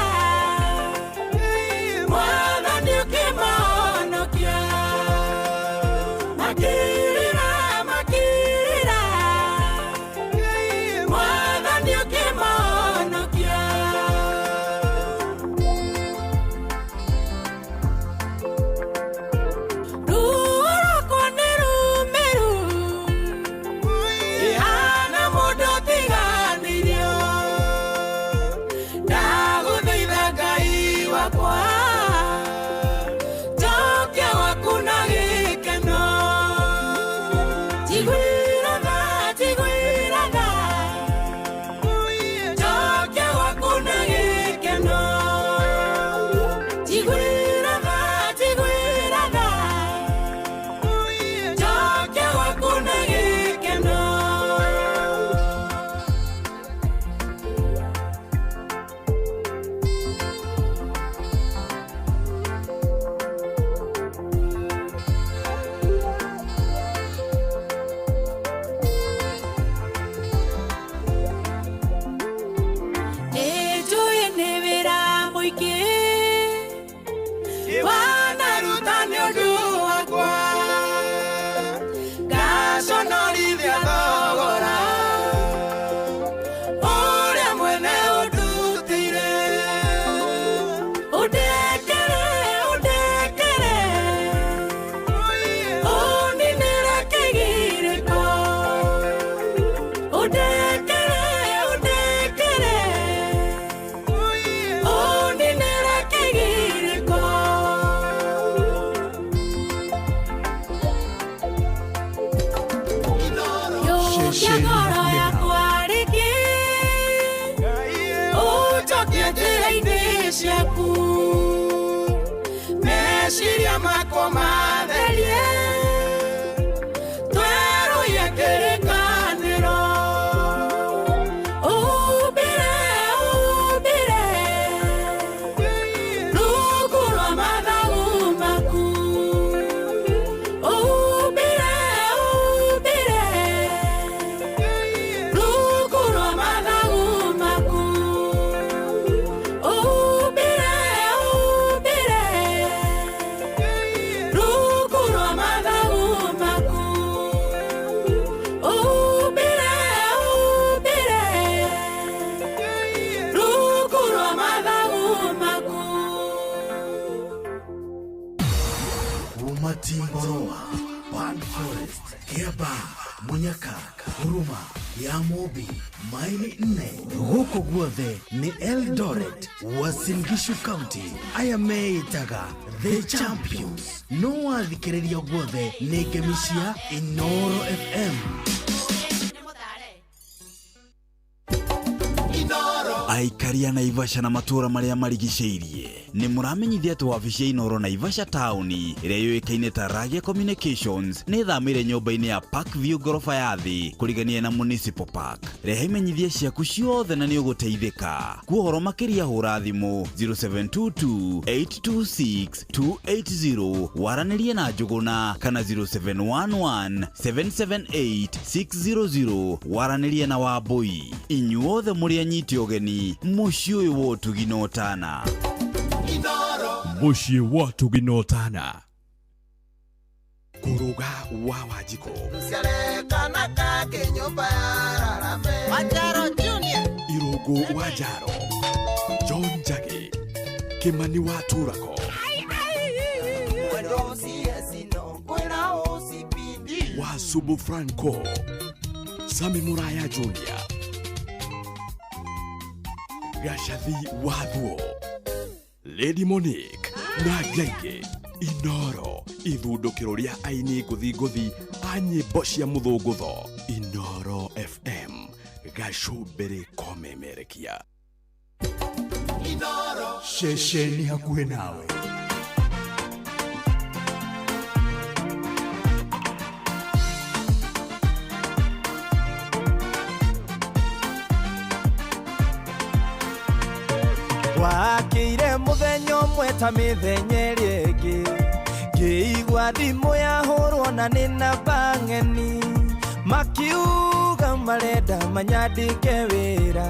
Ũnjokie njĩra-inĩ ciaku meciria makwa matherie twerũhie kĩrĩkanĩro umbĩre umbĩre rungu rwa mathagu maku umbĩre umbĩre rungu rwa mathagu maku umbĩre umbĩre rungu rwa mathagu maku umbĩre umbĩre rungu rwa mathagu maku. Kuma Timboroa, Pan Forest, Kiaba, Munyaka, Huruma, Yamobi, maili 4 gũkũ guothe nĩ Eldoret, Uasin Gishu County. Aya meĩtaga The Champions. No wathikĩrĩria guothe nĩ ngemi cia Inooro FM. Aikaria Naivasha na matura maria marigicĩirie nĩ mũramenyithia atĩ wabici ya Inooro Naivasha taũni ĩrĩa yũĩkaine ta Ragia Communications nĩ ĩthamĩire nyũmba-inĩ ya Park View ngoroba ya thĩ kũrigania na Municipal Park. Rehe imenyithia ciaku ciothe na nĩ ũgũteithĩka. Kuohoro makĩria hũra thimũ 0722 826 280 waranĩrie na Njũgũna kana 0711 778 600 waranĩrie na Wambui. Inyuothe mũrĩ anyiti ũgeni mũciĩ ũyũ wa ũtugi na ũtana. Mũciĩ wa ũtugi na ũtana. Kũrũga wa Wanjikũ, Irũngũ wa Njaro, John Njagi, Kĩmani wa Turako, Wasubu Franco, Sami Muraya Junior, Gacathi wa Thuo, Lady Monique na angĩ. Inooro ithundũkĩro rĩa aini ngũthi ngũthi a nyĩmbo cia mũthũngũtho. Inooro FM gacũmbĩrĩ komemerekia. Ceceni hakuhĩ nawe. Wakĩire mũthenya ũmwe ta mĩthenya ĩrĩa ĩngĩ ngĩigua thimũ yahũrwo na nĩ namba ng'eni makiuga marenda manyandĩke wĩra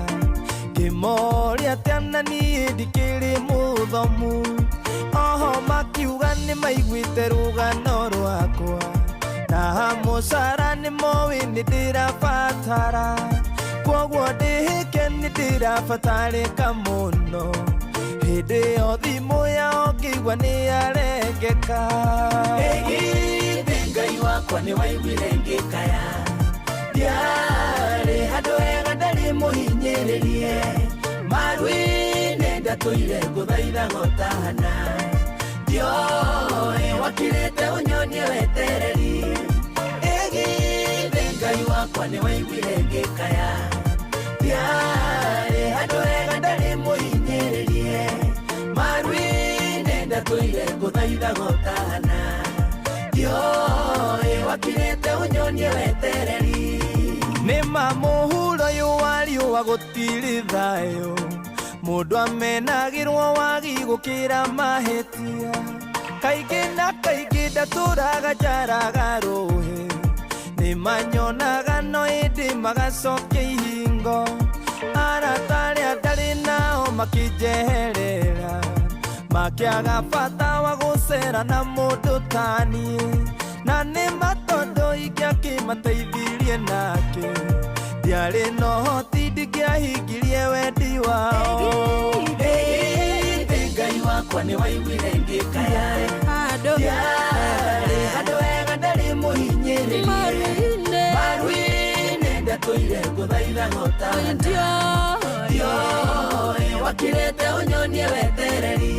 ngĩmoria atĩa na niĩ ndikĩrĩ mũthomu oho makiuga nĩ maiguĩte rũgano rwakwa na mũcara nĩ moĩ nĩ ndĩrabatara kwoguo ndĩhĩke nĩ ndĩrabatarĩka mũno hĩndĩ ĩyo thimũ yao ngĩigua nĩ yarengeka. Ĩgithĩ Ngai wakwa nĩ waiguire ngĩkaya ndiarĩ handũ hega ndarĩ mũhinyĩrĩrie maru-inĩ ndatũire ngũthaithaga ũtana ndioĩ wakirĩte ũnyonie wetereri. Ĩgithĩ Ngai wakwa nĩ waiguire ngĩkaya ndiarĩ handũ hega ndarĩ mũhinyĩrĩrie maru-inĩ ndatũire ngũthaithaga ũtana ndioĩ wakirĩte ũnyonie wetereri. Nĩ ma mũhuro ũyũ wa riũa gũtirĩ thayũ mũndũ amenagĩrwo wagi gũkĩra mahĩtia kaingĩ na kaingĩ ndatũraga njaraga rũhĩ nĩ manyonaga no ĩndĩ magacokia ihingo arata arĩa ndarĩ nao makĩnjeherera makĩaga bata wa gũcera na mũndũ ta niĩ na nĩ matondũ ingĩakĩmateithirie nake ndiarĩ na ũhoti ndingĩahingirie wendi wao. Ĩgithĩ Ngai wakwa nĩ waiguire ngĩkaya ndiarĩ handũ hega ndarĩ mũhinyĩrĩrie maru-inĩ ndatũire ngũthaithaga ũtana ndioĩ wakirĩte ũnyonie wetereri.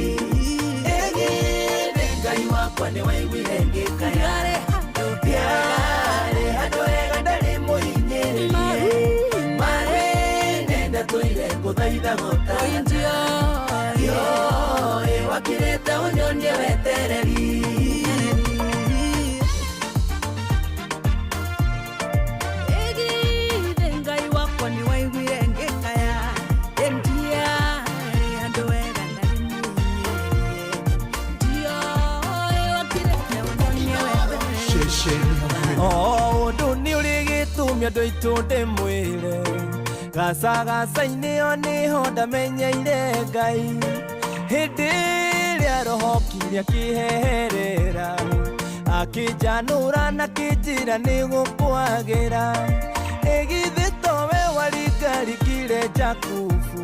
Ĩgithĩ Ngai wakwa nĩ waiguire ngĩkaya ndiarĩ handũ hega ndarĩ mũhinyĩrĩrie maru-inĩ ndatũire. ngũthaitha gũtana Ndioĩ wakirĩte ũnyonie wetereri. Ĩgithe Ngai wakwa nĩ waiguire ngĩkaya ndiarĩ handũ wega ndarĩ mũhinyĩrĩrie ndioĩ wakirĩte ũnyonie wetereri. O ũndũ nĩ ũrĩ gĩtũmi andũ aitũ ndĩmwĩre gacagaca-inĩ o nĩho ndamenyeire Ngai hĩndĩ ĩrĩa roho kire akĩheherera akĩnjanũra na kĩnjĩra nĩ gũkwagĩra ĩgithĩ towe waringarikire Jakubu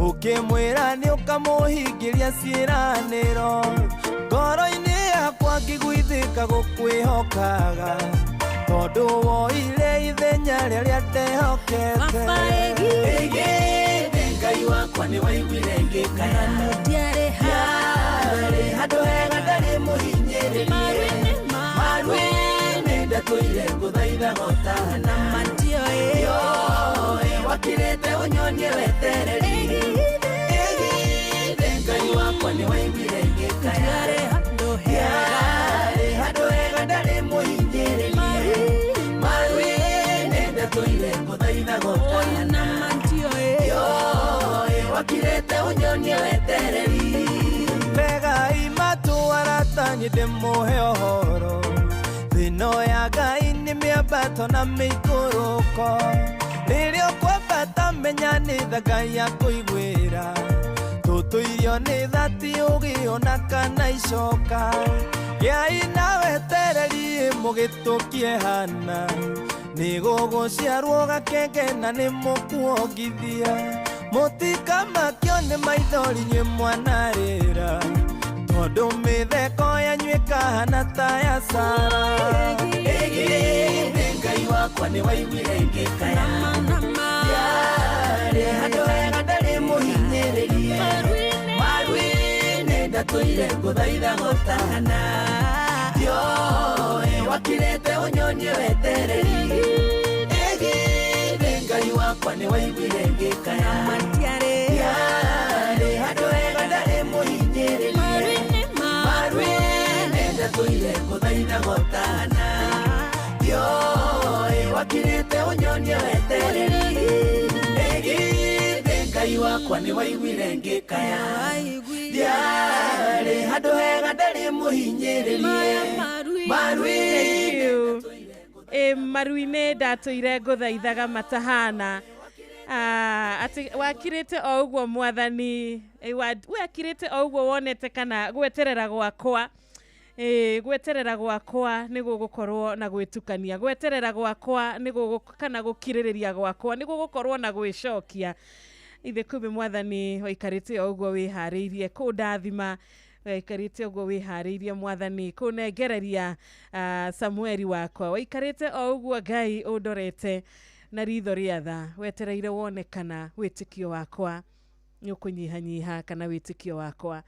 ũkĩmwĩra nĩ ũkamũhingĩria ciĩranĩro ngoro-inĩ yakwa ngĩguithĩka gũkwĩhokaga tondũ woire ithenya rĩrĩa ndehokete. Ĩgĩthĩ Ngai wakwa nĩ waiguire ngĩkaya ndiarĩ handũ hega ndarĩ mũhinyĩrĩrie maru-inĩ ndatũire ngũthaitha gũtana ndioĩ wakirĩte ũnyonie wetereri. Ĩgĩthĩ Ngai wakwa nĩ waiguire ngĩkaya ndiarĩ handũ hega ndarĩ mũhinyĩrĩrie maru-inĩ ndatũire ngũthaitha gũtana ndioĩ wakirĩte ũnyonie wetereri. Tegai matũ arata niĩ ndĩmũhe ũhoro thĩno ya Ngai nĩ mĩambato na mĩikũrũko rĩrĩa ũkwambata menya nĩ tha Ngai akũiguĩra tũtũirio nĩ thati ũgĩona kana icoka gĩai na wetereri mũgĩtũkie hana nĩ gũgũciarwo gakenge na nĩ mũkuongithia mũtikamakio nĩ maithori inyuĩ mwanarĩra tondũ mĩtheko yanyu ĩkahana ta ya Sara. Ĩgĩthĩ Ngai wakwa nĩ waiguire ngĩkaya ndiarĩ handũ hega ndarĩ mũhinyĩrĩrie maru-inĩ ndatũire ngũthaitha gũtana ndioĩ wakirĩte ũnyonie wetereri. Ĩgĩthĩ Ngai wakwa nĩ waiguire ngĩkaya ndiarĩ handũ hega ndarĩ mũhinyĩrĩrie maru-inĩ ndatũire ngũthaitha gũtana ndioĩ wakirĩte ũnyonie wetereri. Ĩgĩthĩ Ngai wakwa nĩ waiguire ngĩkaya ndiarĩ handũ hega ndarĩ mũhinyĩrĩrie maru-inĩ Maru-inĩ ndatũire ngũthaithaga matahana atĩ wakirĩte o ũguo mwathani wakirĩte o ũguo wonete kana gweterera gwakwa gweterera gwakwa nĩ gũgũkorwo na gwĩtukania gweterera gwakwa nĩ kana gũkirĩrĩria gwakwa nĩ gũgũkorwo na gwĩcokia ithe kumbe mwathani waikarĩte o ũguo wĩharĩirie kũndathima waikarĩte ũguo wĩharĩirie mwathani kũnengereria Samueli wakwa waikarĩte o ũguo Ngai ũndorete na ritho rĩa tha wetereire wone kana wĩtĩkio wakwa nĩ ũkũnyihanyiha kana wĩtĩkio wakwa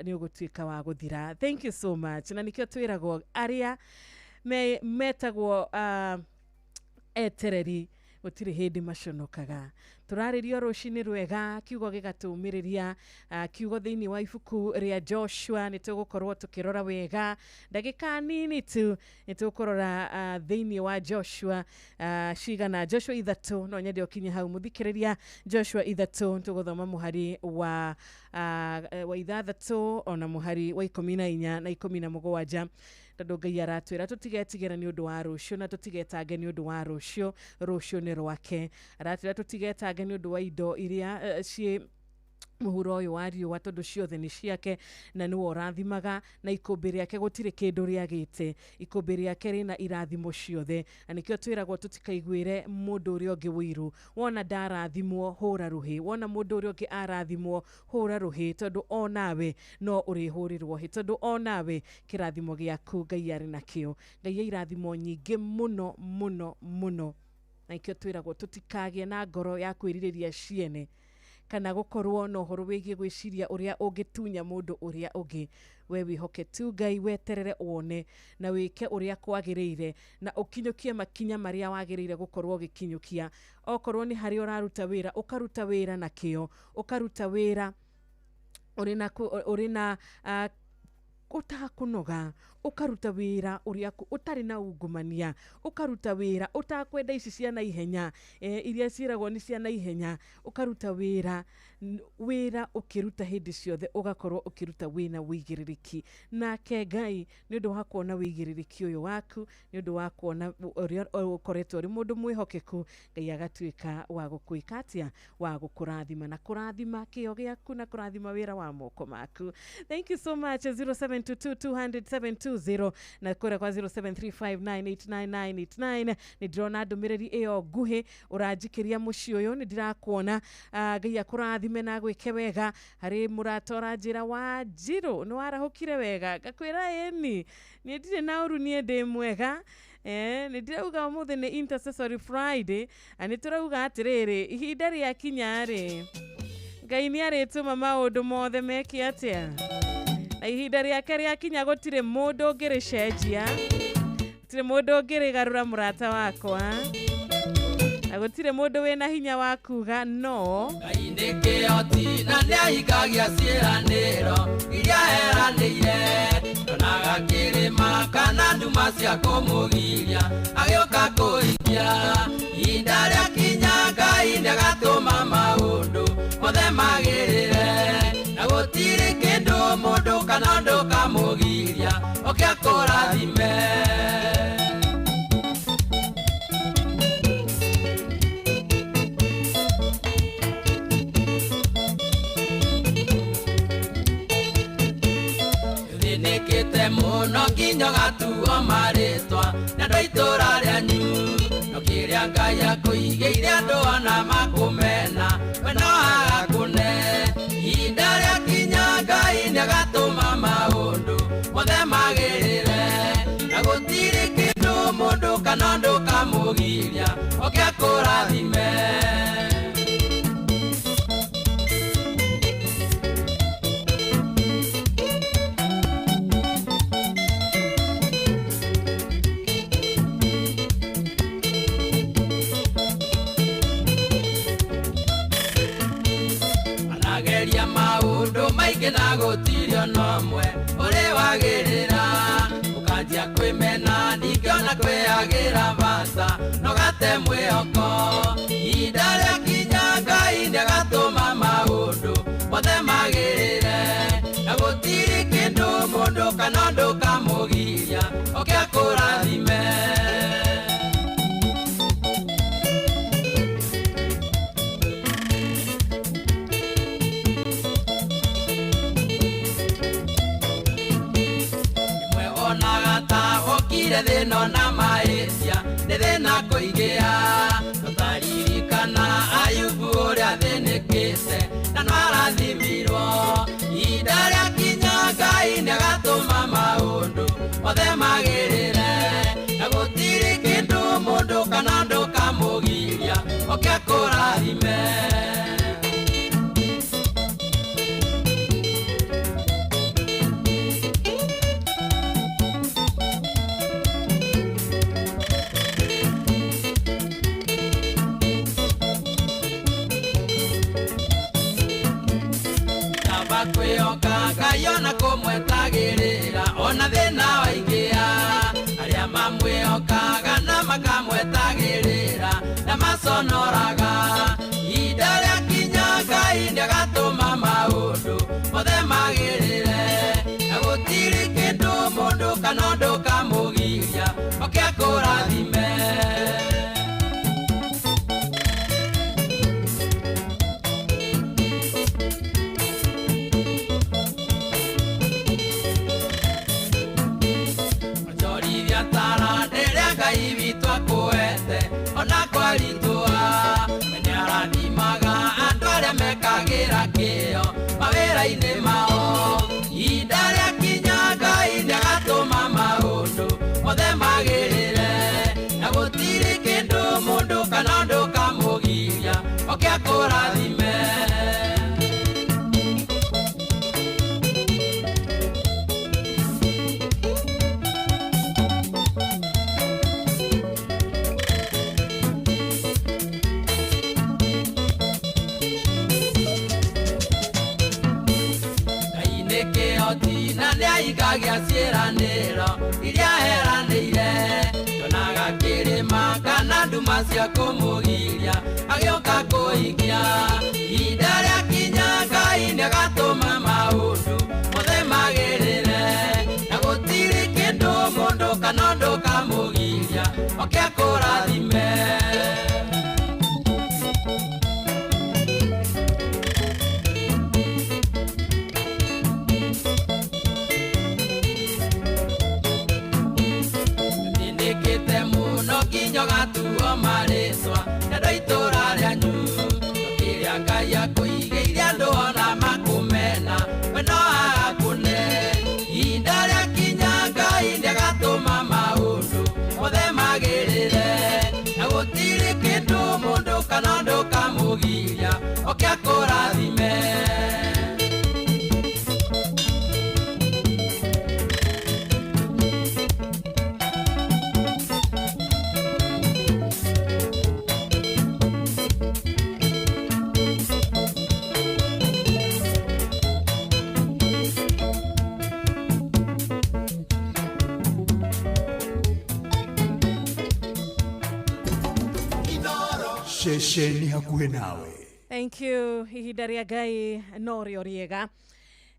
nĩ ũgũtuĩka wa gũthira. Thank you so much. Na nĩkĩo twĩragwo arĩa metagwo etereri gũtirĩ hĩndĩ maconokaga. Tũrarĩrio rũcinĩ rwega kiugo gĩgatũmĩrĩria kiugo thĩinĩ wa ibuku rĩa Joshua nĩ tũgũkorwo tũkĩrora wega ndagĩka nini tu nĩ tũkũrora thĩinĩ wa Joshua cigana Joshua 3 no nyende ũkinye hau mũthikĩrĩria Joshua 3 tũgũthoma mũhari wa 6 ona mũhari wa 14 na 17 tondũ Ngai aratwĩra tũtigetigĩra nĩ ũndũ wa rũciũ na tũtigetange nĩ ũndũ wa rũciũ rũciũ nĩ rwake aratwĩra tũtigetange nĩ ũndũ wa indo iria ciĩ mũhuro ũyũ wa riũa tondũ ciothe nĩ ciake na nĩwe ũrathimaga na ikũmbĩ rĩake gũtirĩ kĩndũ rĩagĩte ikũmbĩ rĩake rĩna irathimo ciothe na nĩkĩo twĩragwo tũtikaiguĩre mũndũ ũrĩa ũngĩ ũiru wona ndarathimwo hũra rũhĩ wona mũndũ ũrĩa ũngĩ arathimwo hũra rũhĩ tondũ o nawe no ũrĩhũrĩrwo hĩ tondũ o nawe kĩrathimo gĩaku Ngai arĩ nakĩo Ngai irathimo nyingĩ mũno mũno mũno na nĩkĩo twĩragwo tũtikagĩe na ngoro ya kwĩrirĩria ciene Kana gũkorwo na ũhoro wĩgiĩ gwĩciria ũrĩa ũngĩtunya mũndũ ũrĩa ũngĩ. We wĩhoke tu Ngai, weterere wone na wĩke ũrĩa kwagĩrĩire na ũkinyũkie makinya marĩa wagĩrĩire gũkorwo ũgĩkinyũkia. Okorwo nĩ harĩa ũraruta wĩra, ũkaruta wĩra na kĩo, ũkaruta wĩra ũrĩ na ũtakũnoga, ũkaruta wĩra ũrĩa ũtarĩ na ungumania, ũkaruta wĩra ũtakwenda ici cia naihenya, iria ciĩragwo nĩ cia naihenya, ũkaruta wĩra wĩra ũkĩruta hĩndĩ ciothe, ũgakorwo ũkĩruta wĩna wĩigĩrĩrĩki. Nake Ngai nĩ ũndũ wa kuona wĩigĩrĩrĩki ũyũ waku, nĩ ũndũ wa kuona ũrĩa ũkoretwo ũrĩ mũndũ mwĩhokeku, Ngai agatuĩka wa gũkwĩka atĩa, wa gũkũrathima na kũrathima kĩo gĩaku na kũrathima wĩra wa moko maku. Thank you so much. 0722 200 720 na kũrĩa kwa 0735989989 nĩ ndĩrona ndũmĩrĩri ĩyo nguhĩ ũranjikĩria mũciĩ ũyũ, nĩ ndĩrakuona. Ngai akũrathime na agwĩke wega. Harĩ mũrata ũranjĩra wa Njirũ nĩ warahũkire wega, ngakwĩra ĩni niĩ ndirĩ na ũru, niĩ ndĩ mwega. Nĩ ndĩrauga ũmũthĩ nĩ Intercessory Friday na nĩ tũrauga atĩrĩrĩ, ihinda rĩakinya rĩ, Ngai nĩ arĩtũma maũndũ mothe meke atĩa, na ihinda rĩake rĩakinya gũtirĩ mũndũ ũngĩrĩcenjia, gũtirĩ mũndũ ũngĩrĩgarũra mũrata wakwa, na gũtirĩ mũndũ wĩna hinya wa kuga no. Ngai nĩ kĩhoti na nĩahingagia ciĩranĩro iria eranĩire, ndonaga kĩrĩma kana nduma cia kũmũgiria agĩũka kũhingia. Ihinda rĩakinya Ngai nĩagatũma maũndũ mothe magĩrĩre, na gũtirĩ kĩndũ mũndũ kana ũndũ kamũgiria oke akũrathime. Thĩnĩkĩte mũno nginya ũgatuo marĩtwa nĩ andũ a itũũra rĩanyu, no kĩrĩa Ngai akũigĩire andũ ona makũmena we no agakũne. Ihinda rĩakinya Ngai nĩagatũma maũndũ mothe magĩrĩre, na gũtirĩ kĩndũ mũndũ kana ũndũ kamũgiria oke akũrathime. Anageria maũndũ maingĩ na gũtirĩ ona ũmwe ũrĩ wagĩrĩra, ũkanjia kwĩmena ningĩ ona kwĩagĩra bata no gate mwĩhoko. Ihinda rĩakinya Ngai nĩagatũma maũndũ mothe magĩrĩre, na gũtirĩ kĩndũ mũndũ kana ũndũ kamũgiria oke akũrathime. Rĩmwe wonaga ta wokire thĩna ona mahĩtia nĩ thĩna kũingĩha, tũtaririkana Ayubu ũrĩa athĩnĩkĩte na no arathimirwo. Ihinda rĩakinya Ngai nĩagatũma maũndũ mothe magĩrĩre, na gũtirĩ kĩndũ mũndũ kana ũndũ kamũgiria oke akũrathime. Kaba kwĩhoka Ngai ona kũmwetagĩrĩra ona thĩna waingĩha, arĩa mamwĩhokaga na makamwetagĩrĩra na maconoraga. Ihinda rĩakinya Ngai nĩagatũma maũndũ mothe magĩrĩre, na gũtirĩ kĩndũ mũndũ kana ũndũ kamũgiria oke akũrathime. Onjorithia tara rĩrĩa Ngai witũ akũhete ona kwaritũha, we nĩarathimaga andũ arĩa mekagĩra kĩo mawĩra-inĩ mao. Ihinda rĩakinya Ngai nĩagatũma maũndũ mothe magĩrĩre, na gũtirĩ kĩndũ mũndũ kana ũndũ kamũgiria oke akũrathime. ahingagia ciĩranĩro iria eranĩire. Ndonaga kĩrĩma kana nduma cia kũmũgiria agĩũka kũhingia. Ihinda rĩakinya Ngai nĩagatũma maũndũ mothe magĩrĩre, na gũtirĩ kĩndũ mũndũ kana ũndũ kamũgiria oke akũrathime. Nĩndĩkĩte mũno nginya ũgatuo marĩtwa nĩ andũ a itũũra rĩanyu. Kĩrĩa Ngai akũigĩire andũ ona makũmena we no agakũne. Ihinda rĩakinya Ngai nĩagatũma maũndũ mothe magĩrĩre, na gũtirĩ kĩndũ mũndũ kana ũndũ kamũgiria oke akũrathime. Ceceni hakuhĩ nawe. Thank you. Ihinda rĩa Ngai no rĩo rĩega.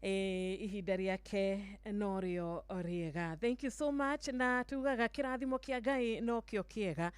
Ihinda rĩake no rĩo rĩega. Thank you so much. Na tugaga kĩrathimo kĩa Ngai no kĩo kĩega.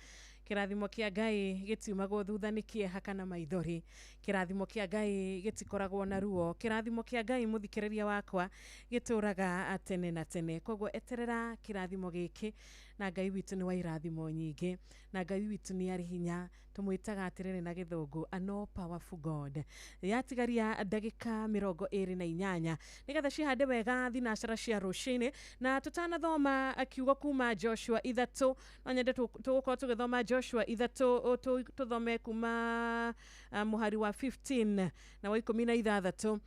Kĩrathimo kĩa Ngai gĩtiumagwo thutha nĩ kĩeha kana maithori. Kĩrathimo kĩa Ngai gĩtikoragwo na ruo. Kĩrathimo kĩa Ngai mũthikĩrĩria wakwa gĩtũraga tene na tene. Koguo eterera kĩrathimo gĩkĩ, na Ngai witũ nĩ wa irathimo nyingĩ, na Ngai witũ nĩ arĩ hinya. Tũmwĩtaga atĩrĩrĩ na gĩthũngũ an all powerful God. Yatigaria ndagĩka 28 nĩgetha cihande wega thinacara cia rũcinĩ. Na tũtanathoma kiugo kuma Joshua 3, no nyende tũgũkorwo tũgĩthoma Joshua 3, tũthome kuma mũhari wa 15 na wa 16,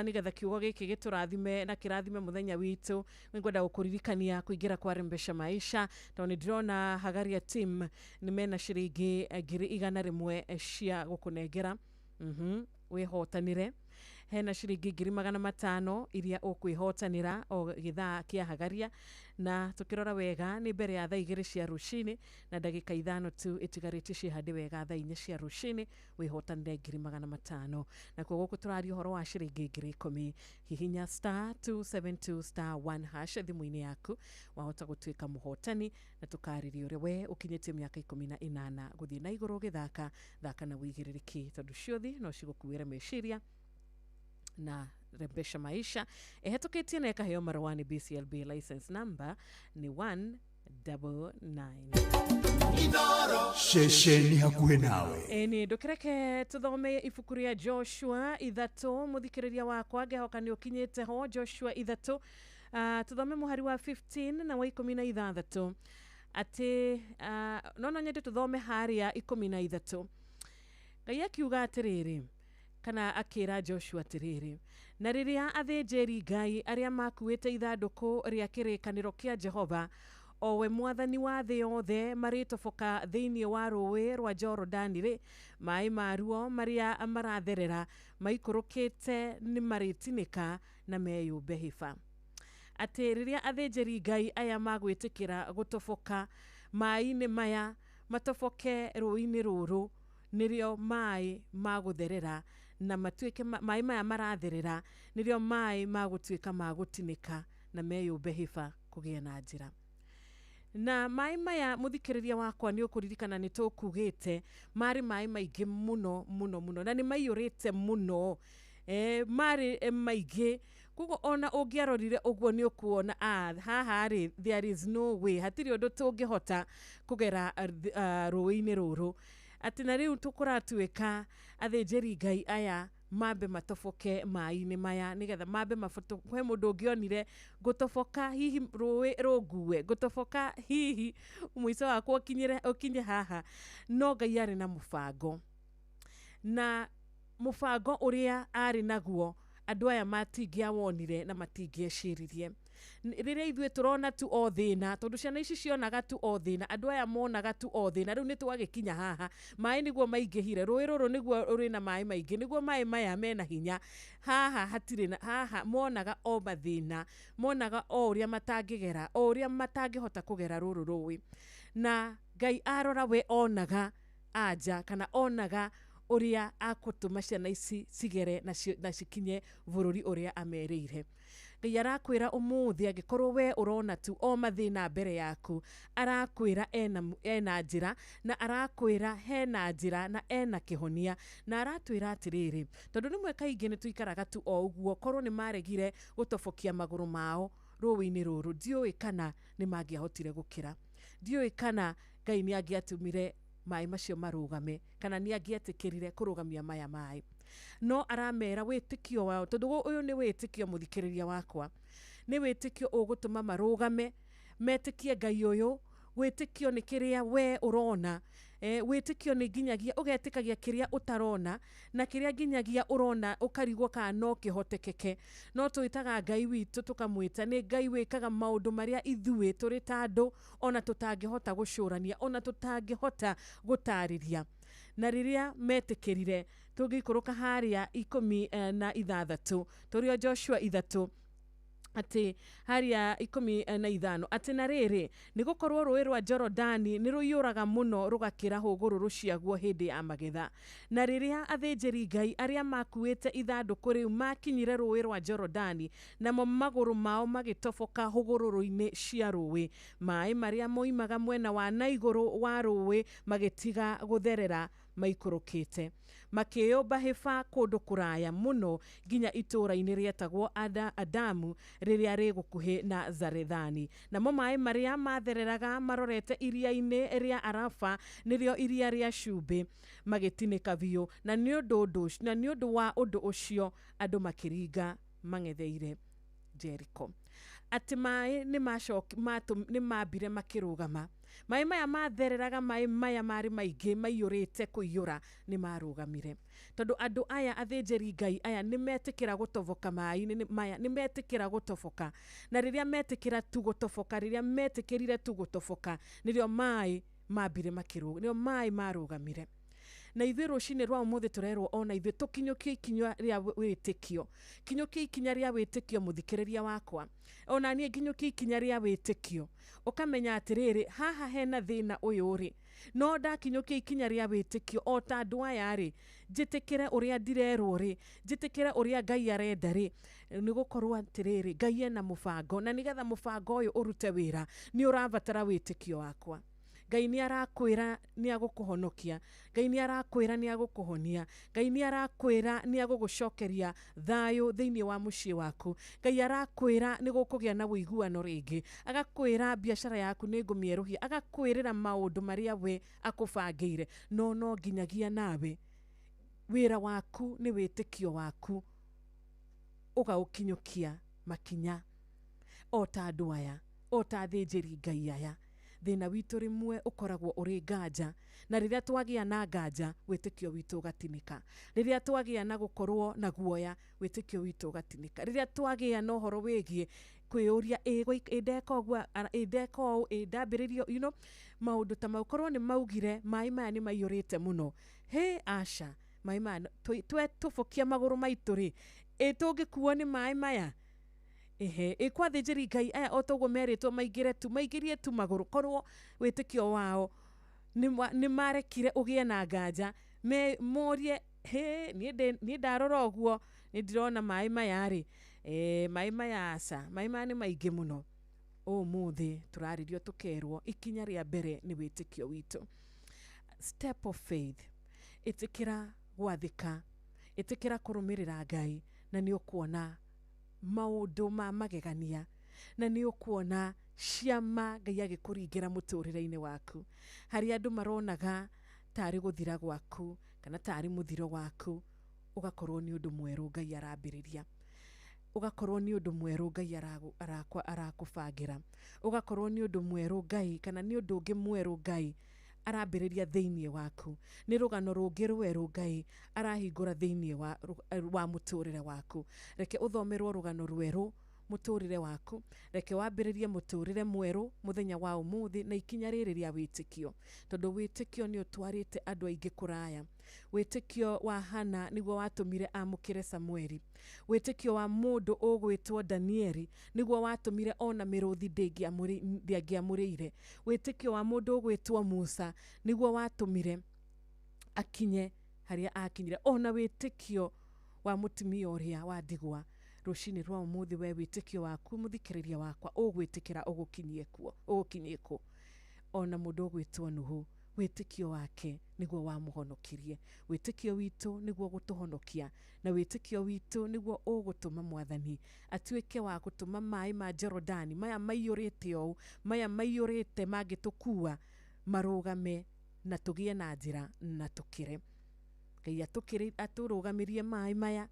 nĩgetha kiugo gĩkĩ gĩtũrathime na kĩrathime mũthenya witũ. Nĩngwenda gũkũririkania kũingĩra kwa Rembesha Maisha, tondũ nĩ ndĩrona Hagaria team nĩ mena ciringi 100,000 cia gũkũnengera. Wĩhotanĩre. Hena ciringi 500,000 iria ũkwĩhotanĩra o gĩthaa kĩa Hagaria. Na tũkĩrora wega nĩ mbere ya thaa 2 cia rũcinĩ na ndagĩka 5 tu ĩtigarĩtie cihande wega thaa 4 cia rũcinĩ wĩhotanĩre 500,000. Na koguo gũkũ tũraria ũhoro wa ciringi 10,000. Hihinya star 272 star 1 hash thimũ-inĩ yaku wahota gũtuĩka mũhotani, na tũkarĩria ũrĩa we ũkinyĩtie mĩaka 18 gũthiĩ na igũrũ ũgĩthaka. Thaka na wĩigĩrĩrĩki, tondũ ciothe no cigũkuĩre meciria. Na Rembesha Maisha ĩhetũkĩtie na ĩkaheo marũa nĩ BCLB license number nĩ 199. Ceceni hakuhĩ nawe. Ĩni ndũkĩreke tũthome ibuku rĩa Joshua 3, mũthikĩrĩria wakwa ngehoka nĩ ũkinyĩte ho. Joshua 3, tũthome mũhari wa 15 na wa 16. Atĩ no nyende tũthome harĩa 13. Ngai akiuga atĩrĩrĩ, kana akĩra Joshua atĩrĩrĩ, na rĩrĩa athĩnjĩri Ngai arĩa makuĩte ithandũkũ rĩa kĩrĩkanĩro kĩa Jehova, o we mwathani wa thĩ yothe, marĩtoboka thĩinĩ wa rũĩ rwa Jorodani rĩ, maĩ maruo marĩa maratherera maikũrũkĩte nĩ marĩtinĩka na meyũmbe hĩba. Atĩ rĩrĩa athĩnjĩri Ngai aya magwĩtĩkĩra gũtoboka maĩ-inĩ maya, matoboke rũĩ-inĩ rũrũ, nĩrĩo maĩ magũtherera na matuĩke maĩ maya maratherera nĩrĩo maĩ magũtuĩka magũtinĩka na meyũmbe hĩba kũgĩa na njĩra. Na maĩ maya mũthikĩrĩria wakwa nĩ ũkũririkana nĩ tũkugĩte marĩ maĩ maingĩ mũno mũno mũno, na nĩ maiyũrĩte mũno, marĩ maingĩ. Koguo ona ũngĩarorire ũguo nĩ ũkuona haha rĩ, there is no way, hatirĩ ũndũ tũngĩhota kũgera rũĩ-inĩ rũrũ. Atĩ na rĩu tũkũratuĩka athĩnjĩri Ngai aya mambe matoboke maĩ-inĩ maya, nĩgetha mambe he mũndũ ũngĩonire ngũtoboka hihi rũĩ rũngue, ngũtoboka hihi mũico wakwa ũkinye haha. No Ngai arĩ na mũbango, na mũbango ũrĩa arĩ naguo andũ aya matingĩawonire na matingĩeciririe. Rĩrĩa ithuĩ tũrona tu o thĩna, tondũ ciana ici cionaga tu o thĩna, andũ aya monaga tu o thĩna, rĩu nĩ twagĩkinya haha, maĩ nĩguo maingĩhire, rũĩ rũrũ nĩguo rwĩna maĩ maingĩ, nĩguo maĩ maya mena hinya, haha hatirĩ na, haha monaga o mathĩna, monaga o ũrĩa matangĩgera, o ũrĩa matangĩhota kũgera rũrũ rũĩ. Na Ngai arora we onaga anja kana onaga ũrĩa akũtũma ciana ici cigere na cikinye bũrũri ũrĩa amerĩire. Ngai arakwĩra ũmũthĩ angĩkorwo we ũrona tu o mathĩna mbere yaku, arakwĩra ena njĩra, na arakwĩra hena njĩra na ena kĩhonia, na aratwĩra atĩrĩrĩ, tondũ rĩmwe kaingĩ nĩ tũikaraga tu o ũguo, korwo nĩ maregire gũtobokia magũrũ mao rũĩ-inĩ rũrũ, ndiũĩ kana nĩ mangĩahotire gũkĩra, ndiũĩ kana Ngai nĩ angĩatũmire maĩ macio marũgame, kana nĩ angĩetĩkĩrire kũrũgamia maya maĩ. No aramera wĩtĩkio wao, tondũ ũyũ nĩ wĩtĩkio mũthikĩrĩria wakwa, nĩ wĩtĩkio ũgũtũma marũgame, metĩkie Ngai ũyũ. Wĩtĩkio nĩ kĩrĩa we ũrona, wĩtĩkio nĩ nginyagia ũgetĩkagia kĩrĩa ũtarona, na kĩrĩa nginyagia ũrona ũkarigwo kana no kĩhotekeke. No twĩtaga Ngai witũ tũkamwĩta nĩ Ngai wĩkaga maũndũ marĩa ithuĩ tũrĩ ta andũ ona tũtangĩhota gũcũrania, ona tũtangĩhota gũtarĩria. Na rĩrĩa metĩkĩrire, tũngĩikũrũka harĩa 16 tũrĩ o Joshua 3 atĩ harĩa 15 atĩ na rĩrĩ, nĩ gũkorwo rũĩ rwa Jorodani nĩ rũiyũraga mũno rũgakĩra hũgũrũrũ ciaguo hĩndĩ ya magetha. Na rĩrĩa athĩnjĩri Ngai arĩa makuĩte ithandũkũ rĩu makinyire rũĩ rwa Jorodani, namo magũrũ mao magĩtoboka hũgũrũrũ-inĩ cia rũĩ, maĩ marĩa moimaga mwena wa na igũrũ wa rũĩ magĩtiga gũtherera maikũrũkĩte, makĩyũmba hĩba kũndũ kũraya mũno nginya itũũra-inĩ rĩetagwo Adamu rĩrĩa rĩ gũkuhĩ na Zarethani. Namo maĩ marĩa mathereraga marorete iria-inĩ rĩa Arafa, nĩrĩo iria rĩa cumbĩ, magĩtinĩka biũ, na nĩ ũndũ wa ũndũ ũcio andũ makĩringa mang'etheire Jericho. Atĩ maĩ nĩ mambire makĩrũgama, maĩ maya mathereraga, maĩ maya marĩ maingĩ maiyũrĩte kũiyũra, nĩ marũgamire, tondũ andũ aya athĩnjĩri Ngai aya nĩ metĩkĩra gũtoboka maĩ-inĩ maya, nĩ metĩkĩra gũtoboka. Na rĩrĩa metĩkĩra tu gũtoboka, rĩrĩa metĩkĩrire tu gũtoboka, nĩrĩo maĩ mambire makĩrũgama, nĩrĩo maĩ marũgamire. Na ithuĩ rũcinĩ rwa ũmũthĩ tũrerwo ona ithuĩ tũkinyũkie ikinya rĩa wĩtĩkio, kinyũkie ikinya rĩa wĩtĩkio mũthikĩrĩria wakwa, ona niĩ nginyũkie ikinya rĩa wĩtĩkio, ũkamenya atĩrĩrĩ, haha hena thĩna ũyũ rĩ, no ndakinyũkia ikinya rĩa wĩtĩkio o ta andũ aya rĩ, njĩtĩkĩre ũrĩa ndirerwo rĩ, njĩtĩkĩre ũrĩa Ngai arenda rĩ, nĩ gũkorwo atĩrĩrĩ, Ngai ena mũbango, na nĩgetha mũbango ũyũ ũrute wĩra nĩ ũrabatara wĩtĩkio wakwa. Ngai nĩ arakwĩra nĩ agũkũhonokia, Ngai nĩ arakwĩra nĩ agũkũhonia, Ngai nĩ arakwĩra nĩ agũgũcokeria thayũ thĩinĩ wa mũciĩ waku, Ngai arakwĩra nĩ gũkũgĩa na ũiguano rĩngĩ, agakwĩra biacara yaku nĩ ngũmĩerũhia, agakwĩrĩra maũndũ marĩa we akũbangĩire. No no nginyagia nawe wĩra waku nĩ wĩtĩkio waku ũgaũkinyũkia makinya o ta andũ aya, o ta athĩnjĩri Ngai aya. Thĩna witũ rĩmwe ũkoragwo ũrĩ nganja, na rĩrĩa twagĩa na nganja wĩtĩkio witũ ũgatinĩka, rĩrĩa twagĩa na gũkorwo na guoya wĩtĩkio witũ ũgatinĩka, rĩrĩa twagĩa na ũhoro wĩgiĩ kwĩyũria ĩ ndeka ũguo, ĩ ndeka ũũ, ĩ ndambĩrĩria, you know, maũndũ ta mau, korwo nĩ maugire maĩ maya nĩ maiyũrĩte mũno, hĩ aca, maĩ maya twetũbũkia magũrũ maitũ rĩ, ĩ tũngĩkuo nĩ maĩ maya. Ehe, ĩ kwa athĩnjĩri Ngai aya o toguo merĩtwo maingĩre tu, maingĩrie tu magũrũ, korwo wĩtĩkio wao nĩ marekire ũgĩe na nganja, morie hĩ, niĩ ndarora ũguo nĩ ndĩrona maĩ maya rĩ, maĩ maya aca, maĩ maya nĩ maingĩ mũno. Ũmũthĩ tũrarĩrio tũkerwo ikinya rĩa mbere nĩ wĩtĩkio witũ, step of faith. Ĩtĩkĩra gwathĩka, ĩtĩkĩra kũrũmĩrĩra Ngai, na nĩ ũkuona maũndũ ma magegania, na nĩ ũkuona ciama Ngai agĩkũringĩra mũtũrĩre-inĩ waku. Harĩa andũ maronaga tarĩ gũthira gwaku kana tarĩ mũthiro waku, ũgakorwo nĩ ũndũ mwerũ Ngai arambĩrĩria, ũgakorwo nĩ ũndũ mwerũ Ngai arakũbangĩra, ũgakorwo nĩ ũndũ mwerũ Ngai kana nĩ ũndũ ũngĩ mwerũ Ngai arambĩrĩria thĩinĩ waku, nĩ rũgano rũngĩ rwerũ Ngai arahingũra thĩinĩ wa mũtũrĩre waku. Reke ũthomerwo rũgano rwerũ Mũtũrĩre waku, reke wambĩrĩrie mũtũrĩre mwerũ mũthenya wa ũmũthĩ na ikinya rĩrĩ rĩa wĩtĩkio, tondũ wĩtĩkio nĩ ũtwarĩte andũ aingĩ kũraya. Wĩtĩkio wa Hana nĩguo watũmire amũkĩre Samueli. Wĩtĩkio wa mũndũ ũgwĩtwo Danieli nĩguo watũmire ona mĩrũthi ndĩangĩamũrĩire. Wĩtĩkio wa mũndũ ũgwĩtwo Musa nĩguo watũmire akinye harĩa akinyire. Ona wĩtĩkio wa mũtumia ũrĩa wa ndigwa rũcinĩ rwa ũmũthĩ, we wĩtĩkio waku mũthikĩrĩria wakwa ũgwĩtĩkĩra ũgũkinyie kuo, ũgũkinyie kũ. Ona mũndũ ũgwĩtwo Nuhu, wĩtĩkio wake nĩguo wamũhonokirie. Wĩtĩkio witũ nĩguo gũtũhonokia, na wĩtĩkio witũ nĩguo ũgũtũma Mwathani atuĩke wa gũtũma maĩ ma Jorodani maya maiyũrĩte ũũ, maya maiyũrĩte mangĩtũkua, marũgame na tũgĩe na njĩra na tũkĩre. Ngai atũrũgamirie maĩ maya,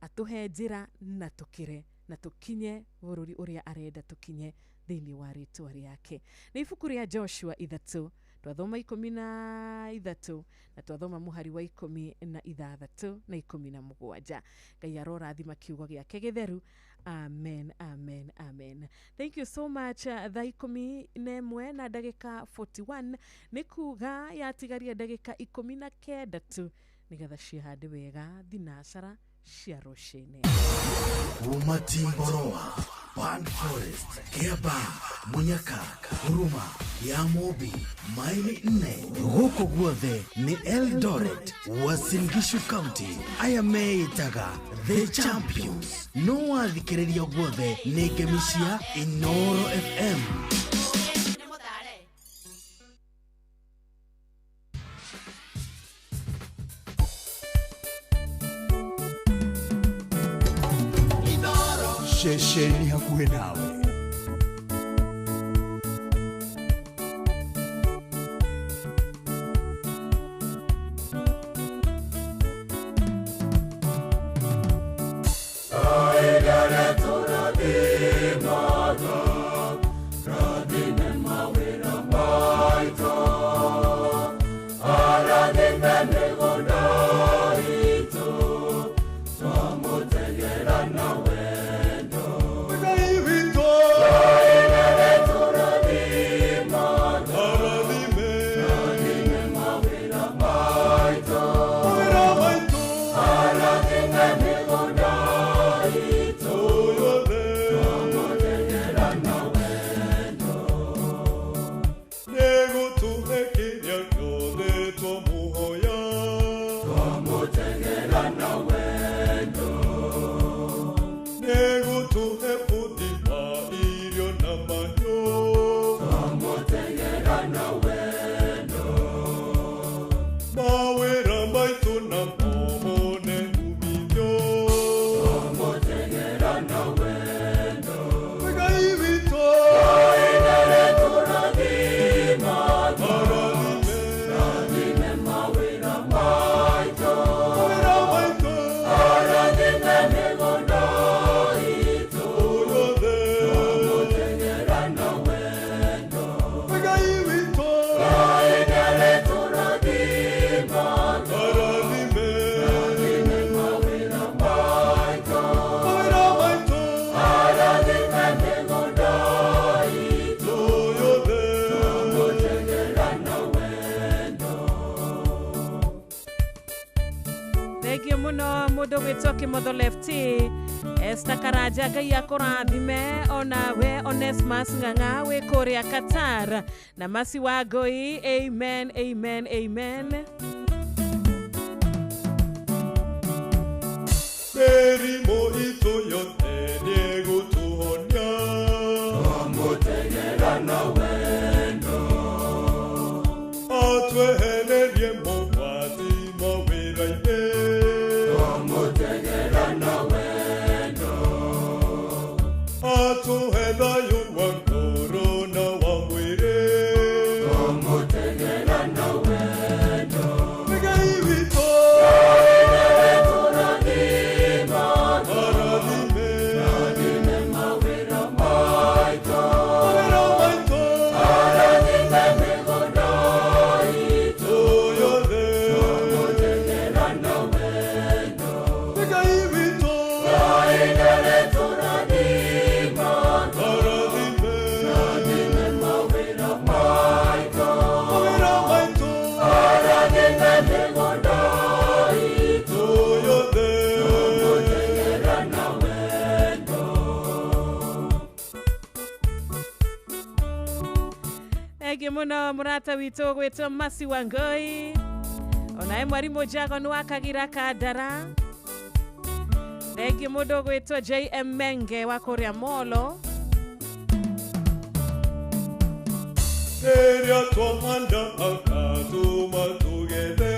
atũhe njĩra na tũkĩre, na tũkinye bũrũri ũrĩa arenda tũkinye thĩinĩ wa rĩtwa rĩake. Nĩ ibuku rĩa Joshua 3, twathoma 13 na twathoma mũhari wa 16 na 17. Ngai arorathima kiugo gĩake gĩtheru. Amen, amen, amen. Thank you so much. Thaa 11 na ndagĩka 41 nĩ kuga yatigaria ndagĩka 19 tu nĩgetha cihande wega thinacara cia rũcinĩ. Kuma Timboroa, Pan Forest, Kiaba, Munyaka, Huruma, ya Mobi, maili 4. Gũkũ guothe nĩ Eldoret, Uasin Gishu County. Aya meĩtaga The Champions. No wathikĩrĩria guothe nĩ ngemi cia Inooro FM. Ceceni hakuhĩ nawe. Kimotho Lefty, Esther Karaja Ngai akũrathime onawe Onesmus Ng'ang'a wĩ kũrĩa Qatar na Masi wa Ngoi. Amen, amen, amen. Mĩrimũ itũ yothe nĩĩgũtũhonia. Twamũtegera na wendo. Atwehererie mogwati mawĩra-inĩ. Twamũtegera na wendo. Atũhe thayũ wa ngoro na wa mwĩrĩ. Twamũtegera na wendo. Ngai witũ. Ngai. Thengiũ mũno mũrata witũ gwĩtwo Masi Wangoi, onawe mwarimũ Jagon wa Kagira Kandara. Thengiũ mũndũ gwĩtwo JM Menge wa kũrĩa Molo. Rĩrĩa twahanda akatũma tũgethe,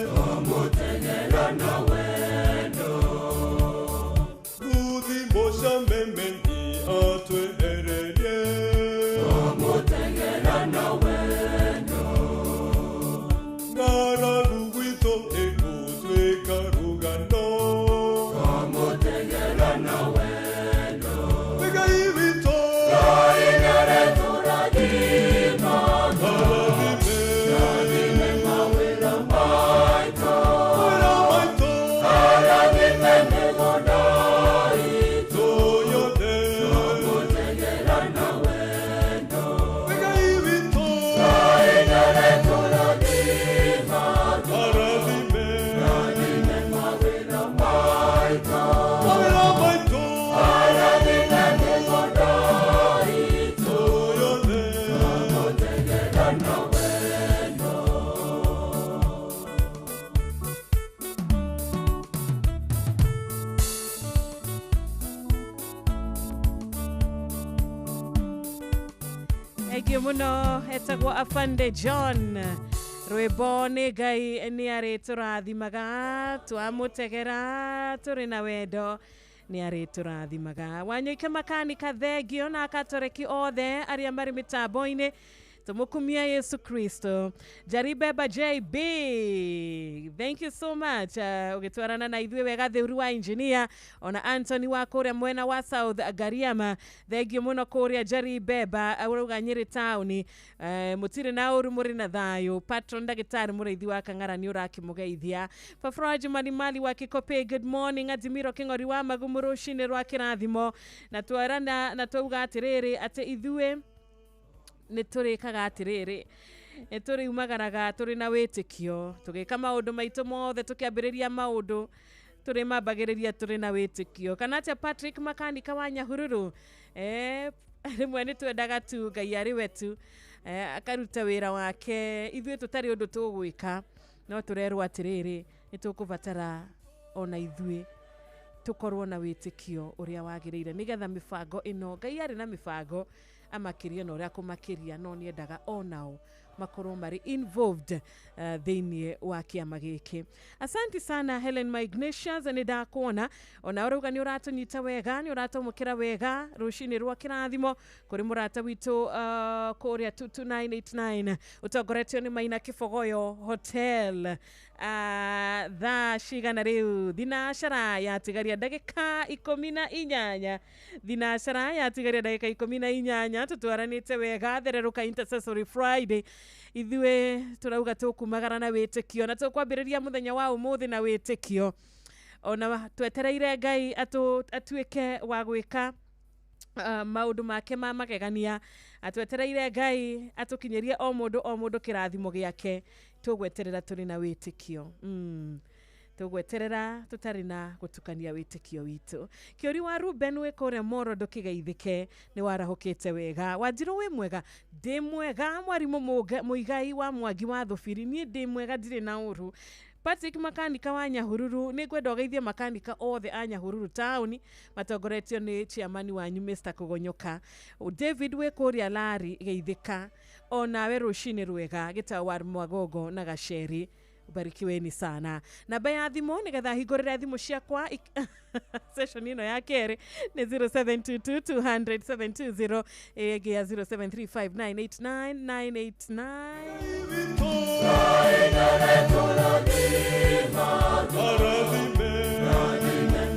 Twamũtegera na wendo. Nguthi mboca memenyi atwehererie, Twamũtegera na wendo. Ng'aragu gwitũ ĩgũtuĩka rũgano, Twamũtegera na wendo. Ngai witũ, Ngai nĩarĩtũrathimaga, arathime mawĩra maitũ, mawĩra maitũ, arathime mĩgũnda itũ, yothe, Twamũtegera na wendo. Ngai witũ, Ngai nĩarĩtũrathimaga, arathime mawĩra maitũ, mawĩra maitũ, arathime mĩgũnda itũ, yothe, Twamũtegera na wendo. Thengiũ mũno, etagwo Afande John. Rwĩmbo nĩ Ngai nĩ arĩtũrathimaga, twamũtegera tũrĩ na wendo nĩ arĩtũrathimaga. Wanyoike makanika, thengio na akatoreki othe arĩa marĩ mĩtambo-inĩ, tũmũkumia Yesu Kristo. Jaribeba JB, thank you so much. Ũgĩtwarana na ithuĩ wega theuru wa engineer, ona Anthony wa kũrĩa mwena wa South Gariama, thengio mũno kũrĩa Jaribeba, ũrauga Nyĩrĩ taũni. Mũtirĩ na ũru, mũrĩ na thayũ. Patron ndagĩtarĩ mũrĩithi wa Kang'ara nĩ ũrakĩmũgeithia. Fafraji Malimali wa Kikope, good morning. Adimiro Kĩng'ori wa Magumu, rũcinĩ rwa kĩrathimo. Na twerana na twauga atĩrĩrĩ atĩ ithuĩ nĩ tũrĩkaga atĩrĩrĩ, nĩ tũrĩumagaraga tũrĩ na wĩtĩkio, tũgĩka maũndũ maitũ mothe, tũkĩambĩrĩria maũndũ tũrĩ mambagĩrĩria tũrĩ na wĩtĩkio. Kana atĩa Patrick Makanika wa Nyahururu? Rĩmwe nĩ twendaga tu Ngai arĩ we tu, akaruta wĩra wake, ithuĩ tũtarĩ ũndũ tũgwĩka, no tũrerwo atĩrĩrĩ nĩ tũkũbatara ona ithuĩ tũkorwo na wĩtĩkio ũrĩa wagĩrĩire, nĩgetha mĩbango ĩno, Ngai arĩ na mĩbango amakĩria na ũrĩa kũmakĩria, no nĩendaga onao makorwo marĩ involved thĩinĩ wa kĩama gĩkĩ. Asanti sana Helen Ignatius, nĩ ndakuona ona ũrauga nĩ ũratũnyita wega, nĩ ũratũmũkĩra wega rũcinĩ rwa kĩrathimo kũrĩ mũrata witũ kũrĩa 22989 ũtongoretio nĩ Maina Kĩbogoyo Hotel. Thaa cigana rĩu? Thinacara yatigaria ndagĩka 18, thinacara yatigaria ndagĩka 18, tũtwaranĩte wega thererũka Intercessory Friday. Ithuĩ tũrauga tũkumagara na wĩtĩkio, na tũkwambĩrĩria mũthenya wa ũmũthĩ na wĩtĩkio, ona twetereire Ngai atuĩke wa gwĩka maũndũ make ma magegania, atwetereire Ngai atũkinyĩrie o mũndũ o mũndũ kĩrathimo gĩake. Tũgweterera tũrĩ na wĩtĩkio, tũgweterera tũtarĩ na gũtukania wĩtĩkio witũ. Kĩũri wa Ruben wĩ kũrĩa Moro, ndũkĩgeithĩke, nĩ warahũkĩte wega. Wanjirũ wĩ mwega? Ndĩ mwega. Mwarimũ Mũigai wa Mwangi wa Thũbiri, niĩ ndĩ mwega, ndirĩ na ũru. Patrick Makanika wa Nyahururu, nĩ ngwenda ũgeithie makanika othe a Nyahururu taũni matongoretio nĩ chairman wanyu Mr. Kũgonyoka. David wĩ kũrĩa Lari, geithĩka onawe rũcinĩ rwega. Gĩtau wa Mwagongo na Gaceri, barikiweni sana. Namba ya thimũ nĩgetha hingũrĩre thimũ ciakwa session ĩno ya kerĩ nĩ 0722 200 720, ĩngĩ ya 0735 989 989. Ngai nĩarĩtũrathimaga, arathime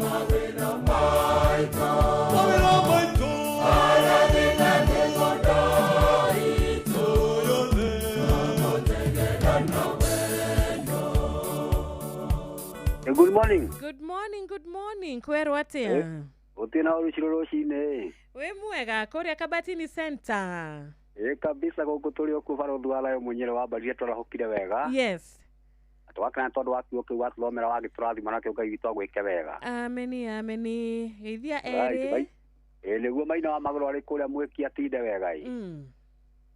mawĩra maitũ, mawĩra maitũ, arathime mĩgũnda itũ, yothe, Twamũtegera na wendo. Good morning. Good morning, good morning. Kwerwo atĩa? Gũtirĩ na ũru rũcinĩ. Wĩ mwega kũrĩa Kabatini Center? Ĩ kabisa, gũkũ tũrĩ o kũu barũthi wa Thayo Mũnyĩrĩ wa Mbarire tũrahũkire wega. Yes. Twakena tondũ wa kiugo kĩu watũthomera wagĩtũrathima nakĩo Ngai witũ agwĩke wega. Ameni, ameni. Geithia erĩ. Ĩ nĩguo Maina wa Magũrũ arĩ kũrĩa mwĩki atinde wega ĩ.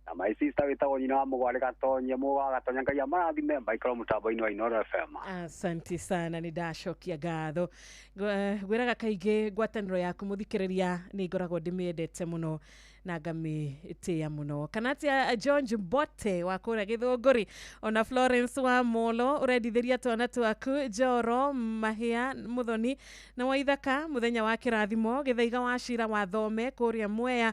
Na my sister wĩtagwo nyina wa mũgwarĩ Gatonye mũga Gatonya Ngai amarathime maikaro mũtambo-inĩ wa Inooro FM. Asante sana, nĩ ndacokia ngatho. Ngwĩraga kaingĩ ngwatanĩro yaku mũthikĩrĩria nĩ ngoragwo ndĩmĩendete mũno na ngamĩtĩĩa mũno. Kana atĩa George Mbote wa kũrĩa Gĩthũngũri, ona Florence wa Molo ũrendithĩria twana twaku Njoro Mahĩa Mũthoni na Waithaka mũthenya wa kĩrathimo Gĩthaiga wa Cira wa Thome kũrĩa Mwea,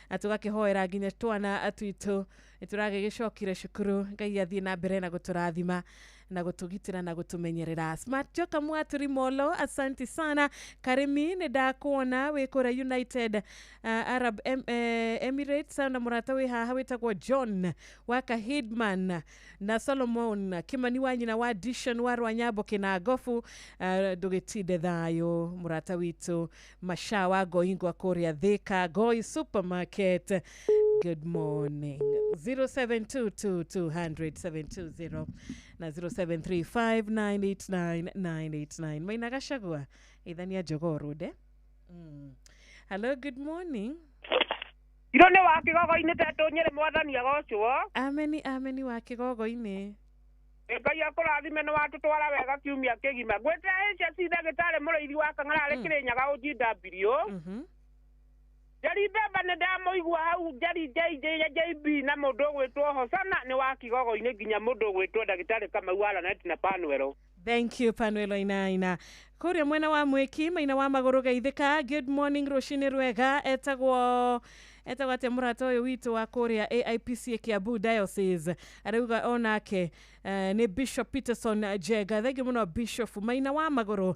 na tũgakĩhoera nginya twana twitũ nĩtũragĩgĩcokire cukuru. Ngai athiĩ na mbere na gũtũrathima na gũtũgitĩra na gũtũmenyerera. Smart Joka Mwaturi Molo, asante sana. Karimi nĩ ndakuona wĩ kũrĩa United Arab Emirates, na mũrata wĩ haha wĩtagwo John wa Kahidman na Solomon Kimani wa nyina wa Dishon wa Rwanyambo Kĩnangobu. Ndũgĩtinde thayũ mũrata witũ Masha wa Ngoingwa kũrĩa Thika Ngoi Supermarket. Good morning. 0722200720 na 0735989989. Maina Gachagua ithania jogoo rude. Hello, good morning. Iro nĩ wa kĩgogo-inĩ tendũ Nyĩrĩ mwathani agocwo. Ameni, ameni wa kĩgogo-inĩ. Ngai akũrathime nĩ watũtwara wega kiumia kĩgima. Ngwĩte HSC ndagĩtarĩ mũrĩithi wa Kang'ara arĩ Kĩrĩnyaga OGW. Njeri Mbemba nĩ ndamũigua hau, Njeri JJB na mũndũ ũgwĩtwo Hosana nĩ wa kĩgogo-inĩ nginya mũndũ ũgwĩtwo ndagĩtarĩ Kamau wa Lanet na Panuelo. Thank you Panuelo Inaina. Kũrĩa mwena wa Mwĩki maina wa magũrũ geithĩka. Good morning rũcinĩ rwega. Etagwo atĩa mũrata ũyũ witũ wa kũrĩa AIPC Kiambu Diocese, arauga onake nĩ Bishop Peterson Njega. Thengiũ mũno Bishop maina wa magũrũ,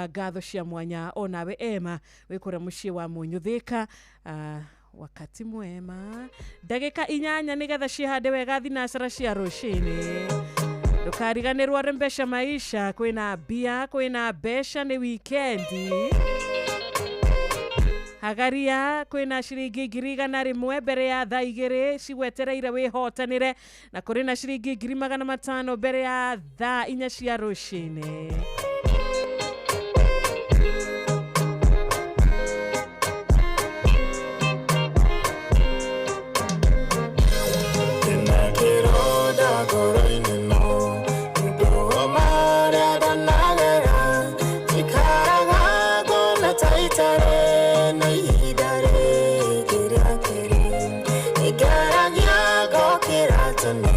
ngatho cia mwanya onawe Ema wĩ kũrĩa mũciĩ wa Mũnyũ Thĩka. Wakati mwema. Ndagĩka 8 nĩgetha cihande wega thinacara cia rũcinĩ. Ndũkariganĩrwo rembesha maisha, kwĩna mbia kwĩna mbeca nĩ wikendi. Hagaria kwĩna ciringi 100,000 mbere ya thaa 2 cigwetereire wĩhotanĩre, na kũrĩ na ciringi 500,000 mbere ya thaa 4 cia rũcinĩ. Tene,